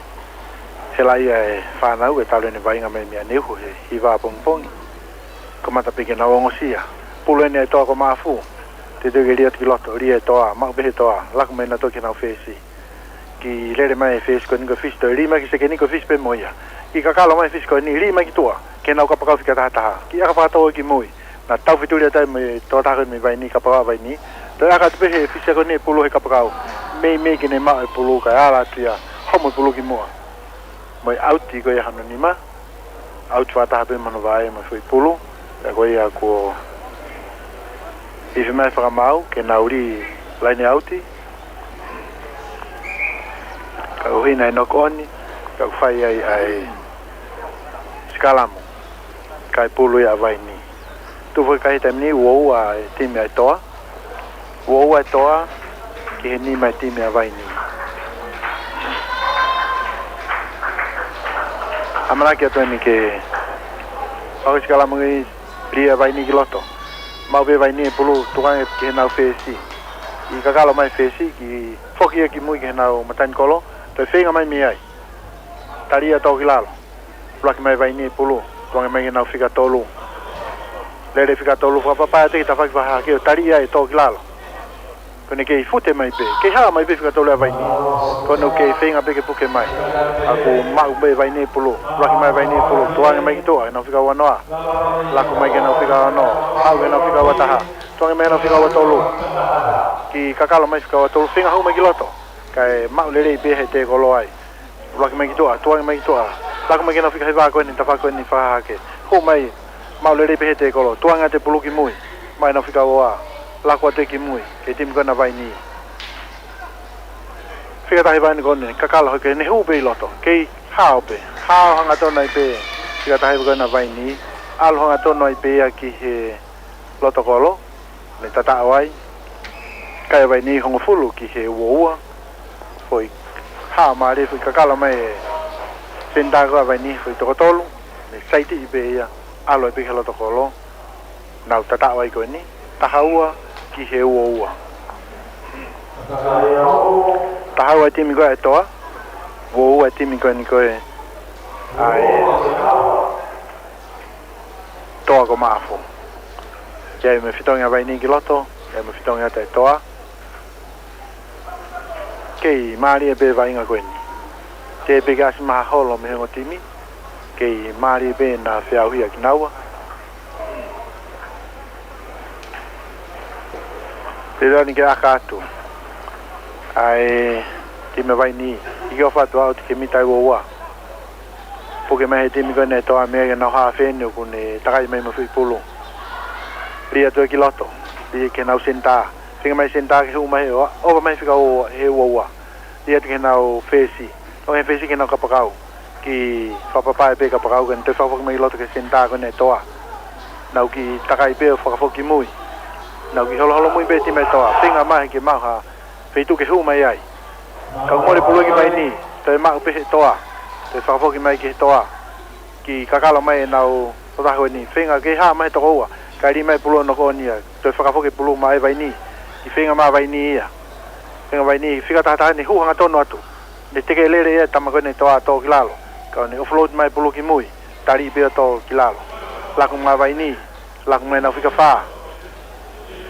hela ia e fānau ke talu ʻene vaʻinga mai mei ʻaneuhu he hiva pongipongi. Kamata pē ke nau ongosia. Pulu ʻeni e Toa ko Maʻafu. Teuteu ke lī atu ki loto, lī e Toa, maʻu pē he Toa, laku mai nautolu ki heʻenau fesi. Kei lele mai e fesi ko eni ko e fisi, toe lī mai ki sekeni ko e fisi pē mo ia. Kei kakalo mai e fisi ko eni, lī mai ki tuʻa, ki heʻenau kapakau fika taha taha. Kei ʻaka fakatau ki mui, naʻa tau fituli atu ai mo e tokotaha ko eni mei Vaini, kapakau ʻa Vaini. Toe ʻaka atu pē he fisi ko eni e pulu he kapakau. Meimei ke ne maʻu e pulu kae ala atu ia, homo e pulu ki muʻa. Mo e ʻauti ko ia hono nima. ʻAuti fakataha pē mo hono vaʻe mo e foʻi pulu. Pea ko ia kuo ifi mai e fakamaau ke nau lī laine ʻauti. Ka ʻuhinga e noko ʻeni, ka ʻoku fai ai ʻa e sikalamu. Kae pulu ia ʻa Vaini. Tuʻu foki he taimi ni ua ua e timi ʻa e Toa. Ua ua e Toa ki he nima e timi ʻa Vaini. ʻAmanaki atu ʻeni ke fakasikalamu, lī ʻa Vaini ki loto. Maʻu pē ʻe Vaini e pulu, tukuange ki heʻenau fesi. Kei kakalo mai e fesi, kei foki ia ki mui ki heʻenau matanikolo, toe feinga mai mei ai. Tali ia, tō ki lalo. ʻUluaki mai ʻe Vaini e pulu, tukuange mai ki heʻenau fika tolu. Lele fika tolu, fakapapauʻi atu ki tafaʻaki fakahahake ʻo tali ia ʻe tō ki lalo. Ko ʻene kei fute mai pē, kei hala mai pē fika tolu ʻa Vaini. Ko ʻene kei feinga pē ke puke mai. Ka kuo maʻu pē ʻe Vaini e pulu, ʻuluaki mai ʻe Vaini e pulu, tukuange mai ki tuʻa, heʻenau fika ua noa. Laku mai ki heʻenau fika ono, haʻu ki heʻenau fika ua taha. Tukuange mai heʻenau fika ua tolu. Kei kakalo mai fika ua tolu, feinga hū mai ki loto. Kae maʻu lelei pē he tēkolo ai. ʻUluaki mai ki tuʻa, tukuange mai ki tuʻa. Laku mai ki heʻenau fika hiva ko eni, tafaʻaki ko eni fakahahake. Hū mai, maʻu lelei pē he tēkolo. Tukuange atu e pulu ki mui. Maʻu ʻenau fika ua. Laku atu ki mui. Ki he timi ko ena ʻa Vaini. Fika taha hiva eni ko eni, kakalo hake, ne hū pē ʻi loto. Kei hao pē. Hao hangatonu ai pē. Fika taha hiva ko ena ʻa Vaini. ʻAlu hangatonu ai pē ia ki he loto kolo. Ne tataʻo ai. Kai ʻa Vaini hongofulu ki he ua ua. Foʻi hā mālie, foʻi kakalo mai e senitā ko ia ʻa Vaini, foʻi toko tolu. Ne saitiʻi pē ia, ʻalu ai pē ki he loto kolo. Nau tataʻo ai ko eni. Taha ua ki he ua ua. Taha ua e timi ko ia ʻa e Toa. Ua ua e timi ko eni ko ia ʻa e Toa ko Maʻafu. Kei ʻai mo e fitongi ʻa Vaini ki loto, kei ʻai mo e fitongi ʻa e Toa. Kei mālie pē vaʻinga ko eni. Teʻeki ke ʻasi maha holo mei he ongo timi. Kei mālie pē ʻena feʻauhi ʻa kinaua. Teuteu ʻeni ke ʻaka atu ʻa e timi ʻa Vaini, kick off atu ʻaʻau ki he mita ʻe ua ua. Puke mai he timi ko ena ʻa e Toa mei ai ki heʻenau haafe ʻeni ʻoku ne takai mai mo e foʻi pulu. Lī atu ki loto, lī ki heʻenau senitā. Feinga mai senitā ke hū mai he ua, ʻova mai fika ua, he ua ua. Lī atu ki heʻenau fesi. Tukuange he fesi ki heʻenau kapakau. Kei fakapapauʻi pē kapakau ke ne toe fakafoki mai ki loto ki he senitā ko ena ʻa e Toa. Nau kei takai pē ʻo fakafoki mui. Nau kiʻi holoholomui pē timi ʻa e Toa, feinga mai ke maʻu ha feituʻu ke hū mai ai. Ka ʻoku mole pulu ki Vaini, toe maʻu pē he Toa, toe fakafoki mai ki he Toa. Kiʻi kakalo mai ʻenau tokotaha ko eni, feinga ke hā mai he toko ua, kae lī mai pulu ʻo noko ʻoni ia, toe fakafoki pulu maʻa e Vaini, kiʻi feinga maʻa Vaini ia. Feinga Vaini, fika taha taha ne hū hangatonu atu. Ne teke lele ia tama ko eni Toa tō ki lalo. Ka ne offload mai pulu ki mui, tali pē ʻo tō ki lalo. Laku maʻa Vaini, laku mai ʻenau fika fā.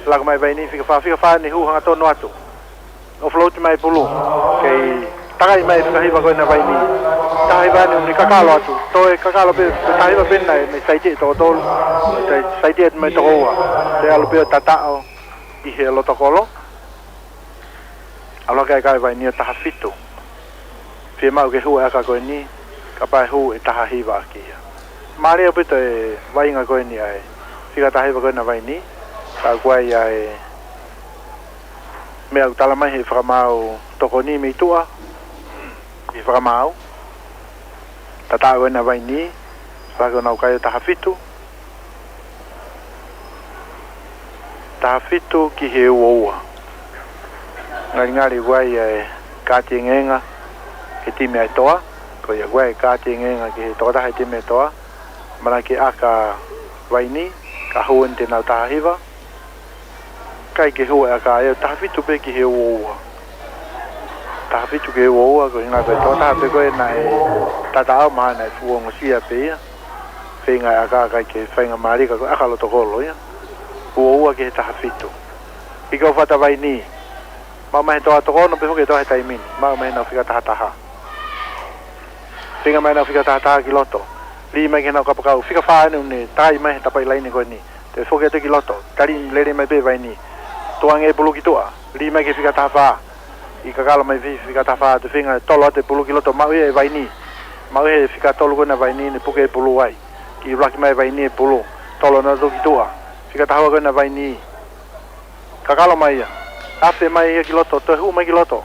Laku mai Vaini, fika fā, fika fā ne hū hangatonu atu. Offload mai pulu. Kei takai mai fika hiva ko ena Vaini. Taha hiva ne, ne kakalo atu. Toe kakalo pē, taha hiva pē naʻe, ne saiti ʻe toko tolu. Toe saiti atu mai toko ua. Toe ʻalu pē ʻo tataʻo ʻi he loto kolo. ʻAlu hake ʻa e Vaini ʻo taha fitu. Fiemaʻu ke hū e ʻaka ko eni, kapau ʻe hū ʻe taha hiva ʻaki ia. Mālie ʻaupito e vaʻinga ko eni ʻa e fika taha hiva ko ena Vaini, ka ʻoku ʻi ai ʻa e meʻa ʻoku tala mai he fakamaau tokoni mei tuʻa, ʻi he fakamaau. Tataʻo ko ena Vaini, faka ʻenau kai ʻo taha fitu. Taha fitu ki he ua ua. Ngalingali ʻoku ʻi ai e kaati engenga ki he timi ʻa e Toa. Ko ia ʻoku ʻi ai e kaati engenga ki he tokotaha ʻi he timi ʻa e Toa. Mana ke ʻaka Vaini, ka hū eni te nau taha hiva. Kai ke hū e ʻaka ia, taha fitu pē ki he ua ua. Taha fitu ki he ua ua, ko e ʻuhinga ko e tokotaha pē ko ē naʻe tataʻo, mahalo naʻe fuʻu ongosia pē ia. Feinga e ʻaka kai ke faingamālie ka ko e ʻaka loto kolo ia. Ua ua ki he taha fitu. Piki ʻo fata Vaini. Maʻu mai he Toa toko ono pē foki e Toa he taimi ni. Maʻu mai ʻenau fika taha taha. Feinga mai ʻenau fika taha taha ki loto. Lī mai ki heʻenau kapakau. Fika fā eni ne takai mai he tapaʻi laine ko eni. Toe foki atu ki loto. Tali lele mai pē Vaini. Tuku ange pulu ki tuʻa. Lī mai ki he fika taha fā. ʻI kakalo mai fi-, fika taha fā. Toe feinga tolo atu e pulu ki loto. Maʻu ia ʻe Vaini. Maʻu he fika tolu ko ena Vaini ne puke e pulu ai. Kiʻi ʻuluaki mai Vaini e pulu. Tolo ʻo nau tō ki tuʻa. Fika taha ua ko ena Vaini. Kakalo mai ia. Afe mai ia ki loto, toe hū mai ki loto.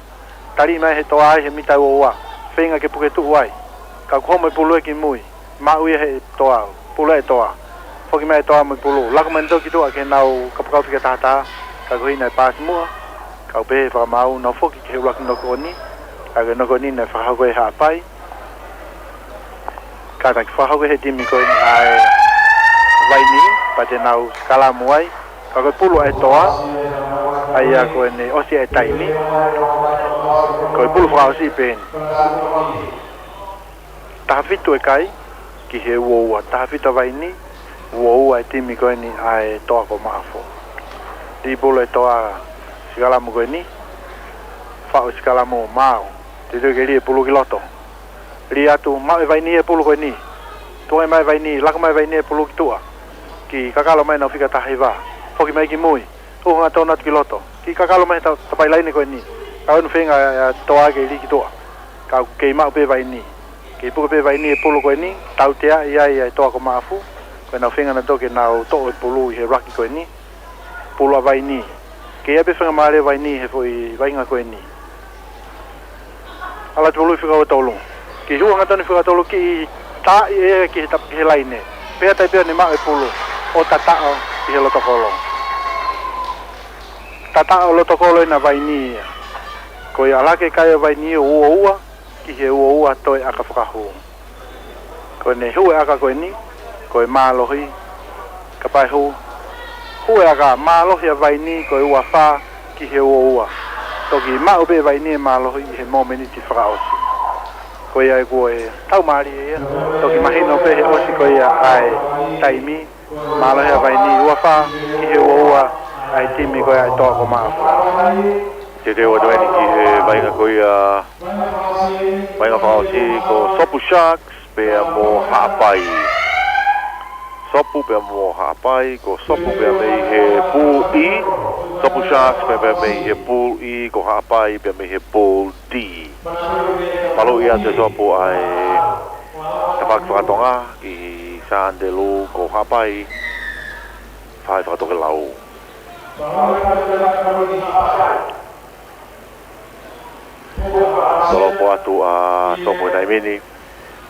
Tali mai he Toa ai he mita ua ua. Feinga ke puke tuʻu ai. Ka ʻoku homo e pulu ia ki mui. Maʻu ia he Toa. Pulu ʻe Toa. Foki mai e Toa mo e pulu. Laku mai ʻenau tō ki tuʻa ki heʻenau kapakau fika taha taha. Ka ko e hina e paasi muʻa. Ka ʻoku pehē fakamaau nau foki ki he ʻuluaki noko ʻoni. Ka ko e noko ʻoni naʻe fakahoko ʻe Haʻapai. Kātaki fakahoko he timi ko eni ʻa e Vaini, pea te nau sikalamu ai. Ka ko e pulu ʻa e Toa, ʻa ia ko eni ʻosi e taimi. Ko e pulu fakaʻosi pē eni. Taha fitu e kai, ki he ua ua. Taha fitu ʻa Vaini, ua ua e timi ko eni ʻa e Toa ko Maʻafu. Lī pulu e Toa sikalamu ko eni, faʻu sikalamu maau. Teuteu ke lī e pulu ki loto. Lī atu, maʻu ʻe Vaini e pulu ko eni. Tuku ange mai Vaini, laku mai Vaini e pulu ki tuʻa. Kiʻi kakalo mai ʻenau fika taha hiva. Foki mai ki mui. Hū hangatonu atu ki loto. Kiʻi kakalo mai he ta-, tapaʻi laine ko eni. Ka ʻoku feinga ʻa e Toa ke lī ki tuʻa. Ka ʻoku kei maʻu pē Vaini. Kei puke pē Vaini e pulu ko eni. Tautea ia ʻa e Toa ko Maʻafu. Ko ʻenau feinga nautolu ke nau toʻo e pulu ʻi he ʻuluaki ko eni. Pulu ʻa Vaini. Kei ʻi ai pē faingamālie ʻa Vaini he foʻi vaʻinga ko eni. ʻAlu atu pulu fika ua tolu. Kiʻi hū hangatonu fika ua tolu kiʻi taaʻi ē ki he tap-, ki he laine. Pea tai pea ne maʻu e pulu ʻo tataʻo ʻi he loto kolo. Tataʻo loto kolo ʻena Vaini ia. Ko ia ʻalu hake kai ʻo Vaini ʻo ua ua ki he ua ua toe ʻaka fakahū. Ko ʻene hū e ʻaka ko eni, ko e mālohi, kapau ʻe hū, hū e ʻaka mālohi ʻa Vaini ko e ua fā ki he ua ua. Toki maʻu pē Vaini e mālohi ʻi he momeniti fakaʻosi. Ko ia ʻoku ʻi ai e tau mālie ia, toki mahino pē he ʻosi ko ia ʻa e taimi, mālohi ʻa Vaini ua fā ki he ua ua ʻa e timi ko ia ʻa e Toa ko Maʻafu. Teuteu atu eni ki he vaʻinga ko ia, vaʻinga fakaʻosi ko Sopu Sharks pea mo Haʻapai. Sopu pea mo Haʻapai, ko Sopu pea mei he Pool E, Sopu Sharks pea, pea mei he Pool E, ko Haʻapai pea mei he Pool D. Maluʻi atu e Sopu ʻa e tafaʻaki fakatonga ʻi Sandelu, ko Haʻapai fai fakatokelau. Tolopo atu ʻa Sopu he taimi ni.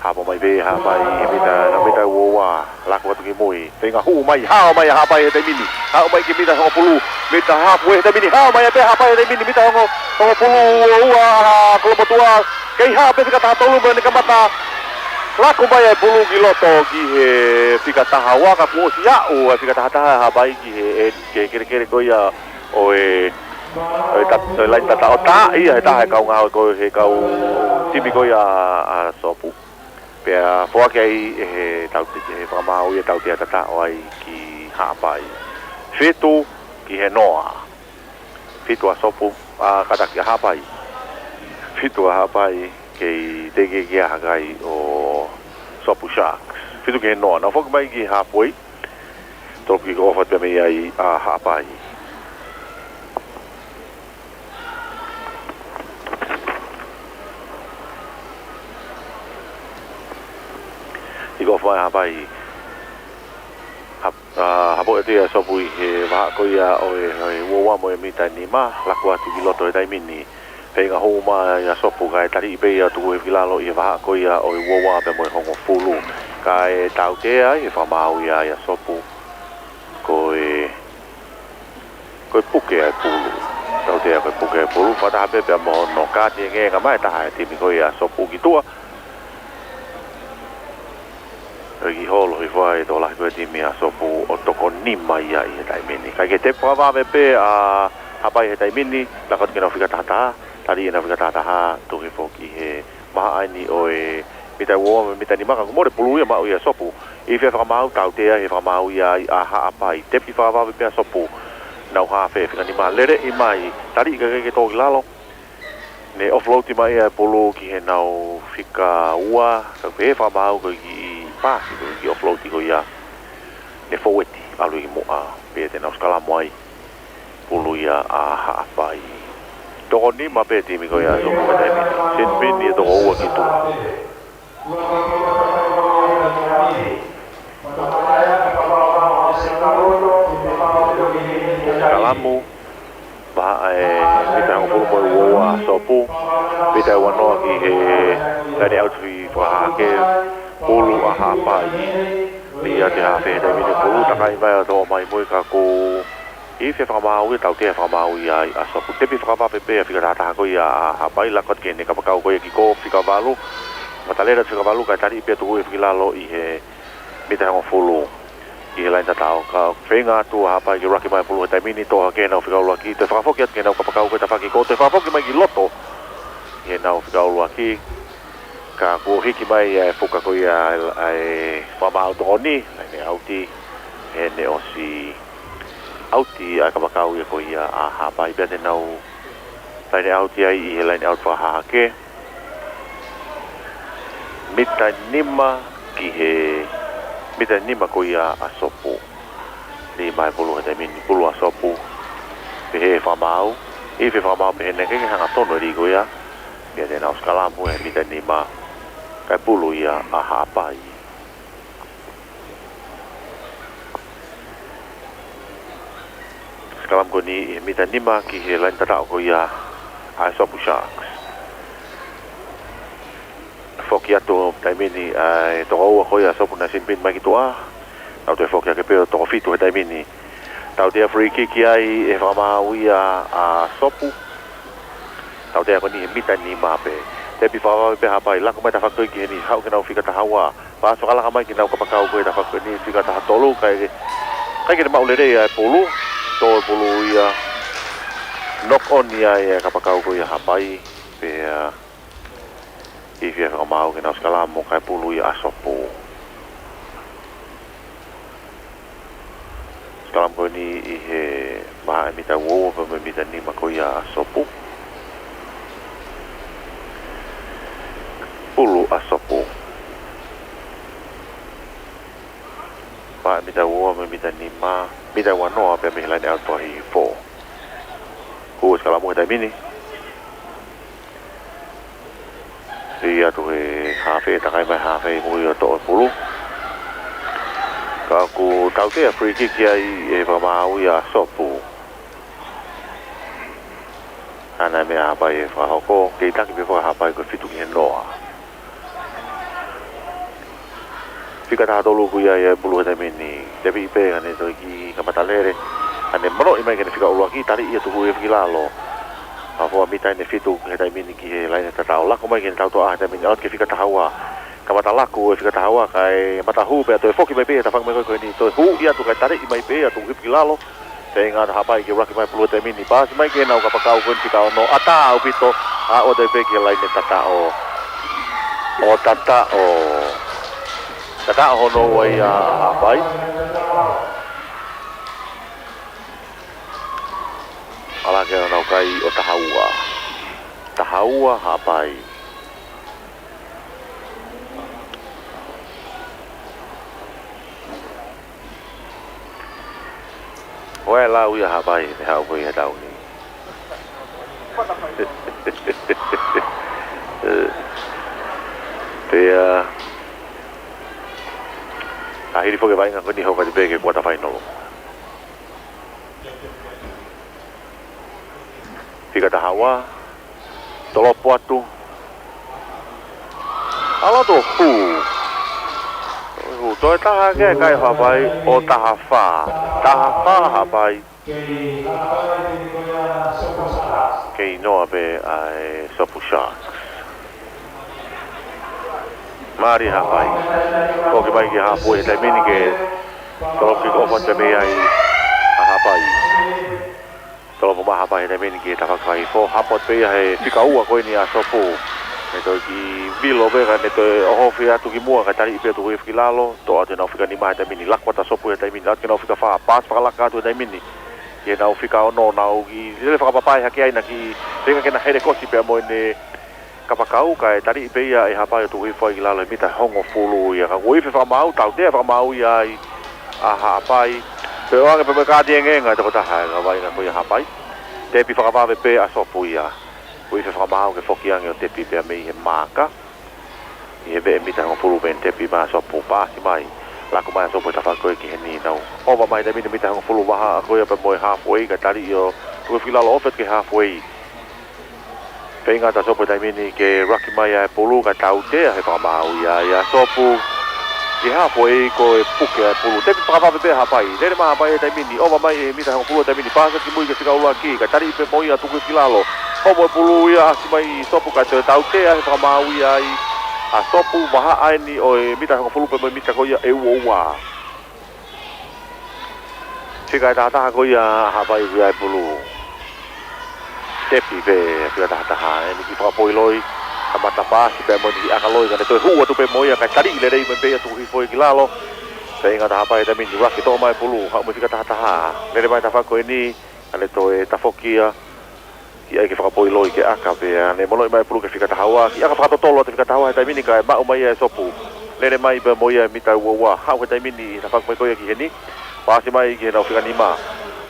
Hapo mai pē Haʻapai he mita, no mita ua ua, laku atu ki mui. Feinga hū mai, hao mai ʻa Haʻapai he taimi ni. Hao mai ki he mita hongofulu, mita hafu he taimi ni. Hao mai pē Haʻapai he taimi ni, mita hongo, hongofulu ua ua, ʻa Kolomotuʻa. Kei hao pē fika taha tolu pea ne kamata. Laku mai ʻa e pulu ki loto ki he fika taha ua, ka kuo ʻosi aʻu ʻa e fika taha taha ʻa Haʻapai ki he, e, ki he kelekele ko ia ʻo e, ʻo e ta-, ʻo e laini tataʻo, tā ia he taha e kau ngāue ko ē he kau timi ko ia ʻa Sopu. Pea foaki ai ʻe he tau-, ʻe he fakamaau ia e tautea tataʻo ai ki Haʻapai. Fitu ki he noa. Fitu ʻa Sopu, ʻa, kātaki, ʻa Haʻapai. Fitu ʻa Haʻapai, kei teʻeki ke ʻi ai ha kai ʻo Sopu Sharks. Fitu ki he noa. Nau foki mai ki he halfway. Tolu kick off atu pē mei ai ʻa Haʻapai. Kick off mai ʻa Haʻapai. Hap-, ʻa, hapo atu ia ʻa Sopu ʻi he vahaʻa ko ia ʻo e, ʻo e ua ua mo e mita nima, laku atu ki loto he taimi ni. Feinga hū mai ʻa Sopu kae taliʻi pē ia tuku hifo ki lalo ʻi he vahaʻa ko ia ʻo e ua ua pea mo e hongofulu. Kae tautea ai ʻe he fakamaau ia ʻa Sopu ko e, ko e puke ʻa e pulu. Tautea ko e puke ʻa e pulu, fakataha pē pea mo hono kāti e ngēngā mai ʻa e taha ʻa e timi ko ia ʻa Sopu ki tuʻa. ʻOku holo hifo ai e tokolahi ko ē timi ʻa Sopu ʻo toko nima ia ʻi he taimi ni. Kae kei tepi fakavave pē ʻa Haʻapai he taimi ni, laku atu ki heʻenau fika taha taha, taliʻi ʻenau fika taha taha, tuku hifo ki he vahaʻa eni ʻo e mita ua ua mo e mita nima, ka kuo mole pulu ia maʻu ia ʻa Sopu. ʻI he fakamaau, tautea ʻe he fakamaau ia ʻa Haʻapai. Tepi fakavave pē ʻa Sopu. Nau hafe, fika nima, leleʻi mai, taliʻi kae kei tō ki lalo. Ne offload mai ʻa e pulu ki heʻenau fika ua, ka ko e fakamaau ko e kiʻi paasi, ko e kiʻi offload ko ia. Ne fōueti, ʻalu ki muʻa, pea te nau sikalamu ai. Pulu ia ʻa Haʻapai. Toko nima pē timi ko ia ʻa Sopu he taimi ni. Sin pin ia toko ua ki tuʻa. Sikalamu, vahaʻa e mita hongofulu mo e ua ua ʻa Sopu. Mita ua noa ki he laine ʻauti fakahahake, pulu ʻa Haʻapai. Lī atu e hafe he taimi ni, pulu takai mai ʻo toʻo mai mui ka kuo ʻi he fakamaau ia, tautea fakamaau ia ʻa Sopu. Tepi fakavave pē ʻa e fika taha taha ko ia ʻa Haʻapai, laku atu ki heʻene kapakau ko ia kick off fika valu. Mata lele atu fika valu, kae taliʻi pē tuku hifo ki lalo ʻi he mita hongofulu. ʻI he laini tataʻo, ka feinga atu ʻa Haʻapai ke ruck mai pulu he taimi ni, toʻo hake heʻenau fika ʻuluaki, toe fakafoki atu ki heʻenau kapakau ko e tafaʻaki ko ē, toe fakafoki mai ki loto ʻi heʻenau fika ʻuluaki. Ka kuo hiki mai ʻa e fuka ko ia ʻa e fakamaau tokoni, laine ʻauti, he ne ʻosi ʻauti ʻa e kapakau ia ko ia ʻa Haʻapai, pea te nau laine ʻauti ai ʻi he laine ʻauti fakahahake. Mita nima ki he mita nima ko ia ʻa Sopu. Lī mai pulu he taimi ni, pulu ʻa Sopu. Pehē fakamaau, ʻi he fakamaau pehē naʻe ʻikai ke hangatonu e lī ko ia. Pea te nau sikalamu he mita nima, kae pulu ia ʻa Haʻapai. Sikalamu ko eni ʻi he mita nima ki he laini tataʻo ko ia ʻa e Sopu Sharks. Foki atu taimi ni ʻa e toko ua ko ia ʻa Sopu naʻe sin pin mai ki tuʻa. Nau toe foki hake pē ʻo toko fitu he taimi ni. Tautea free kick ai ʻe he fakamaau ia ʻa Sopu. Tautea ko eni he mita nima pē. Tepi fakavave pē ʻa Haʻapai, laku mai tafaʻaki ki heni, haʻu ki heʻenau fika taha ua. Paasi fakalaka mai ki heʻenau kapakau ko e tafaʻaki ko eni fika taha tolu, kae, ʻikai ke ne maʻu lelei ʻa e pulu. Tō e pulu ia. Knock on ia ʻa e kapakau ko ia ʻa Haʻapai. Pea ʻi he fakamaau ke nau sikalamu kae pulu ia ʻa Sopu. Sikalamu ko eni ʻi he vahaʻa e mita ua ua pea mo e mita nima ko ia ʻa Sopu. Pulu ʻa Sopu. Vahaʻa e mita ua ua mo e mita nima, mita ua noa pea mei he laine ʻauti fakahihifo. Hū e sikalamu he taimi ni. Lī atu he hafe, takai mai hafe ʻi mui ʻo toʻo e pulu. Ka kuo tautea free kick ai ʻe he fakamaau ia ʻa Sopu. Hanga ʻe Haʻapai ʻo fakahoko, kei taki pē ʻe Haʻapai ko e fitu ki he noa. Fika taha tolu ko ia ʻa e pulu he taimi ni. Tepi pē ka ne toe kiʻi kamata lele. Ka ne monoʻi mai ke ne fika ʻuluaki, tali ia tuku ia ki lalo. Hafoa mita ʻe fitu he taimi ni ki he laine tataʻo, lako mai ke ne tautoʻa he taimi ni, ʻalu atu ki he fika taha ua. Kamata laku e fika taha ua, kae mata hū pea toe foki mai pē he tafaʻaki mai ko eni, toe hū ia atu kae tali mai pē ia tuku hifo ki lalo. Feinga ʻa Haʻapai ke ʻuluaki mai pulu he taimi ni, paasi mai ki heʻenau kapakau ko eni fika ono, ʻatā ʻaupito, ʻa ʻoua toe pē ki he laine tataʻo. ʻO tataʻo. Tataʻo hono ua ia ʻa Haʻapai. ʻAlu hake ʻenau kai ʻo taha ua. Taha ua Haʻapai. ʻOku lau ia Haʻapai, ne haʻu ko ia he taʻu ni. Pea, ʻa hili foki e vaʻinga ko eni hoko atu pē ki he kuata fainolo. Fika taha ua, tolopo atu. ʻAlu atu ʻo hū. Hū, toe taha ke kai Haʻapai, ʻo taha fā. Taha fā Haʻapai. Kei noa pē ʻa e Sopu Sharks. Mālie Haʻapai. Foki mai ki he hafu he taimi ni ke tolopo kick off atu mei ai ʻa Haʻapai. Tolopo mai Haʻapai he taimi ni ki he tafaʻaki fakaʻofoʻofa. Hapo atu pē ia he fika ua ko eni ʻa Sopu. Ne toe kiʻi vilo pē ka ne toe ʻohofi atu ki muʻa kae tali pē atu ki lalo. Toʻo atu ʻenau fika nima he taimi ni. Lako atu ʻa Sopu he taimi ni. Atu ki heʻenau fika fā. Paasi fakalaka atu he taimi ni ki heʻenau fika ono, nau kiʻi lele fakapapai hake ai, naʻe kiʻi feinga ke na hele kosi pea mo ʻene kapakau kae tali pē ia ʻe Haʻapai ʻo tuku hifo ai ki lalo he mita hongofulu ia. Ka kuo ifi e fakamaau, tautea e fakamaau ia ai ʻa Haʻapai. Toe ʻoange pē mo e kaati engeenga e tokotaha ʻo e vaʻinga ko ia ʻa Haʻapai. Tepi fakavave pē ʻa Sopu ia. Kuo ifi e fakamaau ke foki ange ʻo tepi pea mei he maaka. ʻI he veʻe mita hongofulu pea ne tepi mai ʻa Sopu, paasi mai. Lako mai ʻa Sopu he tafaʻaki ko ē ki heni, nau ʻova mai he taimi ni mita hongofulu vahaʻa ko ia pea mo e halfway kae tali ʻo tuku hifo ki lalo, ʻohofi atu ki he halfway. Feinga atu ʻa Sopu he taimi ni ke ʻuluaki mai ʻa e pulu kae tautea he fakamaau ia ʻa Sopu ki he halfway ko e puke ʻa e pulu. Tepi fakavave pē ʻa Haʻapai. Lele mai Haʻapai he taimi ni, ʻova mai he mita hongofulu he taimi ni, paasi ki mui ki he fika ʻuluaki, kae tali pē mo ia tuku hifo ki lalo. Homo e pulu ia, ʻasi mai Sopu kae toe tautea he fakamaau ia ai ʻa Sopu, vahaʻa eni ʻo e mita hongofulu pea mo e mita ko ia ʻe ua ua. Fika ʻe taha taha ko ia ʻa Haʻapai ʻoku ʻi ai e pulu. Tepi pē fika taha taha, ʻene kiʻi fakapoʻiloi, kamata paasi pea mo ʻene kiʻi ʻaka loi, ka ne toe hū atu pē mo ia, kae tali lelei mai pē ia tuku hifo ia ki lalo. Feinga atu ʻa Haʻapai he taimi ni, ʻuluaki toʻo mai e pulu, haʻu mo e fika taha taha. Lele mai tafaʻaki ko eni, ka ne toe tafoki ia ki ai ke fakapoʻiloi ke ʻaka pea ne monoʻi mai e pulu ki he fika taha ua, kiʻi ʻaka fakatotolo atu e fika taha ua he taimi ni kae maʻu mai ia ʻe Sopu. Lele mai pea mo ia he mita ua ua, haʻu he taimi ni he tafaʻaki mai ko ia ki heni. Paasi mai ki heʻenau fika nima.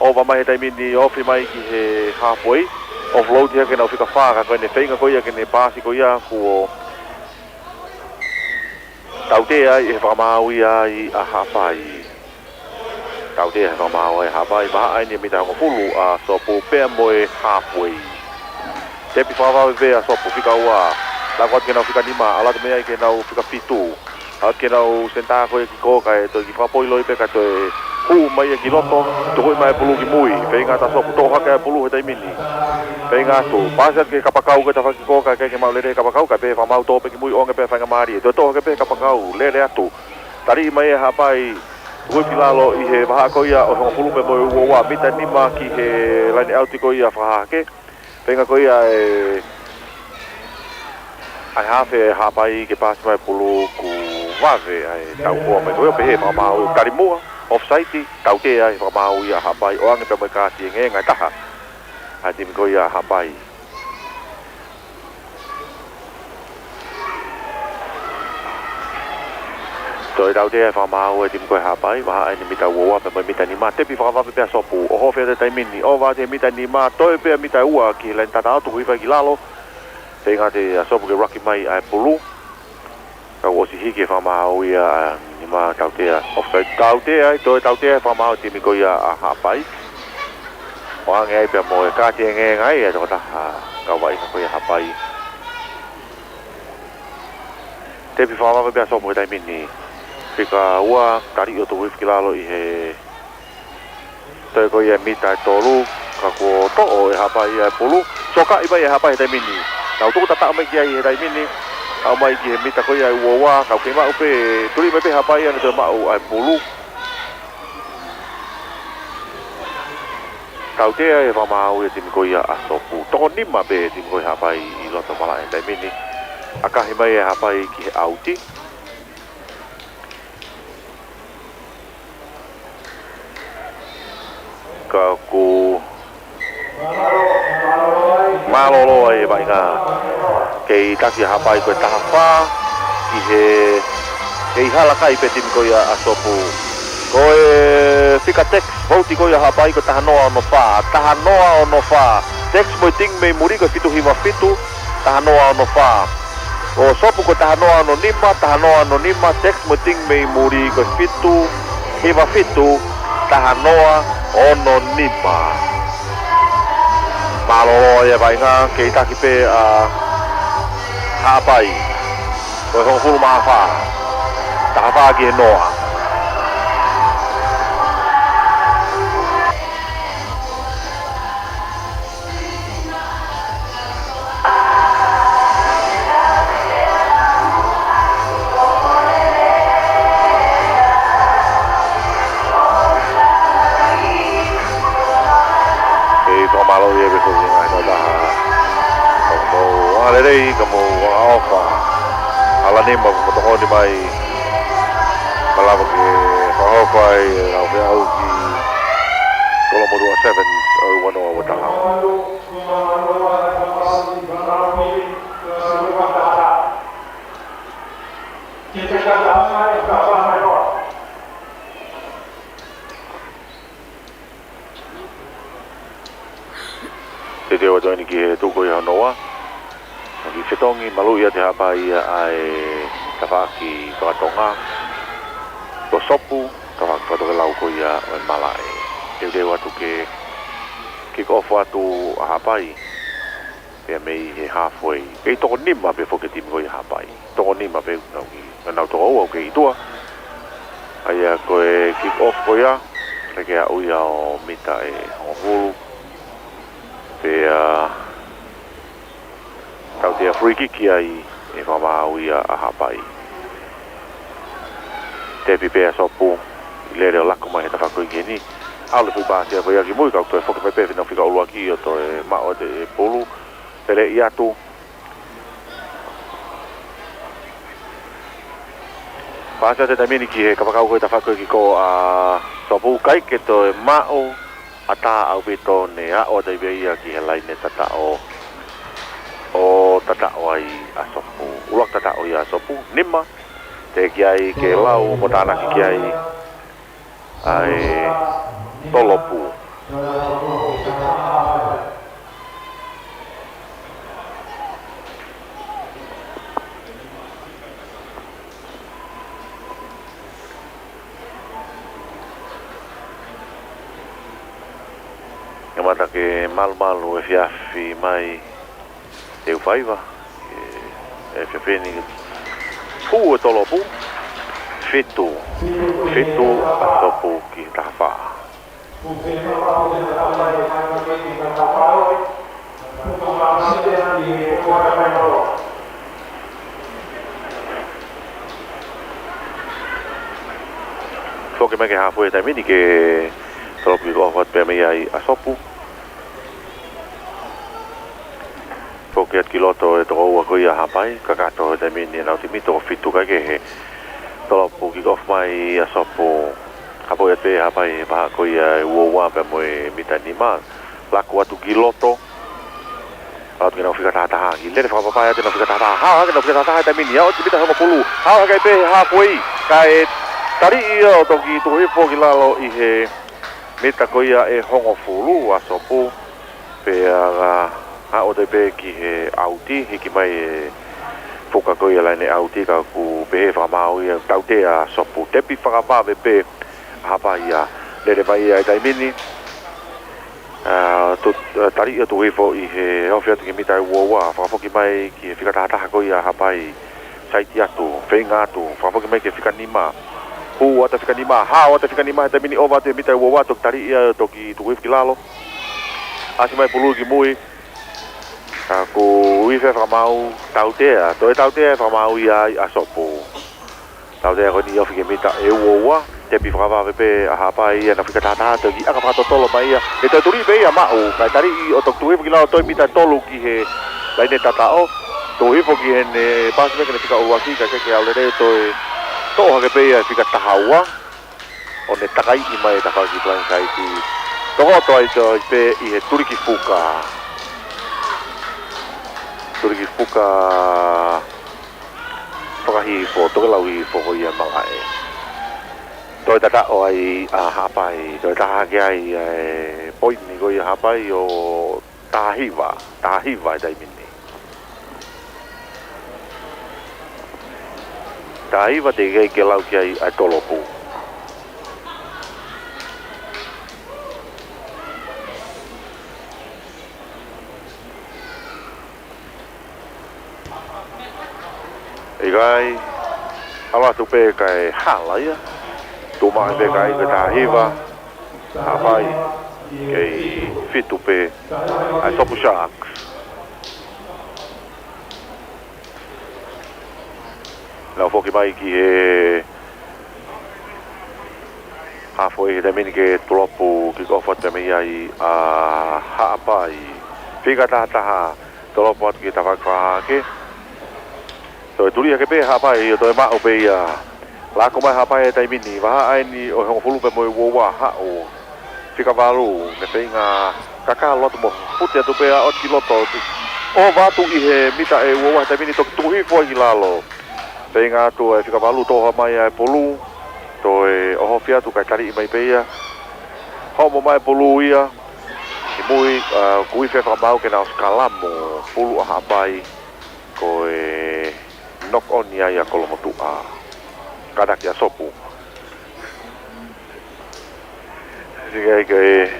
ʻOva mai he taimi ni, ofi mai ki he halfway. Offload ia ki heʻenau fika fā, ka ko ʻene feinga ko ia ke ne paasi ko ia kuo tautea ai he fakamaau ia ai ʻa Haʻapai. Tautea he fakamaau ai ʻa Haʻapai, vahaʻa eni e mita hongofulu ʻa Sopu pea mo e halfway. Tepi fakavave pē ʻa Sopu, fika ua. Lako atu ki heʻenau fika nima, ʻalu atu mei ai ki heʻenau fika fitu. ʻAlu atu ki heʻenau senitā ko ia ki kō kae toe kiʻi fakapoʻiloi pē kae toe hū mai ia ki loto, tukuʻi mai e pulu ki mui. Feinga atu ʻa Sopu, toʻo hake e pulu he taimi ni. Feinga atu, paasi atu ki he kapakau ko e tafaʻaki ko ē kae ʻikai ke maʻu lelei e kapakau, kae pehē fakamaau, toʻo pē ki mui, ʻoange pē faingamālie. Toe toʻo hake pē kapakau, lele atu. Tali mai ʻe Haʻapai, tuku ki lalo ʻi he vahaʻa ko ia ʻo e hongofulu pea mo e ua ua, mita nima ki he laine ʻauti ko ia fakahahake. Feinga ko ia ʻe, ʻa e hafe ʻa Haʻapai ke paasi mai e pulu, kuo vave ʻa e taukoa mai ko ia, pehē fakamaau, tali muʻa, offside, tautea he fakamaau ia ʻa Haʻapai, ʻoange pea mo e kaati engeenga ʻe taha ʻa e timi ko ia ʻa Haʻapai. Toe tautea e fakamaau e timi ko ia ʻa Haʻapai, vahaʻa eni e mita ua ua pea mo e mita nima, tepi fakavave pē ʻa Sopu, ʻohofi atu he taimi ni, ʻova atu he mita nima, toe pē mita ua ki he laine tataʻo, tuku hifo ai ki lalo. Feinga atu ʻa Sopu ke ʻuluaki mai ʻa e pulu. Ka kuo ʻosi hiki e fakamaau ia ʻa e nima, tautea, offside, tautea ai, toe tautea e fakamaau e timi ko ia ʻa Haʻapai. ʻOange ai pea mo e kaati engeenga ia ʻa e tokotaha kau vaʻinga ko ia ʻa Haʻapai. Tepi fakavave pē ʻa Sopu he taimi ni. Fika ua, taliʻi ʻo tuku hifo ki lalo ʻi he toe ko ia mita ʻe tolu, ka kuo toʻo ʻe Haʻapai ia e pulu. Sokaʻi mai ʻe Haʻapai he taimi ni. Nau tuku tataʻo mai ki ai he taimi ni. Aʻu mai ki he mita ko ia ʻe ua ua, ka ʻoku kei maʻu pē, tuli mai pē Haʻapai ia ʻo ne toe maʻu ʻa e pulu. Tautea e fakamaau ʻa e timi ko ia ʻa Sopu. Toko nima pē timi ko ia Haʻapai ʻi loto malaʻe he taimi ni. ʻAkahi mai ʻe Haʻapai ki he ʻauti. Ka ʻoku mālōlō ai e vaʻinga kei taki ʻa Haʻapai ko e taha fā ki he, kei hala kai pē timi ko ia ʻa Sopu. Ko e fika text vote ko ia ʻa Haʻapai ko e taha noa ono fā, taha noa ono fā. Text mo e timi mei muli ko e fitu hiva fitu, taha noa ono fā. Ko Sopu ko e taha noa ono nima, taha noa ono nima, text mo e timi mei muli ko e fitu hiva fitu, taha noa ono nima. Mālōlō ai e vaʻinga, kei taki pē ʻa Haʻapai. Ko e hongofulu mā fā. Taha fā ki he noa. Kei fakamālō ia pē foki ngaahi kautaha. Ka mou angalelei, ka mou angaʻofa. Hala nima mo tokoni mai. Malava ke fakahoko ai e lau feʻauki Kolomotuʻa Sevens ʻo e ua noa ua taha. Teuteu atu eni ki he tuʻu ko ia hono ua. Ki he fetongi, maluʻi ʻe Haʻapai ia ʻa e tafaʻaki fakatonga. Ko Sopu, tafaʻaki fakatokelau ko ia ʻo e malaʻe. Teuteu atu ke kick off atu ʻa Haʻapai. Pea mei he halfway. Kei toko nima pē foki e timi ko ia Haʻapai. Toko nima pē nau ki. Nau toko ua kei ʻi tuʻa. ʻA ia ko e kick off ko ia. Ke ke aʻu ia ʻo mita ʻe hongofulu. Pea tautea free kick ai ʻe fakamaau ia ʻa Haʻapai. Tepi pē ʻa Sopu. Lele ʻo laku mai he tafaʻaki ko eni. ʻAlu e foʻi pāsia ko ia ki mui ka ʻoku toe foki mai pē fina fika ʻuluaki ʻo toe maʻu ʻa e pulu. Peleʻi atu. Pāsia atu he taimi ni ki he kapakau ko e tafaʻaki ko ē ki ko ʻa Sopu, ʻikai ke toe maʻu ʻatā ʻaupito, ne aʻu atu ai pē ia ki he laine tataʻo ʻo tataʻo ai ʻa Sopu. ʻUluaki tataʻo ia ʻa Sopu, nima, teʻeki ai ke lau mo tānaki ki ai ʻa e tolopu. Kamata ke malumalu efiafi mai. Teu faiva, ē, ʻe fefeni. Hū e tolopu. Fitu. Fitu ʻa Sopu ki he taha fā. Foki mai ki he halfway he taimi ni ke tolopu kick off atu pē mei ai ʻa Sopu. Foki atu ki loto e toko ua ko ia Haʻapai, kakato he taimi ni ʻenau timi toko fitu kae kehe. Tolopu kick off mai ʻa Sopu. Hapoʻi atu pē Haʻapai he vahaʻa ko ia ʻe ua ua pea mo e mita nima. Laku atu ki loto. Atu ki heʻenau fika taha taha ki. Lele fakapapau atu heʻenau fika taha taha. Hao hake heʻenau fika taha taha he taimi ni. Aʻu atu ki he mita hongofulu. Hao hake pē he halfway. Kae taliʻi ʻo toki tuku hifo ki lalo ʻi he mita ko ia ʻe hongofulu ʻa Sopu. Pea aʻu atu pē ki he ʻauti, hiki mai e fuka ko ia laine ʻauti, ka ʻoku pehē fakamaau ia, tautea ʻa Sopu, tepi fakavave pē ʻa Haʻapai ia, lele mai ia he taimi ni. ʻA, tu-, ʻa, taliʻi ʻo tuku hifo ʻi he ofi atu ki he mita ʻe ua ua, fakafoki mai ki he fika taha taha ko ia Haʻapai, saiti atu, feinga atu, fakafoki mai ki he fika nima. Hū ʻo ʻata fika nima, hao ʻo ʻata fika nima he taimi ni, ʻova atu e mita ʻe ua ua, toki taliʻi ia, toki tuku hifo ki lalo. ʻAsi mai pulu ki mui. Ka kuo ifi e fakamaau, tautea, toe tautea e fakamaau ia ai ʻa Sopu. Tautea ko eni ʻo ofi ki he mita ʻe ua ua, tepi fakavave pē ʻa Haʻapai ia, nau fika taha taha, toki ʻaka fakatotolo mai ia. Ke toe tuli pē ia maʻu, kae taliʻi ʻo toki tuku hifo ki lalo, toe mita ʻe tolu ki he laine tataʻo. Tuku hifo ki heʻene paasi mai ki heʻene fika ʻuluaki, kae ʻikai ke aʻu lelei, toe toʻo hake pē ia fika taha ua. ʻO ne takaiʻi mai e tafaʻaki blindside. Tokoto ai toe pē ʻi he tuliki fuka. Tuliki fuka fakahihifo, tokelau hihifo ko ia malaʻe. Toe tataʻo ai ʻa Haʻapai, toe taha hake ai e poini ko ia ʻa Haʻapai ʻo taha hiva, taha hiva he taimi ni. Taha hiva, teʻeki ai ke lau ki ai ʻa e tolopu. ʻIkai, ʻalu atu pē kae hala ia. Tuʻu maʻu pē kae ʻikai ke taha hiva. Haʻapai, kei fitu pē ʻa e Sopu Sharks. Nau foki mai ki he halfway he taimi ni ke tolopu kick off atu mei ai ʻa Haʻapai. Fika taha taha, tolopu atu ki he tafaʻaki fakahahake. Toe tuli hake pē Haʻapai, ʻio, toe maʻu pē ia. Lako mai Haʻapai he taimi ni, vahaʻa eni ʻo e hongofulu pea mo e ua ua, haʻu fika valu, ne feinga kakalo atu mo futi atu pē ʻo ʻosi ki loto. ʻOfa atu ʻi he mita ʻe ua ua he taimi ni, toki tuku hifo ai ki lalo. Feinga atu e fika valu, toʻo mai ʻa e pulu, toe ʻohofi atu kae taliʻi mai pē ia. Homo mai pulu ia. ʻI mui, ʻa, kuo ifi e fakamaau ke nau sikalamu, pulu ʻa Haʻapai, ko e knock on ia ʻa Kolomotuʻa. Kātaki ʻa Sopu. Sika ʻikai ke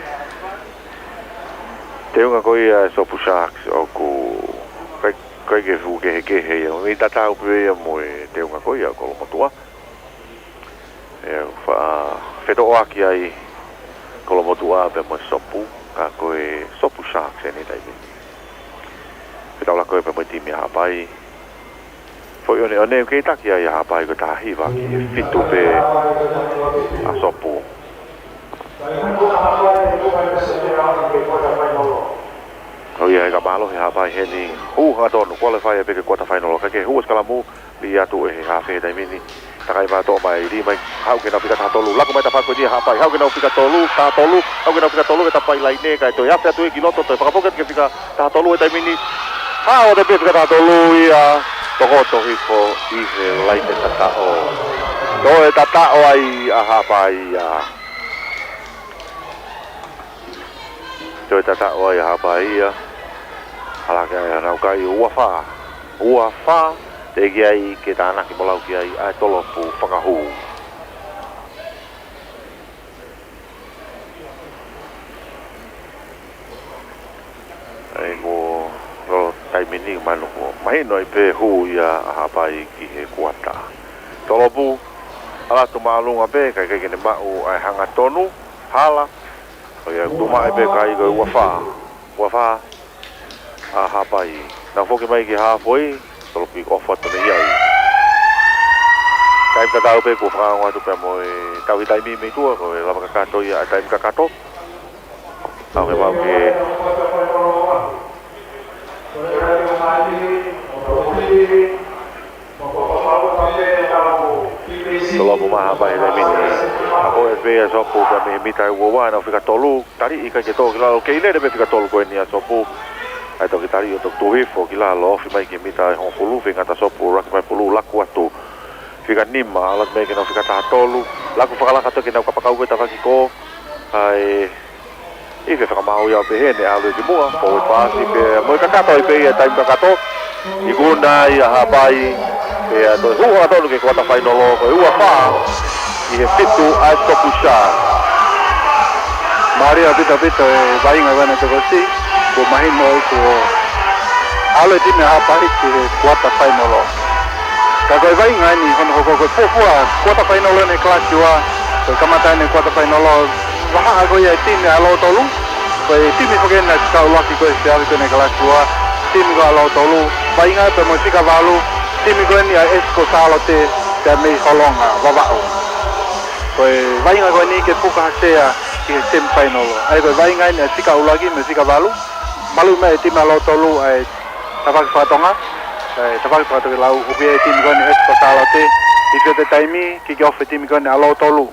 teunga ko ia ʻa e Sopu Sharks ʻoku ʻikai, ʻikai ke fuʻu kehekehe ia. Mei tatau pē ia mo e teunga ko ia ʻa Kolomotuʻa. ʻE fa-, fetoʻoaki ai Kolomotuʻa pea mo e Sopu, ka ko e Sopu Sharks eni he taimi ni. Fetaulaki ko ia pea mo e timi ʻa Haʻapai. Foʻi ʻoneʻone ʻoku kei taki ai ʻa Haʻapai ko e taha hiva ki he fitu pē ʻa Sopu. ʻO ia, ʻikai mālohi ʻa Haʻapai heni, hū hangatonu, qualify pē ki he quarter final, ka ke hū ʻo sikalamu, lī atu ʻe he hafe he taimi ni. Takai mai, toʻo mai, lī mai, haʻu ke nau fika taha tolu, lako mai tafaʻaki ko eni ʻa Haʻapai, haʻu ke nau fika tolu, taha tolu, haʻu ke nau fika tolu, ke tapai laine, kae toe afe atu ia ki loto, toe fakafoki atu ki he fika taha tolu he taimi ni. Hao atu pē fika taha tolu ia, tokoto hifo ʻi he laine tataʻo. Toe tataʻo ai ʻa Haʻapai ia. Toe tataʻo ai ʻa Haʻapai ia. Hala hake ai ʻenau kai, ua fā. Ua fā, teʻeki ai ke tānaki mo lau ki ai ʻa e tolopu fakahū. ʻAi ko e taimi ni mahino ko, mahino ai pē hū ia ʻa Haʻapai ki he kuata. Tolopu, ʻalu atu māʻolunga pē, kae ʻikai ke ne maʻu ʻa e hangatonu, hala, ʻo ia, tuʻu maʻu pē kae ʻikai ko e ua fā. Ua fā ʻa Haʻapai. Nau foki mai ki he halfway, tolopu kick off atu mei ai. Taimi tatau pē kuo fakaongo atu pea mo e tauhi taimi mei tuʻa, ko e lava kakato ia ʻa e taimi kakato. Aʻu ke maʻu ke Tolopu mai ʻa Haʻapai he taimi ni. Ako e pea Sopu pea mei he mita ʻe ua ua, nau fika tolu, tali ʻikai ke tō ki lalo, kei lele pē fika tolu ko eni ʻa Sopu. ʻAi toki tali ʻo toki tuʻu hifo ki lalo, ofi mai ki he mita ʻe hongofulu, feinga ʻa Sopu, laki mai pulu, laku atu. Fika nima, ʻalu atu mei ai ke nau fika taha tolu, laku fakalaka toki nau kapakau ko e tafaki ko, ʻai, ʻi he fakamaau ia ʻo pehē ne ʻalu ki muʻa, forward pass pē, mo e kakato ai pē ia taimi kakato. ʻIkuna ai ʻa Haʻapai, pea toe hū hangatonu ki he quarter final ko e ua fā, ʻi he fitu ʻa e Sopu Sharks. Mālie ʻaupito ʻaupito e vaʻinga ʻa e ʻanetukosi, kuo mahino ai kuo ʻalu e timi ʻa Haʻapai ki he quarter final. Ka ko e vaʻinga eni hono hoko ko e fuofua kuata fainolo ʻeni he kalasi ua, ko e kamata ʻeni kuata fainolo, vahaʻa ko ia e timi ʻa Lotolu, ko e timi foki eni naʻe fika ʻuluaki ko ē he feʻauhi ko eni he kalasi ua, timi ko ē ʻa Lotolu, vaʻinga pea mo e fika valu, timi ko eni ʻa Esiko Sālote, pea mei Holonga, Vavaʻu. Ko e vaʻinga ko eni ke puka ha sea ki he semi fainolo. ʻA ia ko e vaʻinga eni ʻa e fika ʻuluaki mo e fika valu, maluʻi mai e timi ʻa Lotolu ʻa e tafaʻaki fakatonga, ʻa e tafaʻaki fakatokelau, ʻoku ʻi ai e timi ko eni Esiko Sālote, ʻi he fiote taimi, kiki ofi e timi ko eni ʻa Lotolu.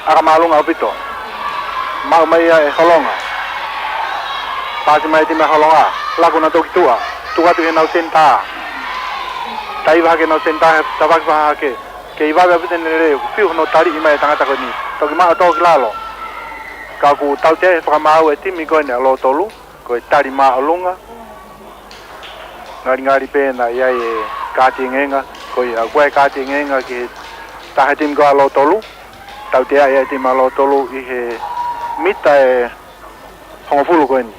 ʻAka māʻolunga ʻaupito. Maʻu mai ia ʻe Holonga. Paasi mai e timi ʻa Holonga. Laku nautolu ki tuʻa. Tuku atu ki heʻenau senitā. Taiva hake ʻenau senitā he tafaʻaki fakahahake. Kei vave ʻaupito ʻene lele, fiu hono taliʻi mai e tangata ko eni. Toki maʻu ʻo tō ki lalo. Ka ʻoku tautea ʻe he fakamaau e timi ko eni ʻa Lotolu, ko e tali māʻolunga. Ngalingali pē naʻe ʻi ai e kāti engenga, ko ia, ʻoku ʻi ai e kāti engenga ki he taha e timi ko ē ʻa Lotolu. Tautea ia e timi ʻa Lotolu ʻi he mita ʻe hongofulu ko eni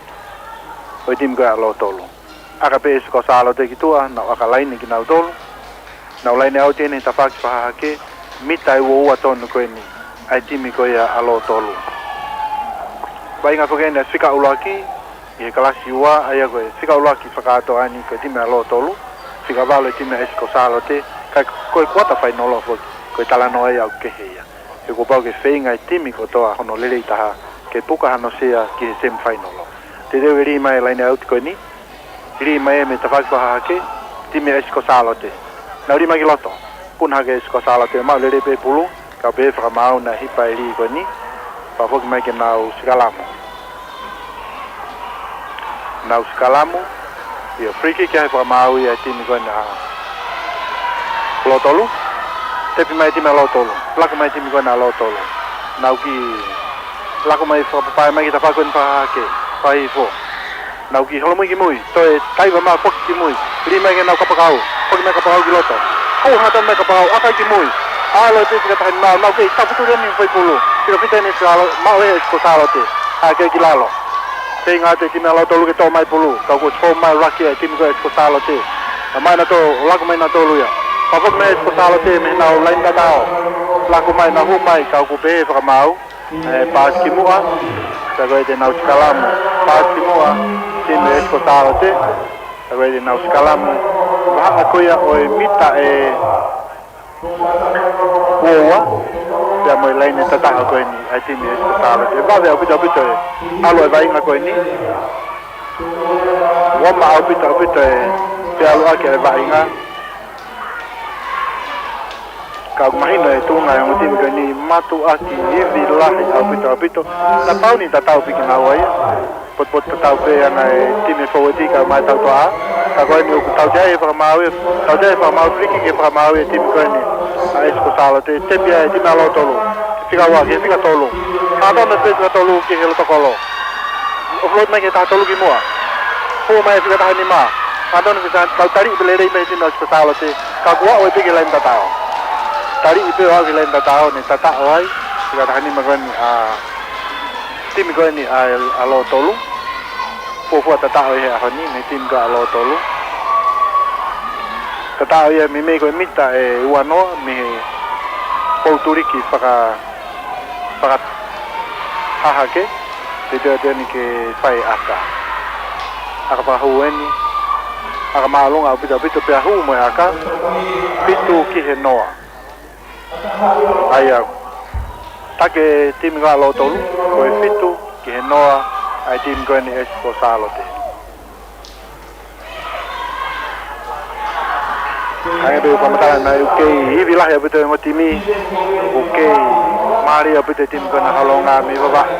ʻo e timi ko ē ʻa Lotolu. ʻAka pē Esiko Sālote ki tuʻa, nau ʻaka laine kinautolu. Nau laine ʻauti ʻeni he tafaʻaki fakahahake, mita ʻe uaua tonu ko eni ʻa e timi ko ia ʻa Lotolu. Vaʻinga foki ʻeni ʻa e fika ʻuluaki ʻi he kalasi ua, ʻa ia ko e fika ʻuluaki fakakātoa ʻeni ko e timi ʻa Lotolu, fika valu e timi ʻa Esiko Sālote, ka ko e kuata fainolo foki, ko e talanoa ia ʻoku kehe ia. He kuo pau ke feinga e timi kotoa hono lelei taha ke puka hano sea ki he semi fainolo. Teuteu ke lī mai e laine ʻauti ko eni. Lī mai mei he tafaʻaki fakahahake, timi ʻa Esiko Sālote. Nau lī mai ki loto. Puna hake Esiko Sālote, maʻu lelei pē pulu, ka pehē fakamaau naʻe hipa e lī ko eni. Fakafoki mai ke nau sikalamu. Nau sikalamu, ʻio, free kick ia he fakamaau ia e timi ko eni ʻa Lotolu. Tepi mai e timi ʻa Lotolu. Laku mai e timi ko eni ʻa Lotolu. Nau kiʻi laku mai fakapapae mai ki he tafaʻaki ko eni fakahahake. Fakahihifo. Nau kiʻi holomui ki mui. Toe taiva mai foki ki mui. Lī mai ke nau kapakau. Foki mai kapakau ki loto. Kau hata mai kapakau. ʻAka ki mui. ʻAlu e pisi ka taha ni mau. Nau kei tapu tuli ʻeni foʻi pulu. Fika fita ʻeni Sālo-, maʻu ʻe Esiko Sālote. Hake ki lalo. Feinga atu e timi ʻa Lotolu ke toʻo mai pulu. Ka kuo fou mai laki e timi ko ē Esiko Sālote. Ka mai nautolu, laku mai nautolu ia. Fakafoki mai Esiko Sālote mei heʻenau laine tatao. Laku mai nau hū mai ka ʻoku pehē fakamaau. ʻE, paasi ki muʻa. Ka ko e te nau sikalamu. Paasi ki muʻa. Timi Esiko Sālote. Ka ko e te nau sikalamu. Vahaʻa ko ia ʻo e mita ʻe uaua. Pea mo e laine tatao ko eni ʻa e timi Esiko Sālote. Vave ʻaupito ʻaupito e ʻalu e vaʻinga ko eni. Uama ʻaupito ʻaupito e feʻaluʻaki e vaʻinga. Ka ʻoku mahino e tuʻunga e ongo timi ko eni mātuʻaki ivi lahi ʻaupito ʻaupito. Naʻa pau ni tatau pē kinaua ia. Potupotu tatau pē ʻa e timi fōueti ka mai tautoʻa. Ka ko eni ʻoku tautea e fakamaau, tautea e fakamaau free kick e fakamaau e timi ko eni ʻa Esiko Sālote. Tepi ai e timi ʻa Lotolu. Fika ua ki he fika tolu. Hā tonu pē fika tolu ki he loto kolo. ʻO float mai ki he taha tolu ki muʻa. Hū mai e fika taha nima. Hā tonu ki he taha, kau taliʻi pē lelei mai e timi ʻa Esiko Sālote. Ka kuo aʻu ai pē ki he laine tatao. Taliʻi pē ʻo aʻu ki he laine tatao, ne tataʻo ai. Fika taha nima ko eni ʻa e timi ko eni ʻa, ʻa Lotolu. Fuofua tataʻo ʻi he ʻaho ni, mei he timi ko ē ʻa Lotolu. Tataʻo ia mei, mei ko e mita ʻe uanoa, mei he pou tuliki faka-, fakahahake, teuteu atu ʻeni ke fai ʻaka. ʻAka fakahū ʻeni, ʻaka māʻolunga ʻaupito ʻaupito pea hū mo e ʻaka, fitu ki he noa. ʻA ia, take timi ko ē ʻa Lotolu, ko e fitu ki he noa, ʻa e timi ko eni Esiko Sālote. Hangē pē ko e fakamatala naʻe kei ivi lahi ʻaupito e ongo timi, ʻoku kei mālie ʻaupito e timi ko ena Holonga mei Vavaʻu.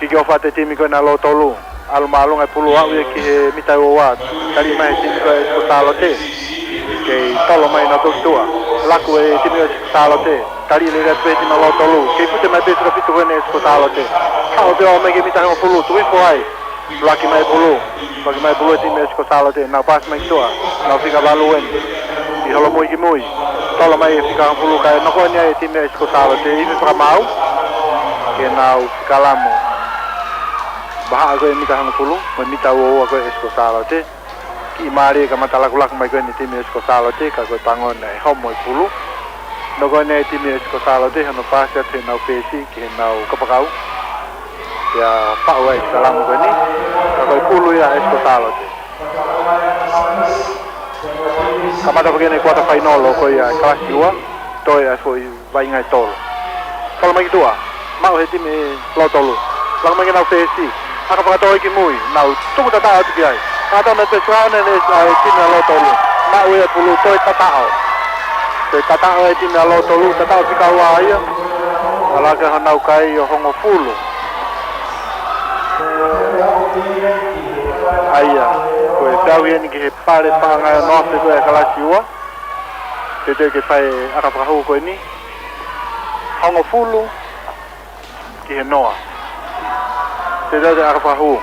Kiki ofi atu e timi ko ena Lotolu. ʻAlu māʻolunga e pulu aʻu ia ki he mita ʻe uaua. Taliʻi mai he timi ko ē Esiko Sālote. Kei tolo mai nautolu ki tuʻa. Laku e timi ʻa Esiko Sālote. Taliʻi lelei atu pē timi ʻa Lotolu. Kei fute mai pē fika fitu ko ena Esiko Sālote. Haʻu pē ʻo aʻu mai ki he mita ʻe hongofulu. Tuku hifo ai. Laki mai pulu. Laki mai pulu e timi ʻa Esiko Sālote. Nau paasi mai ki tuʻa. Nau fika valu ʻeni. ʻI holomui ki mui. Tolo mai e fika hongofulu kae noko ʻeni ai e timi ʻa Esiko Sālote. ʻI he fakamaau. Ke nau sikalamu. Vahaʻa ko ē mita hongofulu. Mo e mita uaua ko ē Esiko Sālote. ʻI mālie ka mata lakulaku mai ko eni timi ʻa Sālote, ka ko e pango naʻe homo e pulu. Nofo ko eni timi ʻa Sālote, hono paasi atu heʻenau fesi ki heʻenau kapakau. Pea faʻu ai e kalamu ko eni, ka ko e pulu ia ʻa Sālote. Kamata foki eni kuata fainolo ko ia e kalasi ua, toe ʻa e foʻi vaʻinga ʻe tolu. Fala mai ki tuʻa, maʻu he timi ʻa Lotolu. Laku mai ki heʻenau fesi, ʻaka fakatō ki mui, nau tuku tataʻo atu ki ai. Ka tau na te suaone ne ʻa e timi ʻa Lotolu. Maʻu e pulu, toe tataʻo. Toe tataʻo e timi ʻa Lotolu, tataʻo fika ua ia. ʻAlu ki honau kai ʻo hongofulu. ʻA ia, ko e tau eni ki he pale paʻanga ʻo e noa fekua e kalasi ua. Teuteu ke fai e ʻaka fakahū ko eni. Hongofulu ki he noa. Teuteu ke ʻaka fakahū.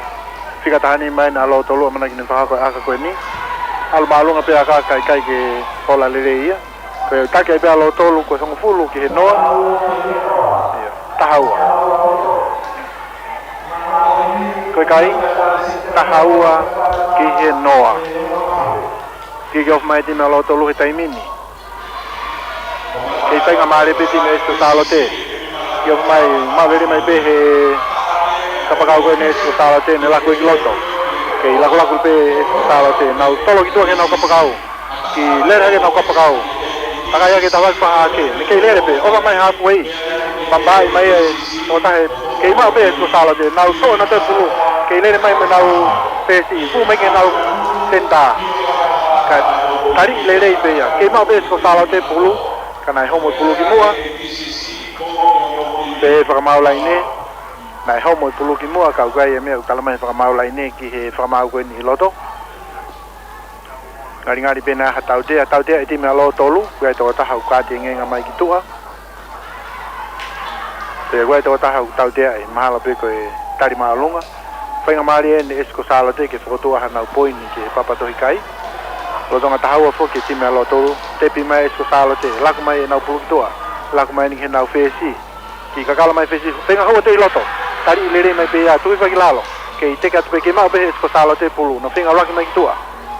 Fika taha ni mai ʻa Lotolu ʻamanaki ke ne fakahoko e ʻaka ko eni. ʻAlu māʻolunga pē ʻaka, ka ʻikai ke ola lelei ia. Ko e taki ai pē ʻa Lotolu ko e hongofulu ki he noa. Ia, taha ua. Ko e kai, taha ua ki he noa. Kick off mai timi ʻa Lotolu he taimi ni. Kei faingamālie pē timi ʻa Sālote. Kick off mai, maʻu lelei mai pē he kapakau ko eni ʻa Sālote, ne laku ki loto. Kei lakulaku pē ʻa Sālote, nau tolo ki tuʻa ki heʻenau kapakau. Kei lele hake ʻenau kapakau. Takai hake, tavaki pahake. Ne kei lele pē, ʻova mai halfway. Pambaʻi mai e, ʻo tahe, kei maʻu pē ʻa Sālote, nau toʻo ʻenau toe pulu. Kei lele mai mo ʻenau fesi, fuʻu mai ki heʻenau senitā. Ka tali lelei pē ia. Kei maʻu pē ʻa Sālote pulu, ka naʻe homo e pulu ki muʻa. Pea fakamaau laine, naʻe homo e pulu ki muʻa, ka ʻoku ʻi ai e meʻa ʻoku talamai fakamaau laine ki he fakamaau ko eni ʻi loto. Ngalingali pē naʻe ʻi ai ha tautea, tautea e timi ʻa Lotolu, ʻoku ʻi ai e tokotaha ʻoku kāteinga mai ki tuʻa. Pea ʻoku ʻi ai e tokotaha ʻoku tauteaʻi, mahalo pē ko e tali māʻolunga. Faingamālie eni ʻa Sālote ke fokotuʻu hanau poini ki he papa tohi kai. Lolotonga taha ua foki e timi ʻa Lotolu, tepi mai ʻa Sālote, laku mai ʻenau pulu ki tuʻa, laku mai eni ki heʻenau fesi. Kei kakala mai fesi, feinga hua te ʻi loto. Tali lelei mai pē ia, tuʻu hifo ki lalo. Kei teke atu pē, kei maʻu pē ʻa Sālote pulu, nau feinga ʻuluaki mai ki tuʻa.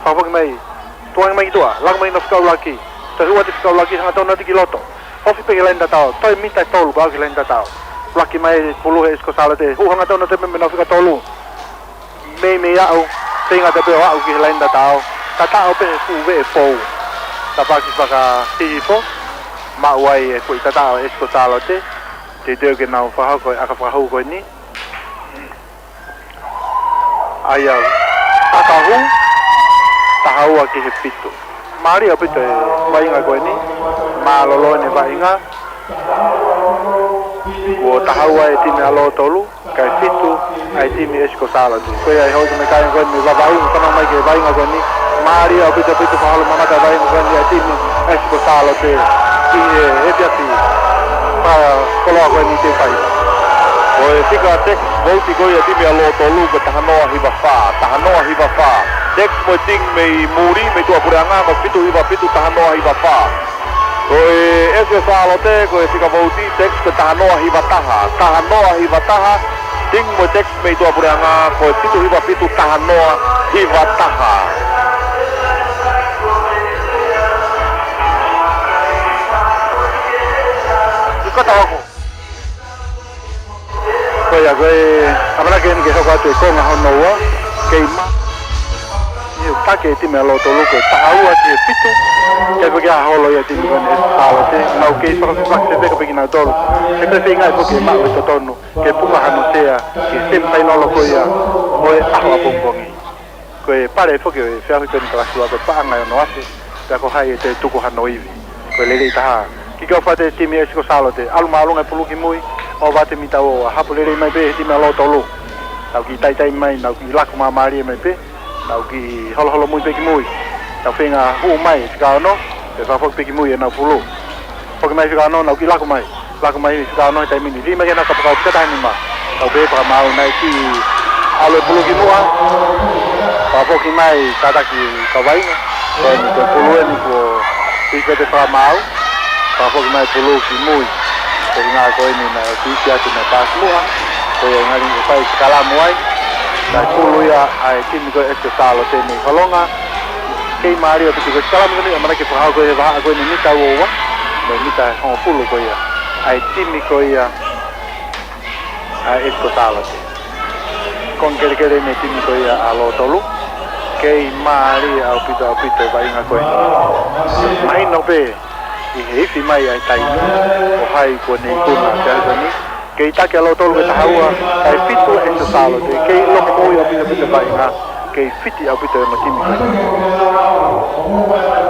Fakafoki mai, tuʻu ange mai ki tuʻa, laku mai ʻenau fika ʻuluaki. Toe hū atu e fika ʻuluaki, hangatonu atu ki loto. Ofi pē ki he laine tatau, toe mita ʻe tolu, pea aʻu ki he laine tatau. ʻUluaki mai pulu ʻa Sālote, hū hangatonu atu pē mei heʻenau fika tolu. Meimei aʻu, feinga atu pē ʻo aʻu ki he laine tatau. Tataʻo pē he fuʻu veʻe pou. Tafaʻaki fakahihifo, maʻu ai e foʻi tataʻo ʻa Sālote. Teuteu ke nau fakahoko e ʻaka fakahū ko eni. ʻA ia, ʻaka hū, taha ua ki he fitu. Mālie ʻaupito e vaʻinga ko eni, mālōlō eni e vaʻinga. Kuo taha ua e timi ʻa Lotolu, kae fitu ʻa e timi ʻa Sālote. Ko ia e houʻeiki meʻakai ko eni Vavaʻu, fanongo mai ki he vaʻinga ko eni. Mālie ʻaupito ʻaupito, fakaholo mamata e vaʻinga ko eni ʻa e timi ʻa Sālote. ʻI he efiafi fakakoloa ko eni te fai. Ko e fika text vote ko ia timi ʻa Lotolu ko e taha noa hiva fā, taha noa hiva fā. Text mo e ting mei muli, mei tuʻapuleʻanga, ko e fitu hiva fitu, taha noa hiva fā. Ko e ʻEsi ʻo Sālote, ko e fika vouti, text ko e taha noa hiva taha, taha noa hiva taha, ting mo e text mei tuʻapuleʻanga, ko e fitu hiva fitu, taha noa hiva taha. Ko ia, ko e ʻamanaki eni ke hoko atu e konga hono ua, kei ma-, ʻi he taki e timi ʻa Lotolu ko e taha ua ki he fitu, kei foki ʻa holo ia timi ko eni ʻa Sālote, nau kei fakafepaki fefeka pē kinautolu, he pē feinga ai foki e maʻu e totonu, ke puka hano sea, ki he semifinal ko ia, ʻo e ʻaho ʻapongipongi. Ko e pale foki ʻo e feʻauhi ko eni kalasi ua ko e paʻanga ʻe ono afe, pea ko hai ʻe toe tuku hano ivi. Ko e lelei taha. Kick off atu e timi ʻa Sālote, ʻalu māʻolunga e pulu ki mui, ʻo vate mita ua, hapo lelei mai pē he timi ʻa Lotolu. Nau kiʻi taitai mai, nau kiʻi laku māmālie mai pē, nau kiʻi holoholo mui pē ki mui. Nau feinga hū mai, fika ono, pea fakafoki pē ki mui ʻenau pulu. Foki mai fika ono, nau kiʻi laku mai. Laku mai fika ono he taimi ni, lī mai ki heʻenau kapakau, fika taha nima. Kau pē fakamaau, naʻe kiʻi ʻalu e pulu ki muʻa. Fakafoki mai, kātaki kau vaʻinga. Ko eni, ko e pulu eni kuo hifo ʻi he fakamaau. Fakafoki mai pulu ki mui. Ko e ʻuhinga ko eni naʻe kiʻi ʻiate naʻe paasi muʻa. Ko ia ngali ʻe fai kalamu ai. Naʻe pulu ia ʻa e timi ko ē ʻa Sālote mei Holonga. Kei mālie ʻaupito ko e sikalamu ko eni, ʻamanaki ke fakahoko ʻi he vahaʻa ko eni mita ua ua, mo e mita hongofulu ko ia ʻa e timi ko ia ʻa e ʻEsiko Sālote. Konga kelekele eni e timi ko ia ʻa Lotolu. Kei mālie ʻaupito ʻaupito e vaʻinga ko eni. Mahino pē ʻi he ifi mai ʻa e taimi, ʻo hai kuo ne ikuna ʻa e ko eni. Kei taki ʻa Lotolu ko e taha ua, kae fitu ʻa e ʻEsiko Sālote. Kei loko moʻui ʻaupito ʻaupito e vaʻinga, kei fiti ʻaupito e ongo timi ko eni.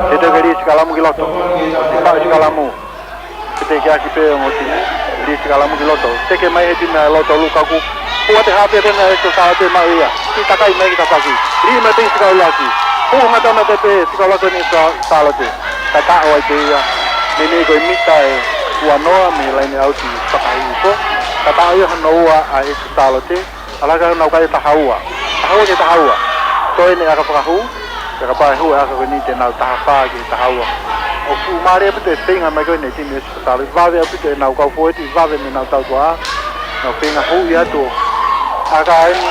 Ke teke lī sikalamu ki loto. ʻOsi maʻu sikalamu. Ke teke ʻaki pē ongo timi, lī sikalamu ki loto. Teke mai he timi ʻa Lotolu ka kuo ʻoatu e haafe ko ena ʻa e ʻEsiko Sālote, maʻu ia. Kiʻi takai mai ki tafaʻaki. Lī mai pē sika ʻuluaki. Hū hangatonu atu pē sika ʻuluaki ʻa e ʻEsiko Sālote. Tataʻo ai pē ia. Meimei ko e mita ʻe uanoa mei he laine ʻauti fakahiʻi hifo. Tataʻo ia hono ua ʻa e ʻEsiko Sālote. ʻAlu hake honau kai taha ua. Taha ua ki he taha ua. Toe ʻene ʻaka fakahū. Pea kapau ʻe hū e ʻaka ko eni te nau taha fā ki he taha ua. ʻOku fuʻu mālie ʻaupito e feinga mai ko eni e timi ʻEsiko Sālote. Vave ʻaupito ʻenau kau fōueti, vave mo ʻenau tautuʻa. Nau feinga hū ia atu. ʻAka eni.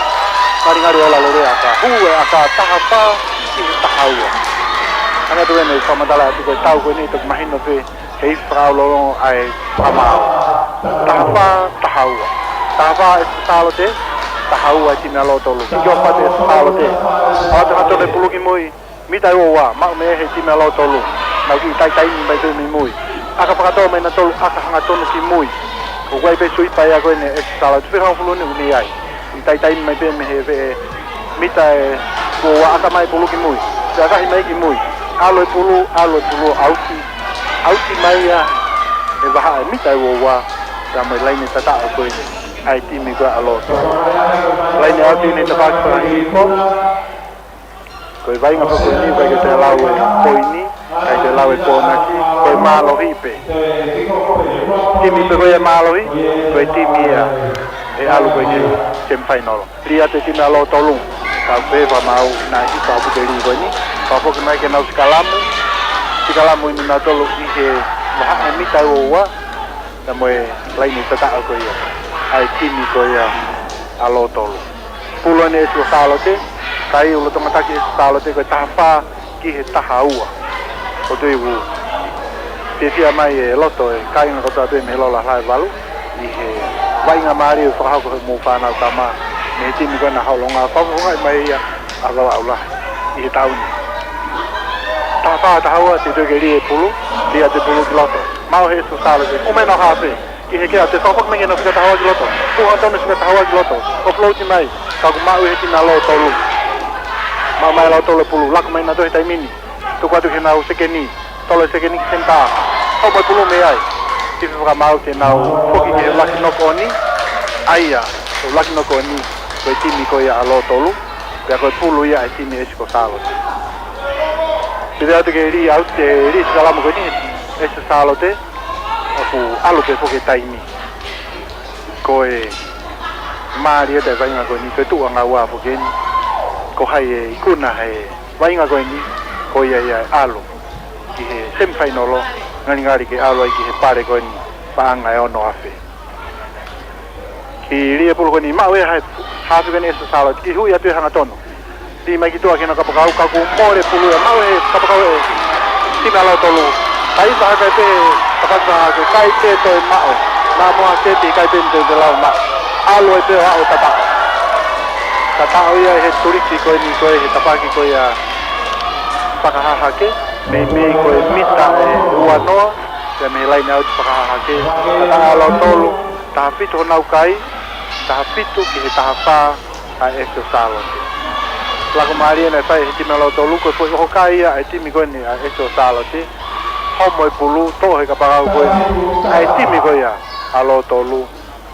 Ngalingali ʻola lelei ʻaka. Hū e ʻaka taha fā ki he taha ua. Hangē ko eni fakamatala atu ko e tau ko eni toki mahino pē he ifi fakaʻaulolongo ʻa e fakamaau. Taha fā, taha ua. Taha fā ʻa e ʻEsiko Sālote, taha ua e timi ʻa Lotolu. Kiʻi ʻofa atu ʻa e ʻEsiko Sālote. ʻAlu atu hangatonu e pulu ki mui. Mita ua ua, maʻu mei he timi ʻa Lotolu. Nau kiʻi taitaimi mai pē mei mui. ʻAka fakatō mai nautolu, ʻaka hangatonu ki mui. ʻOku ʻi ai pē sui paia ko eni ʻa e ʻEsiko Sālote. Fē hongofulu ni ʻoku ne ʻi ai. Kiʻi taitaimi mai pē mei he veʻe mita ʻe uaua, ʻaka mai pulu ki mui. Pea ʻakahi mai ki mui. ʻAlu e pulu, ʻalu e pulu, ʻauti. ʻAuti mai ia he vahaʻa e mita ʻe uaua. Pea mo e laine tataʻo ko eni ʻa e timi ko ia ʻa Lotolu. Laine ʻauti eni tafaʻaki fakahiʻi hifo. Ko e vaʻinga ko eni, ʻikai ke toe lau e poini, ʻikai ke toe lau e ponaki, ko e mālohi pē. Timi pē ko ia ʻe mālohi, ko e timi ia ʻe ʻalu ko ē ki he semifinal. Lī atu e timi ʻa Lotolu, ka pehē fakamaau naʻe hifo ʻaupito e lī ko eni. Fakafoki mai ke nau sikalamu, sikalamu eni nautolu ʻi he vahaʻa e mita ʻe uaua, pea mo e laine tataʻo ko ia ʻa e timi ko ia ʻa Lotolu. Pulu eni ʻa e ʻEsiko Sālote, kai ʻulutonga taki ʻa e ʻEsiko Sālote ko e taha fā ki he taha ua. ʻOku ou tui ʻoku fiefia mai e loto e kāinga kotoa pē mei he Lolo Lahi Valu ʻi he vaʻinga mālie ʻoku fakahoko ʻe hoʻomou fānau tama mei he timi ko ena Haʻolonga, fakafofongaʻi mai ia ʻa Vavaʻu Lahi ʻi he taʻu ni. Taha fā, taha ua, teuteu ke lī e pulu, lī atu e pulu ki loto. Maʻu he ʻEsiko Sālote, ʻomai ʻenau haafe ki he kea, toe fakafoki mai ke nau fika taha ua ki loto. Hū hangatonu e fika taha ua ki loto. ʻO float mai, ka kuo maʻu ʻe he timi ʻa Lotolu. Maʻu mai ʻe Lotolu e pulu, laku mai nautolu he taimi ni. Tuku atu ki heʻenau sekeni, tolo e sekeni ki senitā. Homo e pulu mei ai. Ifi fakamaau te nau foki ki he ʻuluaki knock on. ʻA ia, ʻuluaki knock on, ko e timi ko ia ʻa Lotolu. Pea ko e pulu ia ʻa e timi ʻa e ʻEsiko Sālote. Pea ʻoatu ke lī ʻauti, lī sikalamu ko eni ʻa e ʻEsiko Sālote. ʻOku ʻalu pē foki e taimi. Ko e mālie ʻa e vaʻinga ko eni, ko e tuʻu ʻa e ngāue foki eni. Ko hai ʻe ikuna he vaʻinga ko eni, ko ia ia ʻe ʻalu ki he semifinal, ngalingali ke ʻalu ai ki he pale ko eni, paʻanga ʻe ono afe. Kiʻi lī e pulu ko eni, maʻu ʻe he haafe ko eni ʻa e ʻEsiko Sālote, kiʻi hui atu ʻe hangatonu. Lī mai ki tuʻa ki heʻenau kapakau, ka kuo mole e pulu ia, maʻu ʻe he kapakau ʻa e timi ʻa Lotolu. Kai taha kai pē, kapakau hake, kai pē toe maʻu. Naʻa mo ha seti, kai pē toe te lau maʻu. ʻAlu ai pē ʻo aʻu tataʻo. Tataʻo ia he tuliki ko eni ko ē he tafaʻaki ko ia fakahahake. Meimei ko e mita ʻe uanoa, pea mei he laine ʻauti fakahahake. Tataʻo ʻa Lotolu, taha fitu honau kai, taha fitu ki he taha fā ʻa e ʻEsiko Sālote. Laku mālie naʻe fai ʻe he timi ʻa Lotolu, ko e foʻi ʻoho kai ia ʻa e timi ko eni ʻa e ʻEsiko Sālote. Homo e pulu, toʻo he kapakau ko eni ʻa e timi ko ia ʻa Lotolu.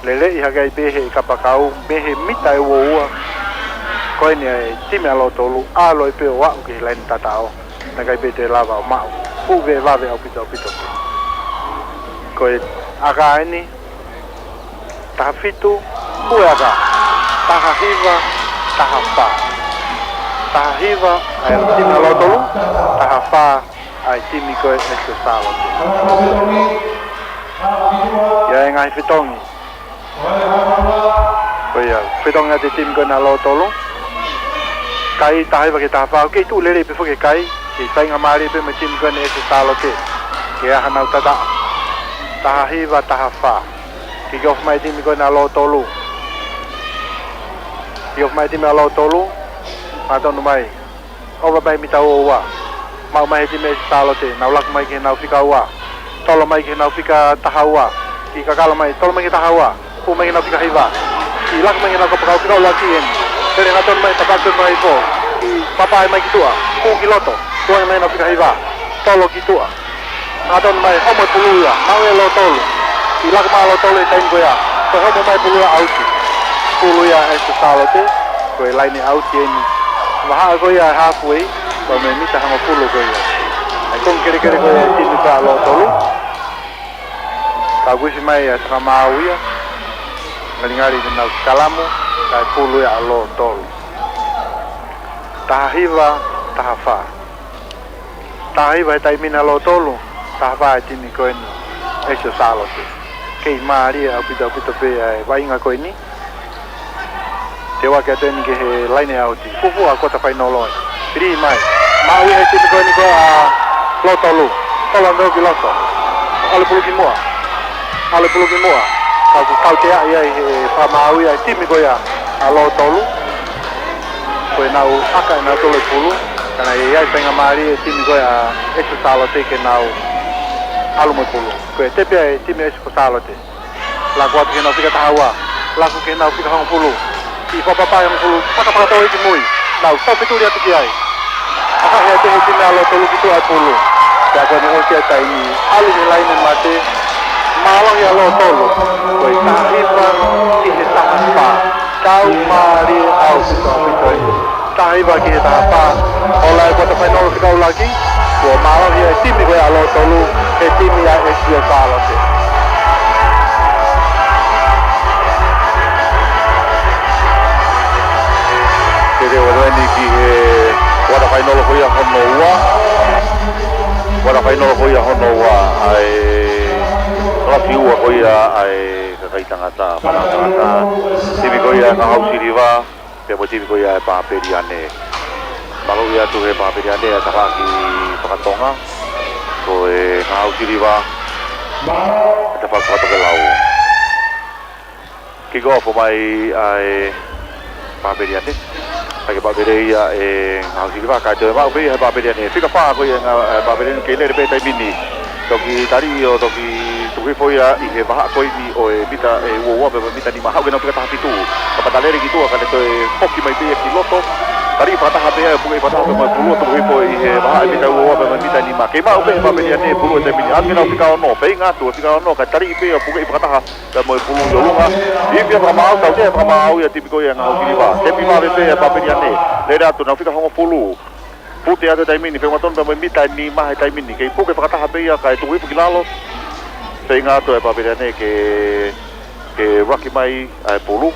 Leleʻi hake ai pē he kapakau mei he mita ʻe uaua. Ko eni ʻa e timi ʻa Lotolu, ʻalu ai pē ʻo aʻu ki he laine tataʻo. Naʻe ʻikai pē toe lava ʻo maʻu. Fuʻu vave ʻaupito ʻaupito pē. Ko e ʻaka eni, taha fitu, hū e ʻaka. Taha hiva, taha fā. Taha hiva ʻa e timi ʻa Lotolu, taha fā ʻa e timi ko ē ʻa e ʻEsiko Sālote. ʻI ai e ngaahi fetongi. Ko ia, fetongi ʻa e timi ko ena ʻa Lotolu. Kai taha hiva ki he taha fā, ʻoku kei tuʻu lelei pē foki e kai. Kei faingamālie pē mo e timi ko eni ʻa e ʻEsi Sālote ke ʻai haʻanau tataʻo. Taha hiva, taha fā. Kick off mai e timi ko eni ʻa Lotolu. Kick off mai e timi ʻa Lotolu. Fakatonga mai. Ova mai mita ua ua. Maʻu mai he timi ʻa e ʻEsi Sālote. Nau laku mai ki heʻenau fika ua. Tolo mai ki heʻenau fika taha ua. Kiʻi kakala mai. Tolo mai ki he taha ua. Hū mai ki heʻenau fika hiva. Kiʻi laku mai ki heʻenau kapakau fika ua ki eni. Lele hangatonu mai, tapaʻaki mai foʻou. Kiʻi papaʻi mai ki tuʻa. Hū ki loto. Tuʻa mai heʻenau fika hiva. Tolo ki tuʻa. Hangatonu mai, homo e pulu ia. Maʻu ʻe Lotolu. Kiʻi laku mai ʻa Lotolu he taimi ko ia. Ko e homo mai pulu ia, ʻauti. Pulu ia ʻa e ʻEsi Sālote. Ko e laine ʻauti eni. Vahaʻa ko ia ʻa e halfway. Ko e mita hongofulu ko ia. ʻA e konga kelekele ko ia ʻa e timi ko ia ʻa Lotolu. Ka kuifi mai ʻa e fakamaau ia. Ngalingali ke nau sikalamu, kae pulu ia ʻa Lotolu. Taha hiva, taha fā. Taha hiva he taimi ni ʻa Lotolu, taha fā he timi ko eni ʻa e ʻEsi Sālote. Kei mālie ʻaupito ʻaupito pē ʻa e vaʻinga ko eni. Te u ʻoatu atu eni ki he laine ʻauti. Fuofua kuata fainolo ē. Lī mai. Maʻu ia he timi ko eni ko ia ʻa Lotolu. Tolo ange ki loto. ʻAlu e pulu ki muʻa. ʻAlu e pulu ki muʻa. Ka kuo tautea ia ʻi he fakamaau ia ʻa e timi ko ia ʻa Lotolu. Ko ʻenau ʻaka ʻenautolu e pulu. Ka naʻe ʻi ai e faingamālie e timi ko ia ʻa e ʻEsi Sālote ke nau ʻalu mo e pulu. Ko e tepi ʻa e timi ʻa e ʻEsi Sālote. Laku atu ki heʻenau fika taha ua. Laku ki heʻenau fika hongofulu. Kiʻi fakapapaʻi hongofulu. Fakafakatau ki mui. Nau tau fetuli atu ki ai. ʻAkahi atu he timi ʻa Lotolu ki tuʻa e pulu. Pea ko eni ʻosi e taimi. ʻAlu ki he laine mate. Mālohi ʻa Lotolu. Ko e taha hiva ki he taha fā. Tau mālie ʻaupito ʻaupito ē. Taha hiva ki he taha fā. Ola e kuata fainolo fika ʻuluaki. Kuo mālohi e timi ko ia ʻa Lotolu, he timi ʻa e ʻEsi Sālote. Ke teu atu eni ki he kuata fainolo ko ia hono ua. Kuata fainolo ko ia hono ua ʻa e kalasi ua ko ia ʻa e kakai tangata, fānau tangata. Timi ko ia Ngahau Siliva. Pea mo e timi ko ia ʻa e Pāpeliane. Mālō ʻaupito he Pāpeliane ʻa e tafaʻaki fakatonga. Ko e Ngahau Siliva ʻa e tafaʻaki fakatokelau. Kick off mai ʻa e Pāpeliane. ʻAi ke pāpele ia ʻe Ngahau Siliva, kae toe maʻu pē ia he Pāpeliane. Fika fā ko ia ʻa e Pāpeliane, kei lele pē taimi ni. Toki tali ʻo toki tuku hifo ia ʻi he vahaʻa ko eni ʻo e mita ʻe ua ua pea mo e mita nima, haʻu ki heʻenau fika taha fitu. Ka mata lele ki tuʻa kae toe foki mai pē ia ki loto. Tali fakataha pē ia, puke fakataha pē mo e pulu, tuku hifo ʻi he vahaʻa ʻe mita ua ua pea mo e mita nima. Kei maʻu pē he Pāpeliane e pulu he taimi ni. ʻAlu ki heʻenau fika ono, feinga atu e fika ono, kae tali pē ia, puke fakataha pea mo e pulu ʻi ʻolunga. Hiki ia e fakamaau, tautea e fakamaau ia e timi ko ia Ngahau Siliva. Tepi vave pē ia e Pāpeliane. Lele atu heʻenau fika hongofulu. Pute atu he taimi ni, feʻunga tonu pea mo e mita ʻe nima he taimi ni. Kei puke fakataha pē ia kae tuku hifo ki lalo. Feinga atu e Pāpeliane ke, ke ruck mai ʻa e pulu.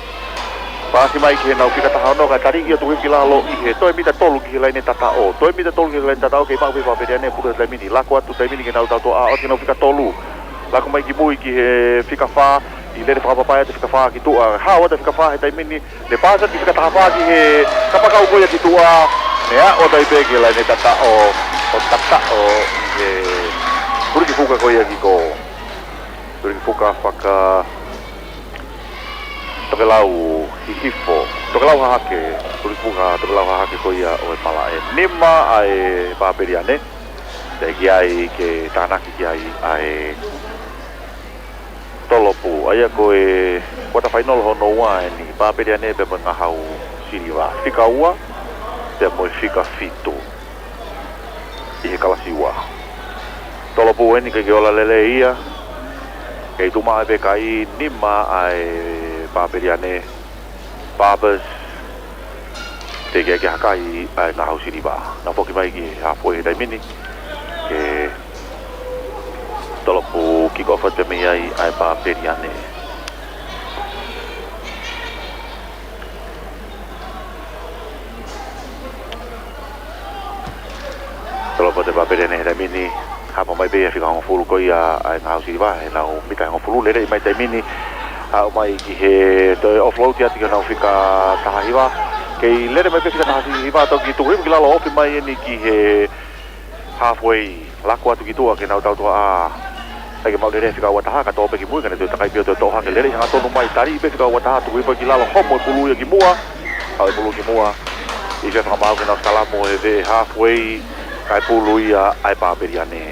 Paasi mai ki heʻenau fika taha ono kae tali ia, tuku hifo ki lalo ʻi he toe mita tolu ki he laine tataʻo. Toe mita tolu ki he laine tataʻo, kei maʻu pē Pāpeliane e pulu he taimi ni. Laku atu taimi ni ke nau tautoʻa ʻo ʻosi ki heʻenau fika tolu. Laku mai ki mui ki he fika fā, ʻi lele fakapapaʻi atu e fika fā ki tuʻa. Hao atu e fika fā he taimi ni, ne paasi ki he fika taha fā ki he kapakau ko ia ki tuʻa, ne aʻu atu ai pē ki he laine tataʻo, ʻo tataʻo ʻi he tuliki fuka ko ia ki kō. Tuliki fuka faka tokelau hihifo, tokelau hahake, tuliki fuka tokelau hahake ko ia ʻo e malaʻe. Nima ʻa e Pāpeliane, teʻeki ai ke tānaki ki ai ʻa e Tolopu, ʻa ia ko e kuata fainolo hono ua eni, Pāpeliane pea mo e Ngahau Siliva. Fika ua, pea mo e fika fitu. ʻI he kalasi ua. Tolopu eni ʻikai ke ola lelei ia. Kei tuʻu maʻu pē kai, nima ʻa e Pāpeliane. Papers. Teʻeki ai ke hakaʻi ʻa e Ngahau Siliva. Nau foki mai ki he halfway he taimi ni. Ke tolopu kick off atu mei ai ʻa e Pāpeliane. Tolopu atu e Pāpeliane he taimi ni. Hapo mai pē ia fika hongofulu ko ia ʻa e Ngahau Siliva, heʻenau mita hongofulu, lele mai taimi ni, haʻu mai ki he toe offload atu ki heʻenau fika taha hiva. Kei lele mai pē fika taha hiva, toki tuku hifo ki lalo, ofi mai eni ki he Halfway, laku atu ki tuʻa ke nau tautuʻa ʻa. ʻAi ke maʻu lelei fika ua taha, ka tō pē ki mui, ka ne toe takai pē ʻo toe toʻo hake lelei hangatonu mai, tali pē fika ua taha, tuku hifo ki lalo, homo e pulu ia ki muʻa. Haʻu e pulu ki muʻa. ʻI he fakamaau ke nau sikalamu he veʻe halfway, kae pulu ia ʻa e Pāpeliane.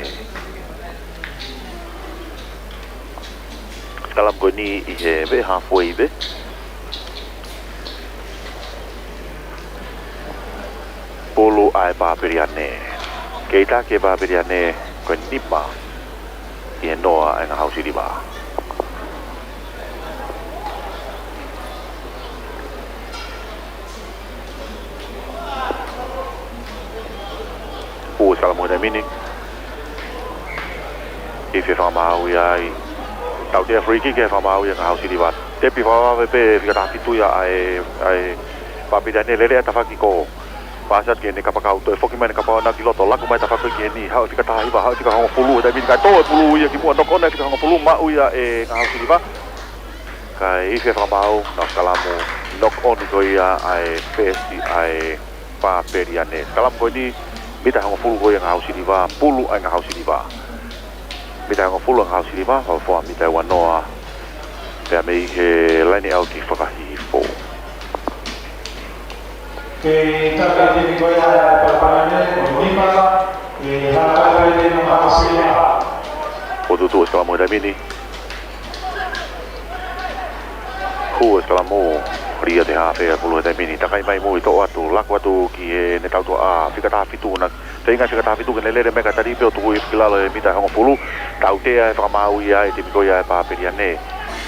Sikalamu ko eni ʻi he veʻe halfway pē. Pulu ʻa e Pāpeliane. Kei taki e Pāpeliane ko e nima ki he noa ʻa e Ngahau Siliva. Hū e sikalamu he taimi ni. ʻI he fakamaau ia ai. Tautea free kick he fakamaau ia Ngahau Siliva. Tepi fakavave pē fika taha fitu ia ʻa e, ʻa e Pāpeliane, lele ʻa e tafaʻaki ko. Pasi atu ki heʻene kapakau, toe foki mai ʻene kapakau ʻo nau ki loto, laku mai tafaʻaki ki heni, haʻu e fika taha hiva, haʻu e fika hongofulu he taimi ni, kae tō e pulu ia ki muʻa, knock on e fika hongofulu, maʻu ia ʻe Ngahau Siliva. Kae ʻi he fakamaau, nau sikalamu, knock on ko ia ʻa e first ʻa e Pāpeliane. Sikalamu ko eni, mita hongofulu ko ia Ngahau Siliva, pulu ʻa e Ngahau Siliva. Mita hongofulu ʻa e Ngahau Siliva, fakafoa mita ʻe ua noa. Pea mei he laine ʻauti fakahihifo. Ke tau e timi ko ia ʻa e Pāpeliane, ko e nima, ke hā pē e timi Ngahau Siliva. Fokotuʻutuʻu e sikalamu he taimi ni. Hū e sikalamu, lī atu e hafe ʻa e pulu he taimi ni. Takai mai mui, toʻo atu, laku atu ki heʻene tautuʻa ʻa, fika taha fitu na. Feinga fika taha fitu ke ne lele mai kae tali pē ʻo tuku hifo ki lalo he mita ʻe hongofulu. Tautea e fakamaau ia ʻa e timi ko ia ʻa e Pāpeliane.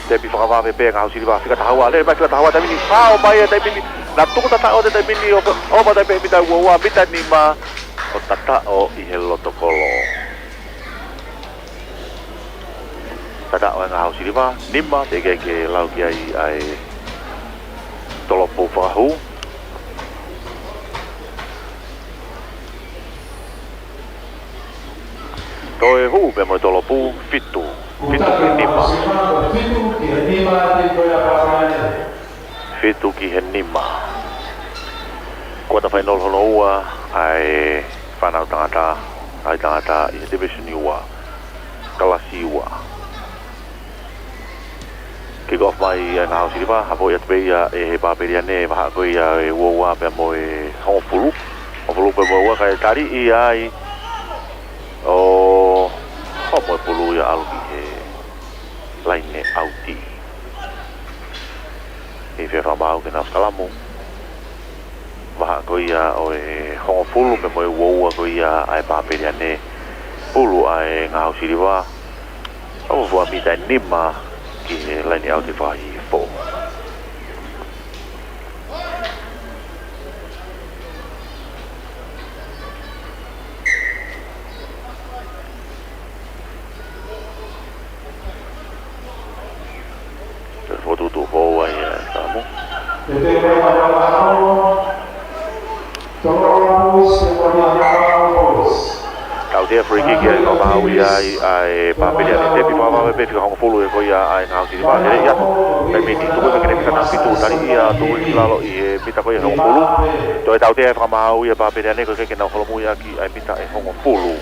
Tepi fakavave pē Ngahau Siliva, fika taha ua, lele mai fika taha ua he taimi ni. Hao mai he taimi ni. Naʻa tuku tataʻo he taimi ni, ʻo, ʻo matai pē mita ua ua, mita nima. ʻO tataʻo ʻi he loto kolo. Tataʻo ʻa e Ngahau Siliva, nima, teʻeki ai ke lau ki ai ʻa e tolopu fakahū. Toe hū pē mo e tolopu, fitu. Fitu ki he nima. Fitu ki he nima. Fitu ki he nima. Kuata fainolo hono ua ʻa e fānau tangata, ʻa e tangata ʻi he Division ua, kalasi ua. Kick off mai ʻa e Ngahau Siliva, hapoʻi atu pē ia ʻe he Pāpeliane, vahaʻa ko ia ʻe ua ua pea mo e hongofulu. Hongofulu pea mo e ua kae tali ia ai. ʻO, homo e pulu ia ʻalu ki he laine ʻauti. ʻI he fakamaau ke nau sikalamu. Vahaʻa ko ia ʻo e hongofulu pea mo e ua ua ko ia ʻa e Pāpeliane, pulu ʻa e Ngahau Siliva. ʻO fua mita ʻe nima ki he laine ʻauti fakahihifo. Fokotuʻutuʻu foʻou ai ʻa e sikalamu. Tautea free kick ia ʻe fakamaau ia ai ʻa e Pāpeliane, tepi fakavave pē fika hongofulu ʻe ko ia ʻa e Ngahau Siliva, lele ia. Taimi ni tuku mai ki heʻene fika taha fitu, tali ia, tuku ki lalo ʻi he mita ko ia ʻe hongofulu. Toe tautea ʻe fakamaau ia Pāpeliane, ko e ke nau holomui ʻaki ʻa e mita ʻe hongofulu.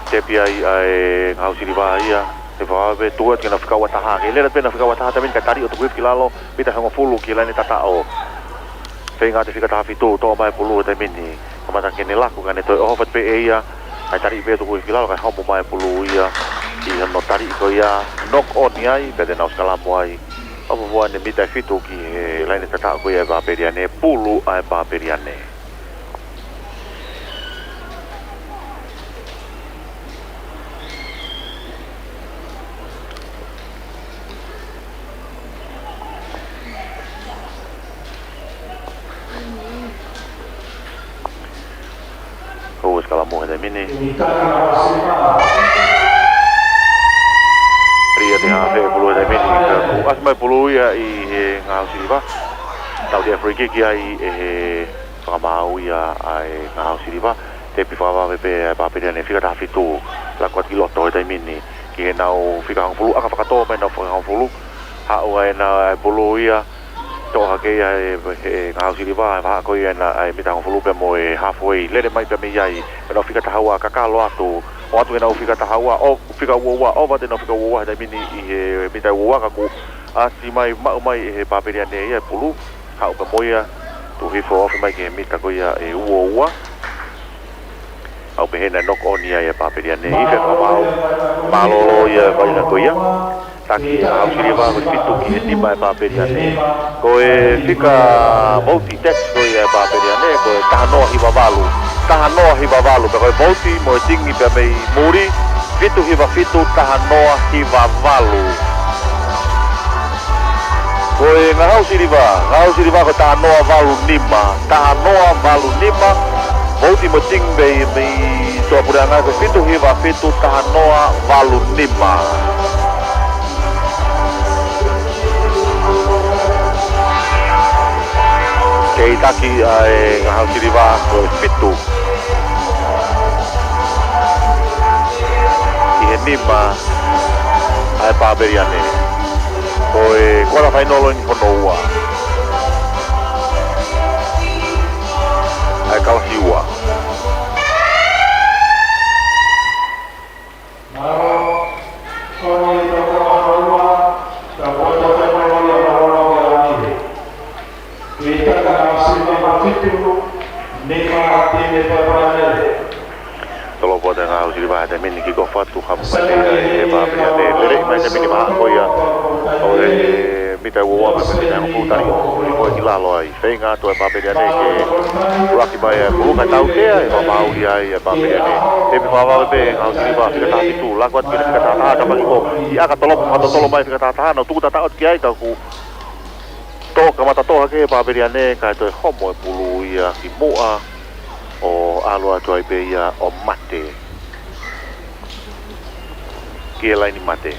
Tepi ai ʻa e Ngahau Siliva ia, tepi fakavave, tuku atu ki heʻena fika ua taha. Ke lele pē ʻena fika ua taha he taimi ni kae tali ʻo tuku hifo ki lalo, mita ʻe hongofulu ki he laine tataʻo. Feinga atu e fika taha fitu, toʻo mai e pulu he taimi ni. Kamata ke ne laku, ka ne toe ʻohofi atu pē ʻe ia, kae tali pē ʻo tuku hifo ki lalo, kae homo mai e pulu ia ʻi hono tali ko ia, knock on ai, pea te nau sikalamu ai. ʻO fua ʻene mita ʻe fitu ki he laine tataʻo ko ia ʻa e Pāpeliane, pulu ʻa e Pāpeliane. Hū e sikalamu he taimi ni. Lī atu e hafe ʻa e pulu he taimi ni. Ka kuo ʻasi mai e pulu ia ʻi he Ngahau Siliva. Tautea free kick ia ʻe he fakamaau ia ʻa e Ngahau Siliva. Tepi fakavave pē ʻa e Pāpeliane, fika taha fitu. Laku atu ki loto he taimi ni. Ki heʻenau fika hongofulu, ʻaka fakatō mai ʻenau fika hongofulu. Haʻu ai ʻena ʻa e pulu ia. Toʻo hake ia ʻe, ʻe Ngaahi Siliva, ʻa e vahaʻa ko ia ʻena, ʻa e mita hongofulu pea mo e halfway. Lele mai pea mei ai, ʻenau fika taha ua, kakalo atu. ʻOatu ʻenau fika taha ua, ʻo, fika ua ua, ʻo ʻoatu ʻenau fika ua ua he taimi ni ʻi he mita ua ua ka kuo ʻasi mai, maʻu mai ʻe he Pāpeliane ia ʻa e pulu. Haʻu pea mo ia, tuʻu hifo ofi mai ki he mita ko ia ʻe ua ua. ʻAu pē hena knock on ia ʻa e Pāpeliane. ʻI he fakamāu, mālōlō ia ʻa e vahaʻa ko ia. Taki ʻe Ngaahi Siliva ko e fitu ki he nima ʻa e Pāpeliane. Ko e fika vouti tax ko ia ʻa e Pāpeliane, ko e taha noa hiva valu. Taha noa hiva valu, pea ko e vouti mo e tingi pea mei muli, fitu hiva fitu, taha noa hiva valu. Ko e Ngaahi Siliva, Ngaahi Siliva ko e taha noa valu nima, taha noa valu nima, vouti mo e tingi mei, mei tuʻapuleʻanga ko e fitu hiva fitu, taha noa valu nima. Kei taki ʻa e Ngaahi Siliva ko e fitu ki he nima ʻa e Pāpeliane. Ko e quarter final ʻeni hono ua ʻa e kalasi ua. Tolopu atu ʻa e Ngaahi Siliva he taimi ni, kick off atu, haʻu mai pē ʻa e Pāpeliane, lele mai he taimi ni vahaʻa ko ia ʻo e mita ua ua pea mei he mita hongofulu, tali ʻo, ʻo, ʻo ki lalo ai. Feinga atu ʻa e Pāpeliane ke ʻuluaki mai ʻa e pulu kae tautea, ʻe fakamāuʻi ai ʻa e Pāpeliane. He pē fakavave pē Ngaahi Siliva, fika taha fitu, laku atu ki he fika taha taha, ka maki ko ʻi ʻaka tolopu, fakatotolo mai fika taha taha, nau tuku tata atu ki ai ka kuo toʻo, kamata toʻo hake ʻe he Pāpeliane, kae toe homo e pulu ia ki muʻa ʻo ʻalu atu ai pē ia ʻo mate ki he laini mate.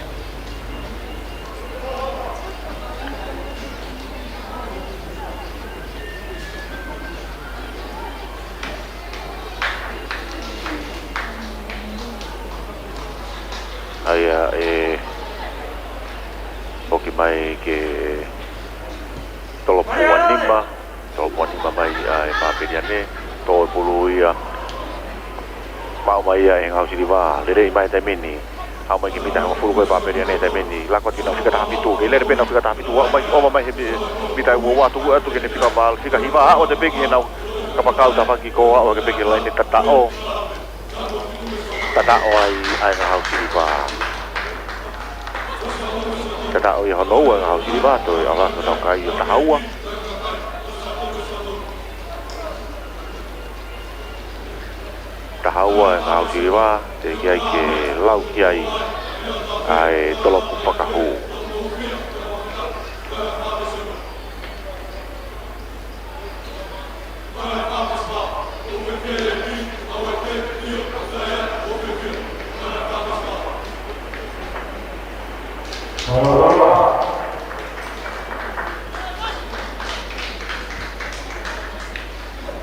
ʻA ia ʻe foki mai ke tolopu ua nima, tolopu ua nima mai ʻa e Pāpeliane, toʻo e pulu ia. Maʻu mai ia ʻe Ngaahi Siliva, lele mai he taimi ni. Haʻu mai ki he mita hongofulu ko e Pāpeliane he taimi ni. Laku atu ki heʻenau fika taha fitu, kei lele pē ʻenau fika taha fitu, haʻu mai, ova mai he mi-, mita ua ua, tuku atu ki heʻene fika valu, fika hiva, aʻu atu pē ki heʻenau kapakau tafaʻaki ko ē, aʻu atu pē ki he laine tataʻo. Tataʻo ai ʻa e Ngaahi Siliva. Tataʻo ia hono ua ʻa e Ngaahi Siliva, toe ʻalu atu ʻenau kai ʻo taha ua. Taha ua ʻa e Ngaahi Siliva, teʻeki ai ke lau ki ai ʻa e tolopu fakahū.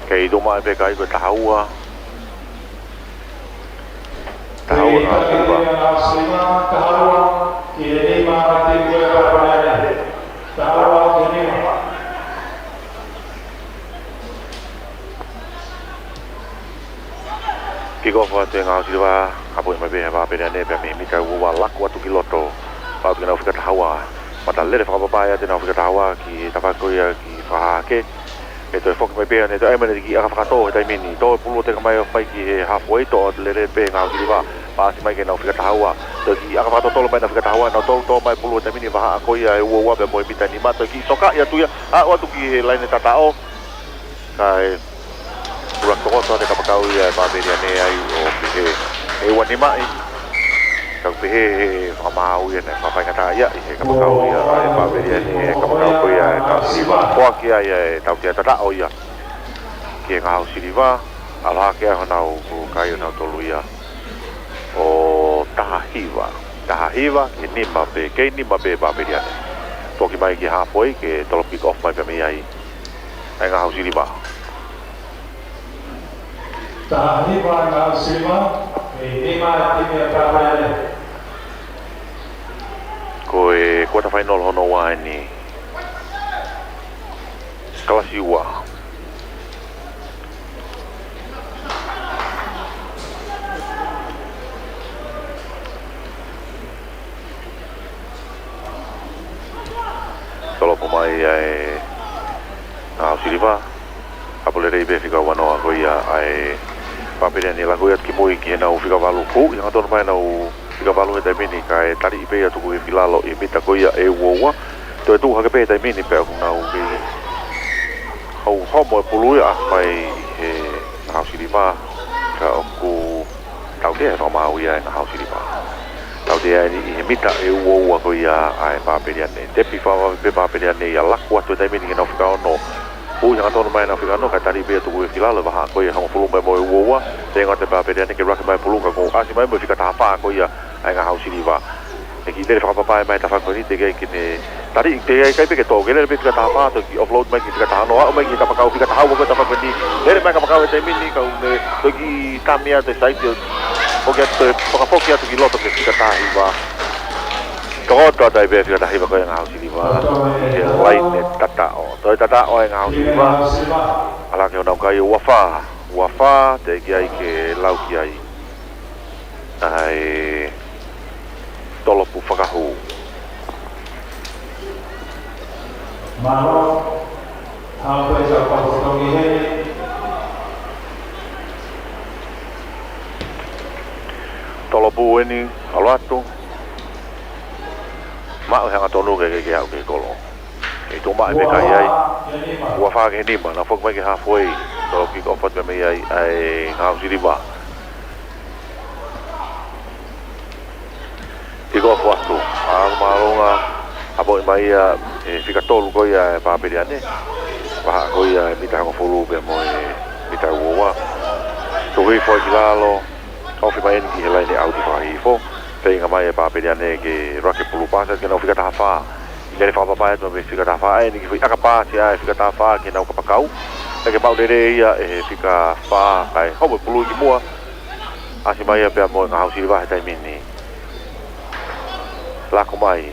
Kei tuʻu mai pē kai ko e taha ua. Taha ua Ngaahi Siliva. Taha ua ki he nima ʻa e timi ko ia ʻa Pāpeliane. Taha ua ki he nima. Kick off atu ʻe Ngaahi Siliva, hapoʻi mai pē ʻe he Pāpeliane pea mei he mita ua ua, laku atu ki loto. Pau atu ki heʻenau fika taha ua. Mata lele fakapapau atu ʻenau fika taha ua ki he tafaʻaki ko ia ki Fakahahake. ʻE toe foki mai pē ʻo ne toe ʻai mai ʻene kiʻi ʻaka fakatō he taimi ni. Toʻo e pulu ʻo teka mai ʻo fai ki he halfway, toʻo lele pē ʻe Ngaahi Siliva. Paasi mai ki heʻenau fika taha ua. Toe kiʻi ʻaka fakatotolo mai ʻenau fika taha ua, nau toe toʻo mai pulu he taimi ni vahaʻa ko ia ʻe ua ua pea mo e mita nima. Toe kiʻi sokaʻi atu ia, aʻu atu ki he laine tataʻo. Kae ʻuluaki tokoto ʻa e kapakau ia ʻa e Pāpeliane ai ʻo pehē ʻe ua nima ʻi. Ka ʻoku pehē ʻe he fakamaau ia naʻe fakafaingataʻaʻia ʻe he kapakau ia ʻa e Pāpeliane ʻa e kapakau ko ia ʻa e Ngaahi Siliva. Foaki ai ʻa e tautea tataʻo ia ki he Ngaahi Siliva, ʻalu hake ai honau kai ʻo nautolu ia ʻo taha hiva. Taha hiva, ki he nima pē, kei nima pē Pāpeliane. Foki mai ki he halfway, ke tolopu kick off mai pē mei ai ʻa e Ngaahi Siliva. Taha hiva Ngaahi Siliva, kei nima timi ʻa Pāpeliane. Ko e quarter final hono ua ʻeni. Kalasi ua. Tolopu mai ʻa e Ngahau Siliva. Hapo lelei pē fika ua noa ko ia ʻa e Pāpele ni, laku atu ki mui ki heʻenau fika valu. Huʻi hangatonu mai ʻenau fika valu he taimi ni kae taliʻi pē ia tuku hifo ki lalo ʻi he mita ko ia ʻe ua ua. Toe tuʻu hake pē he taimi ni pea ʻoku nau kei hau homo e pulu ia ʻa mai he Ngahau Siliva, ka ʻoku tautea he fakamaau ia ʻa e Ngahau Siliva. Tautea eni ʻi he mita ʻe ua ua ko ia ʻa e Pāpele ni. Tepi fakavave pē Pāpele ni ia, laku atu he taimi ni ki heʻenau fika ono. Huʻi hangatonu mai ʻenau fika ono kae taliʻi pē ia tuku hifo ki lalo he vahaʻa ko ia ʻe hongofulu mo e ua ua. Feinga atu e Pāpele ni ke raki mai pulu ka kuo ʻasi mai mo e fika taha fā ko ia ʻa e Ngahau Siliva. ʻE kiʻi lele fakapapaʻe mai tafaʻaki ko eni teʻeki ai ke ne taliʻi, teʻeki ai pē ke tō, ke lele pē fika taha fā, toe kiʻi offload mai ki fika taha ono, aʻu mai ki he kapakau fika taha ua ko e tafaʻaki ko eni. Lele mai kapakau he taimi ni ka ʻoku ne toe kiʻi tami atu e saiti ʻo foki atu, toe fakafoki atu ki loto ki he fika taha hiva. Tokoto atu ai pē fika taha hiva ko e Ngahau Siliva ʻi he laine tataʻo. Toe tataʻo e Ngahau Siliva. ʻAlu hake honau kai ua fā, ua fā, teʻeki ai ke lau ki ai ʻa e tolopu fakahū. Mālō, ʻa pē sa papotongi he. Tolopu eni, ʻalu atu. Maʻu he hangatonu ke, ke, ke aʻu ki he kolo. ʻE tuʻu mai pē kai ai. Ua fā ki he nima, nau foki mai ki he halfway. Toe kick off atu mei ai ʻa e Ngahau Siliva. Kick off atu. ʻAlu māʻolunga. Hapoʻi mai ia ʻe he fika tolu ko ia ʻa e Pāpele ni. Vahaʻa ko ia ʻe mita hongofulu pea mo e mita ua ua. Tuku hifo ai ki lalo. Ofi mai eni ki he laine ʻauti fakahihifo. Feinga mai e Pāpele ni ke raki pulu, pasi ki heʻenau fika taha fā. Lele fakapapaʻe atu mei he fika taha fā, ʻa eni kiʻi foʻi ʻaka pasi ʻa e fika taha fā ki heʻenau kapakau. Kae maʻu lelei ia ʻe he fika fā kae homo e pulu ki muʻa. ʻAsi mai ia pea mo e Ngahau Siliva he taimi ni. Laku mai.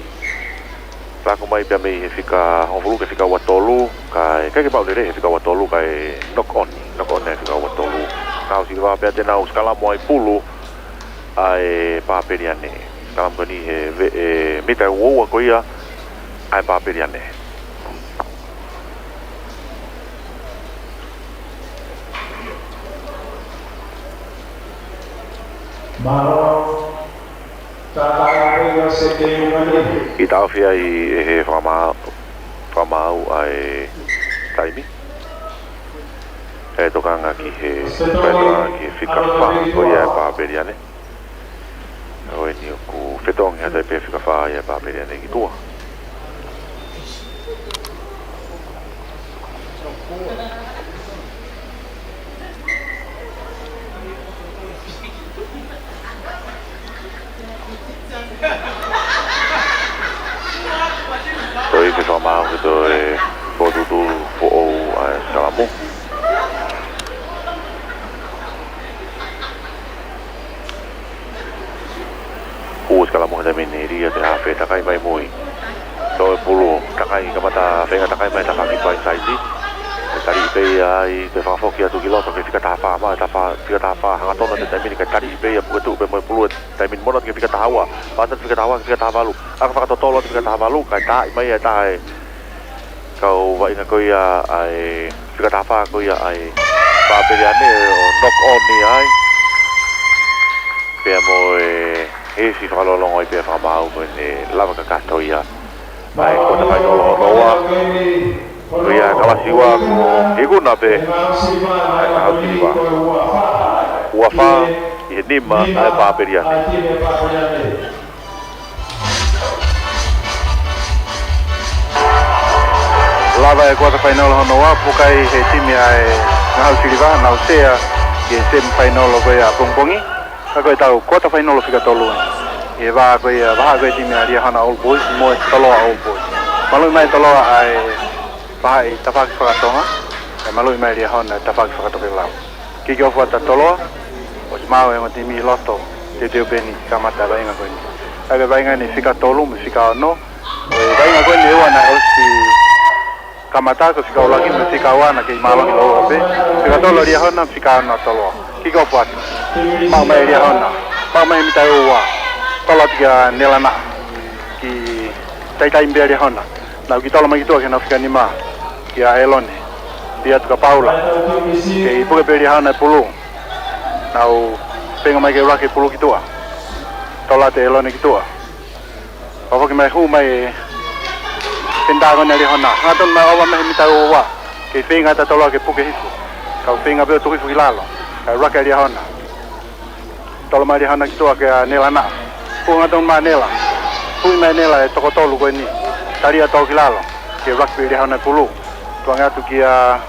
Laku mai pea mei he fika hongofulu ki he fika ua tolu, kae, kae maʻu lelei he fika ua tolu, kae knock on, knock on e fika ua tolu. Ngahau Siliva pea te nau sikalamu ai pulu ʻa e Pāpele ni. Sikalamu ko eni he ve-, ʻe mita ua ua ko ia ʻa e Pāpele ni. Mālō. Kiʻi taʻofi ai ʻe he fakamaau, fakamaau ʻa e taimi. ʻE tokanga ki he, ʻe tokanga ki he fika fā ko ia ʻa e Pāpele ni. ʻOku ʻi ai ʻoku fetongi atu ai pē fika fā ia ʻa e Pāpele ni ki tuʻa. Toe ʻi he fakamaau ke toe fokotuʻutuʻu foʻou ʻa e sikalamu. Hū e sikalamu he taimi ni, lī atu e hafe, takai mai mui. Toe pulu, takai, kamata feinga takai mai tafaʻaki fakasaiti. ʻE taliʻi pē ia ai, toe fakafoki atu ki loto ki he fika taha fā mai, taha fā, fika taha fā, hangatonu he taimi ni kae taliʻi pē ia, puke tuʻu pē mo e pulu he taimi ni, mono atu ki he fika taha ua. Pasi atu fika taha ua, fika taha valu. ʻAka fakatotolo atu fika taha valu, kae taaʻi mai ia ʻe taha e kau vaʻinga ko ia ʻa e fika taha fā ko ia ʻa e Pāpele ni ʻo knock on ia ai. Pea mo e hisi fakalolongo ai pē fakamaau ko eni lava kakato ia ʻa e kuata fainolo hono ua. Ko ia kalasi ua ko e ikuna pē ʻa e Ngahau Siliva. Ua fā ʻi he nima ʻa e Pāpele ni. Lava e kuata fainolo hono ua, puke ai he timi ʻa e Ngahau Siliva, nau sea ki he semi fainolo ko ia ʻapongipongi. Ka ko e tau kuata fainolo fika tolu eni. ʻI he vā ko ia, vahaʻa ko ia timi ʻa Liahona Old Boys mo e Toloa Old Boys. Maluʻi mai Toloa ʻa e vahaʻa tafaʻaki fakatonga, ʻe maluʻi mai Liahona tafaʻaki fakatokelau. Kick off atu ʻa Toloa, ʻosi maʻu e ongo timi ʻi loto, teuteu pē eni kamata vaʻinga ko eni. ʻA e vaʻinga eni fika tolu mo e fika ono, ʻa e vaʻinga ko eni ʻe ua naʻe ʻosi Kamata ko e fika ʻuluaki mo e fika ua naʻe kei mālohi lōua pē. Fika tolu ʻa Liahona, fika ono ʻa Toloa. Kick off atu. Maʻu mai ʻe Liahona. Maʻu mai he mita ʻe ua. Tolo atu kia Nela Naʻa. Kei taimi pē ʻa Liahona. Nau kiʻi tolo mai ki tuʻa ki heʻenau fika nima. Kia ʻElone. Pea atu kia Paula. Kei puke pē ʻe Liahona e pulu. Nau feinga mai ke ruck e pulu ki tuʻa. Tolo atu ʻe ʻElone ki tuʻa. Fakafoki mai, hū mai e penitā ko eni ʻa Liahona. Hangatonu mai ʻo ova mai he mita ʻe ua. Kei feinga atu ʻa Toloa ke puke hifo. Kau feinga pē ʻo tuku hifo ki lalo. Kae ruck ʻe Liahona. Tolo mai Liahona ki tuʻa kia Nela Naʻa. Hū hangatonu mai ʻa Nela. Hū mai ʻa Nela e toko tolu ko eni. Tali ʻa Toloa ki lalo. Kei ruck pē ʻe Liahona e pulu. Tuku ange atu kia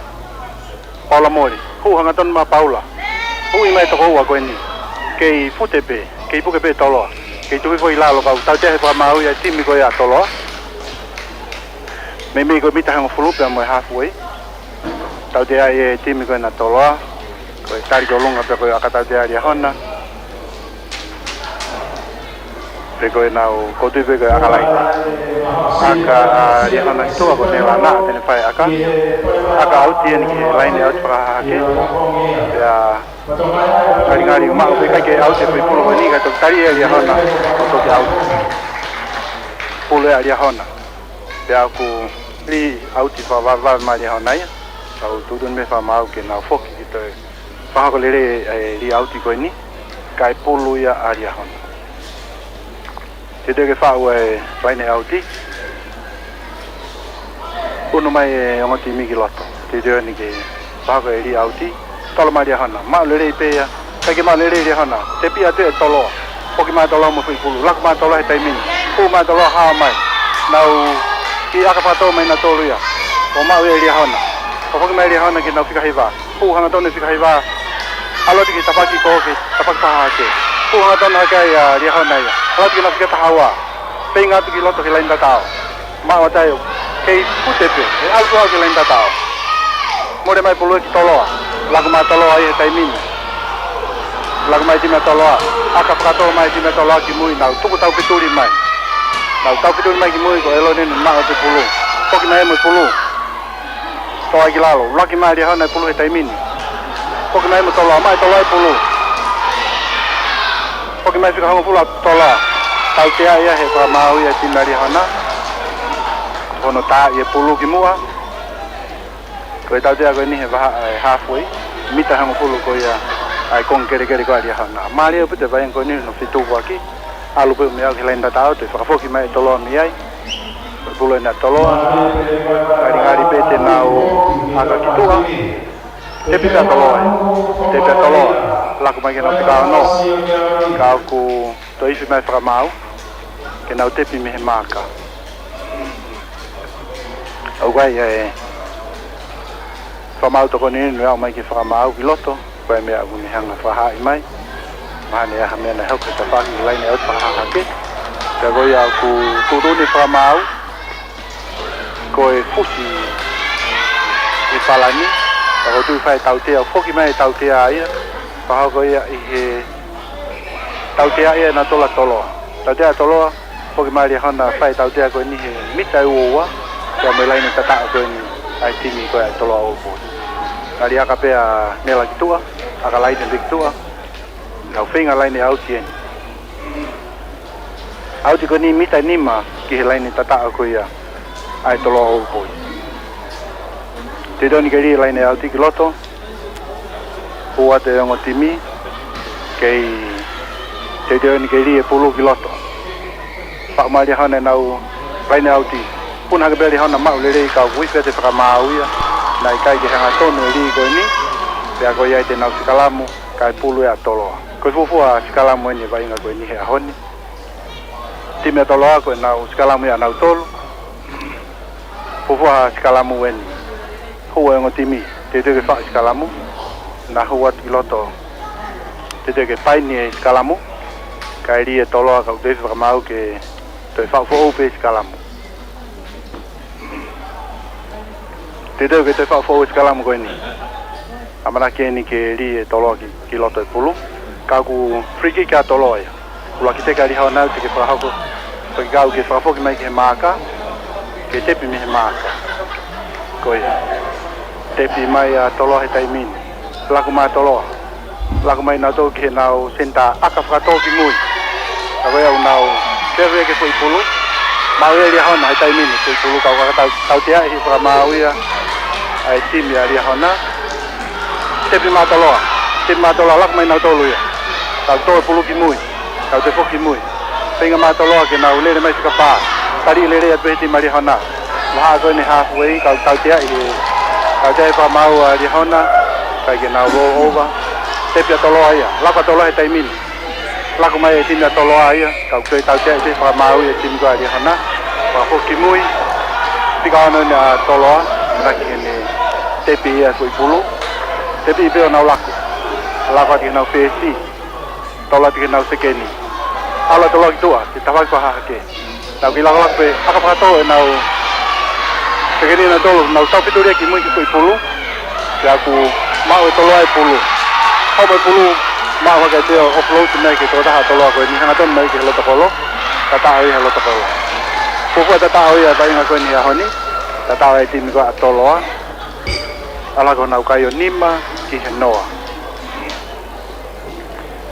Paula Moli. Hū hangatonu mai ʻa Paula. Hū mai e toko ua ko eni. Kei fute pē. Kei puke pē ʻe Toloa. Kei tuku hifo ki lalo, kau tautea he fakamaau ia e timi ko ia ʻa Toloa. Meimei ko e mita ʻe hongofulu pea mo e halfway. Tautea ia e timi ko ena ʻa Toloa. Ko e tali ki ʻolunga pea ko e ʻaka tautea ʻa Liahona. Pea ko ʻenau kotui pē ko e ʻaka laini. ʻAka ʻa Liahona ki tuʻa ko Nela Naʻa te ne fai e ʻaka. ʻAka ʻauti eni ki he laine ʻauti fakahahake. Pea ngalingali maʻu pē, ʻikai ke ʻauti e foʻi pulu ko eni, kae toki tali ʻe Liahona ʻo toki ʻauti. Pulu ʻa Liahona. Pea ʻoku lī ʻauti fakavavevave mai ʻa Liahona ia. Kau tuʻutuʻuni mei he fakamaau ke nau foki ki toe fakahoko lelei e lī ʻauti ko eni, kae pulu ia ʻa Liahona. Teuteu ke faʻu e laine ʻauti. Unu mai e ongo timi ki loto. Teuteu eni ke fakahoko e lī ʻauti. Tolo mai ʻa Liahona. Maʻu lelei pē ia. ʻIkai ke maʻu lelei ʻa Liahona. Tepi atu ʻe Toloa. Foki mai ʻa Toloa mo e foʻi pulu. Laku mai ʻa Toloa he taimi ni. Hū mai ʻa Toloa, hao mai. Nau kiʻi ʻaka fakatō mai ʻe nautolu ia. ʻO maʻu ʻe Liahona. Fakafoki mai ʻe Liahona ki heʻenau fika hiva. Hū hangatonu e fika hiva. ʻAlu atu ki he tafaʻaki ko ē, ki he tafaʻaki fakahahake. Hū hangatonu hake ai ʻa Liahona ia. ʻAlu atu ki heʻenau fika taha ua. Feinga atu ki loto ki he laine tatao. Maʻu atu ai ʻo kei fute pē. ʻE ʻalu atu ki he laine tatao. Mole mai e pulu ia ki Toloa. Laku mai ʻa Toloa ia he taimi ni. Laku mai e timi ʻa Toloa. ʻAka fakatō mai e timi ʻa Toloa ki mui, nau tuku taufetuli mai. Nau taufetuli mai ki mui, ko ʻElone naʻe maʻu atu e pulu. Foki mai mo e pulu. Tō ai ki lalo. Ruck mai ʻa Liahona e pulu he taimi ni. Foki mai mo Toloa. Maʻu ʻe Toloa e pulu. Foki mai fika hongofulu ʻa Toloa. Tautea ia he fakamaau ia e timi ʻa Liahona. Hono taaʻi e pulu ki muʻa. Ko e tautea ko eni he vahaʻa e halfway, mita ʻe hongofulu ko ia ʻa e konga kelekele ko ē ʻa Liahona. Mālie ʻaupito e vaʻinga ko eni hono fetukuaki, ʻalu pē mei ai ki he laine tatao, toe fakafoki mai ʻe Toloa mei ai. Ko e pulu ena ʻa Toloa, ngalingali pē te nau ʻaka ki tuʻa. Tepi pē ʻa Toloa ia, tepi ʻa Toloa, laku mai ki heʻenau fika ono. Ka ʻoku toe ifi mai e fakamaau, ke nau tepi mei he maaka. ʻOku ʻi ai e fakamaau tokoni ʻe aʻu mai ki he fakamaau ki loto, ko e meʻa ʻoku ne hanga fakahaaʻi mai. Mahalo ʻe ʻi ai ha meʻa naʻe hoko he tafaʻaki laine ʻauti fakahahake. Ka ko ia ʻoku tuʻutuʻuni e fakamaau, ko e fusi ʻi he palani, ka ʻoku tuʻu fai e tautea, foki mai e tautea ia, fakahoko ia ʻi he tautea ia ʻa nautolu ʻa Toloa. Tautea ʻa Toloa, foki mai ʻa Liahona fai e tautea ko eni he mita ʻe ua ua, pea mo e laine tataʻo ko eni ʻa e timi ko ē ʻa Toloa Old Boys. Ngali ʻaka pē ʻa Nela ki tuʻa, ʻaka laine pē ki tuʻa, nau feinga laine ʻauti eni. ʻAuti ko eni mita ʻe nima ki he laine tataʻo ko ia ʻa e Toloa Old Boys. Teuteu eni ke lī e laine ʻauti ki loto. Hū atu e ongo timi, kei teuteu eni ke lī e pulu ki loto. Faʻu mai ʻe Liahona ʻenau laine ʻauti. Puna hake pē ʻa Liahona, maʻu lelei ka ʻoku ifi atu e fakamaau ia. Naʻe ʻikai ke hangatonu e lī ko eni. Pea ko ia ai te nau sikalamu, kae pulu ia ʻa Toloa. Ko e fuofua sikalamu eni e vaʻinga ko eni he ʻaho ni. Timi ʻa Toloa ko ʻenau sikalamu ia ʻanautolu. Fuofua sikalamu eni. Hū e ongo timi, teuteu ke faʻu sikalamu. Nau hū atu ki loto. Teuteu ke paini e sikalamu. Kae lī ʻe Toloa, ka ʻoku toe ifi e fakamaau ke toe faʻu foʻou pē sikalamu. Teuteu ke toe faʻu foʻou sikalamu ko eni. ʻAmanaki eni ke lī ʻe Toloa ki, ki loto e pulu. Ka ʻoku free kick ʻa Toloa ia. ʻUluaki teke ʻa Liahona ʻoku teʻeki fakahoko. Pea ke kau ke fakafoki mai ki he maaka. Ke tepi mei he maaka. Ko ia. Tepi mai ʻa Toloa he taimi ni. Laku mai ʻa Toloa. Laku mai nautolu ki heʻenau senitā ʻaka fakatō ki mui. Ka ko ia ʻoku nau fehuʻia ki he foʻi pulu. Maʻu ʻe Liahona he taimi ni foʻi pulu, ka ʻoku ʻikai ke tau, tautea ʻi he fakamaau ia ʻa e timi ʻa Liahona. Tepi mai ʻa Toloa. Tepi mai ʻa Toloa, laku mai nautolu ia. Kau tō e pulu ki mui. Kau toe foki ki mui. Feinga mai ʻa Toloa ke nau lele mai fika fā. Tali lelei atu pē he timi ʻa Liahona. Mahalo ko eni halfway, kau tautea ʻi he, tautea ʻi he fakamaau ʻa Liahona, ʻikai ke nau roll over. Tepi ʻa Toloa ia. Laku ʻa Toloa he taimi ni. Laku mai e timi ʻa Toloa ia. Kau toe tautea ʻi he fakamaau ia e timi ko ia ʻa Liahona. Fakafoki ki mui. Fika ono eni ʻa Toloa. Manaki ke ne tepi ia foʻi pulu. Tepi pē ʻo nau laku. Laku atu ki heʻenau fesi. Tolo atu ki heʻenau sekeni. ʻAlu ʻa Toloa ki tuʻa, ki he tafaʻaki fakahahake. Nau kiʻi lakolako pē, ʻaka fakatō ʻenau sekeni nautolu, nau taufetulia ki mui ki he foʻi pulu. Pea kuo maʻu ʻe Toloa e pulu. Haʻu mai pulu, maʻu hake ʻa e offload mai ki he tokotaha ʻa Toloa ko eni, hangatonu mai ki he loto kolo. Tataʻo ia he loto kolo. Fuofua tataʻo ia ʻa e vaʻinga ko eni he ʻaho ni. Tataʻo e timi ko ia ʻa Toloa. ʻAlu hake honau kai ʻo nima ki he noa.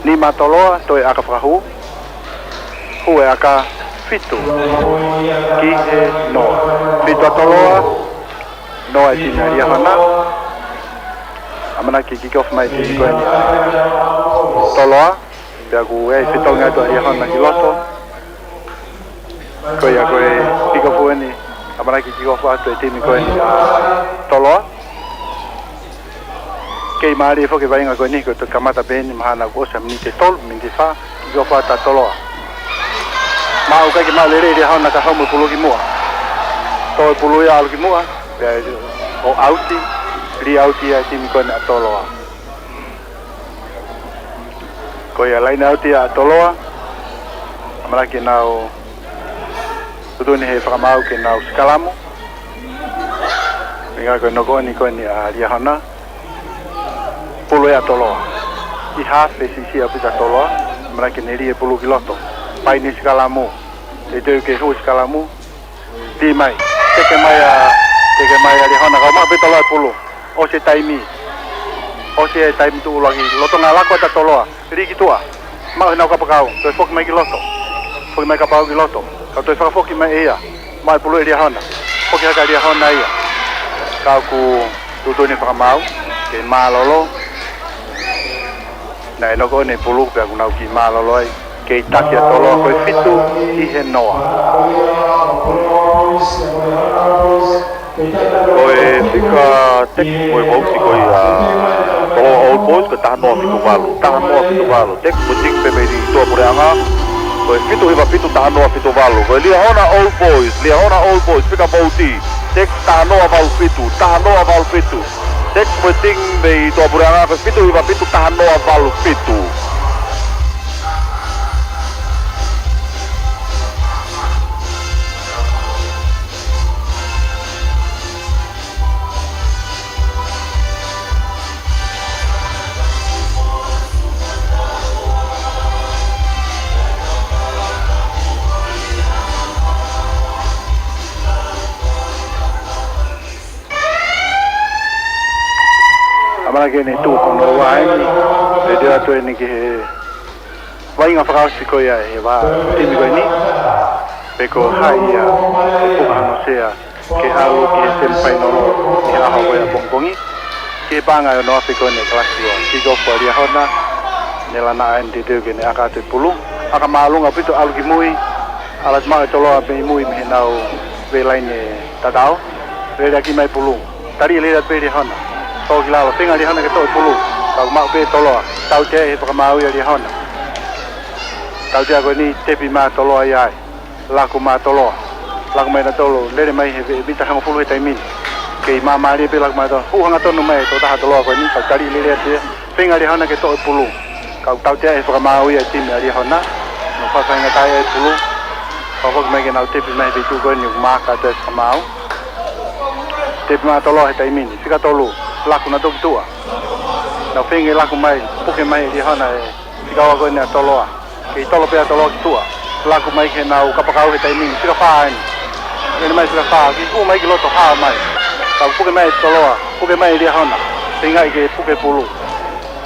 Nima ʻa Toloa, toe ʻaka fakahū. Hū e ʻaka, fitu ki he noa. Fitu ʻa Toloa, noa e timi ʻa Liahona. ʻAmanaki kick off mai e timi ko eni ʻa Toloa. Pea kuo ʻi ai e fetongi atu ʻa Liahona ki loto. Ko ia ko e kick off eni, ʻamanaki kick off atu e timi ko eni ʻa Toloa. Kei mālie foki e vaʻinga ko eni, ko e toki kamata pē eni, mahalo kuo ʻosi e miniti ʻe tolu, miniti ʻe fā, kick off atu ʻa Toloa. Maʻu, ʻikai ke maʻu lelei ʻe Liahona ka haʻu mo e pulu ki muʻa. Tō e pulu ia ʻalu ki muʻa, pea ʻo ʻauti, lī ʻauti ia e timi ko eni ʻa Toloa. Ko ia line out ia ʻa Toloa. ʻAmanaki ke nau tuʻutuʻuni he fakamaau ke nau sikalamu. Feinga ko e knock on ko eni ʻa Liahona. Pulu ia ʻa Toloa. ʻI he half, siʻisiʻi ʻaupito ʻa Toloa. ʻAmanaki ke ne lī e pulu ki loto. Fai ʻene sikalamu. Teuteu ke hū e sikalamu. Lī mai. Teke mai ʻa, teke mai ʻa Liahona, ka ʻoku maʻu pē ʻe Toloa e pulu. ʻOsi e taimi. ʻOsi e taimi tuʻulaki. Lolotonga laku atu ʻa Toloa. Lī ki tuʻa. Maʻu heʻenau kapakau. Toe foki mai ki loto. Foki mai kapakau ki loto. Ka toe fakafoki mai ʻe ia. Maʻu e pulu ʻe Liahona. Foki hake ʻa Liahona ia. Ka ʻoku tuʻutuʻuni e fakamaau ke mālōlō. Naʻe knock on e pulu pea kuo nau kiʻi mālōlō ai. Kei taki ʻa Toloa, ko e fitu ki he noa. Ko e fika Tex mo e vouti ko ia ʻa Toloa Old Boys, ko e taha noa fitu valu. Taha noa fitu valu. Tex mo e timi pē mei tuʻapuleʻanga. Ko e fitu hiva fitu, taha noa fitu valu. Ko e Liahona Old Boys, Liahona Old Boys, fika vouti. Tex taha noa valu fitu, taha noa valu fitu. Tex mo e timi mei tuʻapuleʻanga, ko e fitu hiva fitu, taha noa valu fitu. ʻAmanaki ke ne tuʻu hono ua eni, teuteu atu eni ki he vaʻinga fakaʻosi ko ia ʻe he timi ko eni, pe ko hai ia ʻe puka hono sea ke ʻalu ki he semifinal ʻi he ʻaho ko ia ʻapongipongi. Ki he paʻanga ʻe ono afe ko eni e kalasi ua. Kick off ʻa Liahona, ne lana ʻa eni teuteu ke ne ʻaka atu e pulu. ʻAka māʻolunga ʻaupito ʻalu ki mui, ʻalu atu maʻu ʻe Toloa mei mui mei heʻenau velaine tatau. Lele ʻaki mai pulu. Tali lelei atu pē ʻe Liahona. Tō ki lalo, feinga ʻa Liahona ke toʻo e pulu. Ka ʻoku maʻu pē ʻe Toloa. Tautea ʻe he fakamaau ia ʻa Liahona. Tautea ko eni tepi mai ʻa Toloa ia ai. Laku mai ʻa Toloa. Laku mai nautolu, lele mai he veʻe mita hongofulu he taimi ni. Kei māmālie pē laku mai ʻa Toloa. Hū hangatonu mai e tokotaha ʻa Toloa ko eni, ka tali lelei atu ia. Feinga ʻa Liahona ke toʻo e pulu. Ka ʻoku tautea ʻe he fakamaau ia e timi ʻa Liahona. Nau fakafaingataʻaʻia e pulu. Fakafoki mai ke nau tepi mai he feituʻu ko eni ʻoku maaka atu e fakamaau. Tepi mai ʻa Toloa he taimi ni. Fika tolu. Laku nautolu ki tuʻa. Nau feinga laku mai. Puke mai ʻe Liahona e fika ua ko eni ʻa Toloa. Kei tolo pē ʻa Toloa ki tuʻa. Laku mai ki heʻenau kapakau he taimi ni. Fika fā eni. Eni mai fika fā. Kei hū mai ki loto, hao mai. Ka ʻoku puke mai ʻe Toloa, puke mai ʻe Liahona, feingaʻi ke puke pulu.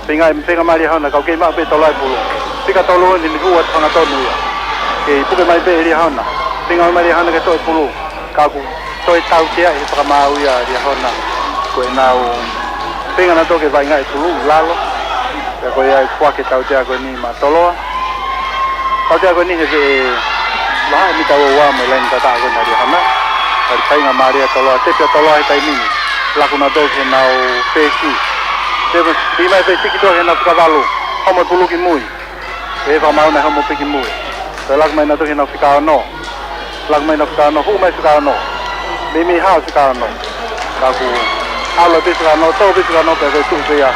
Feingaʻi, feinga mai Liahona, ka ʻoku kei maʻu pē ʻe Toloa e pulu. Fika tolu ni, ne hū atu hangatonu ia. Kei puke mai pē ʻe Liahona, feinga mai Liahona ke toʻo e pulu. Ka ʻoku toe tauteaʻi he fakamaau ia ʻa Liahona. Ko ʻenau feinga nautolu ke vaʻingaʻi e pulu ʻi lalo. Pea ko ia ʻoku foaki e tautea ko eni maʻa Toloa. Tautea ko eni he veʻe vahaʻa mita ua ua mo e laine tataʻo ko ena ʻa Liahona. Ka ʻoku feinga mālie ʻa Toloa, tepi ʻa Toloa he taimi ni. Laku nautolu ki heʻenau fesi. Tepi, tiki mai fesi ki tuʻa ki heʻenau fika valu. Homo e pulu ki mui. ʻE fakamaau naʻe homo pē ki mui. Toe laku mai nautolu ki heʻenau fika ono. Laku mai heʻenau fika ono, hū mai fika ono. Meimei hao fika ono. Ka ʻoku ʻalu pē fika ono, tō pē fika ono, pea toe tuʻu pē ia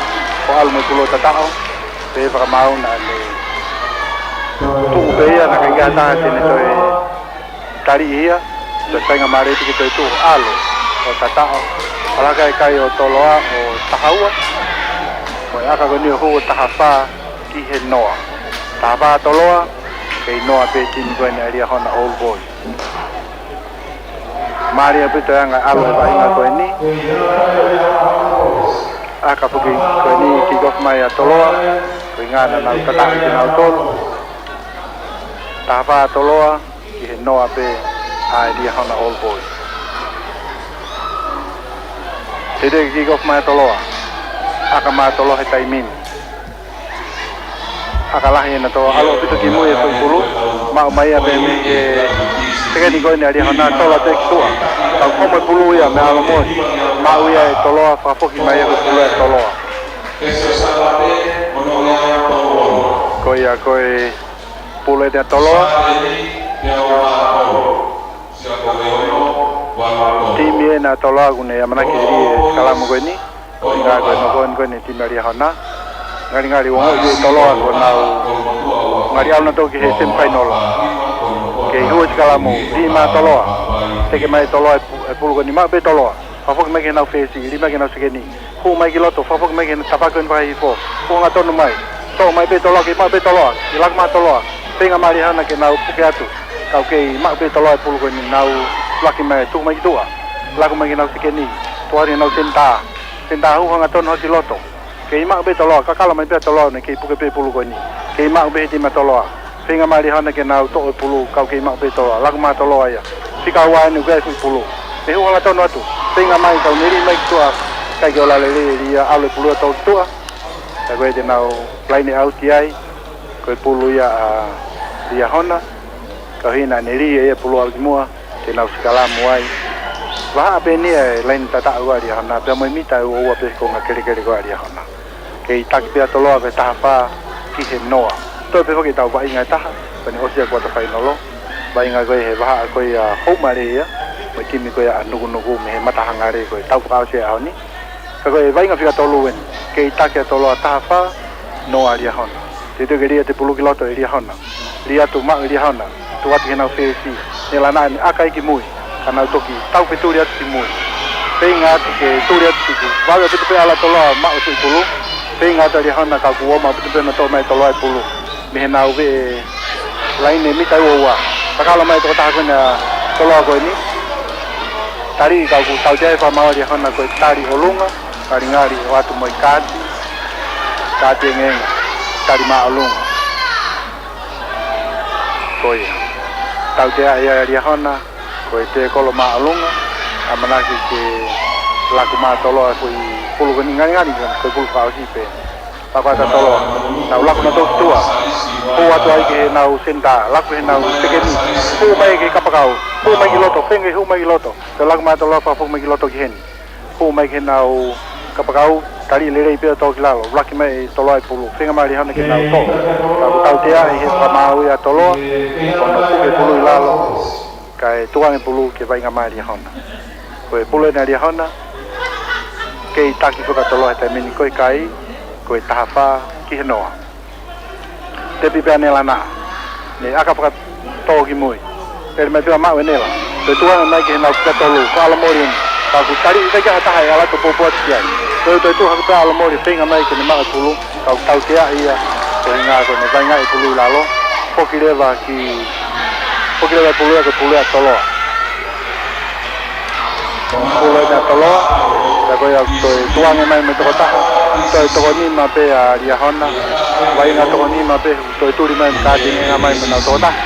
ʻo ʻalu mo e pulu ʻo tataʻo. Pea fakamaau naʻa ne tuʻu pē ia, naʻe ʻikai ke ʻi ai ha taha te ne toe taliʻi ia. Toe feinga mālie pē ke toe tuʻu ʻo ʻalu ʻo tataʻo. Ala hake e kai ʻo Toloa ʻo taha ua. Ko e ʻaka ko eni ʻo hū ʻo taha fā ki he noa. Taha fā Toloa, kei noa pē timi ko eni ʻa Liahona Old Boys. Mālie pē toe anga e ʻalu e vaʻinga ko eni. ʻAka foki ko eni, kick off mai ʻa Toloa. Ko e ʻuhinga naʻa nau tataʻo kinautolu. Taha fā Toloa, ki he noa pē ʻa e Liahona Old Boys. Teuteu ke kick off mai ʻa Toloa. ʻAka mai ʻa Toloa he taimi ni. ʻAka lahi ʻena Toloa, ʻalu ʻaupito ki mui e foʻi pulu, maʻu mai ia pē mei he sekeni ko eni ʻa Liahona, tolo atu ki tuʻa. Ka ʻoku homo e pulu ia mei ʻAlamoli. Maʻu ia ʻe Toloa, fakafoki mai ia ko e pulu ʻa Toloa. Ko ia ko e pulu ʻena ʻa Toloa. Timi ʻena ʻa Toloa ʻoku ne ʻamanaki lī e sikalamu ko eni. Ko e ʻuhinga ko e nofo ko eni timi ʻa Liahona. Ngalingali ʻoku ongoʻi ʻe Toloa kuo nau ngali ʻalu nautolu ki he semifinal. Kei hū e sikalamu, lī mai ʻa Toloa. Teke mai ʻe Toloa e pu-, e pulu ko eni, maʻu pē ʻe Toloa. Fakafoki mai ki heʻenau fesi, lī mai ki heʻenau sekeni. Hū mai ki loto, fakafoki mai ki he tafaʻaki ʻo e fakahihifo. Hū hangatonu mai. Toʻo mai pē ʻe Toloa, kei maʻu pē ʻe Toloa. Kei laku mai ʻa Toloa. Feinga mai Liahona ke nau puke atu. Ka ʻoku kei maʻu pē ʻe Toloa e pulu ko eni, nau laki mai, tuku mai ki tuʻa. Laku mai ki heʻenau sekeni. Tuʻa ʻi heʻenau senitā. Senitā hū hangatonu hake ki loto. Kei maʻu pē ʻe Toloa, kakala mai pē ʻa Toloa, naʻe kei puke pē e pulu ko eni. Kei maʻu pē he timi ʻa Toloa. Feinga mai Liahona ke nau toʻo e pulu, ka ʻoku kei maʻu pē ʻe Toloa. Laku mai ʻa Toloa ia. Fika ua eni ʻoku ʻi ai e foʻi pulu. Ne hū hangatonu atu. Feinga mai, ka ʻoku ne lī mai ki tuʻa. ʻIkai ke ola lelei ʻe Lia, ʻalu e pulu ia ʻo tō ki tuʻa. Ka ko e te nau laine ʻauti ai. Ko e pulu ia ʻa Liahona. Ka ʻuhinga naʻa ne lī ia e pulu ʻalu ki muʻa. Te nau sikalamu ai. Vahaʻa pē eni e laine tataʻo ʻa Liahona, pea mo e mita ʻe ua ua pē he konga kelekele ko ē ʻa Liahona. Kei taki pē ʻa Toloa ko e taha fā ki he noa. Toe pē foki ʻetau vaʻinga ʻe taha, pea ne ʻosi ʻa e kuata fainolo. Vaʻinga ko ē he vahaʻa ko ia ʻa Houʻemalē ia, mo e timi ko ia ʻa Nukunuku mei he Matahangale ko e tau fakaʻosi e ʻaho ni. Ka ko e vaʻinga fika tolu eni, kei taki ʻa Toloa taha fā, noa ʻa Liahona. Teuteu ke lī atu e pulu ki loto ʻe Liahona. Lī atu, maʻu ʻe Liahona, tuku atu ki heʻenau fesi, ne lana ne ʻaka ia ki mui, ka nau toki tau fetuli atu ki mui. Feinga atu ke tuli atu ki tuʻa, vave ʻaupito pē ʻa Toloa maʻu e foʻi pulu. Feinga atu ʻa Liahona ka kuo ō maʻu ʻaupito pē ʻo toʻo mai ʻe Toloa e pulu. Mei heʻenau veʻe laine mita ʻe ua ua. Kakala mai e tokotaha ko ena ʻa Toloa ko eni. Tali ka ʻoku tautea e fakamaau ʻa Liahona ko e tali ʻolunga. Ngalingali ʻoatu mo e kaati, kaati ʻengenga, tali māʻolunga. Ko ia. Tautea ia ʻa Liahona, ko e tēkolo māʻolunga, ʻamanaki ke laku mai ʻa Toloa e foʻi pulu ko eni, ngalingali ko e pulu fakaʻosi pē. Pea ko ʻata Toloa, nau laku nautolu ki tuʻa. Hū atu ai ki heʻenau senitā, laku heʻenau sekeni. Hū mai ki he kapakau, hū mai ki loto, feinga hū mai ki loto. Toe laku mai ʻa Toloa, fakafoki mai ki loto ki heni. Hū mai ki heʻenau kapakau, tali lelei pē ʻo tō ki lalo, laki mai ʻe Toloa e pulu, feinga mai Liahona ke nau toʻo. Ka ʻoku tautea ʻi he fakamaau ia ʻa Toloa, ko hono puke e pulu ʻi lalo, kae tuku ange e pulu ke vaʻinga mai Liahona. Ko e pulu ena ʻa Liahona, kei taki foki ʻa Toloa he taimi ni ko e kai, ko e taha fā ki he noa. Tepi pē ʻa Nelana. Ne ʻaka fakatō ki mui. Pele mai pē ʻo maʻu ʻe Nela. Toe tuku ange mai ki heʻenau fika tolu. Ko ʻAlamoli eni. Ka ʻoku tali ʻikai ke ʻi ai ha taha ʻe ʻalu atu poupou atu ki ai. Toe toe tuku hake pē ʻa ʻAlamoli feinga mai ke ne maʻu e pulu. Ka ʻoku tautea ia. Ko e ʻuhinga ko ʻene vaʻinga e pulu ʻi lalo. Foki leva ki, foki leva e pulu ia ko e pulu ʻa Toloa. Pulu ʻena Toloa, pea ko ia toe tukuange mai mo e toko taha, toe toko nima pē ʻa Liahona, vaʻinga toko nima pē, toe tuli mai mo e kātaki mai mo ʻenau toko taha.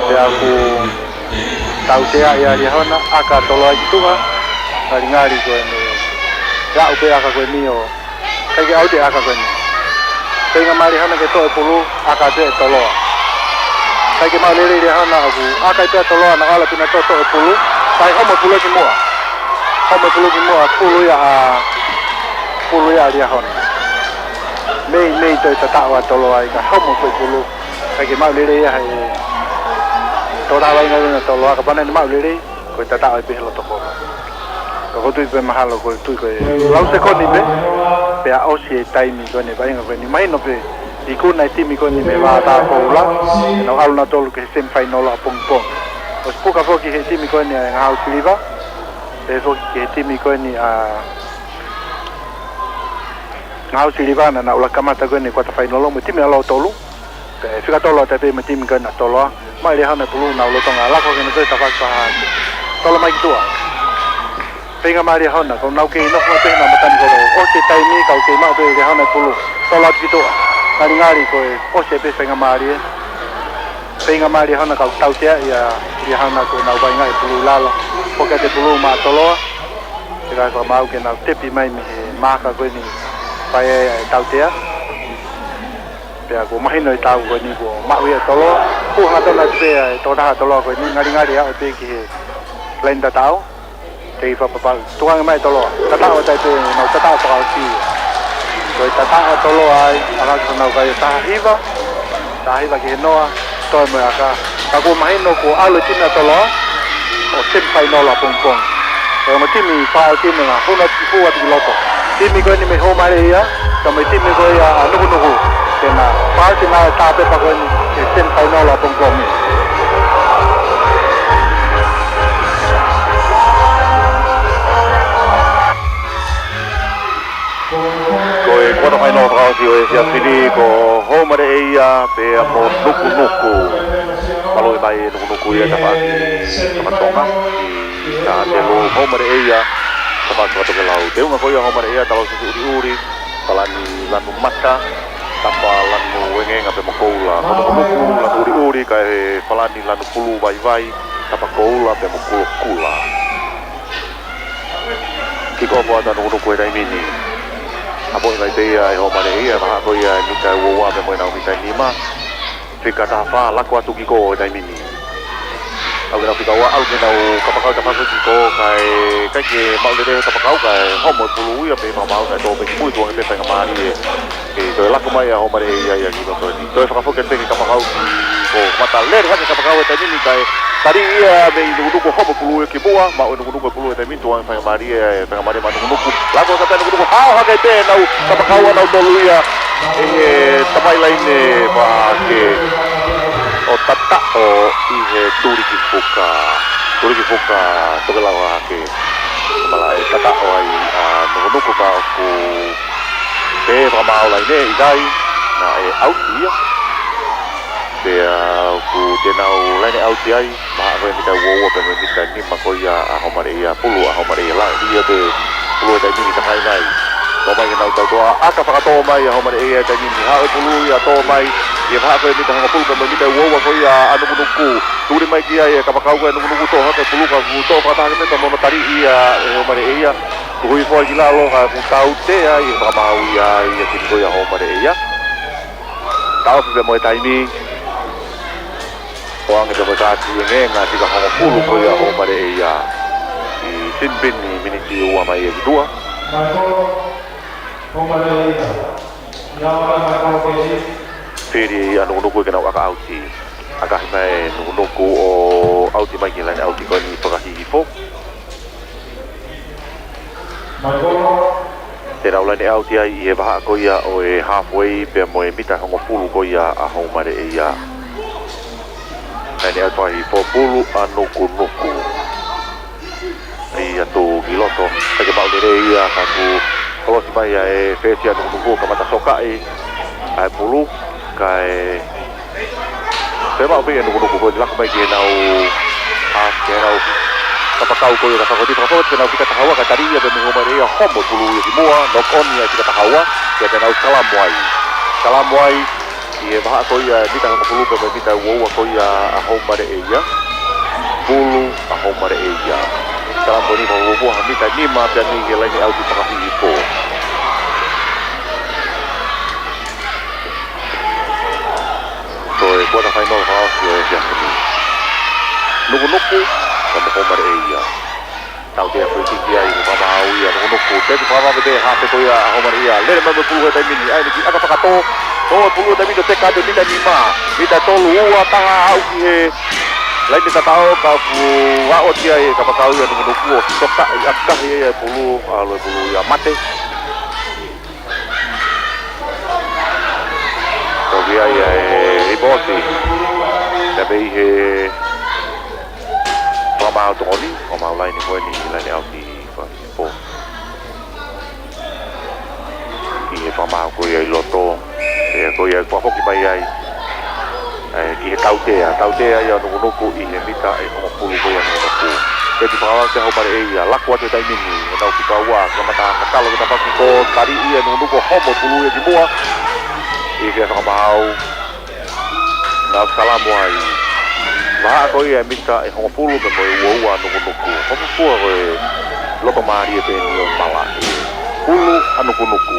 Pea ʻoku tautea ʻa Liahona, ʻaka ʻa Toloa ki tuʻa, ngalingali ko eni, ʻe aʻu pē ʻa e ʻaka ko eni ʻo ʻikai ke ʻauti e ʻaka ko eni. Feinga mai Liahona ke toʻo e pulu, ʻaka atu ʻe Toloa. ʻIkai ke maʻu lelei Liahona, ʻoku ʻaka ai pē ʻa Toloa, naʻe ʻalu pē ʻo toʻo e pulu, kae homo e pulu ki muʻa. Homo e pulu ki muʻa, pulu ia ʻa, pulu ia ʻa Liahona. Meimei toe tataʻo ʻa Toloa ai kae homo e pulu. ʻIkai ke maʻu lelei ia he tō lava ʻi ngā ʻena Toloa, kapau naʻe maʻu lelei, ko e tataʻo ai pē he loto kolo. Ka ʻoku ou tui pē mahalo ko e tui ko e lau sekoni pē, pea ʻosi e taimi ko eni, vaʻinga ko eni. Mahino pē, ikuna e timi ko eni mei he Vātā Koula, nau ʻalu nautolu ki he semifinal ʻapongipongi. ʻOsi puka foki he timi ko eni ʻa e Ngahau Siliva, pehē foki ki he timi ko eni ʻa Ngahau Siliva naʻa nau ʻuluaki kamata ko eni quarter final mo e timi ʻa Lautolu. Pea fika tolo atu pē mo e timi ko ena Toloa. Maʻu ʻe Liahona e pulu, nau lolotonga lako ke nau toe tafaʻaki pē hake. Tolo mai ki tuʻa. Feinga mai Liahona, ko ʻenau kei nofo pē ʻi he matani kolo. ʻOsi e taimi ka ʻoku kei maʻu pē ʻe Liahona e pulu. Tolo atu ki tuʻa. Ngalingali ko e ʻosi pē feinga mālie. Feinga mai Liahona ka ʻoku tautea ʻa Liahona ko ʻenau vaʻinga e pulu ʻi lalo. Foki atu e pulu maʻa Toloa. Pea ka fakamaau ke nau tepi mai mei he maaka ko eni. Fai ai e tautea. Pea kuo mahino e tau ko eni kuo maʻu ia ʻe Toloa. Puha tona atu pē ʻa e toko taha ʻa Toloa ko eni, ngalingali ʻe aʻu pē ki he laine tataʻo. Tei fakapapau, tukuange mai ʻe Toloa. Tataʻo atu ai pē, nau tataʻo fakaʻosi. Ko e tataʻo ʻa Toloa ai, ʻa ka ko ʻenau kai ʻo taha hiva. Taha hiva ki he noa, toe mo e ʻaka. Ka kuo mahino kuo ʻalu e timi ʻa Toloa ʻo semifinal ʻapongipongi. Ko e ongo timi fā ʻo e timi na, hono atu ki fuʻu atu ki loto. Timi ko eni mei Hōmare ia, ka mo e timi ko ia ʻa Nukunuku. Ke na fāsina e tāpepa ko eni, ke semifinal ʻapongipongi. Ko e quarter final fakaʻosi ʻo e siasi ni ko Hōmare ia pea mo Nukunuku. Maluʻi mai ʻe Nukunuku ia tafaʻaki fakatonga ki tā telu Hōmare ia tafaʻaki fakatokelau. Teunga ko ia Hōmare ia, Talosisi ʻUliʻuli, Palani Lanumata, Tapa Lanuengenga pea mo Koula. Ko Nukunuku Lanu ʻUliʻuli kae Palani Lanupulu Vaivai, Tapa Koula pea mo Kulokula. Kick off atu ʻa Nukunuku he taimi ni. Hapoʻi mai pē ia ʻe Hōmare ia, vahaʻa ko ia e mita ua ua pea mo ʻenau mita nima. Fika taha fā, lako atu kick off he taimi ni. ʻAlu ke nau fika ua, ʻalu ke nau kapakau tafaʻaki kick off, kae ʻikai ke maʻu lelei he kapakau kae homo e pulu ia pea fakamaau kae tō pē ki mui, tukuange pē faingamālie ke toe lako mai ʻa Hōmare ia ia ki loto ni. Toe fakafoki atu pē ke kapakau ko mata lele hake kapakau he taimi ni kae tali ia mei Nukunuku, homo pulu ia ki muʻa, maʻu ʻe Nukunuku e pulu he taimi ni, tukuange faingamālie, faingamālie maʻa Nukunuku. Lako atu pē Nukunuku, hao hake pē ʻenau kapakau ʻanautolu ia ʻi he tamai laine pea ke ʻo tataʻo ʻi he tulikifuka. Tulikifuka tokelau hake. Malaʻe tataʻo ai ʻa Nukunuku ka ʻoku pē fakamaau laine, ʻikai, naʻe ʻauti ia. Pea ʻoku te nau laine ʻauti ai, vahaʻa ko e mita ua ua pea mo e mita nima ko ia ʻa Hōmare ia, pulu ʻa Hōmare ia, laʻi ia pē pulu he taimi ni, takai nai. Tō mai ke nau tautoa, ʻaka fakatō mai ʻa Hōmare ia he taimi ni, haʻu e pulu ia tō mai, ʻi he vahaʻa ko e mita hongofulu pea mo e mita ua ua ko ia ʻa Nukunuku. Tuli mai ki ai e kapakau ko e Nukunuku, tō hake pulu ka kuo tō fakataha hake pē, tō mo hono tali ia ʻe Hōmare ia. Kuo hui foʻi ki lalo ka kuo tautea ʻi he fakamaau ia ʻa e timi ko ia Hōmare ia. Taʻofi pea mo e taimi. ʻOange pea mo e kāti ʻe ngeʻenga fika hongofulu ko ia Hōmare ia. ʻI he sinipini miniti ua mai ʻe ki tuʻa. Fili ʻa Nukunuku ke nau ʻaka ʻauti. ʻAkahi mai Nukunuku ʻo ʻauti mai ki he laine ʻauti ko eni fakahihifo. Te nau laine ʻauti ai ʻi he vahaʻa ko ia ʻo e halfway pea mo e mita hongofulu ko ia ʻa Hōmare ia. Laine ʻauti fakahihifo, pulu ʻa Nukunuku. Lī atu ki loto, ʻikai ke maʻu lelei ia ka kuo kolosi mai ʻa e fesi ʻa Nukunuku, kamata sokaʻi ʻa e pulu, kae pea maʻu pē ʻe Nukunuku ko eni, lako mai ki heʻenau, ʻa, ki heʻenau kapakau ko ia ʻa e Tafako, tefito fakafokifā pē ʻenau fika taha ua, kae tali ia pē mei Homare ia, homo e pulu ia ki muʻa, knock on ia e fika taha ua, pea te nau salamo ai. Salamo ai ʻi he vahaʻa ko ia e mita hongofulu pea mo e mita ua ua ko ia ʻa Homare ia. Pulu ʻa Homare ia. Salamo ni mo ua ua ha mita nima pea mei he laine ʻauti fakahipo. Ko e kuata fainolo fakaʻosi ʻo e efiafi ni. Nukunuku, pea mo Homare ia. Tautea free kick ia ʻi he fakamaau ia ʻa Nukunuku. Tefito fakafokifā pē hafe ko ia ʻa Homare ia. Lele mai mo e pulu he taimi ni. ʻAi eni ki ʻakapakatō. Tō e pulu he taimi ni ʻo teka atu e mita nima. Mita tolu ua taha aʻu ki he laine tataʻo ka fuʻu aʻu atu ai e kapakau ia ʻa Nukunuku ʻo tokaʻi ʻakahi ai e pulu, ʻalu e pulu ia mate. Ko ia ia e rebound. Pea mei he fakamaau tokoni, fakamaau laine ko eni, laine ʻauti fakahipo. ʻI he fakamaau ko ia ʻi loto, ʻe ko ia ʻe fakafoki mai ai. ʻE, ki he tautea, tautea ia ʻa Nukunuku ʻi he mita ʻe hongofulu ko ia ʻa Nukunuku. Tefito fakafokifā pē ʻa Homare ia, laku atu he taimi ni, ʻenau fika ua, kamata kakalo ki he tafaʻaki, ko e tali ia ʻa Nukunuku, homo e pulu ia ki muʻa. ʻI he fakamaau, nau salamo ai. Vahaʻa ko ia e mita ʻe hongofulu pea mo e ua ua ʻa Nukunuku. Ko e fuofua ko e loto mālie pē eni ʻo e malaʻe. Pulu ʻa Nukunuku.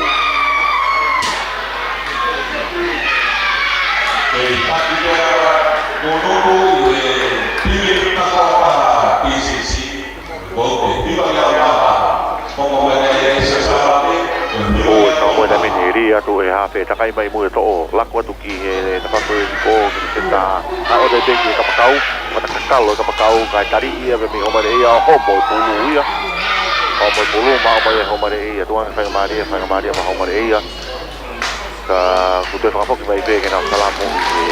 Ko e tau mo e taimi ni ʻe lī atu e hafe, takai mai mo e toʻo, laku atu ki he tafaʻaki ko ē ki he senitā. ʻAi ʻo te pē ki he kapakau, mata kakalo e kapakau, kae tali ia pē mei Homare ia, homo e pulu ia. Homo e pulu, maʻu mai ʻe Homare ia, tuʻunga faingamālie, faingamālie maʻa Homare ia. Ka kuo toe fakafoki mai pē ke nau salamo ʻi he,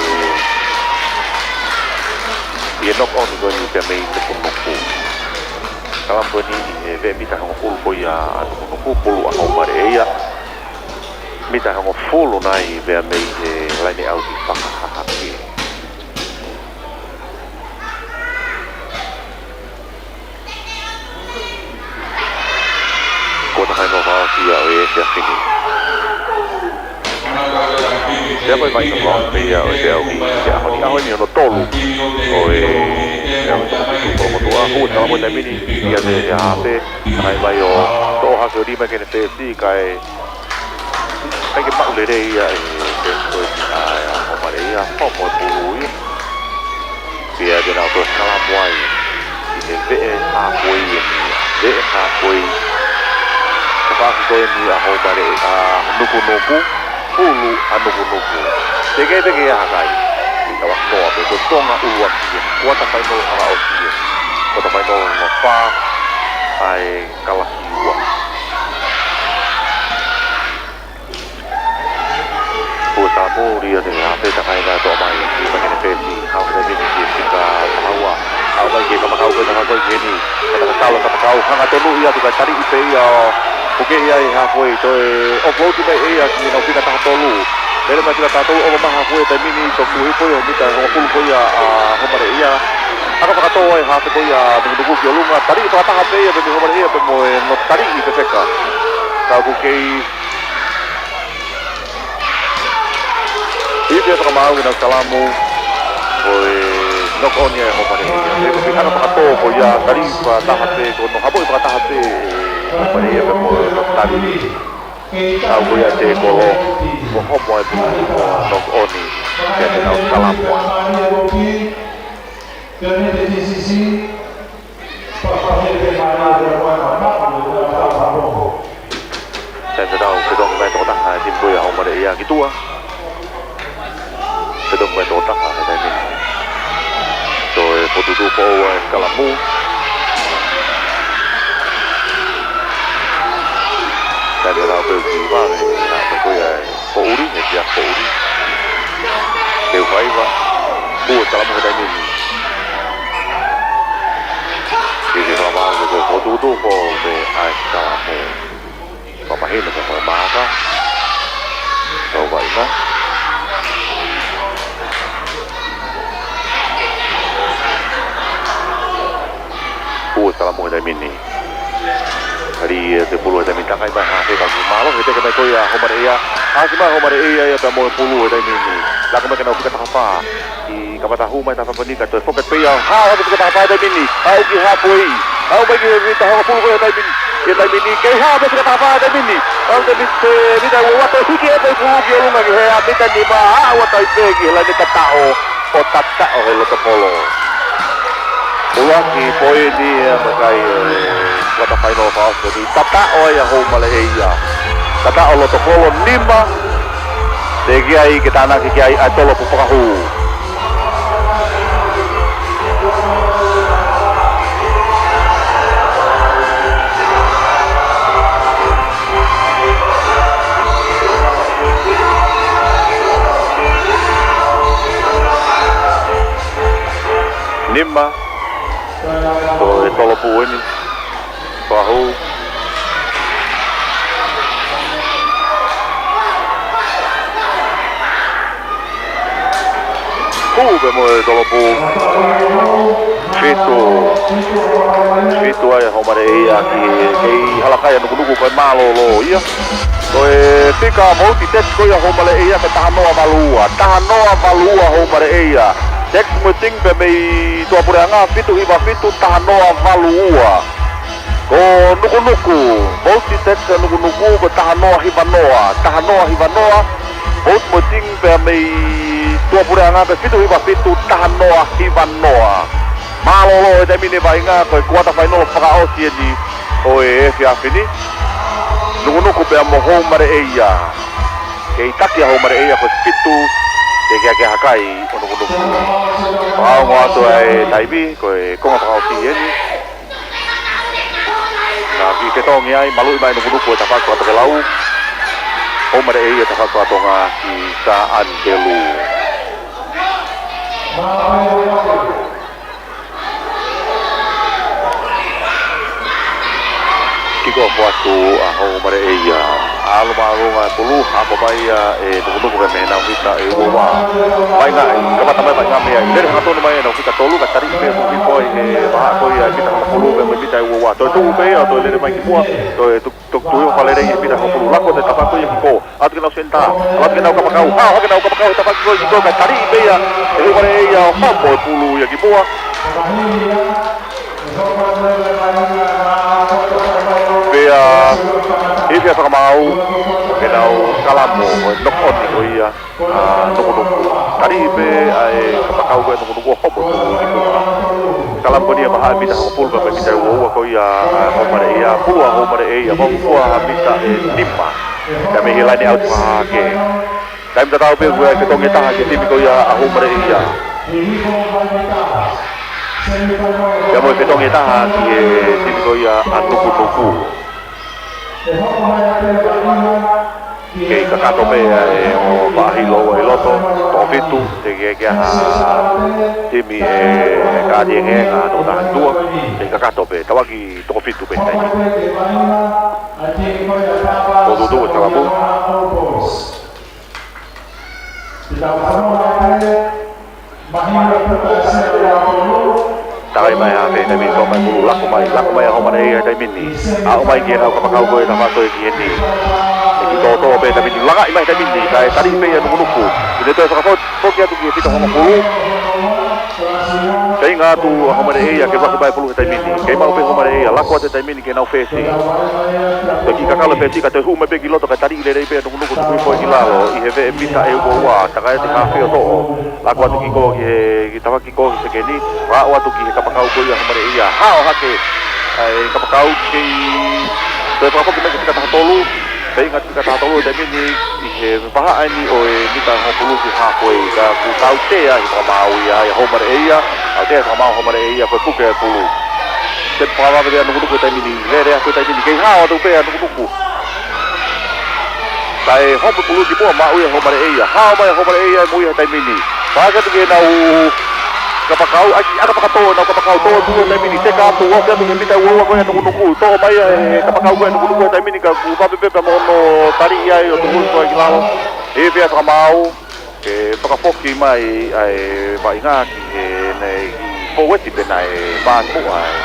ʻi he knock on ko eni pea mei Nukunuku. Salamo ko eni ʻi he veʻe mita hongofulu ko ia ʻa Nukunuku, pulu ʻa Homare ia. Mita hongofulu nai pea mei he laine ʻauti fakahahake. Kuata fainolo fakaʻosi ia ʻo e efiafi ni. Pea ko e fainolo fakaʻosi pē ia ʻo e peau ʻi he ʻaho ni. ʻAho ni hono tolu ʻo e peau ʻi he motuʻa. Hū e salamo he taimi ni, ia te ia hafe, ʻai mai ʻo toʻo hake ʻo lī mai ki heʻene fesi, kae ʻikai ke maʻu lelei ia e fesi ko eni ʻa Homare ia, homo e pulu ia. Pea te nau toe salamo ai ʻi he veʻe hākoi eni, veʻe hākoi. Tafaʻaki ko eni ʻa Homare, ʻa Nukunuku, pulu ʻa Nukunuku. Teʻeki ai pē ke ʻi ai ha kai. Mita ua noa pē, ko e konga ʻuluaki eni, kuata fainolo fakaʻosi eni. Kuata fainolo hono fā ʻa e kalasi ua. Hū e salamo, lī atu e hafe, takai mai ʻo toʻo mai, lī mai ki heʻene fesi, haʻu he taimi ni ki he fika taha ua, haʻu mai ki he kapakau ko e tafaʻaki ko eni, mata kakalo e kapakau, hangatonu ia atu kae taliʻi pē ia ʻo puke ia ʻi he halfway, toe offload mai ʻe ia ki heʻenau fika taha tolu. Lele mai fika taha tolu, ʻova mai halfway he taimi ni, toki tuʻu hifo ia he mita hongofulu ko ia ʻa Homare ia. ʻAkapakatō ai e hafe ko ia ʻa Nukunuku ki ʻolunga, taliʻi fakataha pē ia pea mei Homare ia pea mo hono taliʻi fefeka. Ka ʻoku kei ʻi he fakamaau ke nau salamo, ko e knock on ia ʻa Homare ia. He ko e ʻakapakatō ko ia, taliʻi fakataha pē, ko hono hapoʻi fakataha pē ʻe Homare ia pea mo hono taliʻi. Kau ko ia e tēkolo, ko e homo e pulu, ko e knock on, pea te nau salamo ai. Taimi tatau, fetongi mai tokotaha e timi ko ia ʻa Homare ia ki tuʻa. Fetongi mai tokotaha he taimi ni. Toe fokotuʻutuʻu foʻou e salamo. Taimi tatau pē ʻoku kiʻi vave, na ko ia e poʻuli, e pia poʻuli. Teu faiva, hū e salamo he taimi ni. Ke ke fakamaau ke toe fokotuʻutuʻu foʻou pē ʻa e salamo. Fakamahino pē ko e maaka. Tau vaʻinga. Hū e salamo. Taimi ni. Tali ʻe he pulu he taimi ni, takai mai haafe ka kuo mālohi, teke mai ko ia Houʻeiki Maleʻeia. ʻAsi mai Houʻeiki Maleʻeia ia pea mo e pulu he taimi ni. Laka mai ke nau fika taha fā. ʻI kamata hū mai taha fā ko eni ka toe foki pē ia. Hao hake fika taha fā he taimi ni. Aʻu ki haafe. Aʻu mai ki he mita hongofulu ko ia he taimi ni. He taimi ni. Kei hao mai fika taha fā he taimi ni. Aʻu taimi te mita ua ua toe hiki ʻe he pulu ki ʻolunga ki he mita nima. Aʻu atu ai pē ki he laine tataʻo. ʻO tataʻo he loto kolo. ʻUluaki poini ia mo kai ʻo e kuata fainolo fakaʻosi ni. Tataʻo ai ʻa Houʻeiki Maleʻeia. Tataʻo loto kolo nima. Teʻeki ai ke tānaki ki ai ʻa e tolo pū fakahū. Nima. Ko e tolo pū eni. Fakahū. Hū pē mo e tolo pū. Fitu. Fitu ai ʻa Houʻeiki Maleʻeia ki he kei hala kai ʻa Nukunuku ko e mālōlō ia. Ko e fika vouti teks ko ia Houʻeiki Maleʻeia ko e taha noa valu ua. Taha noa valu ua Houʻeiki Maleʻeia. Teks mo e ting pē mei tuʻapuleʻanga fitu hiva fitu taha noa valu ua. Ko Nukunuku, vouti teks ʻa Nukunuku ko e taha noa hiva noa, taha noa hiva noa, vouti mo e ting pē mei tuʻapuleʻanga pē fitu hiva fitu taha noa hiva noa. Mālōlō he taimi ni vaʻinga ko e kuata fainolo fakaʻosi eni ʻo e efiafi ni. Nukunuku pea mo Houʻeiki Maleʻeia. Kei taki ʻa Houʻeiki Maleʻeia ko e fitu, teʻeki ai ke hakai ʻo Nukunuku. Fakaongo atu ʻa e taimi, ko e konga fakaʻosi eni. Naʻe kiʻi fetongi ai, maluʻi mai Nukunuku ʻi he tafaʻaki faka-Tokelau. Houʻeiki Maleʻeia ʻi he tafaʻaki faka-Tonga ki Sā ʻAnitelū. Kick off atu ʻa Houʻeiki Maleʻeia. ʻAlu māʻolunga e pulu, hapo mai ia ʻe Nukunuku pē mei heʻenau mita ʻe ua ua. Vaʻinga ʻi, kamata mai vaʻinga mei ai. Lele hangatonu mai ʻenau mita tolu, ka tali pē ʻe Nukunuku ʻi he vahaʻa ko ia ʻe mita hongofulu pē mei he mita ʻe ua ua. Toe tuʻu pē ia, toe lele mai ki muʻa, toe tu-, tu-, tuʻu ia fakalelei ʻi he mita hongofulu. Lako atu e tafaʻaki ko ia ki kō. ʻAlu atu ki heʻenau senitā. ʻAlu atu ki heʻenau kapakau. Hao hake ʻenau kapakau he tafaʻaki ko ia ki kō, ka tali pē ia ʻe Houʻeiki Maleʻeia ʻo hapo e pulu ia ki muʻa. Pea, ifi ʻa e fakamaau, ke nau kalamo, ko e knock on ko ia, ʻa Nukunuku. Tali pē ʻa e kapakau ko ia ʻa Nukunuku ʻo hopo atu ki muʻa. Kalamo ko eni ʻa e vahaʻa mita hongofulu pē mei he mita ʻe ua ua ko ia ʻa Houʻeiki Maleʻeia, pulu ʻa Houʻeiki Maleʻeia, ʻa e vahaʻa mita ʻe nima. Ka mei he laine ʻauti fakahahake. Taimi tatau pē ʻoku ʻi ai e fetongi ʻe taha ki he timi ko ia ʻa Houʻeiki Maleʻeia. Pea mo e fetongi ʻe taha ki he timi ko ia ʻa Nukunuku. Kei kakato pē ʻa e ʻo Faʻahilo ʻi loto, toko fitu, teʻeki ai ke ʻi ai ha timi ʻe kātienge ʻa e toko taha ki tuʻa, kei kakato pē, tauaki toko fitu pē taimi. Ko tutu e kalamu. Takai mai haafe taimi ni, toʻo mai pulu, lako mai, lako mai ʻa Houʻeiki Maleʻeia he taimi ni. Aʻu mai ki heʻenau kapakau ko ē naʻe fato ki heni. ʻE kiʻi tōtō pē taimi ni, langaʻi mai taimi ni, kae tali pē ia ʻe Nukunuku. ʻI he toe fakafoki atu ki he mita hongofulu. Feinga atu ʻa Houʻeiki Maleʻeia ke ʻuluaki mai pulu he taimi ni. Kei maʻu pē Houʻeiki Maleʻeia, lako atu he taimi ni ki heʻenau fesi. Toe kiʻi kakalo fesi, ka toe hū mai pē ki loto, kae tali lelei pē ʻe Nukunuku, tuku hifo ki lalo, ʻi he veʻe mita ʻe ua ua, takai atu haafe ʻo toʻo. Lako atu ki kō ki he, ki tafaʻaki kō ki he sekeni, aʻu atu ki he kapakau ko ia ʻa Houʻeiki Maleʻeia. Hao hake ʻa e kapakau, kei toe fakafoki mai ki he fika taha tolu, feinga atu ki he fika taha tolu he taimi ni, ʻi he vahaʻa eni ʻo e mita hongofulu ki he halfway, ka kuo tautea ʻe he fakamaau ia ʻa Houʻeiki Maleʻeia, tautea ʻe he fakamaau ʻa Houʻeiki Maleʻeia, ko e puke e pulu. Tepi fakavave pē ʻa Nukunuku he taimi ni, lele atu he taimi ni, kei hao atu pē ʻa Nukunuku. Kae hopo pulu ki muʻa, maʻu ia ʻe Houʻeiki Maleʻeia. Hao mai ʻa Houʻeiki Maleʻeia ʻi mui he taimi ni. Paasi atu ki heʻenau kapakau, ʻaki ʻakapakatō ʻenau kapakau, tō atu he taimi ni, teka atu, ʻosi atu ki he mita ua ua ko ia ʻa Nukunuku. Toʻo mai ʻe he kapakau ko ia ʻa Nukunuku he taimi ni, ka kuo vave pē pea mo hono tali ia ʻo tuku hifo ki lalo. Ifi ʻa e fakamaau. Ke fakafoki mai ʻa e vaʻinga ki heʻene kiʻi fōueti pē naʻe vāni muʻa ai.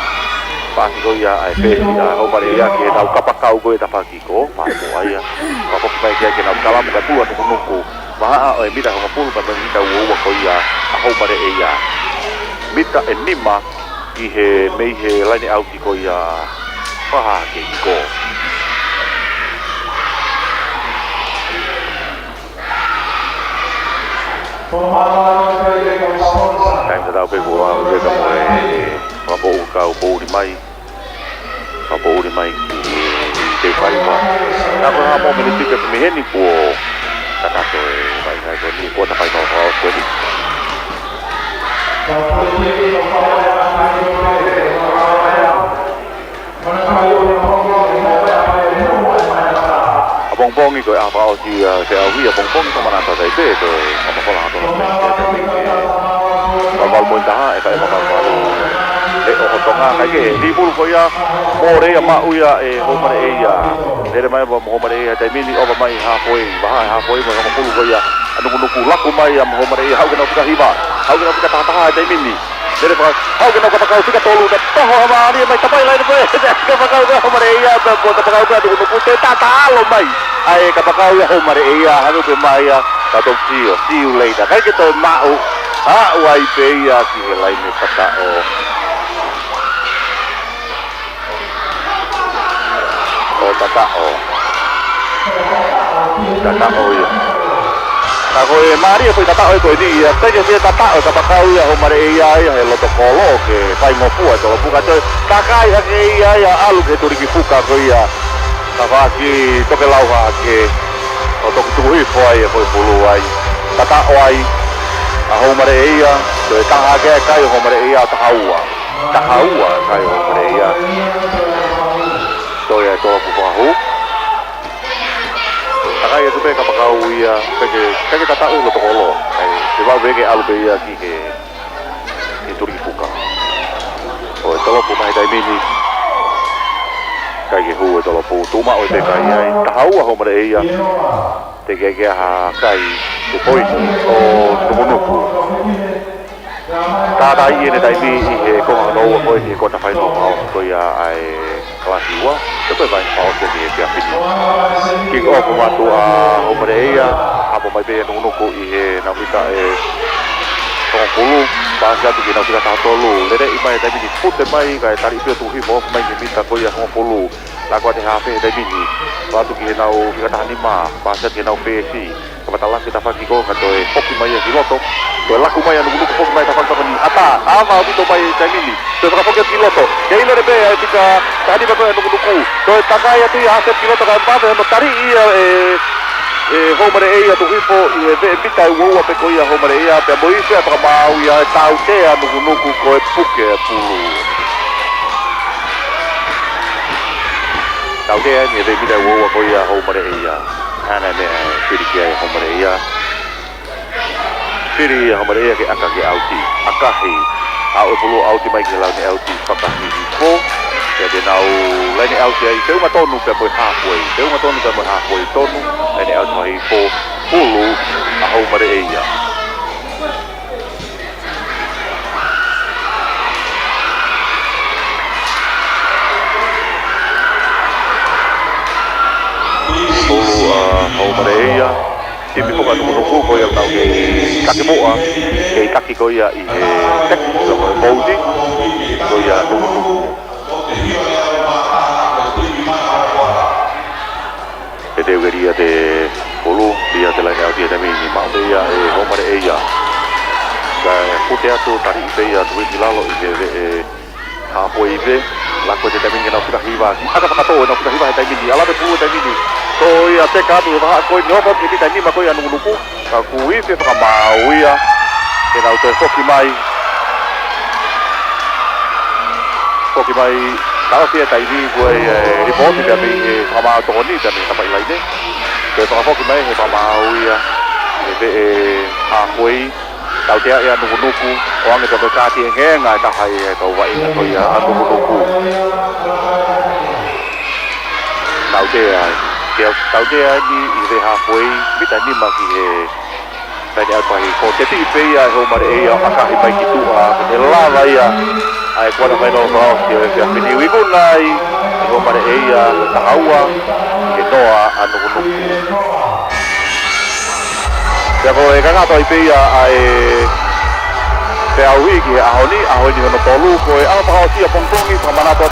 Paasi ko ia ʻa e fesi ʻa Houmareʻia ki heʻenau kapakau ko ia tafaʻaki ko, pā mo ia. Fakafoki mai ki ai ke nau kalamu kae pulu ʻa Nukunuku. Vahaʻa ʻo e mita hongofulu pea mo e mita uaua ko ia ʻa Houmareʻia. Mita ʻe nima ki he mei he laine ʻauti ko ia fakahā hake ʻi ko. Taimi tatau pē kuo vave pē ka mo e fakapoʻuli kau poʻuli mai. Fakapoʻuli mai ki he teu faiva. Ka ko ha momeniti pē mei heni kuo kakato e vaʻinga ko eni, kuo tapai no fakaʻosi ko eni. ʻApongipongi ko e ʻaho fakaʻosi ʻa e feʻauhi, ʻapongipongi ko e manatu ʻa e taʻi pē, ko e ʻaho fakaʻosi ʻa e taʻi pē. Valu valu poini taha, ʻe fai e valu valu. ʻE ʻoho Tonga, kae kehe, lī pulu ko ia, mole ia maʻu ia ʻe Houmareʻia. Lele mai ʻa Houmareʻia he taimi ni, ʻova mai halfway, vahaʻa halfway mo e hongofulu ko ia ʻa Nukunuku, laku mai ʻa Houmareʻia, haʻu ke nau fika hiva, haʻu ke nau fika taha taha he taimi ni. Lele faka-, haʻu ke nau kapakau fika tolu, na toho ha mālie mai tapai laine pē, fika kapakau pē Houmareʻia, pea mo e kapakau pē ʻa Nukunuku, toe taʻataʻalo mai ʻa e kapakau ia Houmareʻia, hanu pē mai ia, ka tau sio, see you later. ʻIkai ke toe maʻu, haʻu ai pē ia ki he laine tataʻo. ʻO tataʻo. Tataʻo ia. Ka ko e mālie foʻi tataʻo ia ko eni ia. Peke fie tataʻo e kapakau ia Houmareʻia ia he loto kolo ke faingofua e tolopu ka toe takai hake ia ia ʻalu ki he tuliki fuka ko ia. Tafaʻaki tokelau hake. ʻO toki tuku hifo ai e foʻi pulu ai. Tataʻo ai ʻa Houmareʻia. Toe taha hake e kai ʻo Houmareʻia, taha ua. Taha ua kai ʻo Houmareʻia. Toe ʻa e tolopu fakahū. Takai atu pē kapakau ia, peke, peke tataʻo loto kolo. ʻAi, te vau pē ke ʻalu pē ia ki he, ki he tuliki fuka. ʻO e tolopu mai taimi ni. ʻIkai ke hū e tolopu, tuʻu maʻu e peka ia ai. Taha ua Houmareʻia. Teʻeki ke ʻi ai ha kai, te poini ʻo Nukunuku. Tātaaʻi ʻene taimi ʻi he konga hono ua ko eni he kota fainolo fakaʻosi ko ia ʻa e kalasi ua, he ko e vaʻinga fakaʻosi eni he efiafi ni. Kick off matu ʻa Houmareʻia, ʻapo mai pē ʻa Nukunuku ʻi heʻenau mita ʻe hongofulu, paasi atu ki heʻenau fika taha tolu, leleʻi mai he taimi ni, pute mai, kae tali pē ʻo tuku hifo ofi mai ki he mita ko ia hongofulu. Laku atu e hafe he taimi ni, ʻo atu ki heʻenau fika taha nima, paasi atu ki heʻenau fesi. Kamata laku e tafaʻaki ko ē, ka toe foki mai ia ki loto. Toe laku mai ʻa Nukunuku foki mai tafaʻaki ko eni. ʻAtā, ʻava ʻaupito mai he taimi ni. Toe fakafoki atu ki loto. Kei lele pē ʻa e fika taha nima ko ē ʻa Nukunuku. Toe takai atu ia ʻa Hasepi ki loto kae mavahe hono taliʻi ia ʻe, ʻe Houmareʻia, tuku hifo ʻi he veʻe mita ʻe uaua pē ko ia Houmareʻia. Pea mo e ifi ʻa e fakamaau ia ʻe tautea ʻa Nukunuku ko e puke pulu. Tautea eni he veʻe mita ʻe uaua ko ia Houmareʻia. Hana e meʻa ʻe fili ki ai Houmareʻia. Fili ʻa Houmareʻia ke ʻaka ki he ʻauti. ʻAkahi. Aʻu e pulu ʻauti mai ki he laine ʻauti fakahihifo. Pea te nau laine ʻauti ai. Feʻunga tonu pea mo e halfway. Feʻunga tonu pea mo e halfway tonu. Laine ʻauti fakahihifo. Pulu ʻa Houmareʻia. Pulu ʻa Houmareʻia. Timi foki ʻa Nukunuku ko ia ʻoku nau kei taki muʻa. Kei taki ko ia ʻi he teki, ko e vouti. Ko ia Nukunuku. Pea te uelia te pulu, lia te laine ʻauti he taimi ni, maʻu pē ia ʻe Houmareʻia. Kae pute atu, taliʻi pē ia atu ki lalo ʻi he veʻe halfway pē, laku atu he taimi ni ke nau fika hiva. ʻAka fakatō ʻenau fika hiva he taimi ni, ʻalā pē pulu he taimi ni. Tō ia teka atu he vahaʻa ko eni, ʻofa ki he mita ʻe nima ko ia ʻa Nukunuku. Ka kuo ifi e fakamaau ia, ke nau toe foki mai. Foki mai, taʻofi e taimi ko ē, ʻe, lipooti pea mei he fakamaau tokoni pea mei he tafaʻaki laine. Toe fakafoki mai he fakamaau ia, ʻi he veʻe halfway. Tautea ia ʻa Nukunuku, ʻoange pea mo e kaati ʻe ngāue ʻe taha ia ʻa e kau vaʻinga ko ia ʻa Nukunuku. Tautea ai, tautea eni ʻi he veʻe halfway, mita ʻe nima ki he laine ʻauti fakahihifo. Tepiʻi pē ia ʻe Houmareʻia ʻo ʻakahi mai ki tuʻa, ke ne lava ia ʻA e kuata fainolo fakaʻosi ʻo e efiafi ni, ʻoku ikunaʻi ʻe Homare ʻe ia ko e taha ua ki he noa ʻa Nukunuku. Pea ko e kangata ʻi pē ia ʻa e peau hiki he ʻaho ni, ʻaho ni hono tolu, ko e ʻaho fakaʻosi ʻa pongipongi, fakamanatu